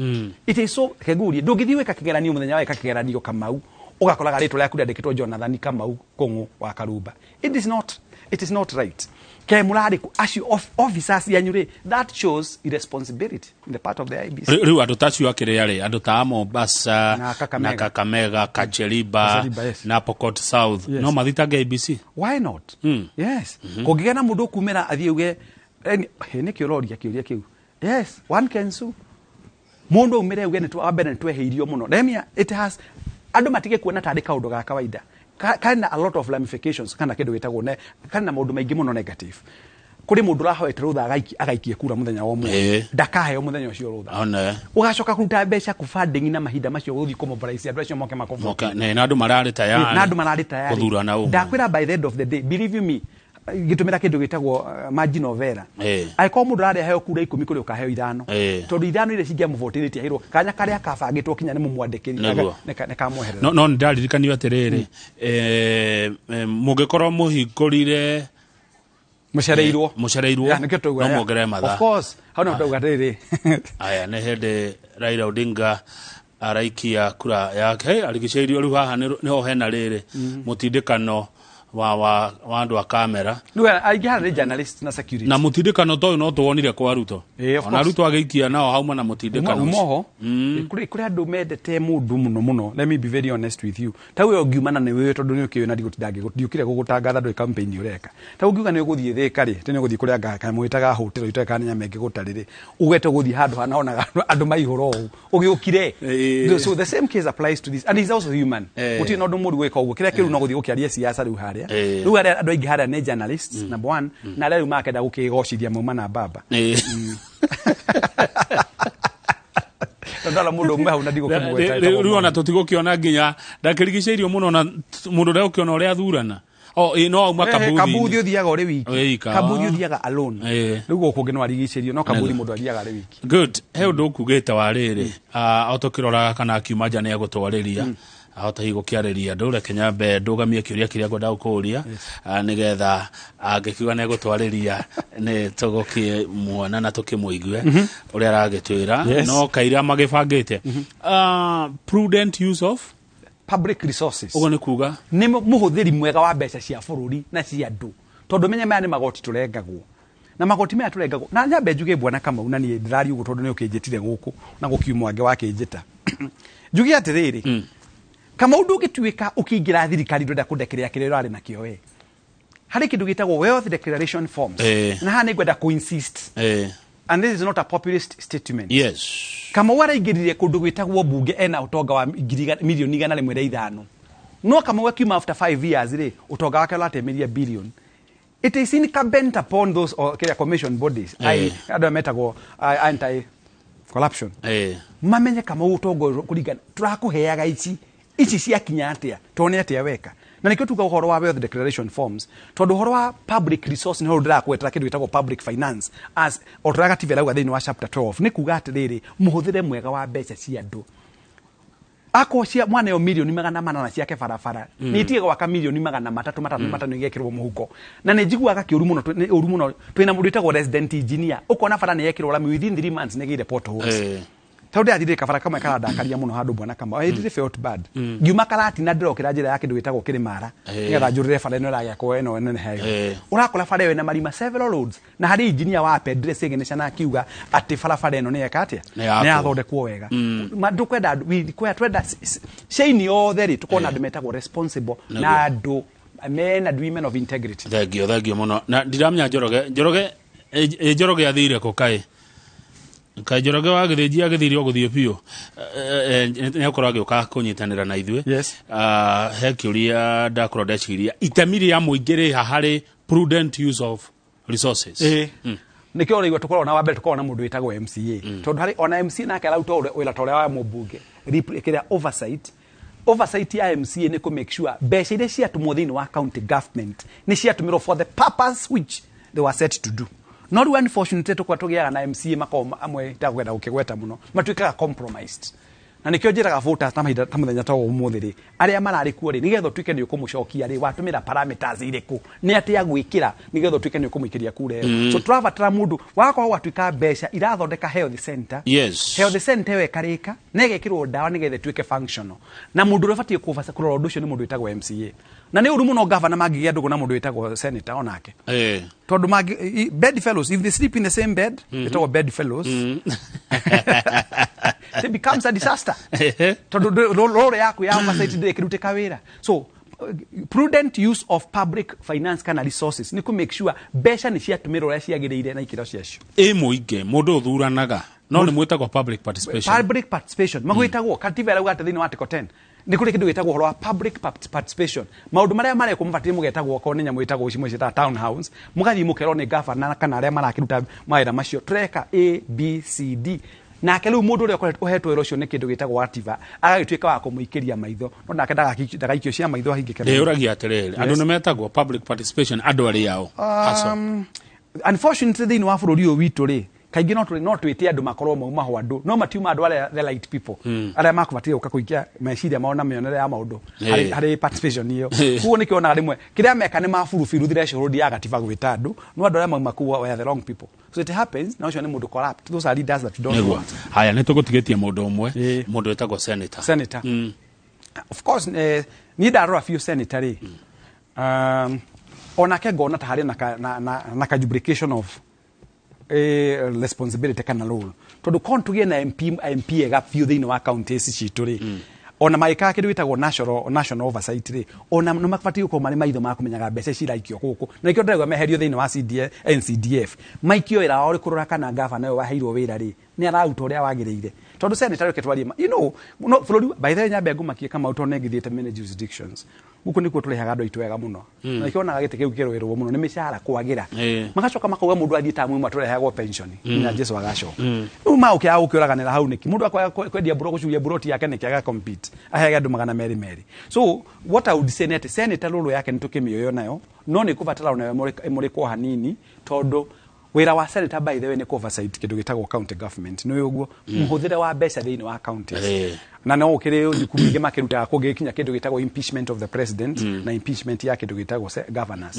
It is so kegurie ndũngĩthiĩ gwĩka kĩgeranio mũthenya wa gwĩka kĩgeranio Kamau, ũgakoraga rĩtwa rĩaku rĩandĩkĩtwo Jonathan Kamau Kũng'ũ wa Karumba. It is not right. Ke mũrarĩ kũ acio officers yanyu rĩ? That shows irresponsibility in the part of the IEBC. Rĩu andũ ta acio akĩrĩa rĩ, andũ ta a Mombasa na Kakamega. Na Kakamega, Kacheliba. Kacheliba, yes. Na Pokot South. Yes. No mathitange IEBC? Why not? Yes. Kũngĩgĩa na mũndũ ũkumĩra athiĩ uge nĩkĩ ũroria kĩũria kĩu? Yes, one can sue. Mũndũ aumĩre uge nĩ wa mbere nĩ tweheirio mũno. Remia, it has andũ matige kuona tarĩ kaũndũ ga kawaida. Kana a lot of ramifications, kana kĩndũ gĩtagwo ne kana maũndũ maingĩ mũno negative. Kũrĩ mũndũ ũrahoete rũtha agaikie kura mũthenya wa ũmũthĩ, ndakaheo mũthenya ũcio rũtha. One. Ũgacoka kũruta mbeca kũ-funding na mahinda macio gũthiĩ kũmobilize andũ acio moke makũvote. Moka na andũ mararĩ tayari. Na andũ mararĩ tayari gũthurana ũmũthĩ. Ndakwĩra, by the end of the day, believe you me, gĩtũmĩra kĩndũ gĩtagwo margin of error, angĩkorwo mũndũ ararĩ aheo kura 10, kũrĩ ũkaheo 5, tondũ 5 iria cingĩamũvotire itiaheirwo kanya karĩa kabangĩtwo kinya nĩ mũmwandĩkĩri Nĩguo. nĩ kamweherera. No nĩ ndaririkanio atĩrĩrĩ, mũngĩkorwo mũhingũrire mũcereirwo. Mũcereirwo. Yeah, nĩkĩo twauga, no yeah. muongerere mathaa. Of course, hau nĩho twauga atĩrĩrĩ. Aya nĩ hĩndĩ Raila Odinga araikia kura yake. Hey, arigicĩirio rĩu haha nĩho hena rĩrĩ mũtindĩkano wa andũ a kamera. Rĩu aingĩ haha nĩ journalist na security. Na mũtindĩkano ta ũyũ no tuwonire kwa Ruto. Of Ona course. Ruto agĩikia nao hauma na mũtindĩkano Uma ũcio. oho. Kũrĩ andũ mendete mũndũ mũno mũno. Let me be very honest with you, ta we ũngiumana nĩ wewe, tondũ nĩ ũkĩũĩ na ndigũtinda ndiũkire gũgũtangatha, ndũĩ campaign ũreka. Ta ũngiuga nĩ ũgũthiĩ Thĩka rĩ, tĩ nĩ ũgũthiĩ kũrĩa kamwĩtaga hũtĩro itoĩ kana nyama ĩngĩ gũtarĩ rĩ, ugete ũgũthiĩ handũ hana onaga andũ maihũra ũũ ũgĩũkire. So the same case applies to this, and he's also human. Gũtirĩ na ũndũ mũru gwĩka ũguo. Kĩrĩa kĩru no gũthiĩ gũkĩaria siasa rĩu harĩa. Rĩu arĩa andũ aingĩ harĩa nĩ journalists number one, na arĩa rĩu makenda gũkĩgocithia mauma na baba. Ndona mũndũ ũmwe hau na ndigũkĩmũgweta. Rĩu ona tũtigũkĩona nginya ndakĩrigicĩirio mũno na mũndũ ũrĩa ũkĩona ũrĩa athurana o ĩ no auma Kabuthi. Kabuthi. Ũthiaga ũrĩ wiki. Wika. Kabuthi ũthiaga alone. Rĩu gũkũ ũngĩ no arigicĩrio, no kabuthi mũndũ athiaga arĩ wiki. Good. He ũndũ ũkugĩte wa rĩrĩ, o tũkĩroraga kana akiuma nja nĩ egũtwarĩria, ahota hihi gũkĩarĩria andũ. Reke nyambe ndũgamie kĩũria kĩrĩa ngwenda gũkũria, nĩgetha angĩkiuga nĩ egũtwarĩria nĩ tũgũkĩmuona na tũkĩmũigue ũrĩa aragĩtwĩra. No kaira magĩbangĩte prudent use of public resources. Ũguo nĩ kuga? Nĩ mũhũthĩri mwega wa mbeca cia bũrũri na cia andũ, tondũ menye maya nĩ magoti tũrengagwo, na magoti maya tũrengagwo na nyambe njuge, bwana Kamau, na niĩ ndĩraria ũguo tondũ nĩ ũkĩnjĩtire gũkũ na gũkiuma angĩ wakĩnjĩta, njuge atĩrĩrĩ, Kamau, ndũngĩtuĩka ũkĩingĩra thirikari ndũrenda kũndekerea kĩrĩa ũrarĩ nakĩo we. Harĩ kĩndũ gĩtagwo wealth declaration forms. Na haha nĩ ngwenda kũ-insist, and this is not a populist statement. Kamau araingĩrire kũndũ gwĩtagwo mbunge ena ũtonga wa 105 milioni. No Kamau akiuma after 5 years rĩ, ũtonga wake ũratemiria billion. It is incumbent upon those or, kĩrĩa commission bodies, andũ arĩa metagwo anti corruption, mamenye Kamau ũtonga ũyũ kũringana tũrakũheaga ici ici ciakinya atĩa, tuone atĩa weka. Na nĩkĩo tuga ũhoro wa wealth declaration forms, tondũ ũhoro wa public resource nĩho ndĩrakwetera kĩndũ gĩtagwo public finance as o tũrĩa gatiba ĩrauga thĩinĩ wa chapter 12, nĩ kuga atĩrĩrĩ, mũhũthĩre mwega wa mbeca cia andũ. Akorwo cia mwana ĩyo 800,000,000 ciake barabara, nĩ itige gwaka 300,000,000 3 5 igekĩrwo mũhuko. Na nĩ njiguaga kĩũru mũno, nĩ ũru mũno. Twĩna mũndũ wĩtagwo resident engineer, ũkona bara nĩ yekĩrwo rami, within 3 months nĩ ĩgĩire potholes. Tondũ ndĩrathire kabara kamwe karandakaria mũno handũ bwana Kamau. I really felt bad. Ngiuma Karatina ndĩrokĩra njĩra ya kĩndũ gĩtagwo Kĩrĩmara, nĩgetha njũrĩre bara ĩno ĩragĩakwo ĩno nene heyo. Ũrakora bara ĩyo ĩna marima, several roads, na harĩ engineer wa pendire signature na akiuga atĩ barabara ĩno nĩ yeka atĩa, Nĩ yakwo. nĩ yathondekwo wega. Ndũkwenda andũ, we require, twenda chain yothe rĩ, tũkorwo na andũ metagwo responsible na andũ men and women of integrity. Thengio, thengio mũno. Na ndiramenya Njoroge, Njoroge Njoroge athire kũ? Kaĩ kaĩ Njoroge wa Gĩthĩnji agĩthire o gũthiĩ biũ? Nĩ akorwo agĩũka kũnyitanĩra na ithuĩ. Ah, he kĩũria ndakorwo ndeciria, itemi rĩa mũingĩ rĩha harĩ prudent use of resources? Nĩkĩo ũraigua tũkoragwo na, wa mbere tũkoragwo na mũndũ wĩtagwo MCA, tondũ harĩ ona MCA nake araruta wĩra ta ũrĩa wa mũmbunge. Kĩrĩa oversight ya MCA nĩ kũ make sure mbeca iria ciatũmwo thĩinĩ wa county government nĩ ciatũmĩrwo for the purpose which they were set to do. No rĩu unfortunately tũkorwo tũgĩaga na MCA makoragwo amwe, itakwenda gũkĩgweta mũno, matuĩkaga compromised. Na nĩkĩo njĩraga voters ta mahinda ta mũthenya ta wa ũmũthĩ rĩ, arĩa mararĩ kuo rĩ, nĩgetha ũtuĩke nĩ ũkũmũcokia rĩ, watũmĩra parameters irĩkũ, nĩ atĩa gwĩkĩra nĩgetha ũtuĩke nĩ ũkũmũikĩria kura ĩyo? So tũrabatara mũndũ wakorwo gwatuĩka mbeca irathondeka health center, health center ĩyo ĩkarĩka na ĩgekĩrwo ndawa nĩgetha ĩtuĩke functional. Na mũndũ ũrĩa ũbatiĩ kũrora ũndũ ũcio nĩ mũndũ wĩtagwo MCA. Na nĩ ũru mũno gavana mangĩgĩa ndũgũ na mũndũ wĩtagwo senator onake, tondũ bed fellows, if they sleep in the same bed, ĩtagwo bed fellows, it becomes a disaster, tondũ role yaku ya oversight ndĩrĩkĩrutĩka wĩra. So prudent use of public finance kana resources nĩ kũ make sure mbeca nĩ ciatũmĩrwo ũrĩa ciagĩrĩire na ikĩro ciacio. Ĩ mũingĩ, mũndũ ũthuranaga no nĩ mwĩtagwo public participation? Public participation magwĩtagwo, katiba ĩrauga atĩ thĩinĩ wa article 10 nĩ kũrĩ kĩndũ gĩtagwo ũhoro wa public participation. Maũndũ marĩa marekwo mabatiĩ mũgetagwo, okorwo nĩ nyamũ ĩtagwo cimwe ciĩtaga town house, mũgathiĩ mũkerwo nĩ gavana kana arĩa marakĩruta mawĩra macio, tũreka A B C D. Nake rĩu mũndũ ũrĩa ũkoretwo ũhetwo wĩra ũcio nĩ kĩndũ gĩtagwo atiba, agagĩtuĩka wa kũmũikĩria maitho, no nake ndagaikio cia maitho ahingĩke maitho. Ndĩyũragia atĩrĩrĩ, andũ nĩ metagwo public participation, andũ arĩa ao hasa? Unfortunately thĩinĩ wa bũrũri ũyũ witũ rĩ, kaingĩ no twĩte andũ makorwo mauma ho andũ, no matiuma andũ arĩa the right people, arĩa makũbatiĩ gũka kũikia meciria mao na mĩonere ya maũndũ harĩ participation ĩyo. Koguo nĩkĩo onaga rĩmwe kĩrĩa meka nĩ maburubiru threshold ya gatiba gwĩta andũ, no andũ arĩa mauma kũu were the wrong people. So it happens, na ũcio nĩ mũndũ corrupt. Those are leaders that you don't want. Haya, nĩ tũgũtigĩtie mũndũ ũmwe, mũndũ wĩtagwo senator. Senator. Of course, niĩ ndarora biũ senator rĩ, onake ngona ta harĩ na ka duplication of responsibility kana role, tondũ kon tũgĩe na MP ega biũ thĩinĩ wa county ici citũ rĩ, ona magĩkaga kĩndũ gĩtagwo national oversight rĩ, ona nĩ mabatiĩ gũkorwo marĩ maitho ma kũmenyaga mbeca ici iraikio gũkũ. Na nĩkĩo ndĩraigua meherio thĩinĩ wa CDF, NCDF, maikio wĩra wao ũrĩ kũrora kana gavana ũyũ waheirwo wĩra rĩ, nĩ araruta ũrĩa wagĩrĩire. Tondũ senator, reke twarie ma, no bũrũri, by the way, nyambe ngumakie Kamau, tondũ nĩ ngĩthiĩte many jurisdictions. Gũkũ nĩkuo tũrĩhaga andũ aitũ wega mũno. Na nĩkĩo onaga gĩtĩ kĩu kĩrũĩrwo mũno nĩ mĩcara kwagĩra. Magacoka makauga mũndũ athiĩ tamu ĩmwe tũrehagwo pension nginya Jesu agacoka. Rĩu magũkĩaga gũkĩũraganĩra hau nĩkĩ? Mũndũ akwaga kwendia gũcuria mburoti yake nĩkĩ, aga compete aheage andũ 200? So what I would say nĩ atĩ senator role yake nĩ tũkĩmĩoyo nayo, no nĩ kũbatara onayo ĩmũrĩkwo hanini, tondũ wĩra wa senator, by the way, nĩ oversight kĩndũ gĩtagwo county government, nĩ ũguo mũhũthĩre wa mbeca thĩinĩ wa counties. Na no ũkĩrĩ thukuru ingĩ makĩrutaga kũngĩkinya kĩndũ gĩtagwo impeachment of the president na impeachment ya kĩndũ gĩtagwo governors.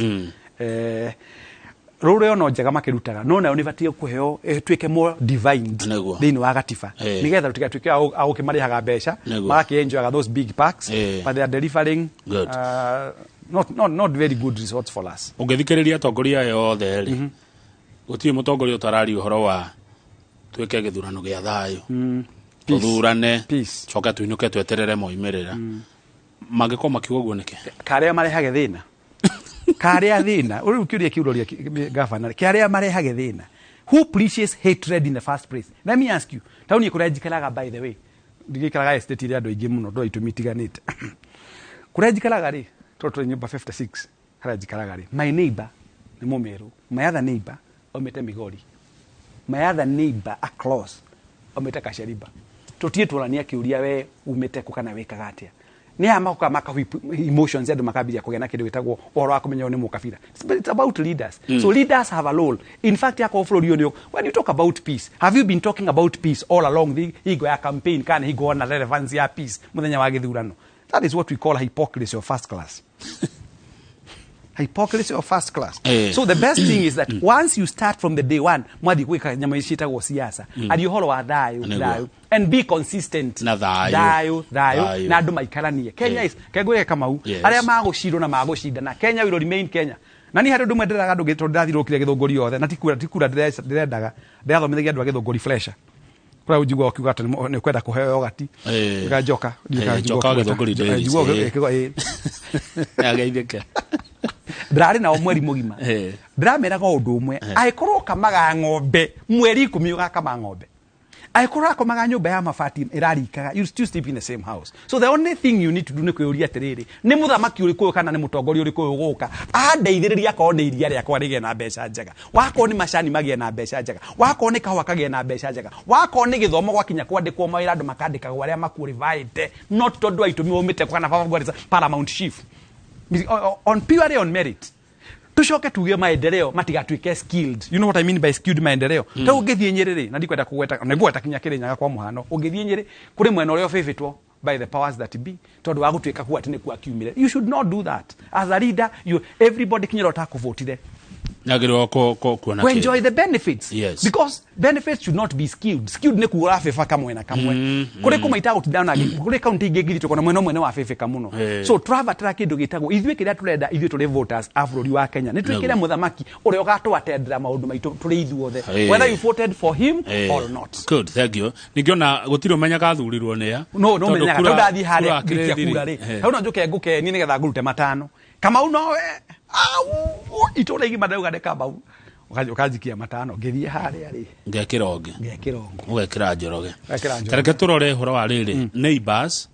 Rũrũ ĩyo no njega makĩrutaga, no nayo nĩ batiĩ kũheo ĩtuĩke more defined thĩinĩ wa gatiba, nĩgetha tũtigatuĩke a gũkĩmarĩhaga mbeca, magakĩenjoyaga those big packs, but they are delivering not very good results for us. Ũngĩthikĩrĩria atongoria aya othe rĩ, gũtirĩ mũtongoria ũtararia ũhoro wa twĩke gĩthurano gĩa thayũ, tũthurane, coke tuinũke tweterere moimĩrĩra. Mangĩkorwo makiuga ũguo nĩkĩ? Karĩa marehage thĩna, karĩa thĩna rĩu kĩũria kĩu ũroria gavana, kĩarĩa marehage thĩna, who preaches hatred in the first place? Let me ask you, taũni kũrĩa njikaraga, by the way, ndigĩikaraga estate ĩrĩa andũ aingĩ mũno, ndå itũmi itiganĩte. Kũrĩa njikaraga rĩ, tondũ tũrĩ nyũmba 56, harĩa njikaraga rĩ, my neighbor nĩ Mũmeru, my other neighbor aumĩte Migori, my other neighbor across aumĩte Kacheliba. Tũtirĩ tũrania kĩũria we umĩte kũ kana wĩkaga atĩa. Nĩ aya magoka maka whip emotions, andũ makambĩrĩria kũgĩa na kĩndũ gĩtagwo ũhoro wa kũmenya ũyũ nĩ mũkabira. But it's about leaders. So leaders have a role. In fact, akorwo bũrũri ũyũ when you talk about peace, have you been talking about peace all along the hingo ya campaign kana hingo wona relevance ya peace mũthenya wa gĩthurano? That is what we call hypocrisy of first class. Hypocrisy of first class. So the best thing is that once you start from the day one, mwathiĩ gwĩka nyamũ ici ciĩtagwo siasa, aria ũhoro wa thayũ, Nĩguo. thayũ, and be consistent. Na thayũ. Thayũ, thayũ, Thayũ. na andũ maikaranie. Kenya is kengwĩre Kamau, arĩa magũcirwo na magũcindana, Kenya will remain Kenya. Na niĩ harĩ ũndũ ũmwe ndĩraga andũ tondũ ndĩrathiũrũrũkire Gĩthũngũri yothe, na ti kura ndĩrendaga, ndĩrathomithagia andũ a Gĩthũngũri fresher. Kũrĩa ũnjiguaga ũkiuga atĩ nĩ ũkwenda kũheo yogati. Njoka, ndiũĩ kana Njoka njiguaga ũkiuga Gĩthũngũri Dairies, njiguaga Ageithĩke. Ndĩrarĩ nao mweri mũgima. Ndĩrameraga o ũndũ ũmwe. Angĩkorwo ũkamaga ng'ombe mweri 10 ũgakama ng'ombe, angĩkorwo ũrakomaga nyũmba ya mabati ĩrarikaga, you still sleep in the same house. So the only thing you need to do nĩ kwĩyũria atĩrĩrĩ, nĩ mũthamaki ũrĩkũ ũyũ kana nĩ mũtongoria ũrĩkũ ũyũ ũgũka andeithĩrĩrie, akorwo nĩ iria rĩakwa rĩgĩe na mbeca njega, wakorwo nĩ macani magĩe na mbeca njega, wakorwo nĩ kahũa kagĩe na mbeca njega, wakorwo nĩ gĩthomo gwakinya kwandĩkwo mawĩra andũ makandĩkagwo arĩa maqualified, not tondũ wa itũmi waumĩte kana baba gwarĩ paramount chief. On purely on merit. Tucoke tuge maendeleo matigatuike skilled. You know what I mean by skilled maendeleo? Ta ũngĩthiĩ Nyĩrĩ rĩ, na ndikwenda kũgweta, na ngweta kinya Kĩrĩnyaga kwa mũhano, ũngĩthiĩ Nyĩrĩ kũrĩ mwena ũrĩa ũbĩbĩtwo by the powers that be tondũ wa gũtuĩka kuo atĩ nĩkuo akiumire. You should not do that as a leader. You, everybody kinya ũrĩa ũtakũvotire Nagĩrĩirwo kuona to enjoy the benefits. Because benefits should not be skewed. Skewed nĩ kuo ũrabĩba kamwena kamwe. Kũrĩ kũmwe itagũtinda na kũrĩ kaunti ingĩ ngiri tũkona mwena ũmwe nĩ wabĩbĩka mũno. So tũrabatara kĩndũ gĩtagwo ithuĩ kĩrĩa tũrenda, ithuĩ tũrĩ voters a bũrũri wa Kenya, nĩ twĩkĩre mũthamaki ũrĩa ũgatwatendera maũndũ maitũ tũrĩ ithuothe, whether you voted for him or not. Good, thank you. Ningĩ ona gũtirĩ ũmenyaga athurirwo nĩ a. No, no Tondũ menyaga tondũ ndathiĩ harĩa kura ngĩikia kĩrĩthiri. kura rĩ, hau no njũke ngũkenie nĩgetha ngũrute matano. Kamau nowe au itũra igima ndauga nĩ Kamau, ũkanjikia matano ngĩthiĩ harĩa rĩ, Ngekĩra ũngĩ. Ngekĩra ũngĩ. Ũgekĩra Njoroge. Ngekĩra Njoroge. Tareke tũrore ũhoro wa rĩrĩ, neighbors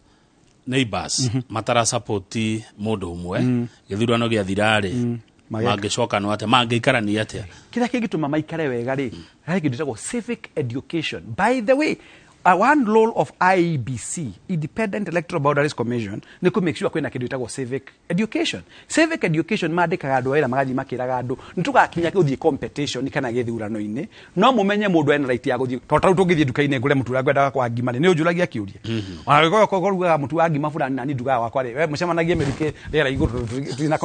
matarasupport mũndũ ũmwe, gĩthurano gĩathira rĩ, Mageka. mangĩcokanwo atĩa, mangĩikarania atĩa? Kĩrĩa kĩngĩtũma maikare wega rĩ, harĩ kĩndũ gĩtagwo civic education. By the way, one role of IEBC, Independent Electoral Boundaries Commission, nĩ kũ make sure kwĩna kĩndũ gĩtagwo civic education. Civic education, mandĩkaga andũ a wĩra magathiĩ makĩraga andũ nĩ tũgakinya gũthiĩ competition kana gĩthurano-inĩ, no mũmenye mũndũ ena right ya gũthiĩ. Tondũ ta rĩu tũngĩthiĩ nduka-inĩ ngũre mũtu ũrĩa ngwendaga kwa ngima rĩ, nĩ ũnjũragia kĩũria. Ona gĩkorwo korwo rugaga mũtu wa ngima fulani na niĩ ndugaga wakwa rĩ, we mũcemanagie mĩrukĩ rĩera igũrũ tondũ tũtirĩ na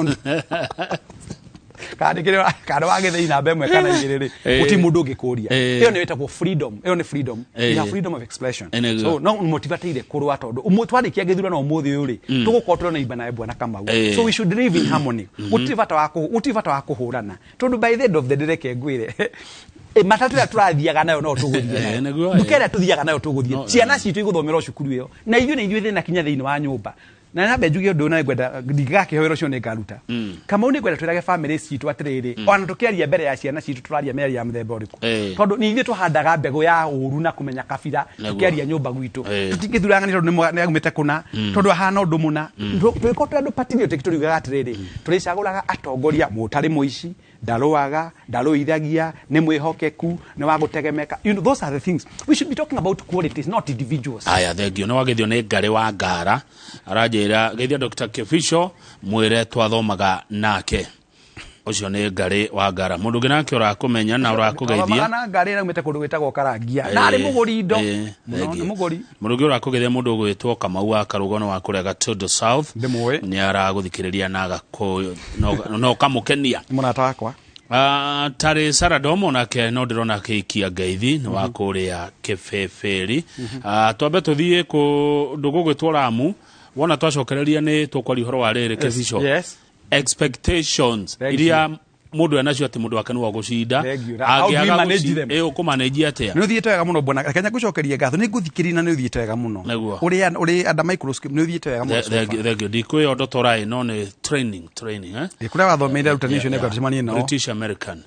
kana nĩ kĩrĩa kana wa gĩthĩi namba ĩmwe kana igĩrĩ rĩ, gũtirĩ mũndũ ũngĩkũria. Ĩyo nĩ ĩtagwo freedom. Ĩyo nĩ freedom. We have freedom of expression. Nĩguo. So no mũtibataire kũrũa tondũ twarĩkia gĩthurano ũmũthĩ ũyũ rĩ, tũgũkorwo tũrĩ na imba na bwana Kamau. So we should live in harmony. Gũtirĩ bata wa kũhũrana tondũ by the end of the day, reke ngwĩre, matatũ ĩrĩa tũrathiaga nayo no tũgũthiĩ nayo. Nĩguo, Nduka ĩrĩa tũthiaga nayo tũgũthiĩ. No, Ciana citũ igũthomera o cukuru ĩyo na ithuĩ nĩ ithuĩ thĩna kinya thĩinĩ wa nyũmba. Na nambe njuge ũndũ ũyũ, na nĩngwenda ndingĩgakĩhe wĩra ũcio nĩ ngaruta. Kamau, nĩ ngwenda twĩrage family citũ atĩrĩrĩ, ona tũkĩaria mbere ya ciana citũ, tũraria mĩario ya mũthemba ũrĩkũ? Tondũ nĩ ithuĩ tũhandaga mbegũ ya ũru na kũmenya kabira. Tũkĩaria nyũmba gwitũ, tũtingĩthurangania tondũ nĩ aumĩte kũna, tondũ ahana ũndũ mũna. Twĩkorwo tũrĩ andũ patriotic, tũriugaga atĩrĩrĩ, tũrĩcagũraga atongoria mũtarĩ mũici, ndarũaga, ndarũithagia, nĩ mwĩhokeku, nĩ wa gũtegemeka. You know, those are the things we should be talking about, qualities, not individuals. Aya, thengio. Nĩ wagethio nĩ Ngarĩ wa Ngara, aranjĩra geithia Dr. Kĩbico, mwĩre twathomaga nake. Ũcio nĩ Ngarĩ wa Ngara. Mũndũ ũngĩ nake ũrakũmenya na ũrakũgeithia. Twathomaga na Ngarĩ, naumĩte kũndũ gwĩtagwo Karangia na arĩ mũgũri indo mũno. Thengiũ. Nĩ mũgũri. Mũndũ ũngĩ ũrakũgeithia, mũndũ ũgwĩtwo Kamau wa Karũgono wa kũrĩa Gatundu South, nĩ aragũthikĩrĩria na na ũkamũkenia. Mũrata wakwa. Tarĩ Saradomo nake no ndĩrona akĩikia ngeithi, nĩ wa kũrĩa Kĩbĩbĩri. Twambe tũthiĩ kũndũ gũgwĩtwo Ramu. Wona twacokereria nĩ tũkwaria ũhoro wa rĩrĩ, Kĩbico, expectations Thank iria Mundu enacio ati mundu wake niwe ũgũcinda. How do you manage them? Ũkũmanage atĩa? Nĩ ũthiĩte wega mũno bwana, reke ngũcokerie ngatho, nĩ ngũthikĩrĩria na nĩ ũthiĩte wega mũno. Nĩguo. Ũrĩ under microscope nĩ ũthiĩte wega mũno. Thank you. Ndikwĩyo ndotora ĩno nĩ training eh? Kũrĩa wathomeire arutani acio nĩ ngwacemania nao. British American.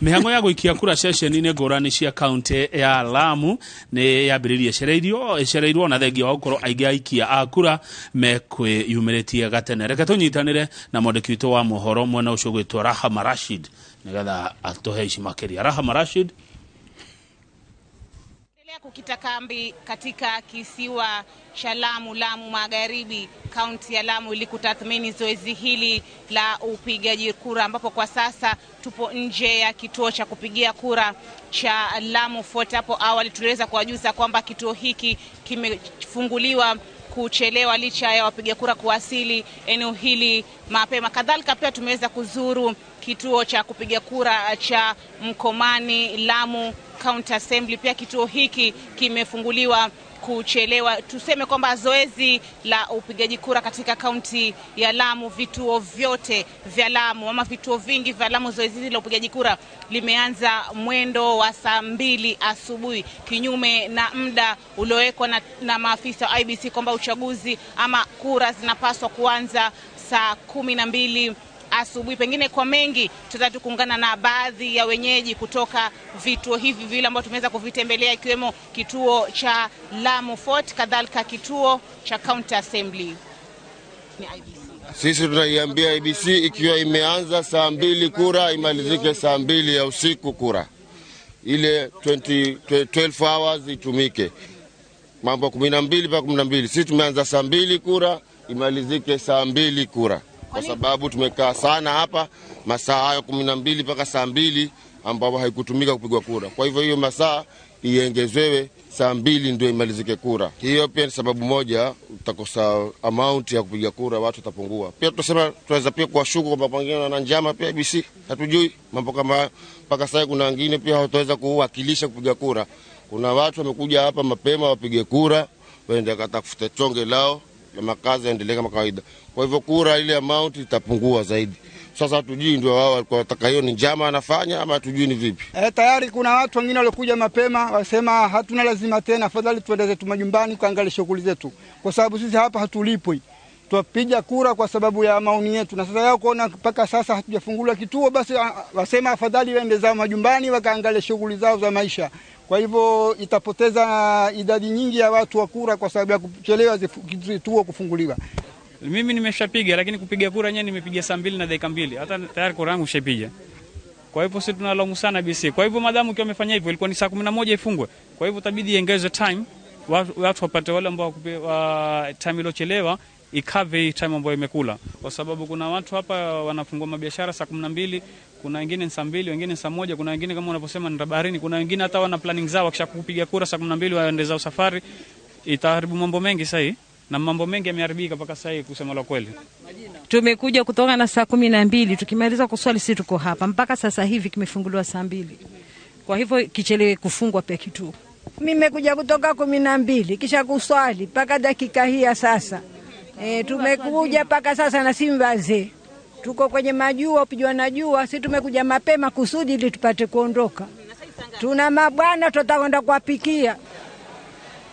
Mĩhang'o ya gũikia kura ceceni-inĩ ngũrani cia kaunti ya Lamu nĩ yambĩrĩirie ĩcereirwo na thengia wa gũkorwo aingĩ aikia a kura mekwĩyumĩrĩtie gatene. Reke tũnyitanĩre na mwandĩki witũ wa mohoro mwena ũcio gwĩtwo Rahama Rashid nĩgetha atũhe ici makĩria. Rahama Rashid. Kukita kambi katika kisiwa cha Lamu, Lamu Magharibi, kaunti ya Lamu, ili kutathmini zoezi hili la upigaji kura, ambapo kwa sasa tupo nje ya kituo cha kupigia kura cha Lamu Fort. Hapo awali tuliweza kuwajuza kwamba kituo hiki kimefunguliwa kuchelewa licha ya wapiga kura kuwasili eneo hili mapema. Kadhalika pia tumeweza kuzuru kituo cha kupiga kura cha Mkomani Lamu County Assembly, pia kituo hiki kimefunguliwa kuchelewa. Tuseme kwamba zoezi la upigaji kura katika kaunti ya Lamu, vituo vyote vya Lamu ama vituo vingi vya Lamu, zoezi la upigaji kura limeanza mwendo wa saa 2 asubuhi, kinyume na muda uliowekwa na maafisa wa IEBC kwamba uchaguzi ama kura zinapaswa kuanza saa 12 asubuhi. Pengine kwa mengi tutaweza kuungana na baadhi ya wenyeji kutoka vituo hivi vile ambao tumeweza kuvitembelea, ikiwemo kituo cha Lamu Fort, kadhalika kituo cha County Assembly. Ni IEBC. Sisi tunaiambia IEBC ikiwa imeanza saa 2 kura imalizike saa 2 ya usiku kura. Ile 12 hours itumike. Mambo 12 mpaka 12. Sisi tumeanza saa 2 kura imalizike saa 2 kura. Kwa sababu tumekaa sana hapa masaa hayo 12 mpaka saa 2 ambapo haikutumika kupigwa kura. Kwa hivyo hiyo masaa iengezewe saa 2 ndio imalizike kura. Hiyo pia ni sababu moja, utakosa amount ya kupiga kura, watu watapungua. Pia tunasema tunaweza pia kuwashuku kwamba pengine na njama pia IEBC, hatujui mambo kama mpaka sasa. Kuna wengine pia hawataweza kuwakilisha kupiga kura. Kuna watu wamekuja hapa mapema wapige kura, waende katafute chonge lao na makazi yaendelee kama kawaida. Kwa hivyo kura ile amount itapungua zaidi. Sasa hatujui ndio wao walikuwa wanataka hiyo ni njama anafanya ama hatujui ni vipi. Tayari kuna watu wengine walikuja mapema wasema hatuna lazima tena, afadhali tuende zetu majumbani kuangalia shughuli zetu, kwa sababu sisi hapa hatulipwi. Tupiga kura kwa sababu ya maoni yetu, na sasa yao kuona mpaka sasa hatujafungula kituo, basi wasema afadhali waende zao majumbani wakaangalia shughuli zao za maisha. Kwa hivyo itapoteza idadi nyingi ya watu wa kura kwa sababu ya kuchelewa kituo kufunguliwa. Mimi nimeshapiga, lakini kupiga kura yenyewe nimepiga saa 2:02. Hata tayari kura yangu nishapiga. Kwa hivyo sisi tunalaumu sana IEBC. Kwa hivyo madamu ikiwa amefanya hivyo, ilikuwa ni saa 11 ifungwe. Kwa hivyo itabidi iongezwe time, watu wapate wale ambao time iliochelewa ikave time ambayo imekula. Kwa sababu kuna watu hapa wanafungua mabiashara saa 12, kuna wengine ni saa 2, wengine saa 1, kuna wengine kama unaposema ni baharini, kuna wengine hata wana planning zao wakisha kupiga kura saa 12 waende zao safari. Itaharibu mambo mengi sasa, na mambo mengi yameharibika mpaka sasa kusema la kweli. Tumekuja kutoka na saa 12, tukimaliza kuswali sisi tuko hapa mpaka sasa hivi kimefunguliwa saa 2. Kwa hivyo kichelewe kufungwa pia kituo. Mimi nimekuja kutoka 12 kisha kuswali mpaka dakika hii ya sasa. Tumekuja mpaka sasa na si wazee. Tuko kwenye majua, upijwa na jua, sisi tumekuja mapema kusudi ili tupate kuondoka. Tuna mabwana tutakwenda kuwapikia.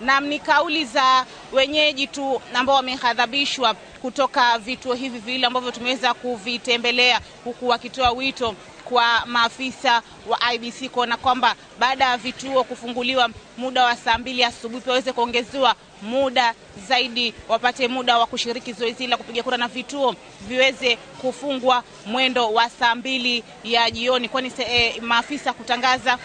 Na ni kauli za wenyeji tu ambao wamehadhabishwa kutoka vituo hivi vile ambavyo tumeweza kuvitembelea, huku wakitoa wito kwa maafisa wa IEBC kuona kwamba baada ya vituo kufunguliwa muda wa saa 2 asubuhi waweze kuongezewa muda zaidi, wapate muda wa kushiriki zoezi la kupiga kura na vituo viweze kufungwa mwendo wa saa 2 ya jioni, kwani maafisa kutangaza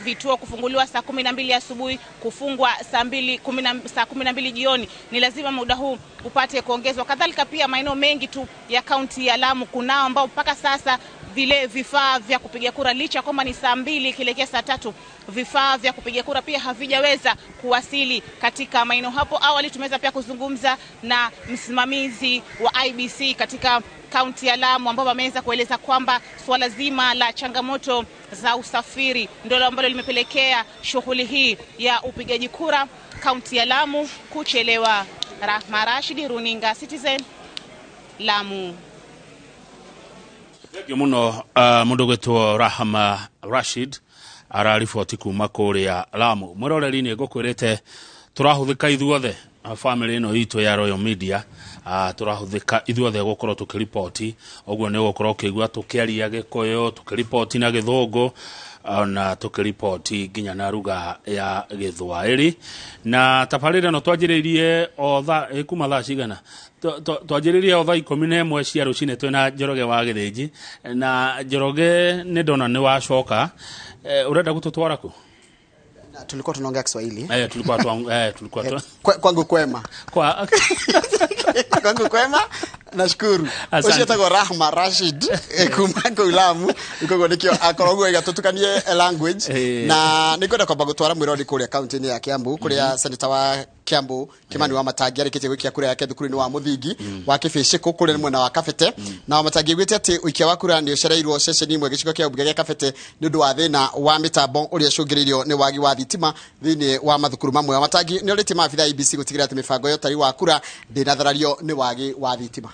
vituo kufunguliwa saa 12 asubuhi, kufungwa saa 12 jioni, ni lazima muda huu upate kuongezwa. Kadhalika pia maeneo mengi tu ya kaunti ya Lamu kunao ambao mpaka sasa vile vifaa vya kupiga kura licha kwamba ni saa 2 kilekea saa 3, vifaa vya kupiga kura pia havijaweza kuwasili katika maeneo. Hapo awali tumeweza pia kuzungumza na msimamizi wa IEBC katika kaunti ya Lamu ambao wameweza kueleza kwamba swala zima la changamoto za usafiri ndio ambalo limepelekea shughuli hii ya upigaji kura kaunti ya Lamu kuchelewa. Rahma Rashid, Runinga Citizen, Lamu. Thengiũ mũno mũndũ gwĩtwo Rahama Rashid arariboti kuma kũrĩa Lamu. Mwĩroreri nĩ ngũkwĩrĩte tũrahũthĩka ithuothe family ĩno itũ ya Royal Media, tũrahũthĩka ithuothe gũkorwo tũkĩriboti, ũguo nĩ ũgũkorwo ũkĩigua tũkĩaria Gĩkũyũ, tũkĩriboti na Gĩthũngũ, ona tũkĩriboti nginya na lugha ya Gĩthwaĩri. Na tabarĩra ĩno twanjĩrĩirie o thaa kuma thaa cigana, twanjĩrĩirie o thaa 11 cia rũcinĩ twĩna Njoroge wa Gĩthĩnji. Na Njoroge nĩ ndona nĩ wacoka, ũrenda gũtũtwara kũ? Tulikuwa tunaongea Kiswahili. Tulikuwa tulikuwa tu. Kwangu kwema. Kwangu kwema, nashukuru. Ucio tagwo Rahma Rashid kuma kuu Lamu, koguo nikio akoragwo iga tutukanie language. Na nikwenda kwamba gutwara mwirori kuria kaunti-inĩ ya Kiambu, kuria senator wa Kiambu Kimani wa Matangi arĩkĩtie gũikia kura yake thukuru-inĩ wa mũthingi wa Kĩbĩcĩkũ kũrĩa mwena wa Kabete. Na Wamatangi augĩte atĩ ũikia wa kura nĩ ũcereirwo ceceni imwe gĩcigo kĩa mbunge gĩa Kabete nĩ ũndũ wa thĩna wa mĩtambo ũrĩa ũcũngĩrĩirio nĩ wagi wa thitima thĩinĩ wa mathukuru mamwe. Wamatangi nĩ orĩtie maabitha a IEBC gũtigĩrĩra atĩ mĩbango ya ũtari wa kura ndĩnatharario nĩ wagi wa thitima.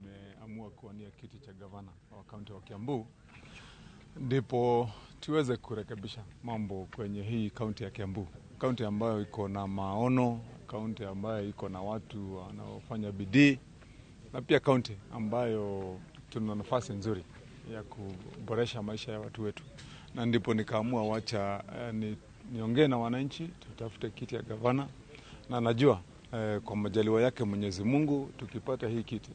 Nimeamua kuwania kiti cha gavana wa kaunti wa Kiambu ndipo tuweze kurekebisha mambo kwenye hii kaunti ya Kiambu, kaunti ambayo iko na maono, kaunti ambayo iko na watu wanaofanya bidii, na pia kaunti ambayo tuna nafasi nzuri ya kuboresha maisha ya watu wetu. Na ndipo nikaamua wacha niongee na wananchi, tutafute kiti ya gavana, na najua kwa majaliwa yake Mwenyezi Mungu tukipata hii kiti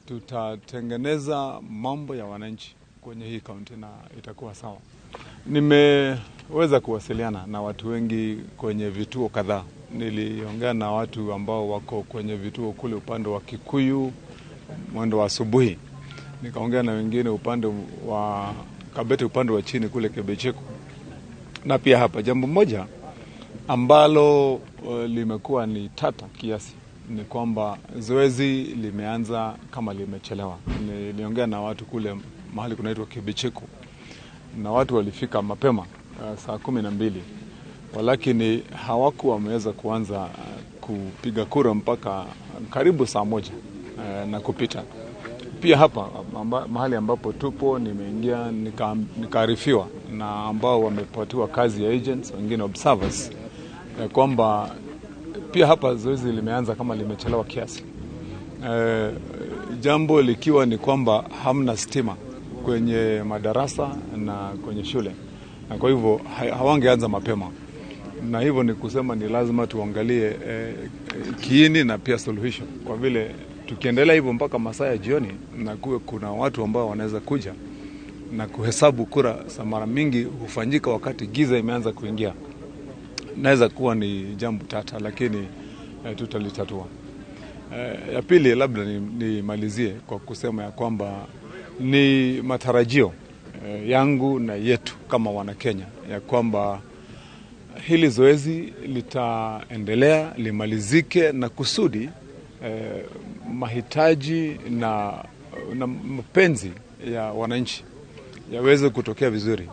tutatengeneza mambo ya wananchi kwenye hii kaunti na itakuwa sawa. Nimeweza kuwasiliana na watu wengi kwenye vituo kadhaa. Niliongea na watu ambao wako kwenye vituo kule upande wa Kikuyu mwendo wa asubuhi. Nikaongea na wengine upande wa Kabete, upande wa chini kule Kebecheku, na pia hapa. Jambo moja ambalo limekuwa ni tata kiasi ni kwamba zoezi limeanza kama limechelewa. Niliongea na watu kule mahali kunaitwa Kebecheku, na watu walifika mapema saa 12, walakini hawakuwa wameweza kuanza kupiga kura mpaka karibu saa 1 na kupita. Pia hapa mahali ambapo tupo nimeingia nikaarifiwa na ambao wamepatiwa kazi ya agents, wengine observers, ya kwamba pia hapa zoezi limeanza kama limechelewa kiasi. Jambo likiwa ni kwamba hamna stima kwenye madarasa na kwenye shule, na kwa hivyo hawangeanza mapema, na hivyo ni kusema ni lazima tuangalie kiini na pia suluhisho, kwa vile tukiendelea hivyo mpaka masaa ya jioni na kuwe kuna watu ambao wanaweza kuja na kuhesabu kura mara mingi hufanyika wakati giza imeanza kuingia, naweza kuwa ni jambo tata, lakini tutalitatua. Ya pili labda nimalizie kwa kusema ya kwamba ni matarajio yangu na yetu kama wana Kenya ya kwamba hili zoezi litaendelea limalizike na kusudi mahitaji na mapenzi ya wananchi yaweze kutokea vizuri.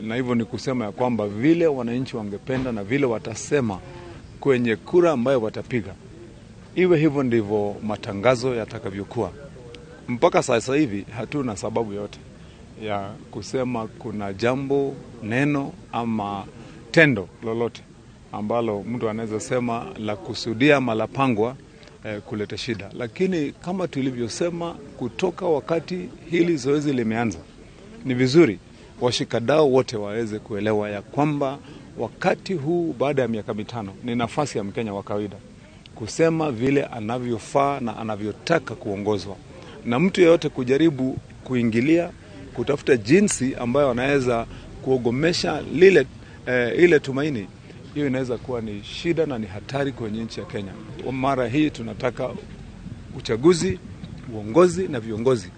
Na hivyo ni kusema ya kwamba vile wananchi wangependa na vile watasema kwenye kura ambayo watapiga, iwe hivyo ndivyo matangazo yatakavyokuwa. Mpaka sasa hivi hatuna sababu yote ya kusema kuna jambo, neno ama tendo lolote ambalo mtu anaweza sema la kusudia ama la pangwa kuleta shida. Lakini kama tulivyosema kutoka wakati hili zoezi limeanza, ni vizuri washikadau wote waweze kuelewa ya kwamba wakati huu baada ya miaka 5 ni nafasi ya Mkenya wa kawaida kusema vile anavyofaa na anavyotaka kuongozwa, na mtu yeyote kujaribu kuingilia kutafuta jinsi ambayo anaweza kuogomesha lile ile tumaini, hiyo inaweza kuwa ni shida na ni hatari kwenye nchi ya Kenya. Mara hii tunataka uchaguzi, uongozi na viongozi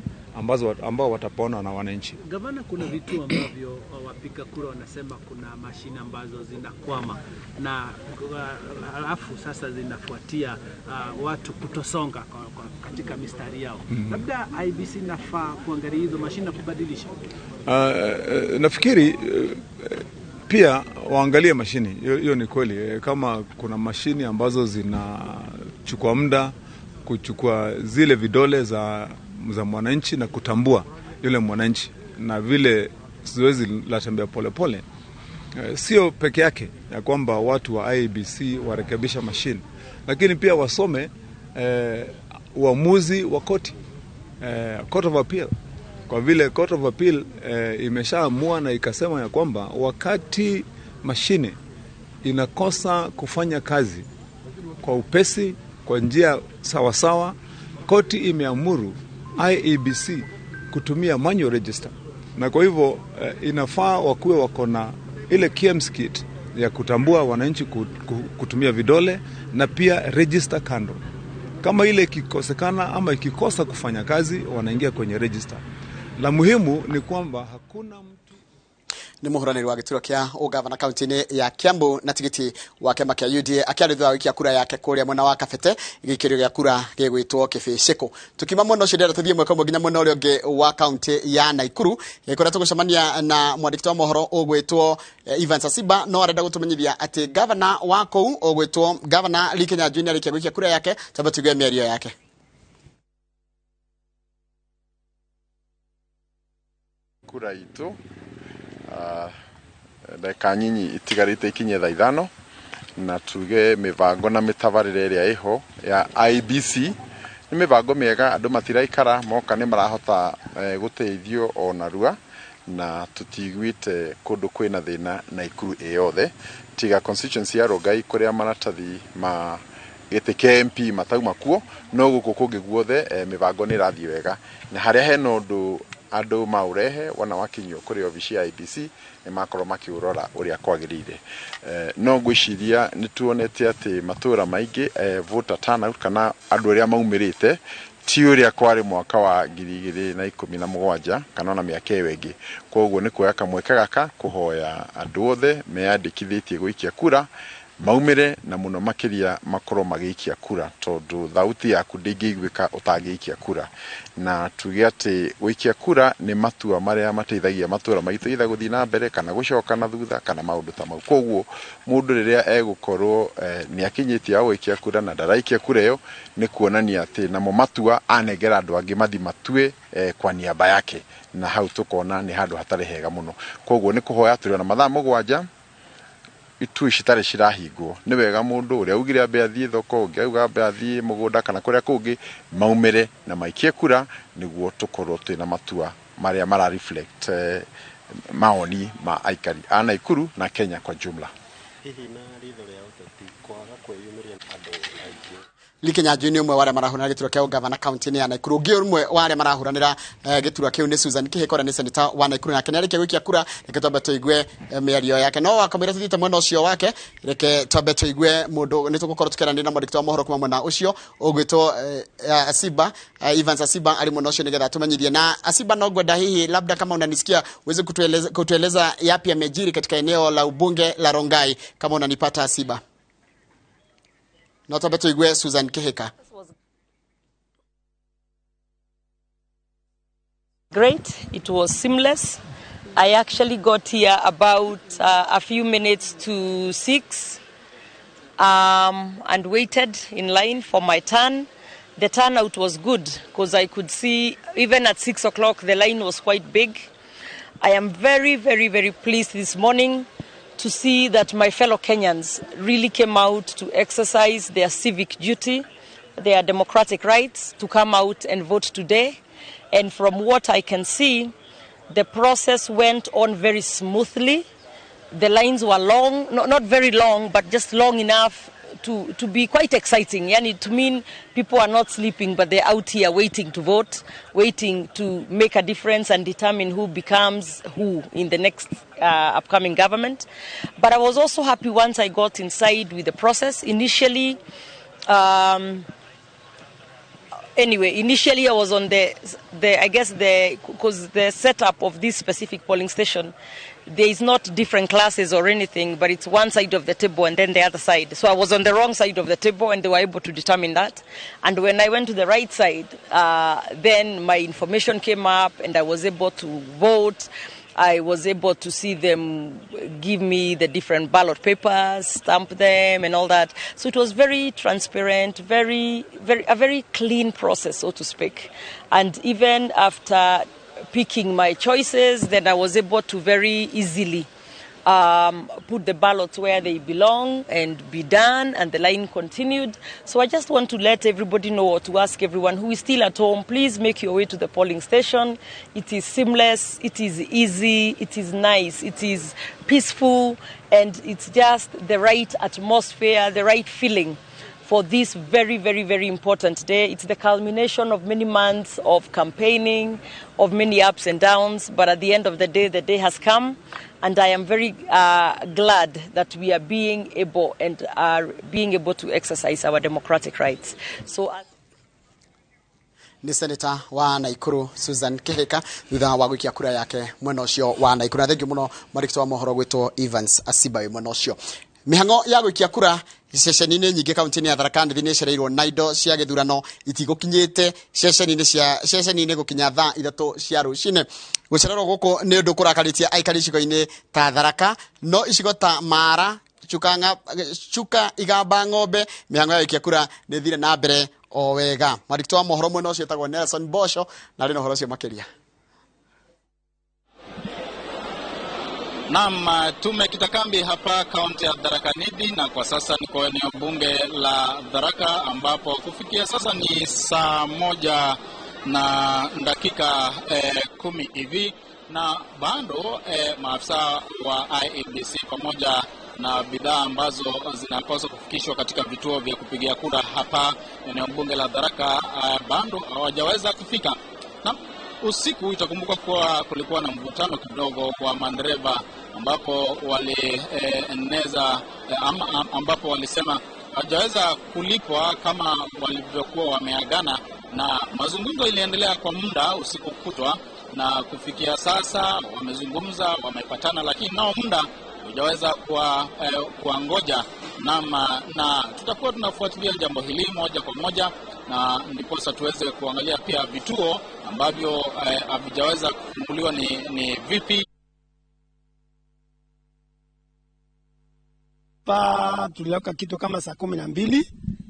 ambao watapona na wananchi. Gavana, kuna vitu ambavyo wapiga kura wanasema kuna mashine ambazo zinakwama na alafu sasa zinafuatia watu kutosonga katika mistari yao. Labda IEBC inafaa kuangalia hizo mashine na kubadilisha. Nafikiri pia waangalie mashini. Hiyo ni kweli. Kama kuna mashini ambazo zinachukua muda kuchukua zile vidole za mwananchi na kutambua yule mwananchi, na vile zoezi la tembea polepole sio peke yake ya kwamba watu wa IEBC warekebisha mashine, lakini pia wasome uamuzi wa koti, Court of Appeal, kwa vile Court of Appeal imeshaamua na ikasema ya kwamba wakati mashine inakosa kufanya kazi kwa upesi, kwa njia sawasawa, koti imeamuru IEBC kutumia manual register, na kwa hivyo inafaa wakuwe wako na ile KIEMS kit ya kutambua wananchi kutumia vidole na pia register kando. Kama ile ikikosekana ama ikikosa kufanya kazi, wanaingia kwenye register. La muhimu ni kwamba hakuna nĩ mũhũranĩri wa gĩturwa kĩa ũgavana kaunti-inĩ ya Kiambu na tigiti wa kĩama kĩa UDA akĩarĩthwa gũikia kura yake kũrĩa mwena wa Kabete gĩikĩrio gĩa kura gĩgwĩtwo Kĩbĩcĩkũ. Tukiuma mwena ũcio ndĩrenda tũthiĩ mweka ũmwe nginya mwena ũrĩa ũngĩ wa kaunti ya Naikuru kũrĩa tũgũcemania na mwandĩki wa mohoro ũgwĩtwo Evans Asiba, no arenda gũtũmenyithia atĩ gavana wa kũu ũgwĩtwo Gavana Lee Kinyanjui nĩarĩkia gũikia kura yake. Tamba tuigue mĩario yake. Kura itũ ndagĩka nyinyi itigarĩte ikinye thaa 5 na tuge mĩbango na mĩtabarĩre ĩrĩa ĩho ya IEBC nĩ mĩbango mĩega, andũ matiraikara moka nĩ marahota gũteithio o narua, na tũtiguĩte kũndũ kwĩna thĩna Naikuru ĩyothe tiga constituency ya Rongai kũrĩa maratathi ma gĩtĩ kĩa MP matauma kuo, no gũkũ kũngĩ guothe mĩbango nĩ ĩrathiĩ wega, na harĩa hena ũndũ andũ maurehe wana wakinyio kũrĩ obici ya IEBC nĩ makorwo makĩũrora ũrĩa kwagĩrĩire. No ngwĩciria nĩ tuonete atĩ matũra maingĩ voter turnout kana andũ arĩa maumĩrĩte ti ũrĩa kwarĩ mwaka wa 2017 kana ona mĩaka ĩyo ĩngĩ. Koguo nĩ kuoya kamweke gaka kũhoya andũ othe meyandĩkithĩtie gũikia kura maumĩre, na mũno makĩria makorwo magĩikia kura, tondũ thauti yaku ndĩngĩiguĩka ũtangĩikia kura. Na tuge atĩ gũikia kura nĩ matua marĩa mateithagia matũra maitũ either gũthiĩ na mbere kana gũcoka na thutha kana maũndũ ta mau. Koguo mũndũ rĩrĩa egũkorwo nĩ akinyĩtie wa gũikia kura na ndaraikia kura ĩyo, nĩ kuonania atĩ namo matua anengera andũ angĩ mathi matue kwa niaba yake, na hau tũkona nĩ handũ hatarĩ hega mũno. Koguo nĩ kũhoya tũrĩ na mathaa 7 itui citarĩ cirahingwo, nĩ wega mũndũ ũrĩa augire ambe athiĩ thoko, ũngĩ auga ambe athiĩ mũgũnda kana kũrĩa kũngĩ, maumĩre na maikie kura nĩguo tũkorwo twĩna matua marĩa mara reflect maoni ma aikari a Naikuru na Kenya kwa jumla. Hihi na ritho rĩa ũteti kwaga kwĩyumĩria andũ aingĩ. Lee Kinyanjui nĩ ũmwe wa arĩa marahũranĩra gĩturwa kĩa ũgavana kaunti-inĩ ya Naikuru. Ũngĩ ũmwe wa arĩa marahũranĩra gĩturwa kĩu nĩ Susan Kihika ũrĩa nĩ seneta wa Naikuru, nake nĩarĩkia gũikia kura. Reke twambe tũigue mĩario yake, no wakamwĩra tũthiĩte mwena ũcio wake, reke twambe tũigue mũndũ nĩ tũgũkorwo tũkĩaranĩria na mwandĩki wa mohoro kuma mwena ũcio ũgwĩtwo Asiba, Evans Asiba arĩ mwena ũcio nĩgetha atũmenyithie. Na Asiba, no ngwenda hihi labda kama unanisikia uweze kutueleza yapi yamejiri katika eneo la ubunge la Rongai, kama unanipata Asiba. No twambe tuigue Susan Kihika. Great, it was seamless. I actually got here about a few minutes to 6 and waited in line for my turn. The turnout was good because I could see even at 6 o'clock the line was quite big. I am very, very, very pleased this morning to see that my fellow Kenyans really came out to exercise their civic duty, their democratic rights, to come out and vote today. And from what I can see, the process went on very smoothly. The lines were long, not very long, but just long enough to be quite exciting. Yani, to mean people are not sleeping, but they're out here waiting to vote, waiting to make a difference and determine who becomes who in the next upcoming government. But I was also happy once I got inside with the process. Initially, initially I was on because the setup of this specific polling station, there is not different classes or anything, but it's one side of the table and then the other side. So I was on the wrong side of the table and they were able to determine that. And when I went to the right side, then my information came up and I was able to vote. I was able to see them give me the different ballot papers, stamp them and all that. So it was very transparent, very, very, a very clean process, so to speak. And even after picking my choices, then I was able to very easily put the ballots where they belong and be done, and the line continued. So I just want to let everybody know, or to ask everyone who is still at home, please make your way to the polling station. It is seamless, it is easy, it is nice, it is peaceful, and it's just the right atmosphere, the right feeling for this very, very, very important day. It's the culmination of many months of campaigning, of many ups and downs, but at the end of the day has come, and I am very glad that we are being able and are being able to exercise our democratic rights. So. Ni Senator wa Naikuru Susan Kihika thutha wa gwikia kura yake mwena ucio wa Naikuru. Na thengiũ mũno mwandĩki wa mohoro gwitwo Evans Asiba mwena ũcio. Mihango ya gwikia kura ceceni-inĩ nyingĩ kaunti-inĩ ya Tharaka Nithi nĩ ĩcereirwo na indo cia gĩthurano itigũkinyĩte ceceni-inĩ gũkinya thaa 3 cia rũcinĩ. Gũcererwo gũkũ nĩ ũndũ kũrakarĩtie aikari icigo-inĩ ta Tharaka, no icigo ta Mara, Chuka, Igamba, Ng'ombe, mĩhango ya gũikia kura nĩ ĩthire na mbere o wega. Mwandĩki wa mohoro mwena ũcio etagwo Nelson Bosho na arĩ na ũhoro ũcio makĩria. Naam, tumekita kambi hapa kaunti ya Tharaka Nithi na kwa sasa niko eneo bunge la Tharaka ambapo kufikia sasa ni saa 1:10 hivi, na bado maafisa wa IEBC pamoja na bidhaa ambazo zinapaswa kufikishwa katika vituo vya kupigia kura hapa eneo bunge la Tharaka bado hawajaweza kufika. Na usiku itakumbuka kuwa kulikuwa na mvutano kidogo kwa madereva ambapo walieneza ambapo walisema hawajaweza kulipwa kama walivyokuwa wameagana, na mazungumzo iliendelea kwa muda usiku kutwa, na kufikia sasa wamezungumza, wamepatana, lakini nao muda hujaweza kuangoja. Na tutakuwa tunafuatilia jambo hili moja kwa moja, na ndiposa tuweze kuangalia pia vituo ambavyo havijaweza kufunguliwa ni vipi. Pa tuliweka kitu kama saa 12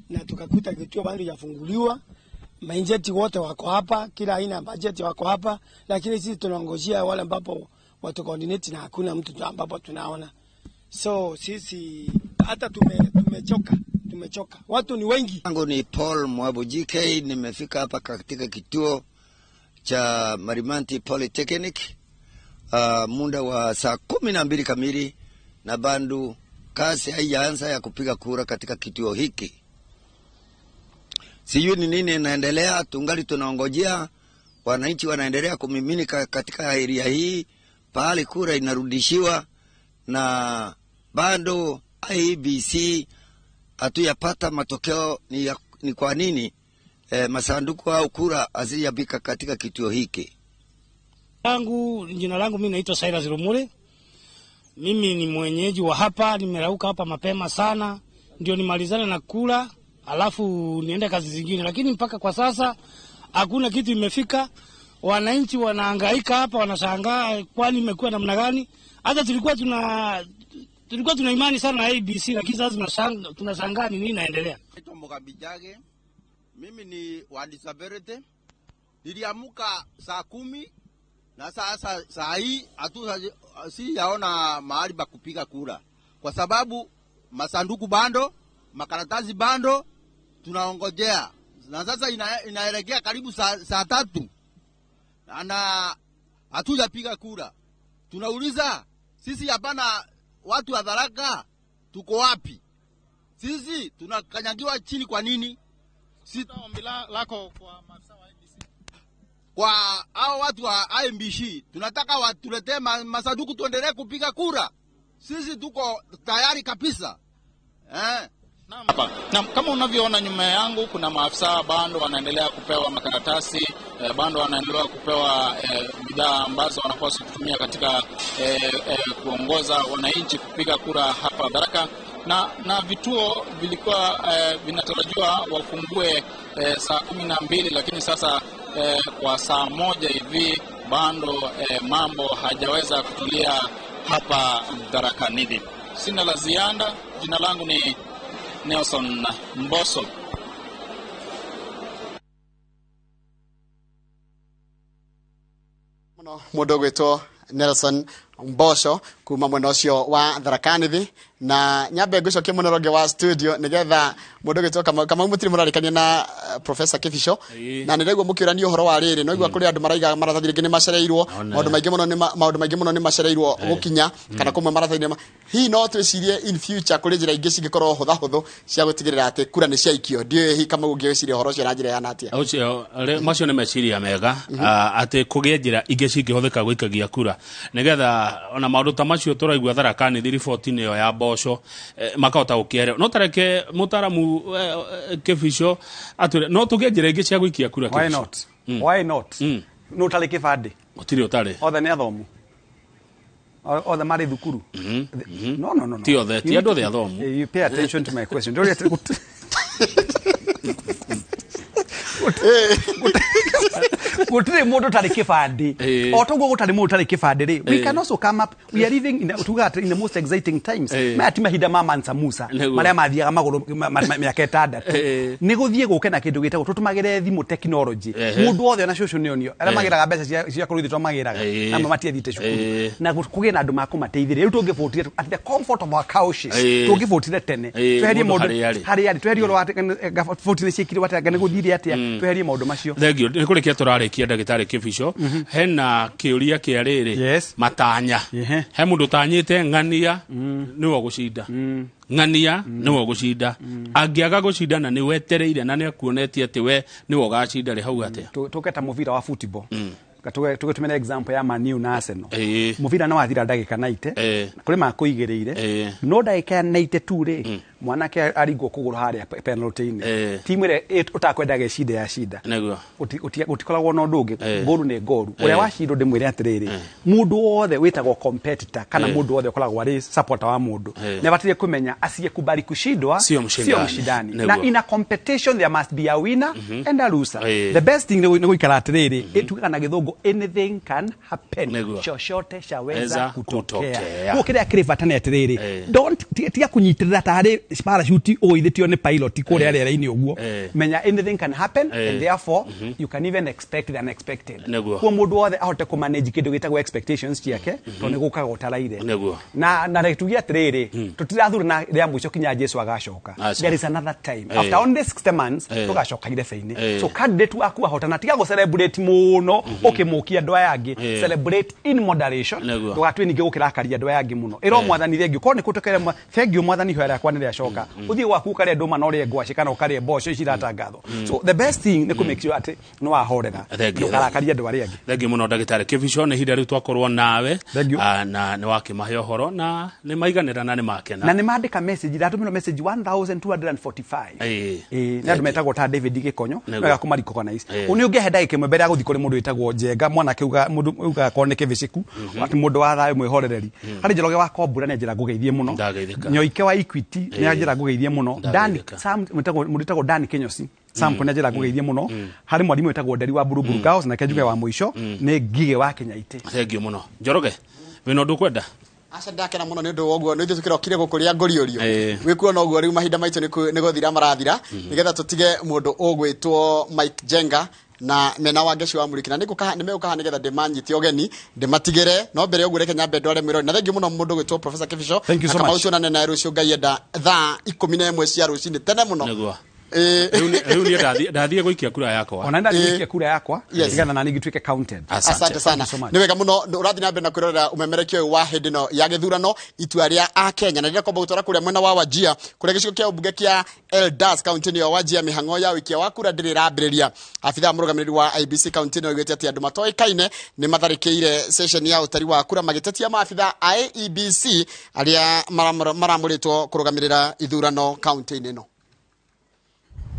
na tukakuta kituo bado hajafunguliwa. Mainjeti wote wako hapa, kila aina ya bajeti wako hapa, lakini sisi tunaongojea wale ambapo watu coordinate na hakuna mtu ambapo tunaona. So sisi hata tumechoka. Watu ni wengi. Yangu ni Paul Mwabu GK, nimefika hapa katika kituo cha Marimanti Polytechnic muda wa saa 12 kamili, na bandu kazi haijaanza ya kupiga kura katika kituo hiki. Sijui ni nini inaendelea, tungali tunaongojea. Wananchi wanaendelea kumiminika katika area hii pahali kura inarudishiwa, na bado IEBC hatujapata matokeo ni kwa nini masanduku au kura hazijafika katika kituo hiki. Jina langu mimi naitwa Cyrus Rumure. Mimi ni mwenyeji wa hapa, nimerauka hapa mapema sana ndio nimalizane na kula alafu niende kazi zingine, lakini mpaka kwa sasa hakuna kitu imefika. Wananchi wanahangaika hapa, wanashangaa kwani imekuwa namna gani. Hata tulikuwa tuna imani sana na ABC, lakini sasa tunashangaa nini inaendelea. Naitwa Mugabijage. Mimi ni wa disability. Niliamka saa 10 na sasa saa hii sijaona mahali pa kupiga kura, kwa sababu masanduku bando, makaratasi bando, tunaongojea. Na sasa inaelekea karibu saa 3 na hatujapiga kura. Tunauliza sisi hapana, watu wa Tharaka tuko wapi? Sisi tunakanyagiwa chini kwa nini? Ombi lako kwa maafisa wa IEBC? Kwa hao watu wa IEBC tunataka watuletee masanduku tuendelee kupiga kura. Sisi tuko tayari kabisa. Na kama unavyoona nyuma yangu kuna maafisa bado wanaendelea kupewa makaratasi, bado wanaendelea kupewa bidhaa ambazo wanapaswa kutumia katika kuongoza wananchi kupiga kura hapa Tharaka. Na vituo vilikuwa vinatarajiwa wafungue saa 12, lakini sasa kwa saa 1 hivi bado mambo hajaweza kutulia hapa Tharaka Nithi. Sina la ziada. Jina langu ni Nelson Mboso. Mundu gwitwo Nelson Mboco kuma mwena ucio wa Tharaka Nithi, na nyambe ngucokie muno ronge wa studio nigetha mundu gwitwo Kamau mutiri murarikania na Professor Kibicho, na niraigua mukiurania uhoro wa riri no igua kuri andu maraiga maratathi ringi ni macereirwo maundu maingi muno ni maundu maingi muno ni macereirwo gukinya kana kumwe maratathi hihi no twicirie in future kuri njira ingi cingikorwo hutha huthu cia gutigirira ati kura ni ciaikio. Ndiũĩ hihi Kamau ũngĩciria uhoro ucio na njira ya natia. Ucio macio ni meciria mega ati kugie njira ingi cingihũthĩka gũikagia kura nigetha ona maundu ta macio tũraigua Tharaka Nithi riboti-inĩ ĩyo ya Mboco makahota gũkĩerewa. No tareke mũtaramu Kibicho atwĩre no tũgĩe njĩra ingĩ cia gũikia kura. Why not? Why not? No ũtarĩ kĩbandĩ, gũtirĩ ũtarĩ, othe nĩ athomu, othe marĩ thukuru. No, no, no, no. Ti othe, ti andũ othe athomu. You pay attention to my question. Gutire mundu tari kibandi o toguo gutari mundu tari kibandi ri, we can also come up. We are living in the most exciting times. Maya ti mahinda ma Mansa Musa maria mathiaga maguru miaka itandatu ni guthie guke na kindu gitagwo tutumagire thimu technology. Mundu othe ona cucu ni onio aria magiraga mbeca cia kuruithio to magiraga na matiathiite cukuru na kugie na andu makumateithĩrĩria. Riu tungivotire at the comfort of our couches, tungivotire tene tweherie maundu haria ari tweherie oro voti ni ciikirwo atia ni guthire atia tweherie maundu macio. Thank you. Ni kurikia turarikia ndagitari Kibicho, hena kiuria kia riri matanya. He mundu utanyite ng'ania niwe ugucinda, ng'ania niwe ugucinda, angiaga gucinda na ni wetereire na ni akuonetie ati we niwe ugacinda ri hau atia. Tuketa muvira wa football, tugetumira example ya Man U na Arsenal. Muvira no wathira ndagika 90 kuri makuigiriire no ndagika 92 ri mwanake aringwo kuguru haria penalty-ini timu ire utakwendaga icinde ya cinda gutikoragwo na undu ungi. Ngoru ni ngoru uria wacindwo ndimwire atiriri, mundu wothe witagwo competitor kana mundu wothe ukoragwo ari supporter wa mundu ni abatirie kumenya asiyekubali kushindwa sio mshindani, na in a competition there must be a winner and a loser. The best thing ni guikara atiriri, itugaga na githungu anything can happen, chochote chaweza kutokea. Kwa kiria kiri bata ni atiriri, don't tiga kunyitirira tari parachute uithitio ni pilot kuria rera-ini uguo. Menya anything can happen and therefore you can even expect the unexpected. Kwa mundu wothe ahote ku manage kindu gitagwo expectations ciake to ni gukaga utaraire. Na reke atiriri, tutirathurana ria mwico kinya Jesu agacoka. There is another time after only 60 months tugacoka irebe-ini. So candidate waku ahotana tiga go celebrate muno ukimukia andu aya angi, celebrate in moderation, ndugatue ningi gukirakaria andu aya angi muno. Iro mwathani thengiu korwo ni kutukere thengiu mwathani hoya yakwa ni riacoka uthie gwaku ukaria nduma na urie ngwaci kana ukarie mboco ici iratangathwo. So the best thing ni ku make sure ati ni wahorera ndukarakaria andu aria angi. Thengiu muno ndagitari Kibicho, ni ihinda riu twakorwo nawe na ni wakimahe uhoro na ni maiganira na ni makena na ni mandika message ndatumirwo message 1245 ni andu metagwo ta David Gikonyo wega kumariko na ici ni ungihe ndagika imwe mbere ya guthii kuri mundu witagwo Njenga mwanake uga mundu uga korwo ni Kibiciku ati mundu wa thayo mwihorereri hari Njoroge wa Kombura ni njira ngugeithie muno, Nyoike wa Equity ni njira ngugeithie muno, Dan Sam mundu witagwo Dan Kinyosi Sam kuna njira ngugeithie muno, hari mwarimu witagwo Nderi wa Buruburu Girls na Kenjuge wa muico ni Ngige wa Kenyaite. Thank you muno Njoroge, wina undu ukwenda? Aca ndakena muno ni undu woguo ni ithuĩ tukirokire gukuria ngũriũrio wikuona ũguo riu mahinda maitũ nĩ gũthira marathira nigetha tũtige mũndũ ũgwĩtwo Mike Jenga na mena wa Ngeci wa Muriki na nĩ megũkaha nĩgetha ndĩmanyite ũgeni ndĩmatigĩre no mbere ũguo reke nyambe ndware mwĩrori. Na thengiũ mũno mũndũ ũgwĩtwo Professor Kibicho. Kamau tuonane nawe rũciũ Ngai enda thaa 11 cia rũcinĩ tene mũno. Riu niĩ ndathiĩ gũikia kura yakwa. Ona ndathiĩ gũikia kura yakwa nĩgetha na niĩ ngĩtuĩke counted. Asante sana. Nĩ wega mũno ũrathiĩ na mbere na kwĩrorera ũmemerekio ũyũ wa hĩndĩ ĩno ya gĩthurano itua rĩa Akenya na rĩrĩa kwamba gũtwara kũrĩa mwena wa Wajir kũrĩa gĩcigo kĩa ũmbunge kĩa Eldas kaunti-inĩ ya Wajir mĩhang'o ya ũikia wa kura ndĩrĩ ĩrambĩrĩria. Abithaa mũrũgamĩrĩri wa IEBC kaunti-inĩ oigĩte atĩ andũ matoĩkaine nĩ matharĩkĩire session ya ũtari wa kura magĩtetia maabithaa a IEBC arĩa maramũrĩtwo kũrũgamĩrĩra ithurano kaunti-inĩ ĩno.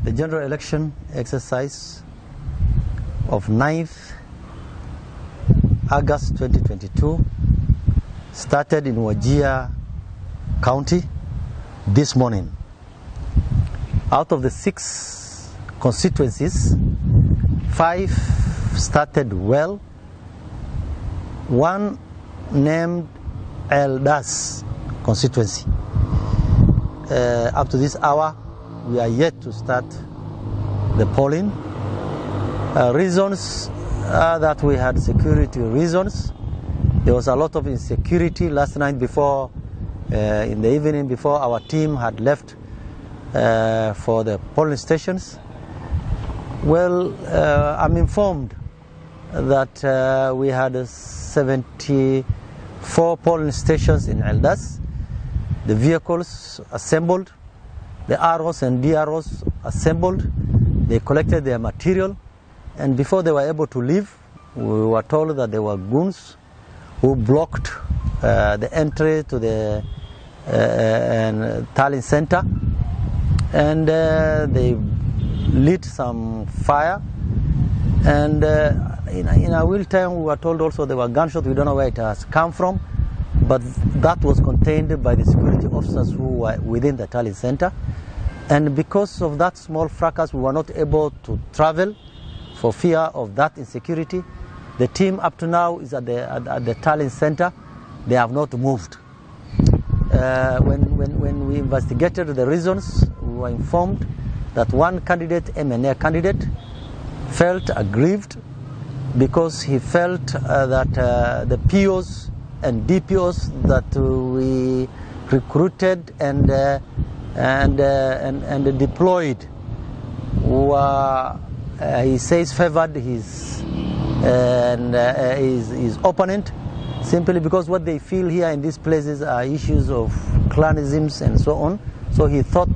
The general election exercise of 9th August 2022 started in Wajir County this morning. Out of the 6 constituencies, 5 started well One named Eldas constituency. Up to this hour, we are yet to start the polling. Reasons are that we had security reasons. There was a lot of insecurity last night before, in the evening before our team had left for the polling stations. Well, I'm informed that we had 74 polling stations in Eldas. The vehicles assembled, the ROs and DROs assembled, they collected their material, and before they were able to leave, we were told that there were goons who blocked the entry to the tallying center, and they lit some fire. And in our real time, we were told also there were gunshots. We don't know where it has come from, but that was contained by the security officers who were within the tallying center. And because of that small fracas, we were not able to travel for fear of that insecurity. The team up to now is at the tallying center. They have not moved. When we investigated the reasons, we were informed that one candidate, MNA candidate, felt aggrieved because he felt that the POs and DPOs that we recruited and deployed were, he says, favored his opponent, simply because what they feel here in these places are issues of clanisms and so on. So he thought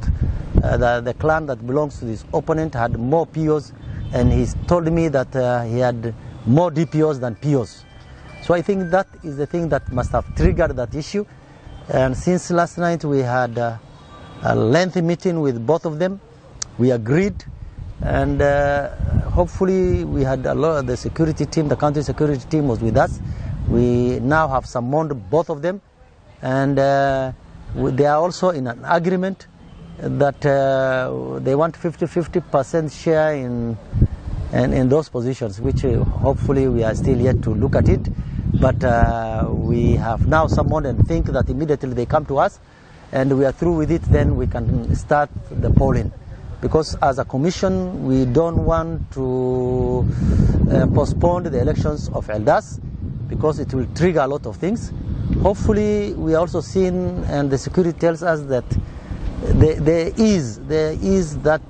that the clan that belongs to his opponent had more POs, and he told me that he had more DPOs than POs. So I think that is the thing that must have triggered that issue. And since last night we had a lengthy meeting with both of them. We agreed, and hopefully we had a lot of the security team, the county security team was with us. We now have summoned both of them, and they are also in an agreement that they want 50-50% share in those positions, which hopefully we are still yet to look at it. But we have now summoned and think that immediately they come to us and we are through with it, then we can start the polling. Because as a commission, we don't want to postpone the elections of Eldas, because it will trigger a lot of things. Hopefully, we are also seeing, and the security tells us that there is that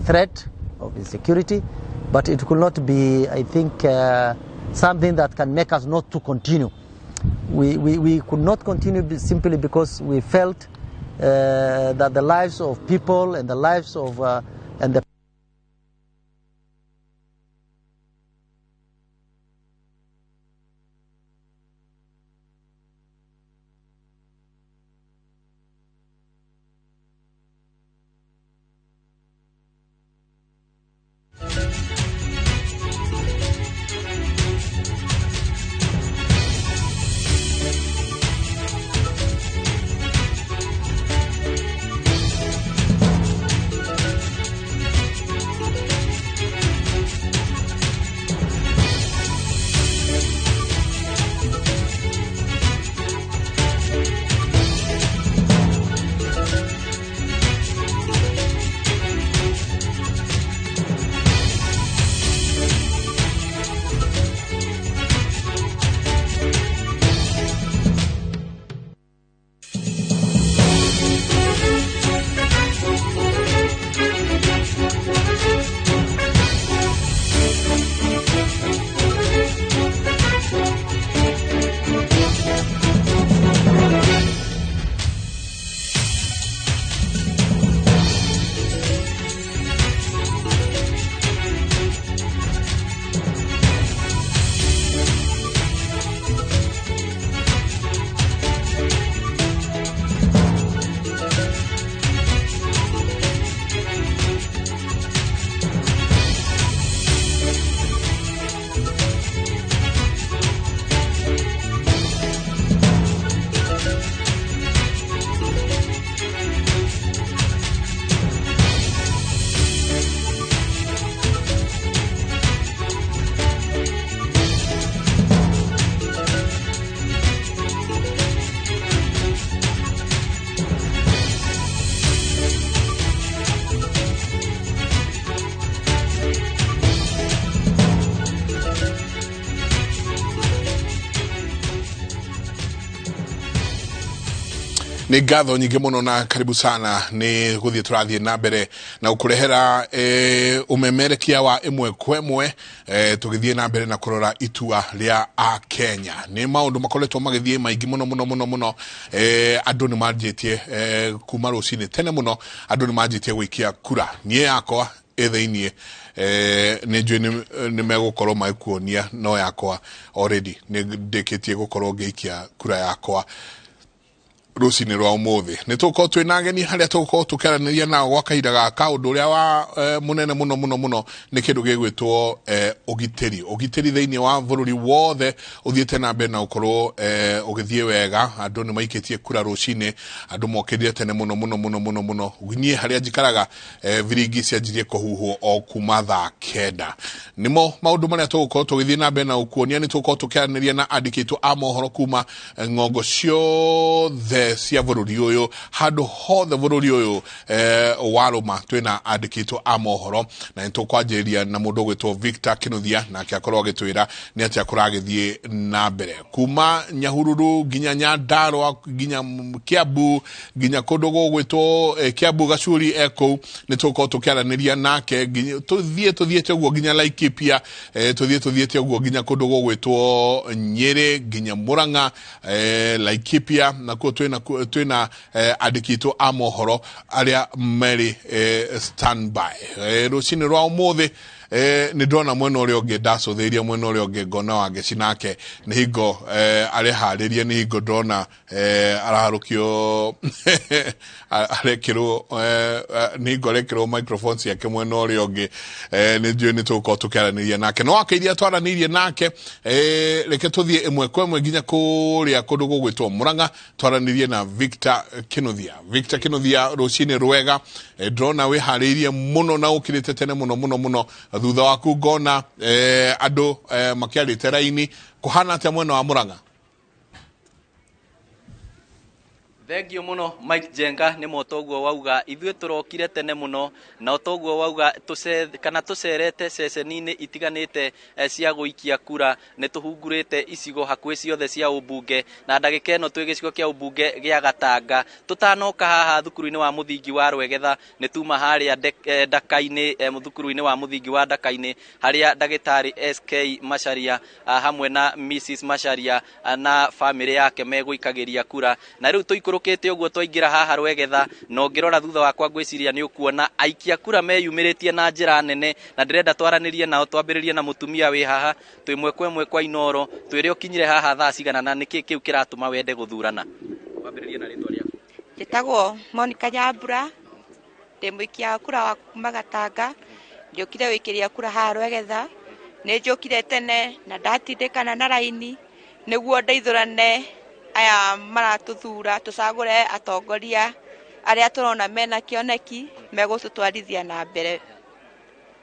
threat of insecurity, but it could not be, I think, something that can make us not to continue. We could not continue simply because we felt that the lives of people and the lives of and the Nĩ ngatho nyingĩ mũno na karibu sana. Nĩ gũthiĩ tũrathiĩ na mbere na gũkũrehera ũmemerekia wa ĩmwe kwa ĩmwe, tũgĩthiĩ na mbere na kũrora itua rĩa Akenya. Nĩ maũndũ makoretwo magĩthiĩ maingĩ mũno mũno mũno mũno. Andũ nĩ manjĩtie kuma rũcinĩ tene mũno, andũ nĩ manjĩtie gũikia kura. Niĩ yakwa ĩ thĩiniĩ, nĩ njũĩ nĩ megũkorwo magĩkuonia, no yakwa already nĩ ndĩkĩtie gũkorwo ngĩikia kura yakwa rũcinĩ rwa ũmũthĩ. Nĩ tũgũkorwo twĩ na ageni harĩa tũgũkorwo tũkĩaranĩria nao gwa kahinda gaka. Ũndũ ũrĩa wa mũnene mũno mũno mũno nĩ kĩndũ gĩgwĩtwo ũgitĩri. Ũgitĩri thĩinĩ wa bũrũri wothe ũthiĩte na mbere na gũkorwo ũgĩthiĩ wega. Andũ nĩ maikĩtie kura rũcinĩ, andũ mokĩrire tene mũno mũno mũno mũno mũno. Niĩ harĩa njikaraga, biringi cianjirie kũhuhwo o kuma thaa 9. Nĩmo maũndũ marĩa tũgũkorwo tũgĩthiĩ na mbere na gũkuonia. Nĩ tũgũkorwo tũkĩaranĩria na andĩki aitũ a mohoro kuma ng'ongo ciothe cia bũrũri ũyũ, handũ hothe bũrũri ũyũ warũma twĩna andĩki aitũ a mohoro, na nĩ tũkwanjĩrĩria na mũndũ ũgwĩtwo Victor Kinuthia, nake akorwo agĩtwĩra nĩ atĩa kũragĩthiĩ na mbere kuma Nyahururu nginya Nyandarua nginya Kiambu nginya kũndũ gũgwĩtwo Kiambu Gacuri ekũu. Nĩ tũgũkorwo tũkĩaranĩria nake nginya tũthiĩ tũthiĩte ũguo nginya Laikipia, tũthiĩ tũthiĩte ũguo nginya kũndũ gũgwĩtwo Nyĩrĩ nginya Murang'a, Laikipia nakuo twĩna andĩki aitũ a mohoro arĩa marĩ standby. Rũcinĩ rwa ũmũthĩ nĩ ndona mwena ũrĩa ũngĩ, ndacũthĩirie mwena ũrĩa ũngĩ ngona Wangeci nake nĩ hingo areharĩria, nĩ hingo ndona araharũkio, arekĩrwo, nĩ hingo arekĩrwo microphone ciake mwena ũrĩa ũngĩ. Nĩ njũĩ nĩ tũgũkorwo tũkĩaranĩria nake, no akĩiria twaranĩirie nake, reke tũthiĩ ĩmwe kwa ĩmwe nginya kũrĩa kũndũ gũgwĩtwo Murang'a twaranĩrie na Victor Kinuthia. Victor Kinuthia, rũcinĩ rwega. Ndĩrona wĩharĩirie mũno na ũkĩrĩte tene mũno mũno mũno. Thutha waku ngona andũ makĩarĩte raini. Kũhana atĩa mwena wa Murang'a? Thengio mũno, Mike Jenga. Nĩ motoguo wauga, ithuĩ tũrokire tene mũno, na ũtoguo wauga kana tũcerete ceceni-inĩ itiganĩte cia gũikia kura. Nĩ tũhungurĩte icigo hakuhĩ ciothe cia ũmbunge, na ndagĩka ĩno twĩ gĩcigo kĩa ũmbunge gĩa Gatanga. Tũtanoka haha thukuru-inĩ wa mũthingi wa Rwegetha, nĩ tuma harĩa Ndaka-inĩ, thukuru-inĩ wa mũthingi wa Ndaka-inĩ, harĩa ndagĩtarĩ SK Macharia hamwe na Mrs Macharia na bamĩrĩ yake megũikagĩria kura. Na rĩu tũikũrũkĩte ũguo twaingĩra haha Rwegetha, na ũngĩrora thutha wakwa ngwĩciria nĩ ũkuona aikia kura meyumĩrĩtie na njĩra nene, na ndĩrenda twaranĩrie nao. Twambĩrĩrie na mũtumia wĩ haha twĩ mwe kwa ĩmwe kwa Inoro. Twĩre ũkinyire haha thaa cigana na nĩkĩ kĩu kĩratũma wende gũthurana. Wambĩrĩrie na rĩtwa rĩaku. Njĩtagwo Monica Nyambura, ndĩ mũikia wa kura wa kuma Gatanga. Njũkire gũikĩria kura haha Rwegetha. Nĩ njũkire tene na ndatindĩkana na raini nĩguo ndeithũrane aya maratũthura, tũcagũre atongoria arĩa tũrona mena kĩoneki megũtũtwarithia na mbere.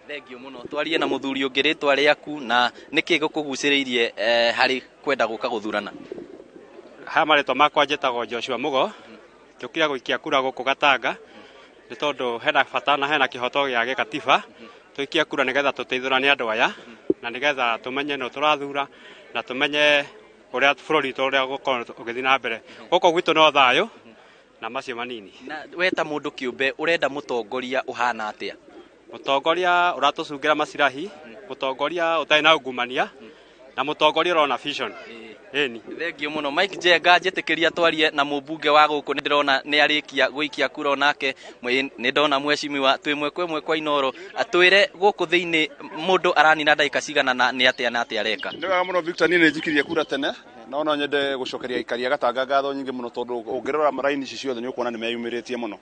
Thengio mũno. Twarie na mũthuri ũngĩ. Rĩtwa rĩaku na nĩkĩ gũkũgucĩrĩirie harĩ kwenda gũka gũthurana? Ha marĩtwa makwa njĩtagwo Joshua Mugo. Njũkire gũikia kura gũkũ Gatanga nĩ tondũ hena bata na hena kĩhoto gĩa gĩkatiba tũikie kura, nĩgetha tũteithũrane andũ aya na nĩgetha tũmenye nũ tũrathura na tũmenye ũrĩa bũrũri witũ ũrĩa ũgũkorwo ũgĩthiĩ na mbere. Gũkũ gwitũ no thayũ na macio manini. Na we ta mũndũ kĩũmbe ũrenda mũtongoria ũhana atĩa? Mũtongoria ũratũcungĩra macirahi, mũtongoria ũtarĩ na ungumania na mũtongoria ũrona vision. Ĩni. Thengio mũno, Mike Jenga. Njĩtĩkĩria twarie na mũmbunge wa gũkũ. Nĩ ndĩrona nĩ arĩkia gũikia kura onake. Nĩ ndona mheshimiwa twĩ mwe kwa ĩmwe kwa Inoro. Atwĩre gũkũ thĩinĩ mũndũ aranina ndagĩka cigana na nĩ atĩa na atĩa areka. Nĩ wega mũno, Victor. Niĩ nĩ njikirie kura tene, no nyende gũcokeria aikari a Gatanga ngatho nyingĩ mũno, tondũ ũngĩrora raini ici ciothe nĩ ũkuona nĩ meyumĩrĩtie mũno,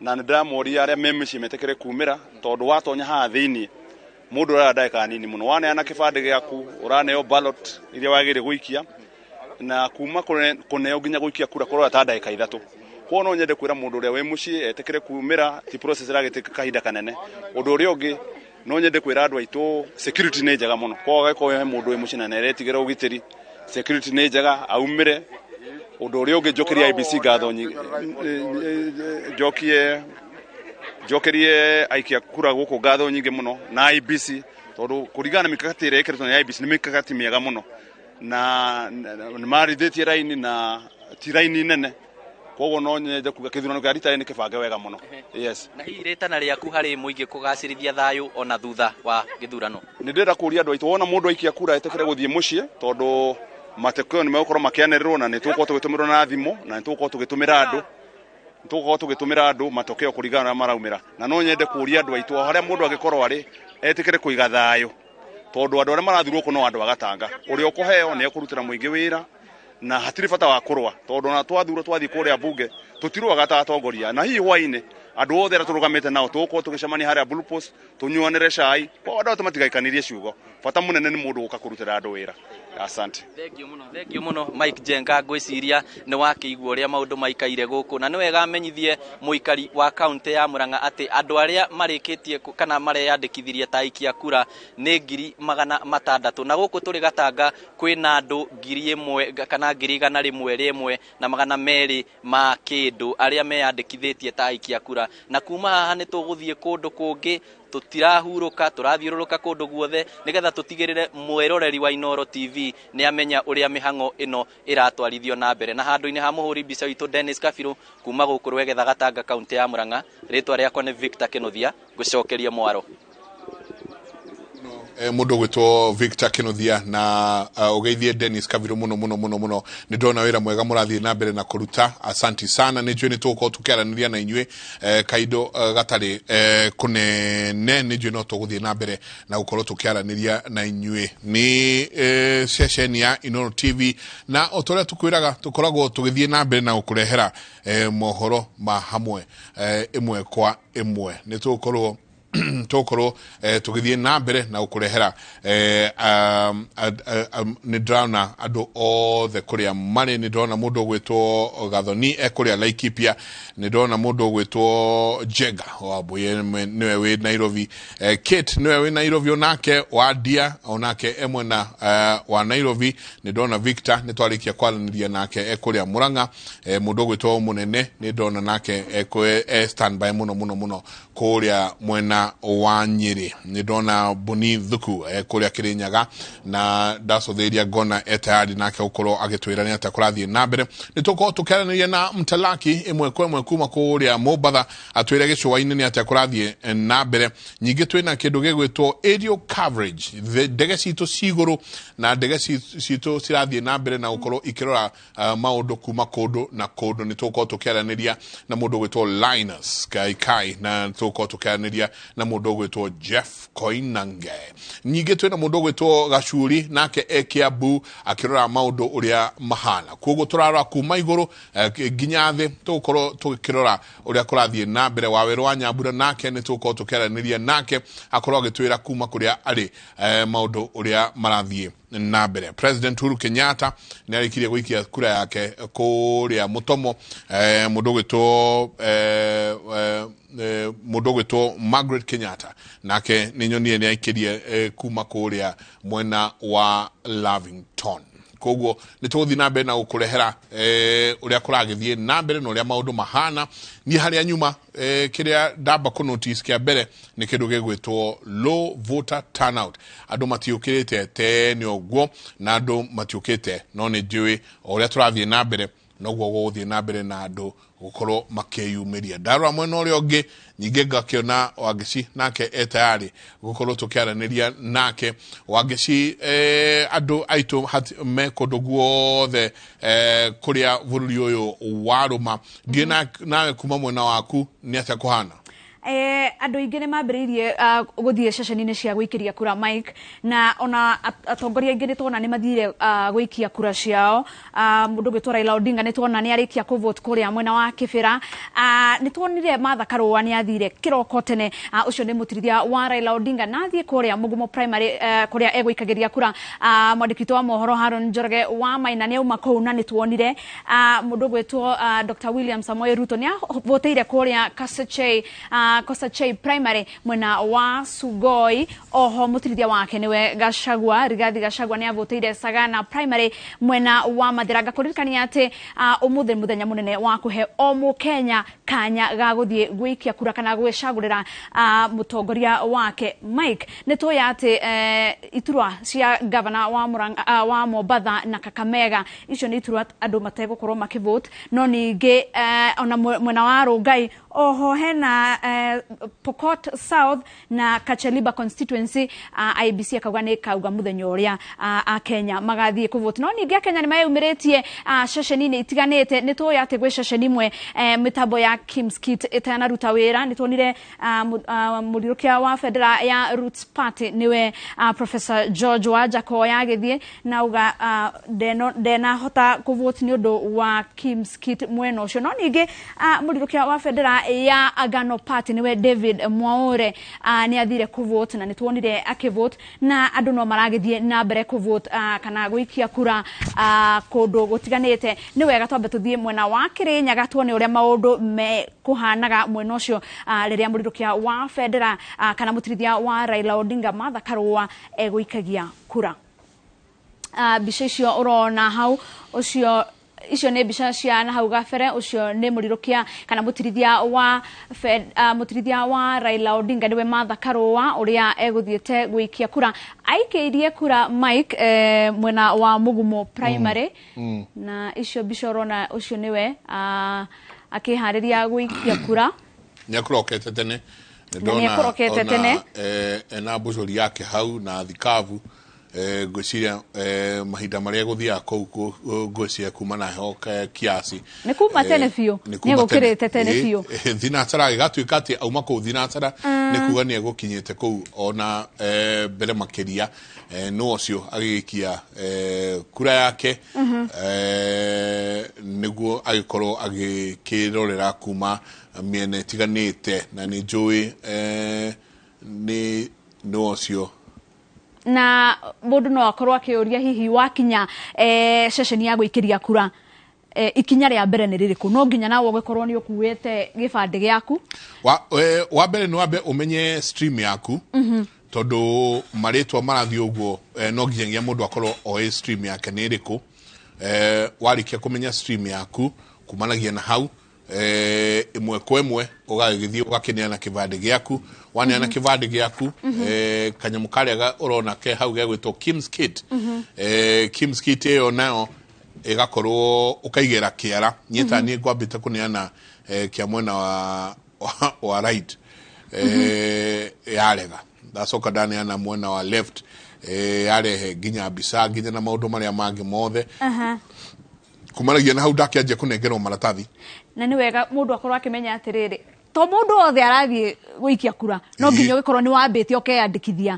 na nĩ ndĩramoria arĩa me mĩciĩ metĩkĩre kumĩra, tondũ watonya haha thĩiniĩ mũndũ ũraya ndagĩka nini mũno, waneana kĩbandĩ gĩaku ũraneo ballot iria wagĩrĩire gũikia, na kuma kũneo nginya gũikia kura kũroya ta ndagĩka 3. Koguo no nyende kwĩra mũndũ ũrĩa wĩ mũciĩ etĩkĩre kumĩra, ti process ĩragĩtĩka kahinda kanene. Ũndũ ũrĩa ũngĩ no nyende kwĩra andũ aitũ, security nĩ njega mũno, koguo agĩkorwo he mũndũ wĩ mũciĩ na nĩ aretigĩra ũgitĩri, security nĩ njega, aumĩre. Ũndũ ũrĩa ũngĩ, njokerie IEBC ngatho nyingĩ, njokerie aikia kura gũkũ ngatho nyingĩ mũno na IEBC, tondũ kũringana na mikakati ĩrĩa ĩkĩrĩtwo nĩ IEBC nĩ mikakati mĩega mũno, na nĩ marithĩtie raini na ti raini nene. Koguo no nyende kuga kithurano kia rita nĩ kĩbange wega mũno. Yes. Na hihi rĩtana rĩaku harĩ mũingĩ kũgacĩrithia thayũ ona thutha wa gĩthurano? Nĩ ndĩrenda kũria andũ aitũ, wona mũndũ aikia kura etĩkĩre gũthiĩ mũciĩ, tondũ matokeo nĩ megũkorwo makĩanĩrĩrwo na nĩ tũgũkorwo tũgĩtũmĩrwo na thimũ na nĩ tũgũkorwo tũgĩtũmĩra andũ, tũgũkorwo tũgĩtũmĩra andũ matokeo kũringana na ũrĩa maraumĩra. Na no nyende kũria andũ aitũ o harĩa mũndũ angĩkorwo arĩ etĩkĩre kũiga thayũ, tondũ andũ arĩa marathurwo kũ no andũ a Gatanga. Ũrĩa ũkũheo nĩ ekũrutĩra mũingĩ wĩra na hatirĩ bata wa kũrũa, tondũ ona twathurwo twathiĩ kũrĩa bunge tũtirũaga ta atongoria. Na hihi hwainĩ andũ othe arĩa tũrũgamĩte nao tũgũkorwo tũgĩcemania harĩa Blue Post tũnyuanĩre cai, kwa andũ othe matigaikanĩrie ciugo. Bata mũnene nĩ mũndũ gũka kũrutĩra andũ wĩra. Asante. Thengio mũno, thengio mũno Mike Jenga. Ngwĩciria nĩ wakĩigua ũrĩa maũndũ maikaire gũkũ, na nĩ wega amenyithie mũikari wa kaunti ya Murang'a atĩ andũ arĩa marĩkĩtie kana mareyandĩkithirie ta aikia kura nĩ 600,000, na gũkũ tũrĩ Gatanga kwĩna andũ 1,000 kana 101,200 ma kĩndũ arĩa meyandĩkithĩtie ta aikia kura. Na kuma haha nĩ tũgũthiĩ kũndũ kũngĩ, tũtirahurũka, tũrathiũrũrũka kũndũ guothe nĩgetha tũtigĩrĩre mwĩroreri wa Inooro TV nĩ amenya ũrĩa mĩhang'o ĩno ĩratwarithio na mbere. Na handũ-inĩ ha mũhũri mbica witũ Dennis Kabirũ kuma gũkũ Rwegetha Gatanga kaunti ya Murang'a, rĩtwa rĩakwa nĩ Victor Kĩnuthia, ngũcokerie mwaro. Mundu gwitwo Victor Kinuthia na ugeithie Dennis Kabiru muno muno muno muno. Ni ndona wira mwega murathie na mbere na kuruta, asanti sana. Ni njui ni tugukorwo tukiaraniria na inyui kaindo gatari kunene, ni njui no tuguthie na mbere na gukorwo tukiaraniria na inyui ni ceceni ya Inooro TV, na o toria tukwiraga tukoragwo tugithie na mbere na gukurehera mohoro ma hamwe imwe kwa imwe. Ni tugukorwo tugukorwo tugithie na mbere na gukurehera ni ndĩrona andũ othe kũrĩa marĩ. Nĩ ndĩrona mũndũ ũgwĩtwo Gathoni e kũrĩa Laikipia, nĩ ndĩrona mũndũ ũgwĩtwo Jenga wa Mbuye nĩwe wĩ Nairobi, Kate nĩwe wĩ Nairobi onake, Wadia onake e mwena wa Nairobi. Nĩ ndĩrona Victor nĩ twarĩkia kwaranĩria nake e kũrĩa Murang'a, mũndũ ũgwĩtwo Mũnene nĩ ndĩrona nake e standby mũno mũno mũno kũrĩa mwena wa Nyeri. Nĩ ndona Boni Thuku kũrĩa Kirinyaga, na ndacũthĩrĩria ngona e tayari nake gũkorwo agĩtwĩra nĩ atĩa kũrathiĩ na mbere. Nĩ tũkorwo tũkĩaranĩria na Mtalaki ĩmwe kwa ĩmwe kuma kũrĩa Mombatha atwĩre gĩcũa-inĩ nĩ atĩa kũrathiĩ na mbere. Ningĩ twĩna kĩndũ gĩgwĩtwo aerial coverage, ndege citũ ci igũrũ na ndege citũ cirathiĩ na mbere na gũkorwo ikĩrora maũndũ kuma kũndũ na kũndũ. Nĩ tũgũkorwo tũkĩaranĩria na mũndũ ũgwĩtwo Linus Kaikai, na tũgũkorwo tũkĩaranĩria na mũndũ ũgwĩtwo Jeff Koinange. Ningĩ twĩna mũndũ ũgwĩtwo Gacuri nake e Kiambu akĩrora maũndũ ũrĩa mahana. Koguo tũrarora kuma igũrũ nginya thĩ, tũgũkorwo tũkĩrora ũrĩa kũrathiĩ na mbere. Wawerũ wa Nyambura nake nĩ tũgũkorwo tũkĩaranĩria nake akorwo agĩtwĩra kuma kũrĩa arĩ maũndũ ũrĩa marathiĩ na mbere. President Uhuru Kenyatta nĩ arĩkirie gũikia kura yake kũrĩa Mũtomo. Mũndũ ũgwĩtwo mũndũ ũgwĩtwo Margaret Kenyatta nake nĩ nyonire nĩ aikirie kuma kũrĩa mwena wa Lavington. Koguo nĩ tũgũthiĩ na mbere na gũkũrehera ũrĩa kũragĩthiĩ na mbere na ũrĩa maũndũ mahana. Niĩ harĩa nyuma kĩrĩa ndamba kũ notice kĩa mbere nĩ kĩndũ gĩgwĩtwo low voter turnout. Andũ matiũkĩrĩte tene ũguo na andũ matiũkĩte, no nĩ njũĩ o ũrĩa tũrathiĩ na mbere noguo gũgũthiĩ na mbere na andũ gũkorwo makĩyumĩria. Ndarora mwena ũrĩa ũngĩ ningĩ ngakĩona Wangeci nake e tayari gũkorwo tũkĩaranĩria nake. Wangeci, andũ aitũ me kũndũ guothe kũrĩa bũrũri ũyũ warũma, ndiĩ nawe kuma mwena waku nĩ atĩa kũhana? Andũ aingĩ nĩ mambĩrĩirie gũthiĩ ceceni-inĩ cia gũikĩria kura Mike, na ona atongoria aingĩ nĩ tuona nĩ mathire gũikia kura ciao. Mũndũ ũgwĩtwo Raila Odinga nĩ tuona nĩ arĩkia kũvote kũrĩa mwena wa Kibera. Nĩ tuonire Martha Karũa nĩ athire kĩroko tene, ũcio nĩ mũtirithia wa Raila Odinga, na athiĩ kũrĩa Mugumo Primary kũrĩa egũikagĩria kura. Mwandĩki witũ wa mohoro Haron Njoroge wa Maina nĩ auma kũu, na nĩ tuonire mũndũ ũgwĩtwo Dr. William Samoei Ruto nĩ avoteire kũrĩa Kasechei. Kosachei Primary mwena wa Sugoi. Oho mutirithia wake niwe Gachagua, Rigathi Gachagua ni avoteire Sagana Primary mwena wa Mathira. Ngakuririkania ati umuthi muthenya munene wa kuhe o Mukenya kanya ga guthie gwikia kura kana gwicagurira mutongoria wake. Mike, ni tuĩ ati iturwa cia gavana wa Murang'a, wa Mombatha na Kakamega, icio ni iturwa andu mategukorwo makivote, no ningi ona mwena wa Rongai oho hena Pokot South na Kacheliba constituency. IEBC akauga ni kauga muthenya uria a Kenya magathie kuvote, no ningi a Kenya ni mayumiritie ceceni-ini itiganite. Ni tuĩ ati gwi ceceni imwe mitambo ya Kimskit itanaruta wira. Ni tuonire murirukia wa bendera ya Roots Party niwe Professor George Wajackoyah agithie na uga ndenahota kuvote ni undu wa Kimskit mwena ucio. No ningi murirukia wa bendera ya Agano Party niwe David Mwaure ni athire kuvote na nituonire akivote, na andu no maragithie na mbere kuvote kana gwikia kura kundu gutiganite. Ni wega twambe tuthie mwena wa Kirinyaga tuone uria maundu me kuhanaga mwena ucio riria murirukia wa bendera kana mutirithia wa Raila Odinga Martha Karua egwikagia kura. Mbica icio urona hau ucio icio nĩ mbica cia na hau gabere, ucio nĩ mũrirũkia kana mũtirithia wa mũtirithia wa Raila Odinga niwe Martha Karua ũrĩa egũthiĩte gũikia kura. Aikĩirie kura Mike mwena wa Mugumo Primary. Na icio mbica ũrona ũcio nĩwe akĩharĩria gũikia kura. Nĩekũrokete tene. Nĩekũrokete tene ena mbũcũri yake hau na thikabu. Ngwĩciria mahinda marĩa gũthiaga kũu ngwĩciria kuma na heho kiasi nĩ kuma tene biũ, nĩ gũkĩrĩte tene biũ. Thinacara gĩgatuĩka atĩ auma kũu thinacara nĩ kuga nĩ egũkinyĩte kũu ona mbere makĩria. Nũ ũcio agĩgĩkia kura yake nĩguo agĩkorwo agĩkĩrorera kuma mĩena ĩtiganĩte, na nĩ njũĩ nĩ nũ ũcio. Na mundu no akorwo akiuria hihi wakinya ceceni ya gwikiria kura ikinya ria mbere ni ririku? No nginya nawe ugikorwo ni ukuite gibande giaku. Wa mbere ni wambe umenye stream yaku, tondu maritwa marathi uguo no nginyagia mundu akorwo oe stream yake ni iriku. Warikia kumenya stream yaku kumanagia na hau imwe kwa imwe ũgagĩthiĩ ũgakĩneana kĩbandĩ gĩaku. Waneana kĩbandĩ gĩaku, kanyamũ karĩa ũrona ke hau gegwĩtwo Kim's Kit. Kim's Kit ĩyo nayo ĩgakorwo ũkaigĩra kĩara. Niĩ ta niĩ ngwambĩte kũneana kĩa mwena wa right, yarega. Ndacoka ndaneana mwena wa left, yarehe nginya mbica nginya na maũndũ marĩa mangĩ mothe. Kumanagia na hau ndakĩanjia kũnengerwo maratathi. Na nĩ wega mũndũ akorwo akĩmenya atĩrĩrĩ, to mũndũ wothe arathiĩ gũikia kura no nginya ũgĩkorwo nĩ wambĩte ũkeyandĩkithia.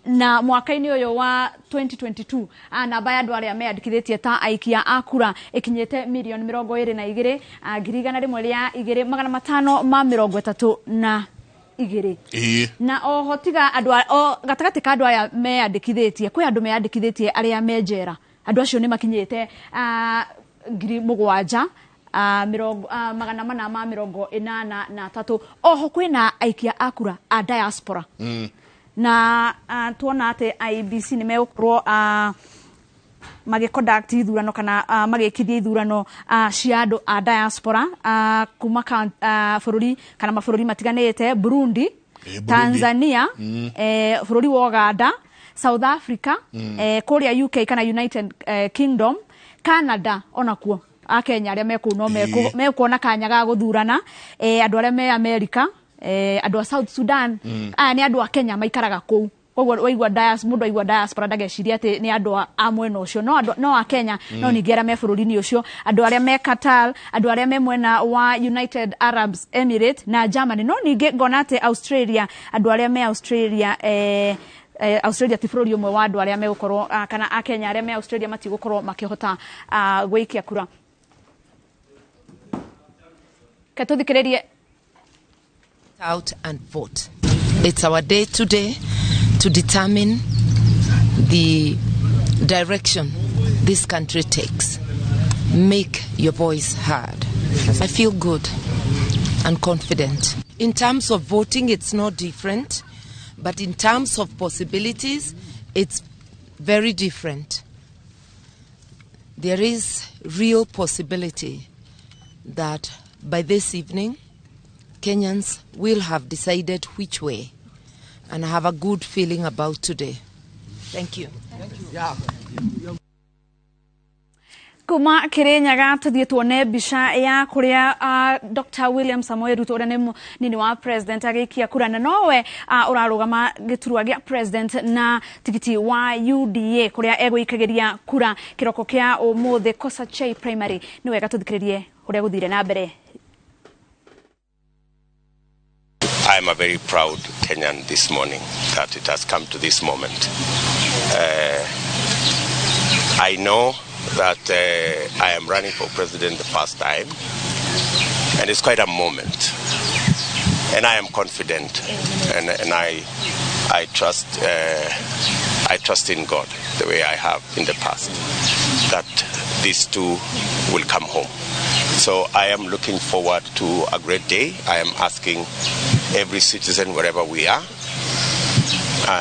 Na mwaka-inĩ ũyũ wa 2022 namba ya andũ arĩa meyandĩkithĩtie ta aikia a kura ĩkinyĩte mirioni 22 101,532. Na oho tiga andũ gatagatĩ ka andũ aya meyandĩkithĩtie kwĩ andũ meyandĩkithĩtie arĩa me njera. Andũ acio nĩ makinyĩte 7,483. Oho kwĩna aikia a kura a diaspora. Na tuona atĩ IEBC nĩ megũkorwo magĩconduct ithurano kana magĩkithia ithurano cia andũ a diaspora kuma bũrũri kana mabũrũri matiganĩte: Burundi, Tanzania, bũrũri wa Uganda, South Africa, kũrĩa UK kana United Kingdom, Canada onakuo Akenya arĩa mekũu no mekuona kanya ga gũthurana, andũ arĩa me America, andũ a South Sudan. Aya nĩ andũ a Kenya maikaraga kũu. Koguo waigua mũndũ aigua diaspora ndageciria atĩ nĩ andũ a mwena ũcio, no a Kenya, no ningĩ arĩa me bũrũri-inĩ ũcio, andũ arĩa me Qatar, andũ arĩa me mwena wa United Arab Emirates na Germany. No ningĩ ngona atĩ Australia, andũ arĩa me Australia, Australia ti bũrũri ũmwe wa andũ arĩa megũkorwo kana a Kenya arĩa me Australia matigũkorwo makĩhota gwĩikia kura. Ke out and vote. It's our day today to determine the direction this country takes. Make your voice heard. I feel good and confident. In terms of voting, it's not different, but in terms of possibilities, it's very different. There is real possibility that by this evening, Kenyans will have decided which way, and I have a good feeling about today. Thank you. Kuma Kirinyaga tuthie tuone mbica ya kuria Dr. William Samoei Ruto uria ni munini wa president agiikia kura na nowe urarugama giturwa gia president na tigiti wa UDA kuria eguikagiria kura kiroko kia umuthi Kosachei Primary. Ni wega tuthikiririe uria guthire na mbere. I am a very proud Kenyan this morning that it has come to this moment. I know that I am running for president the first time, and it's quite a moment. And I am confident, and I trust in God the way I have in the past, that these two will come home. So I am looking forward to a great day. I am asking every citizen, wherever we are,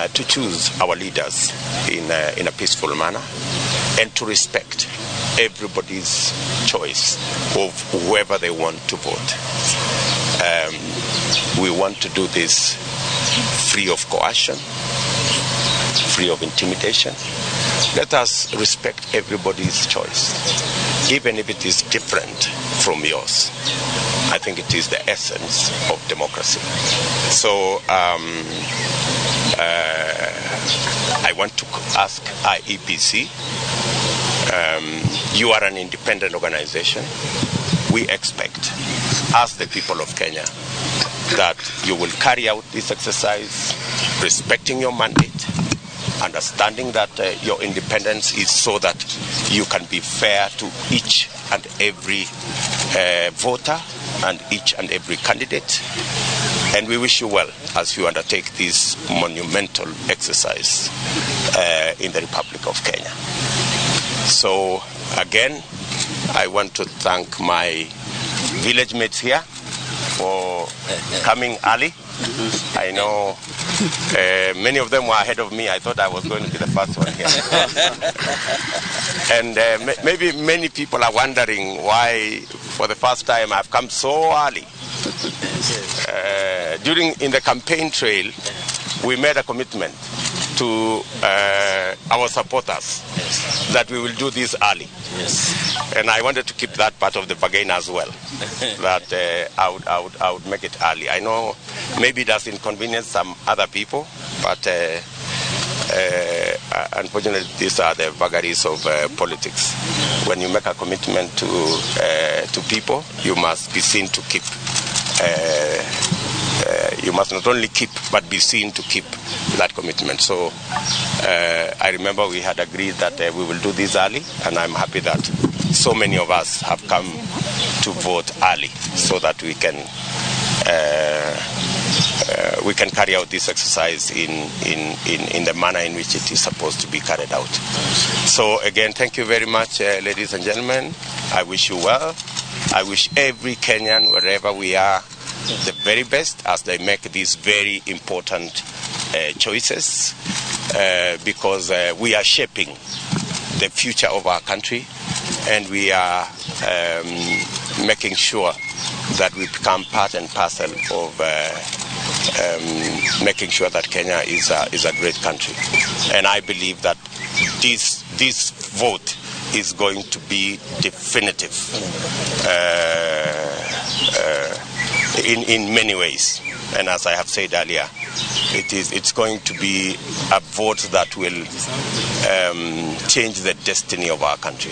to choose our leaders in a peaceful manner, and to respect everybody's choice of whoever they want to vote. We want to do this free of coercion, free of intimidation. Let us respect everybody's choice, even if it is different from yours. I think it is the essence of democracy. So I want to ask IEBC, you are an independent organization. We expect, as the people of Kenya, that you will carry out this exercise respecting your mandate, understanding that your independence is so that you can be fair to each and every voter and each and every candidate. And we wish you well as you undertake this monumental exercise in the Republic of Kenya. So again, I want to thank my village mates here for coming early. I know many of them were ahead of me. I thought I was going to be the first one here. And maybe many people are wondering why, for the first time, I've come so early. In the campaign trail, we made a commitment to our supporters that we will do this early. Yes. And I wanted to keep that part of the bargain as well, that I would make it early. I know maybe it has inconvenienced some other people, but unfortunately these are the vagaries of politics. When you make a commitment to people, you must be seen to keep. You must not only keep, but be seen to keep that commitment. So I remember we had agreed that we will do this early, and I'm happy that so many of us have come to vote early so that we can carry out this exercise in the manner in which it is supposed to be carried out. So again, thank you very much, ladies and gentlemen. I wish you well. I wish every Kenyan, wherever we are, the very best as they make these very important choices, because we are shaping the future of our country, and we are making sure that we become part and parcel of making sure that Kenya is a great country. And I believe that this vote is going to be definitive in many ways. And as I have said earlier, it's going to be a vote that will change the destiny of our country.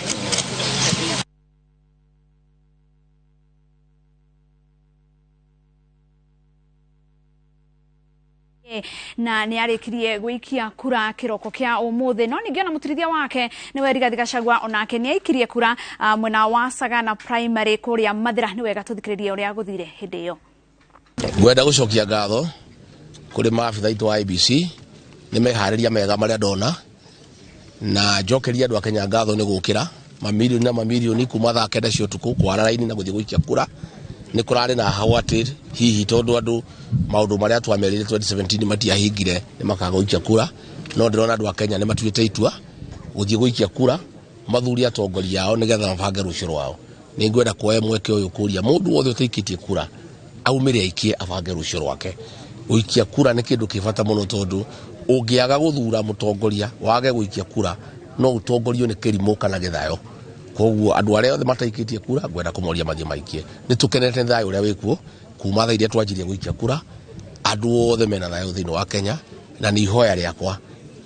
Na nä arä gwikia kura kiroko kia umuthi no ningĩ ona mutirithia wake nĩwe Rigathi Gachagua onake nĩ aikirie kura mwena wa Sagana Primary kũrĩa Mathira. Nĩ wega tũthikĩrĩrie ũrĩa gũthire hĩndĩ ĩyo. Ngwenda gũcokia ngatho kũrĩ maabitha aitũ a IEBC nĩ meharĩria mega marĩa ndona, na njokeria andũ a Kenya ngatho nĩ gũkĩra mamirioni na mamirioni kuma thaa 9 cia ũtukũ kwara raini na gũthiĩ gũikia kura. Nĩ kũrarĩ na hau atĩ hihi tondũ andũ maũndũ marĩa twamerire 2017 matiahingire nĩ makaga gũikia kura, no ndĩrona andũ a Kenya nĩ matuĩte itua gũthiĩ gũikia kura mathuri atongoria ao nĩgetha mabange rũciũ rwao. Nĩ ngwenda kuoya mweke ũyũ kũria mũndũ wothe ũtaikĩtie kura aumĩre aikie abange rũciũ rwake. Gũikia kura nĩ kĩndũ kĩ bata mũno tondũ ũngĩaga gũthura mũtongoria wage gũikia kura no ũtongorio nĩ kĩrimũ kana gĩthayo. Koguo andũ arĩa othe mataikĩtie kura ngwenda kũmoria mathiĩ maikie. Nĩ tũkenete thayũ ũrĩa wĩkuo kuma thaa iria twanjirie gũikia kura, andũ othe mena thayũ thĩinĩ wa Kenya, na nĩ ihoya rĩakwa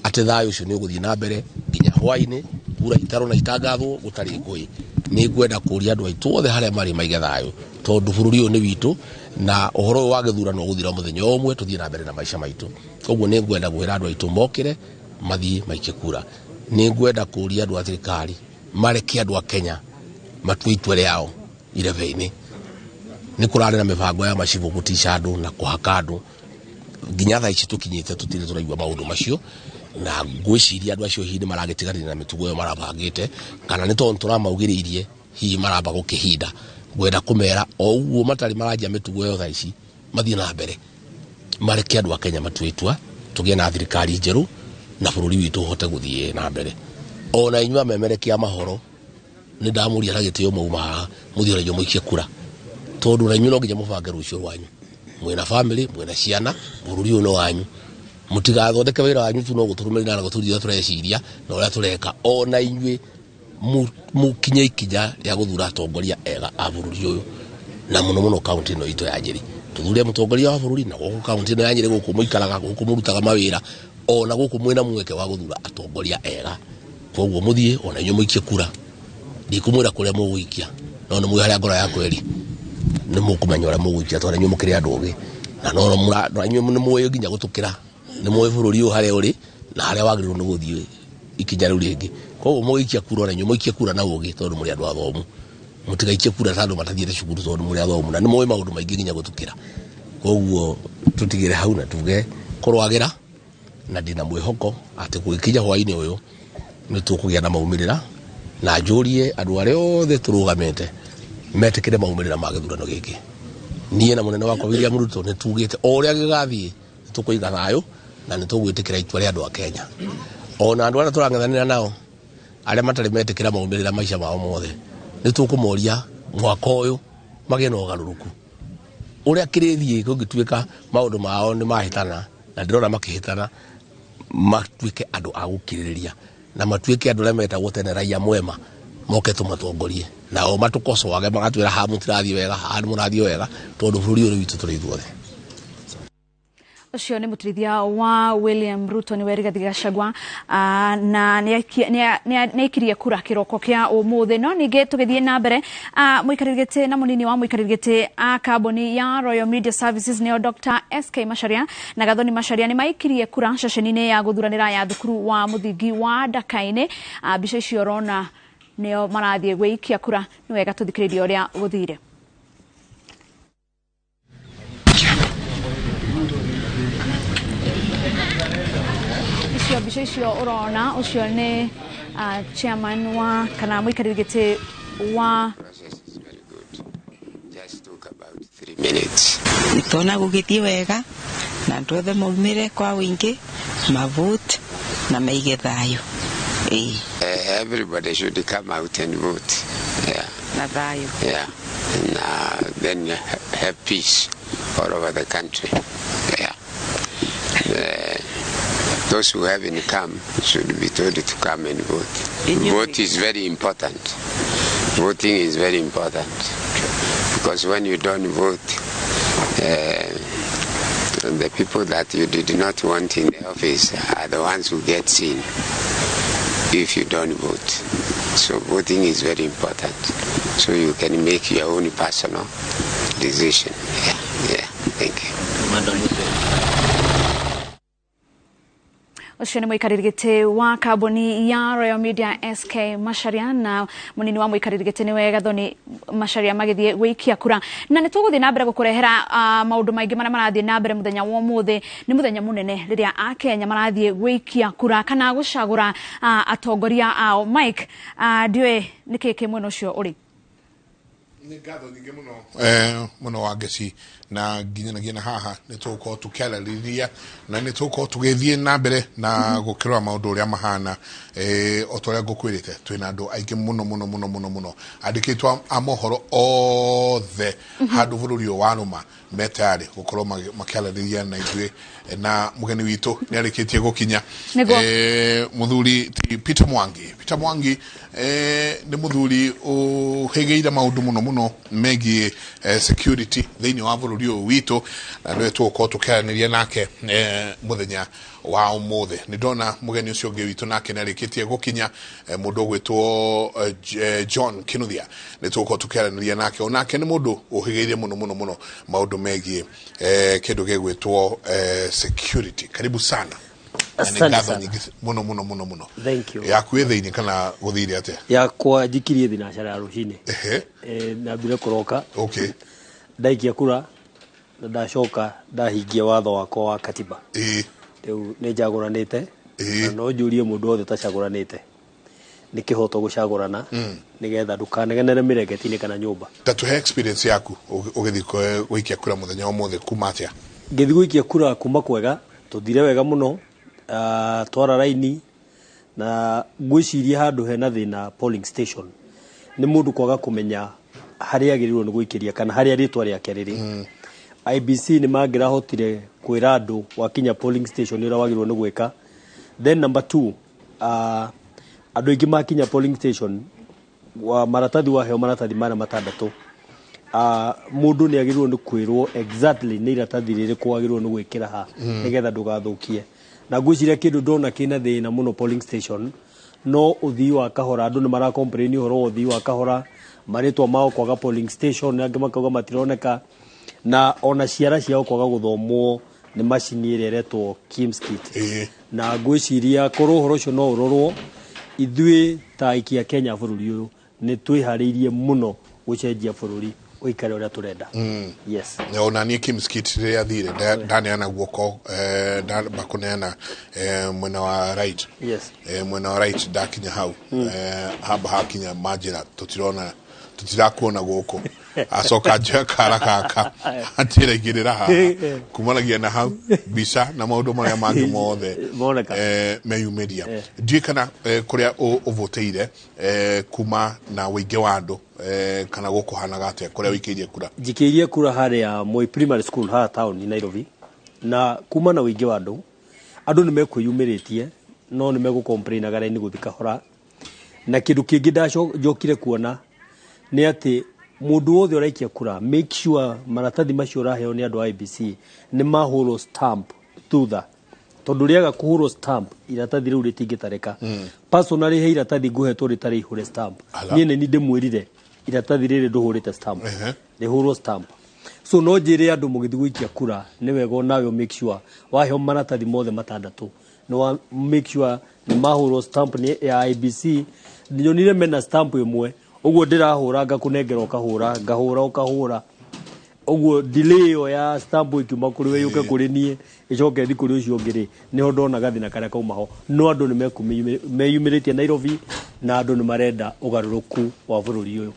atĩ thayũ ũcio nĩ ũgũthiĩ na mbere nginya hwainĩ, kura itarwo na itangathwo gũtarĩ ngũĩ. Nĩ ngwenda kũria andũ aitũ othe harĩa marĩ maige thayũ tondũ bũrũri ũyũ nĩ witũ na ũhoro ũyũ wa gĩthurano ũgũthira mũthenya ũmwe tũthiĩ na mbere na maica maitũ. Koguo nĩ ngwenda kwĩra andũ aitũ mokĩre mathiĩ maikie kura. Nĩ ngwenda kũria andũ a thirikari mareke andũ a Kenya matue itua rĩao irebe-inĩ. Nĩ kũrarĩ na mĩbango ya macibũ gũtica andũ na kũhaka andũ nginya thaa ici tũkinyĩte tũtirĩ tũraigua maũndũ macio, na ngwĩciria andũ acio hihi nĩ maragĩtiganĩria na mĩtugo ĩyo marabangĩte kana nĩ tondũ tũramaugĩrĩirie hihi maramba gũkĩhinda. Ngwenda kũmera o ũguo matarĩ maranjia mĩtugo ĩyo thaa ici mathiĩ na mbere mareke andũ a Kenya matue itua tũgĩe na thirikari njerũ na bũrũri witũ ũhote gũthiĩ na mbere. Ona inyuĩ amemerekia a mahoro nĩ ndamũria na gĩtĩo mwauma haha mũthiĩ ona inyuĩ mũikie kura tondũ na inyuĩ no nginya mũbange rũciũ rwanyu. Mwĩna family, mwĩna ciana, bũrũri ũyũ nĩ wanyu. Mũtigathondeke wĩra wanyu tu no gũtũrũmĩrĩra na gũtũria ũrĩa tũreciria na ũrĩa tũreka. Ona inyuĩ mũkinye ikinya rĩa gũthura atongoria ega a bũrũri ũyũ na mũno mũno kaunti ĩno itũ ya Nyĩrĩ. Tũthure mũtongoria wa bũrũri na gũkũ kaunti ĩno ya Nyĩrĩ gũkũ mũikaraga, gũkũ mũrutaga mawĩra, ona gũkũ mwĩna mweke wa gũthura atongoria ega. Koguo mũthiĩ ona inyuĩ mũikie kura. Ndikũmwĩra kũrĩa mũgũikia, no nĩ mũĩ harĩa ngoro yakwa ĩrĩ. Nĩ mũkũmenya ũrĩa mũgũikia tondũ inyuĩ mũkĩrĩ andũ ogĩ na no inyuĩ nĩ mũĩ nginya gũtũkĩra. Nĩ mũĩ bũrũri ũyũ harĩa ũrĩ na harĩa wagĩrĩirwo nĩ gũthiĩ ikinya rĩu rĩngĩ. Koguo mũgĩikia kura ona inyuĩ mũikie kura na ũgĩ tondũ mũrĩ andũ athomu. Mũtigaikie kura ta andũ matathiĩte cukuru tondũ mũrĩ athomu na nĩ mũĩ maũndũ maingĩ nginya gũtũkĩra. Koguo tũtigĩre hau na tuge kũrwagĩra na ndĩna mwĩhoko atĩ gũgĩkinya hwainĩ ũyũ nĩ tũkũgĩa na maumĩrĩra na njũrie andũ arĩa othe tũrũgamĩte metĩkĩre maumĩrĩra ma gĩthurano gĩkĩ. Niĩ na mũnene wakwa William Ruto nĩ tugĩte o ũrĩa gĩgathiĩ nĩ tũkũiga thayũ na nĩ tũgwĩtĩkĩra itua rĩa andũ a Kenya. Ona andũ arĩa tũrang'ethanĩra nao arĩa matarĩ metĩkĩra maumĩrĩra maica mao mothe nĩ tũkũmoria mwaka ũyũ magĩe na ũgarũrũku. Ũrĩa kĩrĩthiĩ kũngĩtuĩka maũndũ mao nĩ mahĩtana na ndĩrona makĩhĩtana matuĩke andũ a gũkirĩrĩria na matuĩke andũ arĩa metagwo tene raia mwema moke tũmatongorie nao matũkocoage magatwĩra haha mũtirathiĩ wega, haha nĩ mũrathiĩ wega tondũ bũrũri ũyũ witũ tũrĩ ithuothe. Ũcio nĩ mũtirithia wa William Ruto nĩwe Rigathi Gachagua na nĩaikirie kura kĩroko kĩa ũmũthĩ. No ningĩ tũgĩthiĩ na mbere, mũikarĩri gĩtĩ na mũnini wa mũikarĩri gĩtĩ a kambuni ya Royal Media Services nĩo Dr. SK Macharia na Gathoni Macharia nĩ maikirie kura ceceni-inĩ ya gũthuranĩra ya thukuru wa mũthingi wa Ndakainĩ. Mbica icio ũrona nĩo marathiĩ gwĩikia kura. Nĩ wega tũthikĩrĩrie ũrĩa gũthire. Icio mbica icio ũrona ũcio nĩ chairman wa kana mũikarĩri gĩtĩ wa Nĩtwona gũgĩthiĩ wega na andũ othe maumĩre kwa ũingĩ mavote na maige thayũ. Everybody should come out and vote. Yeah. Na thayũ. Yeah. And then have peace all over the country. Yeah. Those who haven't come should be told to come and vote. Vote is very important. Voting is very important because when you don't vote, the people that you did not want in the office are the ones who get seen if you don't vote. So voting is very important. So you can make your own personal decision. Yeah, thank you. Ũcio nĩ mũikarĩri gĩtĩ wa kambuni ya Royal Media SK Macharia na mũnini wa mũikarĩri gĩtĩ nĩwe Gathoni Macharia magĩthiĩ gũikia kura. Na nĩ tũgũthiĩ na mbere gũkũrehera maũndũ maingĩ marĩa marathiĩ na mbere mũthenya wa ũmũthĩ. Nĩ mũthenya mũnene rĩrĩa Akenya marathiĩ gũikia kura kana gũcagũra atongoria ao. Mike, ndiũĩ nĩkĩ kĩ mwena ũcio ũrĩ? Nĩ ngatho nyingĩ mũno mũno wa ngeci, na nginyanagia na haha nĩ tũgũkorwo tũkĩarĩrĩria na nĩ tũgũkorwo tũgĩthiĩ na mbere na gũkĩrora maũndũ ũrĩa mahana. O ta ũrĩa ngũkwĩrĩte, twĩna andũ aingĩ mũno mũno mũno mũno mũno, andĩkĩtwo a mohoro othe handũ bũrũri ũyũ warũma me tayarĩ gũkorwo makĩarĩrĩria na ithuĩ, na mũgeni witũ nĩ arĩkĩtie gũkinya. Nĩguo. Mũthuri ti Peter Mwangi. Peter Mwangi nĩ mũthuri ũhĩgĩire maũndũ mũno mũno megiĩ security thĩinĩ wa bũrũri ũyũ witũ, na nĩwe tũgũkorwo tũkĩaranĩria nake mũthenya wa ũmũthĩ. Nĩ ndona mũgeni ũcio ũngĩ witũ nake nĩ arĩkĩtie gũkinya, mũndũ ũgwĩtwo John Kinuthia. Nĩ tũgũkorwo tũkĩaranĩria nake, onake nĩ mũndũ ũhĩgĩire mũno mũno mũno maũndũ megiĩ kĩndũ gĩgwĩtwo security. Karibu sana. Na nĩ Asante ngatho sana. nyingĩ mũno mũno mũno mũno. Thank you. Yaku ĩ thĩinĩ kana gũthire atĩa? Yakwa njikirie thinacara ya rũcinĩ. Nambire kũroka. Ndaikia kura na ndacoka ndahingia watho wakwa wa katiba. Rĩu nĩ njagũranĩte na no njũrie mũndũ wothe ũtacagũranĩte, nĩ kĩhoto gũcagũrana nĩgetha ndũkanegenere mĩrengeti-inĩ kana nyũmba. Ta tũhe experience yaku ũgĩthiĩ gũikia kura mũthenya wa ũmũthĩ, kuma atĩa? Ngĩthiĩ gũikia kura kuma kwega, tũthire wega mũno, twara raini, na ngwĩciria handũ hena thĩna polling station nĩ mũndũ kwaga kũmenya harĩa agĩrĩirwo nĩ gũikĩria kana harĩa rĩtwa rĩake rĩrĩ. IEBC nĩ mangĩrahotire kwĩra andũ wakinya polling station ũrĩa wagĩrĩirwo nĩ gwĩka. Then number two, andũ aingĩ makinya polling station wa maratathi, waheo maratathi marĩa matandatũ, mũndũ nĩ agĩrĩirwo nĩ kwĩrwo exactly nĩ iratathi rĩrĩkũ wagĩrĩirwo nĩ gwĩkĩra ha nĩgetha ndũgathũkie. Na ngwĩciria kĩndũ ndona kĩna thĩna mũno polling station no ũthii wa kahora. Andũ nĩ mara complain ũhoro wa ũthii wa kahora, marĩtwa mao kwaga polling station, angĩ makauga matironeka, na ona ciara ciao kwaga gũthomwo nĩ macini ĩrĩa ĩretwo KIEMS kit. Na ngwĩciria korwo ũhoro ũcio no ũrorwo, ithuĩ ta aikia Kenya bũrũri ũyũ nĩ twĩharĩirie mũno gũcenjia bũrũri ũikare ũrĩa tũrenda. Yes. Na ona niĩ KIEMS kit rĩrĩa thire ndaneana guoko, ndamba kũneana mwena wa right. Mwena wa right ndakinya hau, hamba hakinya manjĩra tũtirona, tũtirakuona gũkũ. Acoka njoya kara gaka anjĩra igĩrĩra haha. Kumanagia na hau mbica na maũndũ marĩa mangĩ mothe Moneka. Meyumĩria. Ndiũĩ kana kũrĩa ũvũtĩire kuma na ũingĩ wa andũ, kana gũkũhanaga atĩa kũrĩa ũikĩirie kura? Njikĩirie kura harĩa Moi Primary School haha taũni Nairobi, na kuma na ũingĩ wa andũ, andũ nĩ mekwĩyumĩrĩtie no nĩ megũcomplainaga raini gũthiĩ kahora. Na kĩndũ kĩngĩ njokire kuona nĩ atĩ mũndũ wothe ũraikia kura, make sure maratathi macio ũraheo nĩ andũ a IEBC nĩ mahũrwo stamp thutha, tondũ rĩaga kũhũrwo stamp iratathi rĩu rĩtingĩtarĩka. Personally, he iratathi ngũhetwo rĩtarĩ ihũre stamp. Ala. Niĩ nĩ niĩ ndĩmwĩrire iratathi rĩrĩ ndũhũrĩte stamp, rĩhũrwo stamp. So no njĩre andũ mũgĩthiĩ gũikia kura nĩ wega onawe make sure waheo maratathi mothe matandatũ nĩ wa make sure nĩ mahũrwo stamp nĩ ya IEBC. Nyonire mena stamp ĩmwe ũguo ndĩrahũra, ngakũnengera ũkahũra, ngahũra ũkahũra, ũguo delay ĩyo ya stamp ĩkiuma kũrĩ we yũke kũrĩ niĩ ĩcoke ĩthiĩ kũrĩ ũcio ũngĩ rĩ, nĩho ndona gathĩna karĩa kauma ho. No andũ nĩ meyumĩrĩtie Nairobi na andũ nĩ marenda ũgarũrũku wa bũrũri ũyũ.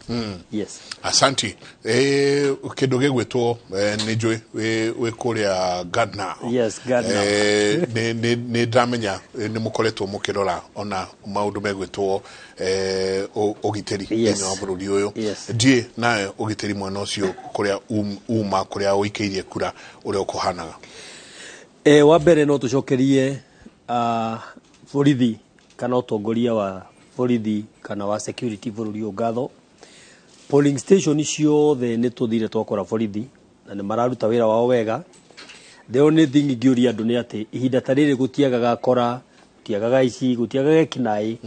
Yes. Asanti. Kĩndũ gĩgwĩtwo nĩ njũĩ wĩ kũrĩa Gardner. Yes, Gardner. Nĩ ndamenya nĩ mũkoretwo mũkĩrora ona maũndũ megwĩtwo ũgitĩri thĩinĩ wa bũrũri ũyũ. Ndiĩ nawe ũgitĩri mwena ũcio kũrĩa uma kũrĩa ũikĩirie kura ũrĩa ũkũhanaga? Wa mbere no tũcokerie borithi kana ũtongoria wa borithi kana wa security bũrũri ũyũ ngatho. Polling station ciothe nĩ tũthire twakora borithi na nĩ mararuta wĩra wao wega. The only thing ingĩũria andũ nĩ atĩ ihinda ta rĩrĩ gũtiagaga kora, gũtiagaga ici, gũtiagaga ekinaĩ.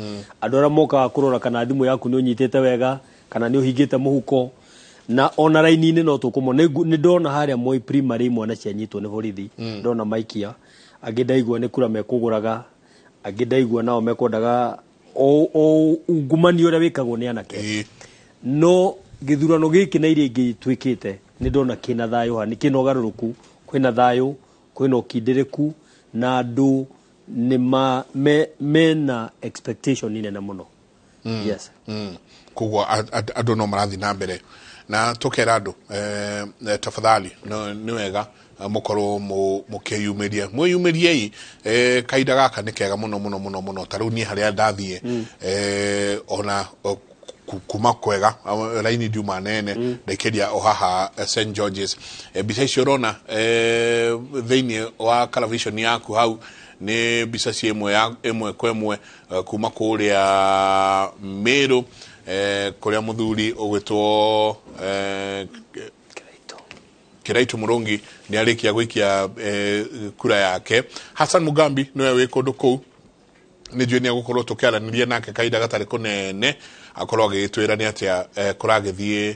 Andũ arĩa mokaga kũrora kana thimũ yaku nĩ ũnyitĩte wega kana nĩ ũhingĩte mũhuko, na ona raini-inĩ no tũkũmona. Nĩ ndona harĩa Moi Primary imwana cianyitwo nĩ borithi. Ndona maikia angĩ, ndaigua nĩ kura mekũgũraga, angĩ ndaigua nao mekwendaga o ungumania ũrĩa wĩkagwo nĩ anake. No gĩthurano gĩkĩ na iria ingĩ twĩkĩte nĩ ndona kĩna thayũ haha, nĩ kĩna ũgarũrũku, kwĩna thayũ, kwĩna ũkindĩrĩku, na andũ nĩ mena expectation nene mũno. Yes. Koguo andũ no marathiĩ na mbere Na tũkera andũ tafadhali nĩ wega mũkorwo mũkĩyumĩria, mwĩyumĩriei, kahinda gaka nĩ kega mũno mũno mũno mũno. Ta rĩu niĩ harĩa ndathiĩ, ona kuma kwega raini ndiuma nene, ndaikĩria o haha St George's. Mbica icio ũrona thĩinĩ wa television yaku hau nĩ mbica cia ĩmwe ya ĩmwe kwa ĩmwe kuma kũrĩa Meru, kũrĩa mũthuri ũgwĩtwo Kiraitu Murungi nĩ arĩkia gũikia kura yake. Hassan Mugambi nĩwe wĩ kũndũ kũu, nĩ njũĩ nĩ egũkorwo tũkĩaranĩria nake kahinda gatarĩ kũnene, akorwo agĩgĩtwĩra nĩ atĩa kũragĩthiĩ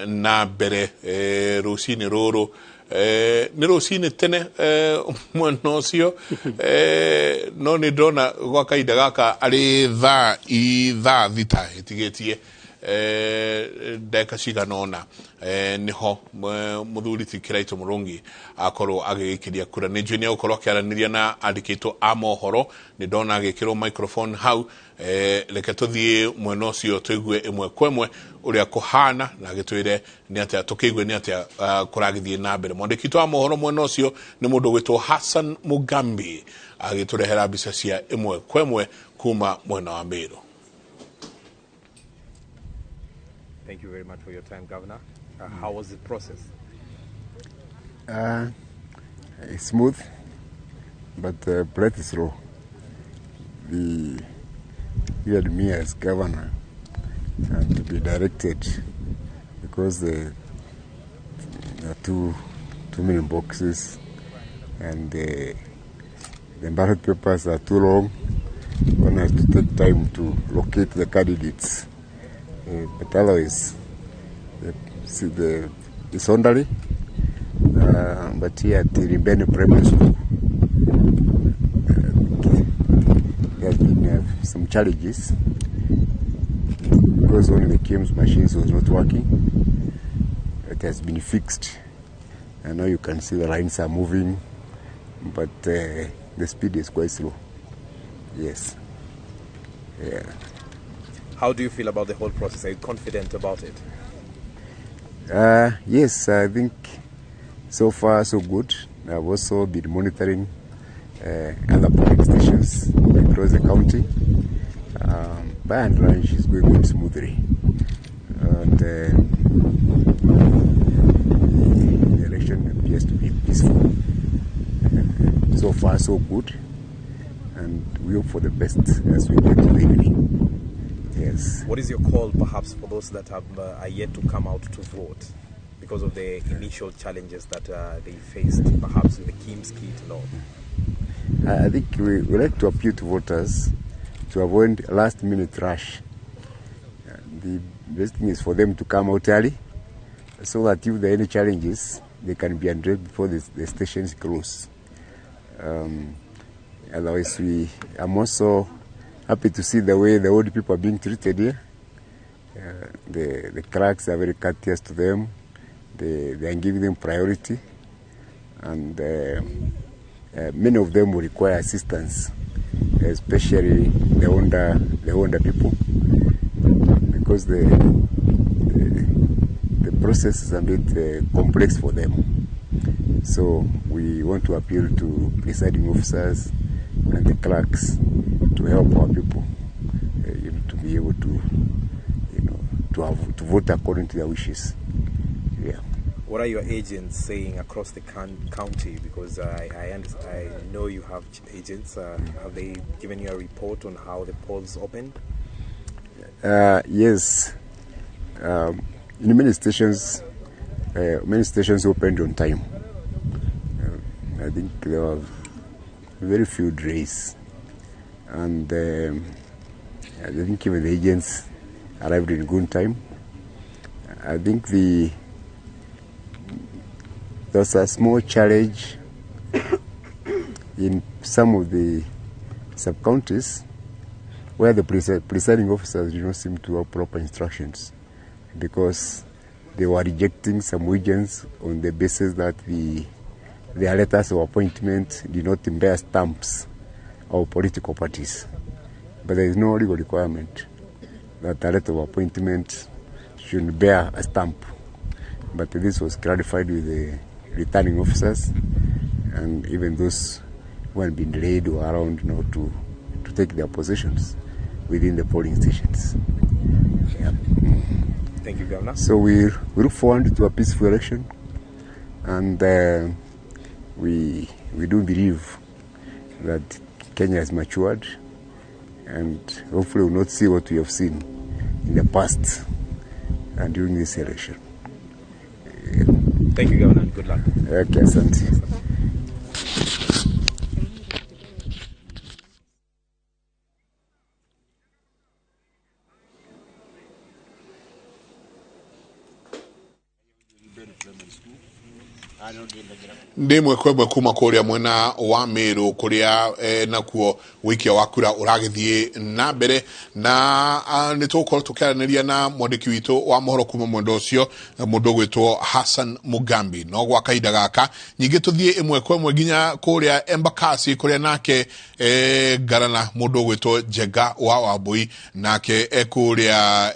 na mbere rũcinĩ rũrũ. Nĩ rũcinĩ tene mwena ũcio, no nĩ ndĩrona gwa kahinda gaka arĩ thaa 6 ĩtigĩtie ndagĩka cigana ũna, nĩho mũthuri ti Kiraitu Murungi akorwo agĩgĩikĩria kura. Nĩ njũĩ nĩ egũkorwo akĩaranĩria na andĩkĩtwo a mohoro, nĩ ndona agĩkĩrwo microphone hau. Reke tũthiĩ mwena ũcio tũigue ĩmwe kwa ĩmwe ũrĩa kũhana, na agĩtwĩre nĩ atĩa, tũkĩigue nĩ atĩa kũragĩthiĩ na mbere. Mwandĩki witũ wa mohoro mwena ũcio nĩ mũndũ ũgwĩtwo Hassan Mugambi, agĩtũrehera mbica cia ĩmwe kwa ĩmwe kuma mwena wa Meru. Thank you very much for your time, Governor. How was the process? Smooth, but pretty slow. You had me as governor and to be directed because there are too many boxes and the ballot papers are too long. One has to take time to locate the candidates. But otherwise, it's orderly. But here at Irimbeni Primary School, there have been some challenges because one of the KIEMS machines was not working. It has been fixed, and now you can see the lines are moving, but the speed is quite slow. Yes. Yeah. How do you feel about the whole process? Are you confident about it? Yes, I think so far so good. I've also been monitoring other polling stations across the county. By and large, it's going on smoothly. And the election appears to be peaceful. So far so good. And we hope for the best as we get to the evening. Yes. What is your call, perhaps, for those that are yet to come out to vote because of the initial challenges that they faced, perhaps with the KIEMS kit and all? I think we like to appeal to voters to avoid last-minute rush. The best thing is for them to come out early so that if there are any challenges, they can be addressed before the stations close. Otherwise, I'm also happy to see the way the old people are being treated here. The clerks are very courteous to them. They are giving them priority. And many of them will require assistance, especially the older people, because the process is a bit complex for them. So we want to appeal to presiding officers and the clerks to help our people to be able to, to vote according to their wishes. Yeah. What are your agents saying across the county? Because I know you have agents. Have they given you a report on how the polls opened? Yes. In many stations opened on time. I think there were very few delays. And I think even the agents arrived in good time. I think there's a small challenge in some of the sub-counties where the presiding officers do not seem to have proper instructions, because they were rejecting some agents on the basis that their letters of appointment did not bear stamps of political parties. But there is no legal requirement that a letter of appointment should bear a stamp. But this was clarified with the returning officers and even those who had been delayed were around now to take their positions within the polling stations. Yeah. Thank you, Governor. So we look forward to a peaceful election, and we do believe that Kenya has matured, and hopefully we'll not see what we have seen in the past and during this election. Yeah. Thank you, Governor, and good luck. Okay, asante. Ndimwe kwemwe kuma kuria mwena wa Meru kuria nakuo wikia wa kura uragithie na mbere na ni tugukorwo tukiaraniria na mwandiki witu wa mohoro kuma mwenda ucio mundu gwitwo Hassan Mugambi no gwa kahinda gaka nyingi tuthie imwe kwemwe nginya kuria Embakasi kuria nake ngarana mundu gwitwo Njenga wa Wambui nake ekuria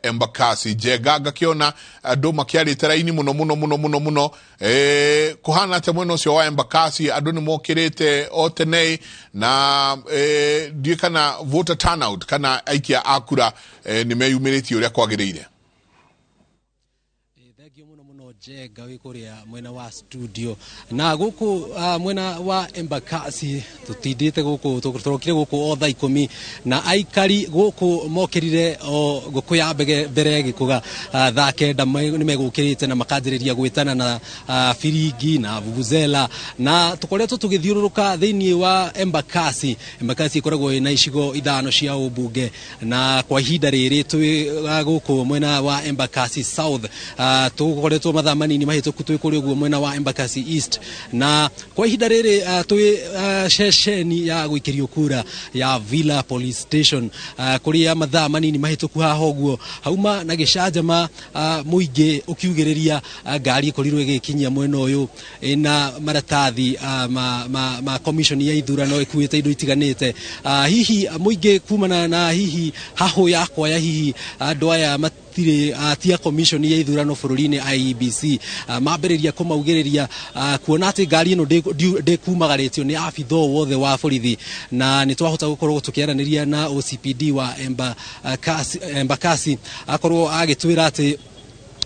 Embakasi. Njenga ngakiona andu makiarite raini muno muno muno muno muno kuhana atia mwena ucio wa Embakasi andu ni mokirite o tene na ndiũ kana voter turnout kana aikia a kura ni meyumĩrĩtie ũrĩa kwagĩrĩire. Njenga wi kuria mwena wa studio na guku mwena wa Embakasi tutindite guku turokire guku o thaa 10 na aikari guku mokirire o guku ya mbere gikuga thaa 9 ni megukirite na makanjiriria gwitana na firingi na vuvuzela na tukoretwo tugithiururuka thiini wa Embakasi. Embakasi ikoragwo ina icigo ithano cia ubunge na kwa ihinda riri twi guku mwena wa Embakasi South tukoretwo mathaa manini mahituku twi kuri uguo mwena wa Embakasi East na kwa ihinda riri twi ceceni ya guikirio kura ya Villa Police Station kuria mathaa manini mahituku haha uguo hauma na gicanjama muingi ukiugiriria ngari ikorirwo igikinyia mwena uyu ina maratathi ma commission ya ithurano ikuite indo itiganite hihi muingi kumana na hihi haho yakwa ya hihi andu aya matirĩ tia commission ya ithurano bũrũri-inĩ IEBC mambĩrĩria kũmaugĩrĩria kuona atĩ ngari ĩno ndĩkumagarĩtio nĩ abitha wothe wa borithi na nĩ twahota gũkorwo tũkĩaranĩria na OCPD wa Embakasi akorwo agĩtwĩra atĩ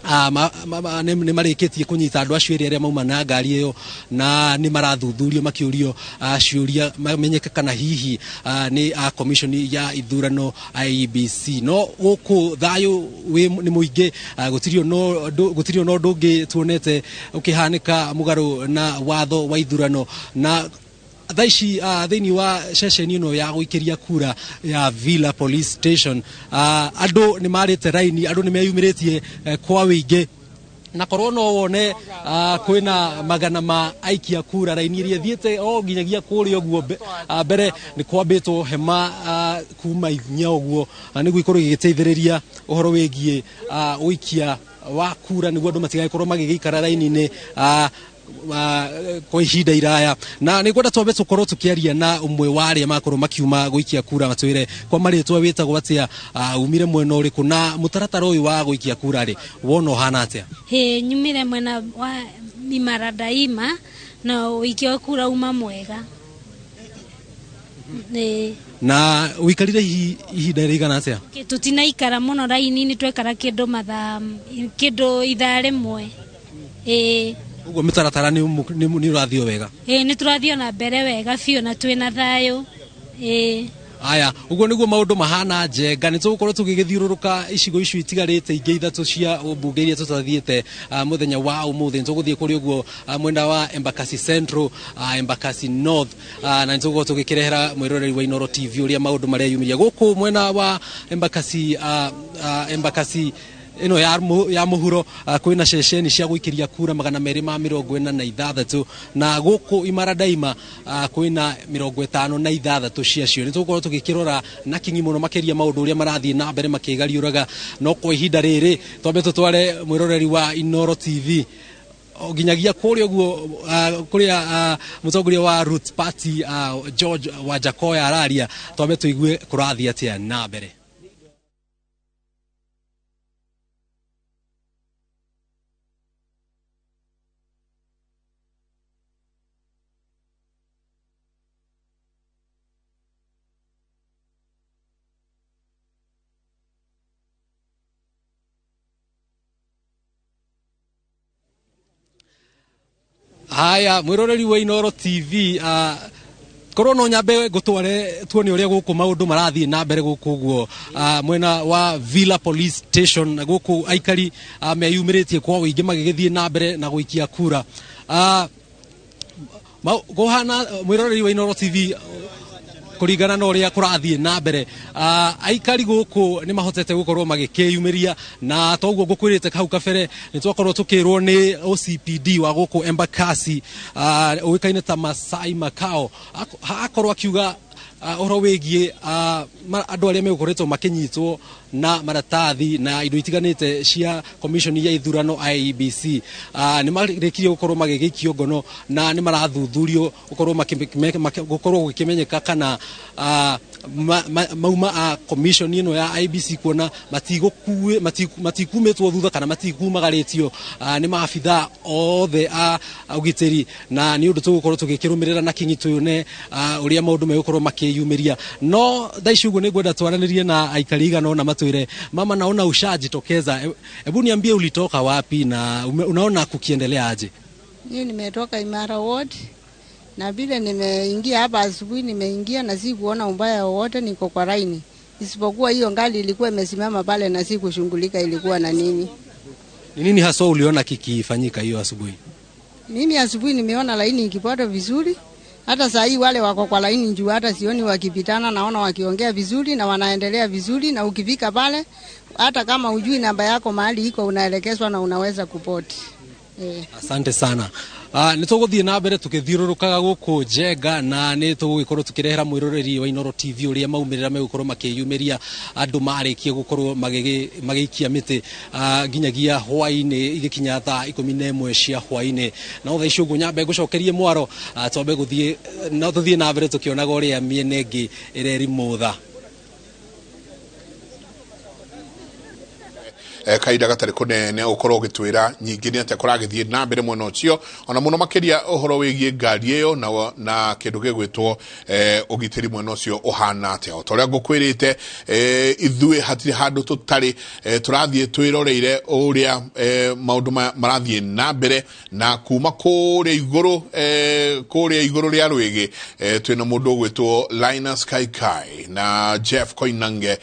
nĩ marĩkĩtie kũnyita andũ acio erĩ arĩa mauma na ngari ĩyo na nĩ marathuthurio makĩũrio ciũria mamenyeke kana hihi nĩ a commission ya ithurano IEBC. No gũkũ thayũ nĩ mũingĩ gũtirĩ no ũndũ ũngĩ tuonete ũkĩhanĩka mũgarũ na watho wa ithurano na thaa ici thĩinĩ wa ceceni ĩno ya gũikĩria kura ya Villa Police Station andũ nĩ marĩte raini andũ nĩ meyumĩrĩtie kwa wĩingĩ na korwo no wone kwĩna magana ma aikia kura raini iria thiĩte o nginyagia kũrĩa ũguo mbere nĩ kwambĩtwo hema kuma inya ũguo nĩguo ikorwo igĩteithĩrĩria ũhoro wĩgiĩ ũikia wa kura nĩguo andũ matigagĩkorwo magĩgĩikara raini-inĩ kwa ihinda iraya na nĩ ngwenda twambe tũkorwo tũkĩaria na ũmwe wa arĩa makorwo makiuma gũikia kura matwĩre kwa marĩtwa wĩtagwo atĩa umire mwena ũrĩkũ na mũtaratara ũyũ wa gũikia kura rĩ wona ũhana atĩa? Hĩ nyumire mwena wa Imara Daima na ũikia wa kura uma mwega. Na ũikarire ihinda rĩigana atĩa? Tũtinaikara mũno raini-inĩ twekara kĩndũ mathaa kĩndũ ithaa rĩmwe. Ũguo mĩtaratara nĩ ũrathiĩ wega? Nĩ tũrathiĩ na mbere wega biũ na twĩna thayũ. Aya, ũguo nĩguo maũndũ mahana Njenga. Nĩ tũgũkorwo tũgĩgĩthiũrũrũka icigo icio itigarĩte ingĩ ithatũ cia ũmbunge iria tũtathiĩte mũthenya wa ũmũthĩ. Nĩ tũgũthiĩ kũrĩ ũguo mwena wa Embakasi Central, Embakasi North, na nĩ tũgũkorwo tũgĩkĩrehera mwĩroreri wa Inooro TV ũrĩa maũndũ mareyumĩria gũkũ mwena wa Embakasi, Embakasi ino ya muhuro kwina ceceni cia guikiria kura 246 na guku Imara Daima kwina 56 ciacio. Ni tugukorwo tugikirora na kinyi muno makiria maundu uria marathie na mbere makigariuraga, no kwa ihinda riri twambe tutware mwiroreri wa Inooro TV nginyagia kuria uguo kuria mutongoria wa Roots Party George Wajackoyah araria, twambe tuigue kurathie atia na mbere. Haya, mwiroreri wa Inooro TV, korwo no nyambe ngutware tuone uria guku maundu marathie na mbere guku guo mwena wa Villa Police Station na guku aikari meyumiritie kwa wingi magigithie na mbere na guikia kura. Guhana mwiroreri wa Inooro TV kuringana na uria kurathie na mbere, aikari guku ni mahotete gukorwo magikiyumiria, na toguo ngukwirite hau kabere ni twakorwo tukirwo ni OCPD wa guku Embakasi, uikaine ta Masai Makao, akorwo akiuga uhoro wigie andu aria megukoretwo makinyitwo na maratathi na indo itiganite cia commission ya ithurano IEBC, ni marikirie gukorwo magigikio ngono na ni marathuthurio gukorwo gukorwo gukimenyeka kana mauma a commission ino ya IEBC kuona matikumitwo thutha kana matikumagarĩtio ni maabitha othe a ugitiri, na ni undu tugukorwo tugikirumirira na kingi tuyone uria maundu megukorwo makiyumiria. No thaa ici uguo ningwenda twaranirie na aikari igana ona matwire. Mama, naona ushajitokeza, hebu niambie ulitoka wapi na unaona kukiendelea aje? Mimi nimetoka Imara Ward, na vile nimeingia hapa asubuhi, nimeingia na sikuona ubaya wowote, niko kwa laini, isipokuwa hiyo ngali ilikuwa imesimama pale na sikushughulika ilikuwa na nini. Ni nini haswa uliona kikifanyika hiyo asubuhi? Mimi asubuhi nimeona laini ikipata vizuri. Hata saa hii wale wako kwa laini juu hata sioni wakipitana, naona wakiongea vizuri na wanaendelea vizuri, na ukifika pale hata kama hujui namba yako mahali iko unaelekezwa na unaweza kupoti. Asante sana. Nĩ tũgũthiĩ na mbere tũgĩthiũrũrũkaga gũkũ Njenga, na nĩ tũgũgĩkorwo tũkĩrehera mwĩroreri wa Inooro TV ũrĩa maumĩrĩra megũkorwo makĩyumĩria andũ marĩkie gũkorwo magĩikia mĩtĩ nginyagia hwaĩ-inĩ igĩkinya thaa 11 cia hwaĩ-inĩ. Na thaa ici ũguo nyambe ngũcokerie mwaro, twambe gũthiĩ no tũthiĩ na mbere tũkĩonaga ũrĩa mĩena ĩngĩ ĩrerimũtha. Kahinda gatarĩ kũnene ũkorwo ũgĩtwĩra nyingĩ nĩ atĩa kũragĩthiĩ na mbere mwena ũcio, ona mũno makĩria ũhoro wĩgiĩ ngari ĩyo na kĩndũ gĩgwĩtwo ũgitĩri mwena ũcio ũhana atĩa. O ta ũrĩa ngũkwĩrĩte, ithuĩ hatirĩ handũ tũtarĩ, tũrathiĩ twĩroreire ũrĩa maũndũ marathiĩ na mbere, na kuma kũrĩa igũrũ, kũrĩa igũrũ rĩa rwĩgĩ, twĩna mũndũ ũgwĩtwo Linus Kaikai na Jeff Koinange,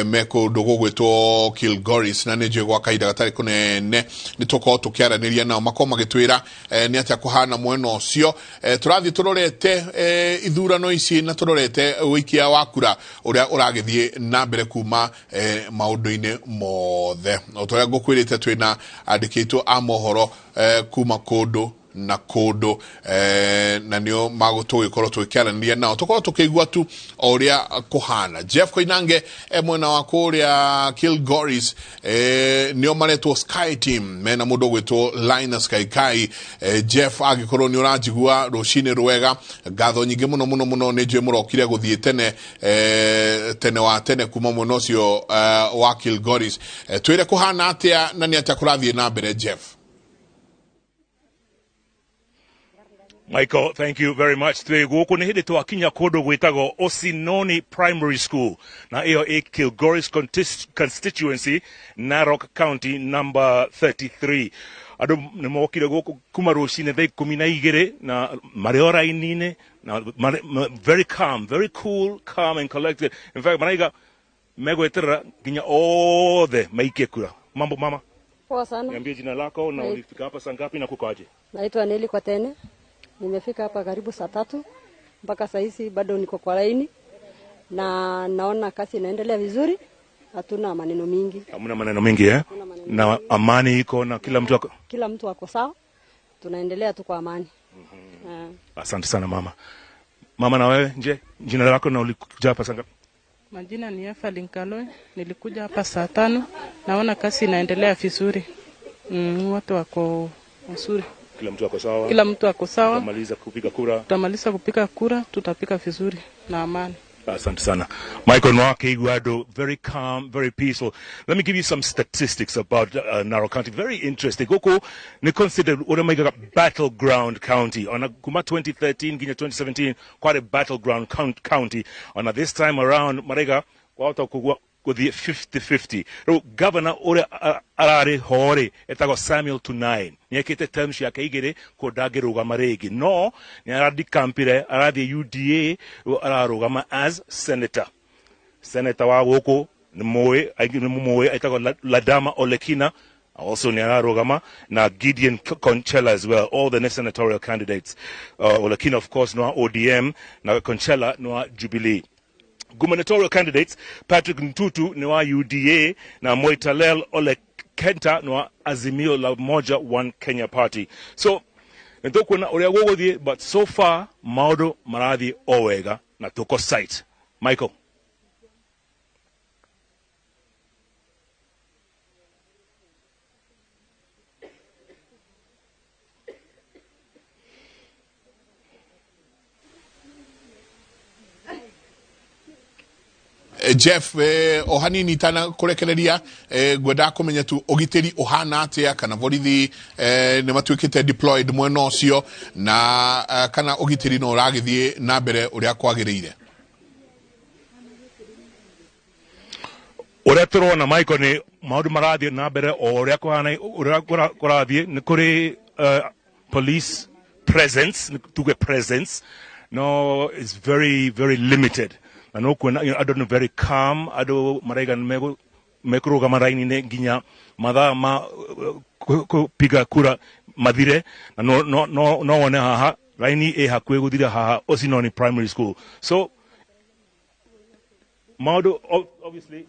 me kũndũ gũgwĩtwo Kilgoris, na nĩ gwa kahinda gatarĩ kũnene nĩ tũkorwo tũkĩaranĩria nao makorwo magĩtwĩra nĩ atĩa kũhana mwena ũcio. Tũrathiĩ tũrorete ithurano ici na tũrorete ũikia wa kura ũrĩa ũragĩthiĩ na mbere kuma maũndũ-inĩ mothe. O ta ũrĩa ngũkwĩrĩte, twĩna andĩki aitũ a mohoro kuma kũndũ na kũndũ, na nĩo magũtũgĩkorwo tũgĩkĩaranĩria nao tũkorwo tũkĩigua tu o ũrĩa kũhana. Jeff Koinange mwena wa kũrĩa Kilgoris, nĩo maretwo Sky Team, mena mũndũ ũgwĩtwo Linus Kaikai. Jeff, angĩkorwo nĩ ũranjigua rũcinĩ rwega, ngatho nyingĩ mũno mũno mũno, nĩ njũĩ mũrokire gũthiĩ tene, tene wa tene kuma mwena ũcio wa Kilgoris. Twĩre kũhana atĩa na nĩ atĩa kũrathiĩ na mbere, Jeff? Michael, thank you very much. Twĩ gũkũ nĩ hĩndĩ twakinya kũndũ gwĩtagwo Osinoni Primary School, na ĩyo ĩ Kilgoris constituency, Narok County number 33. Andũ nĩ mokire gũkũ kuma rũcinĩ thaa 12 na marĩ o raini-inĩ, na very calm, very cool, calm and collected. In fact, maraiga megweterera nginya othe maikie kura. Mambo mama? Poa sana. Niambie jina lako na ulifika hapa saa ngapi na kuko aje? Naitwa Neli Kwatene. Nimefika hapa karibu saa 3 mpaka saa hizi bado niko kwa laini, na naona kazi inaendelea vizuri, hatuna maneno mingi. Hamna maneno mingi eh? Na amani iko na kila mtu ako? Kila mtu ako sawa, tunaendelea tu kwa amani. Asante sana mama. Mama, na wewe nje, jina lako na ulikuja hapa saa ngapi? Majina ni Efa Linkaloe, nilikuja hapa saa 5, naona kazi inaendelea vizuri. Watu wako wazuri. Kila mtu ako sawa. Kila mtu ako sawa. Tutamaliza kupiga kura. Tutamaliza kupiga kura, tutapika vizuri na amani. Asante sana. Michael Nwake Iguado, very calm, very peaceful. Let me give you some statistics about Narok County. Very interesting. Goko ni considered a battleground county. On kuma 2013 ginya 2017, quite a battleground county. On this time around, marega kwa kugwa Gũthiĩ 50-50. Rĩu governor ũrĩa ararĩ ho rĩ, etagwo Samuel Tunai, nĩ ekĩte term ciake igĩrĩ, koguo ndangĩrũgama rĩngĩ, no nĩ aradikampire, arathiĩ UDA, rĩu ararũgama as senator. Senator wa gũkũ nĩ mũĩ, aingĩ nĩ mũmũĩ, etagwo Ladama Olekina, also nĩ ararũgama, na Gideon Conchella as well, all the senatorial candidates. Olekina of course nĩ wa ODM na Conchella nĩ wa Jubilee. Gubernatorial candidates, Patrick Ntutu ni wa UDA na Moitalel Ole Kenta ni wa Azimio la Umoja One Kenya Party. So nĩtũkuona ũrĩa gũgũthiĩ, but so far maũndũ marathiĩ o wega na tuko site. Michael. Jeff, o hanini tana kurekereria, ngwendaga kũmenya tu ũgitĩri ũhana atĩa, kana borithi nĩ matuĩkĩte deployed mwena ũcio, na kana ũgitĩri no ũragĩthiĩ na mbere ũrĩa kwagĩrĩire. Ũrĩa tũrona, Michael, nĩ maũndũ marathiĩ na mbere o ũrĩa kũhana, ũrĩa kũrathiĩ. Nĩ kũrĩ police presence, tuge presence, no it's very very limited, na no kuona andũ nĩ very calm. Andũ maraiga nĩ mekũrũgama raini-inĩ nginya mathaa ma kũpiga kura mathire, na no wone haha raini ĩ hakuhĩ gũthira haha Osinoni Primary School. So maũndũ obviously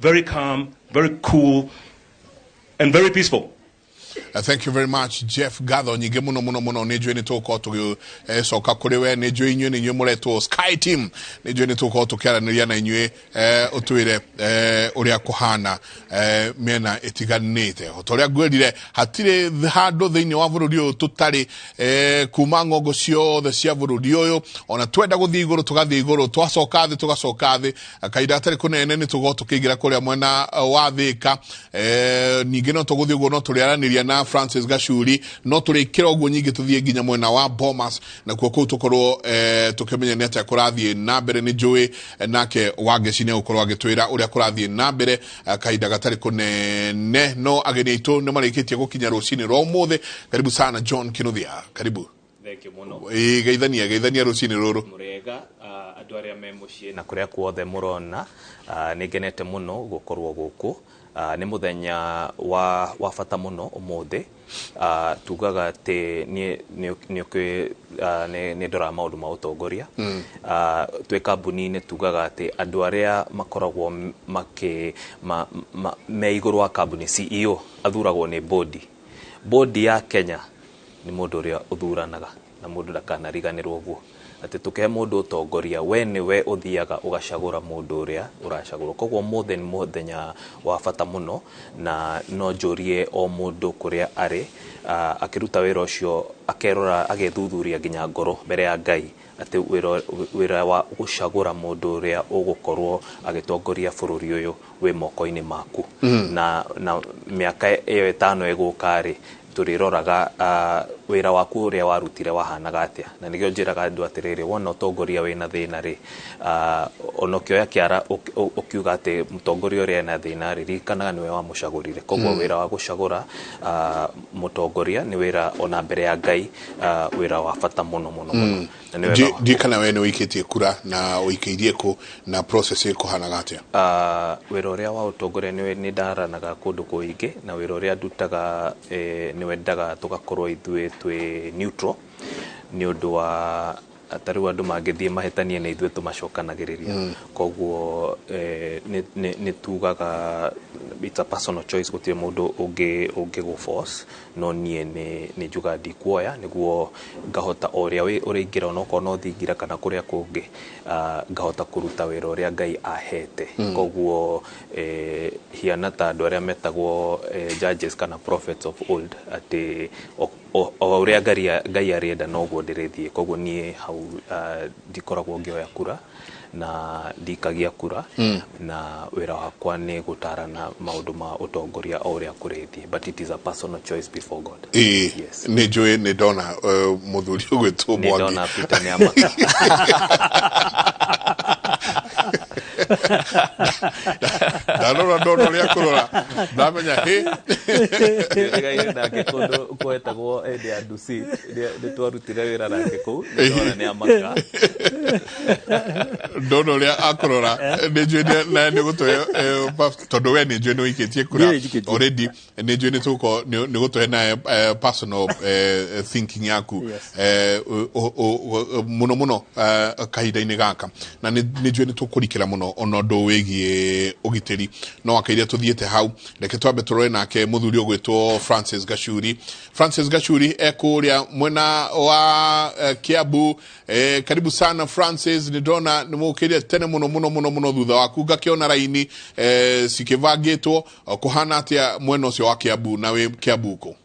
very calm, very cool and very peaceful. Thank you very much, Jeff. Ngatho nyingĩ mũno mũno mũno. Nĩ njũĩ nĩ tũgũkorwo tũgĩcoka kũrĩ we. Nĩ njũĩ inyuĩ nĩ inyuĩ mũretwo Sky Team. Nĩ njũĩ nĩ tũgũkorwo tũkĩaranĩria na inyuĩ, ũtwĩre ũrĩa kũhana mĩena ĩtiganĩte. O ta ũrĩa ngwĩrire, hatirĩ handũ thĩinĩ wa bũrũri ũyũ tũtarĩ, kuma ng'ongo ciothe cia bũrũri ũyũ. Ona twenda gũthiĩ igũrũ tũgathiĩ igũrũ, twacoka thĩ tũgacoka thĩ. Kahinda gatarĩ kũnene nĩ tũgũkorwo tũkĩingĩra kũrĩa mwena wa Thĩka. Ningĩ no tũgũthiĩ ũguo, no tũrĩaranĩria na Francis Gacuri, no tũrĩkĩra ũguo nyingĩ tũthiĩ nginya mwena wa Bomas, nakuo kũu tũkorwo tũkĩmenya nĩ atĩa kũrathiĩ na mbere. Nĩ njũĩ nake Wangeci nĩ egũkorwo agĩtwĩra ũrĩa kũrathiĩ na mbere kahinda gatarĩ kũnene. No ageni aitũ nĩ marĩkĩtie gũkinya rũcinĩ rwa ũmũthĩ. Karibu sana, John Kinuthia, karibu. Thank you mũno. Ĩĩ, geithania, geithania rũcinĩ rũrũ. Mũrĩega andũ arĩa me mũciĩ na kũrĩa kuothe mũrona. Nĩ ngenete mũno gũkorwo gũkũ. Nĩ mũthenya wa bata mũno ũmũthĩ. Tugaga atĩ niĩ nĩ ndoraga maũndũ ma ũtongoria. Twĩ kambuni-inĩ tugaga atĩ andũ arĩa makoragwo makĩ me igũrũ wa kambuni, CEO, athuragwo nĩ bodi. Bodi ya Kenya nĩ mũndũ ũrĩa ũthuranaga, na mũndũ ndakanariganĩrwo ũguo atĩ tũkĩhe mũndũ ũtongoria, we nĩwe ũthiaga ũgacagũra mũndũ ũrĩa ũracagũrwo. Koguo ũmũthĩ nĩ mũthenya wa bata mũno, na no njũrie o mũndũ kũrĩa arĩ akĩruta wĩra ũcio, akerora, agethuthuria nginya ngoro mbere ya Ngai atĩ wĩra wa gũcagũra mũndũ ũrĩa ũgũkorwo agĩtongoria bũrũri ũyũ wĩ moko-inĩ maku. Na mĩaka ĩyo 5 ĩgũka rĩ, tũrĩroraga wĩra waku ũrĩa warutire wahanaga atĩa. Na nĩkĩo njĩraga andũ atĩrĩrĩ, wona ũtongoria wĩna thĩna rĩ, ona ũkĩoya kĩara ũkiuga atĩ mũtongoria ũrĩa ena thĩna rĩ, ririkanaga nĩwe wamũcagũrire. Koguo wĩra wa gũcagũra mũtongoria nĩ wĩra ona mbere ya Ngai, wĩra wa bata mũno mũno mũno. Na nĩ wega. Ndiĩ kana we nĩ ũikĩtie kura, na ũikĩirie kũ, na process ĩkũhanaga atĩa? Wĩra ũrĩa wa ũtongoria nĩ ndaranaga kũndũ kũingĩ, na wĩra ũrĩa ndutaga nĩ wendaga tũgakorwo ithuĩ twĩ neutral, nĩ ũndũ wa ta rĩu andũ mangĩthiĩ mahĩtanie na ithuĩ tũmacokanagĩrĩria. Koguo nĩ tugaga it's a personal choice, gũtirĩ mũndũ ũngĩ force, no niĩ nĩ njugaga ndikuoya nĩguo ngahota o ũrĩa ũrĩingĩra, onokorwo no thingira kana kũrĩa kũngĩ, ngahota kũruta wĩra ũrĩa Ngai ahete. Koguo hiana ta andũ arĩa metagwo judges kana prophets of old, atĩ o ũrĩa Ngai arĩenda noguo ndĩrĩthiĩ. Koguo niĩ hau ndikoragwo ngĩoya kura na ndikagia kura, na wĩra wakwa nĩ gũtarana maũndũ ma ũtongoria o ũrĩa kũrĩthiĩ, but it is a personal choice before God. Ĩĩ, nĩ njũĩ nĩ ndona mũthuri ũgwĩtwo Nĩ Mwangi. Ndona Peter nĩ amaka. Ndarora ndona ũrĩa kũrora ndamenya hĩ. Ngai nake kũndũ kwetagwo hĩndĩ ya Dusit, nĩ twarutire wĩra nake kũu, nĩ ndona nĩ amaka. Ndona ũrĩa akũrora nĩ njũĩ nawe nĩ gũtũhe tondũ we nĩ njũĩ nĩ ũikĩtie kura. Niĩ nĩ njikĩtie. Already nĩ njũĩ nĩ tũgũkorwo nĩ gũtũhe nawe personal thinking yaku mũno mũno kahinda-inĩ gaka, na nĩ njũĩ nĩ tũkũrikĩra mũno ona ũndũ wĩgiĩ ũgitĩri, no akaire tũthiĩte hau, reke twambe tũrore nake mũthuri ũgwĩtwo Francis Gachuri. Francis Gachuri ekũrĩa mwena wa Kiambu. Karibu sana Francis, nĩ ndona nĩ mũkĩrire tene mũno mũno mũno mũno, thutha waku ngakĩona raini cikĩbangĩtwo. Kũhana atĩa mwena ũcio wa Kiambu, na wĩ Kiambu kũ?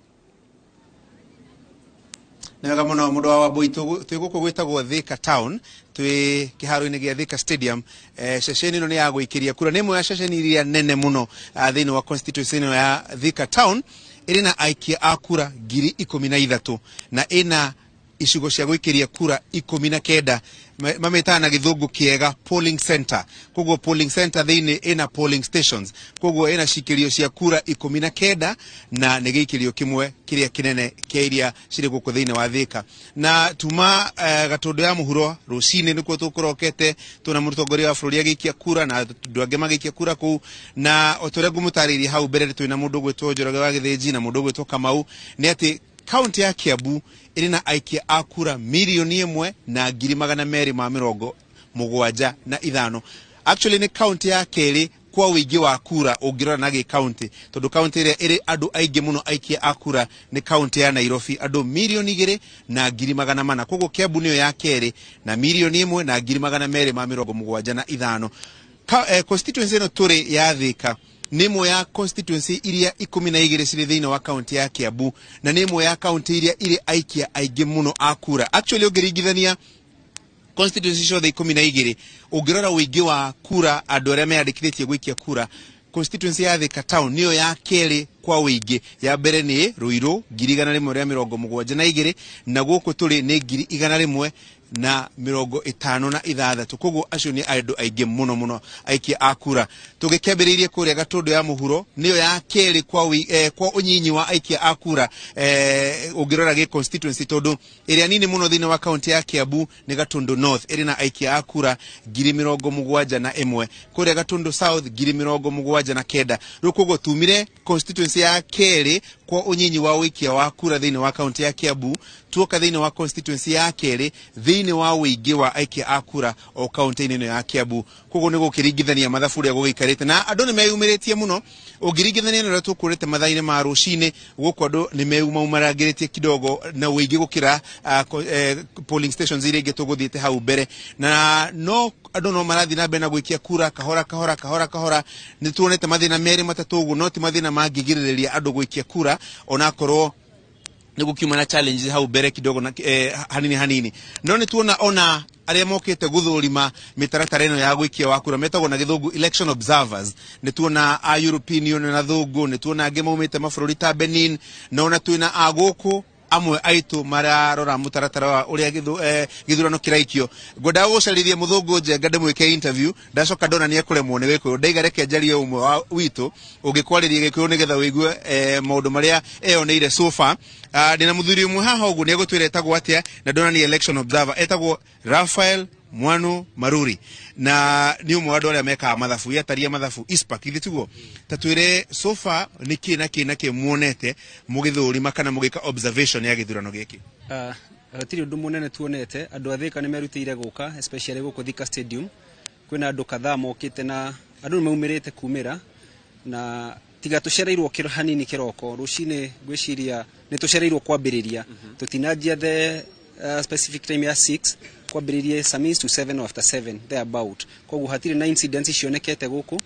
Nĩ wega mũno, mũndũ wa Wambui. Twĩ gũkũ gwĩtagwo Thika Town, twĩ kĩharo-inĩ gĩa Thika Stadium. Ceceni ĩno nĩ ya gũikĩria kura, nĩ ĩmwe ya ceceni iria nene mũno thĩinĩ wa constituency ĩno ya Thika Town. Ĩrĩ na aikia a kura 13,000 na ĩna icigo cia gũikĩria kura 19, mamĩtaga na gĩthũngũ kĩega polling center. Koguo polling center thĩinĩ ĩna polling stations, koguo ĩna cikĩrio cia kura 19, na nĩ gĩikĩrio kĩmwe kĩrĩa kĩnene kĩa iria cirĩ gũkũ thĩinĩ wa Thika. Na tuma Gatũndũ ya mũhuro rũcinĩ nĩkuo tũkũrokete, tuona mũtongoria wa bũrũri agĩikia kura na andũ angĩ magĩikia kura kũu. Na o ta ũrĩa ngũmũtarĩirie hau mbere, twĩna mũndũ ũgwĩtwo Njoroge wa Gĩthĩnji na mũndũ ũgwĩtwo Kamau, nĩ atĩ kaunti ya Kiambu ĩrĩ na aikia a kura 1,275,000. Actually nĩ kaunti ya kerĩ kwa ũingĩ wa kura ũngĩrora na gĩ kaunti, tondũ kaunti ĩrĩa ĩrĩ andũ aingĩ mũno aikia a kura nĩ kaunti ya Nairobi, andũ 2,400,000. Koguo Kiambu nĩyo ya kerĩ na 1,275,000. Constituency ĩno tũrĩ ya Thika nĩ ĩmwe ya constituency iria 12 cirĩ thĩinĩ wa kaunti ya Kiambu, na nĩ ĩmwe ya kaunti iria irĩ aikia aingĩ mũno a kura. Actually ũngĩringithania constituency ciothe 12, ũngĩrora ũingĩ wa kura, andũ arĩa meyandĩkithĩtie gũikia kura, constituency ya Thika Town nĩyo ya kerĩ kwa ũingĩ. Ya mbere nĩ Ruiru, 172,000, na gũkũ tũrĩ nĩ 156,000. Koguo acio nĩ andũ aingĩ mũno mũno aikia a kura. Tũgĩkĩambĩrĩirie kũrĩa Gatũndũ ya mũhuro, nĩyo ya kerĩ kwa ũnyinyi wa aikia a kura ũngĩrora gĩ constituency, tondũ ĩrĩa nini mũno thĩinĩ wa kaunti ya Kiambu nĩ Gatũndũ North, ĩrĩ na aikia a kura 71,000, kũrĩa Gatũndũ South 79,000. Rĩu koguo tumire constituency ya kerĩ kwa ũnyinyi wa ũikia wa kura thĩinĩ wa kaunti ya Kiambu, tuoka thĩinĩ wa constituency ya kerĩ thĩinĩ wa ũingĩ wa aikia a kura o kaunti-inĩ ĩno ya Kiambu. Koguo nĩ gũkĩringithania mathabu ũrĩa gũgĩikarĩte, na andũ nĩ meyumĩrĩtie mũno ũngĩringithania na ũrĩa tũkũrĩte mathaa-inĩ ma rũcinĩ. Gũkũ andũ nĩ meumarangĩrĩtie kidogo na ũingĩ gũkĩra polling stations iria ingĩ tũgũthiĩte hau mbere, na no andũ no marathiĩ na mbere na gũikia kura kahora kahora kahora kahora. Nĩ tuonete mathĩna merĩ matatũ ũguo, no ti mathĩna mangĩgirĩrĩria andũ gũikia kura, onakorwo nĩ gũkiuma na challenges hau mbere kidogo na hanini hanini. No nĩ tuona ona arĩa mokĩte gũthũrima mĩtaratara ĩno ya gũikia wa kura, metagwo na gĩthũngũ election observers, nĩ tuona a European Union na thũngũ, nĩ tuona angĩ maumĩte mabũrũri ta Benin, na ona twĩna a gũkũ amwe aitũ mararora mũtaratara wa ũrĩa gĩthurano kĩraikio. Ngwendaga gũcarĩria mũthũngũ Njenga ndĩmwĩke interview, ndacoka ndona nĩ ekũremwo nĩ gĩkũyũ, ndaiga reke njarie ũmwe wa witũ ũngĩkwarĩria gĩkũyũ nĩgetha ũigue maũndũ marĩa eyoneire so far. Ndĩna mũthuri ũmwe haha ũguo, nĩ egũtwĩra etagwo atĩa, na ndona nĩ election observer, etagwo Raphael Mwanu Maruri, na nĩ ũmwe wa andũ arĩa mekaga mathabu, yataria mathabu ICPAK, ithe tiguo? Ta twĩre so far nĩ kĩ na kĩ na kĩ muonete mũgĩthũrima kana mũgĩka observation ya gĩthurano gĩkĩ. Hatirĩ ũndũ mũnene tuonete. Andũ a Thika nĩ merutĩire gũka, especially gũkũ Thika Stadium kwĩna andũ kadhaa mokĩte, na andũ nĩ maumĩrĩte kumĩra, na tiga tũcereirwo hanini kĩroko rũcinĩ, ngwĩciria nĩ tũcereirwo kwambĩrĩria. Tũtinanjia the specific time ya 6, kwambĩrĩrie some minutes to 7 or after 7 thereabout. Koguo hatirĩ na incidents cionekete gũkũ,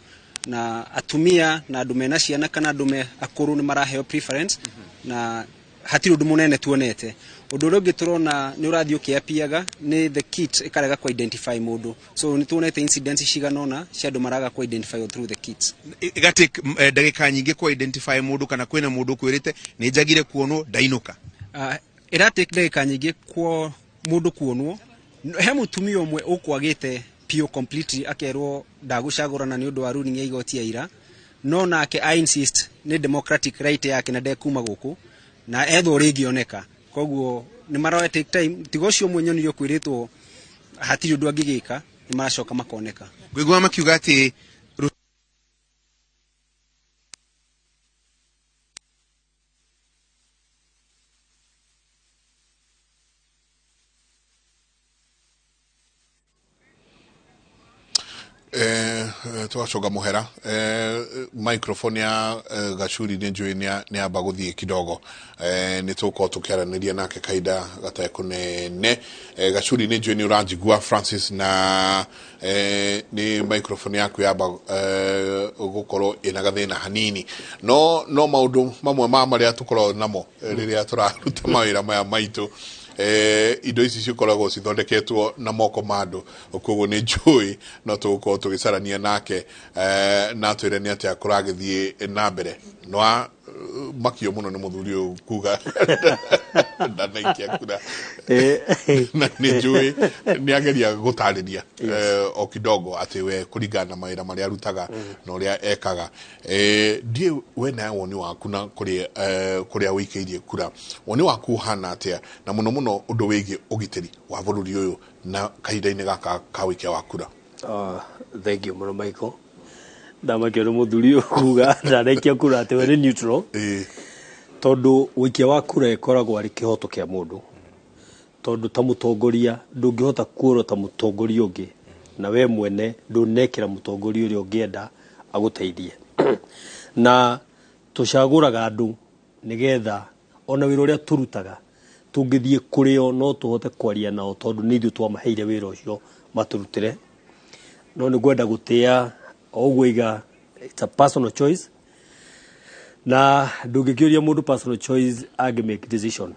na atumia na andũ mena ciana kana andũ me akũrũ nĩ maraheo preference, na hatirĩ ũndũ mũnene tuonete. Ũndũ ũrĩa ũngĩ tũrona nĩ ũrathiĩ ũkĩapiaga nĩ the kit ĩkarega kũ identify mũndũ, so nĩ tuonete incidents cigana ũna cia andũ maraga kũ identify through the kits. Ĩgatake ndagĩka nyingĩ kũ identify mũndũ, kana kwĩna mũndũ ũkwĩrĩte nĩ njagire kuonwo ndainũka? Ĩratake ndagĩka nyingĩ kwa mũndũ kuonwo. He mũtumia ũmwe ũkwagĩte Piũ completely, akerwo ndagũcagũrana nĩ ũndũ wa ruling ya igoti ya ira, no nake I insist nĩ democratic right yake na ndekuma gũkũ na ethwo rĩngĩoneka. Koguo nĩ maroya take time, tiga ũcio ũmwe nyonire ũkwĩrĩtwo hatirĩ ũndũ angĩgĩka, nĩ maracoka makoneka. Ngũigua makiuga atĩ Twacoka muhera, microphone ya Gacuri nĩ njũĩ nĩ amba gũthiĩ kidogo, nĩ tũgũkorwo tũkĩaranĩria nake kahinda gatarĩ kũnene. Gacuri, nĩ njũĩ nĩ ũranjigua, Francis, na nĩ microphone yaku yamba gũkorwo ĩna gathĩna hanini, no maũndũ mamwe ma marĩa tũkoragwo namo rĩrĩa tũraruta mawĩra maya maitũ, indo ici cikoragwo cithondeketwo na moko ma andũ. Koguo nĩ njũĩ no tũgũkorwo tũgĩcarania nake, na twĩre nĩ atĩa kũragĩthiĩ na mbere. No makio mũno nĩ mũthuri ũyũ kuga ndanaikia kura, na nĩ njũĩ nĩ ageria gũtarĩria o kidogo atĩ we kũringana na mawĩra marĩa arutaga na ũrĩa ekaga. Ndiĩ we nawe woni waku na kũrĩa ũikĩirie kura, woni waku ũhana atĩa, na mũno mũno ũndũ wĩgiĩ ũgitĩri wa bũrũri ũyũ na kahinda-inĩ gaka ka wĩikia wa kura? Thank you mũno, Michael. Ndamakio nĩ mũthuri ũyũ kuga ndanaikia kura atĩ we nĩ neutral, tondũ ũikia wa kura ĩkoragwo arĩ kĩhoto kĩa mũndũ, tondũ ta mũtongoria ndũngĩhota kuorota mũtongoria ũngĩ na we mwene ndũnekĩra mũtongoria ũrĩa ũngĩenda agũteithie. Na tũcagũraga andũ nĩgetha ona wĩra ũrĩa tũrutaga tũngĩthiĩ kũrĩo no tũhote kwaria nao, tondũ nĩ ithuĩ twamaheire wĩra ũcio matũrutĩre. No nĩ ngwenda gũtĩa o ũguo iga it's a personal choice, na ndũngĩkĩũria mũndũ personal choice angĩ make decision.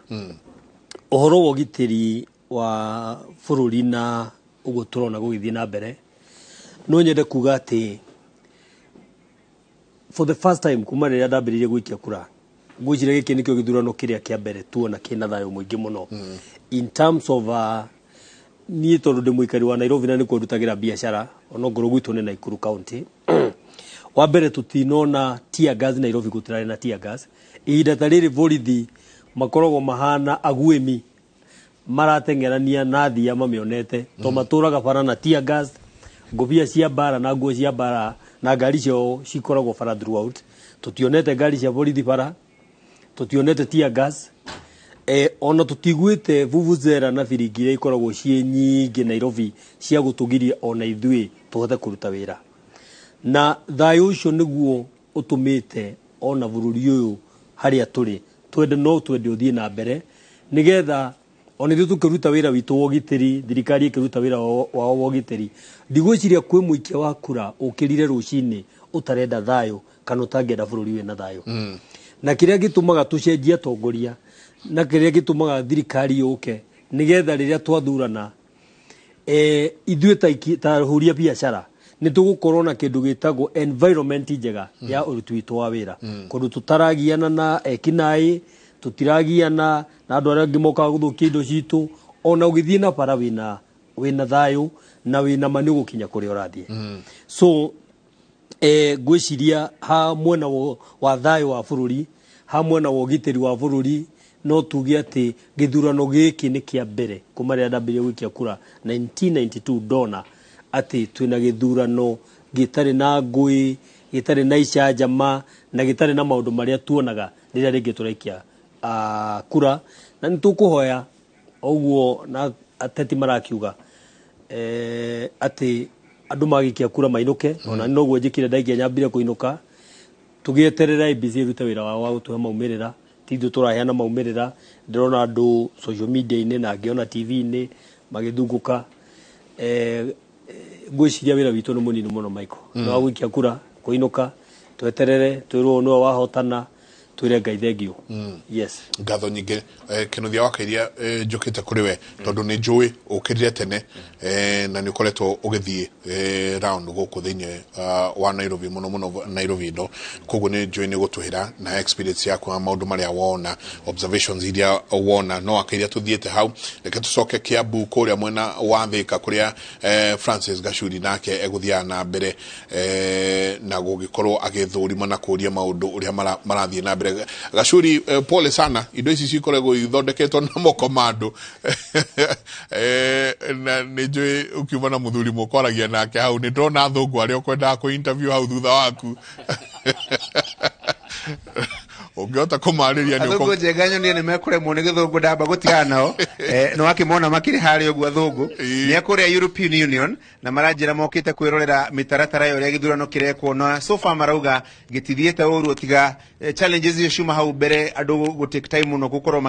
Ũhoro wa ũgitĩri wa bũrũri na ũguo tũrona gũgĩthiĩ na mbere, no nyende kuga atĩ for the first time kuma rĩrĩa ndambĩrĩirie gũikia kura, ngwĩciria gĩkĩ nĩkĩo gĩthurano kĩrĩa kĩa mbere tuona kĩna thayũ mũingĩ mũno in terms of niĩ tondũ ndĩ mũikari wa Nairobi na nĩkuo ndutagĩra biacara, onokorwo gwitũ nĩ Nakuru County. Wa mbere, tũtinona tear gas Nairobi, gũtirarĩ na tear gas. Ihinda ta rĩrĩ borithi makoragwo mahana aguĩmi marateng'erania na thia mamĩonete, to matũraga bara na tear gas, ngũbia cia mbara na nguo cia mbara, na ngari ciao cikoragwo bara throughout. Tũtionete ngari cia borithi bara, tũtionete tear gas, ona tũtiguĩte vuvuzela na biringi iria ikoragwo ciĩ nyingĩ Nairobi cia gũtũgiria ona ithuĩ tũhote kũruta wĩra. Na thayũ ũcio nĩguo ũtũmĩte ona bũrũri ũyũ harĩa tũrĩ twende no twende ũthiĩ na mbere, nĩgetha ona ithuĩ tũkĩruta wĩra witũ wa ũgitĩri, thirikari ĩkĩruta wĩra wao wa ũgitĩri. Ndigwĩciria kwĩ mũikia wa kura ũkĩrire rũcinĩ ũtarenda thayũ kana ũtangĩenda bũrũri wĩna thayũ. Na kĩrĩa gĩtũmaga tũcenjie atongoria na kĩrĩa gĩtũmaga thirikari yũke, nĩgetha rĩrĩa twathurana, ithuĩ ta ahũri a biacara nĩ tũgũkorwo na kĩndũ gĩtagwo environment njega ya ũruti witũ wa wĩra, kũndũ tũtaragiana na ekinaĩ, tũtiragiana na andũ arĩa angĩ mokaga gũthũkia indo citũ. Ona ũgĩthiĩ na bara wĩna thayũ na wĩna ma nĩ ũgũkinya kũrĩa ũrathiĩ. So ngwĩciria ha mwena wa thayũ wa bũrũri, ha mwena wa ũgitĩri wa bũrũri, no tuge atĩ gĩthurano gĩkĩ nĩ kĩa mbere kuma rĩrĩa ndambĩrĩria gũikia kura 1992 ndona atĩ twĩna gĩthurano gĩtarĩ na ngũĩ, gĩtarĩ na icanjama na gĩtarĩ na maũndũ marĩa tuonaga rĩrĩa rĩngĩ tũraikia kura. Na nĩ tũkũhoya ũguo na ateti marakiuga atĩ andũ magĩikia kura mainũke. Ona noguo njĩkire, ndaikia nyambire kũinũka tũgĩeterera IEBC ĩrute wĩra wao wa gũtũhe maumĩrĩra. Ti ithuĩ tũraheana maumĩrĩra. Ndĩrona andũ social media-inĩ na ngĩona TV-inĩ magĩthungũka. Ngwĩciria wĩra witũ nĩ mũnini mũno, Michael. Nĩ wa gũikia kura, kũinũka, tweterere twĩrwo nĩwe wahotana. Twĩre Ngai thengio. Yes. Ngatho nyingĩ. Kĩnuthia wa Kairia, njũkĩte kũrĩ we tondũ nĩ njũĩ ũkĩrire tene, na nĩ ũkoretwo ũgĩthiĩ round gũkũ thĩinĩ wa Nairobi, mũno mũno Nairobi ĩno. Koguo nĩ njũĩ nĩ gũtũhĩra na experience yaku na maũndũ marĩa wona, observations iria wona. No Wakairia tũthiĩte hau, reke tũcoke Kiambu kũrĩa mwena wa Thĩka kũrĩa Francis Gacuri nake egũthiaga na mbere na gũgĩkorwo agĩthũrima na kũria maũndũ ũrĩa marathiĩ na mbere. Gacuri, pole sana, indo ici cikoragwo ithondeketwo na moko ma andũ, na nĩ njũĩ ũkiuma na mũthuri mũkwaragia nake hau. Nĩ ndĩrona athũngũ arĩa ũkwendaga kũ interview hau thutha waku, ũngĩhota kũmarĩria nĩ Athũngũ, Njenga, nyonie nĩ mekũremwo nĩ gĩthũngũ. Ndamba gũtigana nao. Nĩ wakĩmona makĩrĩ harĩa ũguo, athũngũ nĩ a kũrĩa European Union na maranjĩra mokĩte kwĩrorera mĩtaratara ya ũrĩa gĩthurano kĩrekwo, na so far marauga gĩtithiĩte ũru tiga challenges icio ciuma hau mbere, andũ gũ take time mũno gũkorwo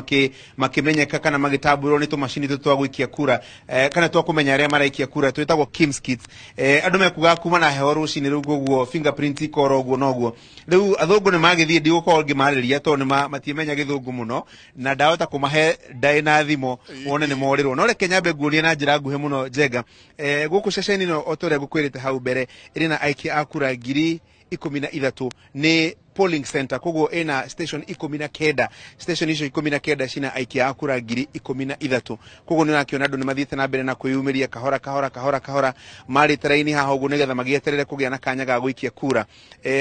makĩmenyeka kana magĩtambũrwo nĩ tũmacini tũtũ twa gũikia kura, kana twa kũmenya arĩa maraikia kura twĩtagwo KIEMS kits. Andũ mekuga kuma na heho rũcinĩ rĩu, koguo fingerprint ikora ũguo noguo. Rĩu athũngũ nĩ magĩthiĩ, ndigũkorwo ngĩmarĩria tondũ nĩ matiĩmenya gĩthũngũ mũno na ndahota kũmahe ndaĩ na thimo wone nĩ morĩrwo. No reke nyambe nguonie na njĩra nguhĩ mũno, Njenga, gũkũ ceceni ĩno, o ta ũrĩa ngũkwĩrĩte hau mbere, ĩrĩ na aikia a kura 13,000. Nĩ polling center, koguo ĩna station 19. Station icio 19 cina aikia a kura 13,000. Koguo nĩ ũrakĩona andũ nĩ mathiĩte na mbere na kwĩyumĩria kahora kahora kahora kahora, marĩte raini haha ũguo nĩgetha magĩeterere kũgĩa na kanya ga gũikia kura.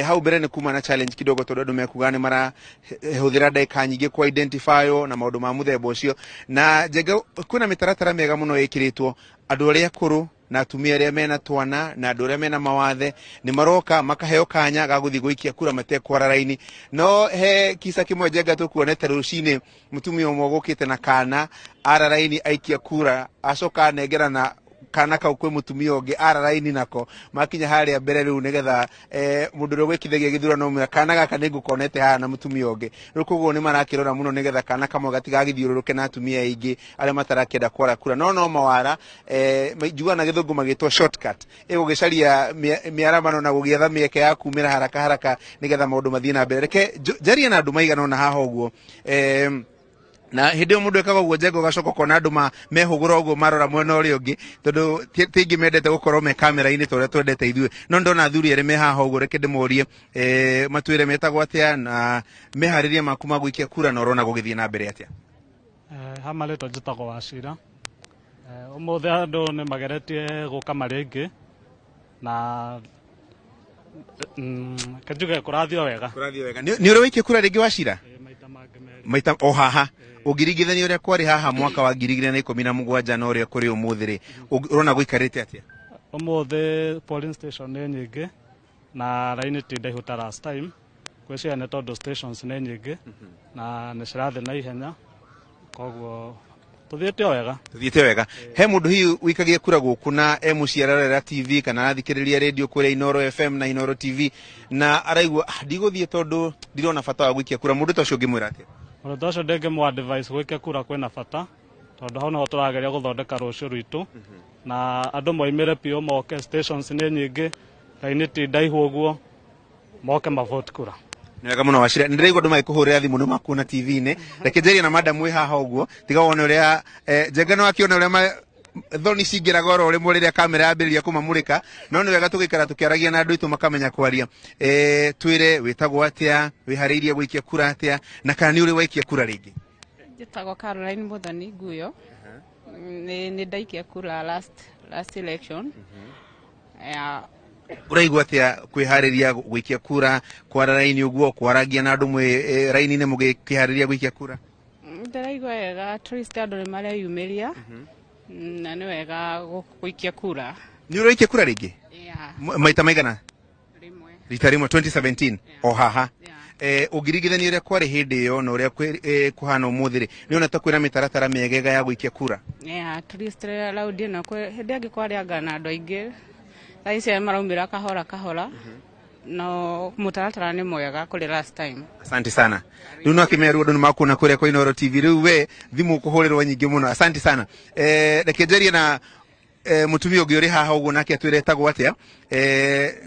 Hau mbere nĩ kuma na challenge kidogo tondũ andũ mekuga nĩ marahũthĩra ndagĩka nyingĩ ku identify na maũndũ ma mũthemba ũcio. Na Njenga, kwĩna mĩtaratara mĩega mũno ĩkĩrĩtwo. Andũ arĩa akũrũ na atumia arĩa mena twana na andũ arĩa mena mawathe nĩ maroka makaheo kanya ga gũthiĩ gũikia kura matekwara raini. No he kisa kĩmwe, Njenga, tũkuonete rũcinĩ, mũtumia ũmwe ũgũkĩte na kana ara raini aikia kura, acoka anengerana kana kau kwĩ mũtumia ũngĩ ara raini nako, makinya harĩa mbere rĩu nĩgetha mũndũ ũrĩa gwĩkithagia gĩthurano mwĩra kana gaka nĩ ngũkonete haha na mũtumia ũngĩ. Rĩu koguo nĩ marakĩrora mũno nĩgetha kana kamwe gatigagĩthiũrũrũke na atumia aingĩ arĩa matarakĩenda kwara kura. No mawara, njugaga na gĩthũngũ magĩtwo shortcut, ĩgũgĩcaria mĩaramano na gũgĩetha mĩeke ya kumĩra haraka haraka nĩgetha maũndũ mathiĩ na mbere. Reke njarie na andũ maigana ũna haha ũguo. Na hĩndĩ ĩyo mũndũ ekaga ũguo, Njenga, ũgacoka ũkona andũ mehũgũra ũguo marora mwena ũrĩa ũngĩ, tondũ ti aingĩ mendete gũkorwo me kamera-inĩ ta ũrĩa twendete ithuĩ. No ndona athuri erĩ me haha ũguo, reke ndĩmorie, matwĩre metagwo atĩa na meharĩria maku ma gũikia kura na ũrona gũgĩthiĩ na mbere atĩa. Ha marĩtwa njĩtagwo Wacira. Ũmũthĩ andũ nĩ mageretie gũka marĩ aingĩ na kenjuge kũrathiĩ o wega. Kũrathiĩ wega. Nĩ ũrĩ waikia kura rĩngĩ, Wacira? Maita o haha. Ũngĩringithania ũrĩa kwarĩ haha mwaka wa 2017 na ũrĩa kũrĩ ũmũthĩ rĩ, ũrona gũikarĩte atĩa? Ũmũthĩ polling station nĩ nyingĩ na raini ti ndaihu ta last time. Ngwĩciria nĩ tondũ stations nĩ nyingĩ na nĩ cirathiĩ na ihenya, koguo tũthiĩte o wega. Tũthiĩte wega. He mũndũ hihi ũikagia kura gũkũ na e mũciĩ ararora TV kana arathikĩrĩria radio kũrĩa Inoro FM na Inoro TV na araigua, "Ah, ndigũthiĩ tondũ ndirona bata wa gũikia kura," mũndũ ta ũcio ũngĩmwĩra atĩa? Mũndũ ta ũcio ndĩngĩmũ advise gũikia kura. Kwĩna bata tondũ hau niho tũrageria gũthondeka rũciũ rwitũ, na andũ moimĩre biũ moke. Stations nĩ nyingĩ, raini ti ndaihu ũguo, moke mavote kura. Nĩ wega mũno, Wacira. Nĩ ndĩraigua andũ magĩkũhũrĩra thimũ nĩ makuona TV-inĩ. Reke njarie na madam wĩ haha ũguo, tiga wone ũrĩa Njenga nĩ wakĩona ũrĩa thoni cingĩraga oro rĩmwe rĩrĩa kamera yambĩrĩria kũmamũrĩka. No nĩ wega tũgĩikara tũkĩaragia na andũ aitũ makamenya kwaria. Twĩre wĩtagwo atĩa, wĩharĩirie gũikia kura atĩa, na kana nĩ ũrĩ waikia kura rĩngĩ? Njĩtagwo Caroline Muthoni Nguyo. Nĩ ndaikia kura last election. Yeah. Ũraigua atĩa kwĩharĩria gũikia kura, kwara raini ũguo, kwarangia na andũ mwĩ raini-inĩ mũgĩkĩharĩria gũikia kura? Ndĩraigua wega, at least andũ nĩ mareyumĩria na nĩ wega gũikia kura. Nĩ ũraikia kura rĩngĩ? Yeah. Maita maigana? Rita rĩmwe, 2017, o haha. Ũngĩringithania ũrĩa kwarĩ hĩndĩ ĩyo na ũrĩa kũhana ũmũthĩ rĩ, nĩ ũrona ta kwĩna mĩtaratara mĩegega ya gũikia kura? Yeah, at least raundi ĩno hĩndĩ ĩngĩ kwarĩ anga na andũ aingĩ, thaa ici maraumĩra kahora kahora, no mũtaratara nĩ mwega kũrĩ last time. Asante sana. Rĩu no akĩmeru andũ nĩ makuona kũrĩa kwa Inoro TV. Rĩu we thimũ kũhũrĩrwo nyingĩ mũno. Asante sana. Reke njarie na Mutumia ũngĩ ũrĩ haha ũguo nake atwĩre etagwo atĩa.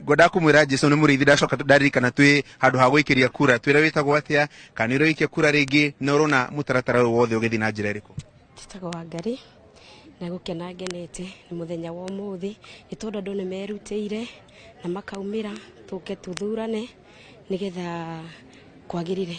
Ngwendaga kũmwĩra Jason nĩ mũrĩithi, ndacoka ndaririkana twĩ handũ ha gũikĩria kura. Twĩre wĩtagwo atĩa, kana nĩ ũrĩikia kura rĩngĩ, na ũrona mũtaratara ũyũ wothe ũgĩthiĩ na njĩra ĩrĩkũ? Njĩtagwo Wangari na gũkena ngenete nĩ mũthenya wa ũmũthĩ, nĩ tondũ andũ nĩ merutĩire na makaumĩra tũke tũthurane nĩgetha kwagĩrĩre.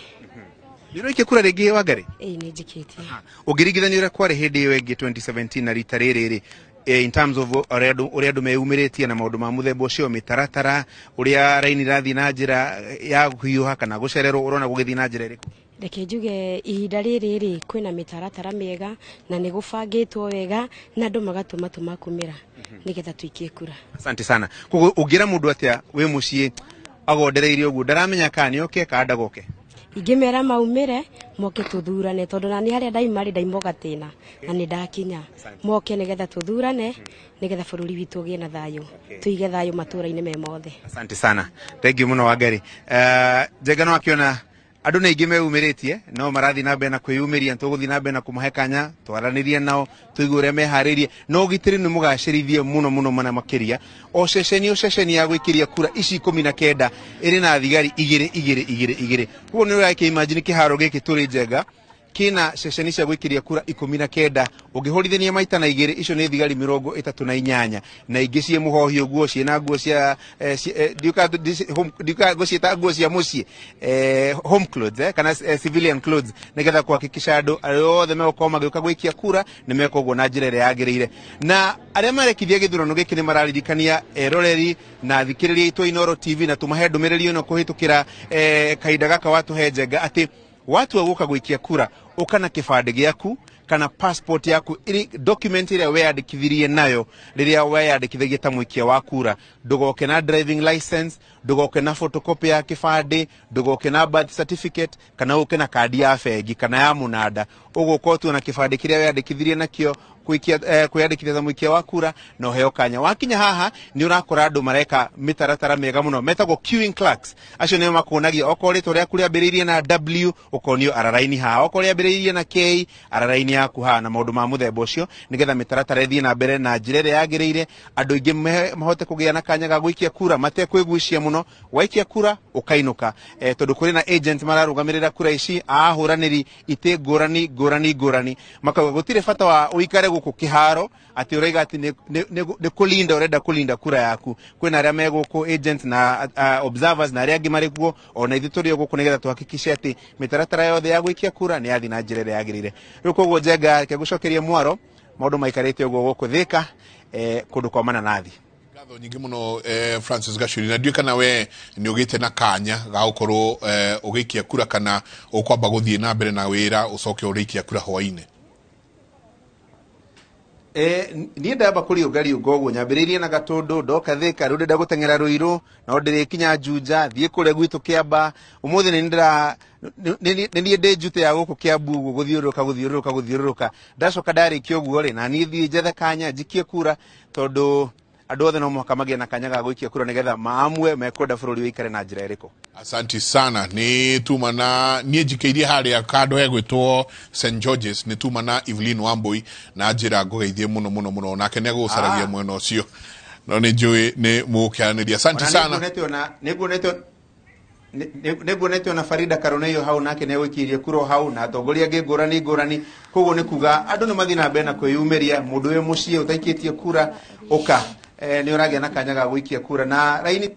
Nĩ ũraikia kura rĩngĩ, Wangari? Ĩĩ, nĩ njikĩtie. Ũngĩringithania ũrĩa kwarĩ hĩndĩ ĩyo ĩngĩ 2017 na rita rĩrĩ rĩ, in terms of ũrĩa andũ meyumĩrĩtie na maũndũ ma mũthemba ũcio, mĩtaratara, ũrĩa raini irathiĩ na njĩra ya kũhiũha kana gũcererwo, ũrona gũgĩthiĩ na njĩra ĩrĩkũ? Reke njuge ihinda rĩrĩ rĩ kwĩna mĩtaratara mĩega na nĩ gũbangĩtwo wega na andũ magatua matua ma kumĩra nĩgetha tũikie kura. Asante sana. Koguo ũngĩra mũndũ atĩa wĩ mũciĩ agondereirie ũguo, ndaramenya kana nĩ oke kana ndagoke? Ingĩmera maumĩre moke tũthurane, tondũ nani harĩa ndaima rĩ, ndaima gatĩna na nĩ ndakinya. Moke nĩgetha tũthurane, nĩgetha bũrũri witũ ũgĩe na thayũ, tũige thayũ matũra-inĩ me mothe. Asante sana, thank you mũno, Wangari. Njenga no akĩona andũ nĩ aingĩ meyumĩrĩtie, no marathiĩ na mbere na kwĩyumĩria. Tũgũthiĩ na mbere na kũmahe kanya twaranĩrie nao, tũigue ũrĩa meharĩirie. No ũgitĩri nĩ mũgacĩrithie mũno mũno mana makĩria. O ceceni, o ceceni ya gwĩkĩria kura ici 19 ĩrĩ na thigari igĩrĩ igĩrĩ igĩrĩ igĩrĩ. Koguo nĩ ũrakĩ imagine kĩharo gĩkĩ tũrĩ, Njenga, kĩna ceceni cia gwĩkĩria kura 19, ũngĩhũrithania maita na igĩrĩ, icio nĩ thigari 38, na ingĩ ciĩ mũhohi ũguo, ciĩna nguo cia ndiũka ngũciĩta nguo cia mũciĩ, home clothes, kana civilian clothes, nĩgetha kuhakikisha andũ arĩa othe megũkorwo magĩũka gwĩkia kura nĩ meka ũguo na njĩra ĩrĩa yagĩrĩire. Na arĩa marekithia gĩthurano gĩkĩ nĩ mararirikania eroreri na athikĩrĩria aitũ a Inooro TV, na tũmahe ndũmĩrĩri ĩno kũhĩtũkĩra kahinda gaka watũhe, Njenga, atĩ watua gũka gwĩkia kura, ũka na kĩbandĩ gĩaku kana passport yaku, ĩrĩ document ĩrĩa weyandĩkithirie nayo rĩrĩa weyandĩkithagia ta mũikia wa kura. Ndũgoke na driving license, ndũgoke na photocopy ya kĩbandĩ, ndũgoke na birth certificate, kana ũke na kandi ya bengi kana ya mũnanda. Ũgũka tu na kĩbandĩ kĩrĩa weyandĩkithirie nakĩo kwĩkia, kwĩyandĩkithia ta mũikia wa kura, na ũheo kanya. Wakinya haha nĩ ũrakora andũ mareka mĩtaratara mĩega mũno, metagwo queuing clerks. Acio nĩo makuonagia okorwo rĩtwa rĩaku rĩambĩrĩirie na W, ũkonio araraini haha, okorwo rĩambĩrĩirie na K, araraini yaku haha, na maũndũ ma mũthemba ũcio, nĩgetha mĩtaratara ĩthiĩ na mbere na njĩra ĩrĩa yagĩrĩire, andũ aingĩ mahote kũgĩa na kanya ga gũikia kura matekwĩgucia mũno. Waikia kura ũkainũka, tondũ kũrĩ na agent mararũgamĩrĩra kura ici, ahũranĩri itĩ ngũrani ngũrani ngũrani, makauga gũtirĩ bata wa ũikare gũkũ kĩharo atĩ ũraiga atĩ nĩ kũlinda, ũrenda kũlinda kura yaku. Kwĩna arĩa me gũkũ, agents na observers na arĩa angĩ marĩ kuo, ona ithuĩ tũrĩ o gũkũ nĩgetha tuhakikishe atĩ mĩtaratara yothe ya gwĩkia kura nĩ yathiĩ na njĩra ĩrĩa yagĩrĩire. Rĩu koguo, Njenga, reke ngũcokerie mwaro. Maũndũ maikarĩte ũguo gũkũ Thĩka, kũndũ kwa mananathi. Ngatho nyingĩ mũno, Francis Gacuri. Na ndiũĩ kana we nĩ ũgĩte na kanya ga gũkorwo ũgĩikia kura, kana ũkwamba gũthiĩ na mbere na wĩra ũcoke ũrĩikia kura hwainĩ? Niĩ ndamba kũriũnga riũnga ũguo, nyambĩrĩirie na Gatũndũ, ndoka Thĩka, rĩu ndĩrenda gũteng'era Rũirũ, no ndĩrĩkinya Juja, thiĩ kũrĩa gwitũ Kĩamba. Ũmũthĩ nĩ ndĩra nĩ niĩ ndĩ njute ya gũkũ Kĩambu ũguo, gũthiũrũrũka gũthiũrũrũka gũthiũrũrũka. Ndacoka ndarĩkia ũguo rĩ, na niĩ thiĩ njethe kanya njikie kura, tondũ andũ othe no mũhaka magĩe na kanya ga gũikia kura nĩgetha maamue mekwenda bũrũri ũikare na njĩra ĩrĩkũ. Asanti sana. Nĩ tuma na niĩ njikĩirie harĩa kando hegwĩtwo St Georges, nĩ tuma na Evelyn Wambui na njĩra ngũgeithie mũno mũno mũno, nake nĩ agũcaragia mwena ũcio, no nĩ njũĩ nĩ mũgũkĩaranĩria. Asanti Ona sana. Nĩnguonete ona Farida Karoneiyo hau, nake nĩegũikĩirie kura o hau, na atongoria angĩ ngũrani ngũrani. Koguo nĩ kuga andũ nĩ mathiĩ na mbere na kwĩyumĩria. Mũndũ wĩ mũciĩ ũtaikĩtie kura, ũka, nĩ ũragĩa na kanya ga gũikia kura na raini.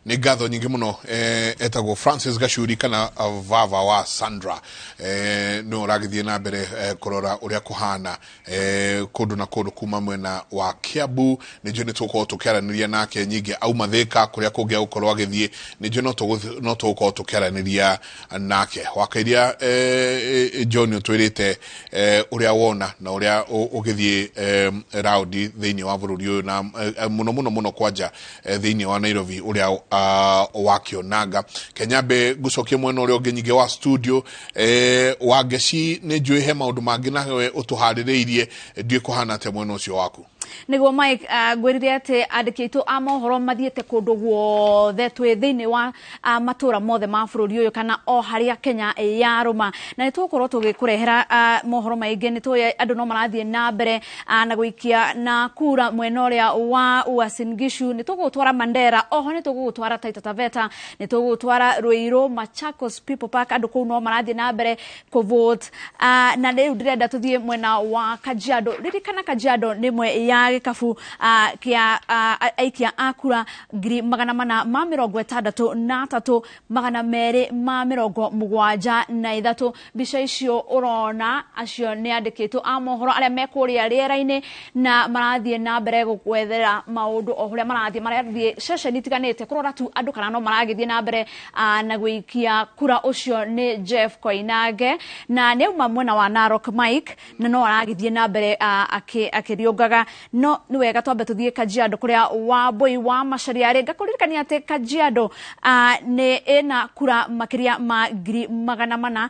Nĩ ngatho nyingĩ mũno. Etagwo Francis Gacuri kana vava wa Sandra, nĩ ũragĩthiĩ na mbere kũrora ũrĩa kũhana kũndũ na kũndũ kuma mwena wa Kiambu. Nĩ njũĩ nĩ tũgũkorwo tũkĩaranĩria nake nyingĩ auma Thĩka kũrĩa kũngĩ agũkorwo agĩthiĩ. Nĩ njũĩ no tũgũkorwo tũkĩaranĩria nake wakairia. John, ũtwĩrĩte ũrĩa wona na ũrĩa ũgĩthiĩ raundi thĩinĩ wa bũrũri ũyũ, na mũno mũno mũno kwanja thĩinĩ wa Nairobi, ũrĩa wakĩonanga. Kenyambe ngũcokie mwena ũrĩa ũngĩ nyingĩ wa studio, Wangeci. Nĩ njũĩ he maũndũ mangĩ nawe ũtũharĩrĩirie, ndiũĩ kũhana atĩa mwena ũcio waku. Niguo Mike, ngwirire ati andiki aitu a mohoro mathiete kundu guothe twi thiini wa matura mothe ma bururi uyu kana o haria Kenya yaruma, na nitugukorwo tugikurehera mohoro maingi. Ni tui andu no marathie na mbere na guikia na kura mwena uria wa Uasin Gishu, ni tugutwara Mandera, oho ni tugutwara Taita Taveta, ni tugutwara Ruiru, Machakos People Park, andu kuu no marathie na mbere ku vote. Na riu ndirenda tuthie mwena wa Kajiado. Ririkana Kajiado ni mwe ya gikabu kia aikia a kura 463,273. Mbica icio urona acio ni andikitwo a mohoro aria me kuria riera-ini na marathie na mbere gukwethera maundu o huria marathie ceceni itiganite kurora tu andu kana no maragithie na mbere na guikia kura. Ucio ni Jeff Koinange na ni auma mwena wa Narok Mike, na no aragithie na mbere akiriungaga. No ni wega twambe tuthie Kajiado kuria Wambui wa Macharia ari. Ngakuririkania ati Kajiado ni ina kura makiria ma 400,000,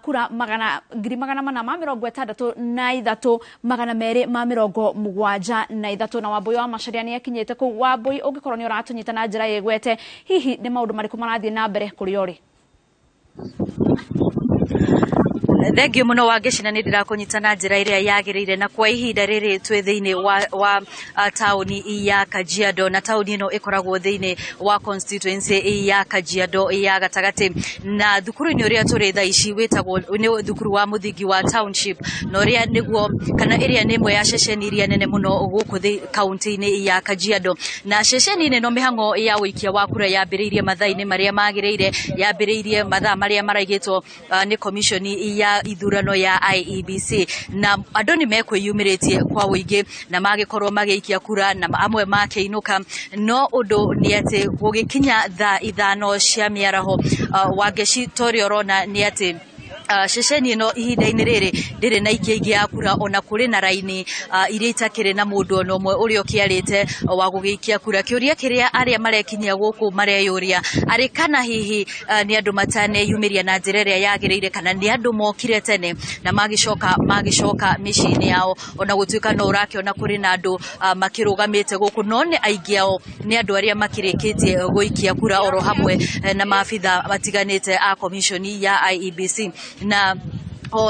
kura 463,273, na Wambui wa Macharia ni akinyite kuu. Wambui, ungikorwo ni uratunyita na njira igwete, hihi ni maundu mariku marathie na mbere kuria uri? Thengio muno Wangeci, na nĩ ndĩrakũnyita na njĩra ĩrĩa yagĩrĩire. Na kwa ihinda rĩrĩ twĩ thĩinĩ wa taũni ya Kajiado, na taũni ĩno ĩkoragwo thĩinĩ wa constituency ya Kajiado ya gatagatĩ, na thukuru-inĩ ũrĩa tũrĩ thaa ici wĩtagwo nĩ thukuru wa mũthingi wa Township, na ũrĩa nĩguo kana ĩrĩa nĩ ĩmwe ya ceceni iria nene mũno gũkũ kaunti-inĩ ya Kajiado. Na ceceni-inĩ ĩno mĩhang'o ya ũikia wa kura yambĩrĩirie mathaa-inĩ marĩa magĩrĩire, yambĩrĩirie mathaa marĩa maraigĩtwo nĩ commission ya ithurano ya IEBC, na andũ nĩ mekwĩyumĩrĩtie kwa ũingĩ na magĩkorwo magĩikia kura na amwe makĩinũka. No ũndũ nĩ atĩ gũgĩkinya thaa 5 cia mĩaraho, Wangeci, ta ũrĩa ũrona nĩ atĩ ceceni ĩno ihinda-inĩ rĩrĩ ndĩrĩ na aikia aingĩ a kura, ona kũrĩ na raini iria itakĩrĩ na mũndũ ona ũmwe ũrĩa ũkĩarĩte wa gũgĩikia kura. Kĩũria kĩrĩa arĩa marekinyia gũkũ mareyũria arĩ kana hihi nĩ andũ mataneyumĩria na njĩra ĩrĩa yagĩrĩire, kana nĩ andũ mokire tene na magĩcoka mĩciĩ-inĩ yao, ona gũtuĩka no ũrakĩona kũrĩ na andũ makĩrũgamĩte gũkũ, no nĩ aingĩ ao nĩ andũ arĩa makĩrĩkĩtie gũikia kura oro hamwe na maabitha matiganĩte a commission ya IEBC. Na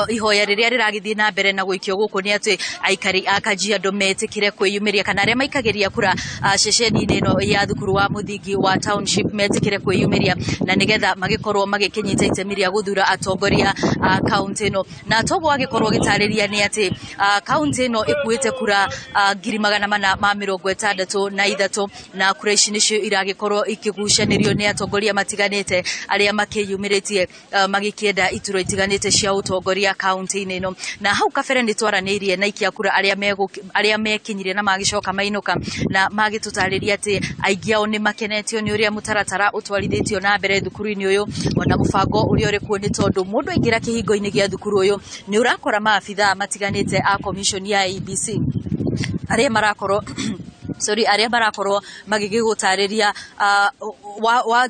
ihoya rĩrĩa rĩragĩthiĩ na mbere na gũikio gũkũ nĩ atĩ aikari a Kajiado metĩkĩre kwĩyumĩria, kana arĩa maikagĩria kura ceceni-inĩ ĩno ya thukuru wa mũthingi wa Township metĩkĩre kwĩyumĩria, na nĩgetha magĩkorwo magĩkĩnyita itemi rĩa gũthura atongoria a kaunti ĩno. Na toguo agĩkorwo gĩtarĩria nĩ atĩ kaunti ĩno ĩkuĩte kura 463,000, na kura ici nĩcio iragĩkorwo ikĩgucanĩrio nĩ atongoria matiganĩte arĩa makĩyumĩrĩtie magĩkĩenda iturwa itiganĩte cia ũtongoria kaunti-inĩ ĩno. Na hau kabere nĩ twaranĩirie na aikia kura arĩa mekinyire na magĩcoka mainũka, na magĩtũtarĩria atĩ aingĩ ao nĩ makenetio nĩ ũrĩa mũtaratara ũtwarithĩtio na mbere thukuru-inĩ ũyũ, ona mũbango ũrĩa ũrĩ kuo, nĩ tondũ mũndũ aingĩra kĩhingo-inĩ gĩa thukuru ũyũ nĩ ũrakora maabithaa matiganĩte a commission ya IEBC arĩa marakorwo arĩa marakorwo magĩgĩgũtarĩria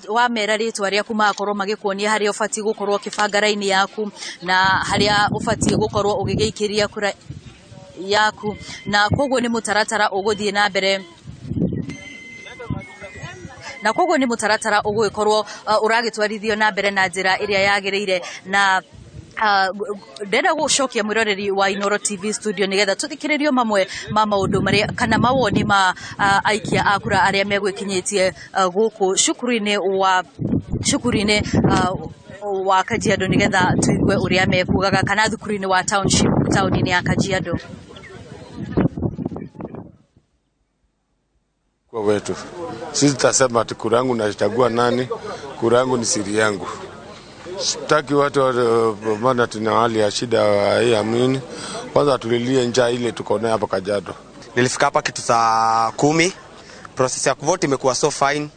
wa mera rĩtwa rĩaku, magakorwo magĩkuonia harĩa ũbatiĩ gũkorwo ũkĩbanga raini yaku na harĩa ũbatiĩ gũkorwo ũgĩgĩikĩria kura yaku. Na koguo nĩ mũtaratara ũgũthiĩ na mbere, na koguo nĩ mũtaratara ũgũgĩkorwo ũragĩtwarithio na mbere na njĩra ĩrĩa yagĩrĩire. Na ndenda gũcokia mwĩroreri wa Inooro TV studio nĩgetha tũthikĩrĩrio mamwe ma maũndũ marĩa kana mawoni ma aikia a kura arĩa megwĩkinyĩtie gũkũ cukuru-inĩ wa Kajiado, nĩgetha tũigue ũrĩa mekugaga, kana thukuru-inĩ wa Township taũni-inĩ ya Kajiado. Kwa wetu sisi tutasema ati kura yangu nachagua nani, kura yangu ni siri yangu. Sitaki watu maana tuna hali ya shida hii amini. Kwanza tulilie njaa ile tuko nayo hapa Kajiado. Nilifika hapa kitu saa 10. Process ya kuvote imekuwa so fine.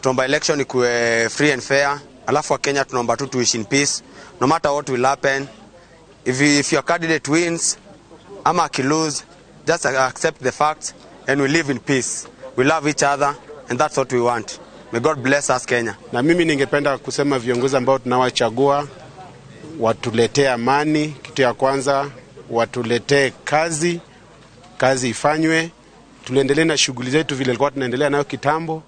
Tunaomba election ikuwe free and fair. Alafu wa Kenya tunaomba tu tuishi in peace. No matter what will happen, if your candidate wins ama akilose, just accept the facts and we live in peace. We love each other and that's what we want. May God bless us Kenya. Na mimi ningependa kusema viongozi ambao tunawachagua watuletee amani, kitu ya kwanza watuletee kazi, kazi ifanywe, Tuendelee na shughuli zetu vile tulikuwa tunaendelea nayo kitambo.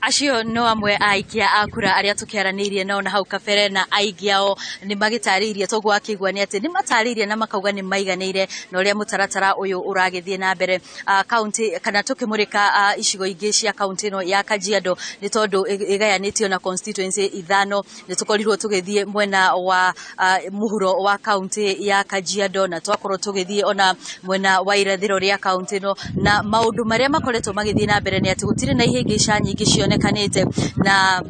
Acio no amwe aikia a kura aria tukiaraniirie nao na hau kabere, na aingĩ ao nĩ magĩtarĩirie toguo akĩigua nĩ atĩ nĩ matarĩirie na makauga nĩ maiganĩire na ũrĩa mũtaratara ũyũ ũragĩthiĩ na mbere kaunti, kana tũkĩmũrĩka icigo ingĩ cia kaunti ĩno ya Kajiado, nĩ tondũ ĩgayanĩtio na constituency ithano. Nĩ tũkorirwo tũgĩthiĩ mwena wa mũhuro wa kaunti ya Kajiado, na twakorwo tũgĩthiĩ ona mwena wa irathĩro rĩa kaunti ĩno, na maũndũ marĩa makoretwo magĩthiĩ na mbere nĩ atĩ gũtirĩ na ihĩngĩca nyingĩ cionekanĩte, na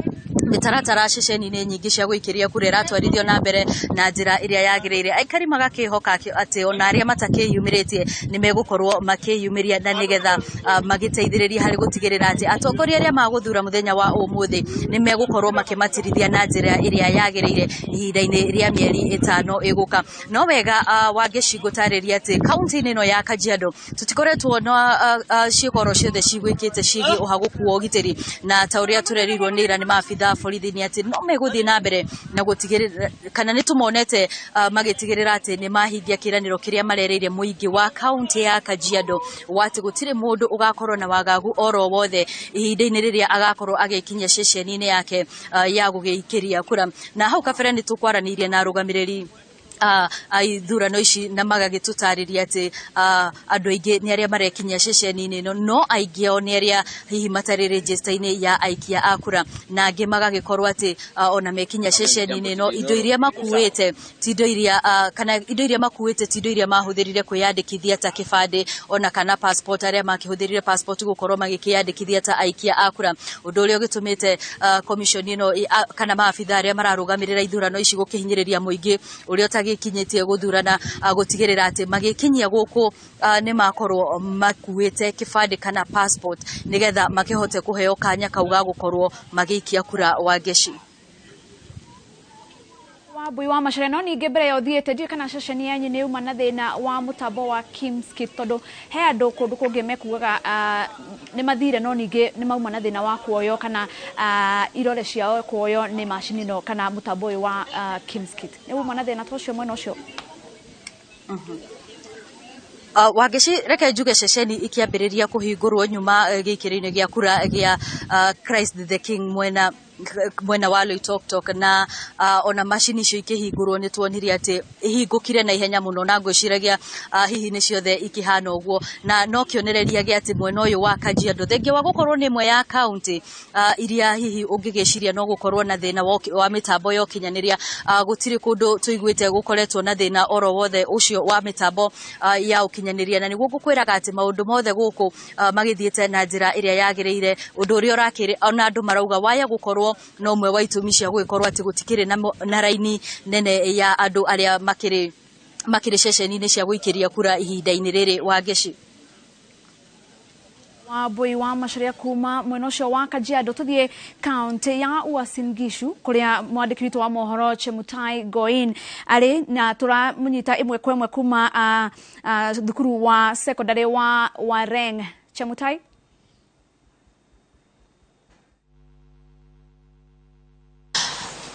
mĩtaratara ceceni-inĩ nyingĩ cia gũikĩria kura ĩratwarithio na mbere na njĩra ĩrĩa yagĩrĩire. Aikari magakĩhoka atĩ ona arĩa matakĩyumĩrĩtie nĩ megũkorwo makĩyumĩria, na nĩgetha magĩteithĩrĩria harĩ gũtigĩrĩra atĩ atongoria arĩa magũthura mũthenya wa ũmũthĩ nĩ megũkorwo makĩmatirithia na njĩra ĩrĩa yagĩrĩire ihinda-inĩ rĩa mĩeri 5 ĩgũka. No wega Wangeci ngũtarĩria atĩ kaunti-inĩ ĩno ya Kajiado tũtikoretwo na ciĩkoro ciothe cigwĩkĩte ciĩgiĩ ũhagũku wa ũgitĩri, na ta ũrĩa tũrerirwo nĩ ira nĩ maabitha borithi nĩ atĩ no megũthiĩ na mbere na gũtigĩrĩra, kana nĩ tũmonete magĩtigĩrĩra atĩ nĩ mahingia kĩĩranĩro kĩrĩa marereire mũingĩ wa kaunti ya Kajiado wa atĩ gũtirĩ mũndũ ũgakorwo na wagagu oro wothe ihinda-inĩ rĩrĩa agakorwo agĩkinya ceceni-inĩ yake ya gũgĩikĩria kura. Na hau kabere nĩ tũkwaranĩirie na arũgamĩrĩri ithurano ici na magagĩtũtarĩria atĩ andũ aingĩ nĩ arĩa marekinyia ceceni-inĩ ĩno, no aingĩ ao nĩ arĩa hihi matarĩ register-inĩ ya aikia a kura, na angĩ magagĩkorwo atĩ ona mekinya ceceni-inĩ ĩno indo iria makuĩte ti indo iria kana indo iria makuĩte ti indo iria mahũthĩrire kwĩyandĩkithia ta kĩbandĩ ona kana passport, arĩa makĩhũthĩrire passport gũkorwo magĩkĩyandĩkithia ta aikia a kura, ũndũ ũrĩa ũgĩtũmĩte commission ĩno kana maabitha arĩa mararũgamĩrĩra ithurano ici gũkĩhinyĩrĩria mũingĩ ũrĩa ũtagĩkinyĩtie gũthurana gũtigĩrĩra atĩ magĩkinyia gũkũ nĩ makorwo makuĩte kĩbandĩ kana passport nĩgetha makĩhote kũheo kanya kau ga gũkorwo magĩikia kura. Wangeci. Wambui wa Macharia, no ningĩ mbere ya ũthiĩte ndiũĩ kana ceceni yanyu nĩ yuma na thĩna wa mũtambo wa KIEMS tondũ he andũ kũndũ kũngĩ mekugaga nĩ mathire no ningĩ nĩ mauma na thĩna wa kuoywo kana irore ciao kuoywo nĩ macini ĩno kana mũtambo ũyũ wa KIEMS. Nĩ uma na thĩna ta ũcio mwena ũcio? Wangeci, reke njuge ceceni ikĩambĩrĩria kũhingũrwo nyuma gĩikĩro-inĩ gĩa kura gĩa Christ the King mwena wa Loitoktok, na ona macini icio ikĩhingũrwo nĩ tuonire atĩ ihingũkire na ihenya mũno, na ngwĩciragia hihi nĩ ciothe ikĩhana ũguo, na no kĩonereria gĩa atĩ mwena ũyũ wa Kajiado thengia wa gũkorwo nĩ ĩmwe ya kaunti iria hihi ũngĩgĩciria no gũkorwo na thĩna wa mĩtambo ya ũkinyanĩria, gũtirĩ kũndũ tũiguĩte gũkoretwo na thĩna oro wothe ũcio wa mĩtambo ya ũkinyanĩria, na nĩguo ngũkwĩraga atĩ maũndũ mothe gũkũ magĩthiĩte na njĩra ĩrĩa yagĩrĩire, ũndũ ũrĩa ũrakĩrĩ ona andũ marauga waya gũkorwo no ũmwe wa itũmi cia gũgĩkorwo atĩ gũtikĩrĩ na raini nene ya andũ arĩa makĩrĩ ceceni-inĩ cia gũikĩria kura ihinda-inĩ rĩrĩ. Wangeci. Wambui wa Macharia kuma mwena ũcio wa Kajiado. Tuthiĩ kaunti ya Uasin Gishu kũrĩa mwandĩki witũ wa mohoro Chemutai Goin arĩ, na tũramũnyita ĩmwe kwa ĩmwe kuma thukuru wa secondary wa Wareng. Chemutai.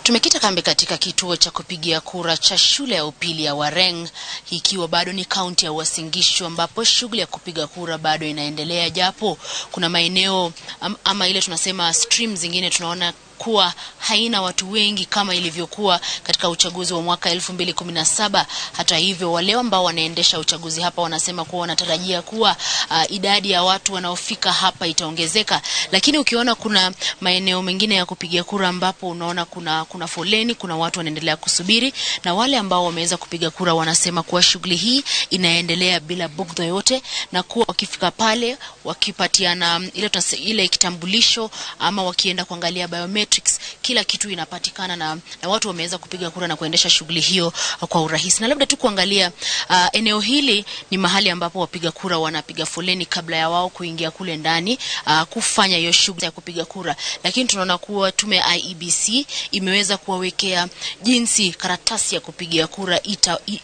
Tumekita kambi katika kituo cha kupigia kura cha shule ya upili ya Wareng, ikiwa bado ni kaunti ya Uasin Gishu, ambapo shughuli ya kupiga kura bado inaendelea, japo kuna maeneo ama ile tunasema stream zingine tunaona kuwa haina watu wengi kama ilivyokuwa katika uchaguzi wa mwaka 2017. Hata hivyo, wale ambao wanaendesha uchaguzi hapa wanasema kuwa wanatarajia kuwa idadi ya watu wanaofika hapa itaongezeka. Lakini ukiona kuna maeneo mengine ya kupigia kura ambapo unaona kuna foleni, kuna watu wanaendelea kusubiri, na wale ambao wameweza kupiga kura wanasema kuwa shughuli hii inaendelea bila bugdha yote, na kuwa wakifika pale wakipatiana ile kitambulisho ama wakienda kuangalia biometrics, kila kitu inapatikana na watu wameweza kupiga kura na kuendesha shughuli hiyo kwa urahisi. Na labda tu kuangalia eneo hili ni mahali ambapo wapiga kura wanapiga foleni kabla ya wao kuingia kule ndani kufanya hiyo shughuli ya kupiga kura. Lakini tunaona kuwa tume ya IEBC imeweza kuwawekea jinsi karatasi ya kupigia kura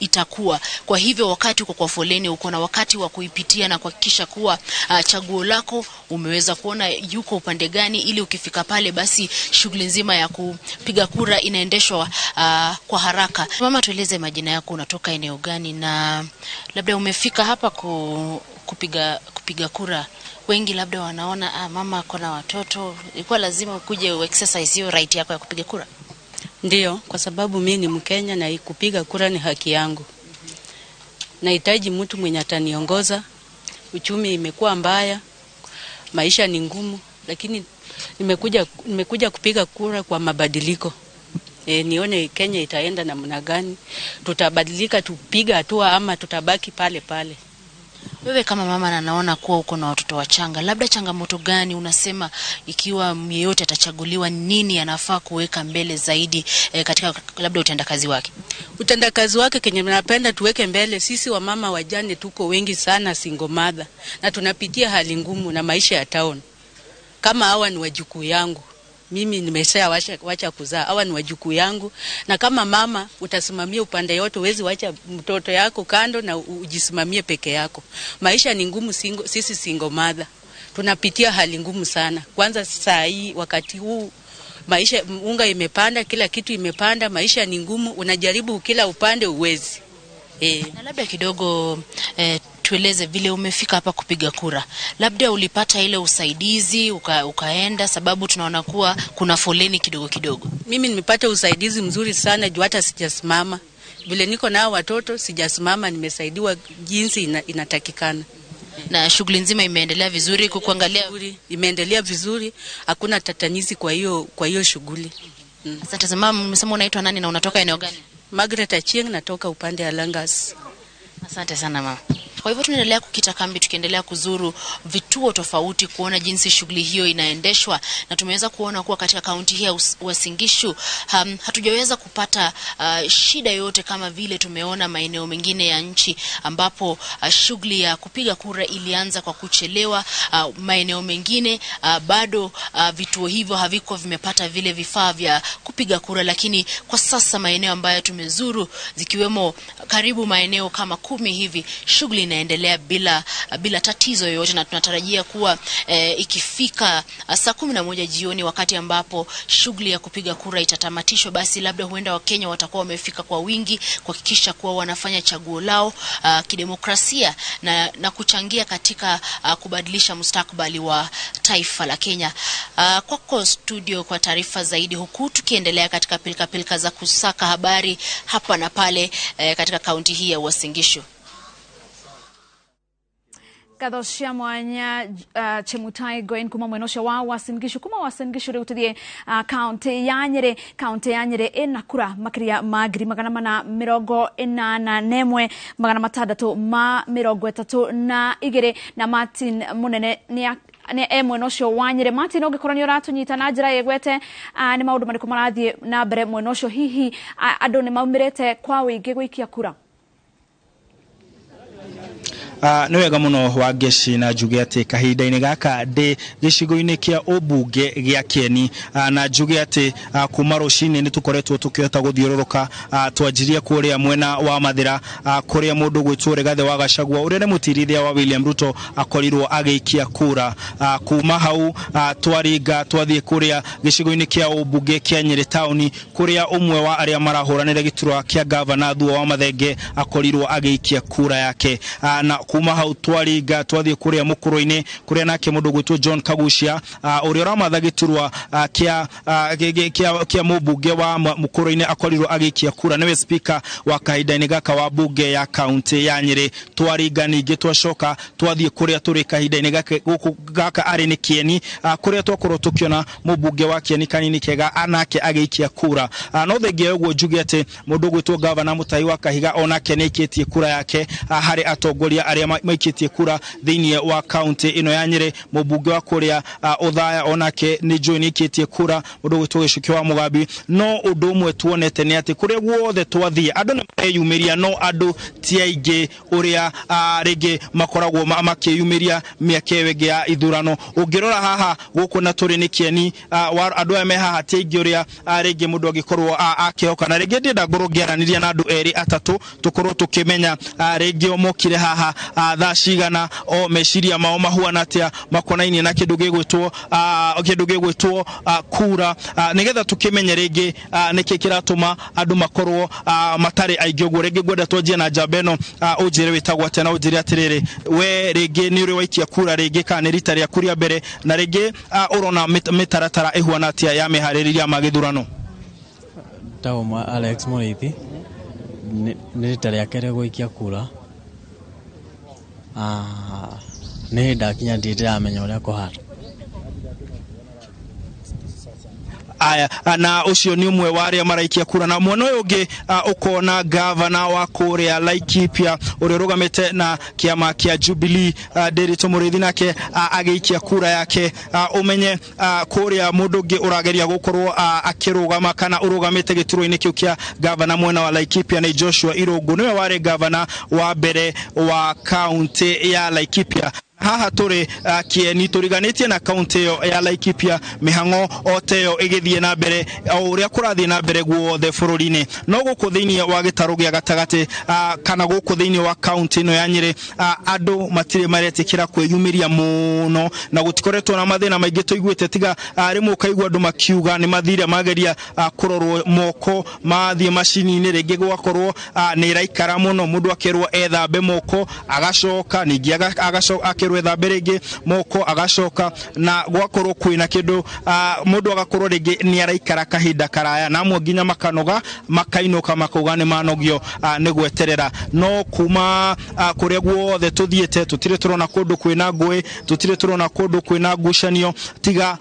itakuwa. Kwa hivyo wakati uko kwa foleni uko na wakati wa kuipitia na kuhakikisha kuwa chaguo lako umeweza kuona yuko upande gani, ili ukifika pale basi shughuli nzima ya kupiga kura inaendeshwa kwa haraka. Mama, tueleze majina yako, unatoka eneo gani na labda umefika hapa kupiga kura. Wengi labda wanaona mama ako na watoto, ilikuwa lazima ukuje exercise hiyo right yako ya kupiga kura. Ndiyo, kwa sababu mimi ni Mkenya na kupiga kura ni haki yangu. Nahitaji mtu mwenye ataniongoza. Uchumi imekuwa mbaya, maisha ni ngumu, lakini nimekuja kupiga kura kwa mabadiliko. Nione Kenya itaenda namna gani, tutabadilika tupiga hatua ama tutabaki pale pale. Wewe kama mama, na naona kuwa uko na watoto wachanga, labda changamoto gani unasema ikiwa yeyote atachaguliwa, nini anafaa kuweka mbele zaidi katika labda utendakazi wake? Utendakazi wake kenye napenda tuweke mbele, sisi wamama wajane tuko wengi sana, single mother, na tunapitia hali ngumu na maisha ya town. Kama hawa ni wajukuu yangu, mimi nimesha wacha kuzaa, hawa ni wajukuu yangu, na kama mama utasimamia upande yote, huwezi wacha mtoto yako kando na ujisimamie peke yako. Maisha ni ngumu, sisi single mother tunapitia hali ngumu sana. Kwanza saa hii wakati huu maisha, unga imepanda, kila kitu imepanda, maisha ni ngumu, unajaribu kila upande uwezi. Na labda kidogo tueleze vile umefika hapa kupiga kura, labda ulipata ile usaidizi ukaenda, sababu tunaona kuwa kuna foleni kidogo kidogo. Mimi nimepata usaidizi mzuri sana juu hata sijasimama, vile niko nao watoto sijasimama, nimesaidiwa jinsi inatakikana. Na shughuli nzima imeendelea vizuri, kukuangalia imeendelea vizuri, hakuna tatanizi kwa hiyo shughuli. Asante sana. Mama, umesema unaitwa nani na unatoka eneo gani? Margaret Achieng, natoka upande wa Langas. Asante sana mama. Kwa hivyo tunaendelea kukita kambi, tukiendelea kuzuru vituo tofauti kuona jinsi shughuli hiyo inaendeshwa, na tumeweza kuona kuwa katika kaunti hii ya Uasin Gishu hatujaweza kupata shida yoyote kama vile tumeona maeneo mengine ya nchi ambapo shughuli ya kupiga kura ilianza kwa kuchelewa. Maeneo mengine bado vituo hivyo haviko vimepata vile vifaa vya kupiga kura, lakini kwa sasa maeneo ambayo tumezuru zikiwemo karibu maeneo kama 10 hivi, shughuli inaendelea bila tatizo yoyote, na tunatarajia kuwa ikifika saa 11 jioni, wakati ambapo shughuli ya kupiga kura itatamatishwa, basi labda huenda Wakenya watakuwa wamefika kwa wingi kuhakikisha kuwa wanafanya chaguo lao kidemokrasia na kuchangia katika kubadilisha mustakabali wa taifa la Kenya. Kwako studio kwa taarifa zaidi, huku tukiendelea katika pilika pilika za kusaka habari hapa na pale katika kaunti hii ya Uasin Gishu. Ngatho cia mwanya Chemutai Goin kuma mwena ucio wa Uasin Gishu. Kuma Uasin Gishu riu tuthie kaunti ya Nyeri. Kaunti ya Nyeri ina kura makiria ma 481,632 na Martin Munene ni mwena ucio wa Nyeri. Martin, ungikorwo ni uratunyita na njira igwete, ni maundu mariku marathie na mbere mwena ucio? Hihi andu ni maumirite kwa wingi guikia kura? Nĩ wega mũno wa Ngeci, na njuge atĩ kahinda-inĩ gaka ndĩ gĩcigo-inĩ kĩa ũmbunge gĩa Kieni, na njuge atĩ kuma rũcinĩ nĩ tũkoretwo tũkĩhota gũthiũrũrũka. Twanjirie kũrĩa mwena wa Mathĩra, kũrĩa mũndũ gwĩtwo Rigathĩ wa Gachagua ũrĩa nĩ mũtirithia wa William Ruto akorirwo agĩikia kura. Kuma hau twaringa twathiĩ kũrĩa gĩcigo-inĩ kĩa ũmbunge kĩa Nyeri taũni, kũrĩa ũmwe wa arĩa marahũranĩra gĩturwa kĩa gavana Thuo wa Mathenge akorirwo agĩikia kura yake. Na kuma hau twaringa twathiĩ kũrĩa mũkũrũ-inĩ, kũrĩa nake mũndũ gwĩtwo John Kagucia ũrĩa ũramatha gĩturwa kĩa mũmbunge wa mũkũrũ-inĩ akorirwo agĩikia kura, nĩwe speaker wa kahinda-inĩ gaka wa bunge ya kaunti ya Nyeri. Twaringa ningĩ twacoka twathiĩ kũrĩa tũrĩ kahinda-inĩ gaka arĩ nĩ Kieni, kũrĩa twakorwo tũkĩona mũmbunge wa Kieni Kanini Kega anake agĩikia kura. No thengia ũguo njuge atĩ mũndũ gwĩtwo gavana Mutahi wa Kahiga onake nĩ aikĩtie kura yake harĩ atongoria arĩa maikĩtie kura thĩinĩ wa kaunti ĩno ya Nyeri. Mũmbunge wa kũrĩa Othaya onake nĩ njũĩ nĩ aikĩtie kura, mũndũ gwĩtwo Gĩcuki wa Mũgambi. No ũndũ ũmwe tuonete nĩ atĩ kũrĩa guothe twathiĩ andũ nĩ mareyumĩria, no andũ ti aingĩ ũrĩa rĩngĩ makoragwo makĩyumĩria mĩaka ĩyo ĩngĩ ya ithurano. Ũngĩrora haha gũkũ na tũrĩ nĩ Kieni, andũ aya me haha ti aingĩ ũrĩa rĩngĩ mũndũ angĩkorwo akĩhoka, na rĩngĩ ndĩenda ngorwo ngĩaranĩria na andũ erĩ atatũ tũkorwo tũkĩmenya rĩngĩ o mokire haha thaa cigana, o meciria mao mahuana atia makonainie na kindu gigwitwo kura, nigetha tukimenye ringi niki kiratuma andu makorwo matari aingi uguo. Ringi ngwenda twanjie na njamba ino, unjire witagwo atia na unjire atiriri, we ringi ni uri waikia kura ringi kana ni rita riaku ria mbere, na ringi urona mitaratara ihuana atia ya miharĩrĩria ma gĩthurano? Ndagwo Alex Muriithi, nĩ rita rĩa kerĩ gũikia kura. Nĩ hĩndĩ ndakinya ndirĩ ndĩramenya ũrĩa kũhana. Aya, na ucio ni umwe wa aria maraikia kura. Na mwena uyu ungi ukona gavana wa kuria Laikipia uria urugamite na kiama kia Jubilee, Ndiritu Muriithi, nake agiikia kura yake. Umenye kuria mundu ungi urageria gukorwo akirugama kana urugamite giturwa-ini kiu kia gavana mwena wa Laikipia ni Joshua Irungu, niwe wari gavana wa mbere wa kaunti ya Laikipia. Haha turi kieni turiganitie na kaunti yo ya Laikipia, mihango ote yo igithie na mbere o uria kurathie na mbere guothe bururi-ini. No guku thiini wa gitaru gia gatagati kana guku thiini wa kaunti ino ya Nyeri, andu matire maretikira kwiyumiria muno na gutikoretwo na mathina maingi tuiguite, tiga rimwe ukaigua andu makiuga ni mathire mageria kurorwo moko mathie macini-ini, ringi gwakorwo ni iraikara muno, mundu akerwo ethambe moko agacoka, ningi agacoka ethambe ringi moko agacoka, na gwakorwo kwina kindu mundu agakorwo ringi ni araikara kahinda karaya, na amwe nginya makanoga makainuka makauga ni manogio ni gweterera. No kuma kuria guothe tuthiete tutire turona kundu kwina ngui, tutire turona kundu kwina ngucanio, tiga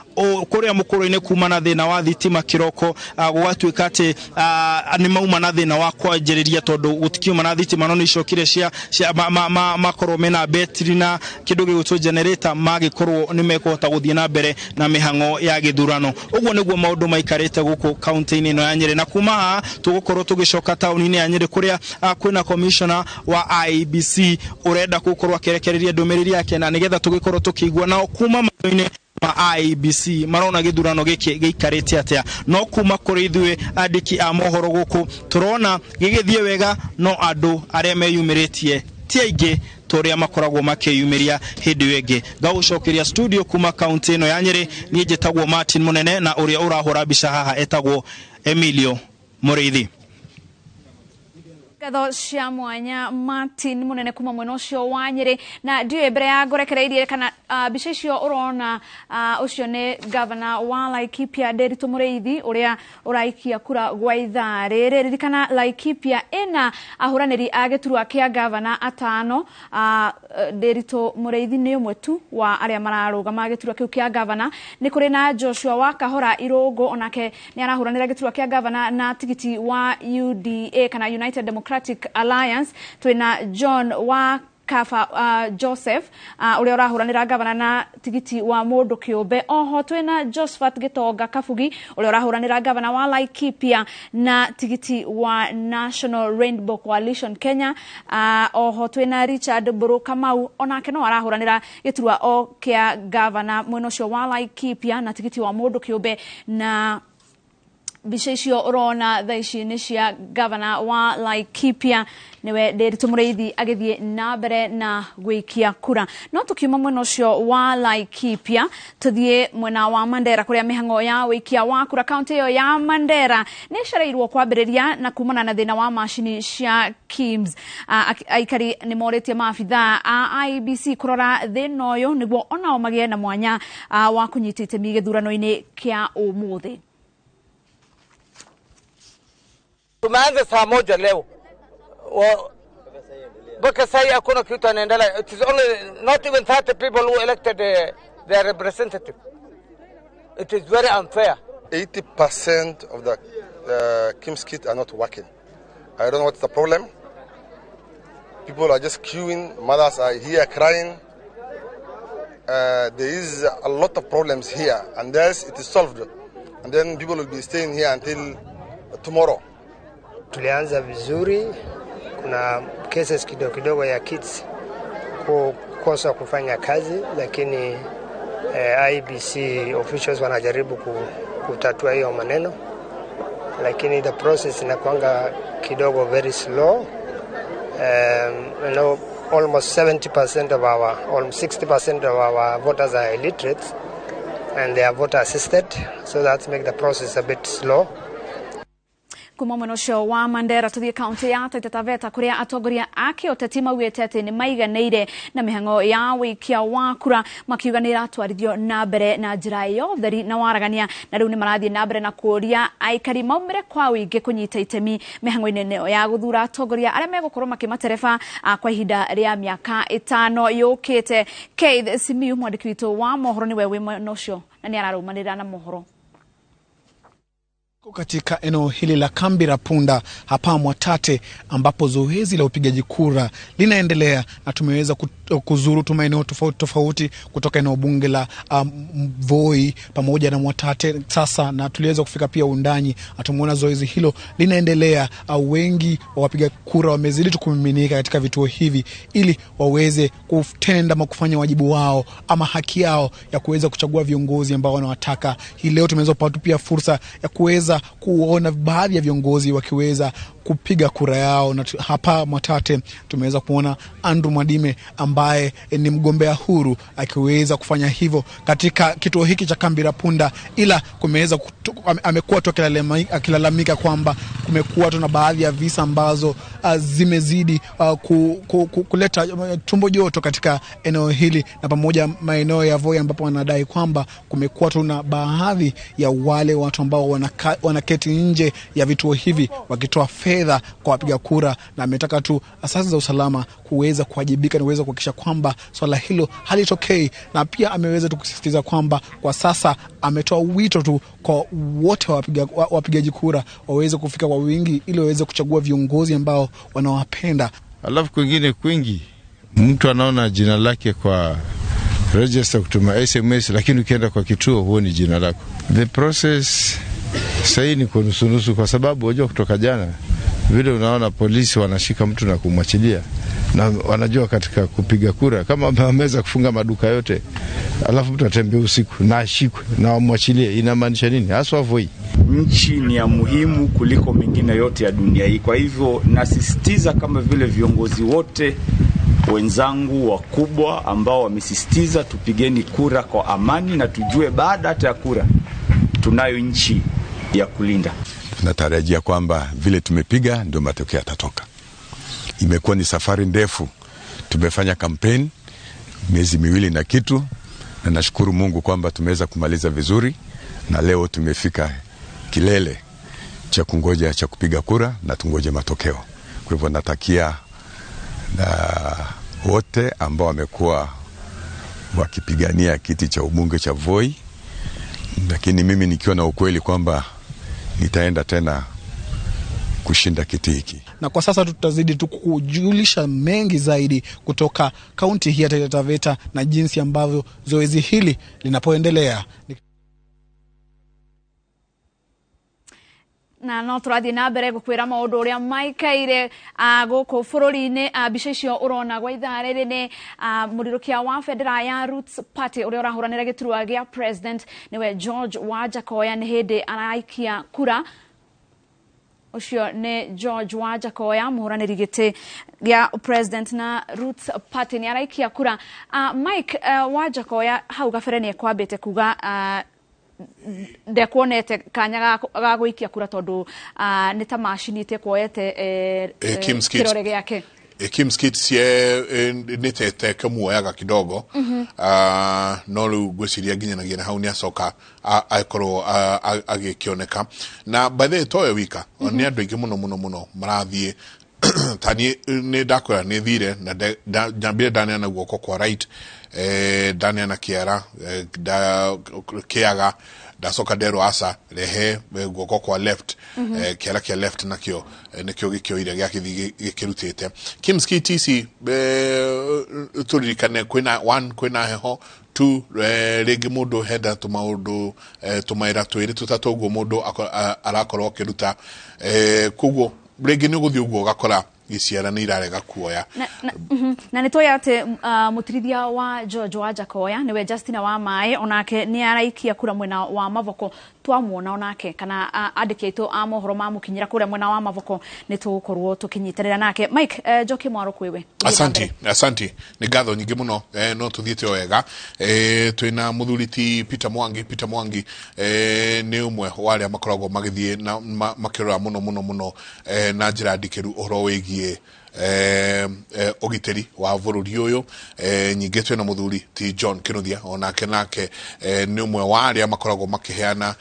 kuria mukuru-ini kuma na thina wa thitima kiroko, gugatuika ati ni mauma na thina wa kwanjiriria tondu gutikiuma na thitima, no ni icokire cia makorwo mena betri na kindu gigwitwo generator, magikorwo ni mekuhota guthie na mbere na mihango ya githurano. Uguo niguo maundu maikarite guku kaunti-ini ino ya Nyeri. Na kuma haha tugukorwo tugicoka tauni-ini ya Nyeri kuria kwina commissioner wa IEBC urenda gukorwo akirekereria ndumiriri yake, na nigetha tugikorwo tukiigua nao kuma maundu-ini ma IEBC marona githurano giki giikarite atia. No kuma kuri ithuĩ andiki a mohoro guku turona gigithie wega, no andu aria meyumiritie ti aingĩ toria makoragwo makiyumiria hindi ĩyo ĩngĩ. Ngagucokeria studio kuma kaunti ĩno ya Nyeri, niĩ njĩtagwo Martin Munene, na ũrĩa ũrahũra mbica haha etagwo Emilio Mũrĩithi. Ngatho cia mwanya Martin Munene kuma mwena ucio wa Nyeri. Na ndiũĩ mbere ya ngũrekereirie kana mbica icio ũrona, ũcio nĩ gavana wa Laikipia Ndiritu Muriithi ũrĩa ũraikia kura gwa ithaa rĩrĩ. Ririkana Laikipia ĩna ahũranĩri a gĩturwa kĩa gavana atano. Ndiritu Muriithi nĩ ũmwe tu wa arĩa mararũgama gĩturwa kĩu kĩa gavana. Nĩ kũrĩ na Joshua wa Kahora Irũngũ, onake nĩ arahũranĩra gĩturwa kĩa gavana na tigiti wa UDA kana United Democratic Alliance. Twina John wa Kafa Joseph uria urahuranira gavana na tigiti wa mundu kiumbe. Oho twina Josephat Gitonga Kabugi uria urahuranira gavana wa Laikipia na tigiti wa National Rainbow Coalition Kenya. Oho twina Richard Mburu Kamau onake no arahuranira giturwa o kia gavana mwena ucio wa Laikipia na tigiti wa mundu kiumbe. Na mbica icio urona thaa ici nĩ cia gavana wa Laikipia niwe Ndiritu Muriithi agĩthiĩ na mbere na gwĩikia kura. No tukiuma mwena ũcio wa Laikipia tuthiĩ mwena wa Mandera kũrĩa mĩhang'o ya wĩikia wa kura kaunti ĩyo ya Mandera nĩ ĩcereirwo kwambĩrĩria na kumana na thĩna wa macini cia KIMS. Aikari nĩ morĩtie maabithaa a IEBC kũrora thĩna ũyũ nĩguo onao magĩe na mwanya wa kũnyita itemi gĩthurano-inĩ kĩa ũmũthĩ. Tumeanza saa 1 leo mpaka sasa hakuna kitu anaendelea. It is only not even 30 people who elected their representative. It is very unfair. 80% of the KIMS kit are not working. I don't know what's the problem. People are just queuing. Mothers are here crying. There is a lot of problems here, and unless it is solved, and then people will be staying here until tomorrow. Tulianza vizuri, kuna cases kidogo kidogo ya kids kukosa kufanya kazi, lakini IEBC officials wanajaribu kutatua hiyo maneno, lakini the process inakuanga kidogo very slow. You know, Almost 70% of our, almost 60% of our voters are illiterate and they are voter assisted, so that makes the process a bit slow. Kuma mwena ũcio wa Mandera tũthiĩ kaunti ya Taita Taveta kũrĩa atongoria a kĩũteti maugĩte atĩ nĩ maiganĩire na mĩhang'o ya wĩikia wa kura, makiuga nĩ ĩratwarithio na mbere na njĩra ya ũtheri na waragania, na rĩu nĩ marathiĩ na mbere na kũũria aikari maumĩre kwa ũingĩ kũnyita itemi mĩhang'o-inĩ ĩno ya gũthura atongoria arĩa megũkorwo makĩmatereba kwa ihinda rĩa mĩaka 5 yũkĩte. Keith Simiyu mwandĩki witũ wa mohoro nĩwe wĩ mwena ũcio na nĩ ararũmanĩrĩra na mohoro. Katika eneo hili la kambi la punda hapa Mwatate ambapo zoezi la upigaji kura linaendelea, na tumeweza kuzuru tu maeneo tofauti tofauti kutoka eneo bunge la Voi pamoja na Mwatate sasa, na tuliweza kufika pia Undanyi na tumeona zoezi hilo linaendelea. Wengi wa wapiga kura wamezidi kumiminika katika vituo hivi ili waweze kutenda ama kufanya wajibu wao ama haki yao ya kuweza kuchagua viongozi ambao wanawataka. Hii leo tumeweza kupata pia fursa ya kuweza kuona baadhi ya viongozi wakiweza kupiga kura yao, na hapa Mwatate tumeweza kuona Andrew Mwadime ambaye ni mgombea huru akiweza kufanya hivyo katika kituo hiki cha kambi la punda, ila kumeweza amekuwa tu akilalamika kwamba kumekuwa tu na baadhi ya visa ambazo zimezidi kuleta tumbo joto katika eneo hili na pamoja maeneo ya Voi, ambapo wanadai kwamba kumekuwa tu na baadhi ya wale watu ambao wanaketi nje ya vituo hivi wakitoa fedha kwa wapiga kura, na ametaka tu asasi za usalama kuweza kuwajibika na kuweza kuhakikisha kwamba swala hilo halitokei. Na pia ameweza tu kusisitiza kwamba kwa sasa ametoa wito tu kwa wote wapigaji kura waweze kufika kwa wingi ili waweze kuchagua viongozi ambao wanawapenda. Alafu kwingine kwingi mtu anaona jina lake kwa register kutuma SMS, lakini ukienda kwa kituo huoni jina lako. The process sasa ni kwa nusu-nusu, kwa sababu unajua kutoka jana vile unaona polisi wanashika mtu na kumwachilia, na wanajua katika kupiga kura kama wameweza kufunga maduka yote, alafu mtu atembee usiku na ashikwe na wamwachilie, inamaanisha nini haswa Voi? Nchi ni ya muhimu kuliko mingine yote ya dunia hii. Kwa hivyo nasisitiza kama vile viongozi wote wenzangu wakubwa ambao wamesisitiza, tupigeni kura kwa amani na tujue baada hata ya kura tunayo nchi ya kulinda. Tunatarajia kwamba vile tumepiga ndio matokeo yatatoka. Imekuwa ni safari ndefu. Tumefanya kampeni miezi 2 na kitu, na nashukuru Mungu kwamba tumeweza kumaliza vizuri, na leo tumefika kilele cha kungoja cha kupiga kura na tungoje matokeo. Kwa hivyo natakia na wote ambao wamekuwa wakipigania kiti cha ubunge cha Voi, lakini mimi nikiwa na ukweli kwamba nitaenda tena kushinda kiti hiki. Na kwa sasa tutazidi tu kujulisha mengi zaidi kutoka kaunti hii ya Taita Taveta na jinsi ambavyo zoezi hili linapoendelea. Na no tũrathiĩ na mbere gũkwĩra maũndũ ũrĩa maikaire gũkũ bũrũri-inĩ. Mbica icio ũrona gwa ithaa rĩrĩ nĩ mũrirũkia wa bendera ya Roots Party ũrĩa ũrahũranĩra gĩturwa gĩa president nĩwe George Wajackoyah, nĩ hĩndĩ araikia kura. Ũcio nĩ George Wajackoyah, mũhũranĩri gĩtĩ gĩa president na Roots Party, nĩ araikia kura. Mike, Wajackoyah hau gabere nĩ ekwambĩte kuga ndekuonete kanya ga gũikia kura tondu nĩ ta macini ĩtekuoete kĩrore gĩake. Kimskit sie nĩtete kamuoyaga kidogo. No rĩu ngwĩciria nginyanagia na hau nĩacoka akorwo agĩkĩoneka. Na by the way toyo wika nĩ andũ aingĩ mũno mũno mũno marathiĩ. Ta niĩ nĩ ndakwĩra nĩ thire na nyambire ndaneana guoko kwa right, ndaneana kĩara, kĩaga, ndacoka nderwo aca rehe guoko kwa left, kĩara kĩa left nakĩo nĩkĩo gĩkĩoire gĩakĩthiĩ gĩkĩrutĩte. Kimskit ici tũririkane kwĩna 1 kwĩna heho, 2 rĩngĩ mũndũ henda tũmaũndũ tũmaĩra 2 3 ũguo mũndũ arakorwo akĩruta, koguo rĩngĩ nĩ ũgũthiĩ ũguo ũgakora iciara nĩ irarega kuoya. Na nĩ tũĩ atĩ mũtirithia wa George Wajackoyah nĩwe Justina wa Maĩ onake nĩ araikia kura mwena wa Mavoko. Twamuona onake kana andĩki aitũ a mohoro mamũkinyĩra kũrĩa mwena wa Mavoko, nĩ tũgũkorwo tũkĩnyitanĩra nake. Mike, Njoki Mwaro kwĩwe. Asanti, asanti, nĩ ngatho nyingĩ mũno. No tũthiĩte o wega. Twĩna mũthuri ti Peter Mwangi. Peter Mwangi nĩ ũmwe wa arĩa makoragwo magĩthiĩ na makĩrora mũno mũno mũno na njĩra ndikĩru ũhoro wĩgiĩ ũgitĩri wa bũrũri ũyũ. Nyingĩ twĩna mũthuri ti John Kinuthia, onake nake nĩ ũmwe wa arĩa makoragwo makĩheana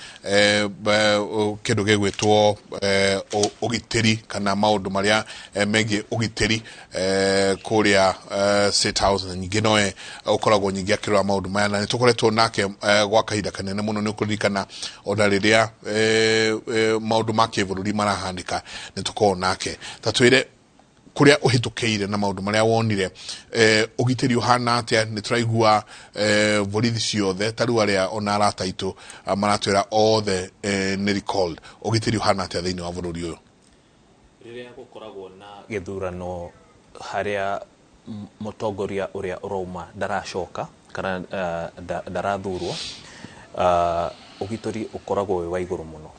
kĩndũ gĩgwĩtwo ũgitĩri kana maũndũ marĩa megiĩ ũgitĩri kũrĩa State House, na nyingĩ nowe ũkoragwo nyingĩ akĩrora maũndũ maya, na nĩ tũkoretwo nake gwa kahinda kanene mũno. Nĩ ũkũririkana ona rĩrĩa maũndũ ma kĩbũrũri marahanĩka, nĩ tũkoragwo nake. Ta twĩre kũrĩa ũhĩtũkĩire na maũndũ marĩa wonire, ũgitĩri ũhana atĩa? Nĩ tũraigua borithi ciothe, ta rĩu arĩa ona arata aitũ maratwĩra othe nĩ recalled. Ũgitĩri ũhana atĩa thĩinĩ wa bũrũri ũyũ? Rĩrĩa gũkoragwo na gĩthurano harĩa mũtongoria ũrĩa ũrauma ndaracoka kana ndarathurwo, ũgitĩri ũkoragwo wĩ wa igũrũ mũno.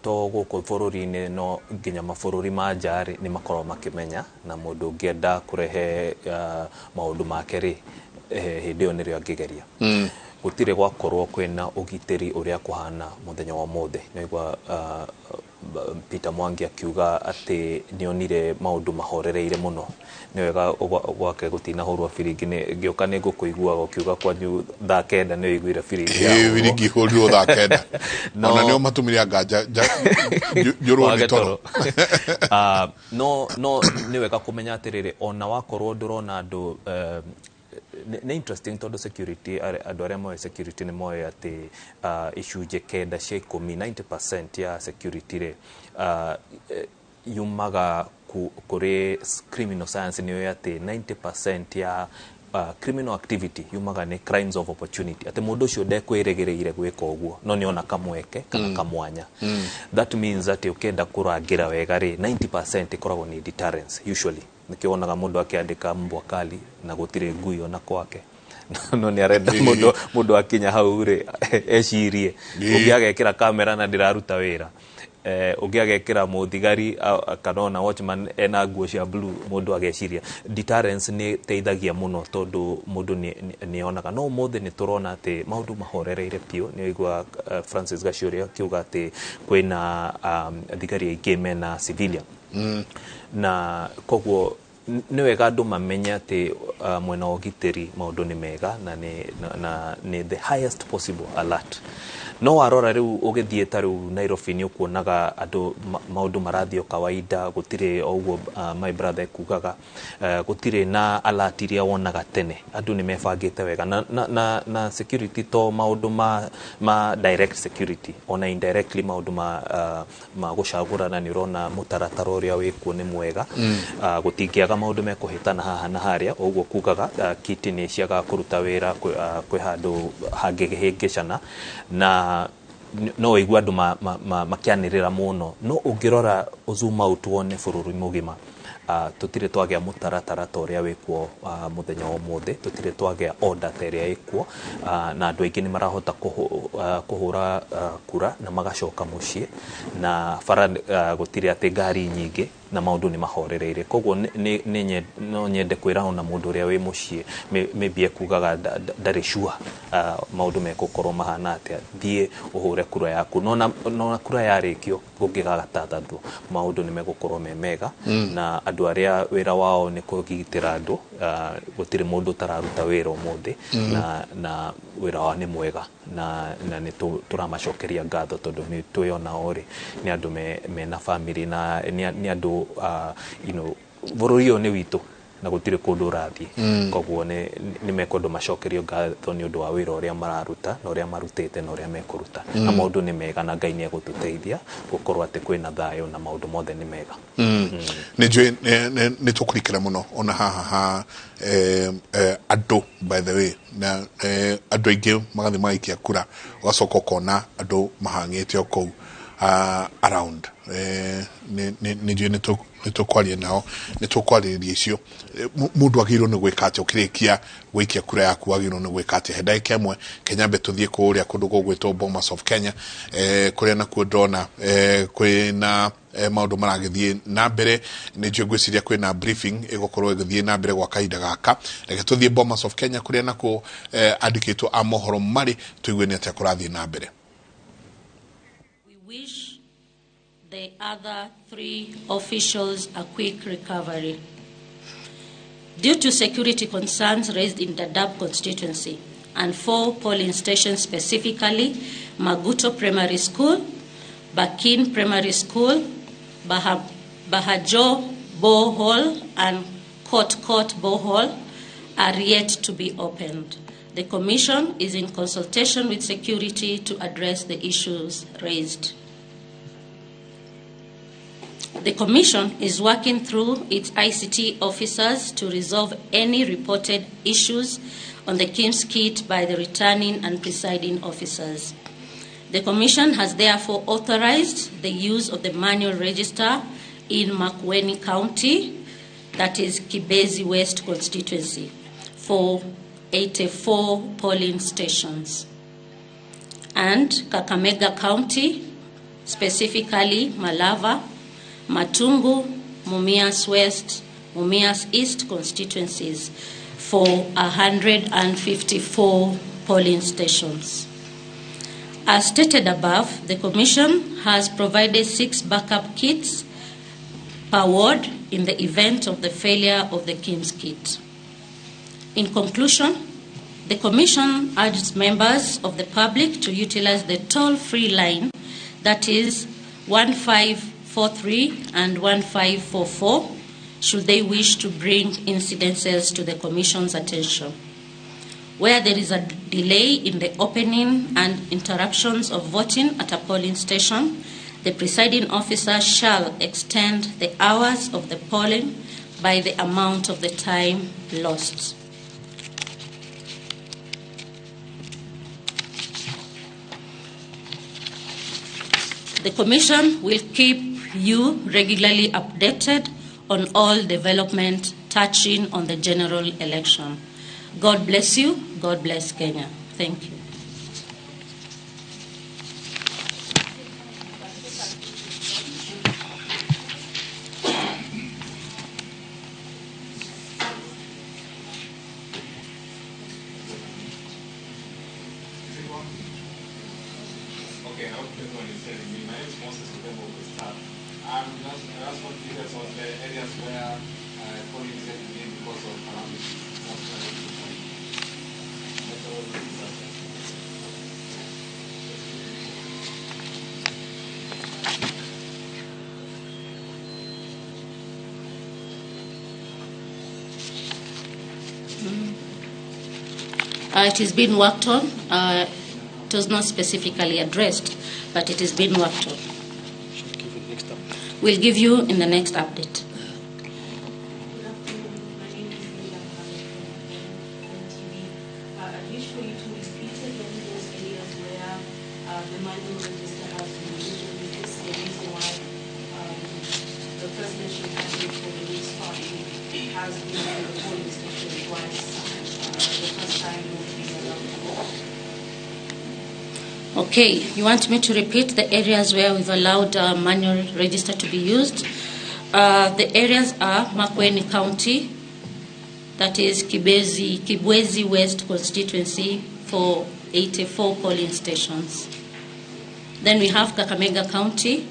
To gũkũ bũrũri-inĩ, no nginya mabũrũri ma nja rĩ, nĩ makoragwo makĩmenya, na mũndũ ũngĩenda kũrehe maũndũ make rĩ, hĩndĩ ĩyo nĩrĩo angĩgeria. Gũtirĩ gwakorwo kwĩna ũgitĩri ũrĩa kũhana mũthenya wa ũmũthĩ. Nĩwaigua Peter Mwangi akiuga atĩ nĩonire maũndũ mahorereire mũno. Nĩ wega gwake gũtinahũrwo biringi. Ngĩũka nĩ ngũkũiguaga ũkiuga kwanyu thaa 9 nĩ ũiguire biringi yahũrwo. Biringi ihũrirwo thaa 9. Ona nĩo matũmire anga njũrwo nĩ Wage toro. No nĩ wega kũmenya atĩrĩrĩ, ona wakorwo ndũrona andũ, nĩ interesting tondũ security, andũ arĩa moĩ security nĩ moĩ atĩ icunjĩ 9 cia 10, 90% ya security rĩ, yumaga kũrĩ criminal science. Nĩ atĩ 90% ya criminal activity yumaga nĩ crimes of opportunity, atĩ mũndũ ũcio ndekwĩrĩgĩrĩire gwĩka ũguo, no nĩ ona kamweke kana kamwanya. That means atĩ ũkĩenda kũrangĩra wega rĩ, 90% ĩkoragwo nĩ deterrence usually. Nĩkĩo wonaga mũndũ akĩandĩka mbwa kali na gũtirĩ ngui ona kwake, no nĩ arenda mũndũ akinya hau rĩ, ecirie. Ũngĩ agekĩra kamera na ndĩraruta wĩra, ũngĩ agekĩra mũthigari kana ona watchman ena nguo cia blue, mũndũ ageciria. Deterrence nĩ teithagia mũno tondũ mũndũ nĩ onaga. No ũmũthĩ nĩ tũrona atĩ maũndũ mahorereire biũ. Nĩ waigua Francis Gaciũria akiuga atĩ kwĩna thigari aingĩ mena civilian, na koguo nĩ wega andũ mamenye atĩ mwena wa ũgitĩri maũndũ nĩ mega na nĩ the highest possible alert. No warora rĩu ũgĩthiĩ ta rĩu Nairobi, nĩ ũkuonaga andũ maũndũ marathiĩ o kawaida, gũtirĩ o ũguo. My brother ekugaga gũtirĩ na alert iria wonaga tene. Andũ nĩ mebangĩte wega na security, to maũndũ ma direct security, ona indirectly maũndũ ma gũcagũrana. Nĩ ũrona mũtaratara ũrĩa wĩkuo nĩ mwega. Gũtingĩaga maũndũ mekũhĩtana haha na harĩa, ũguo kugaga kiti nĩ ciagaga kũruta wĩra kwĩ handũ hangĩhĩngĩcana, na no ũigue andũ makĩanĩrĩra mũno. No ũngĩrora zoom out wone bũrũri mũgima, tũtirĩ twagĩa mũtaratara ta ũrĩa wĩkuo mũthenya wa ũmũthĩ, tũtirĩ twagĩa order ta ĩrĩa ĩkuo, na andũ aingĩ nĩ marahota kũhũra kura na magacoka mũciĩ na bara, gũtirĩ atĩ ngari nyingĩ na maũndũ nĩ mahorereire. Koguo no nyende kwĩra ona mũndũ ũrĩa wĩ mũciĩ, maybe ekugaga ndarĩ sure maũndũ megũkorwo mahana atĩa, thiĩ ũhũre kura yaku. No na kura yarĩkio gũngĩgatathwo, maũndũ nĩ megũkorwo me mega. Na andũ arĩa wĩra wao nĩ kũgitĩra andũ, gũtirĩ mũndũ ũtararuta wĩra ũmũthĩ. Na wĩra wao nĩ mwega na nĩ tũramacokeria ngatho tondũ nĩ twĩ onao rĩ, nĩ andũ mena family na nĩ andũ, bũrũri ũyũ nĩ witũ na gũtirĩ kũndũ ũrathiĩ. Koguo nĩ mekwendwo macokerio ngatho nĩ ũndũ wa wĩra ũrĩa mararuta na ũrĩa marutĩte na ũrĩa mekũruta. Na maũndũ nĩ mega na Ngai nĩ egũtũteithia gũkorwo atĩ kwĩna thayũ na maũndũ mothe nĩ mega. Nĩ njũĩ nĩ tũkũrikĩra mũno ona haha ha andũ, by the way, na andũ aingĩ magathiĩ magaikia kura, ũgacoka ũkona andũ mahang'ĩte o kũu. around. Nĩ njũĩ nĩ tũkwaria nao, nĩ tũkwarĩrĩria icio. Mũndũ agĩrĩirwo nĩ gwĩka atĩa ũkĩrĩkia gũikia kura yaku, wagĩrĩirwo nĩ gwĩka atĩa? He ndagĩka ĩmwe kenyambe tũthiĩ kũrĩa kũndũ gũgwĩtwo Bomas of Kenya, kũrĩa nakuo ndĩrona kwĩna maũndũ maragĩthiĩ na mbere. Nĩ njũĩ ngwĩciria kwĩna briefing ĩgũkorwo ĩgĩthiĩ na mbere gwa kahinda gaka. Reke tũthiĩ Bomas of Kenya kũrĩa nakuo andĩkĩtwo a mohoro marĩ, tũigue nĩ atĩa kũrathiĩ na mbere. We wish the other 3 officials a quick recovery. Due to security concerns raised in Dadaab constituency and 4 polling stations specifically, Maguto Primary School, Bakin Primary School, Bahajo Borehole and Court Court Borehole are yet to be opened. The Commission is in consultation with security to address the issues raised. The Commission is working through its ICT officers to resolve any reported issues on the KIMS kit by the returning and presiding officers. The Commission has therefore authorized the use of the manual register in Makueni County, that is Kibezi West constituency, for 84 polling stations, and Kakamega County, specifically Malava, Matungu, Mumias West, Mumias East constituencies for 154 polling stations. As stated above, the Commission has provided 6 backup kits per ward in the event of the failure of the KIMS kit. In conclusion, the Commission urges members of the public to utilize the toll-free line, that is 1543 and 1544, should they wish to bring incidences to the Commission's attention. Where there is a delay in the opening and interruptions of voting at a polling station, the presiding officer shall extend the hours of the polling by the amount of the time lost. The Commission will keep you regularly updated on all development touching on the general election. God bless you. God bless Kenya. Thank you. Okay, I hope everyone is hearing me. My name is Moses Kubembo Krista. I just want details on the areas where polling is happening because of calamities. Natural disasters. It is being worked on. It was not specifically addressed, but it is being worked on. We'll give you in the next update. Good afternoon. My name is Linda Mohammed from NTV. I wish for you to repeat again those areas where the manual register has been used. Is this the reason why the presidential candidate for the Roots Party has been to the polling station twice, the first time not being allowed to vote? Okay, you want me to repeat the areas where we've allowed manual register to be used? The areas are Makueni County, that is Kibwezi West constituency for 84 polling stations. Then we have Kakamega County,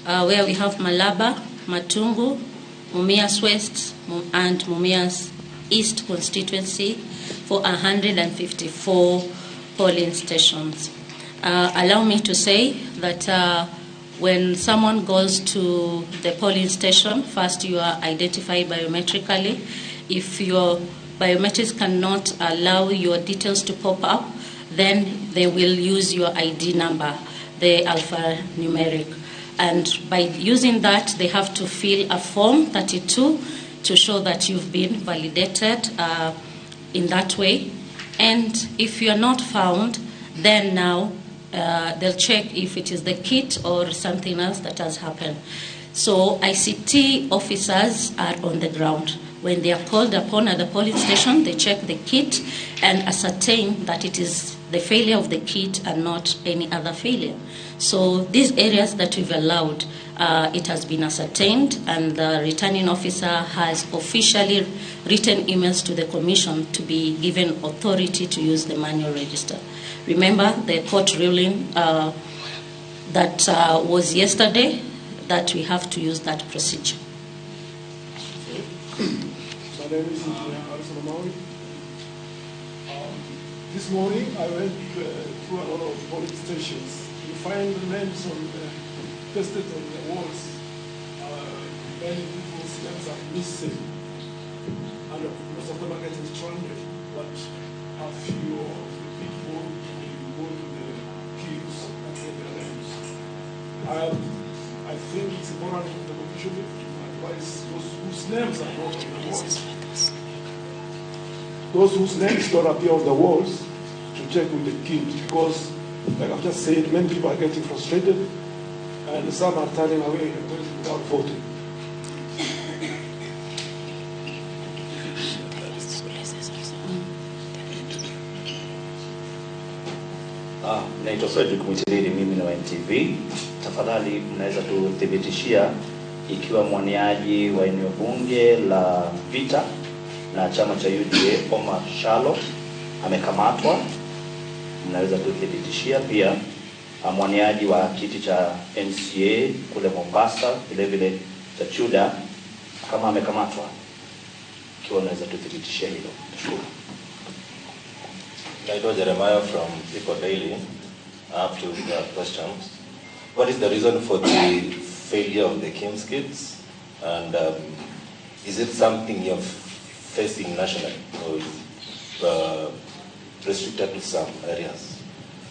where we have Malaba, Matungu, Mumias West, and Mumias East constituency for 154 polling stations. Allow me to say that when someone goes to the polling station, first you are identified biometrically. If your biometrics cannot allow your details to pop up, then they will use your ID number, the alphanumeric. And by using that, they have to fill a form 32 to show that you've been validated in that way. And if you are not found, then now They'll check if it is the kit or something else that has happened. So ICT officers are on the ground. When they are called upon at the polling station, they check the kit and ascertain that it is the failure of the kit and not any other failure. So these areas that we've allowed, it has been ascertained, and the returning officer has officially written emails to the commission to be given authority to use the manual register. Remember the court ruling that was yesterday, that we have to use that procedure. My name is Engineer Harrison Amawi. This morning I went through a lot of polling stations. You find the names on pasted on the walls. Many people's names are missing, and most of them are getting stranded. But a few of the people will go to the queues and get their names. I think it's important for the commission to advise those whose names are not on the walls. Those whose names don't appear on the walls to check with the kids, because, like I've just said, many people are getting frustrated and some are turning away without voting. Naitwa Frederick Mwitiriri, mimi ni wa NTV. Tafadhali mnaweza tuthibitishia ikiwa mwaniaji wa eneo bunge la Vita na chama cha UDA Omar Shalo amekamatwa? Mnaweza tuthibitishia pia mwaniaji wa kiti cha MCA kule Mombasa, vile vile cha Chuda, kama amekamatwa? Ikiwa unaweza tuthibitishia hilo, nashukuru. Naitwa Jeremiah from Iko Daily. I have two questions. What is the reason for the failure of the KIMS kits? And is it something you're facing nationally, or is it restricted to some areas?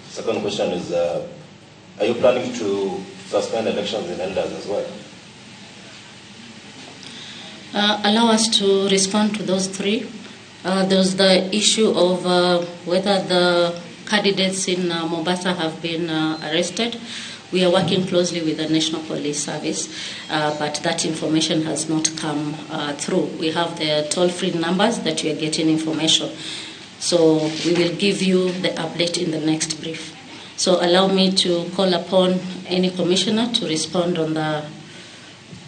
Second question is, are you planning to suspend elections in elders as well? Allow us to respond to those three. There's the issue of whether the candidates in Mombasa have been arrested. We are working closely with the National Police Service, but that information has not come through. We have the toll-free numbers that we are getting information. So we will give you the update in the next brief. So allow me to call upon any commissioner to respond on the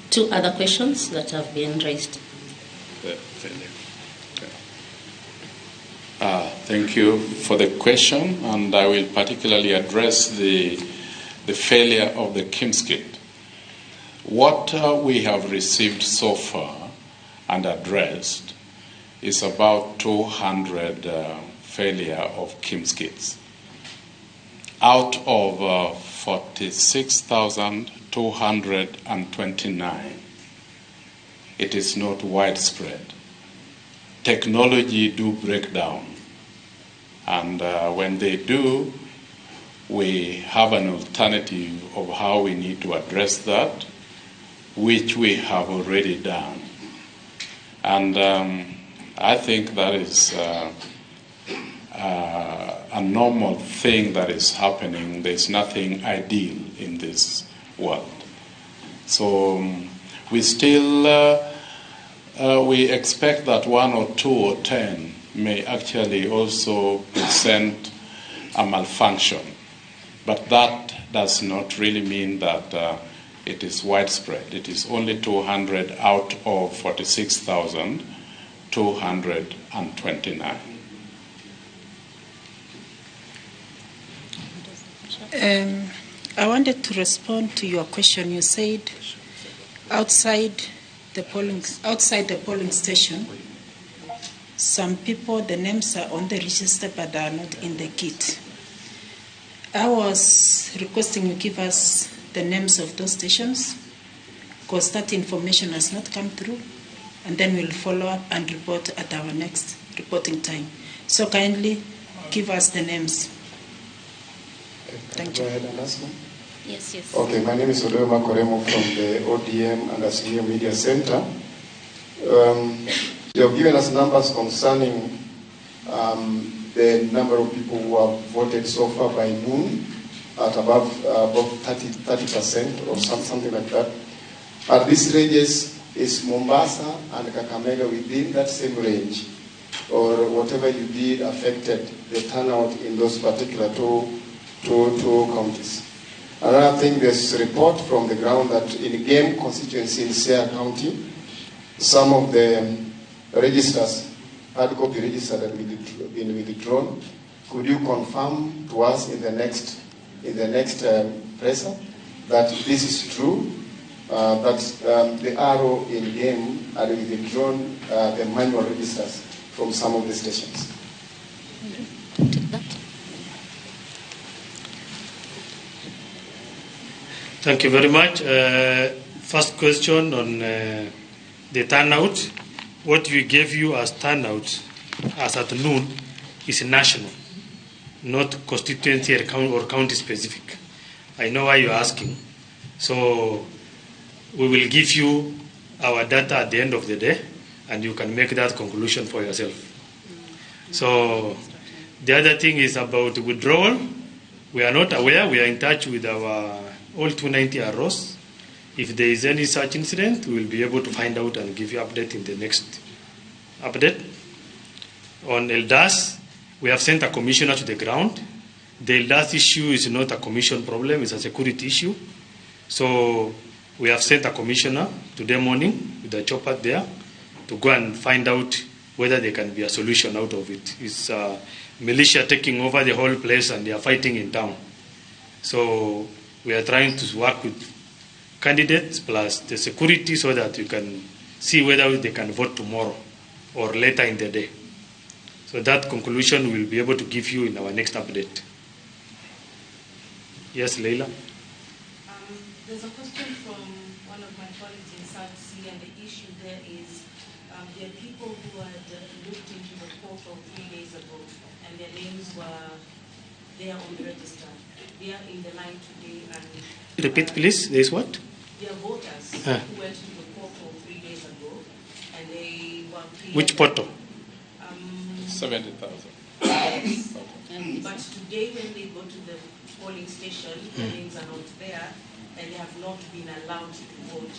two other questions that have been raised. Thank you for the question, and I will particularly address the failure of the KIMS kit. What we have received so far and addressed is about 200 failure of KIMS kits out of 46,229. It is not widespread. Technology do break down, and when they do, we have an alternative of how we need to address that, which we have already done. And I think that is a normal thing that is happening. There's nothing ideal in this world. So we still we expect that 1 or 2 or 10 may actually also present a malfunction. But that does not really mean that it is widespread. It is only 200 out of 46,229. I wanted to respond to your question. You said outside the polling station, some people, the names are on the register but they are not in the kit. I was requesting you give us the names of those stations, because that information has not come through, and then we'll follow up and report at our next reporting time. So kindly give us the names. Thank you. Go ahead and ask them. Yes, yes. Okay, my name is Odeo Makoremo from the ODM and Azimio Media Center. You have given us numbers concerning the number of people who have voted so far by noon. at above 30% or something like that. Are these ranges, is Mombasa and Kakamega within that same range, or whatever you did affected the turnout in those particular two counties? Another thing, there's a report from the ground that in Gem constituency in Siaya County, some of the registers, hard copy registers, had been withdrawn. Could you confirm to us in the next presser that this is true, that the RO in Gem had withdrawn the manual registers from some of the stations? Take that. Thank you very much. First question on the turnout. What we gave you as turnout as at noon is national, not constituency or county specific. I know why you're asking. So we will give you our data at the end of the day, and you can make that conclusion for yourself. So the other thing is about withdrawal. We are not aware. We are in touch with our all 290 ROs. If there is any such incident, we will be able to find out and give you update in the next update. On Eldas, we have sent a commissioner to the ground. The Eldas issue is not a commission problem, it's a security issue. So we have sent a commissioner today morning with a chopper there to go and find out whether there can be a solution out of it. It's militia taking over the whole place and they are fighting in town. So we are trying to work with candidates plus the security so that you can see whether they can vote tomorrow or later in the day. So that conclusion we'll be able to give you in our next update. Yes, Leila? There's a question from one of my colleagues in South Sea, and the issue there is there are people who had looked into the portal 3 days ago and their names were there on the register. They are in the line today. And repeat, please. There is what? There are voters who went to the portal 3 days ago, and they were cleared. Which portal? 70,000. Yes. But today, when they go to the polling station, the names are not there, and they have not been allowed to vote.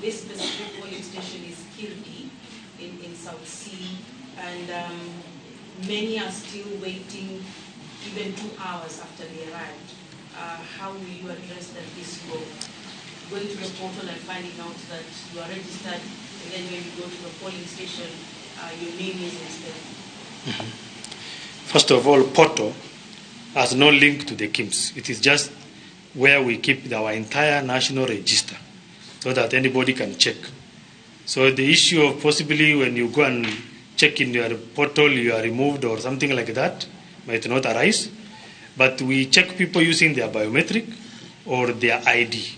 This specific polling station is Kirdi in South Sea, and many are still waiting even 2 hours after they arrived. How will you address that issue of going to the portal and finding out that you are registered, and then when you go to the polling station, your name isn't there? First of all, portal has no link to the KIMS. It is just where we keep our entire national register so that anybody can check. So the issue of possibly when you go and check in your portal, you are removed or something like that might not arise. But we check people using their biometric or their ID.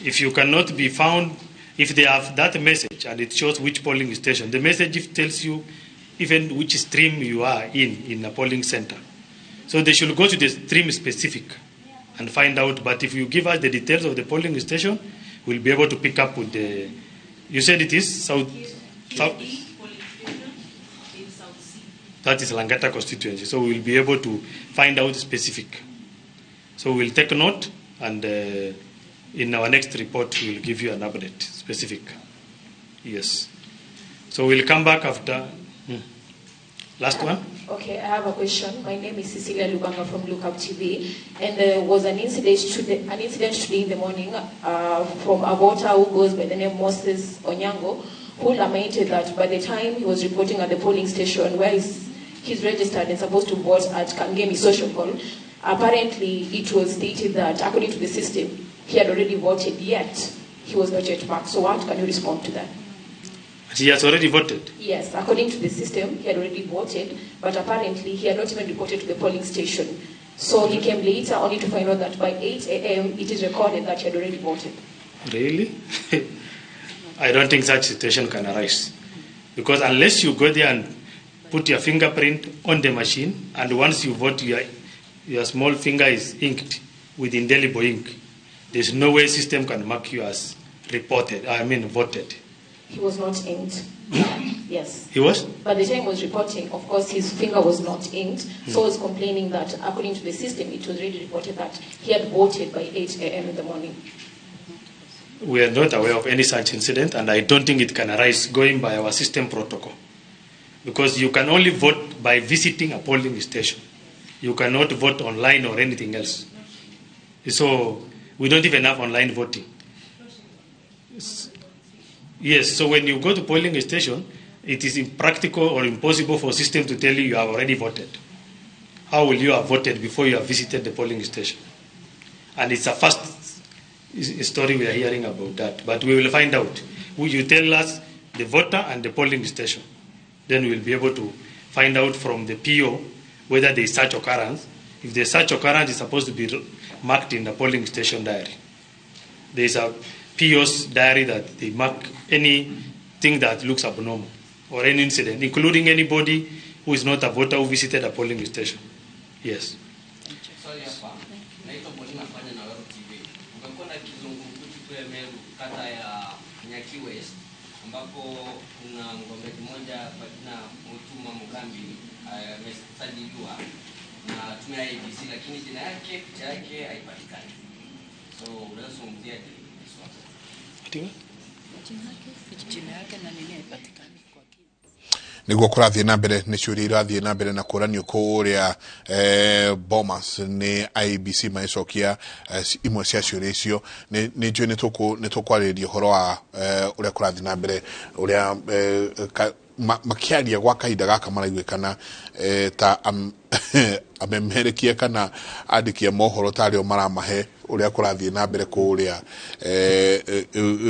If you cannot be found, if they have that message and it shows which polling station, the message tells you even which stream you are in a polling center. So they should go to the stream specific and find out. But if you give us the details of the polling station, we'll be able to pick up with the... You said it is South... South that is Langata constituency. So we'll be able to find out specific. So we'll take note, and in our next report, we'll give you an update specific. Yes. So we'll come back after... Last one. Okay, I have a question. My name is Cecilia Lubanga from Lookup TV, and there was an incident today in the morning from a voter who goes by the name Moses Onyango, who lamented that by the time he was reporting at the polling station where he's registered and supposed to vote at Kangemi Social Hall, apparently it was stated that according to the system, he had already voted, yet he was not yet marked. So what can you respond to that? He has already voted? Yes, according to the system, he had already voted, but apparently he had not even reported to the polling station. So he came later only to find out that by 8 a.m. it is recorded that he had already voted. Really? I don't think such situation can arise. Because unless you go there and put your fingerprint on the machine, and once you vote, your small finger is inked with indelible ink. There's no way system can mark you as reported, I mean voted. He was not inked. Yes. He was? By the time he was reporting, of course, his finger was not inked. So he was complaining that, according to the system, it was already reported that he had voted by 8 a.m. in the morning. We are not aware of any such incident, and I don't think it can arise going by our system protocol. Because you can only vote by visiting a polling station. You cannot vote online or anything else. So we don't even have online voting. Yes, so when you go to polling station, it is impractical or impossible for system to tell you you have already voted. How will you have voted before you have visited the polling station? And it's a first story we are hearing about that. But we will find out. Will you tell us the voter and the polling station? Then we will be able to find out from the PO whether there is such occurrence. If there is such occurrence, it's supposed to be marked in the polling station diary. There is a PO's diary that they mark anything that looks abnormal or any incident, including anybody who is not a voter who visited a polling station. Yes. Sorry hapa. Naitwa Paulina Fanya na Weru TV. Kumekuwa na kizungumkuti kule Meru, kata ya Nyaki West, ambapo kuna mgombea mmoja kwa jina Mutuma Mugambi amesajiliwa na tume ya IEBC, lakini jina yake, picha yake haipatikani. So unaweza zungumzia hili swala? Jina yake na nini haipatikani. Niguo kũrathiĩ na mbere nĩ ciũria irathiĩ na mbere na kũranio kũrĩa Bomas nĩ IEBC magĩcokia imwe cia ciũria icio. Nĩ njũĩ nĩ tũkwarĩrĩria ũhoro wa ũrĩa kũrathiĩ na mbere ũrĩa makĩaria gwa kahinda gaka maraiguĩkana ta amemerekia kana andĩki a mohoro ta arĩo maramahe ũrĩa kũrathiĩ na mbere kũrĩa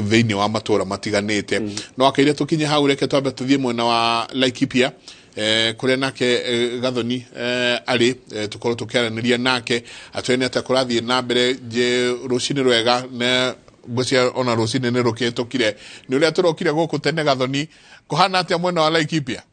thĩinĩ wa matũra matiganĩte. No akaire tũkinye hau, reke twambe tũthiĩ mwena wa Laikipia kũrĩa nake Gathoni arĩ, tũkorwo tũkĩaranĩria nake atwĩre nĩ atĩa kũrathiĩ na mbere. Rũcinĩ rwega na ngwĩciria ona rũcinĩ nĩ rũkĩhĩtũkire nĩ ũrĩa tũrokire gũkũ tene. Gathoni, kũhana atĩa mwena wa Laikipia?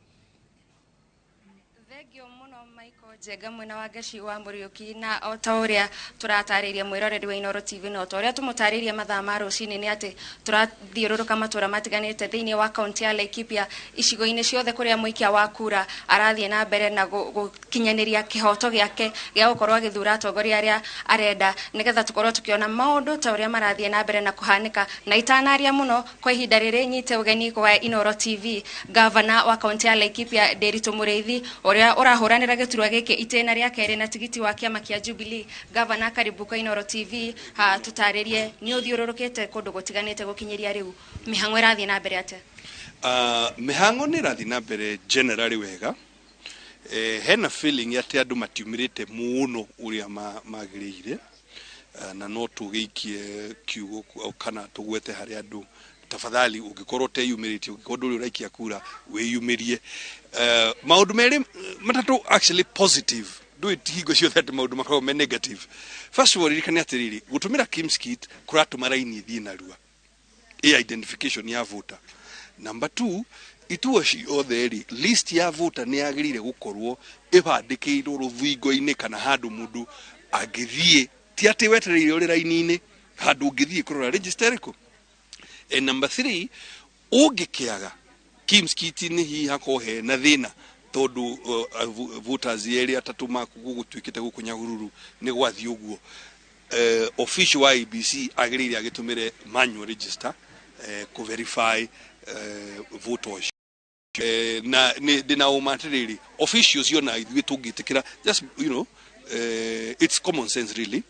Njega mwena wa Gaci wa Muriuki, na o ta ũrĩa tũratarĩria mwĩroreri wa Inooro TV, na o ta ũrĩa tũmũtarĩria mathaa ma rũcinĩ nĩ atĩ tũrathiũrũrũka matũra matiganĩte thĩinĩ wa kaunti ya Laikipia, icigo-inĩ ciothe kũrĩa mũikia wa kura arathiĩ na mbere na gũkinyanĩria kĩhoto gĩake gĩa gũkorwo agĩthura atongoria arĩa arenda, nĩgetha tũkorwo tũkĩona maũndũ ta ũrĩa marathiĩ na mbere na kũhanĩka. Na itanaria mũno kwa ihinda rĩrĩ nyite ũgeni kwa Inooro TV gavana wa kaunti ya Laikipia Nderitu Mũrĩithi, ũrĩa ũrahũranĩra gĩturwa gĩkĩ itĩna rĩa kerĩ na tigiti wa kĩama kĩa Jubilee. Gavana, karibu kwa Inooro TV. Tũtarĩrie nĩ ũthiũrũrũkĩte kũndũ gũtiganĩte gũkinyĩria rĩu, mĩhang'o ĩrathiĩ na mbere atĩa? Mĩhang'o nĩ ĩrathiĩ na mbere generally wega. Hena feeling atĩ andũ matiumĩrĩte mũno ũrĩa magĩrĩire, na no tũgĩikie kiugo kana tũgwete harĩ andũ, tafadhali ũngĩkorwo ũteyumĩrĩtie, ũngĩkorwo ndũrĩ ũraikia kura, wĩyumĩrie. Maũndũ merĩ matatũ actually positive, ndũĩ hingo ciothe atĩ maũndũ makoragwo me negative. First of all, ririkane atĩrĩrĩ, gũtũmĩra KIEMS kit kũratũma raini ĩthiĩ narua ĩ identification ya voter. Number two, ituo ciothe rĩ, list ya voter nĩ yagĩrĩire gũkorwo ĩbandĩkĩirwo rũthingo-inĩ kana handũ mũndũ angĩthiĩ, ti atĩ wetereire ũrĩ raini-inĩ, handũ ũngĩthiĩ kũrora register ĩrĩkũ. And number three, ũngĩkĩaga KIEMS kit nĩ hihi hakorwo hena thĩna tondũ voters erĩ atatũ maku gũgũtuĩkĩte gũkũ Nyahururu nĩ gwathiĩ ũguo, official wa IEBC agĩrĩire agĩtũmĩre manual register kũ verify voter ũcio. Na ndĩna ũma atĩrĩrĩ, officials ona ithuĩ tũngĩtĩkĩra, just it's common sense really,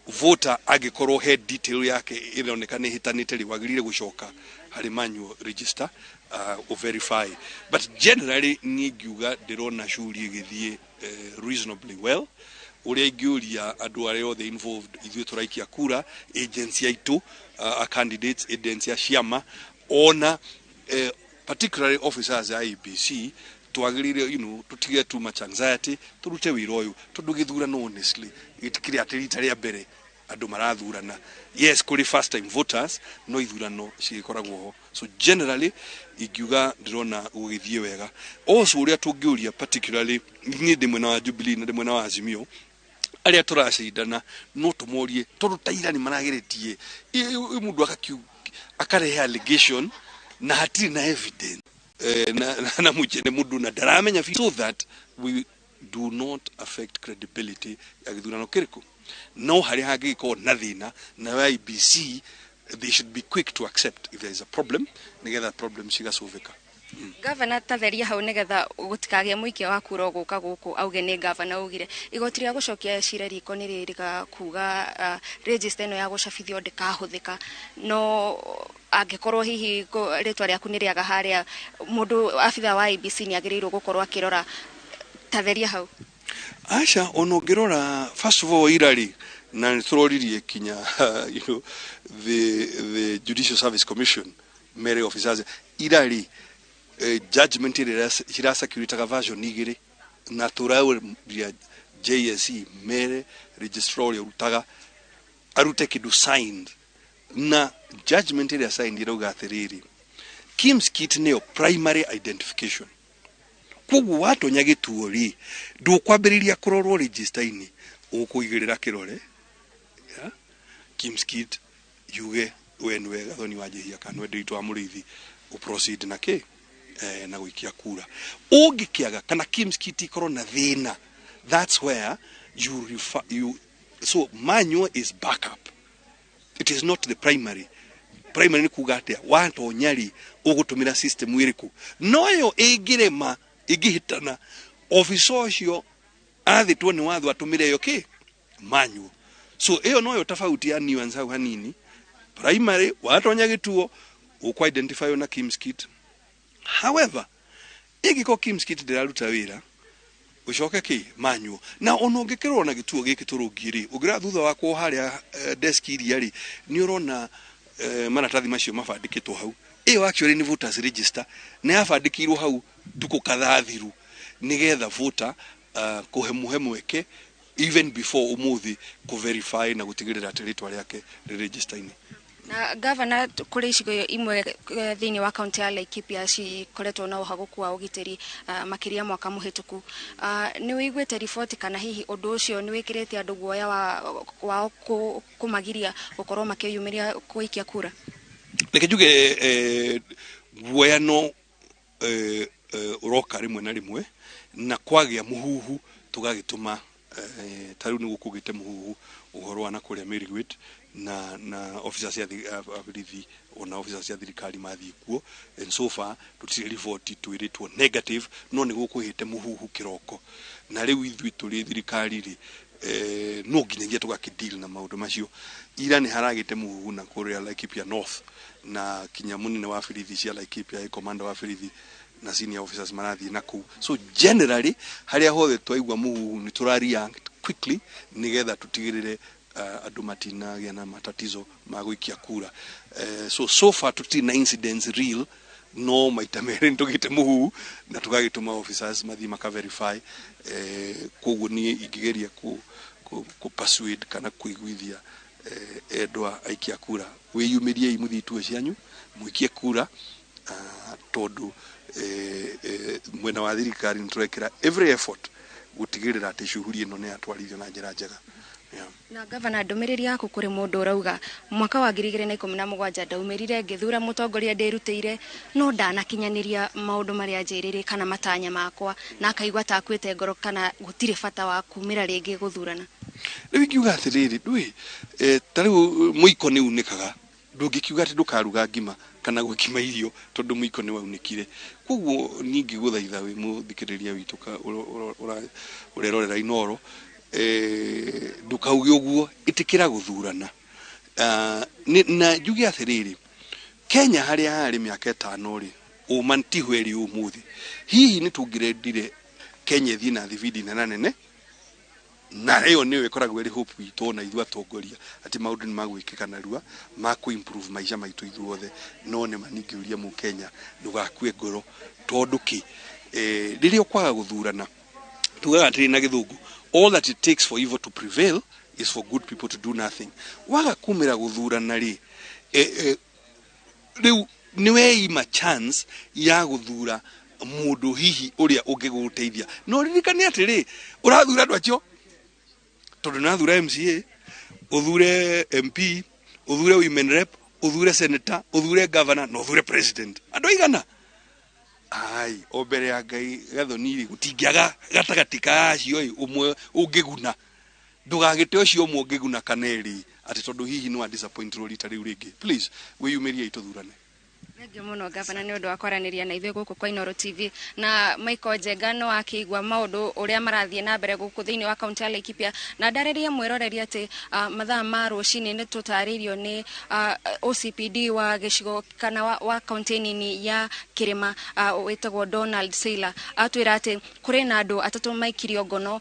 voter angĩkorwo he detail yake ĩroneka nĩ ĩhĩtanĩte rĩ, wagĩrĩire gũcoka harĩ manual register verify. But generally niĩ ngiuga ndĩrona shughuli ĩgĩthiĩ reasonably well. Ũrĩa ingĩũria andũ arĩa othe involved, ithuĩ tũraikia kura, agency aitũ, candidates, agency ya ciama, ona particularly officers a IEBC, twagĩrĩire tũtige too much anxiety, tũrute wĩra ũyũ tondũ gĩthurano honestly gĩtikĩrĩ atĩ rita rĩa mbere andũ marathurana. Yes, kũrĩ first time voters, no ithurano cigĩkoragwo ho. So generally ingiuga ndĩrona gũgĩthiĩ wega. Also ũrĩa tũngĩũria, particularly niĩ ndĩ mwena wa Jubilee na ndĩ mwena wa Azimio, arĩa tũracindana, no tũmorie tondũ ta ira nĩ marageretie mũndũ akarehe allegation. Na hatirĩ na evidence na mujene mundu na ndaramenya, so that we do not affect credibility ya gĩthurano kĩrĩkũ. No harĩa hangĩgĩkorwo na thĩna na IEBC, they should be quick to accept if there is a problem, nigetha problem cigasolveka. Gavana, tatheria hau nigetha gutikagie muikia wa kura guka guku auge ni gavana ugire igoti ria gucokia cira riko ni ririga kuga register ino ya gucabithio ndikahuthika, no angikorwo hihi ritwa riaku ni riaga haria, mundu abitha wa IEBC ni agiriirwo gukorwo akirora. Tatheria hau. Aca, ona ũngĩrora, first of all, irari na nĩ tũroririe kinya the Judicial Service Commission mere officers irari judgment ĩrĩa ciracirculataga version igĩrĩ, na tũrauria JSC mere registrar ũrĩa ũrutaga arute kĩndũ signed, na judgment ĩrĩa signed ĩrauga atĩrĩrĩ, KIEMS kit nĩyo primary identification. Koguo watonya gĩtuo rĩ, ndũkwambĩrĩria kũrorwo register-inĩ, ũkũigĩrĩra kĩrore yeah? KIEMS kit yuge we nĩwe Gathoni wa Njihia kana nĩwe Ndiritu wa Mũrĩithi, ũproceed na kĩ na gũikia kura. Ũngĩkĩaga kana KIEMS kit ikorwo na thĩna, that's where you refer you. So manual is backup, it is not the primary. Primary nĩ kuga atĩa, watonya rĩ, ũgũtũmĩra system ĩrĩkũ? Noyo ĩngĩrema, ĩngĩhĩtana, officer ũcio athĩtwo nĩ watho atũmĩre ĩyo kĩ manual. So ĩyo noyo tofauti ya nuance hau hanini. Primary, watonya gĩtuo, ũkũ identify na KIEMS kit. However, ĩngĩkorwo KIEMS kit ndĩraruta wĩra, ũcoke kĩ manual. Na ona ũngĩkĩrora na gĩtuo gĩkĩ tũrũngiĩ rĩ, ũngĩrora thutha wakwa harĩa desk iria rĩ, nĩ ũrona maratathi macio mabandĩkĩtwo hau. Ĩyo actually nĩ voters register, na yabandĩkirwo hau ndukũ kadhaa thiru nĩgetha voter kũhe mũhe mweke even before ũmũthĩ kũ-verify na gũtigĩrĩra atĩ rĩtwa rĩake rĩ register-inĩ. Na gavana, kũrĩ icigo imwe thĩinĩ wa kaunti ya Laikipia cikoretwo na ũhagũku wa ũgitĩri makĩria mwaka mũhĩtũku. Nĩ wĩiguĩte riboti kana hihi ũndũ ũcio nĩ wĩkĩrĩte andũ guoya wa wao kũmagiria gũkorwo makĩyumĩria gũikia kura? Reke njuge guoya no ũroka rĩmwe na rĩmwe, na kwagĩa mũhuhu tũgagĩtũma ta rĩu nĩ gũkũgĩte mũhuhu ũhoro wa na kũrĩa Marigat, na officers cia borithi ona officers cia thirikari mathiĩ kuo, and so far tũtirĩ riboti twĩrĩtwo negative, no nĩ gũkũhĩte mũhuhu kĩroko. Na rĩu ithuĩ tũrĩ thirikari rĩ, no nginyagia tũgakĩ deal na maũndũ macio. Ira nĩ haragĩte mũhuhu na kũrĩa Laikipia North, na kinya mũnene wa borithi cia Laikipia, commander wa borithi na senior officers marathiĩ na kũu. So generally, harĩa hothe twaigua mũhuhu nĩ tũra react quickly nĩgetha tũtigĩrĩre andũ matinagĩa na matatizo ma gũikia kura. So far tũtirĩ na incidents real, no maita merĩ nĩtũgĩte mũhuhu na tũgagĩtũma officers mathiĩ maka verify. Koguo niĩ ingĩgeria ku persuade kana kũiguithia endwa aikia kura, wĩyumĩriei mũthiĩ ituo cianyu mũikie kura, tondũ mwena wa thirikari nĩ tũrekĩra every effort gũtigĩrĩra atĩ shughuli ĩno nĩ yatwarithio na njĩra njega, yeah. Na gavana, ndũmĩrĩri yaku kũrĩ mũndũ ũrauga mwaka wa 2017 ndaumĩrire ngĩthura mũtongoria ndĩrutĩire, no ndanakinyanĩria maũndũ marĩa njĩrĩire kana matanya makwa, na akaigua ta akuĩte ngoro kana gũtirĩ bata wa kumĩra rĩngĩ gũthurana? Rĩu ingiuga atĩrĩrĩ, ndũĩ ta rĩu mũiko nĩ unĩkaga, ndũngĩkiuga atĩ ndũkaruga ngima kana gwĩkima irio tondũ mũiko nĩ waunĩkire. Koguo niĩ ingĩgũthaitha wĩ mũthikĩrĩria witũ ũrerorera Inooro, ndũkauge ũguo, ĩtĩkĩra gũthurana. Na njuge atĩrĩrĩ, Kenya harĩa harĩ mĩaka 5 rĩ, ũma tiho ĩrĩ ũmũthĩ. Hihi nĩ tũngĩrendire Kenya ĩthiĩ na thibindi nene nene, na ĩyo nĩyo ĩkoragwo ĩrĩ hope itũ ona ithuĩ atongoria, atĩ maũndũ nĩ magwĩkĩka narua ma kũ improve maica maitũ ithuothe. No nĩ ma ningĩũria mũkenya, ndũgakue ngoro, tondũ kĩ rĩrĩa ũkwaga gũthurana, tugaga atĩrĩ na gĩthũngũ, "All that it takes for evil to prevail is for good people to do nothing." Waga kumĩra gũthurana rĩ, rĩu nĩ weima chance ya gũthura mũndũ hihi ũrĩa ũngĩgũteithia. No ririkane atĩrĩ, ũrathura andũ acio tondũ nĩ wathura MCA, ũthure MP, ũthure women rep, Uthure senator, uthure governor na uthure president. Andũ aigana? Ai, o mbere ya Ngai Gathoni gũtingĩaga gatagatĩ ka acio ĩ ũmwe ũngĩguna. Ndũgagĩte ũcio ũmwe ũngĩguna kana ĩrĩ atĩ tondũ hihi nĩ wa disappoint rita rĩu rĩngĩ. Please, wĩyumĩriei tũthurane. Thengiũ mũno gavana nĩ ũndũ wa kwaranĩria na ithuĩ gũkũ kwa Inooro TV. Na Michael Njenga no akĩigua maũndũ ũrĩa marathiĩ na mbere gũkũ thĩinĩ wa kaunti ya Laikipia, na ndarĩrie mwĩroreri atĩ mathaa ma rũcinĩ nĩ tũtarĩirio nĩ OCPD wa gĩcigo kana wa kaunti nini ya Kĩrĩma, wĩtagwo Donald Sailor, atwĩra atĩ kũrĩ na andũ atatũ maikirio ngono,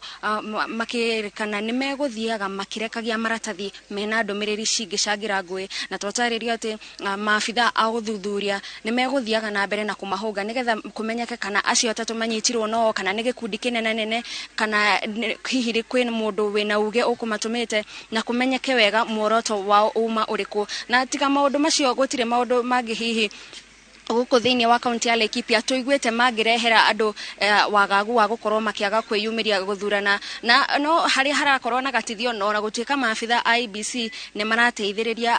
makĩrĩkana nĩ megũthiaga makĩrekagia maratathi mena ndũmĩrĩri cingĩcangĩra ngũĩ, na twatarĩrio atĩ maabitha a ũthuthuria nĩ megũthiaga na mbere na kũmahũnga nĩgetha kũmenyeke kana acio atatũ manyitirwo no kana nĩ gĩkundi kĩnene nene kana hihi kwĩ mũndũ wĩna uge ũkũmatũmĩte, na kũmenyeke wega muoroto wao uma ũrĩkũ. Na tiga maũndũ macio gũtirĩ maũndũ mangĩ hihi gũkũ thĩinĩ wa kaunti ya Laikipia tũiguĩte mangĩrehera andũ wagagu wa gũkorwo makĩaga kwĩyumĩria gũthurana, na no harĩa harakorwo na gatithio no na gũtuĩka maabitha a IEBC nĩ marateithĩrĩria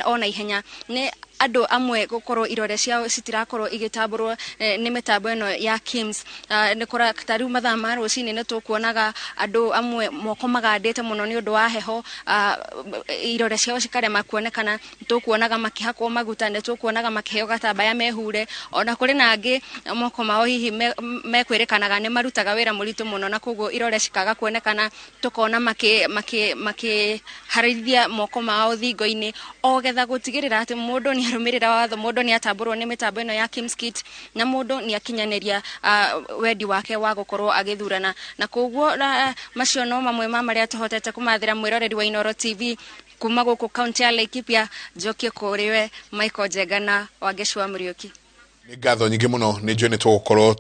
ona ihenya nĩ andũ amwe gũkorwo irore ciao citirakorwo igĩtambũrwo nĩ mĩtambo ĩno ya KIMS. Nĩ kũra ta rĩu mathaa ma rũcinĩ nĩ tũkuonaga andũ amwe moko magandĩte mũno nĩ ũndũ wa heho, irore ciao cikarema kuonekana, tũkuonaga makĩhakwo maguta, nĩ tũkuonaga makĩheo gatambaya mehure, ona kũrĩ na angĩ moko mao hihi mekwĩrĩkanaga nĩ marutaga wĩra mũritũ mũno na koguo irore cikaga kuonekana, tũkona makĩharĩria moko mao thingo-inĩ o getha gũtigĩrĩra atĩ mũndũ nĩ arũmĩrĩra watho, mũndũ nĩ atambũrwo nĩ mĩtambo ĩno ya KIMS kit, na mũndũ nĩ akinyanĩria wendi wake wa gũkorwo agĩthurana. Na koguo macio no mamwe ma marĩa tũhotete kũmathĩra mwĩroreri wa Inooro TV kuma gũkũ kaunti ya Laikipia. Njokie kũrĩ we Michael Njenga na Wangeci wa Mũriũki. Nĩ ngatho nyingĩ mũno, nĩ njũĩ nĩ tũgũkorwo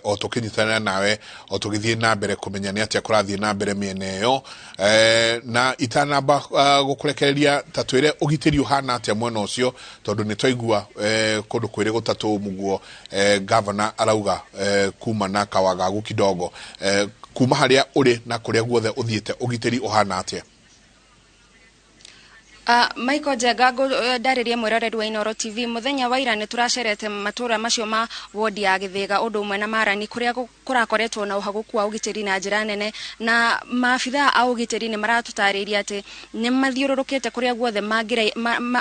o tũkĩnyitanĩra nawe o tũgĩthiĩ na mbere kũmenya nĩ atĩa kũrathiĩ na mbere mĩena ĩyo. Na itanamba gũkũrekereria, ta twĩre ũgitĩri ũhana atĩa mwena ũcio, tondũ nĩ twaigua kũndũ kwĩrĩ gũtatũ mũguo gavana arauga kuma na kawagagu kidogo, kuma harĩa ũrĩ na kũrĩa guothe ũthiĩte ũgitĩri ũhana atĩa? Michael Njenga, ndarĩrie mwĩroreri wa Inooro TV, mũthenya wa ira nĩ tũracerete matũra macio ma wodi ya Gĩthĩga ũndũ ũmwe na Marani kũrĩa kũrakoretwo na ũhagũku wa ũgitĩri na njĩra nene, na maabitha a ũgitĩri nĩ maratũtarĩria atĩ nĩ mathiũrũrũkĩte kũrĩa guothe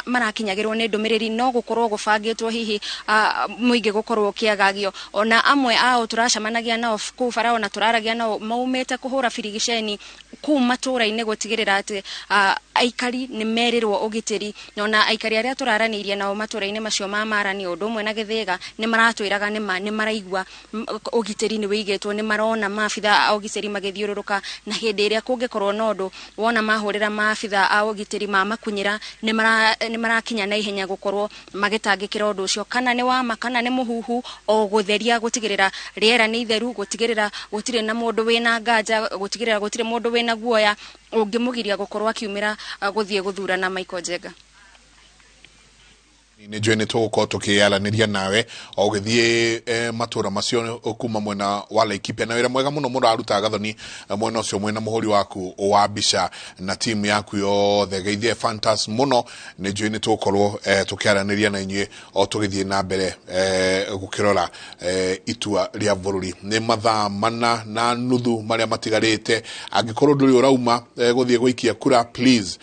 marakinyagĩrwo nĩ ndũmĩrĩri no gũkorwo gũbangĩtwo hihi mũingĩ gũkorwo ũkĩagagio. Ona amwe ao tũracemanagia nao kũu bara ona tũraragia nao maumĩte kũhũra birigiceni kũu matũra-inĩ gũtigĩrĩra atĩ aikari nĩ merĩrwo ũgitĩri, na aikari arĩa tũraranĩirie nao matũra-inĩ macio ma Marani ũndũ ũmwe na Gĩthĩga nĩ maratwĩraga nĩ maraigua ũgitĩri nĩ wĩigĩtwo, nĩ marona maabitha a ũgitĩri magĩthiũrũrũka, na hĩndĩ ĩrĩa kũngĩkorwo na ũndũ wona mahũrĩra maabitha a ũgitĩri mamakunyĩra nĩ marakinya na ihenya gũkorwo magĩtangĩkĩra ũndũ ũcio, kana nĩ wama kana nĩ mũhuhu, o gũtheria gũtigĩrĩra rĩera nĩ itheru, gũtigĩrĩra gũtirĩ na mũndũ wĩna nganja, gũtigĩrĩra gũtirĩ mũndũ wĩna guoya ũngĩmũgiria gũkorwo akiumĩra gũthiĩ gũthurana. Michael Njenga, nĩ njũĩ nĩ tũgũkorwo tũkĩaranĩria nawe o ũgĩthiĩ matũra macio kuma mwena wa Laikipia, na wĩra mwega mũno mũraruta Gathoni mwena ũcio mwena mũhũri waku wa mbica na timu yaku yothe, geithie Fantas mũno. Nĩ njũĩ nĩ tũgũkorwo tũkĩaranĩria na inyuĩ o tũgĩthiĩ na mbere gũkĩrora itua rĩa bũrũri. Nĩ mathaa 4:30 marĩa matigarĩte, angĩkorwo ndũrĩ ũrauma gũthiĩ gũikia kura, please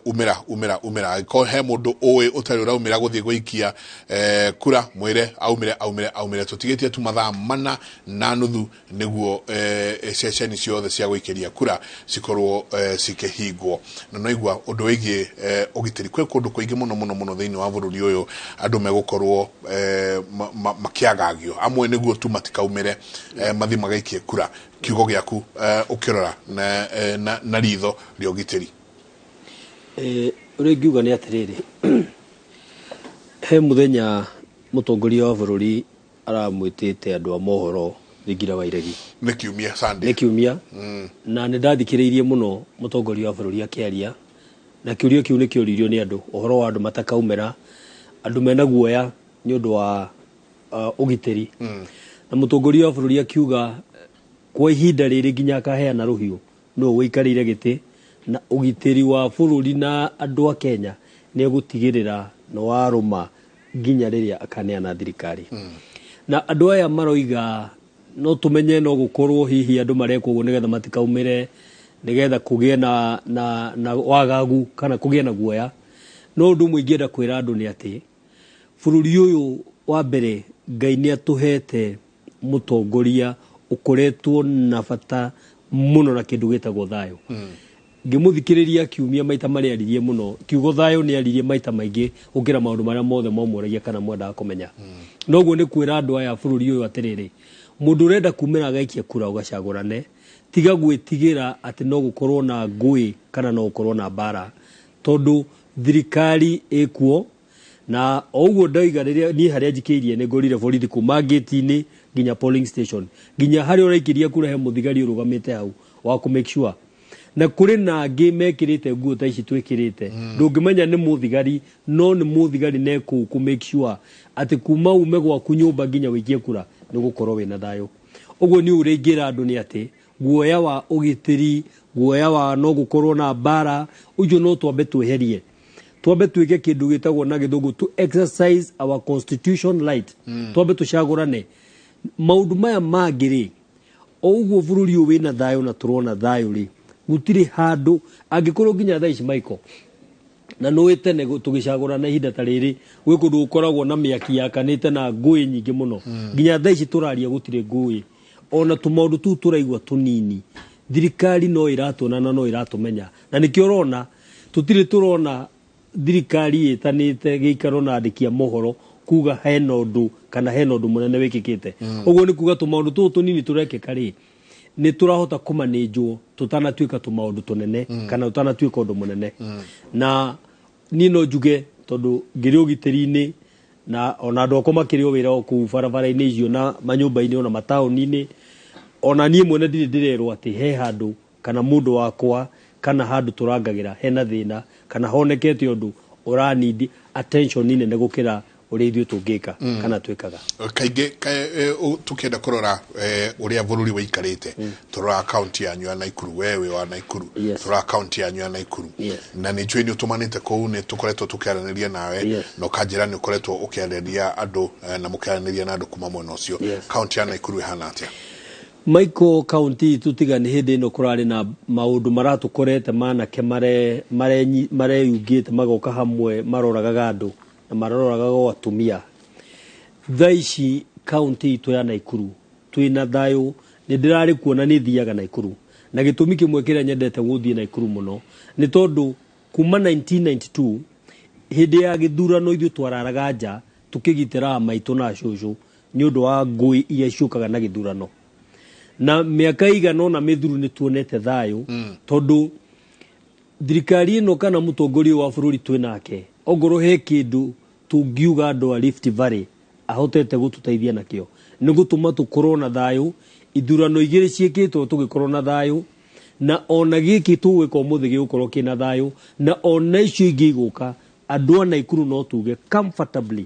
umĩra umĩra umĩra. Angĩkorwo he mũndũ ũĩ ũtarĩ ũraumĩra gũthiĩ gũikia kura, mwĩre aumĩre aumĩre aumĩre. Tũtigĩtie tu mathaa 4:30 nĩguo ceceni ciothe cia gũikĩria kura cikorwo cikĩhingwo. Na no igua ũndũ wĩgiĩ ũgitĩri kwĩ kũndũ kũingĩ mũno mũno mũno thĩinĩ wa bũrũri ũyũ andũ megũkorwo makĩagagio, amwe nĩguo tu matikaumĩre mathiĩ magaikie kura. Kiugo gĩaku ũkĩrora na ritho rĩa ũgitĩri. Ũrĩa ingiuga nĩ atĩrĩrĩ, he mũthenya mũtongoria wa bũrũri aramwĩtĩte andũ a mohoro Thingira wa Iregi, nĩ kiumia Sunday, nĩ kiumia, na nĩ ndathikĩrĩirie mũno mũtongoria wa bũrũri akĩaria, na kĩũria kĩu nĩ kĩũririo nĩ andũ ũhoro wa andũ matakaumĩra, andũ mena guoya nĩ ũndũ wa ũgitĩri, na mũtongoria wa bũrũri akiuga kwa ihinda rĩrĩ nginya akaheana rũhiũ nĩwe ũikarĩire gĩtĩ, na ũgitĩri wa bũrũri na andũ a Kenya Nĩ egũtigĩrĩra nĩ warũma nginya rĩrĩa akaneana thirikari. Na andũ aya maroiga no tũmenye no gũkorwo hihi andũ mareka ũguo nĩgetha matikaumĩre, nĩgetha kũgĩe na wagagu kana kũgĩe na guoya. No ũndũ ũmwe ingĩenda kwĩra andũ nĩ atĩ bũrũri ũyũ, wa mbere, Ngai nĩ atũhete mũtongoria ũkoretwo na bata mũno na kĩndũ gĩtagwo thayũ. Ngĩmũthikĩrĩria kiumia, maita marĩa aririe mũno kiugo thayũ, nĩ aririe maita maingĩ gũkĩra maũndũ marĩa mothe mamũragia kana mwendaga kũmenya. Noguo nĩ kwĩra andũ aya bũrũri ũyũ atĩrĩrĩ, mũndũ ũrenda kumĩra agaikia kura ũgacagũrane, tiga gwĩtigĩra atĩ no gũkorwo na ngũĩ kana no gũkorwo na mbara, tondũ thirikari ĩkuo. Na o ũguo ndoiga, rĩrĩa niĩ harĩa njikĩirie nĩ ngorire borithi kuma ngĩti-inĩ nginya polling station, nginya harĩa ũraikĩria kura he mũthigari ũrũgamĩte hau wa kũ make sure. Na kũrĩ na angĩ mekĩrĩte nguo ta ici twĩkĩrĩte, ndũngĩmenya nĩ mũthigari, no nĩ mũthigari ne kũu kũ make sure atĩ kuma ume gwaku nyũmba nginya wĩikie kura nĩ gũkorwo wĩna thayũ. Ũguo nĩ ũrĩa ingĩra andũ nĩ atĩ guoya wa ũgitĩri, guoya wa no gũkorwo na mbara, ũcio no twambe tweherie, twambe twĩke kĩndũ gĩtagwo na gĩthũngũ to exercise our constitution right. Twambe tũcagũrane maũndũ maya mangĩ rĩ, o ũguo bũrũri ũyũ wĩna thayũ na tũrona thayũ rĩ, gũtirĩ handũ angĩkorwo nginya thaa ici, Michael, na nĩ tene tũgĩcagũrana ihinda ta rĩrĩ gwĩ kũndũ gũkoragwo na mĩaki yakanĩte na ngũĩ nyingĩ mũno. Nginya thaa ici tũraria gũtirĩ ngũĩ, ona tũmaũndũ tũu tũraigua tũnini, thirikari no ĩratuona na no ĩratũmenya. Na nĩkĩo ũrona tũtirĩ tũrona thirikari ĩtanĩte gĩikaro na andĩki a mohoro kuga hena ũndũ kana hena ũndũ mũnene wĩkĩkĩte. Ũguo nĩ kuga tũmaũndũ tũtũ tũnini tũrekĩka rĩ, nĩ tũrahota kũmanĩnjwo tũtanatuĩka tũmaũndũ tũnene kana tũtanatuĩka ũndũ mũnene. Na niĩ no njuge, tondũ ngĩrĩ ũgitĩri-inĩ na ona andũ akwa makĩrĩ o wĩra o kũu barabara-inĩ icio na manyũmba-inĩ ona mataũni-inĩ, ona niĩ mwene ndirĩ ndĩrerwo atĩ he handũ kana mũndũ wakwa kana handũ tũrangagĩra hena thĩna kana honekete ũndũ ũranindi attention nene gũkĩra ũrĩa ithuĩ tũngĩka kana twĩkaga. Kaingĩ tũkĩenda kũrora ũrĩa bũrũri wĩikarĩte, tũroraga kaunti yanyu ya Naikuru. We wĩ wa Naikuru? Yes. Tũroraga kaunti yanyu ya Naikuru. Yes. Na nĩ njũĩ nĩ ũtũmanĩte kũu, nĩ tũkoretwo tũkĩaranĩria nawe na ũkanjĩra nĩ ũkoretwo ũkĩarĩria andũ na mũkĩaranĩria na andũ kuma mwena ũcio. Yes. Kaunti ya Naikuru ĩhana atĩa? Michael, kaunti itũ tiga nĩ hĩndĩ ĩno kũrarĩ na maũndũ maratũkorete manake mareyungĩte magoka hamwe maroragaga andũ na maroragaga o atumia. Thaa ici kaunti itũ ya Naikuru twĩna thayũ. Nĩ ndĩrarĩ kuona nĩ thiaga Naikuru, na gĩtũmi kĩmwe kĩrĩa nyendete gũthiĩ Naikuru mũno nĩ tondũ kuma 1992 hĩndĩ ya gĩthurano ithuĩ twararaga nja tũkĩgitĩra maitũ na cũcũ nĩ ũndũ wa ngũĩ iria ciũkaga na gĩthurano. Na mĩaka igana ũna mĩthuru nĩ tuonete thayũ, tondũ thirikari ĩno kana mũtongoria wa bũrũri twĩnake, ongorwo he kĩndũ tũngiuga andũ a Rift Valley ahotete gũtũteithia nakĩo nĩ gũtũma tũkorwo na thayũ. Ithurano igĩrĩ ciĩkĩtwo tũgĩkorwo na thayũ, na ona gĩkĩ tũgwĩka ũmũthĩ gĩgũkorwo kĩna thayũ, na ona icio ingĩ igũka, andũ a Naikuru no tuge comfortably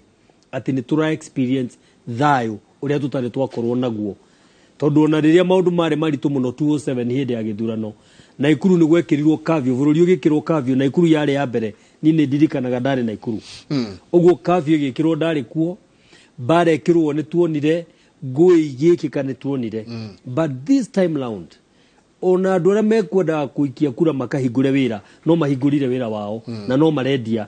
atĩ nĩ tũra experience thayũ ũrĩa tũtarĩ twakorwo naguo, tondũ ona rĩrĩa maũndũ marĩ maritũ mũno 2007 hĩndĩ ya gĩthurano, Naikuru nĩ gwekĩrirwo curfew, bũrũri ũgĩkĩrwo curfew, Naikuru yarĩ ya mbere. Niĩ nĩ ndirikanaga ndarĩ Naikuru ũguo curfew ĩgĩkĩrwo, ndarĩ kuo, mbara ĩkĩrwo nĩ tuonire, ngũĩ igĩkĩka nĩ tuonire. But this time round ona andũ arĩa mekwendaga kũikia kura makahingũre wĩra no mahingũrire wĩra wao na no marendia.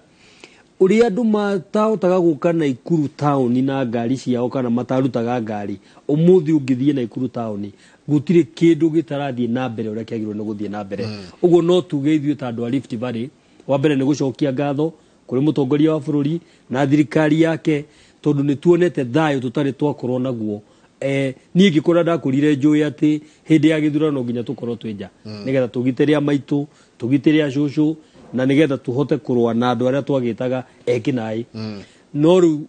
Ũrĩa andũ matahotaga gũka Naikuru taũni na ngari ciao kana matarutaga ngari, ũmũthĩ ũngĩthiĩ Naikuru taũni gũtirĩ kĩndũ gĩtarathiĩ na mbere ũrĩa kĩagĩrĩirwo nĩ gũthiĩ na mbere. Ũguo no tuge ithuĩ ta andũ a Rift Valley, wa mbere nĩ gũcokia ngatho kũrĩ mũtongoria wa bũrũri na thirikari yake, tondũ nĩ tuonete thayũ tũtarĩ twakorwo naguo. Niĩ ngĩkũra ndakũrire njũĩ atĩ hĩndĩ ya gĩthurano no nginya tũkorwo twĩ nja nĩgetha tũgitĩre a maitũ, tũgitĩre a cũcũ, na nĩgetha tũhote kũrũa na andũ arĩa twagĩtaga ekinaĩ. No rĩu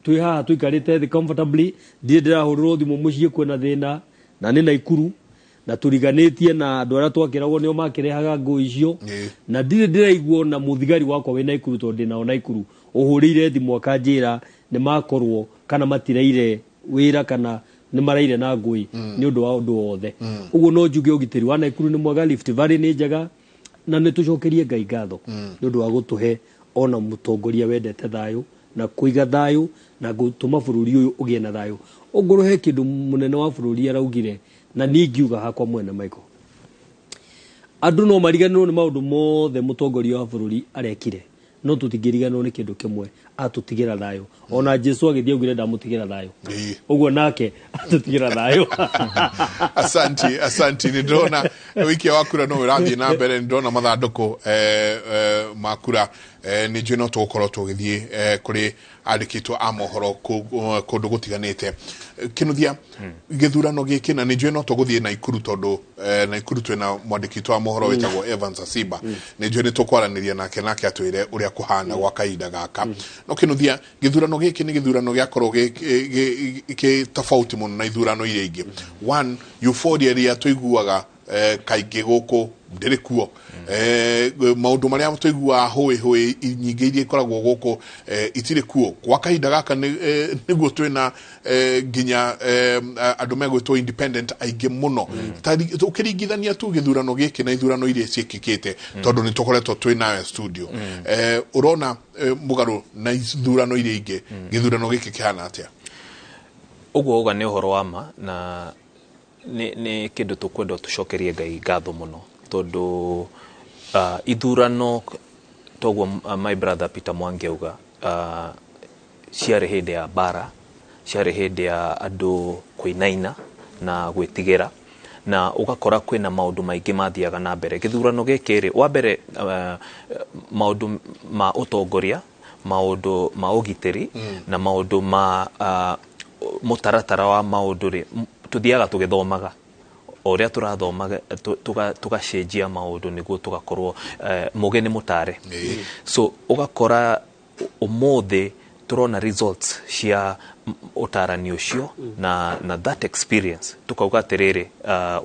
twĩ haha tũikarĩte thĩ comfortably, ndirĩ ndĩrahũrĩrwo thimũ mũciĩ kwĩna thĩna, na nĩ Naikuru na tũriganĩtie na andũ arĩa twakĩragwo nĩo makĩrehaga ngũ icio, na ndirĩ ndĩraigua na mũthigari wakwa wĩ Naikuru, tondũ ndĩnao Naikuru, ũhũrĩire thimũ akanjĩra nĩ makorwo kana matiraire wĩra kana nĩ maraire na ngũi nĩ ũndũ wa ũndũ wothe. Ũguo no njuge ũgitĩri wa Naikuru nĩ mwega, Rift Valley nĩ njega, na nĩ tũcokerie Ngai ngatho nĩ ũndũ wa gũtũhe Ona mũtongoria wendete thayũ na kũiga thayũ na gũtũma bũrũri ũyũ ũgĩe na thayũ. Ongorwo he kĩndũ mũnene wa bũrũri araugire, na niĩ ingiuga hakwa mwene, Michael, andũ no mariganĩrwo nĩ maũndũ mothe mũtongoria wa bũrũri arekire, no tũtingĩriganĩrwo nĩ kĩndũ kĩmwe: atũtigĩra thayũ. Ona Jesu agĩthiĩ augire, "Ndamũtigĩra thayũ." Ũguo nake atũtigĩra thayũ. Asanti, asanti. Nä ndĩrona wĩikia wa kura no ũrathiĩ na mbere. Nä ndĩrona mathandũkũ ma kura. Nĩ njũĩ no tũgũkorwo tũgĩthiĩ kũrĩ andĩkĩtwo a mohoro kũndũ gũtiganĩte. Kĩnuthia, gĩthurano gĩkĩ, na nĩ njũĩ no tũgũthiĩ Naikuru, tondũ Naikuru twĩna mwandĩki wa mohoro wĩtagwo Evans Asiba. Nĩ njũĩ nĩ tũkwaranĩria nake, nake atwĩre ũrĩa kũhana gwa kahinda gaka. No Kĩnuthia, gĩthurano gĩkĩ nĩ gĩthurano gĩakorwo gĩ tofauti mũno na ithurano iria ingĩ. One, euphoria ĩrĩa tũiguaga kaingĩ gũkũ ndĩrĩ kuo. Maũndũ marĩa tũiguaga, hũĩ hũĩ nyingĩ iria ikoragwo gũkũ, itirĩ kuo gwa kahinda gaka. Nĩguo twĩna nginya andũ megwĩtwo independent aingĩ mũno. Ũkĩringithania tu gĩthurano gĩkĩ na ithurano iria ciĩkĩkĩte, tondũ nĩ tũkoretwo twĩ nawe studio, ũrona mũgarũ na ithurano iria ingĩ, gĩthurano gĩkĩ kĩhana atĩa? Ũguo uga nĩ ũhoro wa ma, na nĩ kĩndũ tũkwenda tũcokerie Ngai ngatho mũno, tondũ ithurano toguo my brother Peter Mwangi auga, ciarĩ hĩndĩ ya mbara, ciarĩ hĩndĩ ya andũ kũinaina na gwĩtigĩra, na ũgakora kwĩna maũndũ maingĩ mathiaga na mbere. Gĩthurano gĩkĩ rĩ, wa mbere, maũndũ ma ũtongoria, maũndũ ma ũgitĩri, na maũndũ ma mũtaratara wa maũndũ rĩ, tũthiaga tũgĩthomaga o ũrĩa tũrathomaga, tũgacenjia maũndũ nĩguo tũgakorwo mũgĩ nĩ mũtare. So ũgakora ũmũthĩ tũrona results cia ũtarani ũcio na that experience. Tukauga atĩrĩrĩ,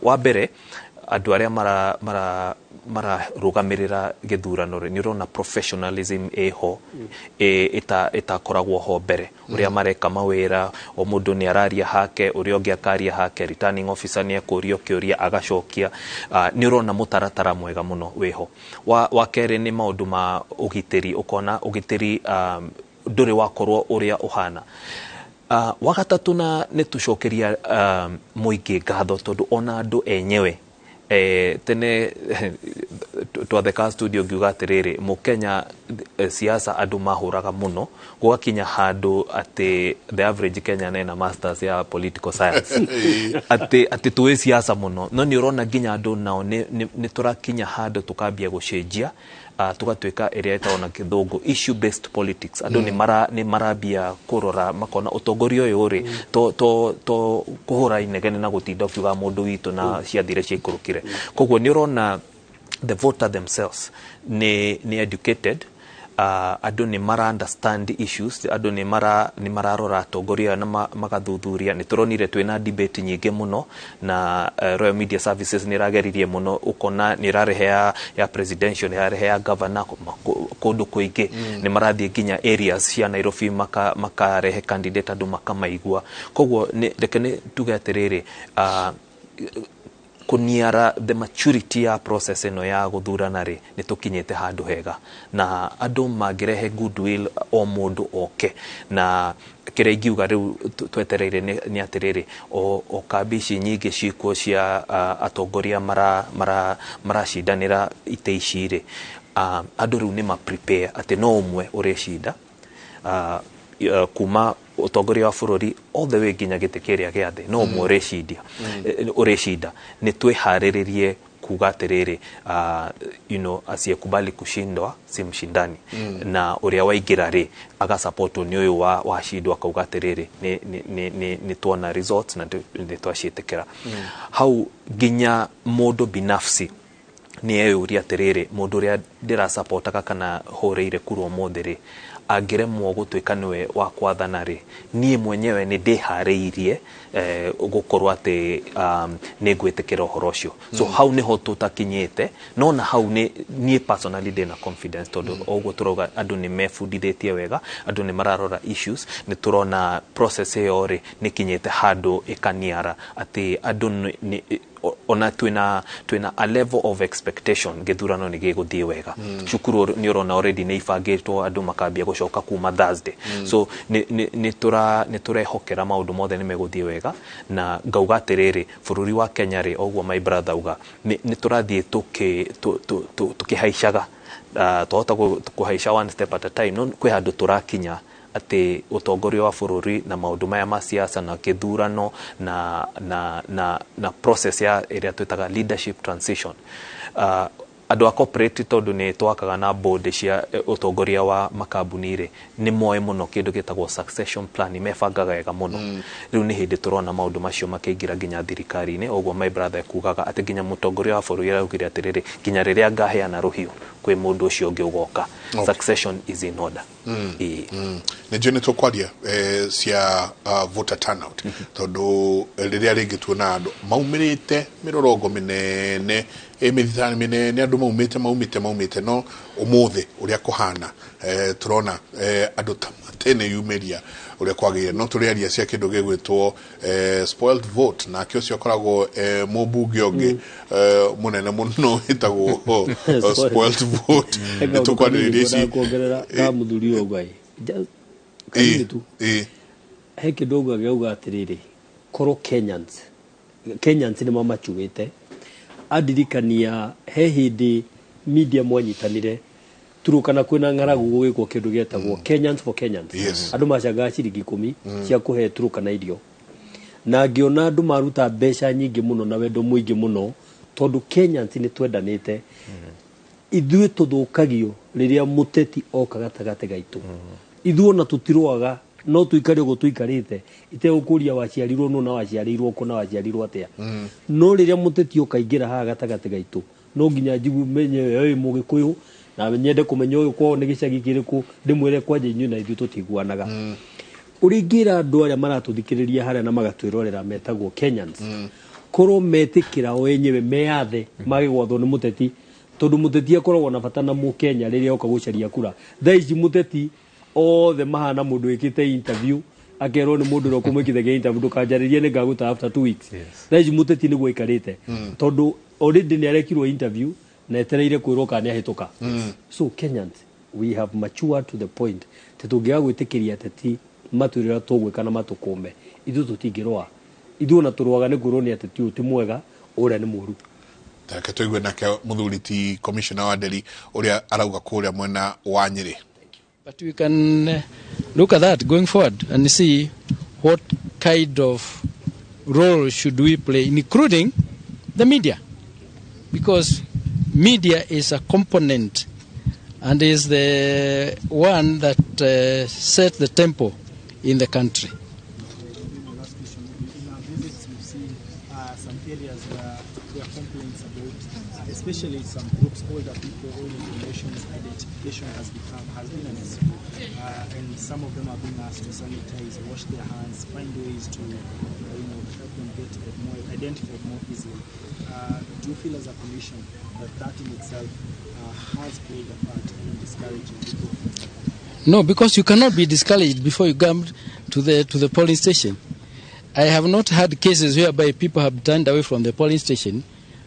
wa mbere, andũ arĩa mara mararũgamĩrĩra gĩthurano rĩ, nĩ ũrona professionalism ĩho ĩtakoragwo ho mbere. Ũrĩa mareka mawĩra, o mũndũ nĩ araria hake, ũrĩa ũngĩ akaria hake, returning officer nĩ ekũrio kĩũria agacokia. Nĩ ũrona mũtaratara mwega mũno wĩho. Wa kerĩ nĩ maũndũ ma ũgitĩri. Ũkona ũgitĩri ndũrĩ wakorwo ũrĩa ũhana. Wa gatatũ, na nĩ tũcokeria mũingĩ ngatho, tondũ ona andũ enyewe, tene twatheka studio ngiuga atĩrĩrĩ, mũkenya, siasa andũ mahũraga mũno, gũgakinya handũ atĩ the average Kenyan ena masters ya political science, atĩ tũĩ siasa mũno. No nĩ ũrona nginya andũ nao nĩ tũrakinya handũ tũkambia gũcenjia, tũgatuĩka ĩrĩa ĩtagwo na kĩthũngũ issue based politics. Andũ nĩ marambia kũrora, makona ũtongoria ũyũ rĩ, to kũhũra inegene na gũtinda ũkiuga mũndũ witũ na ciathire ciaikũrũkire. Koguo nĩ ũrona the voter themselves nĩ educated. Andũ nĩ mara understand issues, andũ nĩ mararora atongoria aya na magathuthuria. Nĩ tũronire twĩna debate nyingĩ mũno, na Royal Media Services nĩ ĩrageririe mũno. Ũkona nĩ ĩrarehe ya presidential, nĩ ĩrarehe ya governor kũndũ kũingĩ. Nĩ marathiĩ nginya areas cia Nairobi, makarehe candidate, andũ makamaigua. Koguo reke nĩ tuge atĩrĩrĩ, kũniara the maturity ya process ĩno ya gũthurana rĩ, nĩ tũkinyĩte handũ hega, na andũ mangĩrehe goodwill, o mũndũ oke na kĩrĩa ingiuga. Rĩu twetereire nĩ atĩrĩrĩ, o kambi ici nyingĩ ciĩkuo cia atongoria maracindanĩra itĩ ici rĩ, andũ rĩu nĩ ma prepare atĩ no ũmwe ũrecinda, kuma ũtongoria wa bũrũri all the way nginya gĩtĩ kĩrĩa gĩa thĩ, no ũmwe ũrecindia, ũrecinda. Nĩ twĩharĩrĩrie kuga atĩrĩrĩ, asiyekubali kushindwa si mshindani. Na ũrĩa waingĩra rĩ, agasapotwo nĩ ũyũ washindwa, akauga atĩrĩrĩ, nĩ tuona results na nĩ twaciĩtĩkĩra. Hau nginya mũndũ binafsi nĩ eyũria atĩrĩrĩ, mũndũ ũrĩa ndĩrasapotaga kana hũrĩire kura ũmũthĩ rĩ, angĩremwo gũtuĩka nĩwe wa kwathana rĩ, niĩ mwenyewe nĩ ndĩharĩirie gũkorwo atĩ nĩ ngwĩtĩkĩra ũhoro ũcio. So hau nĩho tũtakinyĩte, no na hau nĩ niĩ personally ndĩna confidence, tondũ o ũguo tũrauga, andũ nĩ mebundithĩtie wega, andũ nĩ mararora issues. Nĩ tũrona process ĩyo rĩ, nĩ kinyĩte handũ ĩkaniara atĩ andũ nĩ Ona twina a level of expectation gĩthurano nĩ gĩgũthiĩ wega. Cukuru nĩ ũrona already nĩ ibangĩtwo andũ makambia gũcoka kuma Thursday. So nĩ tũrehokera maũndũ mothe nĩ megũthiĩ wega, na ngauga atĩrĩrĩ, bũrũri wa Kenya rĩ, ũguo my brother auga, nĩ tũrathiĩ tũkĩhaicaga. Twahota kũhaica one step at a time, no kwĩ handũ tũrakinya atĩ ũtongoria wa bũrũri na maũndũ maya ma siasa na gĩthurano na process ya ĩrĩa twĩtaga leadership transition. Andũ a corporate, tondũ nĩ twakaga na board cia ũtongoria wa makambuni rĩ, nĩ moĩ mũno kĩndũ gĩtagwo succession plan, mebangaga wega mũno. Rĩu nĩ hĩndĩ tũrona maũndũ macio makĩingĩra nginya thirikari-inĩ. Ũguo my brother ekugaga atĩ nginya mũtongoria wa bũrũri araugire atĩrĩrĩ, nginya rĩrĩa ngaheana rũhiũ kwĩ mũndũ ũcio ũngĩ ũgoka. Succession is in order. Ĩĩ. Nĩ njũĩ nĩ tũkwaria cia voter turnout, tondũ rĩrĩa rĩngĩ tuona andũ maumĩrĩte mĩrũrongo mĩnene, mĩthitani mĩnene, andũ maumĩte maumĩte maumĩte, no ũmũthĩ ũrĩa kũhana, tũrona andũ ta matene yumĩria ũrĩa kwagĩrĩire. No tũrĩaria cia kĩndũ gĩgwĩtwo spoiled vote, nake ũcio akoragwo mũmbunge ũngĩ mũnene mũno wĩtagwo spoiled vote. Nĩ tũkwarĩrĩria ici. Kuongerera ka mũthuri ũyũ ngai kanini tu. He kĩndũ ngauga atĩrĩrĩ, korwo Kenyans nĩ mamacuĩte, andirikania he hĩndĩ media mwanyitanire Turukana kwĩna ng'aragu, gũgĩkwo kĩndũ gĩetagwo Kenyans for Kenyans. Andũ macangaga ciringi 10 cia kũhe Turukana irio, na ngĩona andũ maruta mbeca nyingĩ mũno na wendo mũingĩ mũno, tondũ Kenyans nĩ twendanĩte. Ithuĩ tũthũkagio rĩrĩa mũteti oka gatagatĩ gaitũ. Ithuĩ ona tũtirũaga, no tuikare ũguo tũikarĩte itegũkũria waciarirwo nũ na waciarĩirwo kũ na waciarirwo atĩa. No rĩrĩa mũteti ũkaingĩra haha gatagatĩ gaitũ, no nginya njigu menye ũyũ mũgĩkũyũ, na nyende kũmenya ũyũ kwao nĩ gĩcagi kĩrĩkũ, ndĩmwĩre kwanja inyuĩ na ithuĩ tũtiguanaga. Ũrĩa ingĩra andũ arĩa maratũthikĩrĩria harĩa na magatwĩrorera metagwo Kenyans, korwo metĩkĩra o enyewe meyathe mage gwathwo nĩ mũteti, tondũ mũteti akoragwo na bata na mũkenya rĩrĩa oka gũcaria kura. Thaa ici mũteti othe mahana mũndũ wĩkĩte interview akerwo nĩ mũndũ ũrĩa ũkũmwĩkithagia interview, ndũkanjarĩrie, nĩ ngagũta after 2 weeks. Thaa ici mũteti nĩguo aikarĩte, tondũ already nĩ arekirwo interview na etereire kwĩrwo kana nĩ ahĩtũka. So Kenyans, we have matured to the point atĩ tũngĩaga gwĩtĩkĩria ateti matwĩre ũrĩa tũgwĩka na matũkũme, ithuĩ tũtingĩrũa. Ithuĩ ona tũrũaga nĩ kwĩrwo nĩ ateti ũyũ ti mwega, ũrĩa nĩ mũũru. Reke tũigue nake mũthuri ti commissioner wa Nderi ũrĩa arauga kũrĩa mwena wa Nyĩrĩ. But we can look at that going forward and see what kind of role should we play, including the media. Because media is a component and is the one that sets the tempo in the country. Last question. In our visits, we've seen some areas where there are complaints about, especially some groups, older people, older generations, identification has been an issue, and some of them are being asked to sanitize, wash their hands, find ways to help them get more identified more easily. Do you feel as a commission that that in itself has played a part in discouraging people from No, because you cannot be discouraged before you come to the polling station. I have not had cases whereby people have turned away from the polling station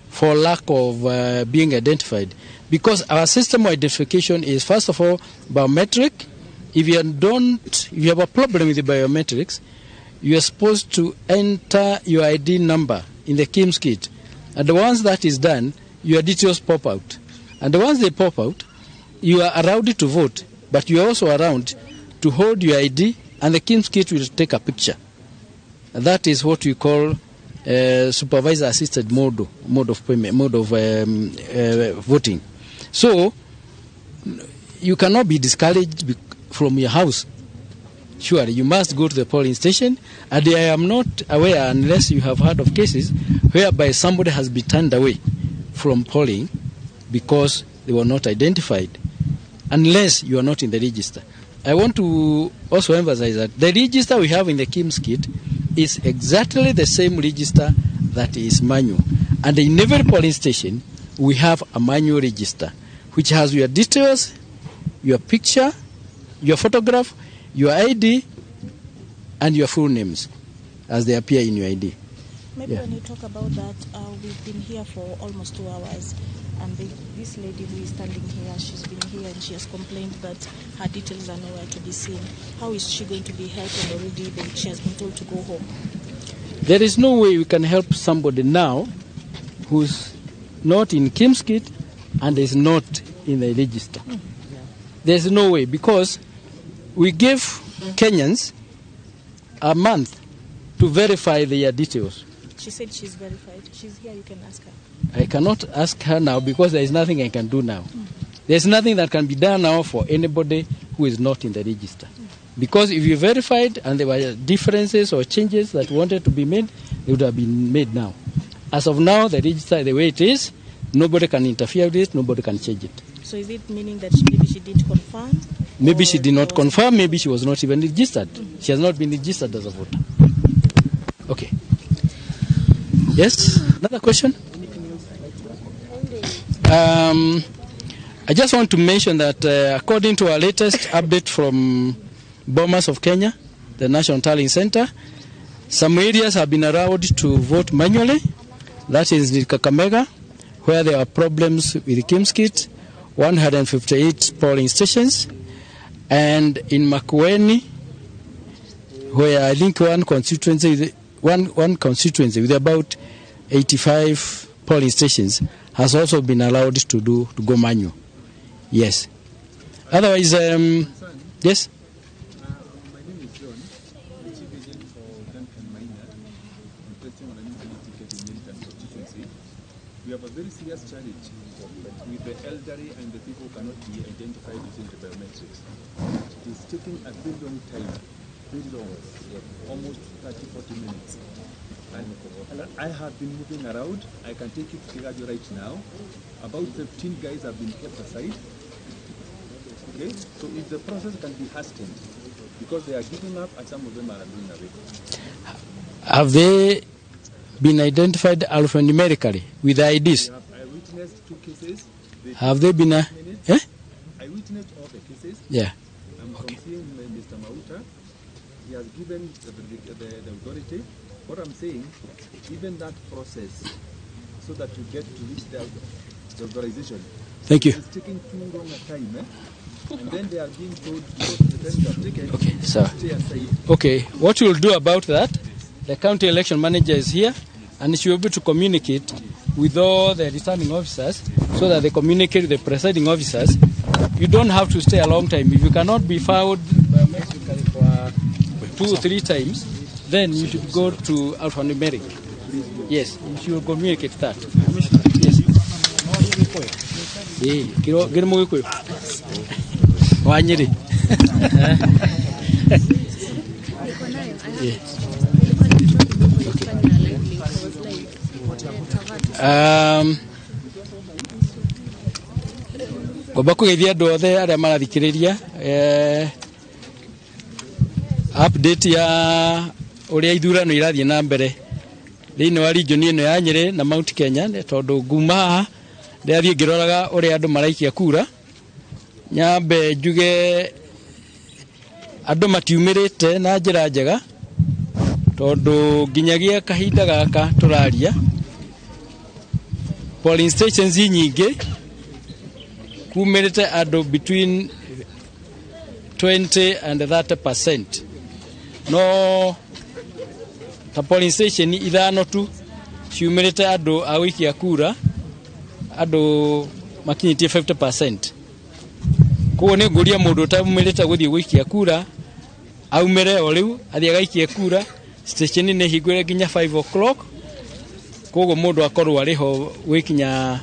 for lack of being identified. Because our system of identification is, first of all, biometric. If you don't, if you have a problem with the biometrics, you are supposed to enter your ID number in the KIEMS kit. And once that is done, your details pop out. And once they pop out, you are allowed to vote, but you are also allowed to hold your ID, and the KIEMS kit will take a picture. That is what we call supervisor assisted mode of payment, mode of voting. So you cannot be discouraged from your house. Surely you must go to the polling station, and I am not aware, unless you have heard of cases whereby somebody has been turned away from polling because they were not identified, unless you are not in the register. I want to also emphasize that the register we have in the KIEMS kit is exactly the same register that is manual. And in every polling station, we have a manual register, which has your details, your picture, your photograph, your ID, and your full names as they appear in your ID. Maybe Yeah. when you talk about that, we've been here for almost 2 hours, and this lady who is standing here, she's been here and she has complained that her details are nowhere to be seen. How is she going to be helped? And already she has been told to go home. There is no way we can help somebody now who's not in KIEMS kit and is not in the register. There's no way, because we give Kenyans a month to verify their details. She said she's verified. She's here, you can ask her. I cannot ask her now because there is nothing I can do now. There's nothing that can be done now for anybody who is not in the register. Because if you verified and there were differences or changes that wanted to be made, they would have been made now. As of now, the register, the way it is, nobody can interfere with it, nobody can change it. So is it meaning that maybe she didn't confirm? Maybe she did not confirm, maybe she was not even registered. She has not been registered as a voter. Okay. Yes? Another question? I just want to mention that according to our latest update from Bomas of Kenya, the National Tallying Center, some areas have been allowed to vote manually. That is in Kakamega, where there are problems with KIEMS kit, 158 polling stations, and in Makueni, where I think one constituency with about 85 polling stations has also been allowed to go manual. Yes. Otherwise, yes. My name is John, the chief agent for Duncan Maina, contesting on an independent ticket in Milton constituency. We have a very serious challenge with the elderly and the people who cannot be identified using the biometrics. It is taking a very long time, very long, almost 30, 40 minutes. And I have been moving around. I can take you to Kigajo right now. About 15 guys have been kept aside. Okay, so if the process can be hastened, because they are giving up and some of them are going away. Have they been identified alphanumerically with the IDs? I witnessed 2 cases. Have they been? Eh? I witnessed all the cases. Yeah. I'm seeing Mr. Mauta. He has given the authority. What I'm saying, even that process, so that you get to reach the authorization. Thank you. It's taking too long a time, eh? And then they are being told because the time you have taken, okay, sir. Stay aside. Okay, what we'll do about that, the county election manager is here, and she will be able to communicate with all the returning officers so that they communicate with the presiding officers. You don't have to stay a long time. If you cannot be found biometrically for 2 or 3 times, then you should go to alphanumeric. Yes, you should communicate that. Yes. Wanyiri. Ngomba kũgeithia andũ othe arĩa marathikĩrĩria update ya ũrĩa ithurano irathiĩ na mbere thĩinĩ wa region ĩno ya Nyĩrĩ na Mount Kenya, tondũ nguma haha ndĩrathiĩ ngĩroraga ũrĩa andũ maraikia kura. Nyambe njuge andũ matiumĩrĩte na njĩra njega, tondũ nginyagia kahinda gaka tũraria polling stations nyingĩ kumĩrĩte andũ between 20 and 30%. No ta polling station ithano tu ciumĩrĩte andũ a gũikia kura andũ makinyĩtie 50%. Koguo nĩ ngũria mũndũ ũtaumĩrĩte gũthiĩ gũikia kura aumĩre o rĩu athiĩ agaikie kura. Station nĩ hingũre nginya 5 o'clock, koguo mũndũ akorwo arĩ ho gwĩkinya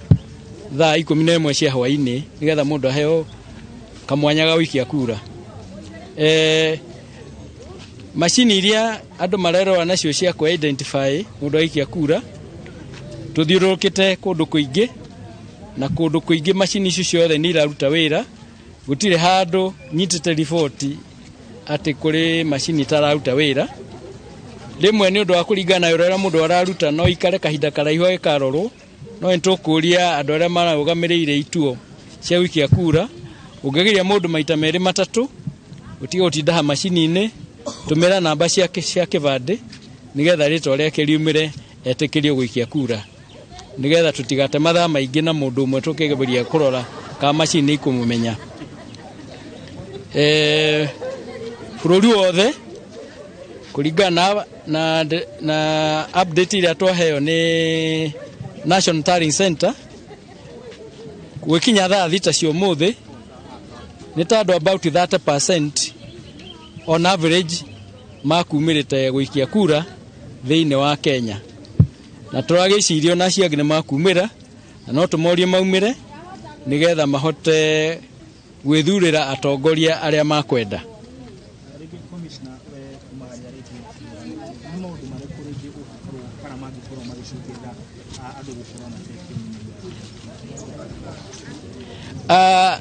thaa 11 cia hwaĩ-inĩ nĩgetha mũndũ aheo kamwanya ga gũikia kura. Macini iria andũ marerora nacio cia kũ identify mũndũ aikia kura, tũthiũrũrũkĩte kũndũ kũingĩ na kũndũ kũingĩ macini icio ciothe nĩ iraruta wĩra. Gũtirĩ handũ nyitĩte riboti atĩ kũrĩ macini itararuta wĩra. Rĩmwe nĩ ũndũ wa kũringana na wĩra ũrĩa mũndũ araruta no ikare kahinda karaihu agĩkarorwo, no nĩ tũkũria andũ arĩa marũgamĩrĩire ituo cia gũikia kura, ũngĩgeria mũndũ maita merĩ matatũ ũtige gũtinda macini-inĩ, tũmĩra namba ciake cia kĩbandĩ nĩgetha rĩtwa rĩake riumĩre etĩkĩrio gũikia kura nĩgetha tũtigate mathaa maingĩ na mũndũ ũmwe tũkĩgeria kũrora kana macini ikũmũmenya. Bũrũri wothe kũringana na update ĩrĩa twaheo nĩ National Tallying Center gũgĩkinya thaa 6 cia ũmũthĩ nĩ ta andũ about 30% on average makumĩrĩte gũikia kura thĩinĩ wa Kenya, na tũragĩciria ona acio angĩ nĩ makumĩra, na no tũmorie maumĩre nĩgetha mahote gwĩthurĩra atongoria arĩa makwenda. Rĩngĩ commissioner, kuma harĩa rĩngĩ nĩ maũndũ marĩkũ rĩngĩ ũngĩkorwo kana mangĩkorwo magĩcũngĩrĩra andũ gũkorwo matekĩmenyithia?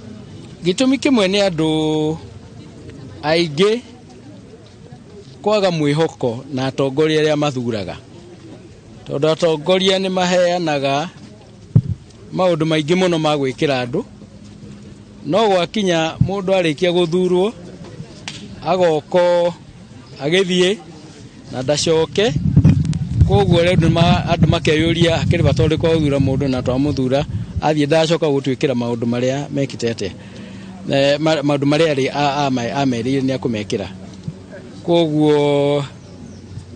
Gĩtũmi kĩmwe nĩ andũ aingĩ kwaga mwĩhoko na atongoria arĩa mathuraga, tondũ atongoria nĩ maheanaga maũndũ maingĩ mũno ma gwĩkĩra andũ, no gwakinya mũndũ arĩkia gũthurwo agoko agĩthiĩ na ndacoke. Koguo rĩu andũ makeyũria hakĩrĩ bata ũrĩkũ wa gũthura mũndũ na twamũthura athiĩ ndacoka gũtwĩkĩra maũndũ marĩa mekĩte atĩa, maũndũ marĩa arĩ amerĩire nĩ akũmekĩra. Koguo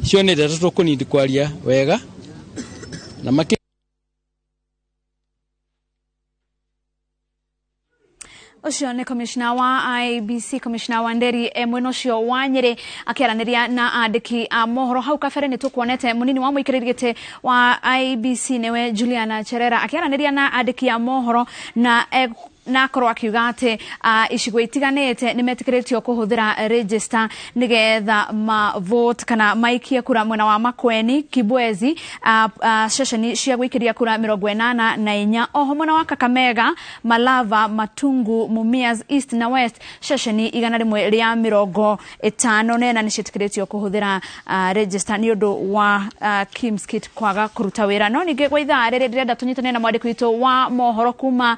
cio nĩ ndeto tũkũnindi kwaria wega na makĩ. Ũcio nĩ commissioner wa IEBC, Commissioner Wanderi mwena ũcio wa Nyĩrĩ akĩaranĩria na andĩki a mohoro. Hau kabere nĩ tũkuonete mũnini wa mũikarĩri gĩtĩ wa IEBC nĩwe Juliana Cherera akĩaranĩria na andĩki a mohoro na akorwo akiuga atĩ icigo itiganĩte nĩ metĩkĩrĩtio kũhũthĩra register nĩgetha ma vote kana maikie kura mwena wa Makueni, Kibwezi, ceceni cia gwĩkĩria kura 84, oho mwena wa Kakamega, Malava, Matungu, Mumias East na West ceceni 154 nĩ ciĩtĩkĩrĩtio kũhũthĩra register nĩ ũndũ wa KIEMS kit kwaga kũruta wĩra. No ningĩ gwa ithaa rĩrĩ ndĩrenda tũnyitane na mwandĩki witũ wa mohoro kuma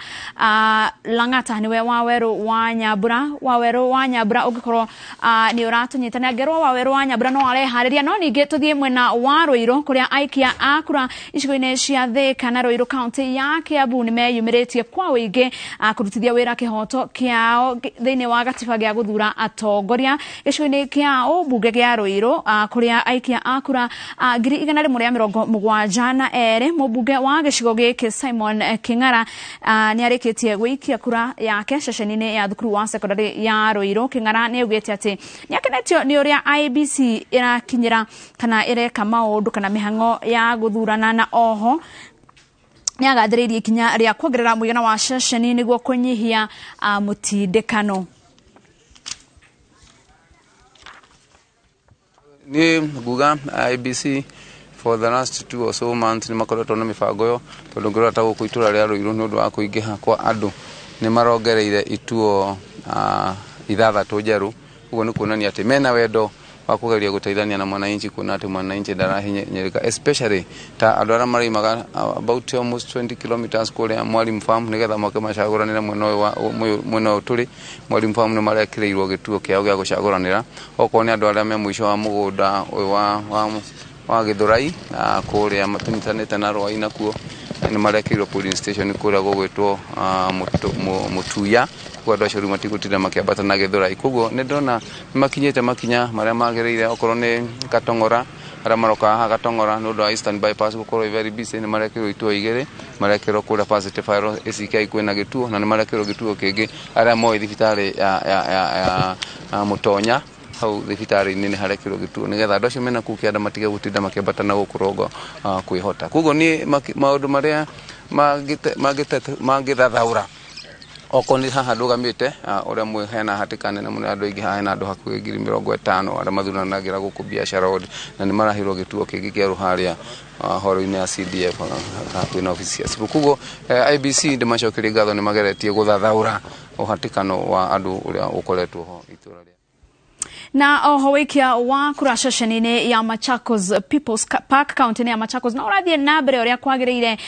Lang'ata niwe Waweru wa Nyambura. Waweru wa Nyambura ũngĩkorwo nĩ ũratũnyitana ngerwo Waweru wa Nyambura no areharĩria. No ningĩ tũthiĩ mwena wa Ruiru kũrĩa aikia a kura icigo-inĩ cia Thika na Ruiru kaunti ya Kiambu nĩ meyumĩrĩtie kwa ũingĩ kũrutithia wĩra kĩhoto kĩao thĩinĩ wa gatiba gĩa gũthura atongoria gĩcigo-inĩ kĩa ũmbunge gĩa Ruiru kũrĩa aikia a kura 172. Mũmbunge wa gĩcigo gĩkĩ Simon King'ara nĩ arĩkĩtie gwĩikia kura yake ceceni-inĩ ya thukuru wa secondary ya Ruiru. King'ara nĩ augĩte atĩ nĩ akenetio nĩ ũrĩa IEBC ĩrakinyĩra kana ĩreka maũndũ kana mĩhang'o ya gũthurana, na oho nĩ agathĩrĩirie ikinya rĩa kuongerera mũigana wa ceceni nĩguo kũnyihia mũtindĩkano. Niĩ nguga IEBC for the last 2 or so months nĩ makoretwo na mĩbango ĩyo, tondũ ngĩrora ta gũkũ itũra rĩa Ruiru nĩ ũndũ wa kũingĩha kwa andũ nĩ marongereire ituo 6 njerũ. Ũguo nĩ kuonania atĩ mena wendo wa kũgeria gũteithania na mwananchi, kuona atĩ mwananchi ndarahinyĩrĩka, especially ta andũ arĩa marĩimaga about almost 20 kilometers kũrĩa Mwalimu Farm nĩgetha moke macagũranĩre mwena ũyũ tũrĩ. Mwalimu Farm nĩ marekĩrĩirwo gĩtuo kĩao gĩa gũcagũranĩra. Okorwo nĩ andũ arĩa me mũico wa mũgũnda ũyũ wa Gĩthũrai kũrĩa tũnyitanĩte na Rwai nakuo nĩ marekĩirwo polling station kũrĩa gũgwĩtwo Mũtuya, koguo andũ acio rĩu matigũtinda makĩambata na Gĩthũrai. Koguo nĩ ndĩrona nĩ makinyĩte makinya marĩa magĩrĩire, okorwo nĩ Katong'ora arĩa maroka haha Katong'ora nĩ ũndũ wa Eastern Bypass gũkorwo very busy nĩ marekĩrwo ituo 2, marekĩrwo kũrĩa Positive Fire ACK kwĩna gĩtuo, na nĩ marekĩrwo gĩtuo kĩngĩ arĩa moĩ thibitarĩ ya Mũtonya hau thibitarĩ-inĩ nĩ harekĩrwo gĩtuo nĩgetha andũ acio mena kũu kĩanda matige gũtinda makĩambata na gũkũ rũgongo kwĩhota. Koguo niĩ maũndũ marĩa mangĩthathaũra okorwo nĩ haha ndũgamĩte ũrĩa mwĩ hena hatĩka nene mũno andũ aingĩ haha, hena andũ hakuhĩ 50,000 arĩa mathuranagĩra gũkũ Biashara Road, na nĩ maraheirwo gĩtuo kĩngĩ kĩerũ harĩa horo-inĩ ya CDF hakuhĩ na obici cia cibũ. Koguo IEBC ndĩmacokerie ngatho nĩ mageretie gũthathaũra ũhatĩkano wa andũ ũrĩa ũkoretwo ho itũra rĩa. Na oho waikia wa kura ceceni-inĩ ya Machakos People's Park kaunti-inĩ ya Machakos na ũrathiĩ na mbere ũrĩa kwagĩrĩire,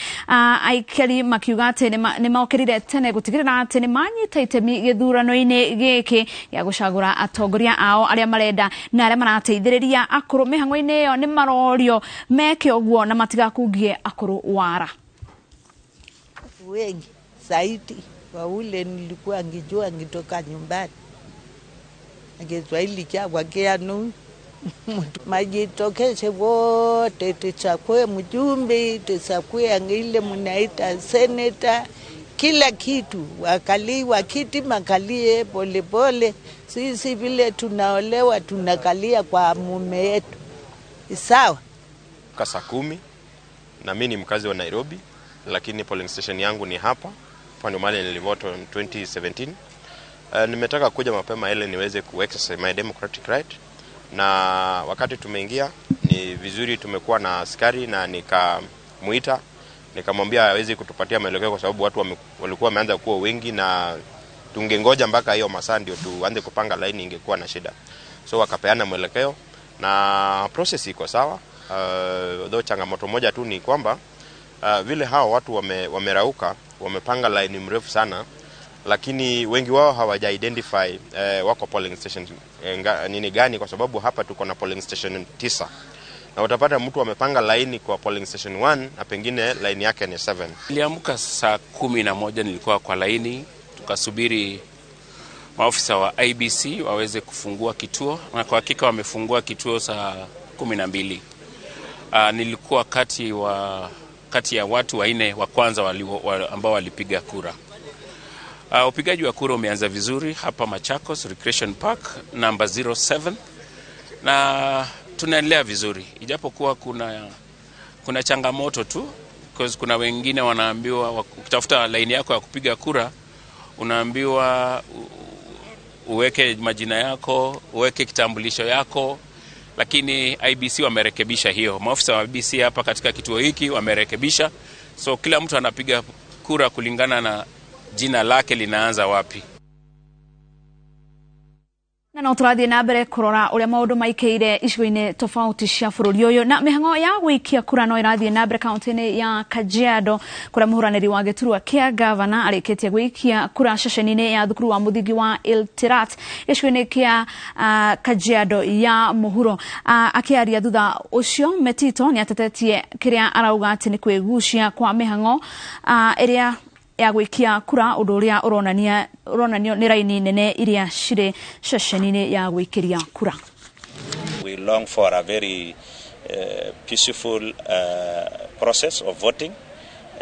aikari makiuga atĩ nĩ mokĩrire tene gũtigĩrĩra atĩ nĩ manyita itemi gĩthurano-inĩ gĩkĩ gĩa gũcagũra atongoria ao arĩa marenda na arĩa marateithĩrĩria akũrũ mĩhang'o-inĩ ĩyo nĩ marorio meke ũguo na matigakungie akũrũ wara. Wengi zaidi wa ule nilikuwa ngijua ngitoka nyumbani Kiswahili cha wakianu majitokeze wote tuchakue mjumbe, tuchakue ile mnaita seneta, kila kitu wakali wakiti makalie pole pole. Sisi vile tunaolewa tunakalia kwa mume yetu sawa. Saa 10 na mimi ni mkazi wa Nairobi, lakini polling station yangu ni hapa hapa, ndio mahali nilivote 2017. Nimetaka kuja mapema ili niweze ku exercise my democratic right, na wakati tumeingia ni vizuri, tumekuwa na askari na nikamuita nikamwambia hawezi kutupatia maelekeo kwa sababu watu walikuwa wameanza kuwa wengi na tungengoja mpaka hiyo masaa ndio tuanze kupanga line, ingekuwa na shida. So wakapeana mwelekeo na process iko sawa. Though changamoto moja tu ni kwamba vile hao watu wamerauka, wamepanga line mrefu sana, lakini wengi wao hawaja identify wako polling station nini gani, kwa sababu hapa tuko na polling station 9 na utapata mtu amepanga line kwa polling station 1 na pengine line yake ni 7. Niliamka saa 11 nilikuwa kwa laini, tukasubiri maofisa wa IBC waweze kufungua kituo, na kwa hakika wamefungua kituo saa 12. Nilikuwa kati ya watu wanne wa kwanza ambao walipiga kura. Upigaji wa kura umeanza vizuri hapa Machakos Recreation Park number 07 na tunaendelea vizuri, ijapokuwa kuna changamoto tu, because kuna wengine wanaambiwa ukitafuta line yako ya kupiga kura unaambiwa uweke majina yako, uweke kitambulisho yako, lakini IBC wamerekebisha hiyo. Maofisa wa IBC hapa katika kituo hiki wamerekebisha, so kila mtu anapiga kura kulingana na jina lake linaanza wapi. Na no tũrathiĩ na mbere kũrora ũrĩa maũndũ maikaire icigo-inĩ tofauti cia bũrũri ũyũ, na mĩhang'o ya gũikia kura no ĩrathiĩ na mbere kaunti-inĩ ya Kajiado kũrĩa mũhũranĩri wa gĩturwa kĩa gavana arĩkĩtie gũikia kura ceceni-inĩ ya thukuru wa mũthingi wa Iltirat gĩcigo-inĩ kĩa Kajiado ya mũhuro. Akĩaria thutha ũcio, Metito nĩ atetetie kĩrĩa arauga atĩ nĩ kwĩgucia kwa mĩhang'o ĩrĩa ya gwikia kura, ũndũ ũrĩa ũronanio nĩ raini nene iria cirĩ ceceni-inĩ ya gwĩkĩria kura. We long for a very peaceful process of voting,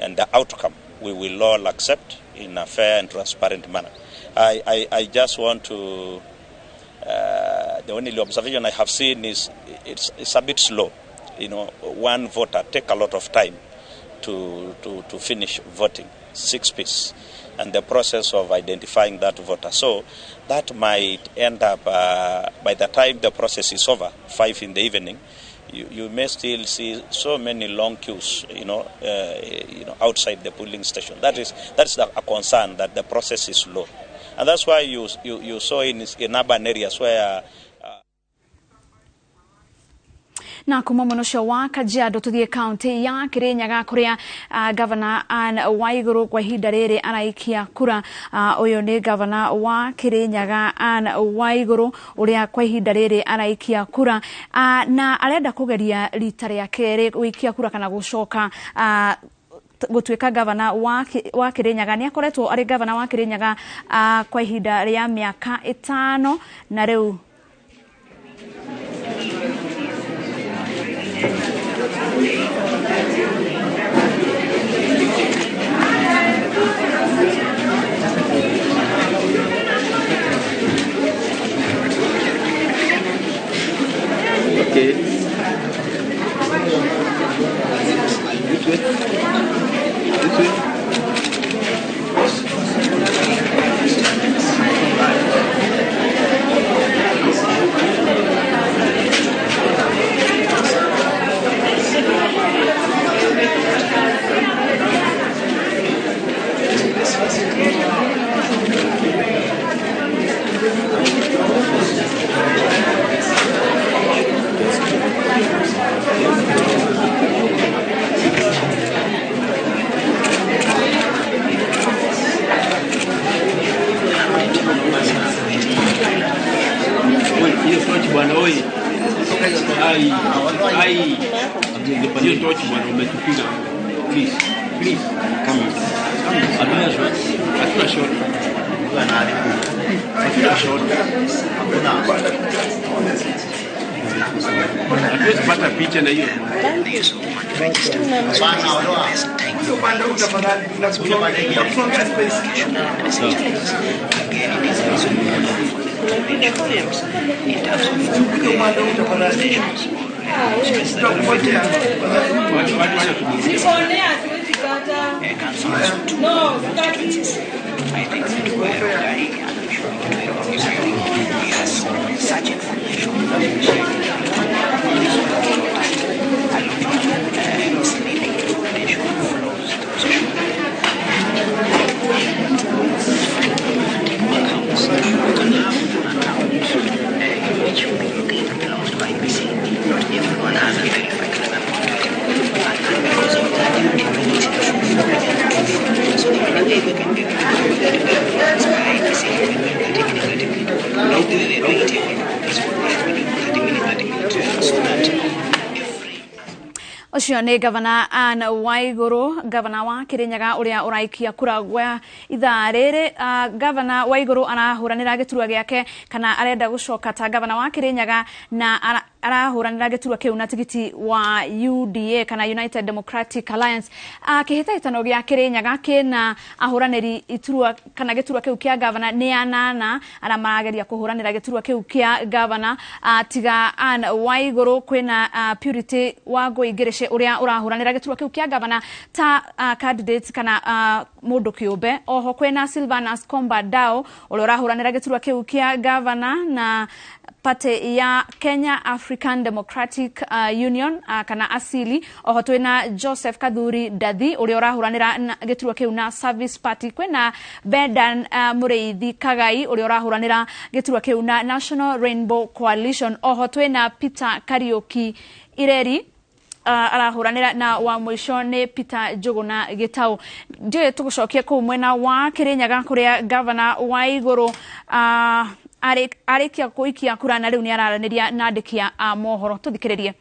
and the outcome we will all accept in a fair and transparent manner. I just want to the only observation I have seen is it's a bit slow. You know, one voter take a lot of time to finish voting, 6 piece, and the process of identifying that voter. So that might end up, by the time the process is over, 5 in the evening, you may still see so many long queues, outside the polling station. That's a concern, that the process is slow. And that's why you saw in urban areas where na kuma mwena ũcio wa Kajiado tuthiĩ kaunti ya Kirinyaga kũrĩa Governor Anne Waiguru kwa ihinda rĩrĩ araikia kura. Ũyũ nĩ Governor wa Kirinyaga Anne Waiguru ũrĩa kwa ihinda rĩrĩ araikia kura, na arenda kũgeria rita rĩa kerĩ gũikia kura kana gũcoka gũtuĩka gavana wa Kirinyaga. Nĩ akoretwo arĩ gavana wa Kirinyaga kwa ihinda rĩa mĩaka 5 na rĩu Okay. This way. This way. Tochi bwana, umetupiga. Please, please. Come. Hatuna shot. Hatuna shot. Hatuna shot. Hatuwezi pata picha na hiyo. Ũcio nĩ Gavana Anne Waiguru, gavana wa Kirinyaga ũrĩa ũraikia kura gwa ithaa rĩrĩ. Gavana Waiguru arahũranĩra gĩturwa gĩake kana arenda gũcoka ta gavana wa Kirinyaga na arahũranĩra gĩturwa kĩu na tigiti wa UDA kana United Democratic Alliance. Kĩhĩtahĩtano gĩa Kirinyaga kĩna ahũranĩri iturwa kana gĩturwa kĩu kĩa gavana nĩ anana arĩa marageria kũhũranĩra gĩturwa kĩu kĩa gavana. Tiga Anne Waiguru kwĩna Purity Wangũi Ngĩrĩcĩ ũrĩa ũrahũranĩra gĩturwa kĩu kĩa gavana ta candidate kana mũndũ kĩũmbe. Oho kwĩna Silvanus Komba Dao ũrĩa ũrahũranĩra gĩturwa kĩu kĩa gavana na party ya Kenya African Democratic Union kana asili. Oho twina Joseph Kathuri Ndathi ũrĩa ũrahũranĩra gĩturwa kĩu na Service Party. Kwĩna Bedan Mũrĩithi Kagai ũrĩa ũrahũranĩra gĩturwa kĩu na National Rainbow Coalition. Oho twina Peter Kariuki Ireri arahuranira na wa mwisho ni Peter Njuguna Gitau. Ndiũĩ tũgũcokia kũu mwena wa Kirinyaga kũrĩa Gavana Waiguru arĩkia kũikia kura na rĩu nĩ araranĩria na andĩki a mohoro. Tũthikĩrĩrie.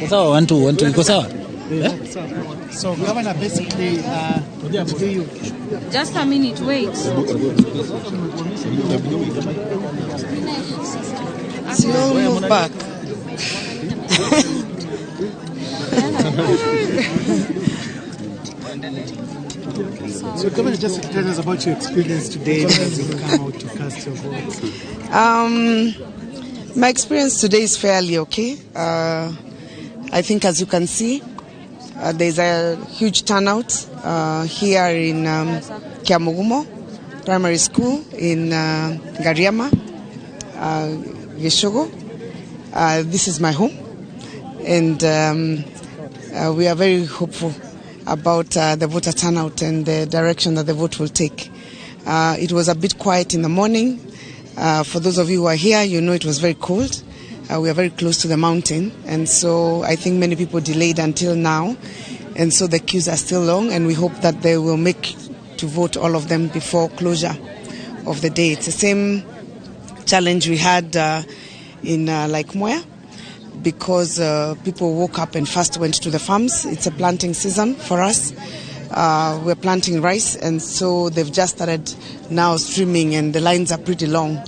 Sawa, 1 2 1 2 iko sawa. So Governor, basically, do you just a minute, wait. So move back. So Governor, just tell us about your experience today as you come out to cast your vote. My experience today is fairly okay. I think, as you can see, there's a huge turnout here in Kiamugumo Primary School in Ngariama, Gichugu. This is my home, and we are very hopeful about the voter turnout and the direction that the vote will take. It was a bit quiet in the morning. For those of you who are here, you know it was very cold. We are very close to the mountain, and so I think many people delayed until now, and so the queues are still long, and we hope that they will make to vote all of them before closure of the day. It's the same challenge we had in Lake Moya, because people woke up and first went to the farms. It's a planting season for us. We're planting rice, and so they've just started now streaming, and the lines are pretty long,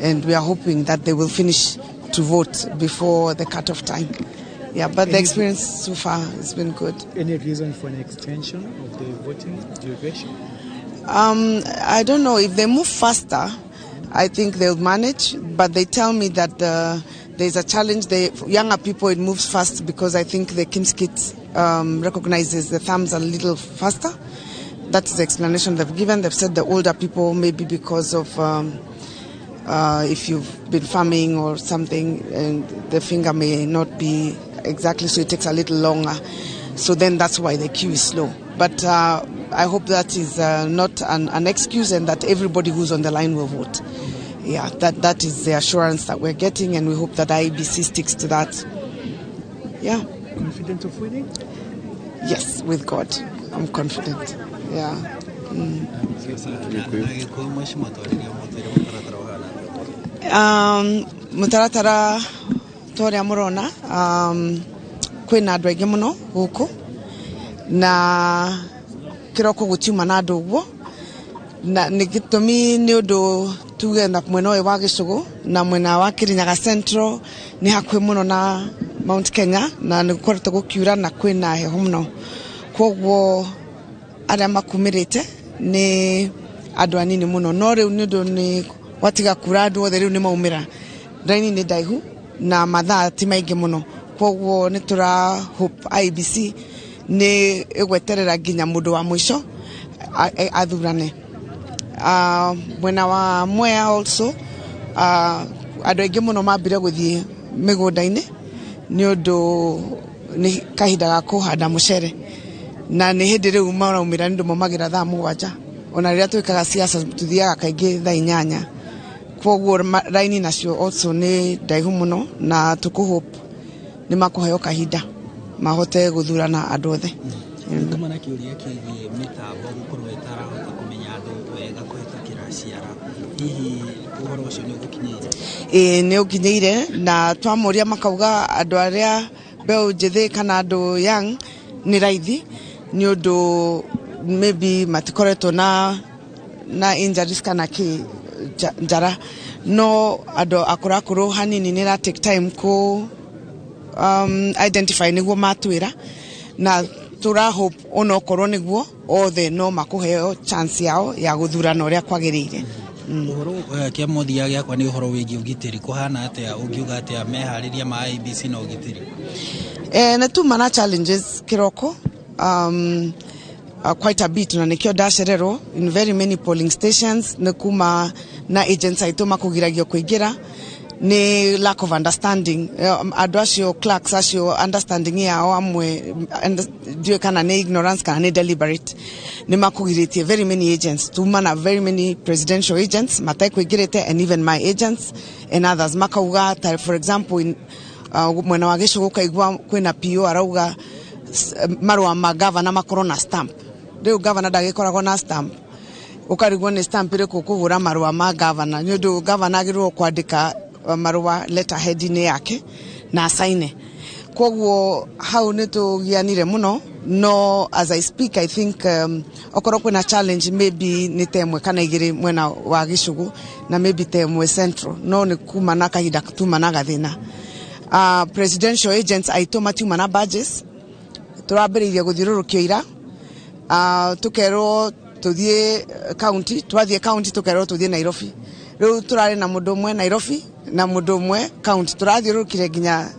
and we are hoping that they will finish to vote before the cutoff time. Yeah, but the experience so far has been good. Any reason for an extension of the voting duration? I don't know. If they move faster, I think they'll manage, but they tell me that there's a challenge. The younger people, it moves fast because I think the KIMS kit recognizes the thumbs a little faster. That's the explanation they've given. They've said the older people, maybe because of if you've been farming or something, and the finger may not be exactly, so it takes a little longer. So then that's why the queue is slow. But I hope that is not an excuse, and that everybody who's on the line will vote. Yeah, that is the assurance that we're getting, and we hope that IEBC sticks to that. Yeah. Confident of winning? Yes, with God. I'm confident. Yeah. Mutaratara toria murona kwina andu aingi muno guku na kiroko gutiuma na andu uguo na ni gitumi ni undu tuge na mwena uyu wa Gicugu na mwena wa Kirinyaga Central ni hakuhi muno na Mount Kenya na ni gukoretwo gukiura na kwina heho muno koguo aria makumirite ni andu anini muno no riu ni undu ni watiga kura andu othe riu ni maumira raini ni ndaihu na mathaa ti maingi muno koguo ni tura hope IEBC ni igweterera nginya mundu wa mwico athurane. Mwena wa Mwea also andu aingi muno mambire guthie migunda-ini ni undu ni kahinda ga kuhanda mucere na ni hindi riu maraumira ni undu maumagira thaa 7 ona riria twikaga siasa tuthiaga kaingi thaa 8 koguo raini nacio also ni ndaihu muno na tukuhope ni makuheo kahinda mahote guthurana andu othe. Kuma na kiuria kigie mitambo gukorwo itarahota kumenya andu wega kuhitukira ciara, hihi uhoro ucio ni ugukinyiire? Ii ni ukinyiire na twamuria makauga andu aria mbeu njithi kana andu young ni raithi ni undu maybe matikoretwo na injuries kana ki njara no andu akurakuru hanini ni ra take time ku identify niguo matwira na tura hope onokorwo niguo othe no makuheo chance yao ya guthurana uria kwagiriire. Uhoro kia muthia giakwa ni uhoro wigie ugitiri kuhana atia ungiuga atia mehariria ma IEBC na ugitiri? Na tuma na challenges kiroko quite a bit na nikio ndacererwo in very many polling stations ni kuma na agents aitu makugiragio kuingira ni lack of understanding. Andu acio clerks acio understanding yao amwe ndiwe kana ni ignorance kana ni deliberate ni makugiritie very many agents tuma na very many presidential agents matakwingirite and even my agents and others makauga ta for example in mwena wa Gicugu kaigua kwina PO arauga marua ma governor makorwo na stamp riu governor ndagikoragwo na stamp ukarigwo ni stamp iriku kuhura marua ma governor ni undu governor agirwo kwandika marua letterhead-inĩ yake na asaine koguo hau nĩ tũgianire mũno no as I speak I think okorwo kwĩna challenge maybe nĩ ta ĩmwe kana igĩrĩ mwena wa Gicugu na maybe ta ĩmwe Central no nĩ kuma na kahinda tuma na gathĩna. Presidential agents aitũ matiuma na badges tũrambĩrĩirie gũthiũrũrũkio ira tukerwo tuthiĩ county twathiĩ county tukerwo tuthiĩ Nairobi riu turari na mundu umwe Nairobi na mundu umwe county turathiũrũrũkire nginya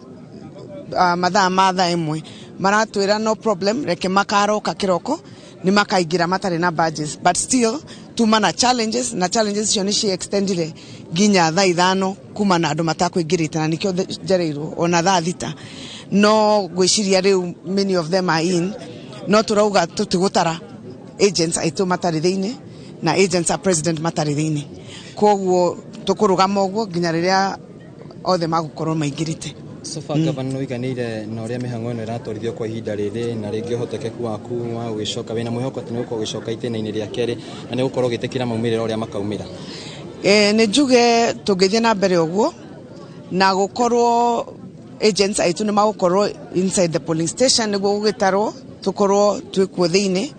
mathaa ma thaa 1 maratwĩra no problem reke makaroka kiroko ni makaingira matarĩ na badges but still tuma na challenges na challenges icio nĩ extendire nginya thaa 5 kuma na andũ matakwingirite na nikio njereirwo ona thaa 6 no ngwĩciria rĩu many of them are in no turauga tutigũtara agents aitũ matarĩ thĩinĩ na agents a president matarĩ thĩinĩ koguo tukũrũgama ũguo nginya rĩrĩa othe magũkorwo maingĩrĩte. So far governor no iganĩire na ũrĩa mĩhang'o ĩno ĩratwarithio kwa ihinda rĩrĩ na rĩngĩ ũhotekeku waku wa gũgĩcoka wĩna mwĩhoko atĩ nĩ ũgũkorwo ũgĩcoka itĩna-inĩ rĩa kerĩ na nĩ ũgũkorwo ũgĩtĩkĩra maumĩrĩra ũrĩa makaumĩra? Nĩ njuge tũngĩthiĩ na mbere ũguo na gũkorwo agents aitũ nĩ magũkorwo inside the polling station nĩguo gũgĩtarwo tũkorwo twĩkuo thĩinĩ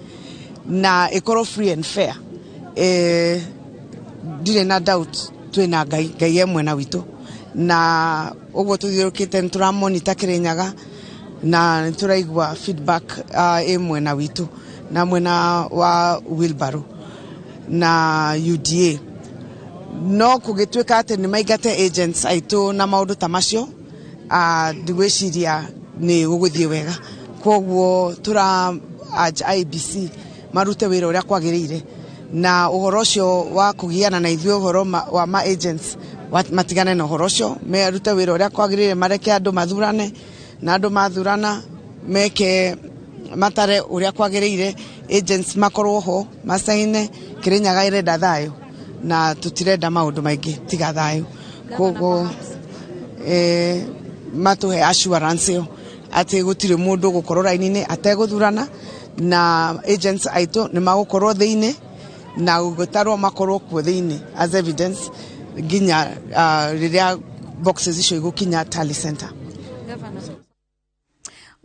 na ĩkorwo free and fair. Ndirĩ na doubt twĩna Ngai, Ngai e mwena witũ na ũguo tũthiũrũkĩte nĩ tũramonita Kirinyaga na nĩ tũraigua feedback ĩ mwena witũ na mwena wa wheelbarrow na UDA no kũgĩtuĩka atĩ nĩ maingate agents aitũ na maũndũ ta macio ndigwĩciria nĩ gũgũthiĩ wega koguo tũra urge IEBC marute wĩra ũrĩa kwagĩrĩire na ũhoro ũcio wa kũgiana na ithuĩ ũhoro wa ma agents matigane na ũhoro ũcio merute wĩra ũrĩa kwagĩrĩire mareke andũ mathurane na andũ mathurana meke matare ũrĩa kwagĩrĩire agents makorwo ho macaine Kirinyaga ĩrenda thayũ na tũtirenda maũndũ maingĩ tiga thayũ koguo matũhe assurance ĩyo atĩ gũtirĩ mũndũ gũkorwo raini-inĩ ategũthurana na agents aitũ nĩ magũkorwo thĩinĩ Na gũtarwo makorwo kuo thĩinĩ as evidence nginya rĩrĩa boxes icio igũkinya tally center.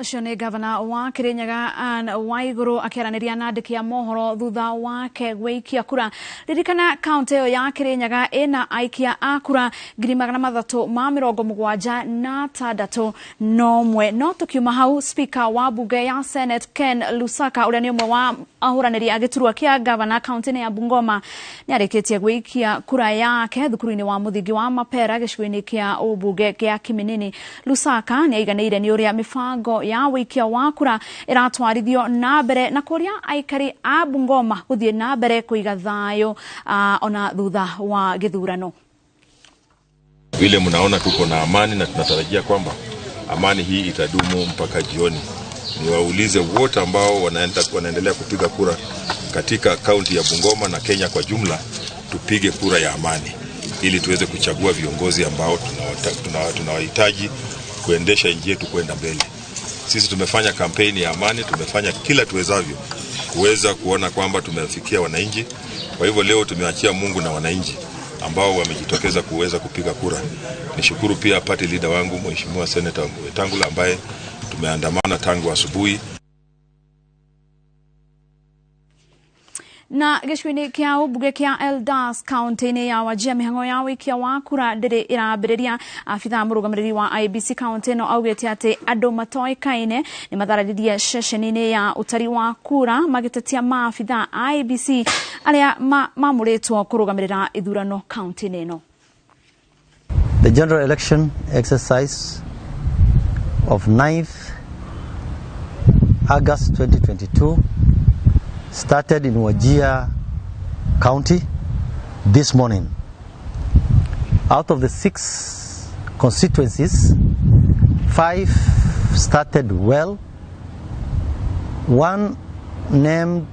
Ũcio nĩ gavana wa Kirinyaga Anne Waiguru akĩaranĩria na andĩki a mohoro thutha wake gwĩikia kura. Ririkana kaunti ĩyo ya Kirinyaga ĩna aikia a kura 376,1. No tukiuma hau, speaker wa bunge ya Senate Ken Lusaka ũrĩa nĩ ũmwe wa ahũranĩri a gĩturwa kĩa gavana kaunti-inĩ ya Bungoma nĩarĩkĩtie gwĩikia kura yake thukuru-inĩ wa mũthingi wa Mapera gĩcigo-inĩ kĩa ũmbunge kĩa Kiminini. Lusaka nĩaiganĩire nĩ ũrĩa mĩbango ya wĩikia wa kura ĩratwarithio na mbere na kũrĩa aikari a Bungoma gũthiĩ na mbere kũiga thayũ ona thutha wa gĩthurano. Vile mnaona tuko na amani na tunatarajia kwamba amani hii itadumu mpaka jioni. Niwaulize wote ambao wanaendelea kupiga kura katika kaunti ya Bungoma na Kenya kwa jumla, tupige kura ya amani ili tuweze kuchagua viongozi ambao tunawahitaji kuendesha nchi yetu kwenda mbele. Sisi tumefanya kampeni ya amani, tumefanya kila tuwezavyo kuweza kuona kwamba tumefikia wananchi. Kwa hivyo leo tumeachia Mungu na wananchi ambao wamejitokeza kuweza kupiga kura. Nishukuru pia party leader wangu Mheshimiwa Senator Wetangula ambaye tumeandamana tangu asubuhi. Na gĩcigo-inĩ kĩa ũmbunge kĩa Eldas kaunti-inĩ ya Wajir mĩhang'o ya wĩikia wa kura ndĩrĩ ĩrambĩrĩria. Abithaa mũrũgamĩrĩri wa IEBC kaunti ĩno augĩte atĩ andũ matoĩkaine nĩ mathararirie ceceni-inĩ ya ũtari wa kura magĩtetia maabithaa a IEBC arĩa mamũrĩtwo kũrũgamĩrĩra ithurano kaunti-inĩ ĩno. The general election exercise of 9th August 2022 started in Wajir County this morning. Out of the 6 constituencies, 5 started well. One named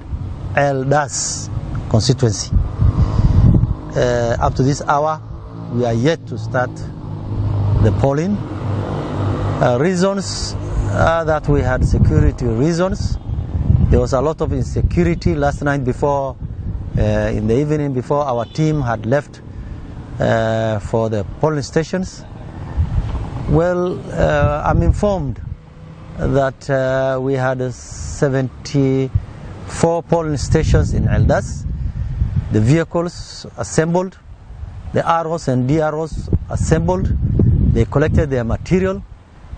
Eldas constituency. Up to this hour, we are yet to start the polling. Reasons that we had security reasons. There was a lot of insecurity last night before, in the evening before our team had left for the polling stations. Well, I'm informed that we had 74 polling stations in Eldas. The vehicles assembled, the ROs and DROs assembled, they collected their material,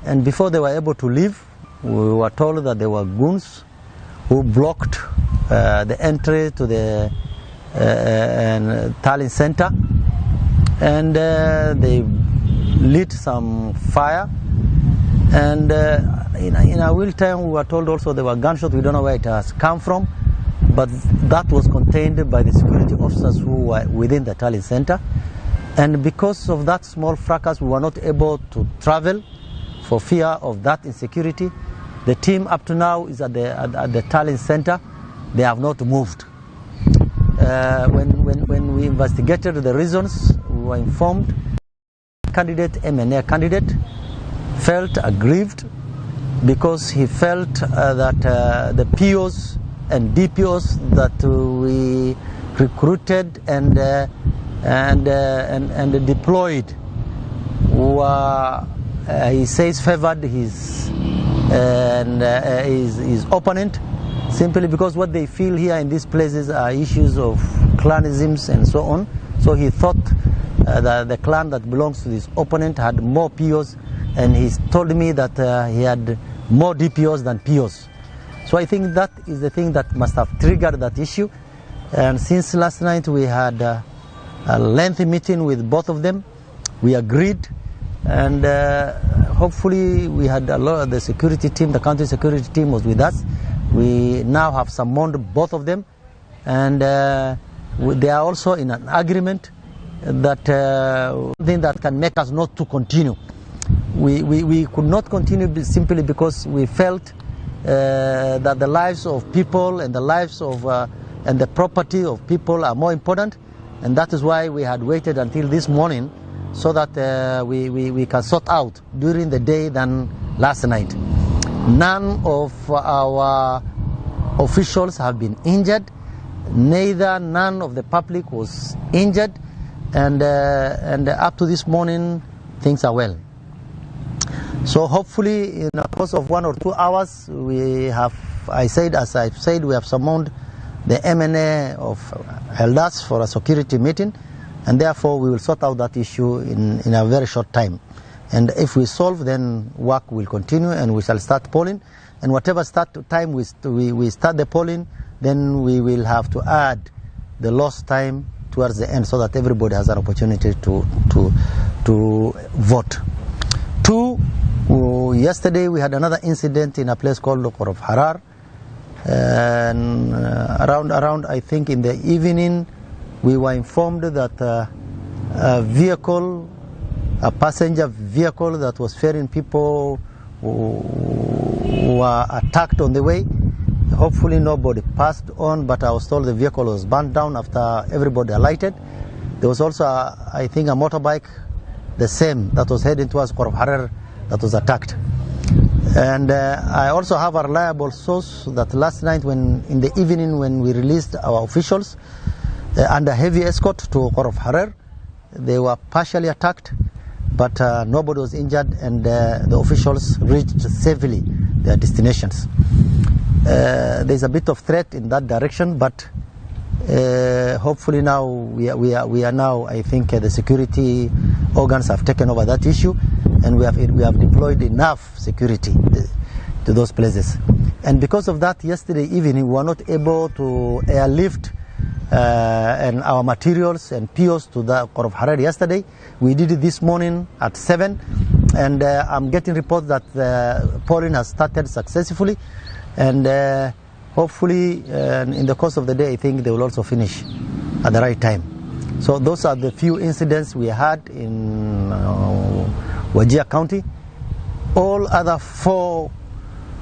and before they were able to leave, we were told that there were goons who blocked the entry to the tallying center, and they lit some fire. And in our real time, we were told also there were gunshots. We don't know where it has come from, but that was contained by the security officers who were within the tallying center. And because of that small fracas, we were not able to travel for fear of that insecurity. The team up to now is at the tallying center. They have not moved. When we investigated the reasons, we were informed candidate, MNA candidate, felt aggrieved because he felt that the POs and DPOs that we recruited and deployed were, he says, favored his opponent, simply because what they feel here in these places are issues of clanisms and so on. So he thought that the clan that belongs to his opponent had more POs, and he told me that he had more DPOs than POs. So I think that is the thing that must have triggered that issue. And since last night we had a lengthy meeting with both of them. We agreed, and hopefully we had a lot of the security team, the county security team was with us. We now have summoned both of them, and they are also in an agreement that thing that can make us not to continue. We could not continue simply because we felt that the lives of people and the lives of and the property of people are more important, and that is why we had waited until this morning so that we can sort out during the day than last night. None of our officials have been injured. Neither none of the public was injured, and up to this morning, things are well. So hopefully, in the course of 1 or 2 hours, we have, as I've said, we have summoned the MNA of Eldas for a security meeting, and therefore we will sort out that issue in a very short time. And if we solve, then work will continue and we shall start polling. And whatever start time we start the polling, then we will have to add the lost time towards the end so that everybody has an opportunity to vote. 2, yesterday we had another incident in a place called Korof Harar. And around I think in the evening, we were informed that a vehicle, a passenger vehicle that was ferrying people were attacked on the way. Hopefully nobody passed on, but I was told the vehicle was burnt down after everybody alighted. There was also, I think, a motorbike, the same, that was heading towards Korof Harar that was attacked. And I also have a reliable source that last night, when in the evening when we released our officials under heavy escort to Korof Harar, they were partially attacked, but nobody was injured, and the officials reached safely their destinations. There's a bit of threat in that direction, but hopefully now we are now, I think, the security organs have taken over that issue, and we have deployed enough security to those places. And because of that, yesterday evening we were not able to airlift and our materials and POs to the Korof Harar yesterday. We did it this morning at 7, and I'm getting reports that the polling has started successfully, and hopefully in the course of the day, I think they will also finish at the right time. So those are the few incidents we had in Wajir County. All other 4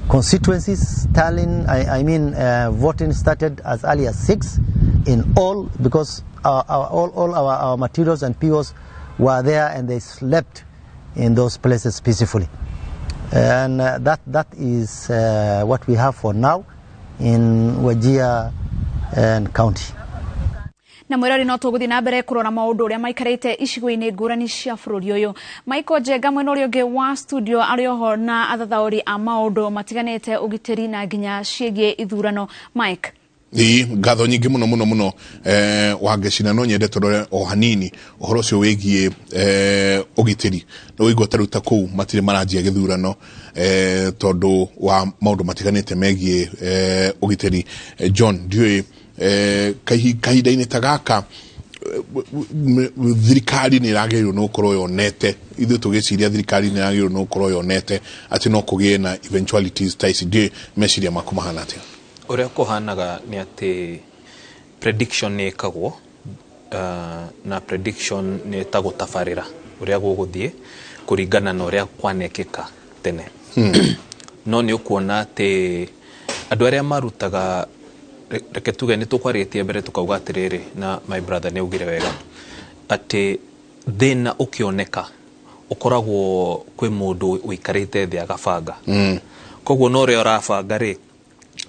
constituencies, voting started as early as 6 in all, because all our materials and POs were there, and they slept in those places peacefully. And that is what we have for now in Wajir and County. Na mwirori no tuguthi na mbere kurora maundu uria maikarite icigo-ini ngurani cia bururi uyu. Michael Njenga mwena uria ungi wa studio ari oho na athathauri a maundu matiganite ugitiri na nginya ciĩgiĩ ithurano. Mike, ii ngatho nyingĩ mũno mũno mũno Wangeci, na no nyende tũrore o hanini ũhoro ũcio wĩgiĩ ũgitĩri. Nĩ ũigua ta rĩu ta kũu matirĩ maranjia gĩthurano tondũ wa maũndũ matiganĩte megiĩ ũgitĩri. John, ndiũĩ kahinda-inĩ ta gaka thirikari nĩ ĩragĩrĩirwo nĩ gũkorwo yonete, ithuĩ tũgĩciria thirikari nĩ ĩragĩrĩirwo nĩ gũkorwo yonete atĩ no kũgĩe na eventualities ta ici. Ndiũĩ meciria maku mahana atĩa? Ũrĩa kũhanaga nĩ atĩ prediction nĩ ĩkagwo, na prediction nĩ ta gũtabarĩra ũrĩa gũgũthiĩ kũringana na ũrĩa kwanekĩka tene. No nĩ ũkuona atĩ andũ arĩa marutaga, reke tuge nĩ tũkwarĩtie mbere tũkauga atĩrĩrĩ, na my brother nĩ augire wega atĩ thĩna ũkĩoneka ũkoragwo kwĩ mũndũ ũikarĩte thĩ agabanga. Koguo no ũrĩa ũrabanga rĩ,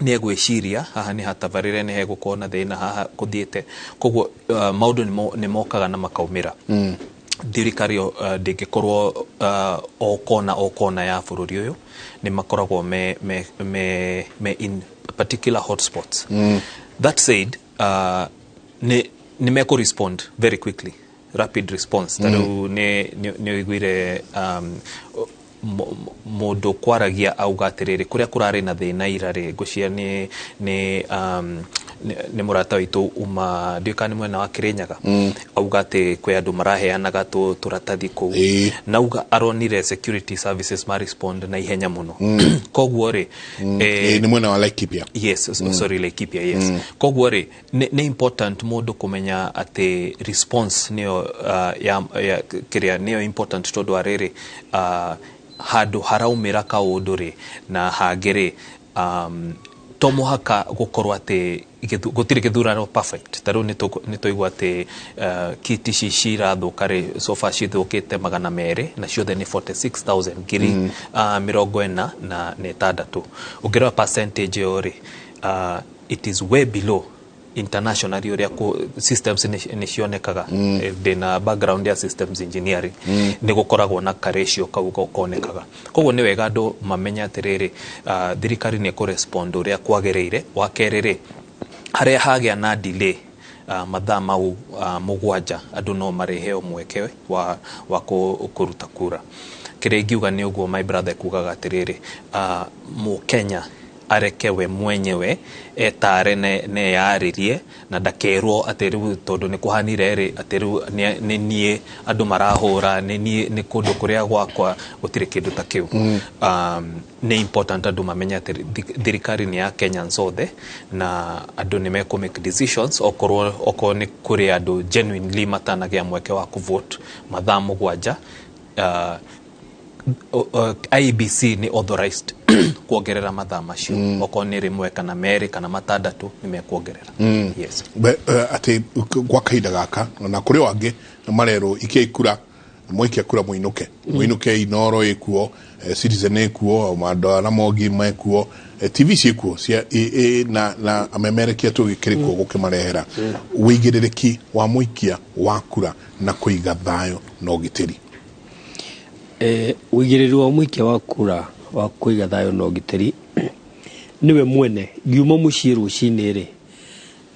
nĩ egwĩciria haha nĩ hatabarĩre, nĩ hegũkorwo na thĩna haha kũthiĩte. Koguo maũndũ nĩ mokaga na makaumĩra. Thirikari ndĩngĩkorwo o kona ya bũrũri ũyũ, nĩ makoragwo me in particular hotspots. That said, nĩ mekũ respond very quickly, rapid response. Ta rĩu nĩ ũiguire mũndũ kwaragia auga atĩrĩrĩ, kũrĩa kũrarĩ na thĩna ira rĩ, ngũcia nĩ mũrata witũ uma ndiũĩ kana nĩ mwena wa Kirinyaga, auga atĩ kwĩ andũ maraheanaga tũratathi kũu, na auga aronire security services ma respond na ihenya mũno. Koguo rĩ, nĩ mwena wa Laikipia. Yes, sorry, Laikipia, yes. Koguo rĩ, nĩ important mũndũ kũmenya atĩ response nĩyo ya kĩrĩa nĩyo important, tondũ wa rĩrĩ, handũ haraumĩra kaũndũ rĩ na hangĩ rĩ, to mũhaka gũkorwo atĩ gũtirĩ gĩthurano perfect. Ta rĩu nĩ twaigua atĩ kit ici cirathũka rĩ, so far cithũkĩte 200 na ciothe nĩ 46,000 ngiri 46. Ũngĩrora percentage ĩyo rĩ, it is way below Internationally, ũrĩa systems nĩ cionekaga. Ndĩna background ya systems engineering. Nĩ gũkoragwo na karatio kau konekaga, koguo nĩ wega andũ mamenye atĩrĩrĩ, thirikari nĩ ĩkũrespond ũrĩa kwagĩrĩire. Wa kerĩ rĩ, harĩa hagĩa na delay, mathaa mau 7, andũ no marĩheo mweke wa kũruta kura. Kĩrĩa ingiuga nĩ ũguo my brother kugaga atĩrĩrĩ, mũkenya areke we mwenyewe etare neyarĩrie na ndakerwo atĩ rĩu tondũ nĩ kũhanire rĩ, atĩ rĩu nĩ niĩ andũ marahũra, nĩ niĩ, nĩ kũndũ kũrĩa gwakwa. Gũtirĩ kĩndũ ta kĩu. Nĩ important andũ mamenye atĩ thirikari nĩ ya Kenyans othe na andũ nĩ mekũ make decisions. Okorwo nĩ kũrĩ andũ genuinely matanagĩa mweke wa kũvote mathaa 7, IEBC nĩ authorized kuongerera mathaa macio. Okorwo nĩ 1 kana 2 kana 6, nĩ mekuongerera. Yes. Atĩ gwa kahinda gaka na kũrĩ o angĩ marerwo ikiai kura, mwaikia kura mũinũke. Mũinũke. Inoro ĩkuo, Citizen ĩkuo, andũ a Ramogi mekuo, TV ciĩkuo cia na amemerekia tũgĩkĩrĩ kuo gũkĩmarehera wĩigĩrĩrĩki wa mũikia wa kura na kũiga thayũ na ũgitĩri. Ũigĩrĩri wa mũikia wa kura wa kũiga thayũ na ũgitĩri nĩwe mwene. Ngiuma mũciĩ rũcinĩ rĩ,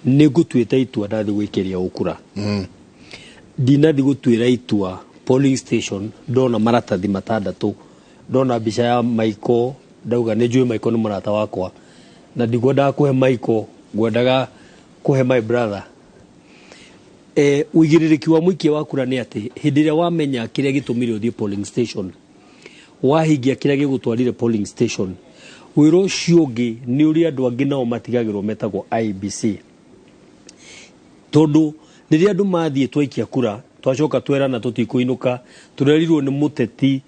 nĩ ngũtuĩte itua ndathiĩ gũikĩria ũkura. Ndinathiĩ gũtuĩra itua polling station ndona maratathi 6, ndona mbica ya Michael, ndauga nĩ njũĩ Michael nĩ mũrata wakwa na ndigwendaga kũhe Michael, ngwendaga kũhe my brother. Ũigĩrĩrĩki wa mũikia wa kura nĩ atĩ hĩndĩ ĩrĩa wamenya kĩrĩa gĩtũmire ũthiĩ polling station, wahingia kĩrĩa gĩgũtwarire polling station, wĩra ũcio ũngĩ nĩ ũrĩa andũ angĩ nao matigagĩrwo metagwo IEBC, tondũ rĩrĩa andũ mathiĩ twaikia kura, twacoka twerana tũtikũinũka, tũrerirwo nĩ mũteti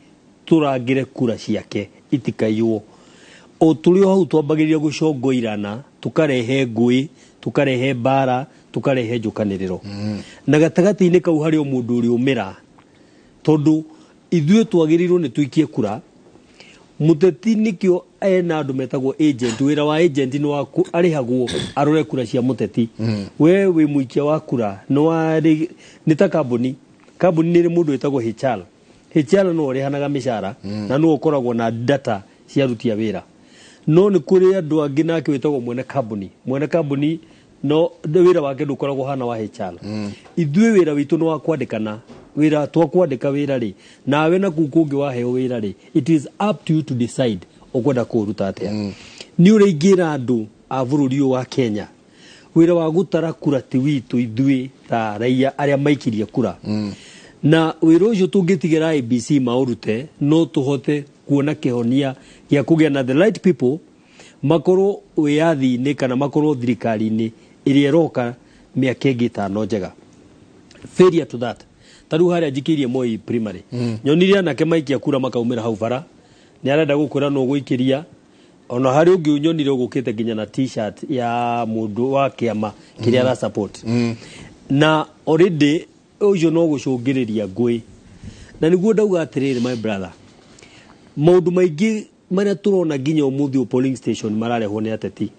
tũrangĩre kura ciake itikaiywo. O tũrĩ o hau twambagĩrĩria gũcongoirana, tũkarehe ngũĩ, tũkarehe mbara, tũkarehe njũkanĩrĩro. Na gatagatĩ-inĩ kau harĩ o mũndũ ũrĩ ũmĩra, tondũ ithuĩ twagĩrĩirwo nĩ tũikie kura. Mũteti nĩkĩo ena andũ metagwo agent. Wĩra wa agent nĩ wa arĩhagwo arore kura cia mũteti. We wĩ mũikia wa kura nĩ ta kambuni. Kambuni nĩ ĩrĩ mũndũ wĩtagwo HR. HR no ũrĩhanaga mĩcara na no ũkoragwo na data cia aruti a wĩra, no nĩ kũrĩ andũ angĩ nake wĩtagwo mwene kambuni. Mwene kambuni no wĩra wake ndũkoragwo hana wa HR. Ithuĩ wĩra witũ nĩ wa kwandĩkana wĩra. Twakwandĩka wĩra rĩ, nawe na kũu kũngĩ waheo wĩra rĩ, it is up to you to decide ũkwenda kũũruta atĩa. Nĩ ũrĩa ingĩra andũ a bũrũri ũyũ wa Kenya, wĩra wa gũtara kura ti witũ ithuĩ ta raia arĩa maikirie kura. Na wĩra ũcio tũngĩtigĩra IEBC maũrute, no tũhote kuona kĩhonia gĩa kũgĩa na the right people makorwo wĩyathi-inĩ kana makorwo thirikari-inĩ ĩrĩa ĩroka mĩaka ĩngĩ 5 njega. Failure to that, ta rĩu harĩa njikĩirie Moi Primary, nyonire anake maikia kura makaumĩra hau bara, nĩ arenda gũkwĩra nũ ũgũikĩria. Ona harĩ ũngĩ nyonire ũgũkĩte nginya na T-shirt ya mũndũ wa kĩama kĩrĩa ara support. Na already ũcio no gũcũngĩrĩria ngũĩ. Na nĩguo ndauga atĩrĩrĩ, my brother, maũndũ maingĩ marĩa tũrona nginya ũmũthĩ ũyũ polling station mararehwo nĩ ateti,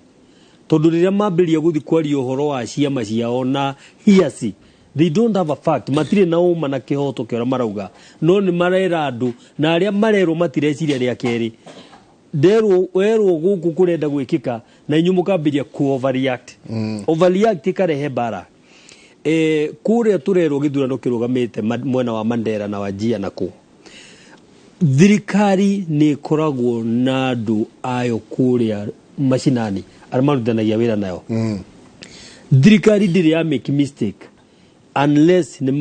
tondũ rĩrĩa mambĩrĩria gũthiĩ kwaria ũhoro wa ciama ciao na hearsay, they don't have a fact, matirĩ na ũma na kĩhoto kĩa ũrĩa marauga, no nĩ marera andũ, na arĩa marerwo matireciria rĩa kerĩ. Nderwo werwo gũkũ kũrenda gwĩkĩka na inyuĩ mũkambĩria ku overreact. Overreact ĩkarehe mbara. Kũrĩa tũrerwo gĩthurano kĩrũgamĩte mwena wa Mandera na Wajir na kũ, thirikari nĩ ĩkoragwo na andũ ayo kũrĩa macinani arĩa marutithanagia wĩra nayo. Thirikari ndĩrĩ ya make mistake unless nĩ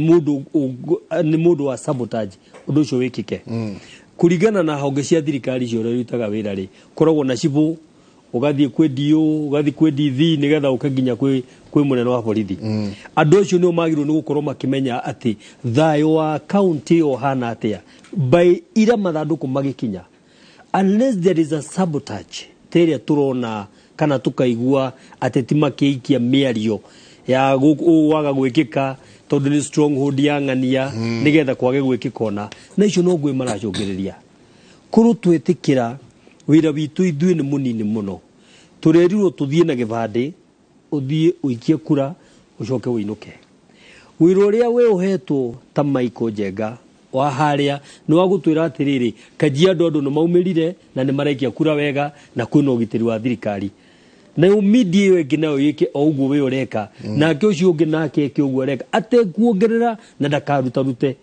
mũndũ wa sabotage ũndũ ũcio wĩkĩke. Kũringana na honge cia thirikari icio ũrĩa irutaga wĩra rĩ, koragwo na cibũ, ũgathiĩ kwĩ DO, ũgathiĩ kwĩ DV, nĩgetha ũke nginya kwĩ mũnene wa borithi. Andũ acio nĩo magĩrĩirwo nĩ gũkorwo makĩmenya atĩ thayũ wa kaunti ĩyo ũhana atĩa by ira mathandũkũ magĩkinya, unless there is a sabotage ta ĩrĩa tũrona kana tũkaigua ateti makĩikia mĩario ya ũũ waga gwĩkĩka tondũ nĩ stronghold ya ng'ania, nĩgetha kwage gwĩkĩka. Ona na icio no ngũĩ maracũngĩrĩria. Korwo twetĩkĩra wĩra witũ ithuĩ nĩ mũnini mũno, tũrerirwo tũthiĩ na gĩbandĩ. Ũthiĩ ũikie kura, ũcoke ũinũke. Wĩra ũrĩa we ũhetwo ta Michael Njenga wa harĩa nĩ wa gũtwĩra atĩrĩrĩ, Kajiado andũ nĩ maumĩrire na nĩ maraikia kura wega na kwĩna ũgitĩri wa thirikari. Nayo media ĩyo ĩngĩ nayo ĩke o ũguo we ũreka, nake ũcio ũngĩ nake eke ũguo areka, atekuongerera na ndakarutarute.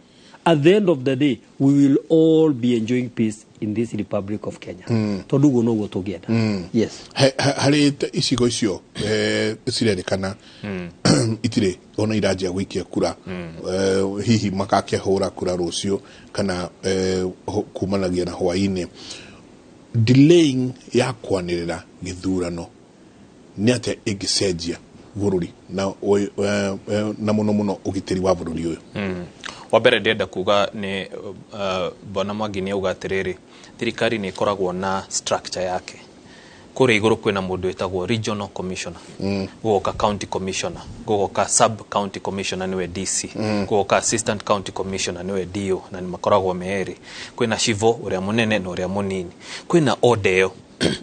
At the end of the day, we will all be enjoying peace in this Republic of Kenya, tondũ ũguo noguo tũngĩenda. Yes. Harĩ icigo icio cirerĩkana itirĩ ona iranjia gũikia kura, hihi makakĩhũra kura rũciũ kana kumanagia na hwaĩ-inĩ, delaying ya kwanĩrĩra gĩthurano nĩ atĩa ĩngĩcenjia bũrũri na, na mũno mũno ũgitĩri wa bũrũri ũyũ? Wa mbere ndĩrenda kuga nĩ bwana Mwangi nĩ auga atĩrĩrĩ, thirikari nĩ ĩkoragwo na structure yake. Kũrĩa igũrũ kwĩna mũndũ wĩtagwo regional commissioner, gũgoka county commissioner, gũgoka sub county commissioner nĩwe DC, gũgoka assistant county commissioner nĩwe DO, na nĩ makoragwo me erĩ. Kwĩna civo ũrĩa mũnene na ũrĩa mũnini. Kwĩna order ĩyo.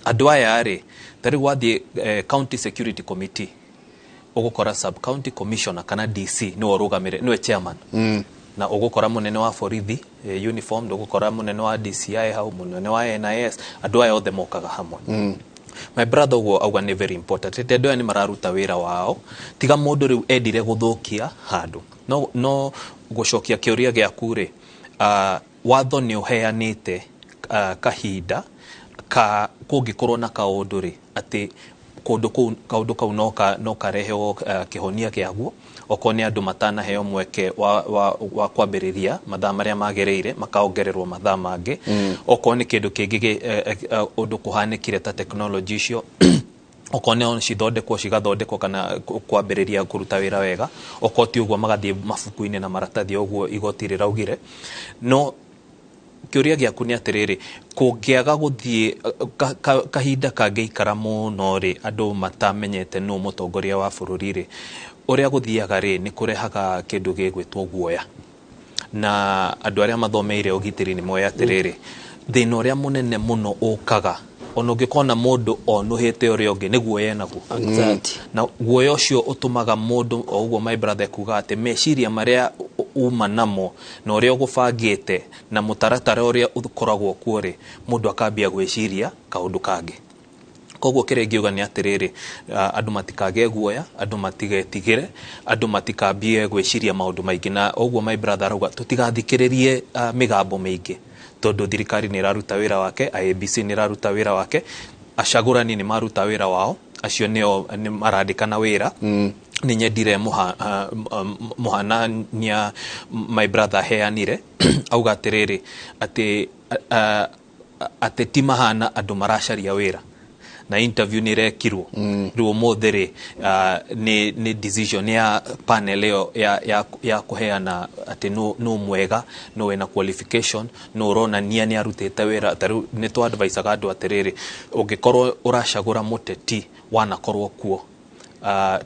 Andũ aya rĩ, ta rĩu wathiĩ county security committee, ũgũkora sub county commissioner kana DC nĩwe ũrũgamĩrĩre, nĩwe chairman, na ũgũkora mũnene wa borithi uniform, ũgũkora mũnene wa DCI hau, mũnene wa NIS. Andũ aya othe mokaga hamwe. My brother, ũguo auga nĩ very important atĩ andũ aya nĩ mararuta wĩra wao, tiga mũndũ rĩu endire gũthũkia handũ. No gũcokia kĩũria gĩaku rĩ, watho nĩ ũheanĩte kahinda ka kũngĩkorwo na kaũndũ rĩ, atĩ kũndũ kũu kaũndũ kau no karehwo kĩhonia kĩaguo. Okorwo nĩ andũ matanaheo mweke wa kwambĩrĩria mathaa marĩa magĩrĩire, makaongererwo mathaa mangĩ. Okorwo nĩ kĩndũ kĩngĩ ũndũ kũhanĩkire ta technology icio, okorwo nĩ cithondekwo, cigathondekwo kana kwambĩrĩria kũruta wĩra wega. Okorwo ti ũguo, magathiĩ mabuku-inĩ na maratathi ũguo igoti rĩraugire. No kĩũria gĩaku nĩ atĩrĩrĩ, kũngĩaga gũthiĩ kahinda kangĩikara mũno rĩ, andũ matamenyete nũ mũtongoria wa bũrũri rĩ, ũrĩa gũthiaga rĩ, nĩ kũrehaga kĩndũ gĩgwĩtwo guoya. Na andũ arĩa mathomeire ũgitĩri nĩ moĩ atĩrĩrĩ, thĩna ũrĩa mũnene mũno ũkaga ona ũngĩkona mũndũ onũhĩte ũrĩa ũngĩ nĩ guoya enaguo. Anxiety. Na guoya ũcio ũtũmaga mũndũ o ũguo my brother kuga atĩ meciria marĩa uma namo na ũrĩa ũgũbangĩte na mũtaratara ũrĩa ũkoragwo kuo rĩ, mũndũ akambia gwĩciria kaũndũ kangĩ. Koguo kĩrĩa ingiuga nĩ atĩrĩrĩ, andũ matikagĩe guoya, andũ matigetigĩre, andũ matikambie gwĩciria maũndũ maingĩ. Na ũguo my brother arauga, tũtigathikĩrĩrie mĩgambo mĩingĩ, tondũ thirikari nĩ ĩraruta wĩra wake, IEBC nĩ ĩraruta wĩra wake, acagũrani nĩ maruta wĩra wao, acio nĩo nĩ marandĩkana wĩra. Nĩ nyendire mũhanania my brother heanire, auga atĩrĩrĩ, atĩ ateti mahana andũ maracaria wĩra na interview nĩ ĩrekirwo. Rĩu ũmũthĩ rĩ, nĩ decision ya panel ĩyo ya kũheana atĩ nũ mwega, nũ wĩna qualification, nũ ũronania nĩ arutĩte wĩra. Ta rĩu nĩ tũ advisaga andũ atĩrĩrĩ, ũngĩkorwo ũracagũra mũteti wanakorwo kuo,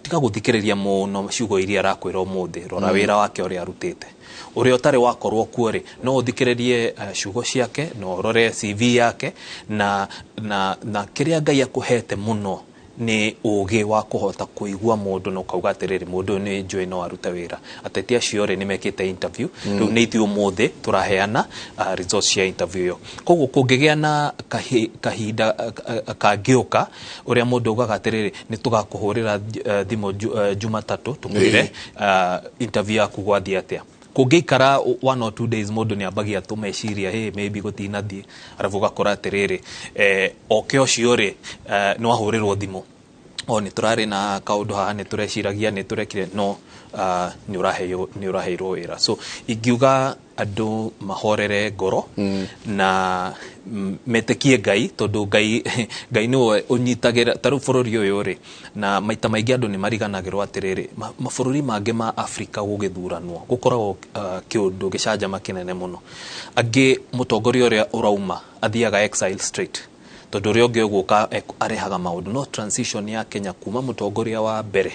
tiga gũthikĩrĩria mũno ciugo iria arakwĩra ũmũthĩ, rora wĩra wake ũrĩa arutĩte. Ũrĩa ũtarĩ wakorwo kuo rĩ, no ũthikĩrĩrie ciugo ciake, no ũrore CV yake na kĩrĩa Ngai akũhete mũno nĩ ũgĩ wa kũhota kũigua mũndũ na ũkauga atĩrĩrĩ, mũndũ ũyũ nĩ njũĩ no arute wĩra. Ateti acio rĩ, nĩ mekĩte interview. Rĩu nĩ ithuĩ ũmũthĩ tũraheana results cia interview ĩyo. Koguo kũngĩgĩa na kahinda kangĩũka ũrĩa mũndũ augaga atĩrĩrĩ, nĩ tũgakũhũrĩra thimũ Jumatatũ tũkwĩre interview yaku gwathiĩ atĩa. Kũngĩikara 1 or 2 days, mũndũ nĩ ambagia tũmeciria, hey, maybe gũtinathiĩ. Arabu ũgakora atĩrĩrĩ, oke ũcio rĩ, nĩ wahũrĩrwo thimũ, o nĩ tũrarĩ na kaũndũ haha, nĩ tũreciragia nĩ tũrekire, no nĩ ũraheirwo wĩra. So ingiuga andũ mahorere ngoro na metĩkie Ngai, tondũ Ngai nĩwe ũnyitagĩra. Ta rĩu bũrũri ũyũ rĩ, na maita maingĩ andũ nĩ mariganagĩrwo atĩrĩrĩ, mabũrũri mangĩ ma Afrika gũgĩthuranwo gũkoragwo kĩũndũ gĩcanjama kĩnene mũno. Angĩ mũtongoria ũrĩa ũrauma athiaga exile straight, tondũ ũrĩa ũngĩ ũgũka arehaga maũndũ. No transition ya Kenya kuma mũtongoria wa mbere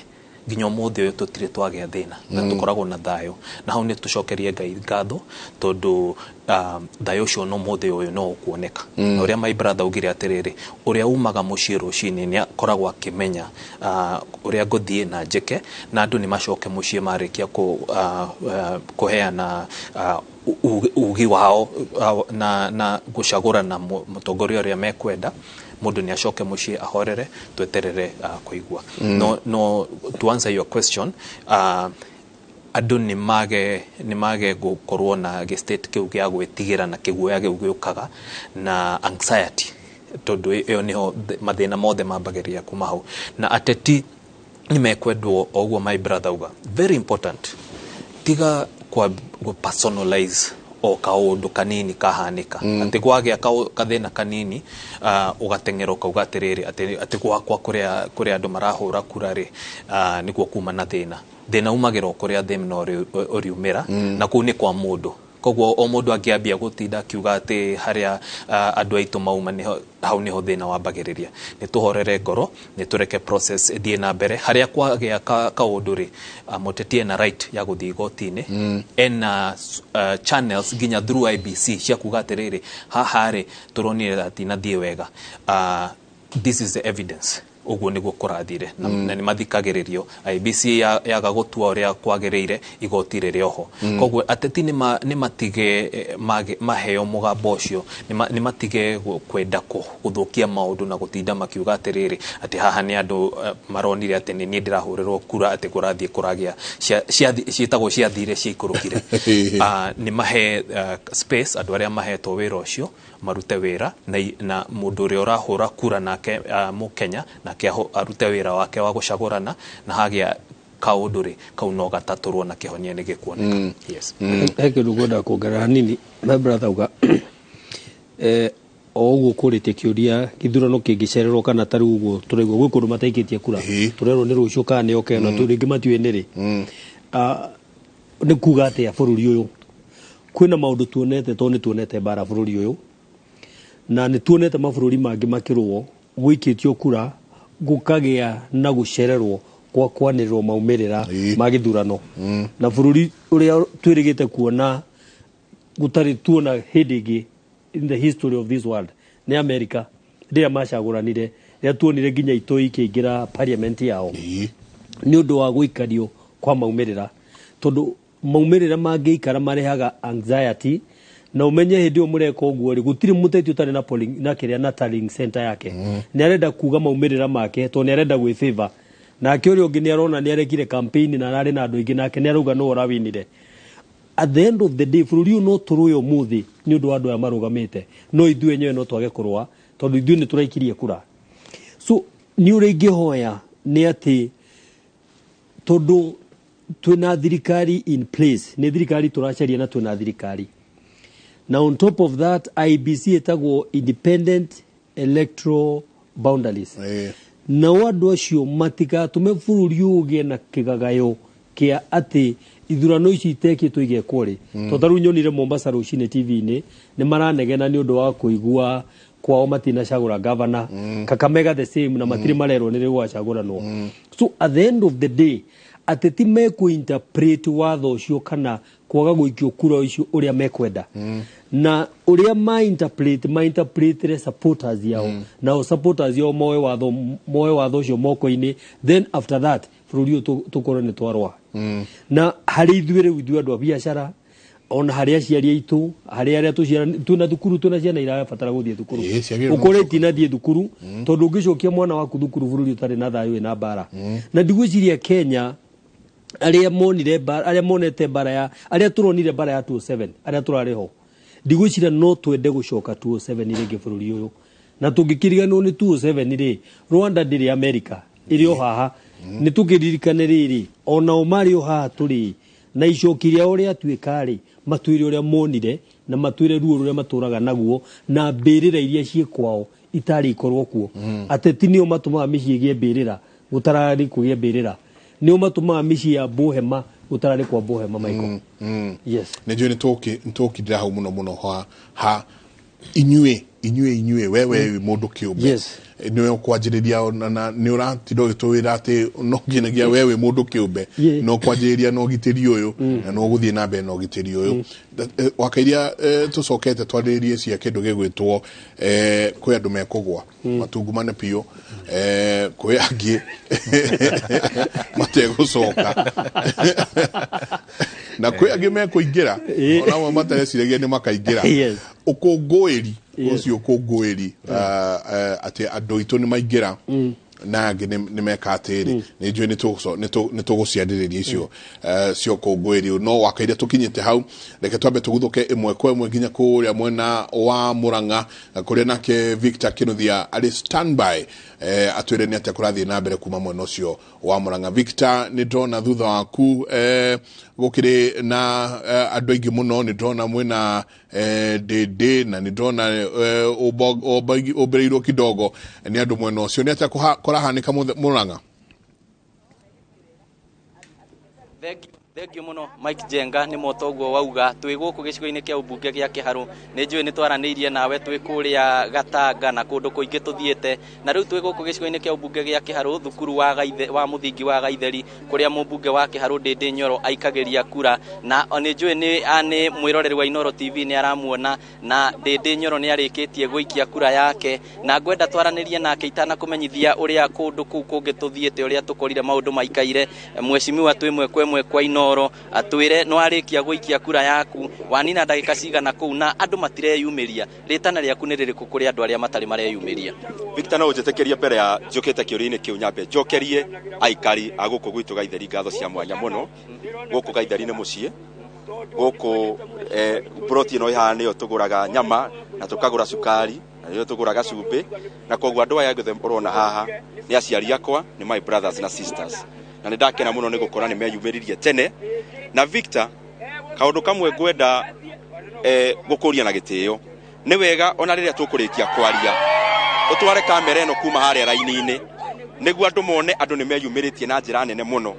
Nginya ũmũthĩ ũyũ tũtirĩ twagĩa thĩna na tũkoragwo na thayũ, na hau nĩ tũcokerie Ngai ngatho tondũ thayũ ũcio no mũthĩ ũyũ no ũkuoneka. Na ũrĩa my brother augire atĩrĩrĩ, ũrĩa umaga mũciĩ rũcinĩ nĩ akoragwo akĩmenya ũrĩa ngũthiĩ na njĩke, na andũ nĩ macoke mũciĩ marĩkia kũheana ugi wao na gũcagũrana mũtongoria ũrĩa mekwenda. Mũndũ nĩ acoke mũciĩ ahorere, tweterere kũigua. No to answer your question, andũ nĩ mage gũkorwo na gĩ state kĩu gĩa gwĩtigĩra na kĩguoya kĩu gĩũkaga na anxiety, tondũ ĩyo nĩho mathĩna mothe mambagĩrĩria kuma hau. Na ateti nĩ mekwendwo o ũguo my brother auga, very important, tiga kwa personalize o kaũndũ kanini kahanĩka, atĩ gwagĩa kathĩna kanini ũgateng'era ũkauga atĩrĩrĩ atĩ gwakwa kũrĩa andũ marahũra kura rĩ, nĩkuo kuma na thĩna. Thĩna umagĩra o kũrĩa thĩna ũriumĩra, na kũu nĩ kwa mũndũ. Koguo o mũndũ angĩambia gũtinda akiuga atĩ harĩa andũ aitũ mauma nĩho, hau nĩho thĩna wambagĩrĩria. Nĩ tũhorere ngoro, nĩ tũreke process ĩthiĩ na mbere. Harĩa kwagĩa kaũndũ rĩ, mũteti ena right ya gũthiĩ igoti-inĩ, ena channels nginya through IEBC cia kuga atĩrĩrĩ, haha rĩ, tũronire atinathiĩ wega, this is the evidence, ũguo nĩguo kũrathire, na nĩ mathikagĩrĩrio. IEBC yaga gũtua ũrĩa kwagĩrĩire, igoti rĩrĩ oho. Koguo ateti nĩ matige maheo mũgambo ũcio, nĩ matige kwenda gũthũkia maũndũ na gũtinda makiuga atĩrĩrĩ atĩ haha nĩ andũ maronire atĩ nĩ niĩ ndĩrahũrĩrwo kura, atĩ kũrathiĩ kũragĩa ciĩtagwo ciathire ciaikũrũkire. Nĩ mahe space andũ arĩa mahetwo wĩra ũcio marute wĩra, na mũndũ ũrĩa ũrahũra kura nake, mũkenya nake arute wĩra wake wa gũcagũrana, na hagĩa kaũndũ rĩ, kau no gatatũrwo na kĩhonia nĩ gĩkuoneka. Yes. He kĩndũ ngwenda kuongerera hanini. My brother auga o ũguo kũrĩtie kĩũria, gĩthurano kĩngĩcererwo kana tarĩu ũguo tũraigua gwĩ kũndũ mataikĩtie kura, tũrerwo nĩ rũciũ kana nĩ oke na rĩngĩ matiũĩ nĩ rĩ. Nĩ kuga atĩa bũrũri ũyũ kwĩna maũndũ tuonete, tondũ nĩ tuonete mbara bũrũri ũyũ na nĩ tuonete mabũrũri mangĩ makĩrũo, gũikĩtio kura gũkagĩa na gũcererwo kwa kwanĩrĩrwo maumĩrĩra ma gĩthurano, na bũrũri ũrĩa twĩrĩgĩte kuona gũtarĩ tuona hĩndĩ ĩngĩ in the history of this world nĩ America, rĩrĩa macagũranire, rĩrĩa tuonire nginya itoi ikĩingĩra parliament yao nĩ ũndũ wa gũikario kwa maumĩrĩra, tondũ maumĩrĩra mangĩikara marehaga anxiety. Na ũmenye hĩndĩ ĩyo mũreka ũguo rĩ, gũtirĩ mũteti ũtarĩ na polling, na kĩrĩa na tallying center yake, nĩ arenda kuga maumĩrĩra make tondũ nĩ arenda gwĩ favor. Nake ũrĩa ũngĩ nĩ arona nĩ arekire campaign na ararĩ na andũ aingĩ, nake nĩ arauga nĩwe ũrawinire. At the end of the day, bũrũri ũyũ no tũrũe ũmũthĩ nĩ ũndũ wa andũ aya marũgamĩte, no ithuĩ enyewe no twage kũrũa tondũ ithuĩ nĩ tũraikirie kura. So nĩ ũrĩa ingĩhoya nĩ atĩ tondũ twĩna thirikari in place, nĩ thirikari tũracaria na twĩna thirikari, na on top of that IEBC ĩtagwo Independent Electoral Boundaries, nao andũ acio matigatũme bũrũri ũyũ ũgĩe na kĩgagayo kĩa atĩ ithurano ici itekĩtwo igekwo rĩ. Tondũ ta rĩu nyonire Mombasa rũcinĩ TV-inĩ nĩ maranegena nĩ ũndũ wa kũigua kwao matinacagũra gavana. Kakamega the same, na matirĩ marerwo nĩ rĩ gwacagũranwo. So at the end of the day, ateti mekũ-interpret watho ũcio kana kwaga gũikio kura icio ũrĩa mekwenda, na ũrĩa ma-interpretire supporters yao, nao supporters yao moe watho ũcio moko-inĩ. Then after that bũrũri ũyũ tũkorwo nĩ twarũa. Na harĩ ithuĩ rĩu, ithuĩ andũ a biacara, ona harĩ aciari aitũ, harĩ arĩa tũciara twĩna thukuru, twĩna ciana irabatara gũthiĩ thukuru, Ciagĩrĩirwo ũkore itinathiĩ thukuru, tondũ ũngĩcokia mwana waku thukuru bũrũri ũtarĩ na thayũ wĩna mbara. Na ndigwĩciria Kenya arĩa monire mbara, arĩa monete mbara ya arĩa tũronire mbara ya 2007, arĩa tũrarĩ ho, ndigwĩciria no twende gũcoka 2007 rĩngĩ bũrũri ũyũ. Na tũngĩkĩriganĩrwo nĩ 2007 rĩ, Rwanda ndĩrĩ America, ĩrĩ o haha. Nĩ tũkĩririkane rĩrĩ, onao marĩ o haha tũrĩ, na icoki rĩao rĩatuĩka rĩ, matwĩre ũrĩa monire na matwĩre ruo rũrĩa matũraga naguo na mbĩrĩra iria ciĩ kwao itarĩ ikorwo kuo. Ateti nĩo matũmaga mĩciĩ ĩgĩe mbĩrĩra gũtararĩ kũgĩe mbĩrĩra, nĩo matũmaga mĩciĩ ya hema gũtararĩ kwa hema, Michael. Yes. Nä njå nä tåkindä hau må no må no ha inyuä. Inyuĩ wewe mũndũ kĩũmbe. Yes. Nĩwe ũkwanjĩrĩria na nĩ ũratinda ũgĩtwĩra atĩ no nginyagia wewe mũndũ kĩũmbe no kwanjĩrĩria na ũgitĩri ũyũ na no ũgũthiĩ na mbere na ũgitĩri ũyũ. Wakairia tũcokete twarĩrĩrie cia kĩndũ gĩgwĩtwo kwĩ andũ mekũgwa matungumane biũ, kwĩ angĩ mategũcoka na kwĩ angĩ mekũingĩra ona amwe matareciragia nĩ makaingĩra. Ũkũngũĩri ũcio ũkũngũĩri atĩ andũ aitũ nĩ maingĩra na angĩ nĩ meka atĩrĩ, nĩ njũĩ nĩ tũgũciarĩrĩria icio cia ũkũngũĩri, no wakaire tũkinyĩte hau reke twambe tũguthũke ĩmwe kwa ĩmwe nginya kũrĩa mwena wa Murang'a kũrĩa nake Victor Kinuthia arĩ standby atwĩre nĩ atĩa kũrathiĩ na mbere kuma mwena ũcio wa Murang'a. Victor, nĩ ndona thutha waku gũkĩrĩ na andũ aingĩ mũno, nĩ ndona mwĩna Ndĩndĩ na nĩ ndona ũmbĩrĩirwo kidogo nĩ andũ mwena ũcio. Nĩ atĩa kũrahanĩka Murang'a? Thengiũ mũno Mike Jenga nĩ motoguo wauga. Twĩ gũkũ gĩcigo-inĩ kĩa ũmbunge gĩa Kĩharũ, nĩ njũĩ nĩ twaranĩirie nawe twĩ kũrĩa Gatanga na kũndũ kũingĩ tũthiĩte, na rĩu twĩ gũkũ gĩcigo-inĩ kĩa ũmbunge gĩa Kĩharũ, thukuru wa mũthingi wa Gaitheri kũrĩa mũmbunge wa Kĩharũ Ndĩndĩ Nyoro aikagĩria kura, na nĩ njũĩ nĩ mwĩroreri wa Inooro TV nĩ aramuona, na Ndĩndĩ Nyoro nĩ arĩkĩtie gũikia kura yake, na ngwenda twaranĩrie nake itanakũmenyithia ũrĩa kũndũ kũu kũngĩ tũthiĩte ũrĩa tũkorire maũndũ maikaire. Mheshimiwa, twĩ ĩmwe kwa ĩmwe kwa Inooro, atwĩre nĩ warĩkia gũikia kura yaku, wanina ndagĩka cigana kũu na andũ matireyumĩria, rĩtana rĩaku nĩ rĩrĩkũ kũrĩ andũ arĩa matarĩ mareyumĩria? Victor, no ũnjĩtĩkĩrie mbere ya njũkĩte kĩũria-inĩ kĩu nyambe njokerie aikari a gũkũ gwitũ Gaitheri ngatho cia mwanya mũno. Gũkũ Gaitheri nĩ mũciĩ, gũkũ ploti ĩno ĩhana nĩyo tũgũraga nyama na tũkagũra cukari na nĩyo tũgũraga cumbĩ, na koguo andũ aya othe ũrona haha nĩ aciari akwa, nĩ my brothers na sisters, na nĩ ndakena mũno nĩ gũkora nĩ meyumĩririe tene. Na Victor, kaũndũ kamwe ngwenda gũkũria na gĩtĩo, nĩ wega ona rĩrĩa tũkũrĩkia kwaria ũtware kamera ĩno kuma harĩa raini-inĩ nĩguo andũ mone andũ nĩ meyumĩrĩtie na njĩra nene mũno,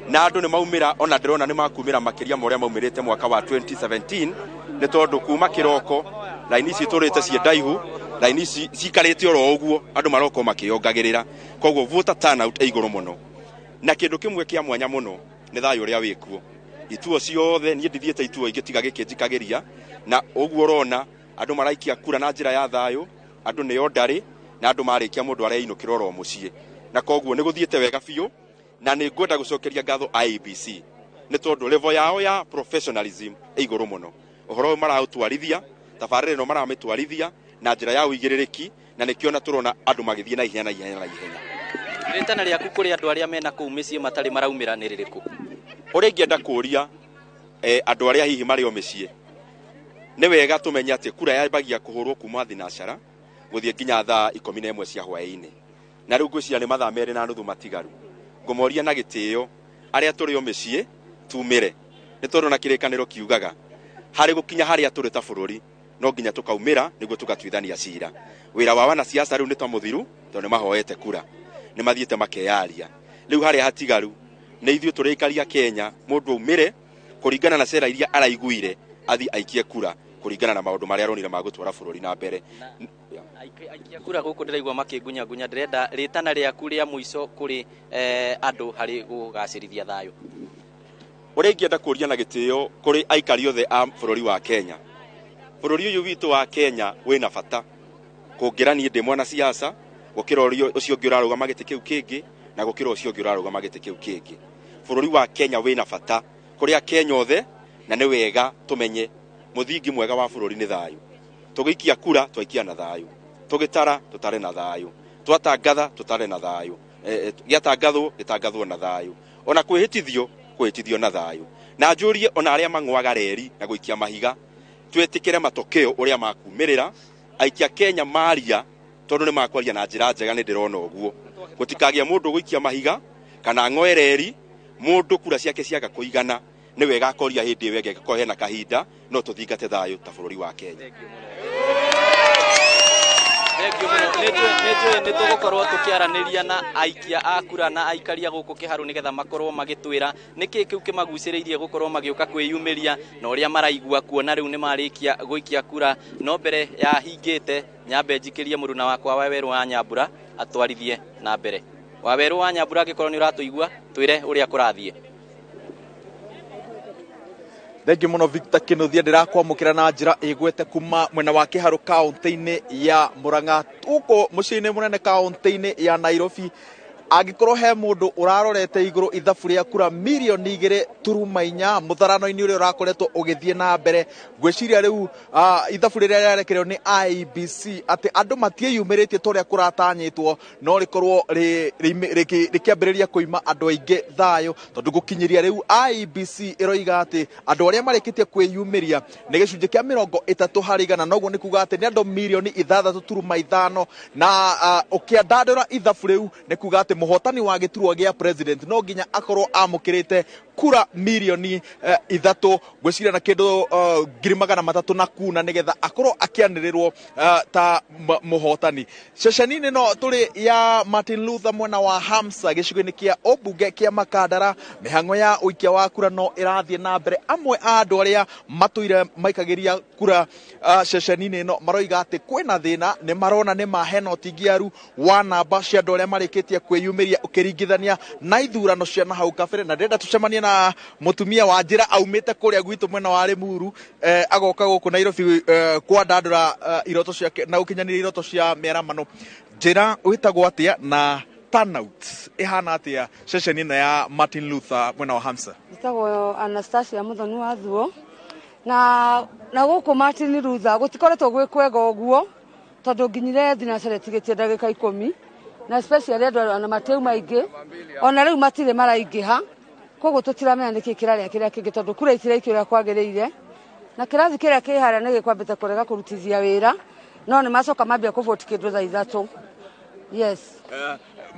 na andũ nĩ maumĩra, ona ndĩrona nĩ makumĩra makĩria ma ũrĩa maumĩrĩte mwaka wa 2017, nĩ tondũ kuma kĩroko raini ici tũrĩte ciĩ ndaihu, raini ici cikarĩte oro ũguo, andũ maroka makĩongagĩrĩra, koguo voter turnout ĩ igũrũ mũno. Na kĩndũ kĩmwe kĩa mwanya mũno nĩ thayũ ũrĩa wĩkuo ituo ciothe, niĩ ndithiĩte ituo ingĩ tiga gĩkĩ njikagĩria, na ũguo ũrona andũ maraikia kura na njĩra ya thayũ, andũ nĩo ndarĩ, na andũ marĩkia mũndũ areinũkĩra oro mũciĩ, na koguo nĩ gũthiĩte wega biũ. Na nĩ ngwenda gũcokeria ngatho IEBC nĩ tondũ level yao ya professionalism ĩ igũrũ mũno. Ũhoro ũyũ maraũtwarithia, tabarĩra ĩno maramĩtwarithia na njĩra ya ũigĩrĩrĩki, na nĩkĩo na tũrona andũ magĩthiĩ na ihenya na ihenya na ihenya. Rĩtana rĩaku kũrĩ andũ arĩa mena kũu mĩciĩ matarĩ maraumĩra nĩ rĩrĩkũ? Ũrĩa ingĩenda kũũria andũ arĩa hihi marĩ o mĩciĩ, nĩ wega tũmenye atĩ kura yambagia kũhũrwo kuma thinacara gũthiĩ nginya thaa 11 cia hwaĩ-inĩ, na rĩu ngwĩciria nĩ mathaa 2.5 matigaru. Ngũmoria na gĩtĩo arĩa tũrĩ o mĩciĩ tumĩre, nĩ tondũ na kĩrĩkanĩro kiugaga harĩ gũkinya harĩa tũrĩ ta bũrũri no nginya tũkaumĩra nĩguo tũgatuithania cira. Wĩra wa wanasiasa rĩu nĩ ta mũthiru, tondũ nĩ mahoete kura, nĩ mathiĩte makeyaria. Rĩu harĩa hatigaru nĩ ithuĩ tũrĩ aikari a Kenya, mũndũ aumĩre kũringana na cera iria araiguire, athiĩ aikie kura kũringana na maũndũ marĩa aronire ma gũtwara bũrũri na mbere. Aikia kura gũkũ ndĩraigua makĩngunyangunya, ndĩrenda rĩtana rĩaku rĩa mũico kũrĩ andũ harĩ gũgacĩrithia thayũ. Ũrĩa ingĩenda kũria na gĩtĩo kũrĩ aikari othe a bũrũri wa Kenya, bũrũri ũyũ witũ wa Kenya wĩna bata kũngĩra niĩ ndĩ mwanasiasa, gũkĩra ũcio ũngĩ ũrarũgama gĩtĩ kĩu kĩngĩ, na gũkĩra ũcio ũngĩ ũrarũgama gĩtĩ kĩu kĩngĩ. Bũrũri wa Kenya wĩna bata kũrĩ Akenya othe, na nĩ wega tũmenye mũthingi mwega wa bũrũri nĩ thayũ. Tũgĩikia kura twaikia na thayũ, tũgĩtara tũtare na thayũ, twatangatha tũtare na thayũ, gĩatangathwo gĩtangathwo na thayũ, ona kwĩhĩtithio kwĩhĩtithio na thayũ. Na njũrie ona arĩa mang'oaga reri na gũikia mahiga, twĩtĩkĩre matokeo ũrĩa makumĩrĩra. Aikia Kenya maria tondũ nĩ makwaria na njĩra njega, nĩ ndĩrona ũguo. Gũtikagĩa mũndũ gũikia mahiga kana ng'oe reri, mũndũ kura ciake ciaga kũigana, nĩ wega akoria hĩndĩ ĩyo ĩngĩ angĩkorwo hena kahinda, no tũthingate thayũ ta bũrũri wa Kenya. Thank you mũno. Nĩ njũĩ nĩ tũgũkorwo tũkĩaranĩria na aikia a kura na aikaria gũkũ Kĩharũ nĩgetha makorwo magĩtwĩra nĩkĩ kĩu kĩmagucĩrĩirie gũkorwo magĩũka kwĩyumĩria na ũrĩa maraigua kuona rĩu nĩ marĩkia gũikia kura. No mbere ya hingĩte nyambe njikĩrie mũruna wakwa Wawerũ wa Nyambura atwarithie na mbere. Wawerũ wa Nyambura, angĩkorwo nĩ ũratũigua, twĩre ũrĩa kũrathiĩ. Thengiũ mũno Victor Kinuthia, ndĩrakwamũkĩra na njĩra ĩgwete kuma mwena wa Kĩharũ kaũntĩ-inĩ ya Murang'a, gũkũ mũciĩ-inĩ mũnene kaũntĩ-inĩ ya Nairobi. Angĩkorwo he mũndũ ũrarorete igũrũ ithabu rĩa kura 2.4 mirioni mũtharano-inĩ ũrĩa ũrakoretwo ũgĩthiĩ na mbere, ngwĩciria rĩu ithabu rĩrĩa rĩarekererio nĩ IEBC atĩ andũ matiĩyumĩrĩtie ta ũrĩa kũratanyĩtwo no rĩkorwo rĩkĩambĩrĩria kũima andũ aingĩ thayũ, tondũ gũkinyĩria rĩu IEBC ĩroiga atĩ andũ arĩa marĩkĩtie kwĩyumĩria nĩ gĩcunjĩ kĩa 30%, noguo nĩ kuga atĩ nĩ andũ 6.5 mirioni na ũkĩandandũra ithabu rĩu nĩ kuga atĩ mũhotani wa gĩturwa gĩa president no nginya akorwo amũkĩrĩte kura 3.3 mirioni ngwĩciria na kĩndũ 300,000 na kuna nĩgetha akorwo akĩanĩrĩrwo ta mũhotani. Ceceni-inĩ no tũrĩ ya Martin Luther mwena wa Hamsa gĩcigo-inĩ kĩa ũmbunge kĩa Makandara, mĩhang'o ya ũikia wa kura no ĩrathiĩ na mbere. Amwe a andũ arĩa matũire maikagĩria kura ceceni-inĩ ĩno maroiga atĩ kwĩna thĩna, nĩ marona nĩ mahena ũtingiaru wa namba cia andũ arĩa marĩkĩtie kwĩyumĩria ũkĩringithania na ithurano cia na hau kabere. Na ndĩrenda tũcemanie na mũtumia wa njĩra aumĩte kũrĩa gwitũ mwena wa Limuru, agoka gũkũ Nairobi kwandandũra iroto ciake na gũkinyanĩria iroto cia mĩaramano. Njĩra, wĩtagwo atĩa na turnout ĩhana atĩa ceceni ĩno ya Martin Luther mwena wa Hamsa? Njĩtagwo Anastasia Muthoni wa Thuo, na gũkũ Martin Luther gũtikoretwo gwĩ kwega ũguo tondũ nginyire thinacara ĩtigĩtie ndagĩka 10, na especially andũ ona matiauma aingĩ, ona rĩu matirĩ maraingĩha, koguo tũtiramenya nĩkĩ kĩrarĩa kĩrĩa kĩngĩ tondũ kura itiraikio ũrĩa kwagĩrĩire, na kĩrathi kĩrĩa kĩ harĩa nĩ gĩkwambĩte kũrega kũrutithia wĩra, no nĩ macoka mambia kũvoti kĩndũ thaa 3, yes.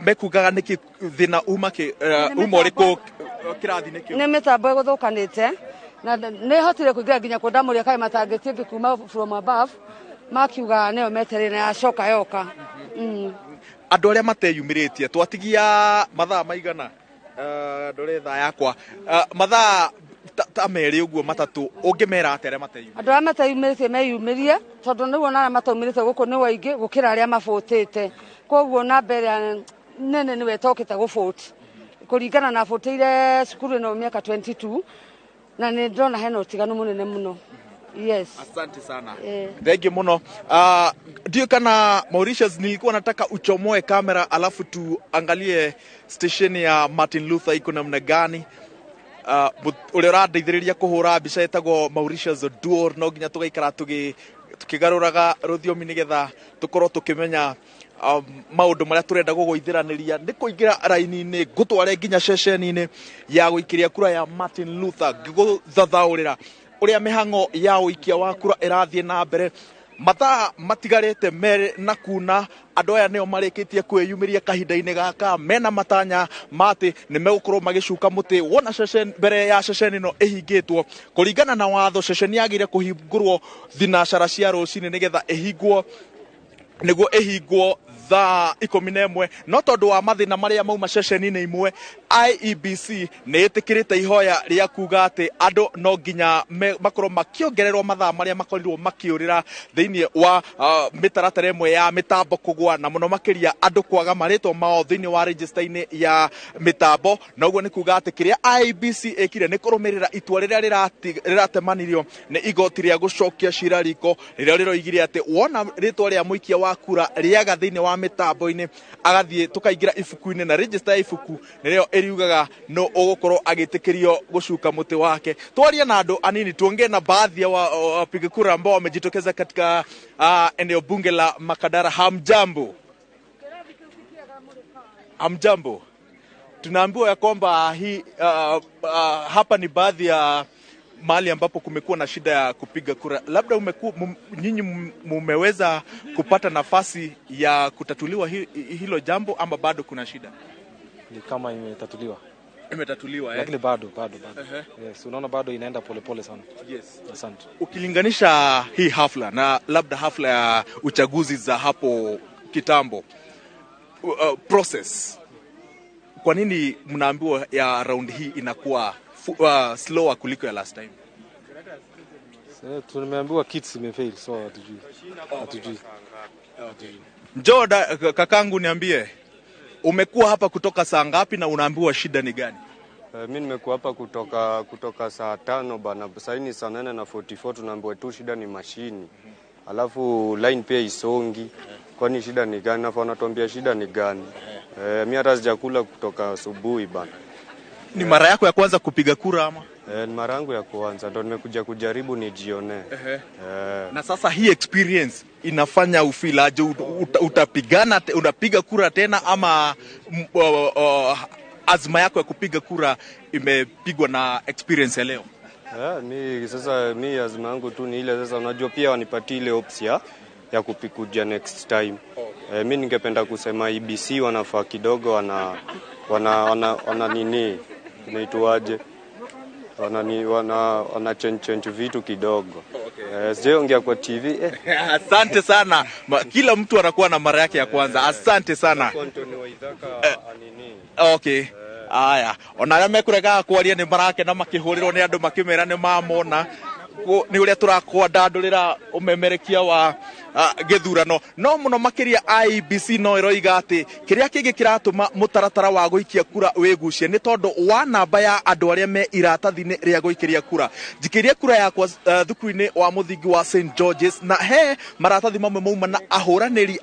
Mekugaga nĩkĩ thĩna uma kĩ uma ũrĩkũ kĩrathi-inĩ kĩu? Nĩ mĩtambo ĩgũthũkanĩte na nĩ hotire kũingĩra nginya kũ ndamũria kaĩ matangĩtie ngĩkuma from above, makiuga nĩyo metereire na yacoka yoka. Andũ arĩa mateyumĩrĩtie twatigia mathaa maigana? Ndore thaa yakwa, mathaa ta 2 ũguo 3, ũngĩmera atĩa arĩa mateyumĩrĩtie? Andũ arĩa mateyumĩrĩtie meyumĩrie tondũ nĩguo na arĩa mataumĩrĩte gũkũ nĩ waingĩ gũkĩra arĩa mabũtĩte, koguo namba ĩrĩa nene nĩwe ĩtokĩte gũbũti kũringana na bũtĩire cukuru ĩno mĩaka 22, na nĩ ndĩrona hena ũtiganu mũnene mũno, yes. Asante sana. Thank you muno. Ndio kana Mauritius, nilikuwa nataka uchomoe kamera alafu tuangalie station ya Martin Luther iko namna gani. Ũrĩa ũrandeithĩrĩria kũhũra mbica ĩtagwo Mauritius Oduor, no nginya tũgaikara tũkĩgarũraga rũthiomi nĩgetha tũkorwo tũkĩmenya maũndũ marĩa tũrenda gũgũithĩranĩria. Nĩ kũingĩra raini-inĩ ngũtware nginya ceceni-inĩ ya gũikĩria kura ya Martin Luther, ngĩgũthathaũrĩra ũrĩa mĩhang'o ya ũikia wa kura ĩrathiĩ na mbere. Mathaa matigarĩte 2 na kuna, andũ aya nĩo marĩkĩtie kwĩyumĩria kahinda-inĩ gaka mena matanya ma atĩ nĩ megũkorwo magĩcuka mũtĩ wona ceceni mbere ya ceceni ĩno ĩhingĩtwo. Kũringana na watho, ceceni yagĩrĩire kũhingũrwo thinacara cia rũcinĩ nĩgetha ĩhingwo nĩguo ĩhingwo thaa 11, no tondũ wa mathĩna marĩa mauma ceceni-inĩ imwe, IEBC nĩ ĩtĩkĩrĩte ihoya rĩa kuga atĩ andũ no nginya makorwo makĩongererwo mathaa marĩa makorirwo makĩũrĩra thĩinĩ wa mĩtaratara ĩmwe ya mĩtambo kũgwa, na mũno makĩria andũ kwaga marĩtwa mao thĩinĩ wa register-inĩ ya mĩtambo. Na ũguo nĩ kuga atĩ kĩrĩa IEBC ĩkire nĩ kũrũmĩrĩra itua rĩrĩa rĩratemanirio nĩ igoti rĩa gũcokia cira riko rĩrĩa rĩroigire atĩ wona rĩtwa rĩa mũikia wa kura rĩaga thĩinĩ wa mĩtambo-inĩ, agathiĩ tũkaingĩra ibuku-inĩ, na register ya ibuku nĩrĩo ĩriugaga no ũgũkorwo agĩtĩkĩrio gũcuka mũtĩ wake. Twarie na andũ anini, tuongee na baadhi ya wapiga kura ambao wamejitokeza katika eneo bunge la Makadara. Hamjambo? Hamjambo. Tunaambiwa ya kwamba hii hapa ni baadhi ya mahali ambapo kumekuwa na shida ya kupiga kura. Labda nyinyi mumeweza kupata nafasi ya kutatuliwa hilo jambo ama bado kuna shida? Ni kama imetatuliwa. Imetatuliwa, eh? Lakini bado bado bado. Yes, unaona bado inaenda polepole sana. Yes. Asante. Ukilinganisha hii hafla na labda hafla ya uchaguzi za hapo kitambo, process, kwa nini mnaambiwa ya round hii inakuwa slower kuliko ya last time? Tumeambiwa kits imefail, so hatujui. Hatujui. Njoo kakangu, niambie, umekuwa hapa kutoka saa ngapi na unaambiwa shida ni gani? Mi nimekuwa hapa kutoka saa 5, bana. Sahii ni saa 8 na 44, tunaambiwa tu shida ni mashini, alafu line pia isongi. Kwani shida ni gani? Afu wanatuambia shida ni gani? Mi hata sijakula kutoka asubuhi, bana. Ni mara yako ya kwanza kupiga kura ama? Ni mara yangu ya kwanza, ndo nimekuja kujaribu nijionee. Na sasa hii experience inafanya ufeel aje? Utapigana, unapiga kura tena ama azma yako ya kupiga kura imepigwa na experience ya leo? Mi sasa, mi azma yangu tu ni ile sasa, unajua pia wanipatie ile hopes ya kupikuja next time. Mi ningependa kusema IEBC wanafaa kidogo wana nini, inaitwaje, wana change change vitu kidogo. Sijaongea kwa TV. Asante sana. Kila mtu anakuwa na mara yake ya kwanza. Asante sana. Anthony Waithaka nini. Okay. Aya, ona arĩa mekũregaga kwaria nĩ marakena makĩhũrĩrwo nĩ andũ makĩmera nĩ mamona. Nĩ ũrĩa tũrakwandandũrĩra ũmemerekia wa gĩthurano, no mũno makĩria IEBC no ĩroiga atĩ kĩrĩa kĩngĩ kĩratũma mũtaratara wa gũikia kura wĩgucie nĩ tondũ wa namba ya andũ arĩa me iratathi-inĩ rĩa gũikĩria kura. Njikĩrie kura yakwa thukuru-inĩ wa mũthingi wa St George's, na he maratathi mamwe mauma na ahũranĩri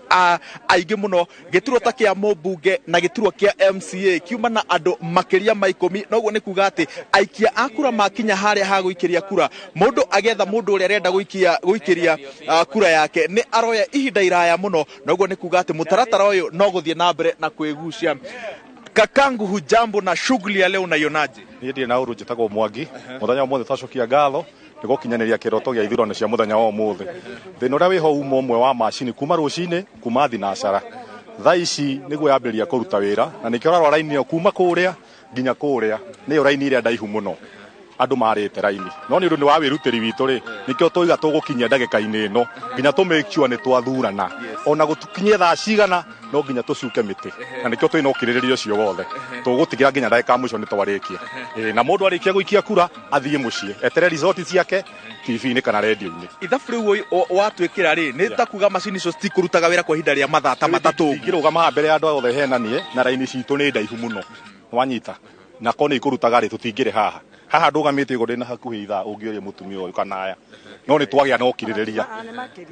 aingĩ mũno, gĩturwa ta kĩa mũmbunge na gĩturwa kĩa MCA kiuma na andũ makĩria ma 10. Noguo nĩ kuga atĩ aikia a kura makinya harĩa ha gũikĩria kura, mũndũ agetha mũndũ ũrĩa arenda gũikĩria kura yake nĩ aroya ihinda iraya mũno. Noguo nĩ kuga atĩ mũtaratara ũyũ no gũthiĩ na mbere na kwĩgucia. Kakangu, hujambo, na shughuli ya leo unaionaje? Niĩ ndirĩ na ũru, njĩtagwo Mwangi. Mũthenya ũmũthĩ twacokia ngatho nĩ gũkinyanĩria kĩroto gĩa ithurano cia mũthenya wa ũmũthĩ. Thĩna ũrĩa wĩho uma ũmwe wa macini kuma rũcinĩ, kuma thinacara, thaa ici nĩguo yambĩrĩria kũruta wĩra, na nĩkĩo ũrarora raini ĩyo kuma kũrĩa nginya kũrĩa, nĩyo raini ĩrĩa ndaihu mũno andũ marĩte raini. No nĩ ũndũ nĩ wa wĩrutĩri witũ rĩ, nĩkĩo tũiga tũgũkinyia ndagĩka-inĩ ĩno nginya tũ make sure nĩ twathurana, ona gũtukinyie thaa cigana no nginya tũcuke mĩtĩ, na nĩkĩo twĩna ũkirĩrĩria ũcio wothe, tũgũtigĩra nginya ndagĩka ya mũico nĩ twarĩkia. Ĩĩ, na mũndũ arĩkia gũikia kura athiĩ mũciĩ etere result ciake TV-inĩ kana rendio-inĩ. Ithabu rĩu watwĩkĩra rĩ, nĩ ta kuga macini icio citikũrutaga wĩra kwa ihinda rĩa mathaa ta 3 ũguo? Ingĩrũgama haha mbere ya andũ othe henanie na raini citũ nĩ ndaihu mũno, wanyita, na korwo nĩ ikũrutaga rĩ, tũtingĩrĩ haha. Haha ndũgamĩte igũrũ ndĩna hakuhĩ ithaa, ũngĩũria mũtumia ũyũ kana aya, no nĩ twagĩa na ũkirĩrĩria,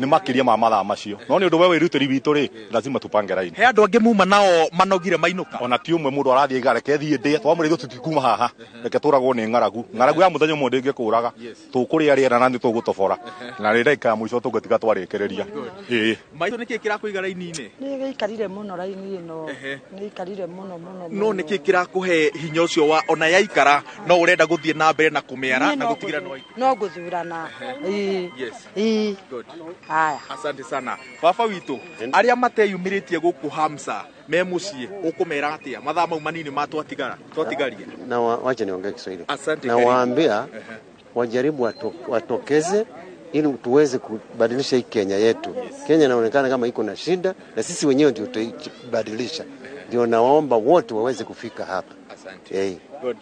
nĩ makĩria ma mathaa macio, no nĩ ũndũ wa wĩrutĩri witũ rĩ, lazima tupange raini. He andũ angĩ muma nao manogire mainũka? Ona ti ũmwe, mũndũ arathiĩ iga reke thiĩ ndĩe, twamwĩra ithuĩ tũtikuma haha, reke tũragwo nĩ ng'aragu. Ng'aragu ya mũthenya ũmwe ndĩngĩkũraga, tũkũrĩa rĩera na nĩ tũgũtobora, na rĩ ndagĩka ya mũico tũngĩtiga twarĩkĩrĩria, ĩĩ. Maitũ, nĩkĩ kĩrakũiga raini-inĩ? Nĩ gĩikarire mũno raini ĩno, nĩ ikarire mũno mũno. No nĩkĩ kĩrakũhe hinya ũcio wa ona yaikara no ũrenda gũthiĩ na mbere na kũmĩara Niĩ na no gũtigĩra gũthu- nĩ no gũthurana. Ĩĩ. Yes. Ĩĩ. Good. Haya. Asante sana. Baba witũ, arĩa mateyumĩrĩtie gũkũ Hamsa me mũciĩ, ũkũmera atĩa mathaa mau manini ma twatigara twatigaria? Na wacha niongee Kiswahili. Asante, Na karibu. waambia wajaribu watokeze ili tuweze kubadilisha hii Kenya yetu. Kenya inaonekana kama iko na shida na sisi wenyewe ndio tutaibadilisha. Ndio nawaomba wote waweze kufika hapa. Asante. Hey. Good.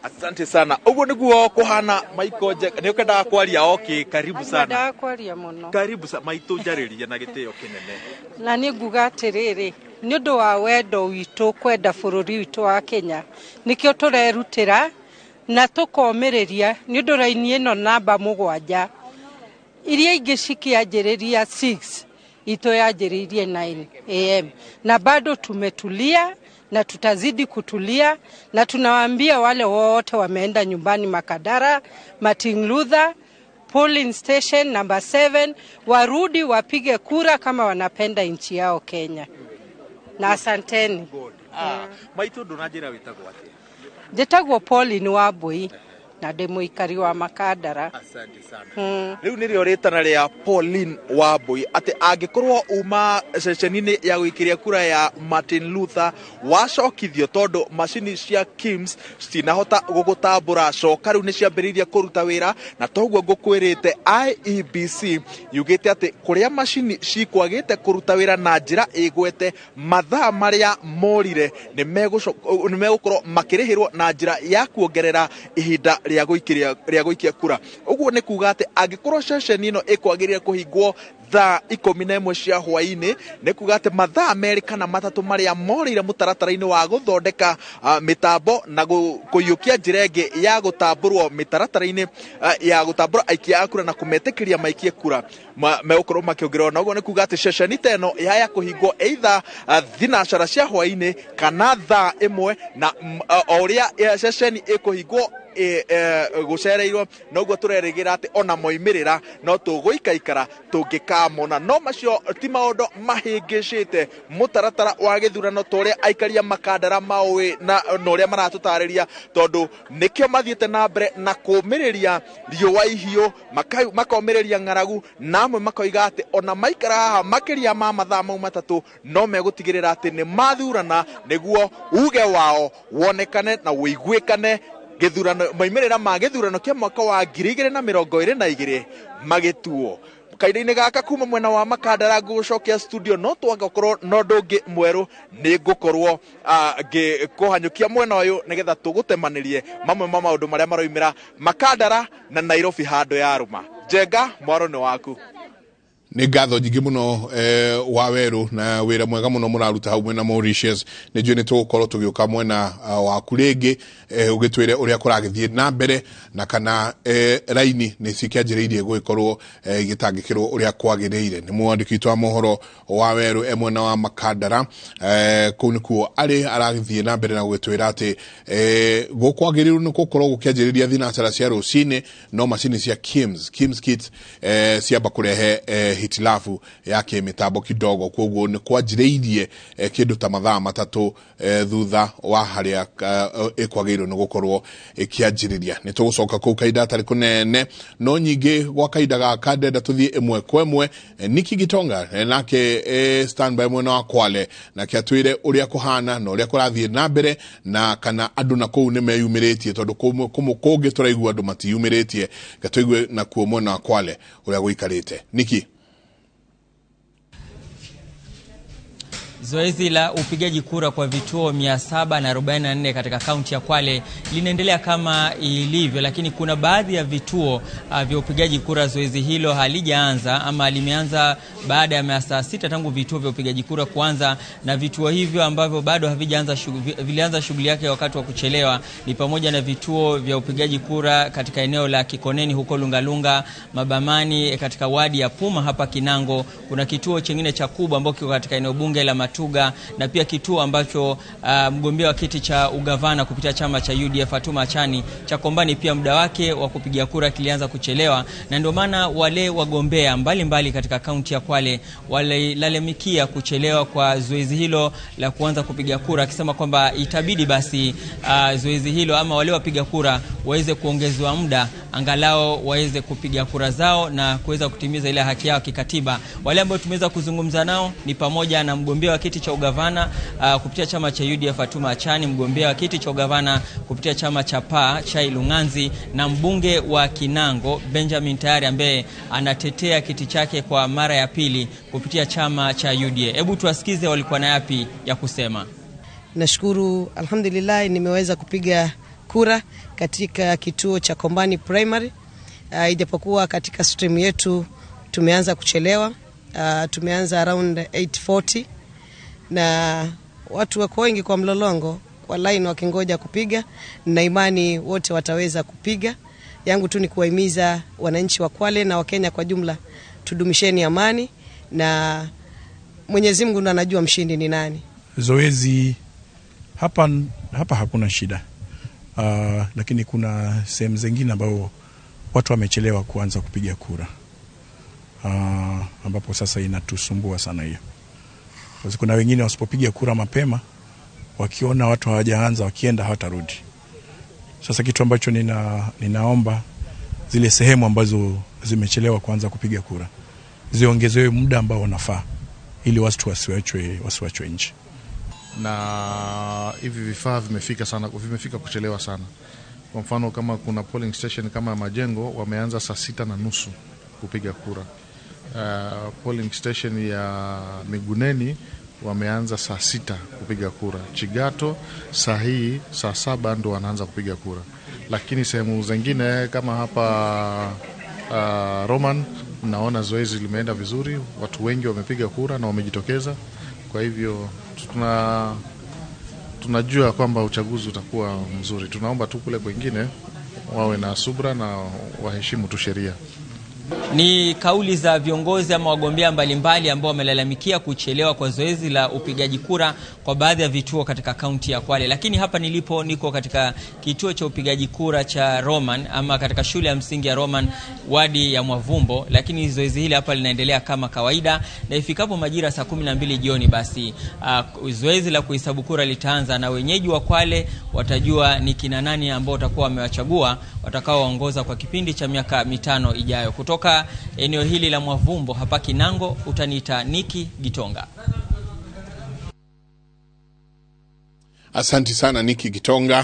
Asante sana. Ũguo nĩguo kũhana. Maiko nĩ ũkendaga kwaria? Okay, karibu sana. Ndendaga kwaria mũno. Karibu sa maitũ, njarĩria na gĩtĩo kĩnene. Na niĩ nguga atĩrĩrĩ, nĩ ũndũ wa wendo witũ kwenda bũrũri witũ wa Kenya, nĩkĩo tũrerutĩra na tũkomĩrĩria, nĩ ũndũ raini ĩno namba 7, iria ingĩ cikĩanjĩrĩria 6, itũ yanjĩrĩirie 9 am, na bado tumetulia na tutazidi kutulia, na tunawaambia wale wote wameenda nyumbani Makadara, Martin Luther, polling station number 7, warudi wapige kura kama wanapenda nchi yao Kenya. Na asanteni. Ah, maitũ, ndũnanjĩra wĩtagwo atĩa? Njĩtagwo Pauline Wambui. Na ndĩ mũikari wa Makandara. Asante sana. Rĩu nĩrĩo rĩtana rĩa Pauline Wambui atĩ angĩkorwo uma ceceni-inĩ ya gũikĩria kura ya Martin Luther wacokithio tondũ macini cia KIMS citinahota gũgũtambũra, coka rĩu nĩ ciambĩrĩirie kũruta wĩra, na toguo ngũkwĩrĩte IEBC yugĩte atĩ kũrĩa macini cikwagĩte kũruta wĩra na njĩra ĩgwete mathaa marĩa morire nĩ megũkorwo makĩrĩhĩrwo na njĩra ya kuongerera ihinda rĩa gũikia kura. Ũguo nĩ kuga atĩ angĩkorwo ceceni ĩno ĩkwagĩrĩire kũhingwo thaa 11 cia hwaĩ-inĩ, nĩ kuga atĩ mathaa 2 kana 3 marĩa morĩire mũtaratara-inĩ wa gũthondeka mĩtambo na kũiyũkia njĩra ĩngĩ ya gũtambũrwo mĩtaratara-inĩ ya gũtambũra aikia a kura na kũmetĩkĩria maikie kura megũkorwo makĩongererwo. Na ũguo nĩ kuga atĩ ceceni ta ĩno yaya kũhingwo either thinacara cia hwaĩ-inĩ kana thaa 1, na o ũrĩa ceceni ĩkũhingwo gũcereirwo noguo tũrerĩgĩra atĩ ona moimĩrĩra no tũgũikaikara tũngĩkamona. No macio ti maũndũ mahĩngĩcĩte mũtaratara wa gĩthurano ta ũrĩa aikaria Makandara maũĩ na ũrĩa maratũtarĩria, tondũ nĩkĩo mathiĩte na mbere na kũmĩrĩria riũa ihiũ, makomĩrĩria ng'aragu, na amwe makoiga atĩ ona maikara haha makĩria ma mathaa mau 3 no megũtigĩrĩra atĩ nĩ mathurana nĩguo uge wao wonekane na ũiguĩkane gĩthurano moimĩrĩra ma gĩthurano kĩa mwaka wa 2022 magĩtuo. Kahinda-inĩ gaka kuma mwena wa Makandara ngũgũcokia studio, no twagakorwo no ũndũ ũngĩ mwerũ nĩ ngũkorwo ngĩkũhanyũkia mwena ũyũ nĩgetha tũgũtemanĩrie mamwe ma maũndũ marĩa maroimĩra Makandara na Nairobi handũ ya rũma. Njenga, mwaro nĩ waku. Nĩ ngatho nyingĩ mũno wa Werũ na wĩra mwega mũno mũraruta hau mwena Mauritius. Nĩ njũĩ nĩ tũgũkorwo tũgĩũka mwena waku rĩngĩ ũgĩtwĩre ũrĩa kũragĩthiĩ na mbere na kana raini nĩ cikĩanjĩrĩirie gũgĩkorwo igĩtangĩkĩrwo ũrĩa kwagĩrĩire. Nĩ mwandĩki witũ wa mohoro wa Werũ e mwena wa Makandara, kũu nĩkuo arĩ aragĩthiĩ na mbere na gũgĩtwĩra atĩ gũkwagĩrĩirwo nĩ gũkorwo gũkĩanjĩrĩria thinacara cia rũcinĩ, no macini cia KIMS kits ciamba kũrehe hitilafu ya kĩmĩtambo kidogo, koguo nĩ kwanjĩrĩirie kĩndũ ta mathaa 3 thutha wa harĩa ĩkwagĩrĩirwo nĩ gũkorwo ĩkĩanjĩrĩria. Nĩ tũgũcoka kũu kahinda gatarĩ kũnene, no nyingĩ gwa kahinda gaka ndenda tũthiĩ ĩmwe kwa ĩmwe. Niki Gitonga nake standby mwena wa Kwale nake atwĩre ũrĩa kũhana na ũrĩa kũrathiĩ na mbere na kana andũ na kũu nĩ meyumĩrĩtie, tondũ kũngĩ tũraigua andũ matiyumĩrĩtie. Gatũigue nakuo mwena wa Kwale ũrĩa gũikarĩte. Niki. Zoezi la upigaji kura kwa vituo 744 katika kaunti ya Kwale linaendelea kama ilivyo, lakini kuna baadhi ya vituo vya upigaji kura zoezi hilo halijaanza ama limeanza baada ya saa 6 tangu vituo vya upigaji kura kuanza, na vituo hivyo ambavyo bado havijaanza vilianza shughuli yake wakati wa kuchelewa ni pamoja na vituo vya upigaji kura katika eneo la Kikoneni huko Lungalunga, Mabamani katika wadi ya Puma hapa Kinango, kuna kituo chengine cha Kuba ambacho kiko katika eneo bunge la Matuga, na pia kituo ambacho mgombea wa kiti cha ugavana kupitia chama cha UDF Fatuma Achani cha Kombani pia muda wake wa kupiga kura kilianza kuchelewa, na ndio maana wale wagombea mbalimbali katika kaunti ya Kwale walilalamikia kuchelewa kwa zoezi hilo la kuanza kupiga kura, akisema kwamba itabidi basi zoezi hilo ama wale wapiga kura waweze kuongezwa muda angalau waweze kupiga kura zao na kuweza kutimiza ile haki yao kikatiba. Wale ambao tumeweza kuzungumza nao ni pamoja na mgombea wa kiti cha ugavana kupitia chama cha UDF Fatuma Achani, mgombea wa kiti cha ugavana kupitia chama cha PA Chai Lunganzi, na mbunge wa Kinango Benjamin Tayari ambaye anatetea kiti chake kwa mara ya pili kupitia chama cha UDA. Hebu tuwasikize walikuwa na yapi ya kusema. Nashukuru, alhamdulillah, nimeweza kupiga kura katika kituo cha Kombani Primary. Ijapokuwa katika stream yetu tumeanza kuchelewa. Tumeanza around 8:40 na watu wako wengi kwa mlolongo kwa line wakingoja kupiga, na imani wote wataweza kupiga. Yangu tu ni kuwahimiza wananchi wa Kwale na Wakenya kwa jumla, tudumisheni amani na Mwenyezi Mungu ndo anajua mshindi ni nani. Zoezi hapa hakuna shida. Lakini kuna sehemu zingine ambao watu wamechelewa kuanza kupiga kura. Ambapo sasa inatusumbua sana hiyo. Kwa kuna wengine wasipopiga kura mapema, wakiona watu hawajaanza wakienda hawatarudi. Sasa kitu ambacho ninaomba zile sehemu ambazo zimechelewa kuanza kupiga kura ziongezewe muda ambao wanafaa ili watu wasiwachwe nje. Na hivi vifaa vimefika sana, vimefika kuchelewa sana. Kwa mfano kama kuna polling station kama Majengo wameanza saa 6:30 kupiga kura. Polling station ya Miguneni wameanza saa 6 kupiga kura. Chigato saa hii saa 7 ndo wanaanza kupiga kura. Lakini sehemu zingine kama hapa Roman naona zoezi limeenda vizuri, watu wengi wamepiga kura na wamejitokeza. Kwa hivyo tunajua kwamba uchaguzi utakuwa mzuri. Tunaomba tu kule kwingine wawe na subra na waheshimu tu sheria. Ni kauli za viongozi ama wagombea mbalimbali ambao wamelalamikia kuchelewa kwa zoezi la upigaji kura kwa baadhi ya vituo katika kaunti ya Kwale. Lakini hapa nilipo niko katika kituo cha upigaji kura cha Roman ama katika shule ya msingi ya Roman wadi ya Mwavumbo, lakini zoezi hili hapa linaendelea kama kawaida, na ifikapo majira saa 12 jioni basi zoezi la kuhesabu kura litaanza na wenyeji wa Kwale watajua ni kina nani ambao watakuwa wamewachagua watakaoongoza kwa kipindi cha miaka 5 ijayo. Kutoka eneo hili la Mwavumbo hapa Kinango, utaniita Niki Gitonga. Asanti sana Niki Gitonga.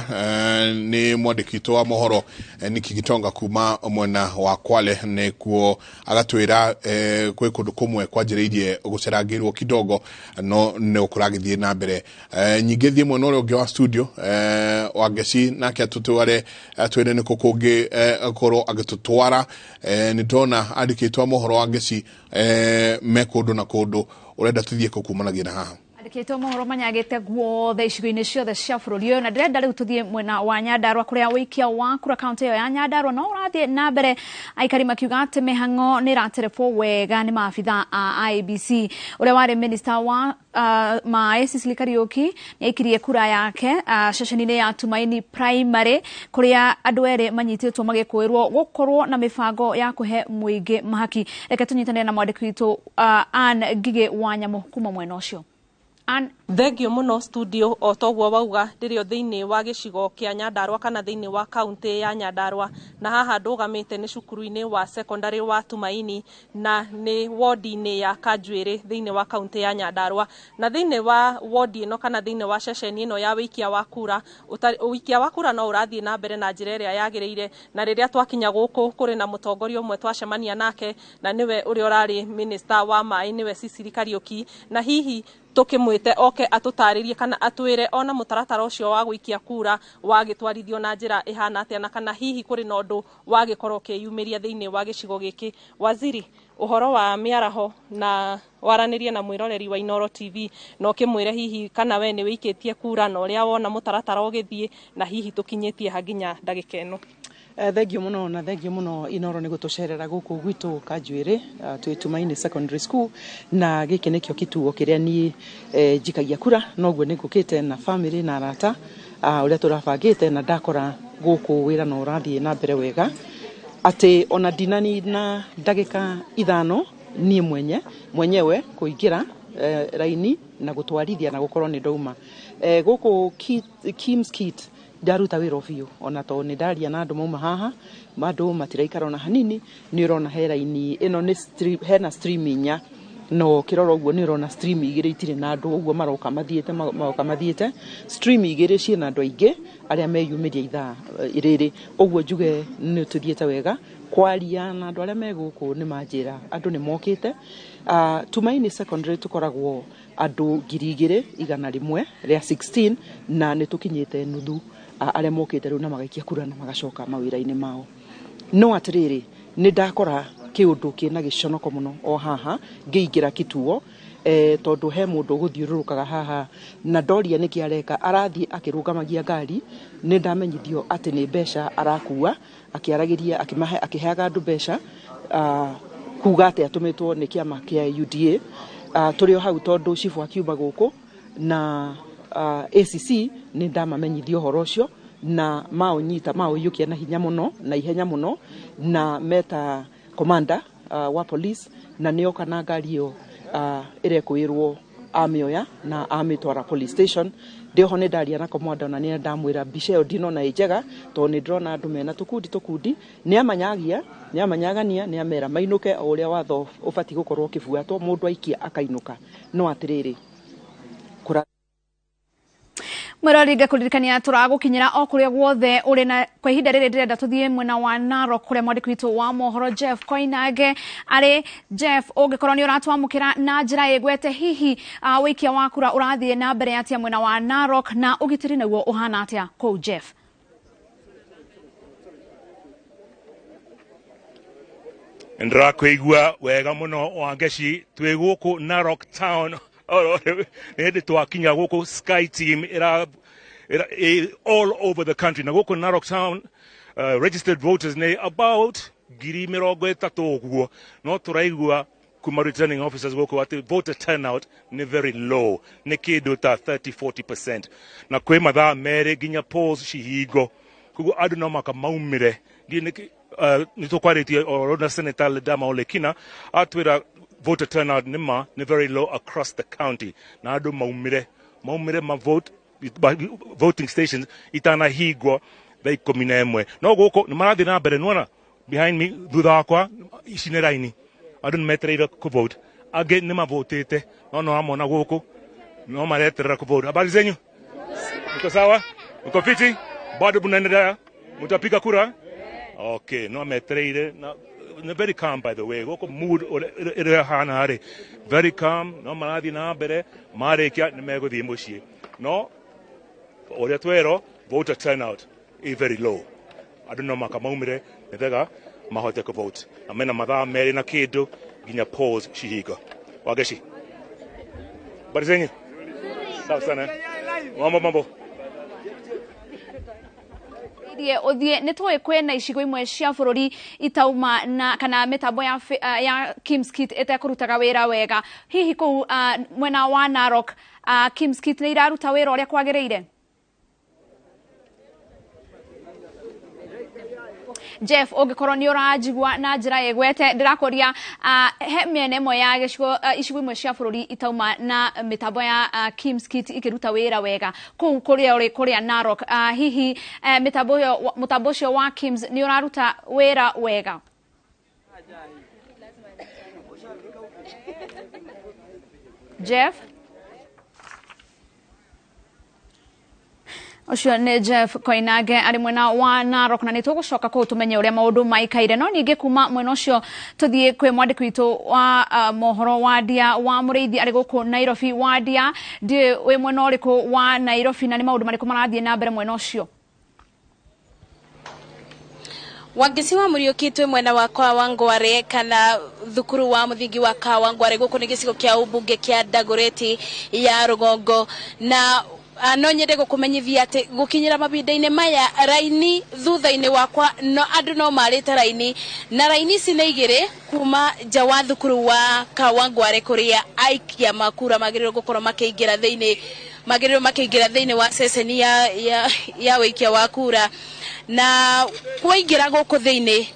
Ni mwandĩki wa mohoro Niki Gitonga kuma mwena wa Kwale nikuo agatwira kwi kundu kumwe kwanjĩrĩirie gũcerangĩrwo kidogo no nĩ ũkũragĩthiĩ na mbere. Nyingĩ thiĩ mwena ũrĩa ũngĩ wa studio wa Ngeci nake atũtware atwĩre nĩkũ kũngĩ akorwo agĩtũtwara. Nĩ ndona andĩkĩtwo mohoro wa Ngeci me kũndũ na kũndũ ũrenda tũthiĩ kũ kumanagia na haha andĩkĩtwo mohoro manyagĩte guothe icigo-inĩ ciothe cia bũrũri ũyũ, na ndĩrenda rĩu tũthiĩ mwena wa Nyandarua kũrĩa ũikia wa kura kaunti ĩyo ya Nyandarua no ũrathiĩ na mbere, aikari makiuga atĩ mĩhang'o nĩ ĩraterebwo wega nĩ maabitha a IEBC. Ũrĩa warĩ minister wa maĩ Cecily Kariuki nĩaikirie kura yake ceceni-inĩ ya Tumaini Primary kũrĩa andũ erĩ manyitĩtwo magĩkũĩrwo gũkorwo na mĩbango ya kũhe mũingĩ mahaki. Reke tũnyitanĩre na mwandĩki witũ Ann Ngigĩ wa Nyamũ kuma mwena ũcio. Thengio muno studio o toguo wauga ndirio thiini wa gicigo kia Nyandarua kana thiini wa kaunti ya Nyandarua, na haha ndugamite ni cukuru-ini wa secondary wa Tumaini na ni wodi-ini ya Kanjuiri thiini wa kaunti ya Nyandarua. Na thiini wa wodi ino kana thiini wa ceceni ino ya wikia wa kura, wikia wa kura no urathie na mbere na njira iria yagiriire. Na riria twakinya guku kuri na mutongoria umwe twacemania nake na niwe uria urari minister wa maĩ niwe Cecily Kariuki, na hihi tukimwite oke atutaririe kana atwire ona mutaratara ucio wa guikia kura wagitwarithio na njira ihana atia, na kana hihi kuri na undu wagikorwo ukiyumiria thiini wa gicigo giki. Waziri, uhoro wa miaraho na waranirie na mwiroreri wa Inooro TV na ukimwire hihi kana we ni wikitie kura na uria wona mutaratara ugithie na hihi tukinyitie haginya ndagika ino. Thengio muno na thengio muno Inooro ni gutucerera guku gwitu Kanjuiri twi Tumaini Secondary School, na giki nikio kituo kiria ni njikagia kura noguo ni ngukite na family na arata uria turabangite, na ndakora guku wira no urathie na mbere wega ati ona ndinani na ndagika 5 nie mwenyewe kuingira raini na gutwarithia na gukorwo ni ndauma guku Kim's Kit ndaruta wĩra biũ ona to nĩ ndaria na andũ mauma haha andũ matiraikara ona hanini nĩ ũrona he raini ĩno nĩ hena stream inya no kĩrora ũguo nĩ ũrona stream igĩrĩ itirĩ na andũ ũguo maroka mathiĩte maroka mathiĩte stream igĩrĩ ciĩna andũ aingĩ arĩa meyumĩria ithaa rĩrĩ ũguo njuge nĩ tũthiĩte wega kwaria na andũ arĩa me gũkũ nĩ manjĩra andũ nĩ mokĩte. Tumaini Secondary tũkoragwo andũ 2,116 na nĩ tũkinyĩte nuthu arĩa mokĩte rĩu na magaikia kura na magacoka mawĩra-inĩ mao. No atĩrĩrĩ nĩ ndakora kĩũndũ kĩna gĩconoko mũno o haha ngĩingĩra kituo tondũ he mũndũ ũgũthiũrũrũkaga haha na ndoria nĩkĩ areka arathiĩ akĩrũgamagia ngari. Nĩ ndamenyithio atĩ nĩ mbeca arakua akĩaragĩria akĩheaga andũ mbeca kuga atĩ atũmĩtwo nĩ kĩama kĩa UDA. Tũrĩ o hau tondũ cibu akiuma gũkũ na ACC nĩ ndamamenyithio ũhoro ũcio na maũnyita maũiyũkia na hinya mũno na ihenya mũno na meta commander wa police na nĩoka na ngari ĩyo ĩrekwĩrwo Amĩoya na amĩtwara police station. Ndĩho nĩ ndaria na komanda na nĩ ndamwĩra mbica ĩyo ndinona ĩ njega, tondũ nĩ ndĩrona andũ mena tũkundi tũkundi. Nĩ amanyagia, nĩ amanyagania, nĩ amera mainũke o ũrĩa watho ũbatiĩ gũkorwo ũkĩbuatwo, mũndũ aikia akainũka. No atĩrĩrĩ, kũra Mwirori, ngakuririkania tũragũkinyĩra o kũrĩa guothe ũrĩ, na kwa ihinda rĩrĩ ndĩrenda tũthiĩ mwena wa Narok kũrĩa mwandĩki witũ wa mohoro Jeff Koinange arĩ. Jeff, ũngĩkorwo nĩ ũratwamũkĩra na njĩra ĩgwete, hihi wĩikia wa kura ũrathiĩ na mbere atĩa mwena wa Narok, na ũgitĩri naguo ũhana atĩa kũu, Jeff? Ndĩrakwĩigua wega mũno, Wangeci. Twĩ gũkũ Narok town. Nĩ hĩndĩ twakinya gũkũ. Sky Team ĩra all over the country, na gũkũ Narok town registered voters nĩ about 30,000 ũguo, no tũraigua kuma returning officers gũkũ atĩ voter turnout nĩ very low, nĩ kĩndũ ta 30-40%, na kwĩ mathaa 2 nginya polls cihingo, koguo andũ no maka maumĩre. Ndiĩ nĩkĩ nĩ tũkwarĩtie oro na Senator Ledama Olekina, atwĩra voter turnout nĩ ma nĩ very low across the county, na andũ maumĩre ma vote voting stations itanahingwo thaa 11. No gũkũ nĩ marathiĩ na mbere. Nĩwona behind me, thutha wakwa, ici nĩ raini, andũ nĩ metereire kũvote, angĩ nĩ mavotĩte, no no amona gũkũ no mareterera kũvote. Habari zenyu? Mko sawa? Mko fiti? Bado mnaendelea? Mtapiga kura? Okay, no metereire na na very calm, by the way. Gũkũ mood ĩrĩa hana rĩ, very calm, no marathiĩ na mbere, marĩkia nĩ megũthiĩ mũciĩ. No ũrĩa twerwo, voter turnout is very low. Andũ no maka maumĩre nĩgetha mahote kũvote, na mena mathaa 2 na kĩndũ nginya polls cihingo. Wangeci, habari zenyu? Sawa sana. Mambo mambo. Irie ũthiĩ, nĩ tũĩ kwĩna icigo imwe cia bũrũri itauma na kana mĩtambo ya KIEMS kit ĩtekũrutaga wĩra wega. Hihi kũu mwena wa Narok KIEMS kit nĩ iraruta wĩra ũrĩa kwagĩrĩire? Jeff, ũngĩkorwo nĩ ũranjigua na njĩra ĩgwete, ndĩrakũria he mĩena ĩmwe ya gĩcigo, icigo imwe cia bũrũri itauma na mĩtambo ya KIEMS kit ikĩruta wĩra wega. Kũu kũrĩa ũrĩ, kũrĩa Narok, hihi mĩtambo ĩyo, mũtambo ũcio wa KIEMS nĩ ũraruta wĩra wega? Jeff? Ũcio nĩ Jeff Koinange arĩ mwena wa Narok, na nĩ tũgũcoka kũu tũmenye ũrĩa maũndũ maikaire. No ningĩ kuma mwena ũcio tũthiĩ kwĩ mwandĩki witũ wa mohoro Wandia wa Mũrĩithi arĩ gũkũ Nairobi. Wandia, ndiũĩ wĩ mwena ũrĩkũ wa Nairobi na nĩ maũndũ marĩkũ marathiĩ na mbere mwena ũcio? Wangeci wa Mũriũki, twĩ mwena wa Kawangware kana thukuru wa mũthingi wa Kawangware. Gũkũ nĩ gĩcigo kĩa ũmbunge kĩa Dagoretti ya rũgongo, na no nyende gũkũmenyithia atĩ gũkinyĩra mahinda-inĩ maya, raini thutha-inĩ wakwa no andũ no marĩte raini, na raini ici nĩ igĩrĩ kuma nja wa thukuru wa Kawangware kũrĩa aikia makura magĩrĩirwo gũkorwo makĩingĩra thĩinĩ, magĩrĩirwo makĩingĩra thĩinĩ wa ceceni ya wĩikia wa kura. Na kwaingĩra gũkũ thĩinĩ,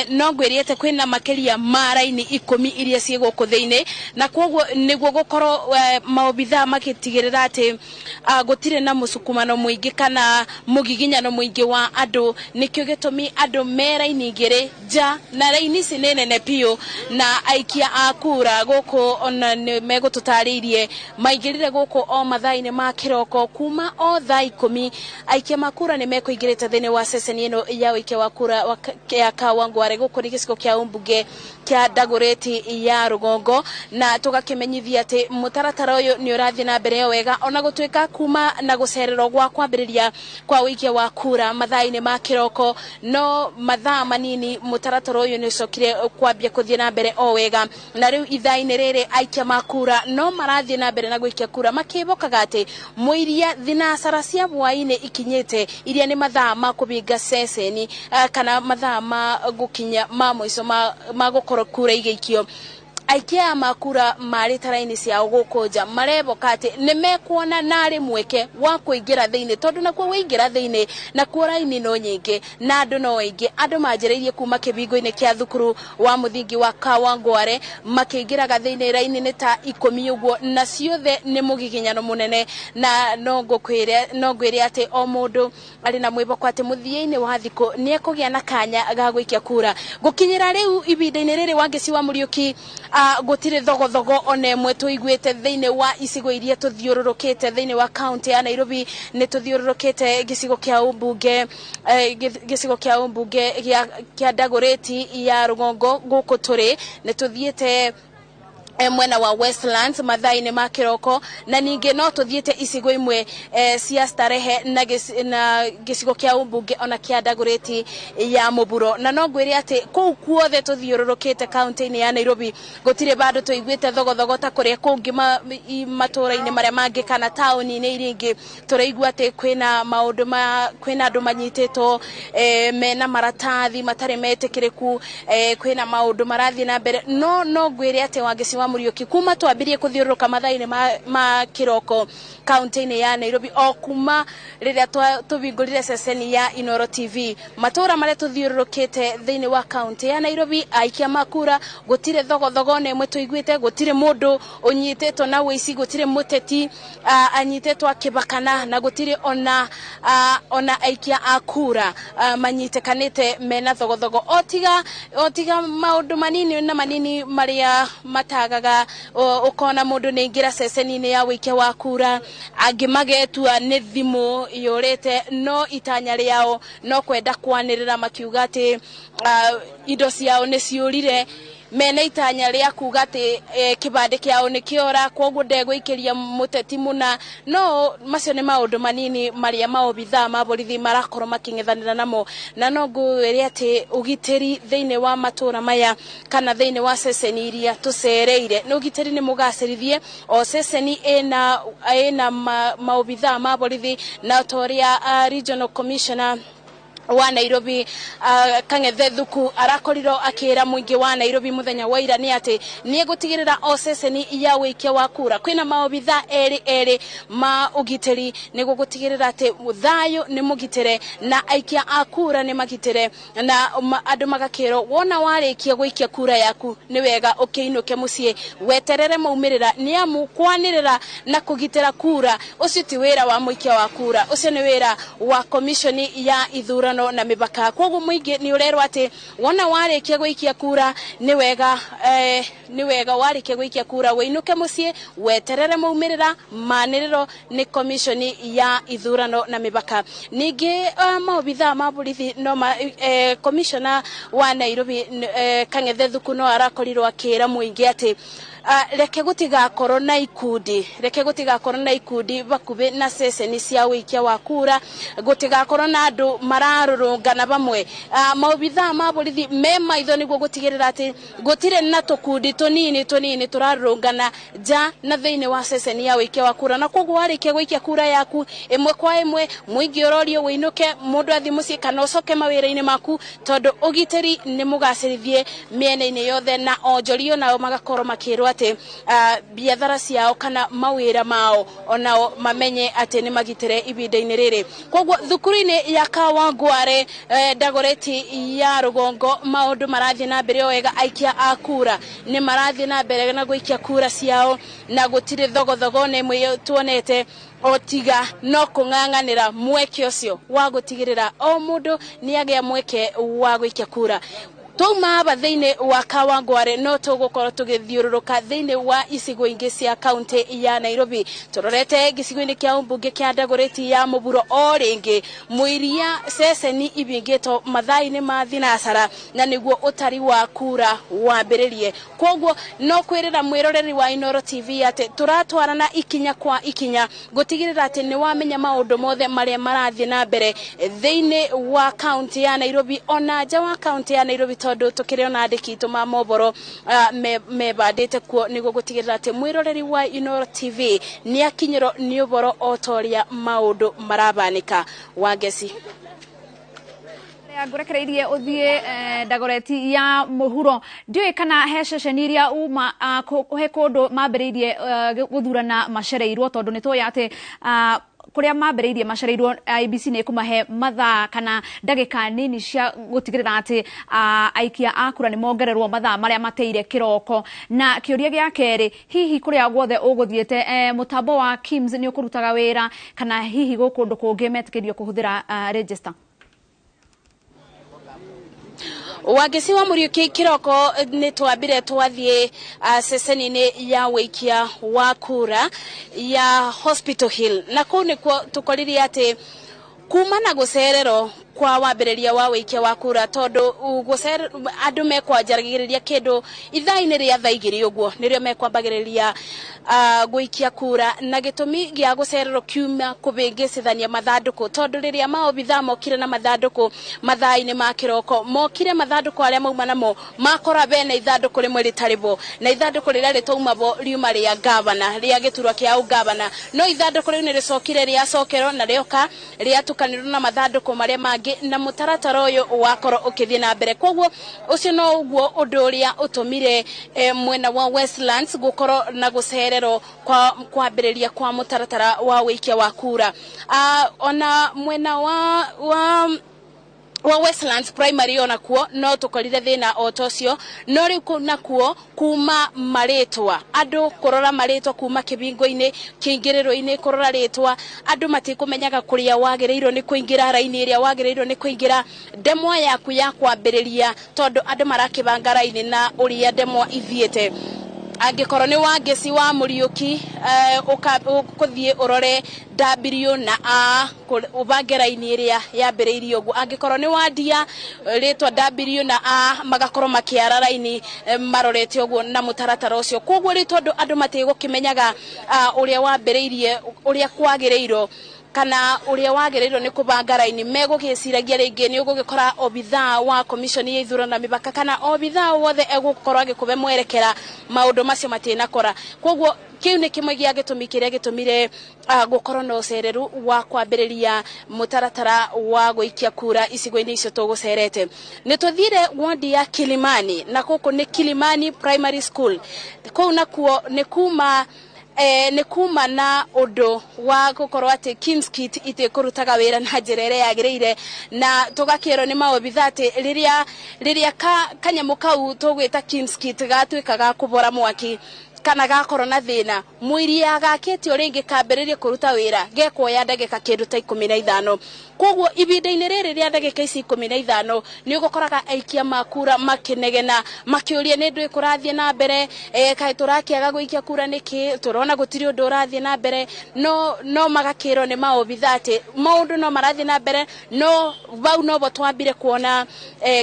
no ngwĩrĩte kwĩna makĩria ma raini 10 iria ciĩ gũkũ thĩinĩ, na koguo nĩguo gũkorwo maobithaa magĩtigĩrĩra atĩ gũtirĩ na mũsukumano mũingĩ kana mũgiginyano mũingĩ wa andũ. Nĩkĩo gĩtũmi andũ me raini igĩrĩ nja, na raini ici nĩ nene biũ, na aikia a kura gũkũ ona nĩ megũtũtarĩirie maingĩrire gũkũ o mathaa-inĩ ma kĩroko, kuma o thaa 10 aikia ma kura nĩ mekũingĩrĩte thĩinĩ wa ceceni ĩno ya ũikia wa kura ya Kawangware. Gũkũ nĩ gĩcigo kĩa ũmbunge kĩa Dagoretti ya rũgongo, na tũgakĩmenyithia atĩ mũtaratara ũyũ nĩ ũrathiĩ na mbere wega, ona gũtuĩka kuma na gũcererwo gwa kwambĩrĩria kwa ũikia wa kura mathaa-inĩ ma kĩroko, no mathaa manini mũtaratara ũyũ nĩ ũcokire kwambia kũthiĩ na mbere o wega. Na rĩu ithaa-inĩ rĩrĩ aikia ma kura no marathiĩ na mbere na gũikia kura, makĩbokaga atĩ mũiria thinacara cia hwaĩ-inĩ ikinyĩte, iria nĩ mathaa ma kũbinga ceceni kana mathaa ma gũkinya ma mũico ma gũkorwo kura igĩikio. Aikia aya makura marĩte raini ciao gũkũ nja mareboka atĩ nĩ mekuona narĩ mweke wa kũingĩra thĩinĩ, tondũ nakuo waingĩra thĩinĩ nakuo raini no nyingĩ na andũ no aingĩ. Andũ manjĩrĩirie kuma kĩbingo-inĩ kĩa thukuru wa mũthingi wa Kawangware makĩingĩraga thĩinĩ raini nĩ ta 10 ũguo, na ciothe nĩ mũgiginyano mũnene, na no ngwĩre atĩ o mũndũ arĩ na mwĩhoko atĩ mũthia-inĩ wa thikũ nĩ ekũgĩa na kanya ga gũikia kura. Gũkinyĩra rĩu ihinda-inĩ rĩrĩ Wangeci wa Mũriũki, gũtirĩ thogothogo ona ĩmwe tũiguĩte thĩinĩ wa icigo iria tũthiũrũrũkĩte thĩinĩ wa kaunti ya Nairobi. Nĩ tũthiũrũrũkĩte gĩcigo kĩa ũmbunge, gĩcigo kĩa ũmbunge kĩa Dagoretti ya rũgongo gũkũ tũrĩ, nĩ tũthiĩte mwena wa Westlands mathaa-inĩ ma kĩroko, na ningĩ no tũthiĩte icigo imwe cia Starehe na gĩcigo kĩa ũmbunge ona kĩa Dagoretti ya mũburo. Na no ngwĩre atĩ kũu kuothe tũthiũrũrũkĩte kaunti-inĩ ya Nairobi gũtirĩ bandũ tũiguĩte thogothogo ta kũrĩa kũngĩ matũũra-inĩ marĩa mangĩ kana taũni-inĩ iria ingĩ. Tũraigua atĩ kwĩna maũndũ ma kwĩna andũ manyitĩtwo mena maratathi matarĩ metĩkĩrĩku, kwĩna maũndũ marathiĩ na mbere. No ngwĩre atĩ Wangeci wa Mũriũki, kuma twambirie kũthiũrũrũka mathaa-inĩ ma kĩroko kaunti-inĩ ya Nairobi, o kuma rĩrĩa tũhingũrire ceceni ya Inooro TV, matũũra marĩa tũthiũrũrũkĩte thĩinĩ wa kaunti ya Nairobi, aikia makura gũtirĩ thogothogo ona ĩmwe tũiguĩte, gũtirĩ mũndũ ũnyitĩtwo na ũici, gũtirĩ mũteti anyitĩtwo akĩbakana, na gũtirĩ ona aikia a kura manyitĩkanĩte mena thogothogo, o tiga maũndũ manini na manini marĩa matagaga. Ũkona mũndũ nĩ aingĩra ceceni-inĩ ya ũikia wa kura, angĩ magetua nĩ thimũ yũrĩte, no itanya rĩao no kwenda kwanĩrĩra makiuga atĩ indo ciao nĩ ciũrire, mena itanya rĩa kuga atĩ kĩbandĩ kĩao nĩ kĩora, kwoguo ndegũikĩria mũteti mũna. No macio nĩ maũndũ manini marĩa maobithaa ma borithi marakorwo makĩng'ethanĩra namo, na no ngwĩre atĩ ũgitĩri thĩinĩ wa matũũra maya kana thĩinĩ wa ceceni iria tũcereire nĩ ũgitĩri nĩ mũgacĩrithie. O ceceni ĩna maobithaa ma borithi, na ta ũrĩa Regional Commissioner wa Nairobi Kang'ethe Thuku arakorirwo akĩra mũingĩ wa Nairobi mũthenya wa ira nĩ atĩ nĩ egũtigĩrĩra o ceceni ya ũikia wa kura kwĩna maobithaa erĩ ma ũgitĩri, nĩguo gũtigĩrĩra atĩ thayũ nĩ mũgitĩre na aikia a kura nĩ magitĩre, na andũ magakĩrwo wona warĩkia gũikia kura yaku nĩ wega ũkĩinũke mũciĩ weterere maumĩrĩra, nĩ amu kwanĩrĩra na kũgitĩra kura ũcio ti wĩra wa mũikia wa kura, ũcio nĩ wĩra wa komishoni ya ithurano na mĩbaka. Kwoguo mũingĩ nĩ ũrerwo atĩ wona warĩkia gũikia kura nĩ wega warĩkia gũikia kura wĩinũke mũciĩ weterere maumĩrĩra manĩrĩro nĩ komishoni ya ithurano na mĩbaka. Ningĩ maobithaa ma borithi no komishona wa Nairobi Kang'ethe Thuku no arakorirwo akĩra mũingĩ atĩ reke gũtigakorwo na ikundi, reke gũtigakorwo na ikundi bakubĩ na ceceni cia ũikia wa kura, gũtigakorwo na andũ mararũrũngana bamwe. Maobithaa ma borithi me maitho nĩguo gũtigĩrĩra atĩ gũtirĩ na tũkundi tũnini tũnini tũrarũrũngana nja na thĩinĩ wa ceceni ya ũikia wa kura. Na kwoguo warĩkia gũikia kura yaku ĩmwe kwa ĩmwe, mũingĩ ũrorio wĩinũke, mũndũ athiĩ mũciĩ kana ũcoke mawĩra-inĩ maku, tondũ ũgitĩri nĩ mũgacĩrithie mĩena-inĩ yothe, na onjoria nao magakorwo makĩrwo atĩ biathara ciao kana mawĩra mao onao mamenye atĩ nĩ magitĩre ihinda-inĩ rĩrĩ. Kwoguo thukuru-inĩ ya Kawangware Dagoretti ya rũgongo maũndũ marathiĩ na mbere o wega, aikia a kura nĩ marathiĩ na mbere na gũikia kura ciao, na gũtirĩ thogothogo ona ĩmwe tuonete, o tiga no kũng'ang'anĩra mweke ũcio wa gũtigĩrĩra o mũndũ nĩ agĩa mweke wa gũikia kura. Twauma haba thĩinĩ wa Kawangware no tũgũkorwo tũgĩthiũrũrũka thĩinĩ wa icigo ingĩ cia kaunti ya Nairobi, tũrorete gĩcigo-inĩ kĩa ũmbunge kĩa Dagoretti ya mũburo o rĩngĩ mũiria ceceni ibingĩtwo mathaa-inĩ ma thinacara, na nĩguo ũtari wa kura wambĩrĩrie. Kwoguo no kwĩrĩra mwĩroreri wa Inooro TV atĩ tũratwarana ikinya kwa ikinya gũtigĩrĩra atĩ nĩ wamenya maũndũ mothe marĩa marathiĩ na mbere thĩinĩ wa kaunti ya Nairobi ona nja wa kaunti ya Nairobi, tondũ tũkĩrĩ ona andĩki aitũ ma mohoro mebandĩte kuo nĩguo gũtigĩrĩra atĩ mwĩroreri wa Inooro TV nĩ akinyĩrwo nĩ ũhoro o ta ũrĩa maũndũ marabanĩka. Wangeci. Ngũrekereirie ũthiĩ Dagoretti ya mũhuro, ndiũĩ kana he ceceni iria uma he kũndũ mambĩrĩirie gũthurana macereirwo, tondũ nĩ tũĩ atĩ kũrĩa mambĩrĩirie macereirwo IEBC nĩ ĩkũmahe mathaa kana ndagĩka nini cia gũtigĩrĩra atĩ aikia a kura nĩ mongererwo mathaa marĩa mateire kĩroko. Na kĩũria gĩa kerĩ, hihi kũrĩa guothe ũgũthiĩte mũtambo wa KIMS nĩ ũkũrutaga wĩra, kana hihi gũkũ kũndũ kũngĩ metĩkĩrio kũhũthĩra register? Wangeci wa Muriuki, kiroko nĩ twambire twathiĩ ceceni-inĩ ya wĩikia wa kura ya Hospital Hill, na kũu nĩkuo tũkorire atĩ kuma na gũcererwo kwa wambĩrĩria wa wĩikia wa kura, tondũ andũ mekwanjagĩrĩria kĩndũ ithaa-inĩ rĩa thaa 2 ũguo nĩrĩo mekwambagĩrĩria gũikia kura, na gĩtũmi gĩa gũcererwo kiuma kũbĩngĩcithania mathandũkũ, tondũ rĩrĩa maobithaa mokire na mathandũkũ mathaa-inĩ ma kĩroko, mokire mathandũkũ arĩa mauma namo makora bena ithandũkũ rĩmwe rĩtarĩ bo, na ithandũkũ rĩrĩa rĩtauma bo riuma rĩa gavana, rĩa gĩturwa kĩa ũgavana, no ithandũkũ rĩu nĩrĩcokire rĩacokerwo na rĩoka rĩatukanĩrwo na mathandũkũ marĩa mangĩ, na mũtaratara ũyũ wakorwo ũkĩthiĩ na mbere. Koguo ũcio no ũguo ũndũ ũrĩa ũtũmire mwena wa Westlands gũkorwo na gũcererwo kwa kwambĩrĩria kwa mũtaratara wa wĩikia wa kura. Ona mwena wa Westlands Primary ona kuo no tukorire thina o tocio, no riu nakuo kuma maritwa andu kurora maritwa kuma kibingo-ini kiingiriro-ini kurora ritwa andu matikumenyaga kuria wagiriirwo ni kuingira raini iria wagiriirwo ni kuingira ndemwa yaku ya kwambiriria, tondu andu marakibanga raini na uria ndemwa ithiete. Angĩkorwo nĩ Wangeci wa Muriuki ũkũthiĩ ũrore W na A ũbange raini ĩrĩa yambĩrĩirie ũguo. Angĩkorwo nĩ Wandia rĩtwa W na A magakorwo makĩara raini marorete ũguo na mũtaratara ũcio. Koguo rĩ tondũ andũ matigũkĩmenyaga ũrĩa wambĩrĩirie ũrĩa kwagĩrĩirwo kana uria wagĩrĩirwo nĩ kũbanga raini, megũgĩciragia rĩngĩ nĩ ũgũgĩkora obithaa wa commission ya ithurano na mĩbaka kana obithaa wothe egũkorwo agĩkũbe mwerekera maũndũ macio matinakora. Koguo kĩu nĩ kĩmwe gĩa gĩtũmi kĩrĩa gĩtũmire gũkorwo na ũcereru wa kwambĩrĩria mũtaratara wa gũikia kura icigo-inĩ icio tũgũcerete. Nĩ tũthire wodi ya Kilimani, na gũkũ nĩ Kilimani Primary School. Kũu nakuo nĩ kuma nĩ kuma na ũndũ wa gũkorwo atĩ KIMS kit itĩkũrutaga wĩra na njĩra ĩrĩa yagĩrĩire, na tũgakĩrwo nĩ maobitha atĩ rĩrĩa kanyamũ kau tũgwĩta KIMS kit gatuĩka ga kũbora mwaki kana gakorwo na thĩna, mũiria gakĩtio rĩngĩ kambĩrĩrie kũruta wĩra gekuoya ndagĩka kĩndũ ta 15. Koguo ibinda-inĩ rĩrĩ rĩa ndagĩka ici 15 nĩ ũgũkoraga aikia makura makĩnegena makĩũria nĩ ndũĩ kũrathiĩ na mbere, kaĩ tũrakĩaga gũikia kura nĩkĩ, tũrona gũtirĩ ũndũ ũrathiĩ na mbere. No magakĩrwo nĩ maobitha atĩ maũndũ no marathiĩ na mbere, no bau nobo twambire kuona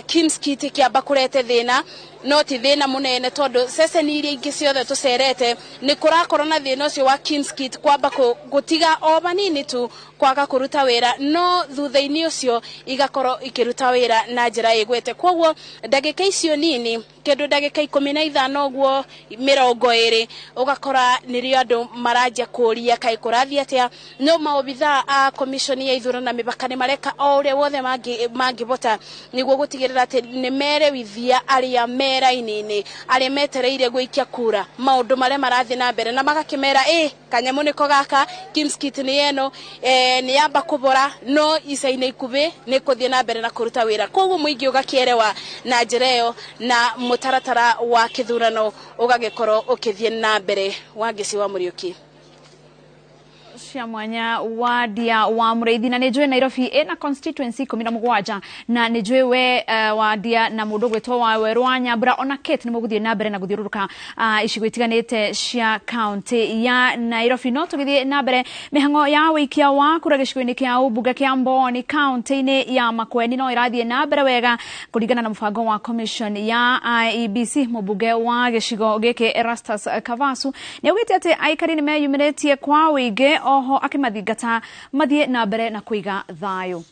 KIMS kit kĩamba kũrete thĩna, no ti thĩna mũnene tondũ ceceni iria ingĩ ciothe tũcerete nĩ kũrakorwo na thĩna ũcio wa KIMS kit kwamba gũtiga o banini tu kwaga kũruta wĩra, no thutha-inĩ ũcio igakorwo ikĩruta wĩra na njĩra ĩgwete. Koguo ndagĩka icio nini kĩndũ ndagĩka 15 ũguo 20 ũgakora nĩrĩo andũ maranjia kũria kaĩ kũrathiĩ atĩa. No maobithaa a commission ya ithurano na mĩbaka nĩ mareka o ũrĩa wothe mangĩbota nĩguo gũtigĩrĩra atĩ nĩ merewithia arĩa me raini-inĩ, arĩa metereire gũikia kura maũndũ marĩa marathiĩ na mbere, na magakĩmera kanyamũ nĩko gaka, KIMS kit nĩ ĩno, nĩ yamba kũbora no ica-inĩ ikuhĩ nĩ kũthiĩ na mbere na kũruta wĩra. Koguo mũingĩ ũgakĩerewa na njĩra ĩyo na mũtaratara wa kĩthurano ũgagĩkorwo ũkĩthiĩ na mbere. Wangeci wa Muriuki. Cia mwanya Wandia wa Mũrĩithi, na nĩ njũĩ Nairobi ĩna constituency 17, na nĩ njũĩ we Wandia na mũndũ ũgwĩtwo wa Werũ wa Nyambura ona Kate nĩ mũgũthiĩ na mbere na gũthiũrũrũka icigo itiganĩte cia county ya Nairobi. No tũgĩthiĩ na mbere mĩhang'o ya wĩikia wa kura gĩcigo-inĩ kĩa ũmbunge kĩa Mboni county-inĩ ya Makueni no ĩrathiĩ na mbere wega kũringana na mũbango wa commission ya IEBC. Mũmbunge wa gĩcigo gĩkĩ Erastus Kavasu nĩ augĩte atĩ aikari nĩ meyumĩrĩtie kwa wĩingĩ, oho akimathingata mathie na mbere na kuiga thayo.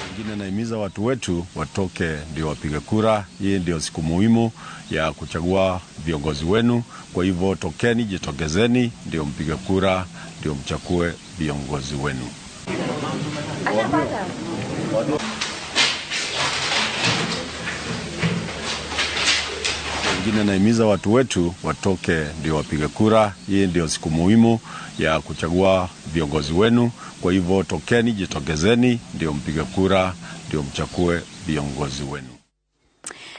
Wengine naimiza watu wetu watoke ndio wapige kura. Hii ndio siku muhimu ya kuchagua viongozi wenu. Kwa hivyo tokeni, jitokezeni ndio mpige kura, ndio mchague viongozi wenu. Lakini nahimiza watu wetu watoke ndio wapige kura. Hii ndio siku muhimu ya kuchagua viongozi wenu. Kwa hivyo tokeni, jitokezeni ndio mpige kura, ndio mchague viongozi wenu.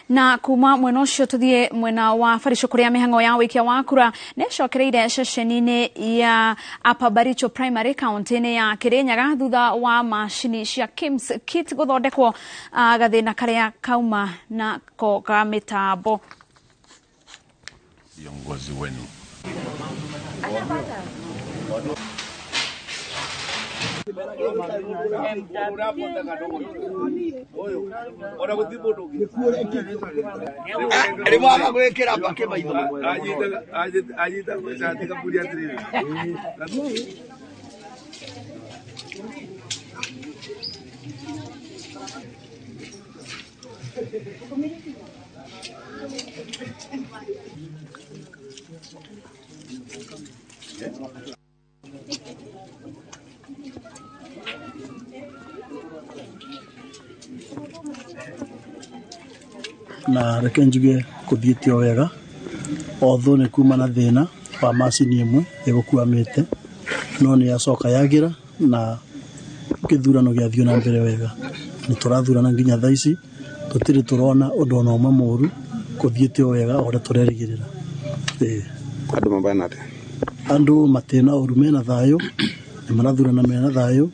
Na kuma mwena ũcio tũthiĩ mwena wa Baricho kũrĩa mĩhang'o ya wĩikia wa kura nĩcokereire ceceni-inĩ ya Upper Baricho Primary kaunti-inĩ ya Kirinyaga thutha wa macini cia KIMS kit gũthondekwo gathĩna karĩa kauma nako ga mĩtambo. Viongozi wenu. Na reke njuge kuthiĩte o wega otho nĩ kuma na thĩna wa macini ĩmwe ĩgũkwamĩte no nĩ yacoka yagĩra na gĩthurano gĩathiĩ na mbere wega. Nĩ tũrathurana nginya thaa ici tũtirĩ tũrona ũndũ ona ũmwe mũũru, kũthiĩte o wega o ũrĩa tũrerĩgĩrĩra. Andũ mabana atĩa? Andũ matĩna ũru, mena thayũ, nĩ marathurana mena thayũ,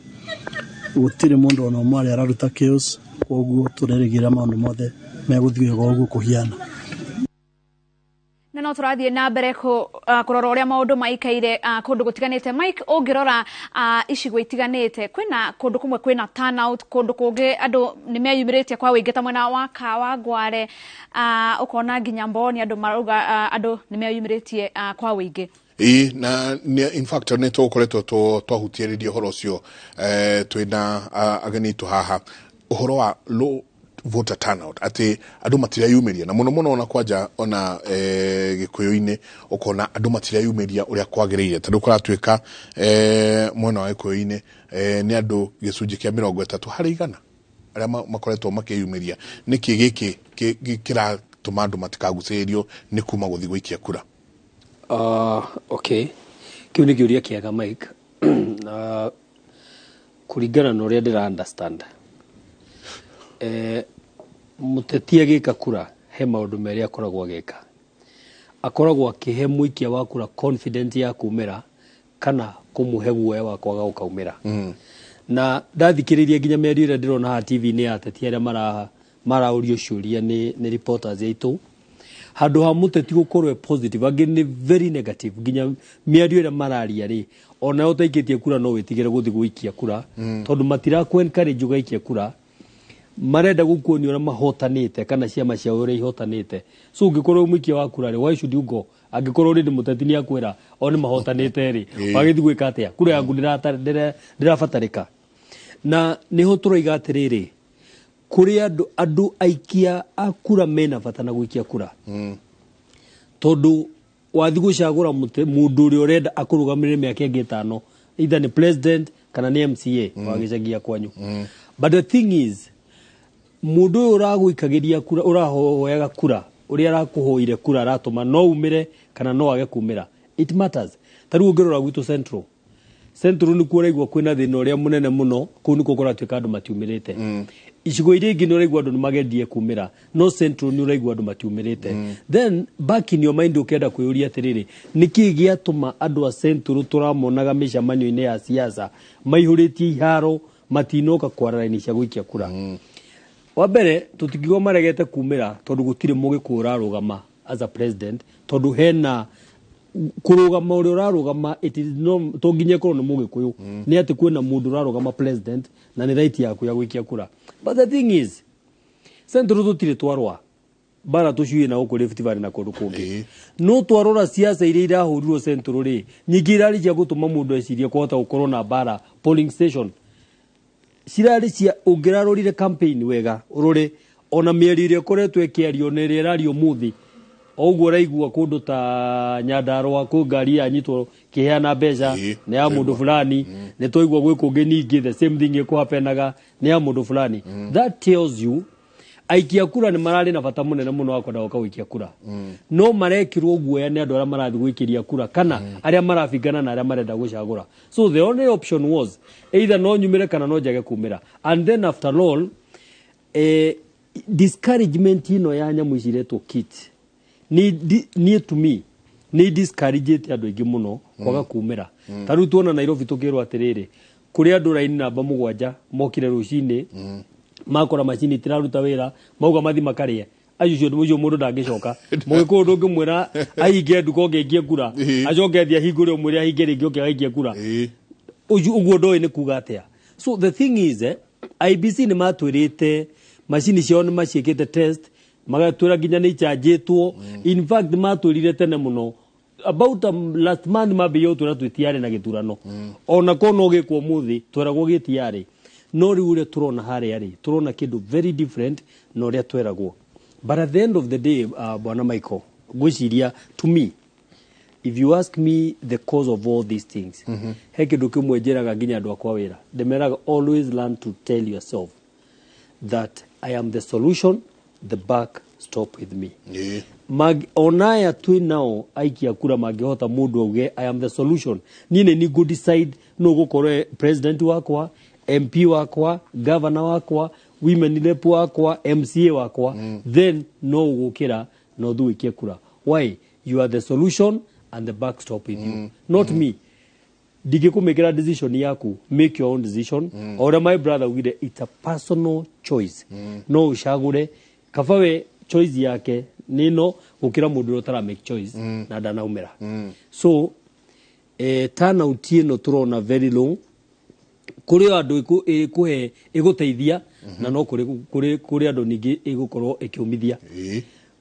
gũtirĩ mũndũ ona ũmwe arĩa araruta chaos, koguo tũrerĩgĩrĩra maũndũ mothe megũthiĩ wega ũguo kũhiana. Na no tũrathiĩ na mbere kũrora ũrĩa maũndũ maikaire kũndũ gũtiganĩte. Mike, ũngĩrora icigo itiganĩte, kwĩna kũndũ kũmwe kwĩna turnout, kũndũ kũngĩ andũ nĩ meyumĩrĩtie kwa wĩingĩ ta mwena wa Kawangware, ũkona nginya Mboni andũ marauga andũ nĩ meyumĩrĩtie kwa wĩingĩ. Ĩĩ, na in fact nĩ tũkoretwo twahutĩrĩria ũhoro ũcio twĩna ageni aitũ haha, ũhoro wa low voter turnout, atĩ andũ matireyumĩria na mũno mũno ona kwanja ona Gĩkũyũ-inĩ ũkona andũ matireyumĩria ũrĩa kwagĩrĩire, tondũ kũratuĩka mwena wa Gĩkũyũ-inĩ nĩ andũ gĩcunjĩ kĩa 30 harĩ igana arĩa makoretwo makĩyumĩria. Nĩkĩ gĩkĩ kĩratũma andũ matikagucĩrĩrio nĩ kuma gũthiĩ gũikia kura? Okay, kĩu nĩ kĩũria kĩega Mike. Na kũringana na ũrĩa ndĩra understand, mũteti agĩka kura he maũndũ merĩ akoragwo agĩka. Akoragwo akĩhe mũikia wa kura confidence ya kumĩra kana kũmũhe guoya wa kwaga gũkaumĩra. Na ndathikĩrĩria nginya mĩario ĩrĩa ndĩrona haha TV-inĩ ya ateti arĩa maraũrio ciũria nĩ reporters aitũ, handũ ha mũteti gũkorwo e positive, angĩ nĩ very negative. Nginya mĩario ĩrĩa mararia rĩ, onawe ũtaikĩtie kura no wĩtigĩre gũthiĩ gũikia kura, tondũ matirakũ encourage ũgaikia kura, marenda gũkuonia ũrĩa mahotanĩte kana ciama ciao ũrĩa ihotanĩte. So ũngĩkorwo wĩ mũikia wa kura rĩ, why should you go? Angĩkorwo already mũteti nĩ akwĩra o nĩ mahotanĩte rĩ, wagĩthiĩ gwĩka atĩa? Kura yaku ndĩrabatarĩka. Na nĩho tũroiga atĩrĩrĩ, kũrĩ andũ aikia a kura mena bata na gũikia kura, tondũ wathiĩ gũcagũra mũndũ ũrĩa ũrenda akũrũgamĩrĩre mĩaka ĩngĩ 5, either nĩ president kana nĩ MCA wa gĩcagi kwanyu. But the thing is, mũndũ ũyũ ũragũikagĩria kura, ũrahoyaga kura, ũrĩa arakũhoire kura aratũma no umĩre kana no age kumĩra. It matters. Ta rĩu ũngĩrora gwitũ Central, Central nĩkuo ũraigua kwĩna thĩna ũrĩa mũnene mũno, kũu nĩkuo kũratuĩka andũ matiumĩrĩte. Icigo iria ingĩ nĩ ũraigua andũ nĩ magendie kumĩra, no Central nĩ ũraigua andũ matiumĩrĩte. Then back in your mind ũkĩenda kwĩyũria atĩrĩrĩ, nĩkĩĩ gĩatũma andũ a Central tũramonaga mĩcemanio-inĩ ya siasa maihũrĩtie iharo matinoka kwara raini cia gũikia kura? Wa mbere tũtingiuga maregete kumĩra tondũ gũtirĩ mũgĩkũyũ ũrarũgama as a president, tondũ hena kũrũgama ũrĩa ũrarũgama, it is no to nginya ĩkorwo nĩ mũgĩkũyũ, nĩ atĩ kwĩna mũndũ ũrarũgama president na nĩ right yaku ya gũikia kura. But the thing is, Central tũtirĩ twarũa bara tũcuĩ na gũkũ Rift Valley na kũndũ kũngĩ, no twarora siasa iria irahũrirwo Central rĩ, nyingĩ irarĩ cia gũtũma mũndũ ecirie kũhota gũkorwo na bara polling station cirarĩ cia, ũngĩrarorire campaign wega ũrore ona mĩario ĩrĩa ĩkoretwo ĩkĩario na ĩrĩa ĩrario ũmũthĩ, o ũguo ũraigua kũndũ ta Nyandarũa kwĩ ngari yanyitwo kĩheana mbeca nĩ ya mũndũ fulani, nĩ twaigua gwĩ kũngĩ ningĩ the same thing ĩkũhapenaga nĩ ya mũndũ fulani. That tells you Aikia kura nĩ mararĩ na bata mũnene mũno wa kwenda gũka gũikia kura, no marekirwo guoya nĩ andũ arĩa marathiĩ gũikĩria kura kana arĩa marabingana na arĩa marenda gũcagũra. So the only option was either no nyumĩre kana no njage kumĩra. And then after all, discouragement ĩno ya nyamũ ici iretwo kit niĩ to me nĩ discouragete andũ aingĩ mũno kwaga kumĩra. Ta rĩu tuona Nairobi tũkĩrwo atĩrĩrĩ, kũrĩ andũ raini namba 7 mokire rũcinĩ, makora macini itiraruta wĩra, mauga mathi makarĩe. Acio ũcio mũndũ ndangĩcoka. Mũgĩkũyũ ndũngĩmwĩra ahinge nduka ũngĩaikie kura, acoke athiĩ ahingũre ũmwĩre ahinge rĩngĩ oke aikie kura. Ũcio ũguo ndoĩ nĩ kuga atĩa. So the thing is, IEBC nĩ matwĩrĩte macini ciao nĩ maciĩkĩte test, magatwĩra nginya nĩ ichanjĩtwo. In fact matwĩrire tene mũno about last month, mambĩrĩria gũtwĩra twĩtiarĩ na gĩthurano, ona korwo no gĩkwo ũmũthĩ tweragwo gĩtiarĩ. No rĩu ũrĩa tũrona harĩa rĩ, tũrona kĩndũ very different na ũrĩa tweragwo. But at the end of the day, bwana Michael, ngwĩciria to me, if you ask me the cause of all these things, he kĩndũ kĩmwe njĩraga nginya andũ akwa wĩra, ndĩmeraga, always learn to tell yourself that I am the solution, the buck stop with me. Onaya twĩ nao aikia kura mangĩhota mũndũ auge, "I am the solution, niĩ nĩ nĩ decide no gũkorwo president wakwa, MP wakwa, governor wakwa, women rep wakwa, MCA wakwa," then no ũgũkĩra na ũthiĩ ũikie kura. Why? You are the solution and the buck stop with you, not me. Ndingĩkũmĩkĩra decision yaku, make your own decision. O ũrĩa my brother augire, it's a personal choice. No ũcagũre kaba we choice yake nĩ ĩno gũkĩra mũndũ ũrĩa ũtara make choice na ndanaumĩra. So turnout ĩno tũrona very low, kũrĩ o andũ ĩkũhe ĩgũteithia, na no kũrĩ andũ ningĩ ĩgũkorwo ĩkĩũmithia.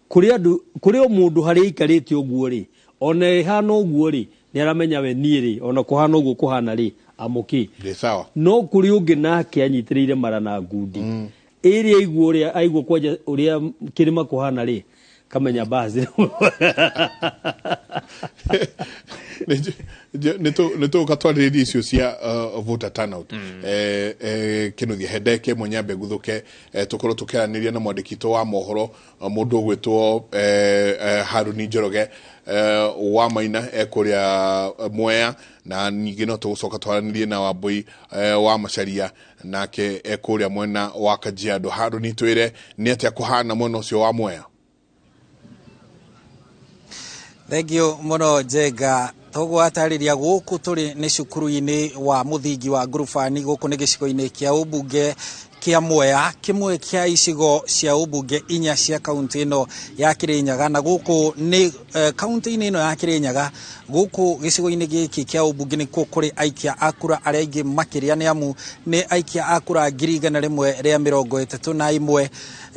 Kũrĩ andũ, kũrĩ o mũndũ harĩa aikarĩte ũguo rĩ, ona ĩhana ũguo rĩ, nĩ aramenya we niĩ rĩ, ona kũhana ũguo kũhana rĩ, amũkĩ. Ndĩ sawa. No kũrĩ ũngĩ nake anyitĩrĩire mara na ngundi ĩrĩa aigua ũrĩa aigua kwanja ũrĩa kĩrĩma kũhana rĩ, kamenya basi. Nä tå ka twarä icio cia voter turnout. Kä hendeke ĩmwe nyambe nguthũke, tũkorwo tũkĩaranĩria na mwandĩki witũ wa mohoro, mũndũ ũgwĩtwo Haruni Njoroge wa Maina ekũrĩa Mwea, na ningĩ no tũgũcoka twaranĩrie na Wambui wa Macharia nake ekũrĩa mwena wa Kajiado. Haruni, twĩre nĩ atĩa kũhana mwena ũcio wa Mwea? Thengio mũno Njenga. Toguo atarĩria, gũkũ tũrĩ nĩ cukuru-inĩ wa mũthingi wa Ngurubani. Gũkũ nĩ gĩcigo-inĩ kĩa ũmbunge kĩa Mwea, kĩmwe kĩa icigo cia ũmbunge 4 cia kaunti ĩno ya Kĩrĩnyaga. Na gũkũ nĩ kaunti-inĩ ĩno ya Kĩrĩnyaga, gũkũ gĩcigo-inĩ gĩkĩ kĩa ũmbunge nĩkuo kũrĩ aikia a kura arĩa aingĩ makĩria, nĩ amu nĩ aikia a kura 131,000.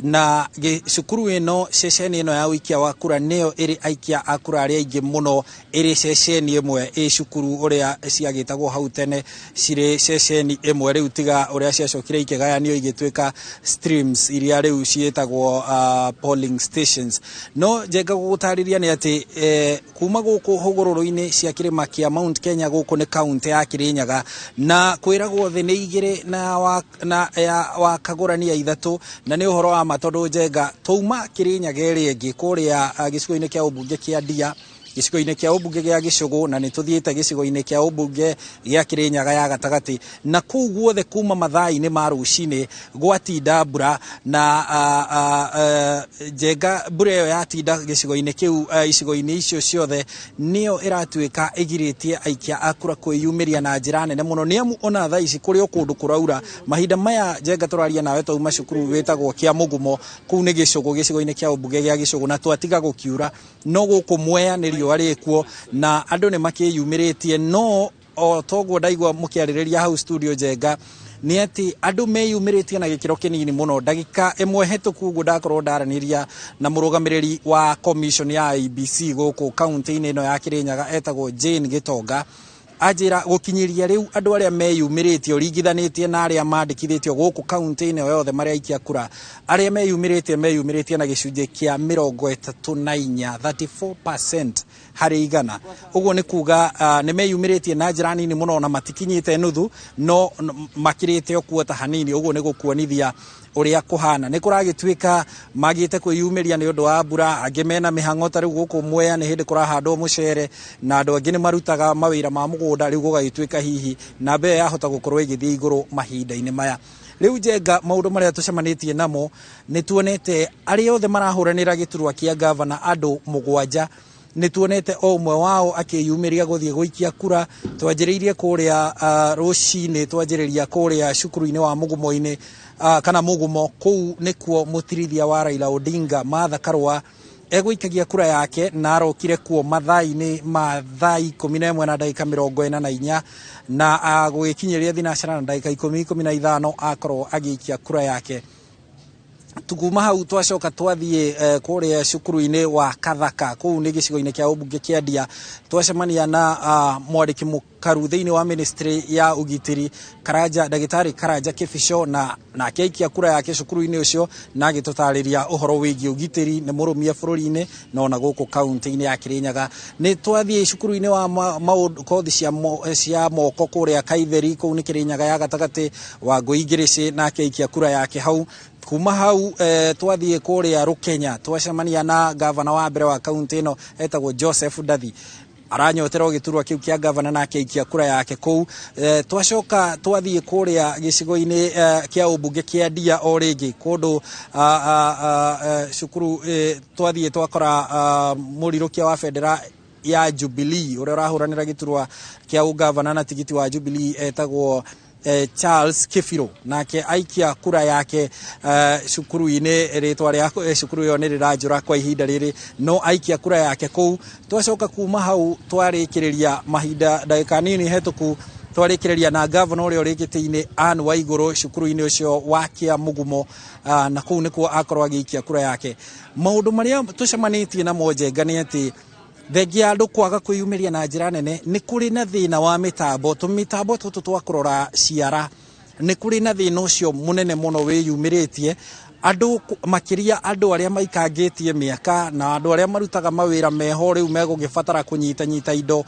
Na cukuru ĩno, ceceni ĩno ya ũikia wa kura, nĩyo ĩrĩ aikia a kura arĩa aingĩ mũno ĩrĩ ceceni ĩmwe ĩ cukuru ũrĩa ciagĩtagwo hau tene cirĩ ceceni ĩmwe. Rĩu tiga ũrĩa ciacokire ikĩgayanio igĩtuĩka streams iria rĩu ciĩtagwo polling stations. No Njenga, gũgũtarĩria nĩ atĩ kuma gũkũ hũgũrũrũ-inĩ cia kĩrĩma kĩa Mount Kenya, gũkũ nĩ kaunti ya Kĩrĩnyaga, na kwĩragwo thĩ nĩ igĩrĩ na, wa, na ya wakagũrania ithatũ. Na nĩ ũhoro wa ma, tondũ Njenga, twauma Kĩrĩnyaga ĩrĩa ĩngĩ kũrĩa gĩcigo-inĩ kĩa ũmbunge kĩa Ndia, gĩcigo-inĩ kĩa ũmbunge gĩa Gĩcũgũ, na nĩ tũthiĩte gĩcigo-inĩ kĩa ũmbunge gĩa Kĩrĩnyaga ya gatagatĩ, na kũu guothe kuma mathaa-inĩ ma rũcinĩ gwatinda mbura. Na Njenga, mbura ĩyo yatinda gĩcigo-inĩ kĩu, icigo-inĩ icio ciothe, nĩyo ĩratuĩka ĩgirĩtie aikia a kura kwĩyumĩria na njĩra nene mũno, nĩ amu ona thaa ici kũrĩ o kũndũ kũraura. Mahinda maya Njenga tũraria nawe, twauma cukuru wĩtagwo Kĩa Mũgumo, kũu nĩ Gĩcũgũ, gĩcigo-inĩ kĩa ũmbunge gĩa Gĩcũgũ, na twatiga gũkiura. No gũkũ Mwea nĩ riũa rĩkuo na andũ nĩ makĩyumĩrĩtie. No o toguo ndaigua mũkĩarĩrĩria hau studio Njenga, nĩ atĩ andũ meyumĩrĩtie na gĩkĩro kĩnini mũno. Ndagĩka ĩmwe hetũku ũguo ndakorwo ndaranĩria na mũrũgamĩrĩri wa commission ya IEBC gũkũ kaunti-inĩ ĩno ya Kĩrĩnyaga, etagwo Jane Gĩtonga, anjĩra gũkinyĩria rĩu andũ arĩa meyumĩrĩtie ũringithanĩtie na arĩa mandĩkithĩtio gũkũ kaunti-inĩ ĩyo yothe marĩa aikia kura, arĩa meyumĩrĩtie na gĩcunjĩ kĩa 34, 34% harĩ igana. Ũguo nĩ kuga nĩ meyumĩrĩtie na njĩra nini mũno na matikinyĩte nuthu, no makĩrĩte o kuota hanini. Ũguo nĩ gũkuonithia Ũrĩa kũhana nĩ kũragĩtuĩka magĩte kwĩyumĩria nĩ ũndũ wa mbura, angĩ mena mĩhang'o. Ta rĩu gũkũ Mwea nĩ hĩndĩ kũrahandwo mũcere na andũ angĩ nĩ marutaga mawĩra ma mũgũnda, rĩu gũgagĩtuĩka hihi namba ĩyo yahota gũkorwo ĩgĩthiĩ igũrũ mahinda-inĩ maya. Rĩu Njenga, maũndũ marĩa tũcemanĩtie namo, nĩ tuonete arĩa othe marahũranĩra gĩturwa kĩa gavana, andũ 7, nĩ tuonete o ũmwe wao akĩyumĩria gũthiĩ gũikia kura. Twanjĩrĩirie kũrĩa rũcinĩ, twanjĩrĩria kũrĩa cukuru-inĩ wa Mũgumo-inĩ kana Mũgumo, kũu nĩkuo mũtirithia wa Raila Odinga Martha Karua egũikagia kura yake, na arokire kuo mathaa-inĩ ma thaa 11 na ndagĩka 44, na gũgĩkinyĩria thinacara na ndagĩka 10 15 akorwo agĩikia kura yake. Tukuma hau twacoka twathiĩ kũrĩa cukuru-inĩ wa Kathaka, kũu nĩ gĩcigo-inĩ kĩa ũmbunge kĩa Ndia, twacemania na mwandĩki mũkaru thĩinĩ wa ministry ya ũgitĩri Karanja, ndagĩtarĩ Karanja Kĩbico, na nake aikia kura yake cukuru-inĩ ũcio na agĩtũtarĩria ũhoro wĩgiĩ ũgitĩri nĩ mũrũmie bũrũri-inĩ na ona gũkũ kaunti-inĩ ya Kĩrĩnyaga. Nĩ twathiĩ cukuru-inĩ wa maũndũ kothi cia moko kũrĩa Kaitheri, kũu nĩ Kĩrĩnyaga ya gatagatĩ, wa Ngũi Ngĩrĩcĩ, nake aikia kura yake hau. Kuma hau twathiĩ kũrĩa Rũkenya, twacemania na gavana wa mbere wa kaunti ĩno etagwo Joseph Ndathi, aranyotera gĩturwa kĩu kĩa gavana, nake aikia kura yake kũu. Twacoka twathiĩ kũrĩa gĩcigo-inĩ kĩa ũmbunge kĩa Ndia o rĩngĩ kũndũ cukuru, twathiĩ twakora mũrirũkia wa bendera ya Jubilee ũrĩa ũrahũranĩra gĩturwa kĩa ũgavana na tigiti wa Jubilee etagwo Charles Kibiro, nake aikia kura yake cukuru-inĩ. Rĩtwa rĩa cukuru ĩyo nĩ rĩranjũra kwa ihinda rĩrĩ, no aikia kura yake kũu. Twacoka kuma hau twarĩkĩrĩria mahinda ndagĩka nini hetũku, twarĩkĩrĩria na gavana ũrĩa ũrĩ gĩtĩ-inĩ Anne Waigũrũ cukuru-inĩ ũcio wa Kĩa Mũgumo, na kũu nĩkuo akorwo agĩikia kura yake. Maũndũ marĩa tũcemanĩtie namo Njenga nĩ atĩ thengia ya andũ kwaga kwĩyumĩria na njĩra nene, nĩ kũrĩ na thĩna wa mĩtambo, tũmĩtambo tũtũ twa kũrora ciara, nĩ kũrĩ na thĩna ũcio mũnene mũno wĩyumĩrĩtie. Andũ makĩria andũ arĩa maikangĩtie mĩaka na andũ arĩa marutaga mawĩra meho rĩu megũgĩbatara kũnyitanyita indo,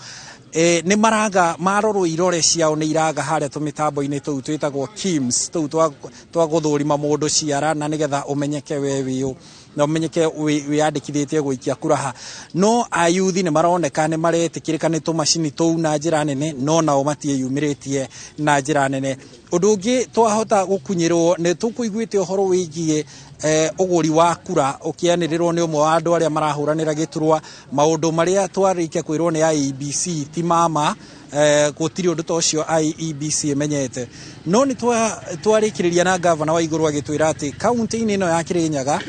nĩ maraga marorwo irore ciao nĩ iraga harĩa tũmĩtambo-inĩ tũu twĩtagwo KIMS, tũu twa gũthũrima mũndũ ciara na nĩgetha ũmenyeke we wĩũ na ũmenyeke wĩyandĩkithĩtie gũikia kura ha. No ayuthi nĩ maroneka nĩ maretĩkĩrĩka nĩ tũmacini tũu na njĩra nene, no nao matiĩyumĩrĩtie na njĩra nene. Ũndũ ũngĩ twahota gũkunyĩrwo nĩ tũkũiguĩte ũhoro wĩgiĩ ũgũri wa kura ũkĩanĩrĩrwo nĩ ũmwe wa andũ arĩa marahũranĩra gĩturwa. Maũndũ marĩa twarĩkia kwĩrwo nĩ IEBC ti mama, gũtirĩ ũndũ ta ũcio IEBC ĩmenyete. No nĩ twarĩkĩrĩria na gavana wa igũrũ agĩtwĩra atĩ kaunti-inĩ ĩno ya Kĩrĩnyaga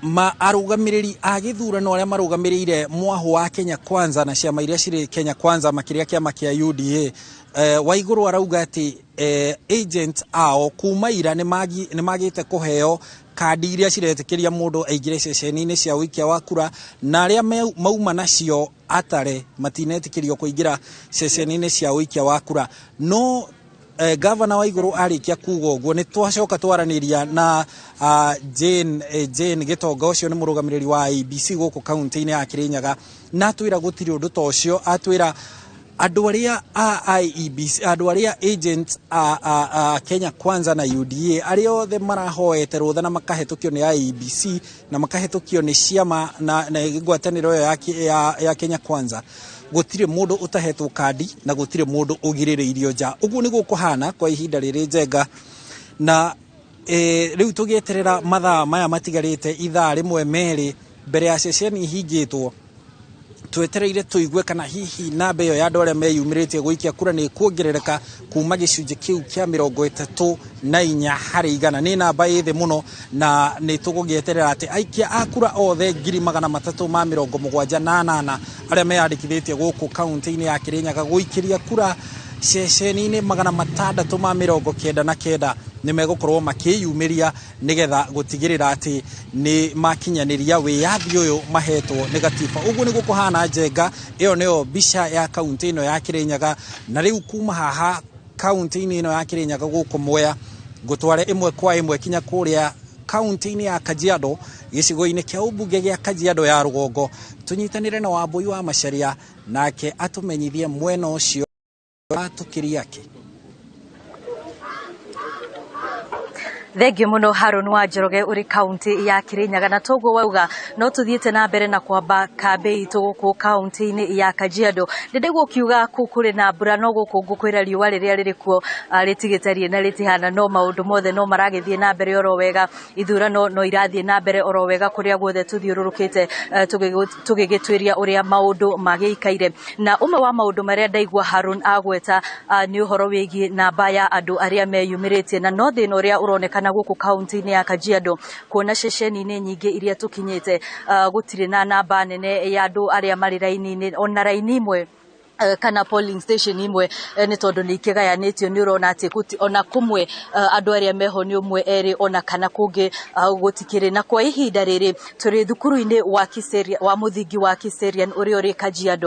ma arũgamĩrĩri a gĩthurano arĩa marũgamĩrĩire mwahũ wa Kenya Kwanza na ciama iria cirĩ Kenya Kwanza, makĩria kĩama kĩa UDA, Waigũrũ arauga atĩ agent ao kuma ira nĩ magĩte kũheo kandi iria ciretĩkĩria mũndũ aingĩre ceceni-inĩ cia ũikia wa kura, na arĩa mauma nacio atare matinetĩkĩrio kũingĩra ceceni-inĩ cia ũikia wa kura. No gavana wa igũrũ arĩkia kuga ũguo, nĩ twacoka twaranĩria na Jane Gĩtonga, ũcio nĩ mũrũgamĩrĩri wa IEBC gũkũ kaunti-inĩ ya Kĩrĩnyaga, na atwĩra gũtirĩ ũndũ ta ũcio. Atwĩra andũ arĩa a IEBC, andũ arĩa agents a Kenya Kwanza na UDA arĩa othe marahoete rũtha na makahetũkio nĩ IEBC na makahetũkio nĩ ciama na ngwatanĩro ĩyo ya Kenya Kwanza, gũtirĩ mũndũ ũtahetwo kandi na gũtirĩ mũndũ ũgirĩrĩirio nja. Ũguo nĩguo kũhana kwa ihinda rĩrĩ, Njenga. Na rĩu tũgĩeterera mathaa maya matigarĩte, ithaa rĩmwe merĩ mbere ya ceceni ihingĩtwo, twetereire tũigue kana hihi namba ĩyo ya andũ arĩa meyumĩrĩtie gũikia kura nĩ kuongerereka kuma gĩcunjĩ kĩu kĩa 34%. Nĩ namba ĩ thĩ mũno, na nĩ tũgũgĩeterera atĩ aikia a kura othe 378,000 arĩa meyandĩkithĩtie gũkũ kaunti-inĩ ya Kĩrĩnyaga gũikĩria kura ceceni-inĩ 699 nĩ megũkorwo makĩyumĩria nĩgetha gũtigĩrĩra atĩ nĩ makinyanĩria wĩyathi ũyũ mahetwo nĩ gatiba. Ũguo nĩguo kũhana, Njenga. Ĩyo nĩyo mbica ya kaunti ĩno ya Kĩrĩnyaga. Na rĩu kuma haha kaunti-inĩ ĩno ya Kĩrĩnyaga gũkũ Mwea, ngũtware ĩmwe kwa ĩmwe kinya kũrĩa kaunti-inĩ ya Kajiado, gĩcigo-inĩ kĩa ũmbunge gĩa Kajiado ya rũgongo, tũnyitanĩre na Wambui wa Macharia nake atũmenyithie mwena ũcio atũkĩria kĩ. Thengio muno Harun wa Njoroge uri kaunti ya Kirinyaga. Na toguo wauga no tuthiite na mbere na kwamba kambi itu guku kaunti-ini ya Kajiado. Ndĩndĩguo ũkiuga kuu kũrĩ na mbura, no gũkũ ngũkwĩra riũa rĩrĩa rĩrĩ kuo rĩtigĩte rie na rĩtihana, no maũndũ mothe no maragĩthiĩ na mbere oro wega. Ithurano no irathiĩ na mbere oro wega kũrĩa guothe tũthiũrũrũkĩte, tũgĩgĩtuĩria ũrĩa maũndũ magĩikaire. Na ũmwe wa maũndũ marĩa ndaigua Harun agweta nĩ ũhoro wĩgiĩ namba ya andũ arĩa meyumĩrĩtie, na no thĩna ũrĩa ũronekana gũkũ kaunti-inĩ ya Kajiado, kuona ceceni-inĩ nyingĩ iria tũkinyĩte, gũtirĩ na namba nene ya andũ arĩa marĩ raini-inĩ, ona raini ĩmwe kana polling station imwe, nĩ tondũ nĩ ikĩgayanĩtio. Nĩ ũrona atĩ ona kũmwe andũ arĩa meho nĩ ũmwe, erĩ, ona kana kũngĩ gũtikĩrĩ. Na kwa ihinda rĩrĩ tũrĩ thukuru-inĩ wa Kiserian, wa mũthingi wa Kiserian ũrĩa ũrĩ Kajiado.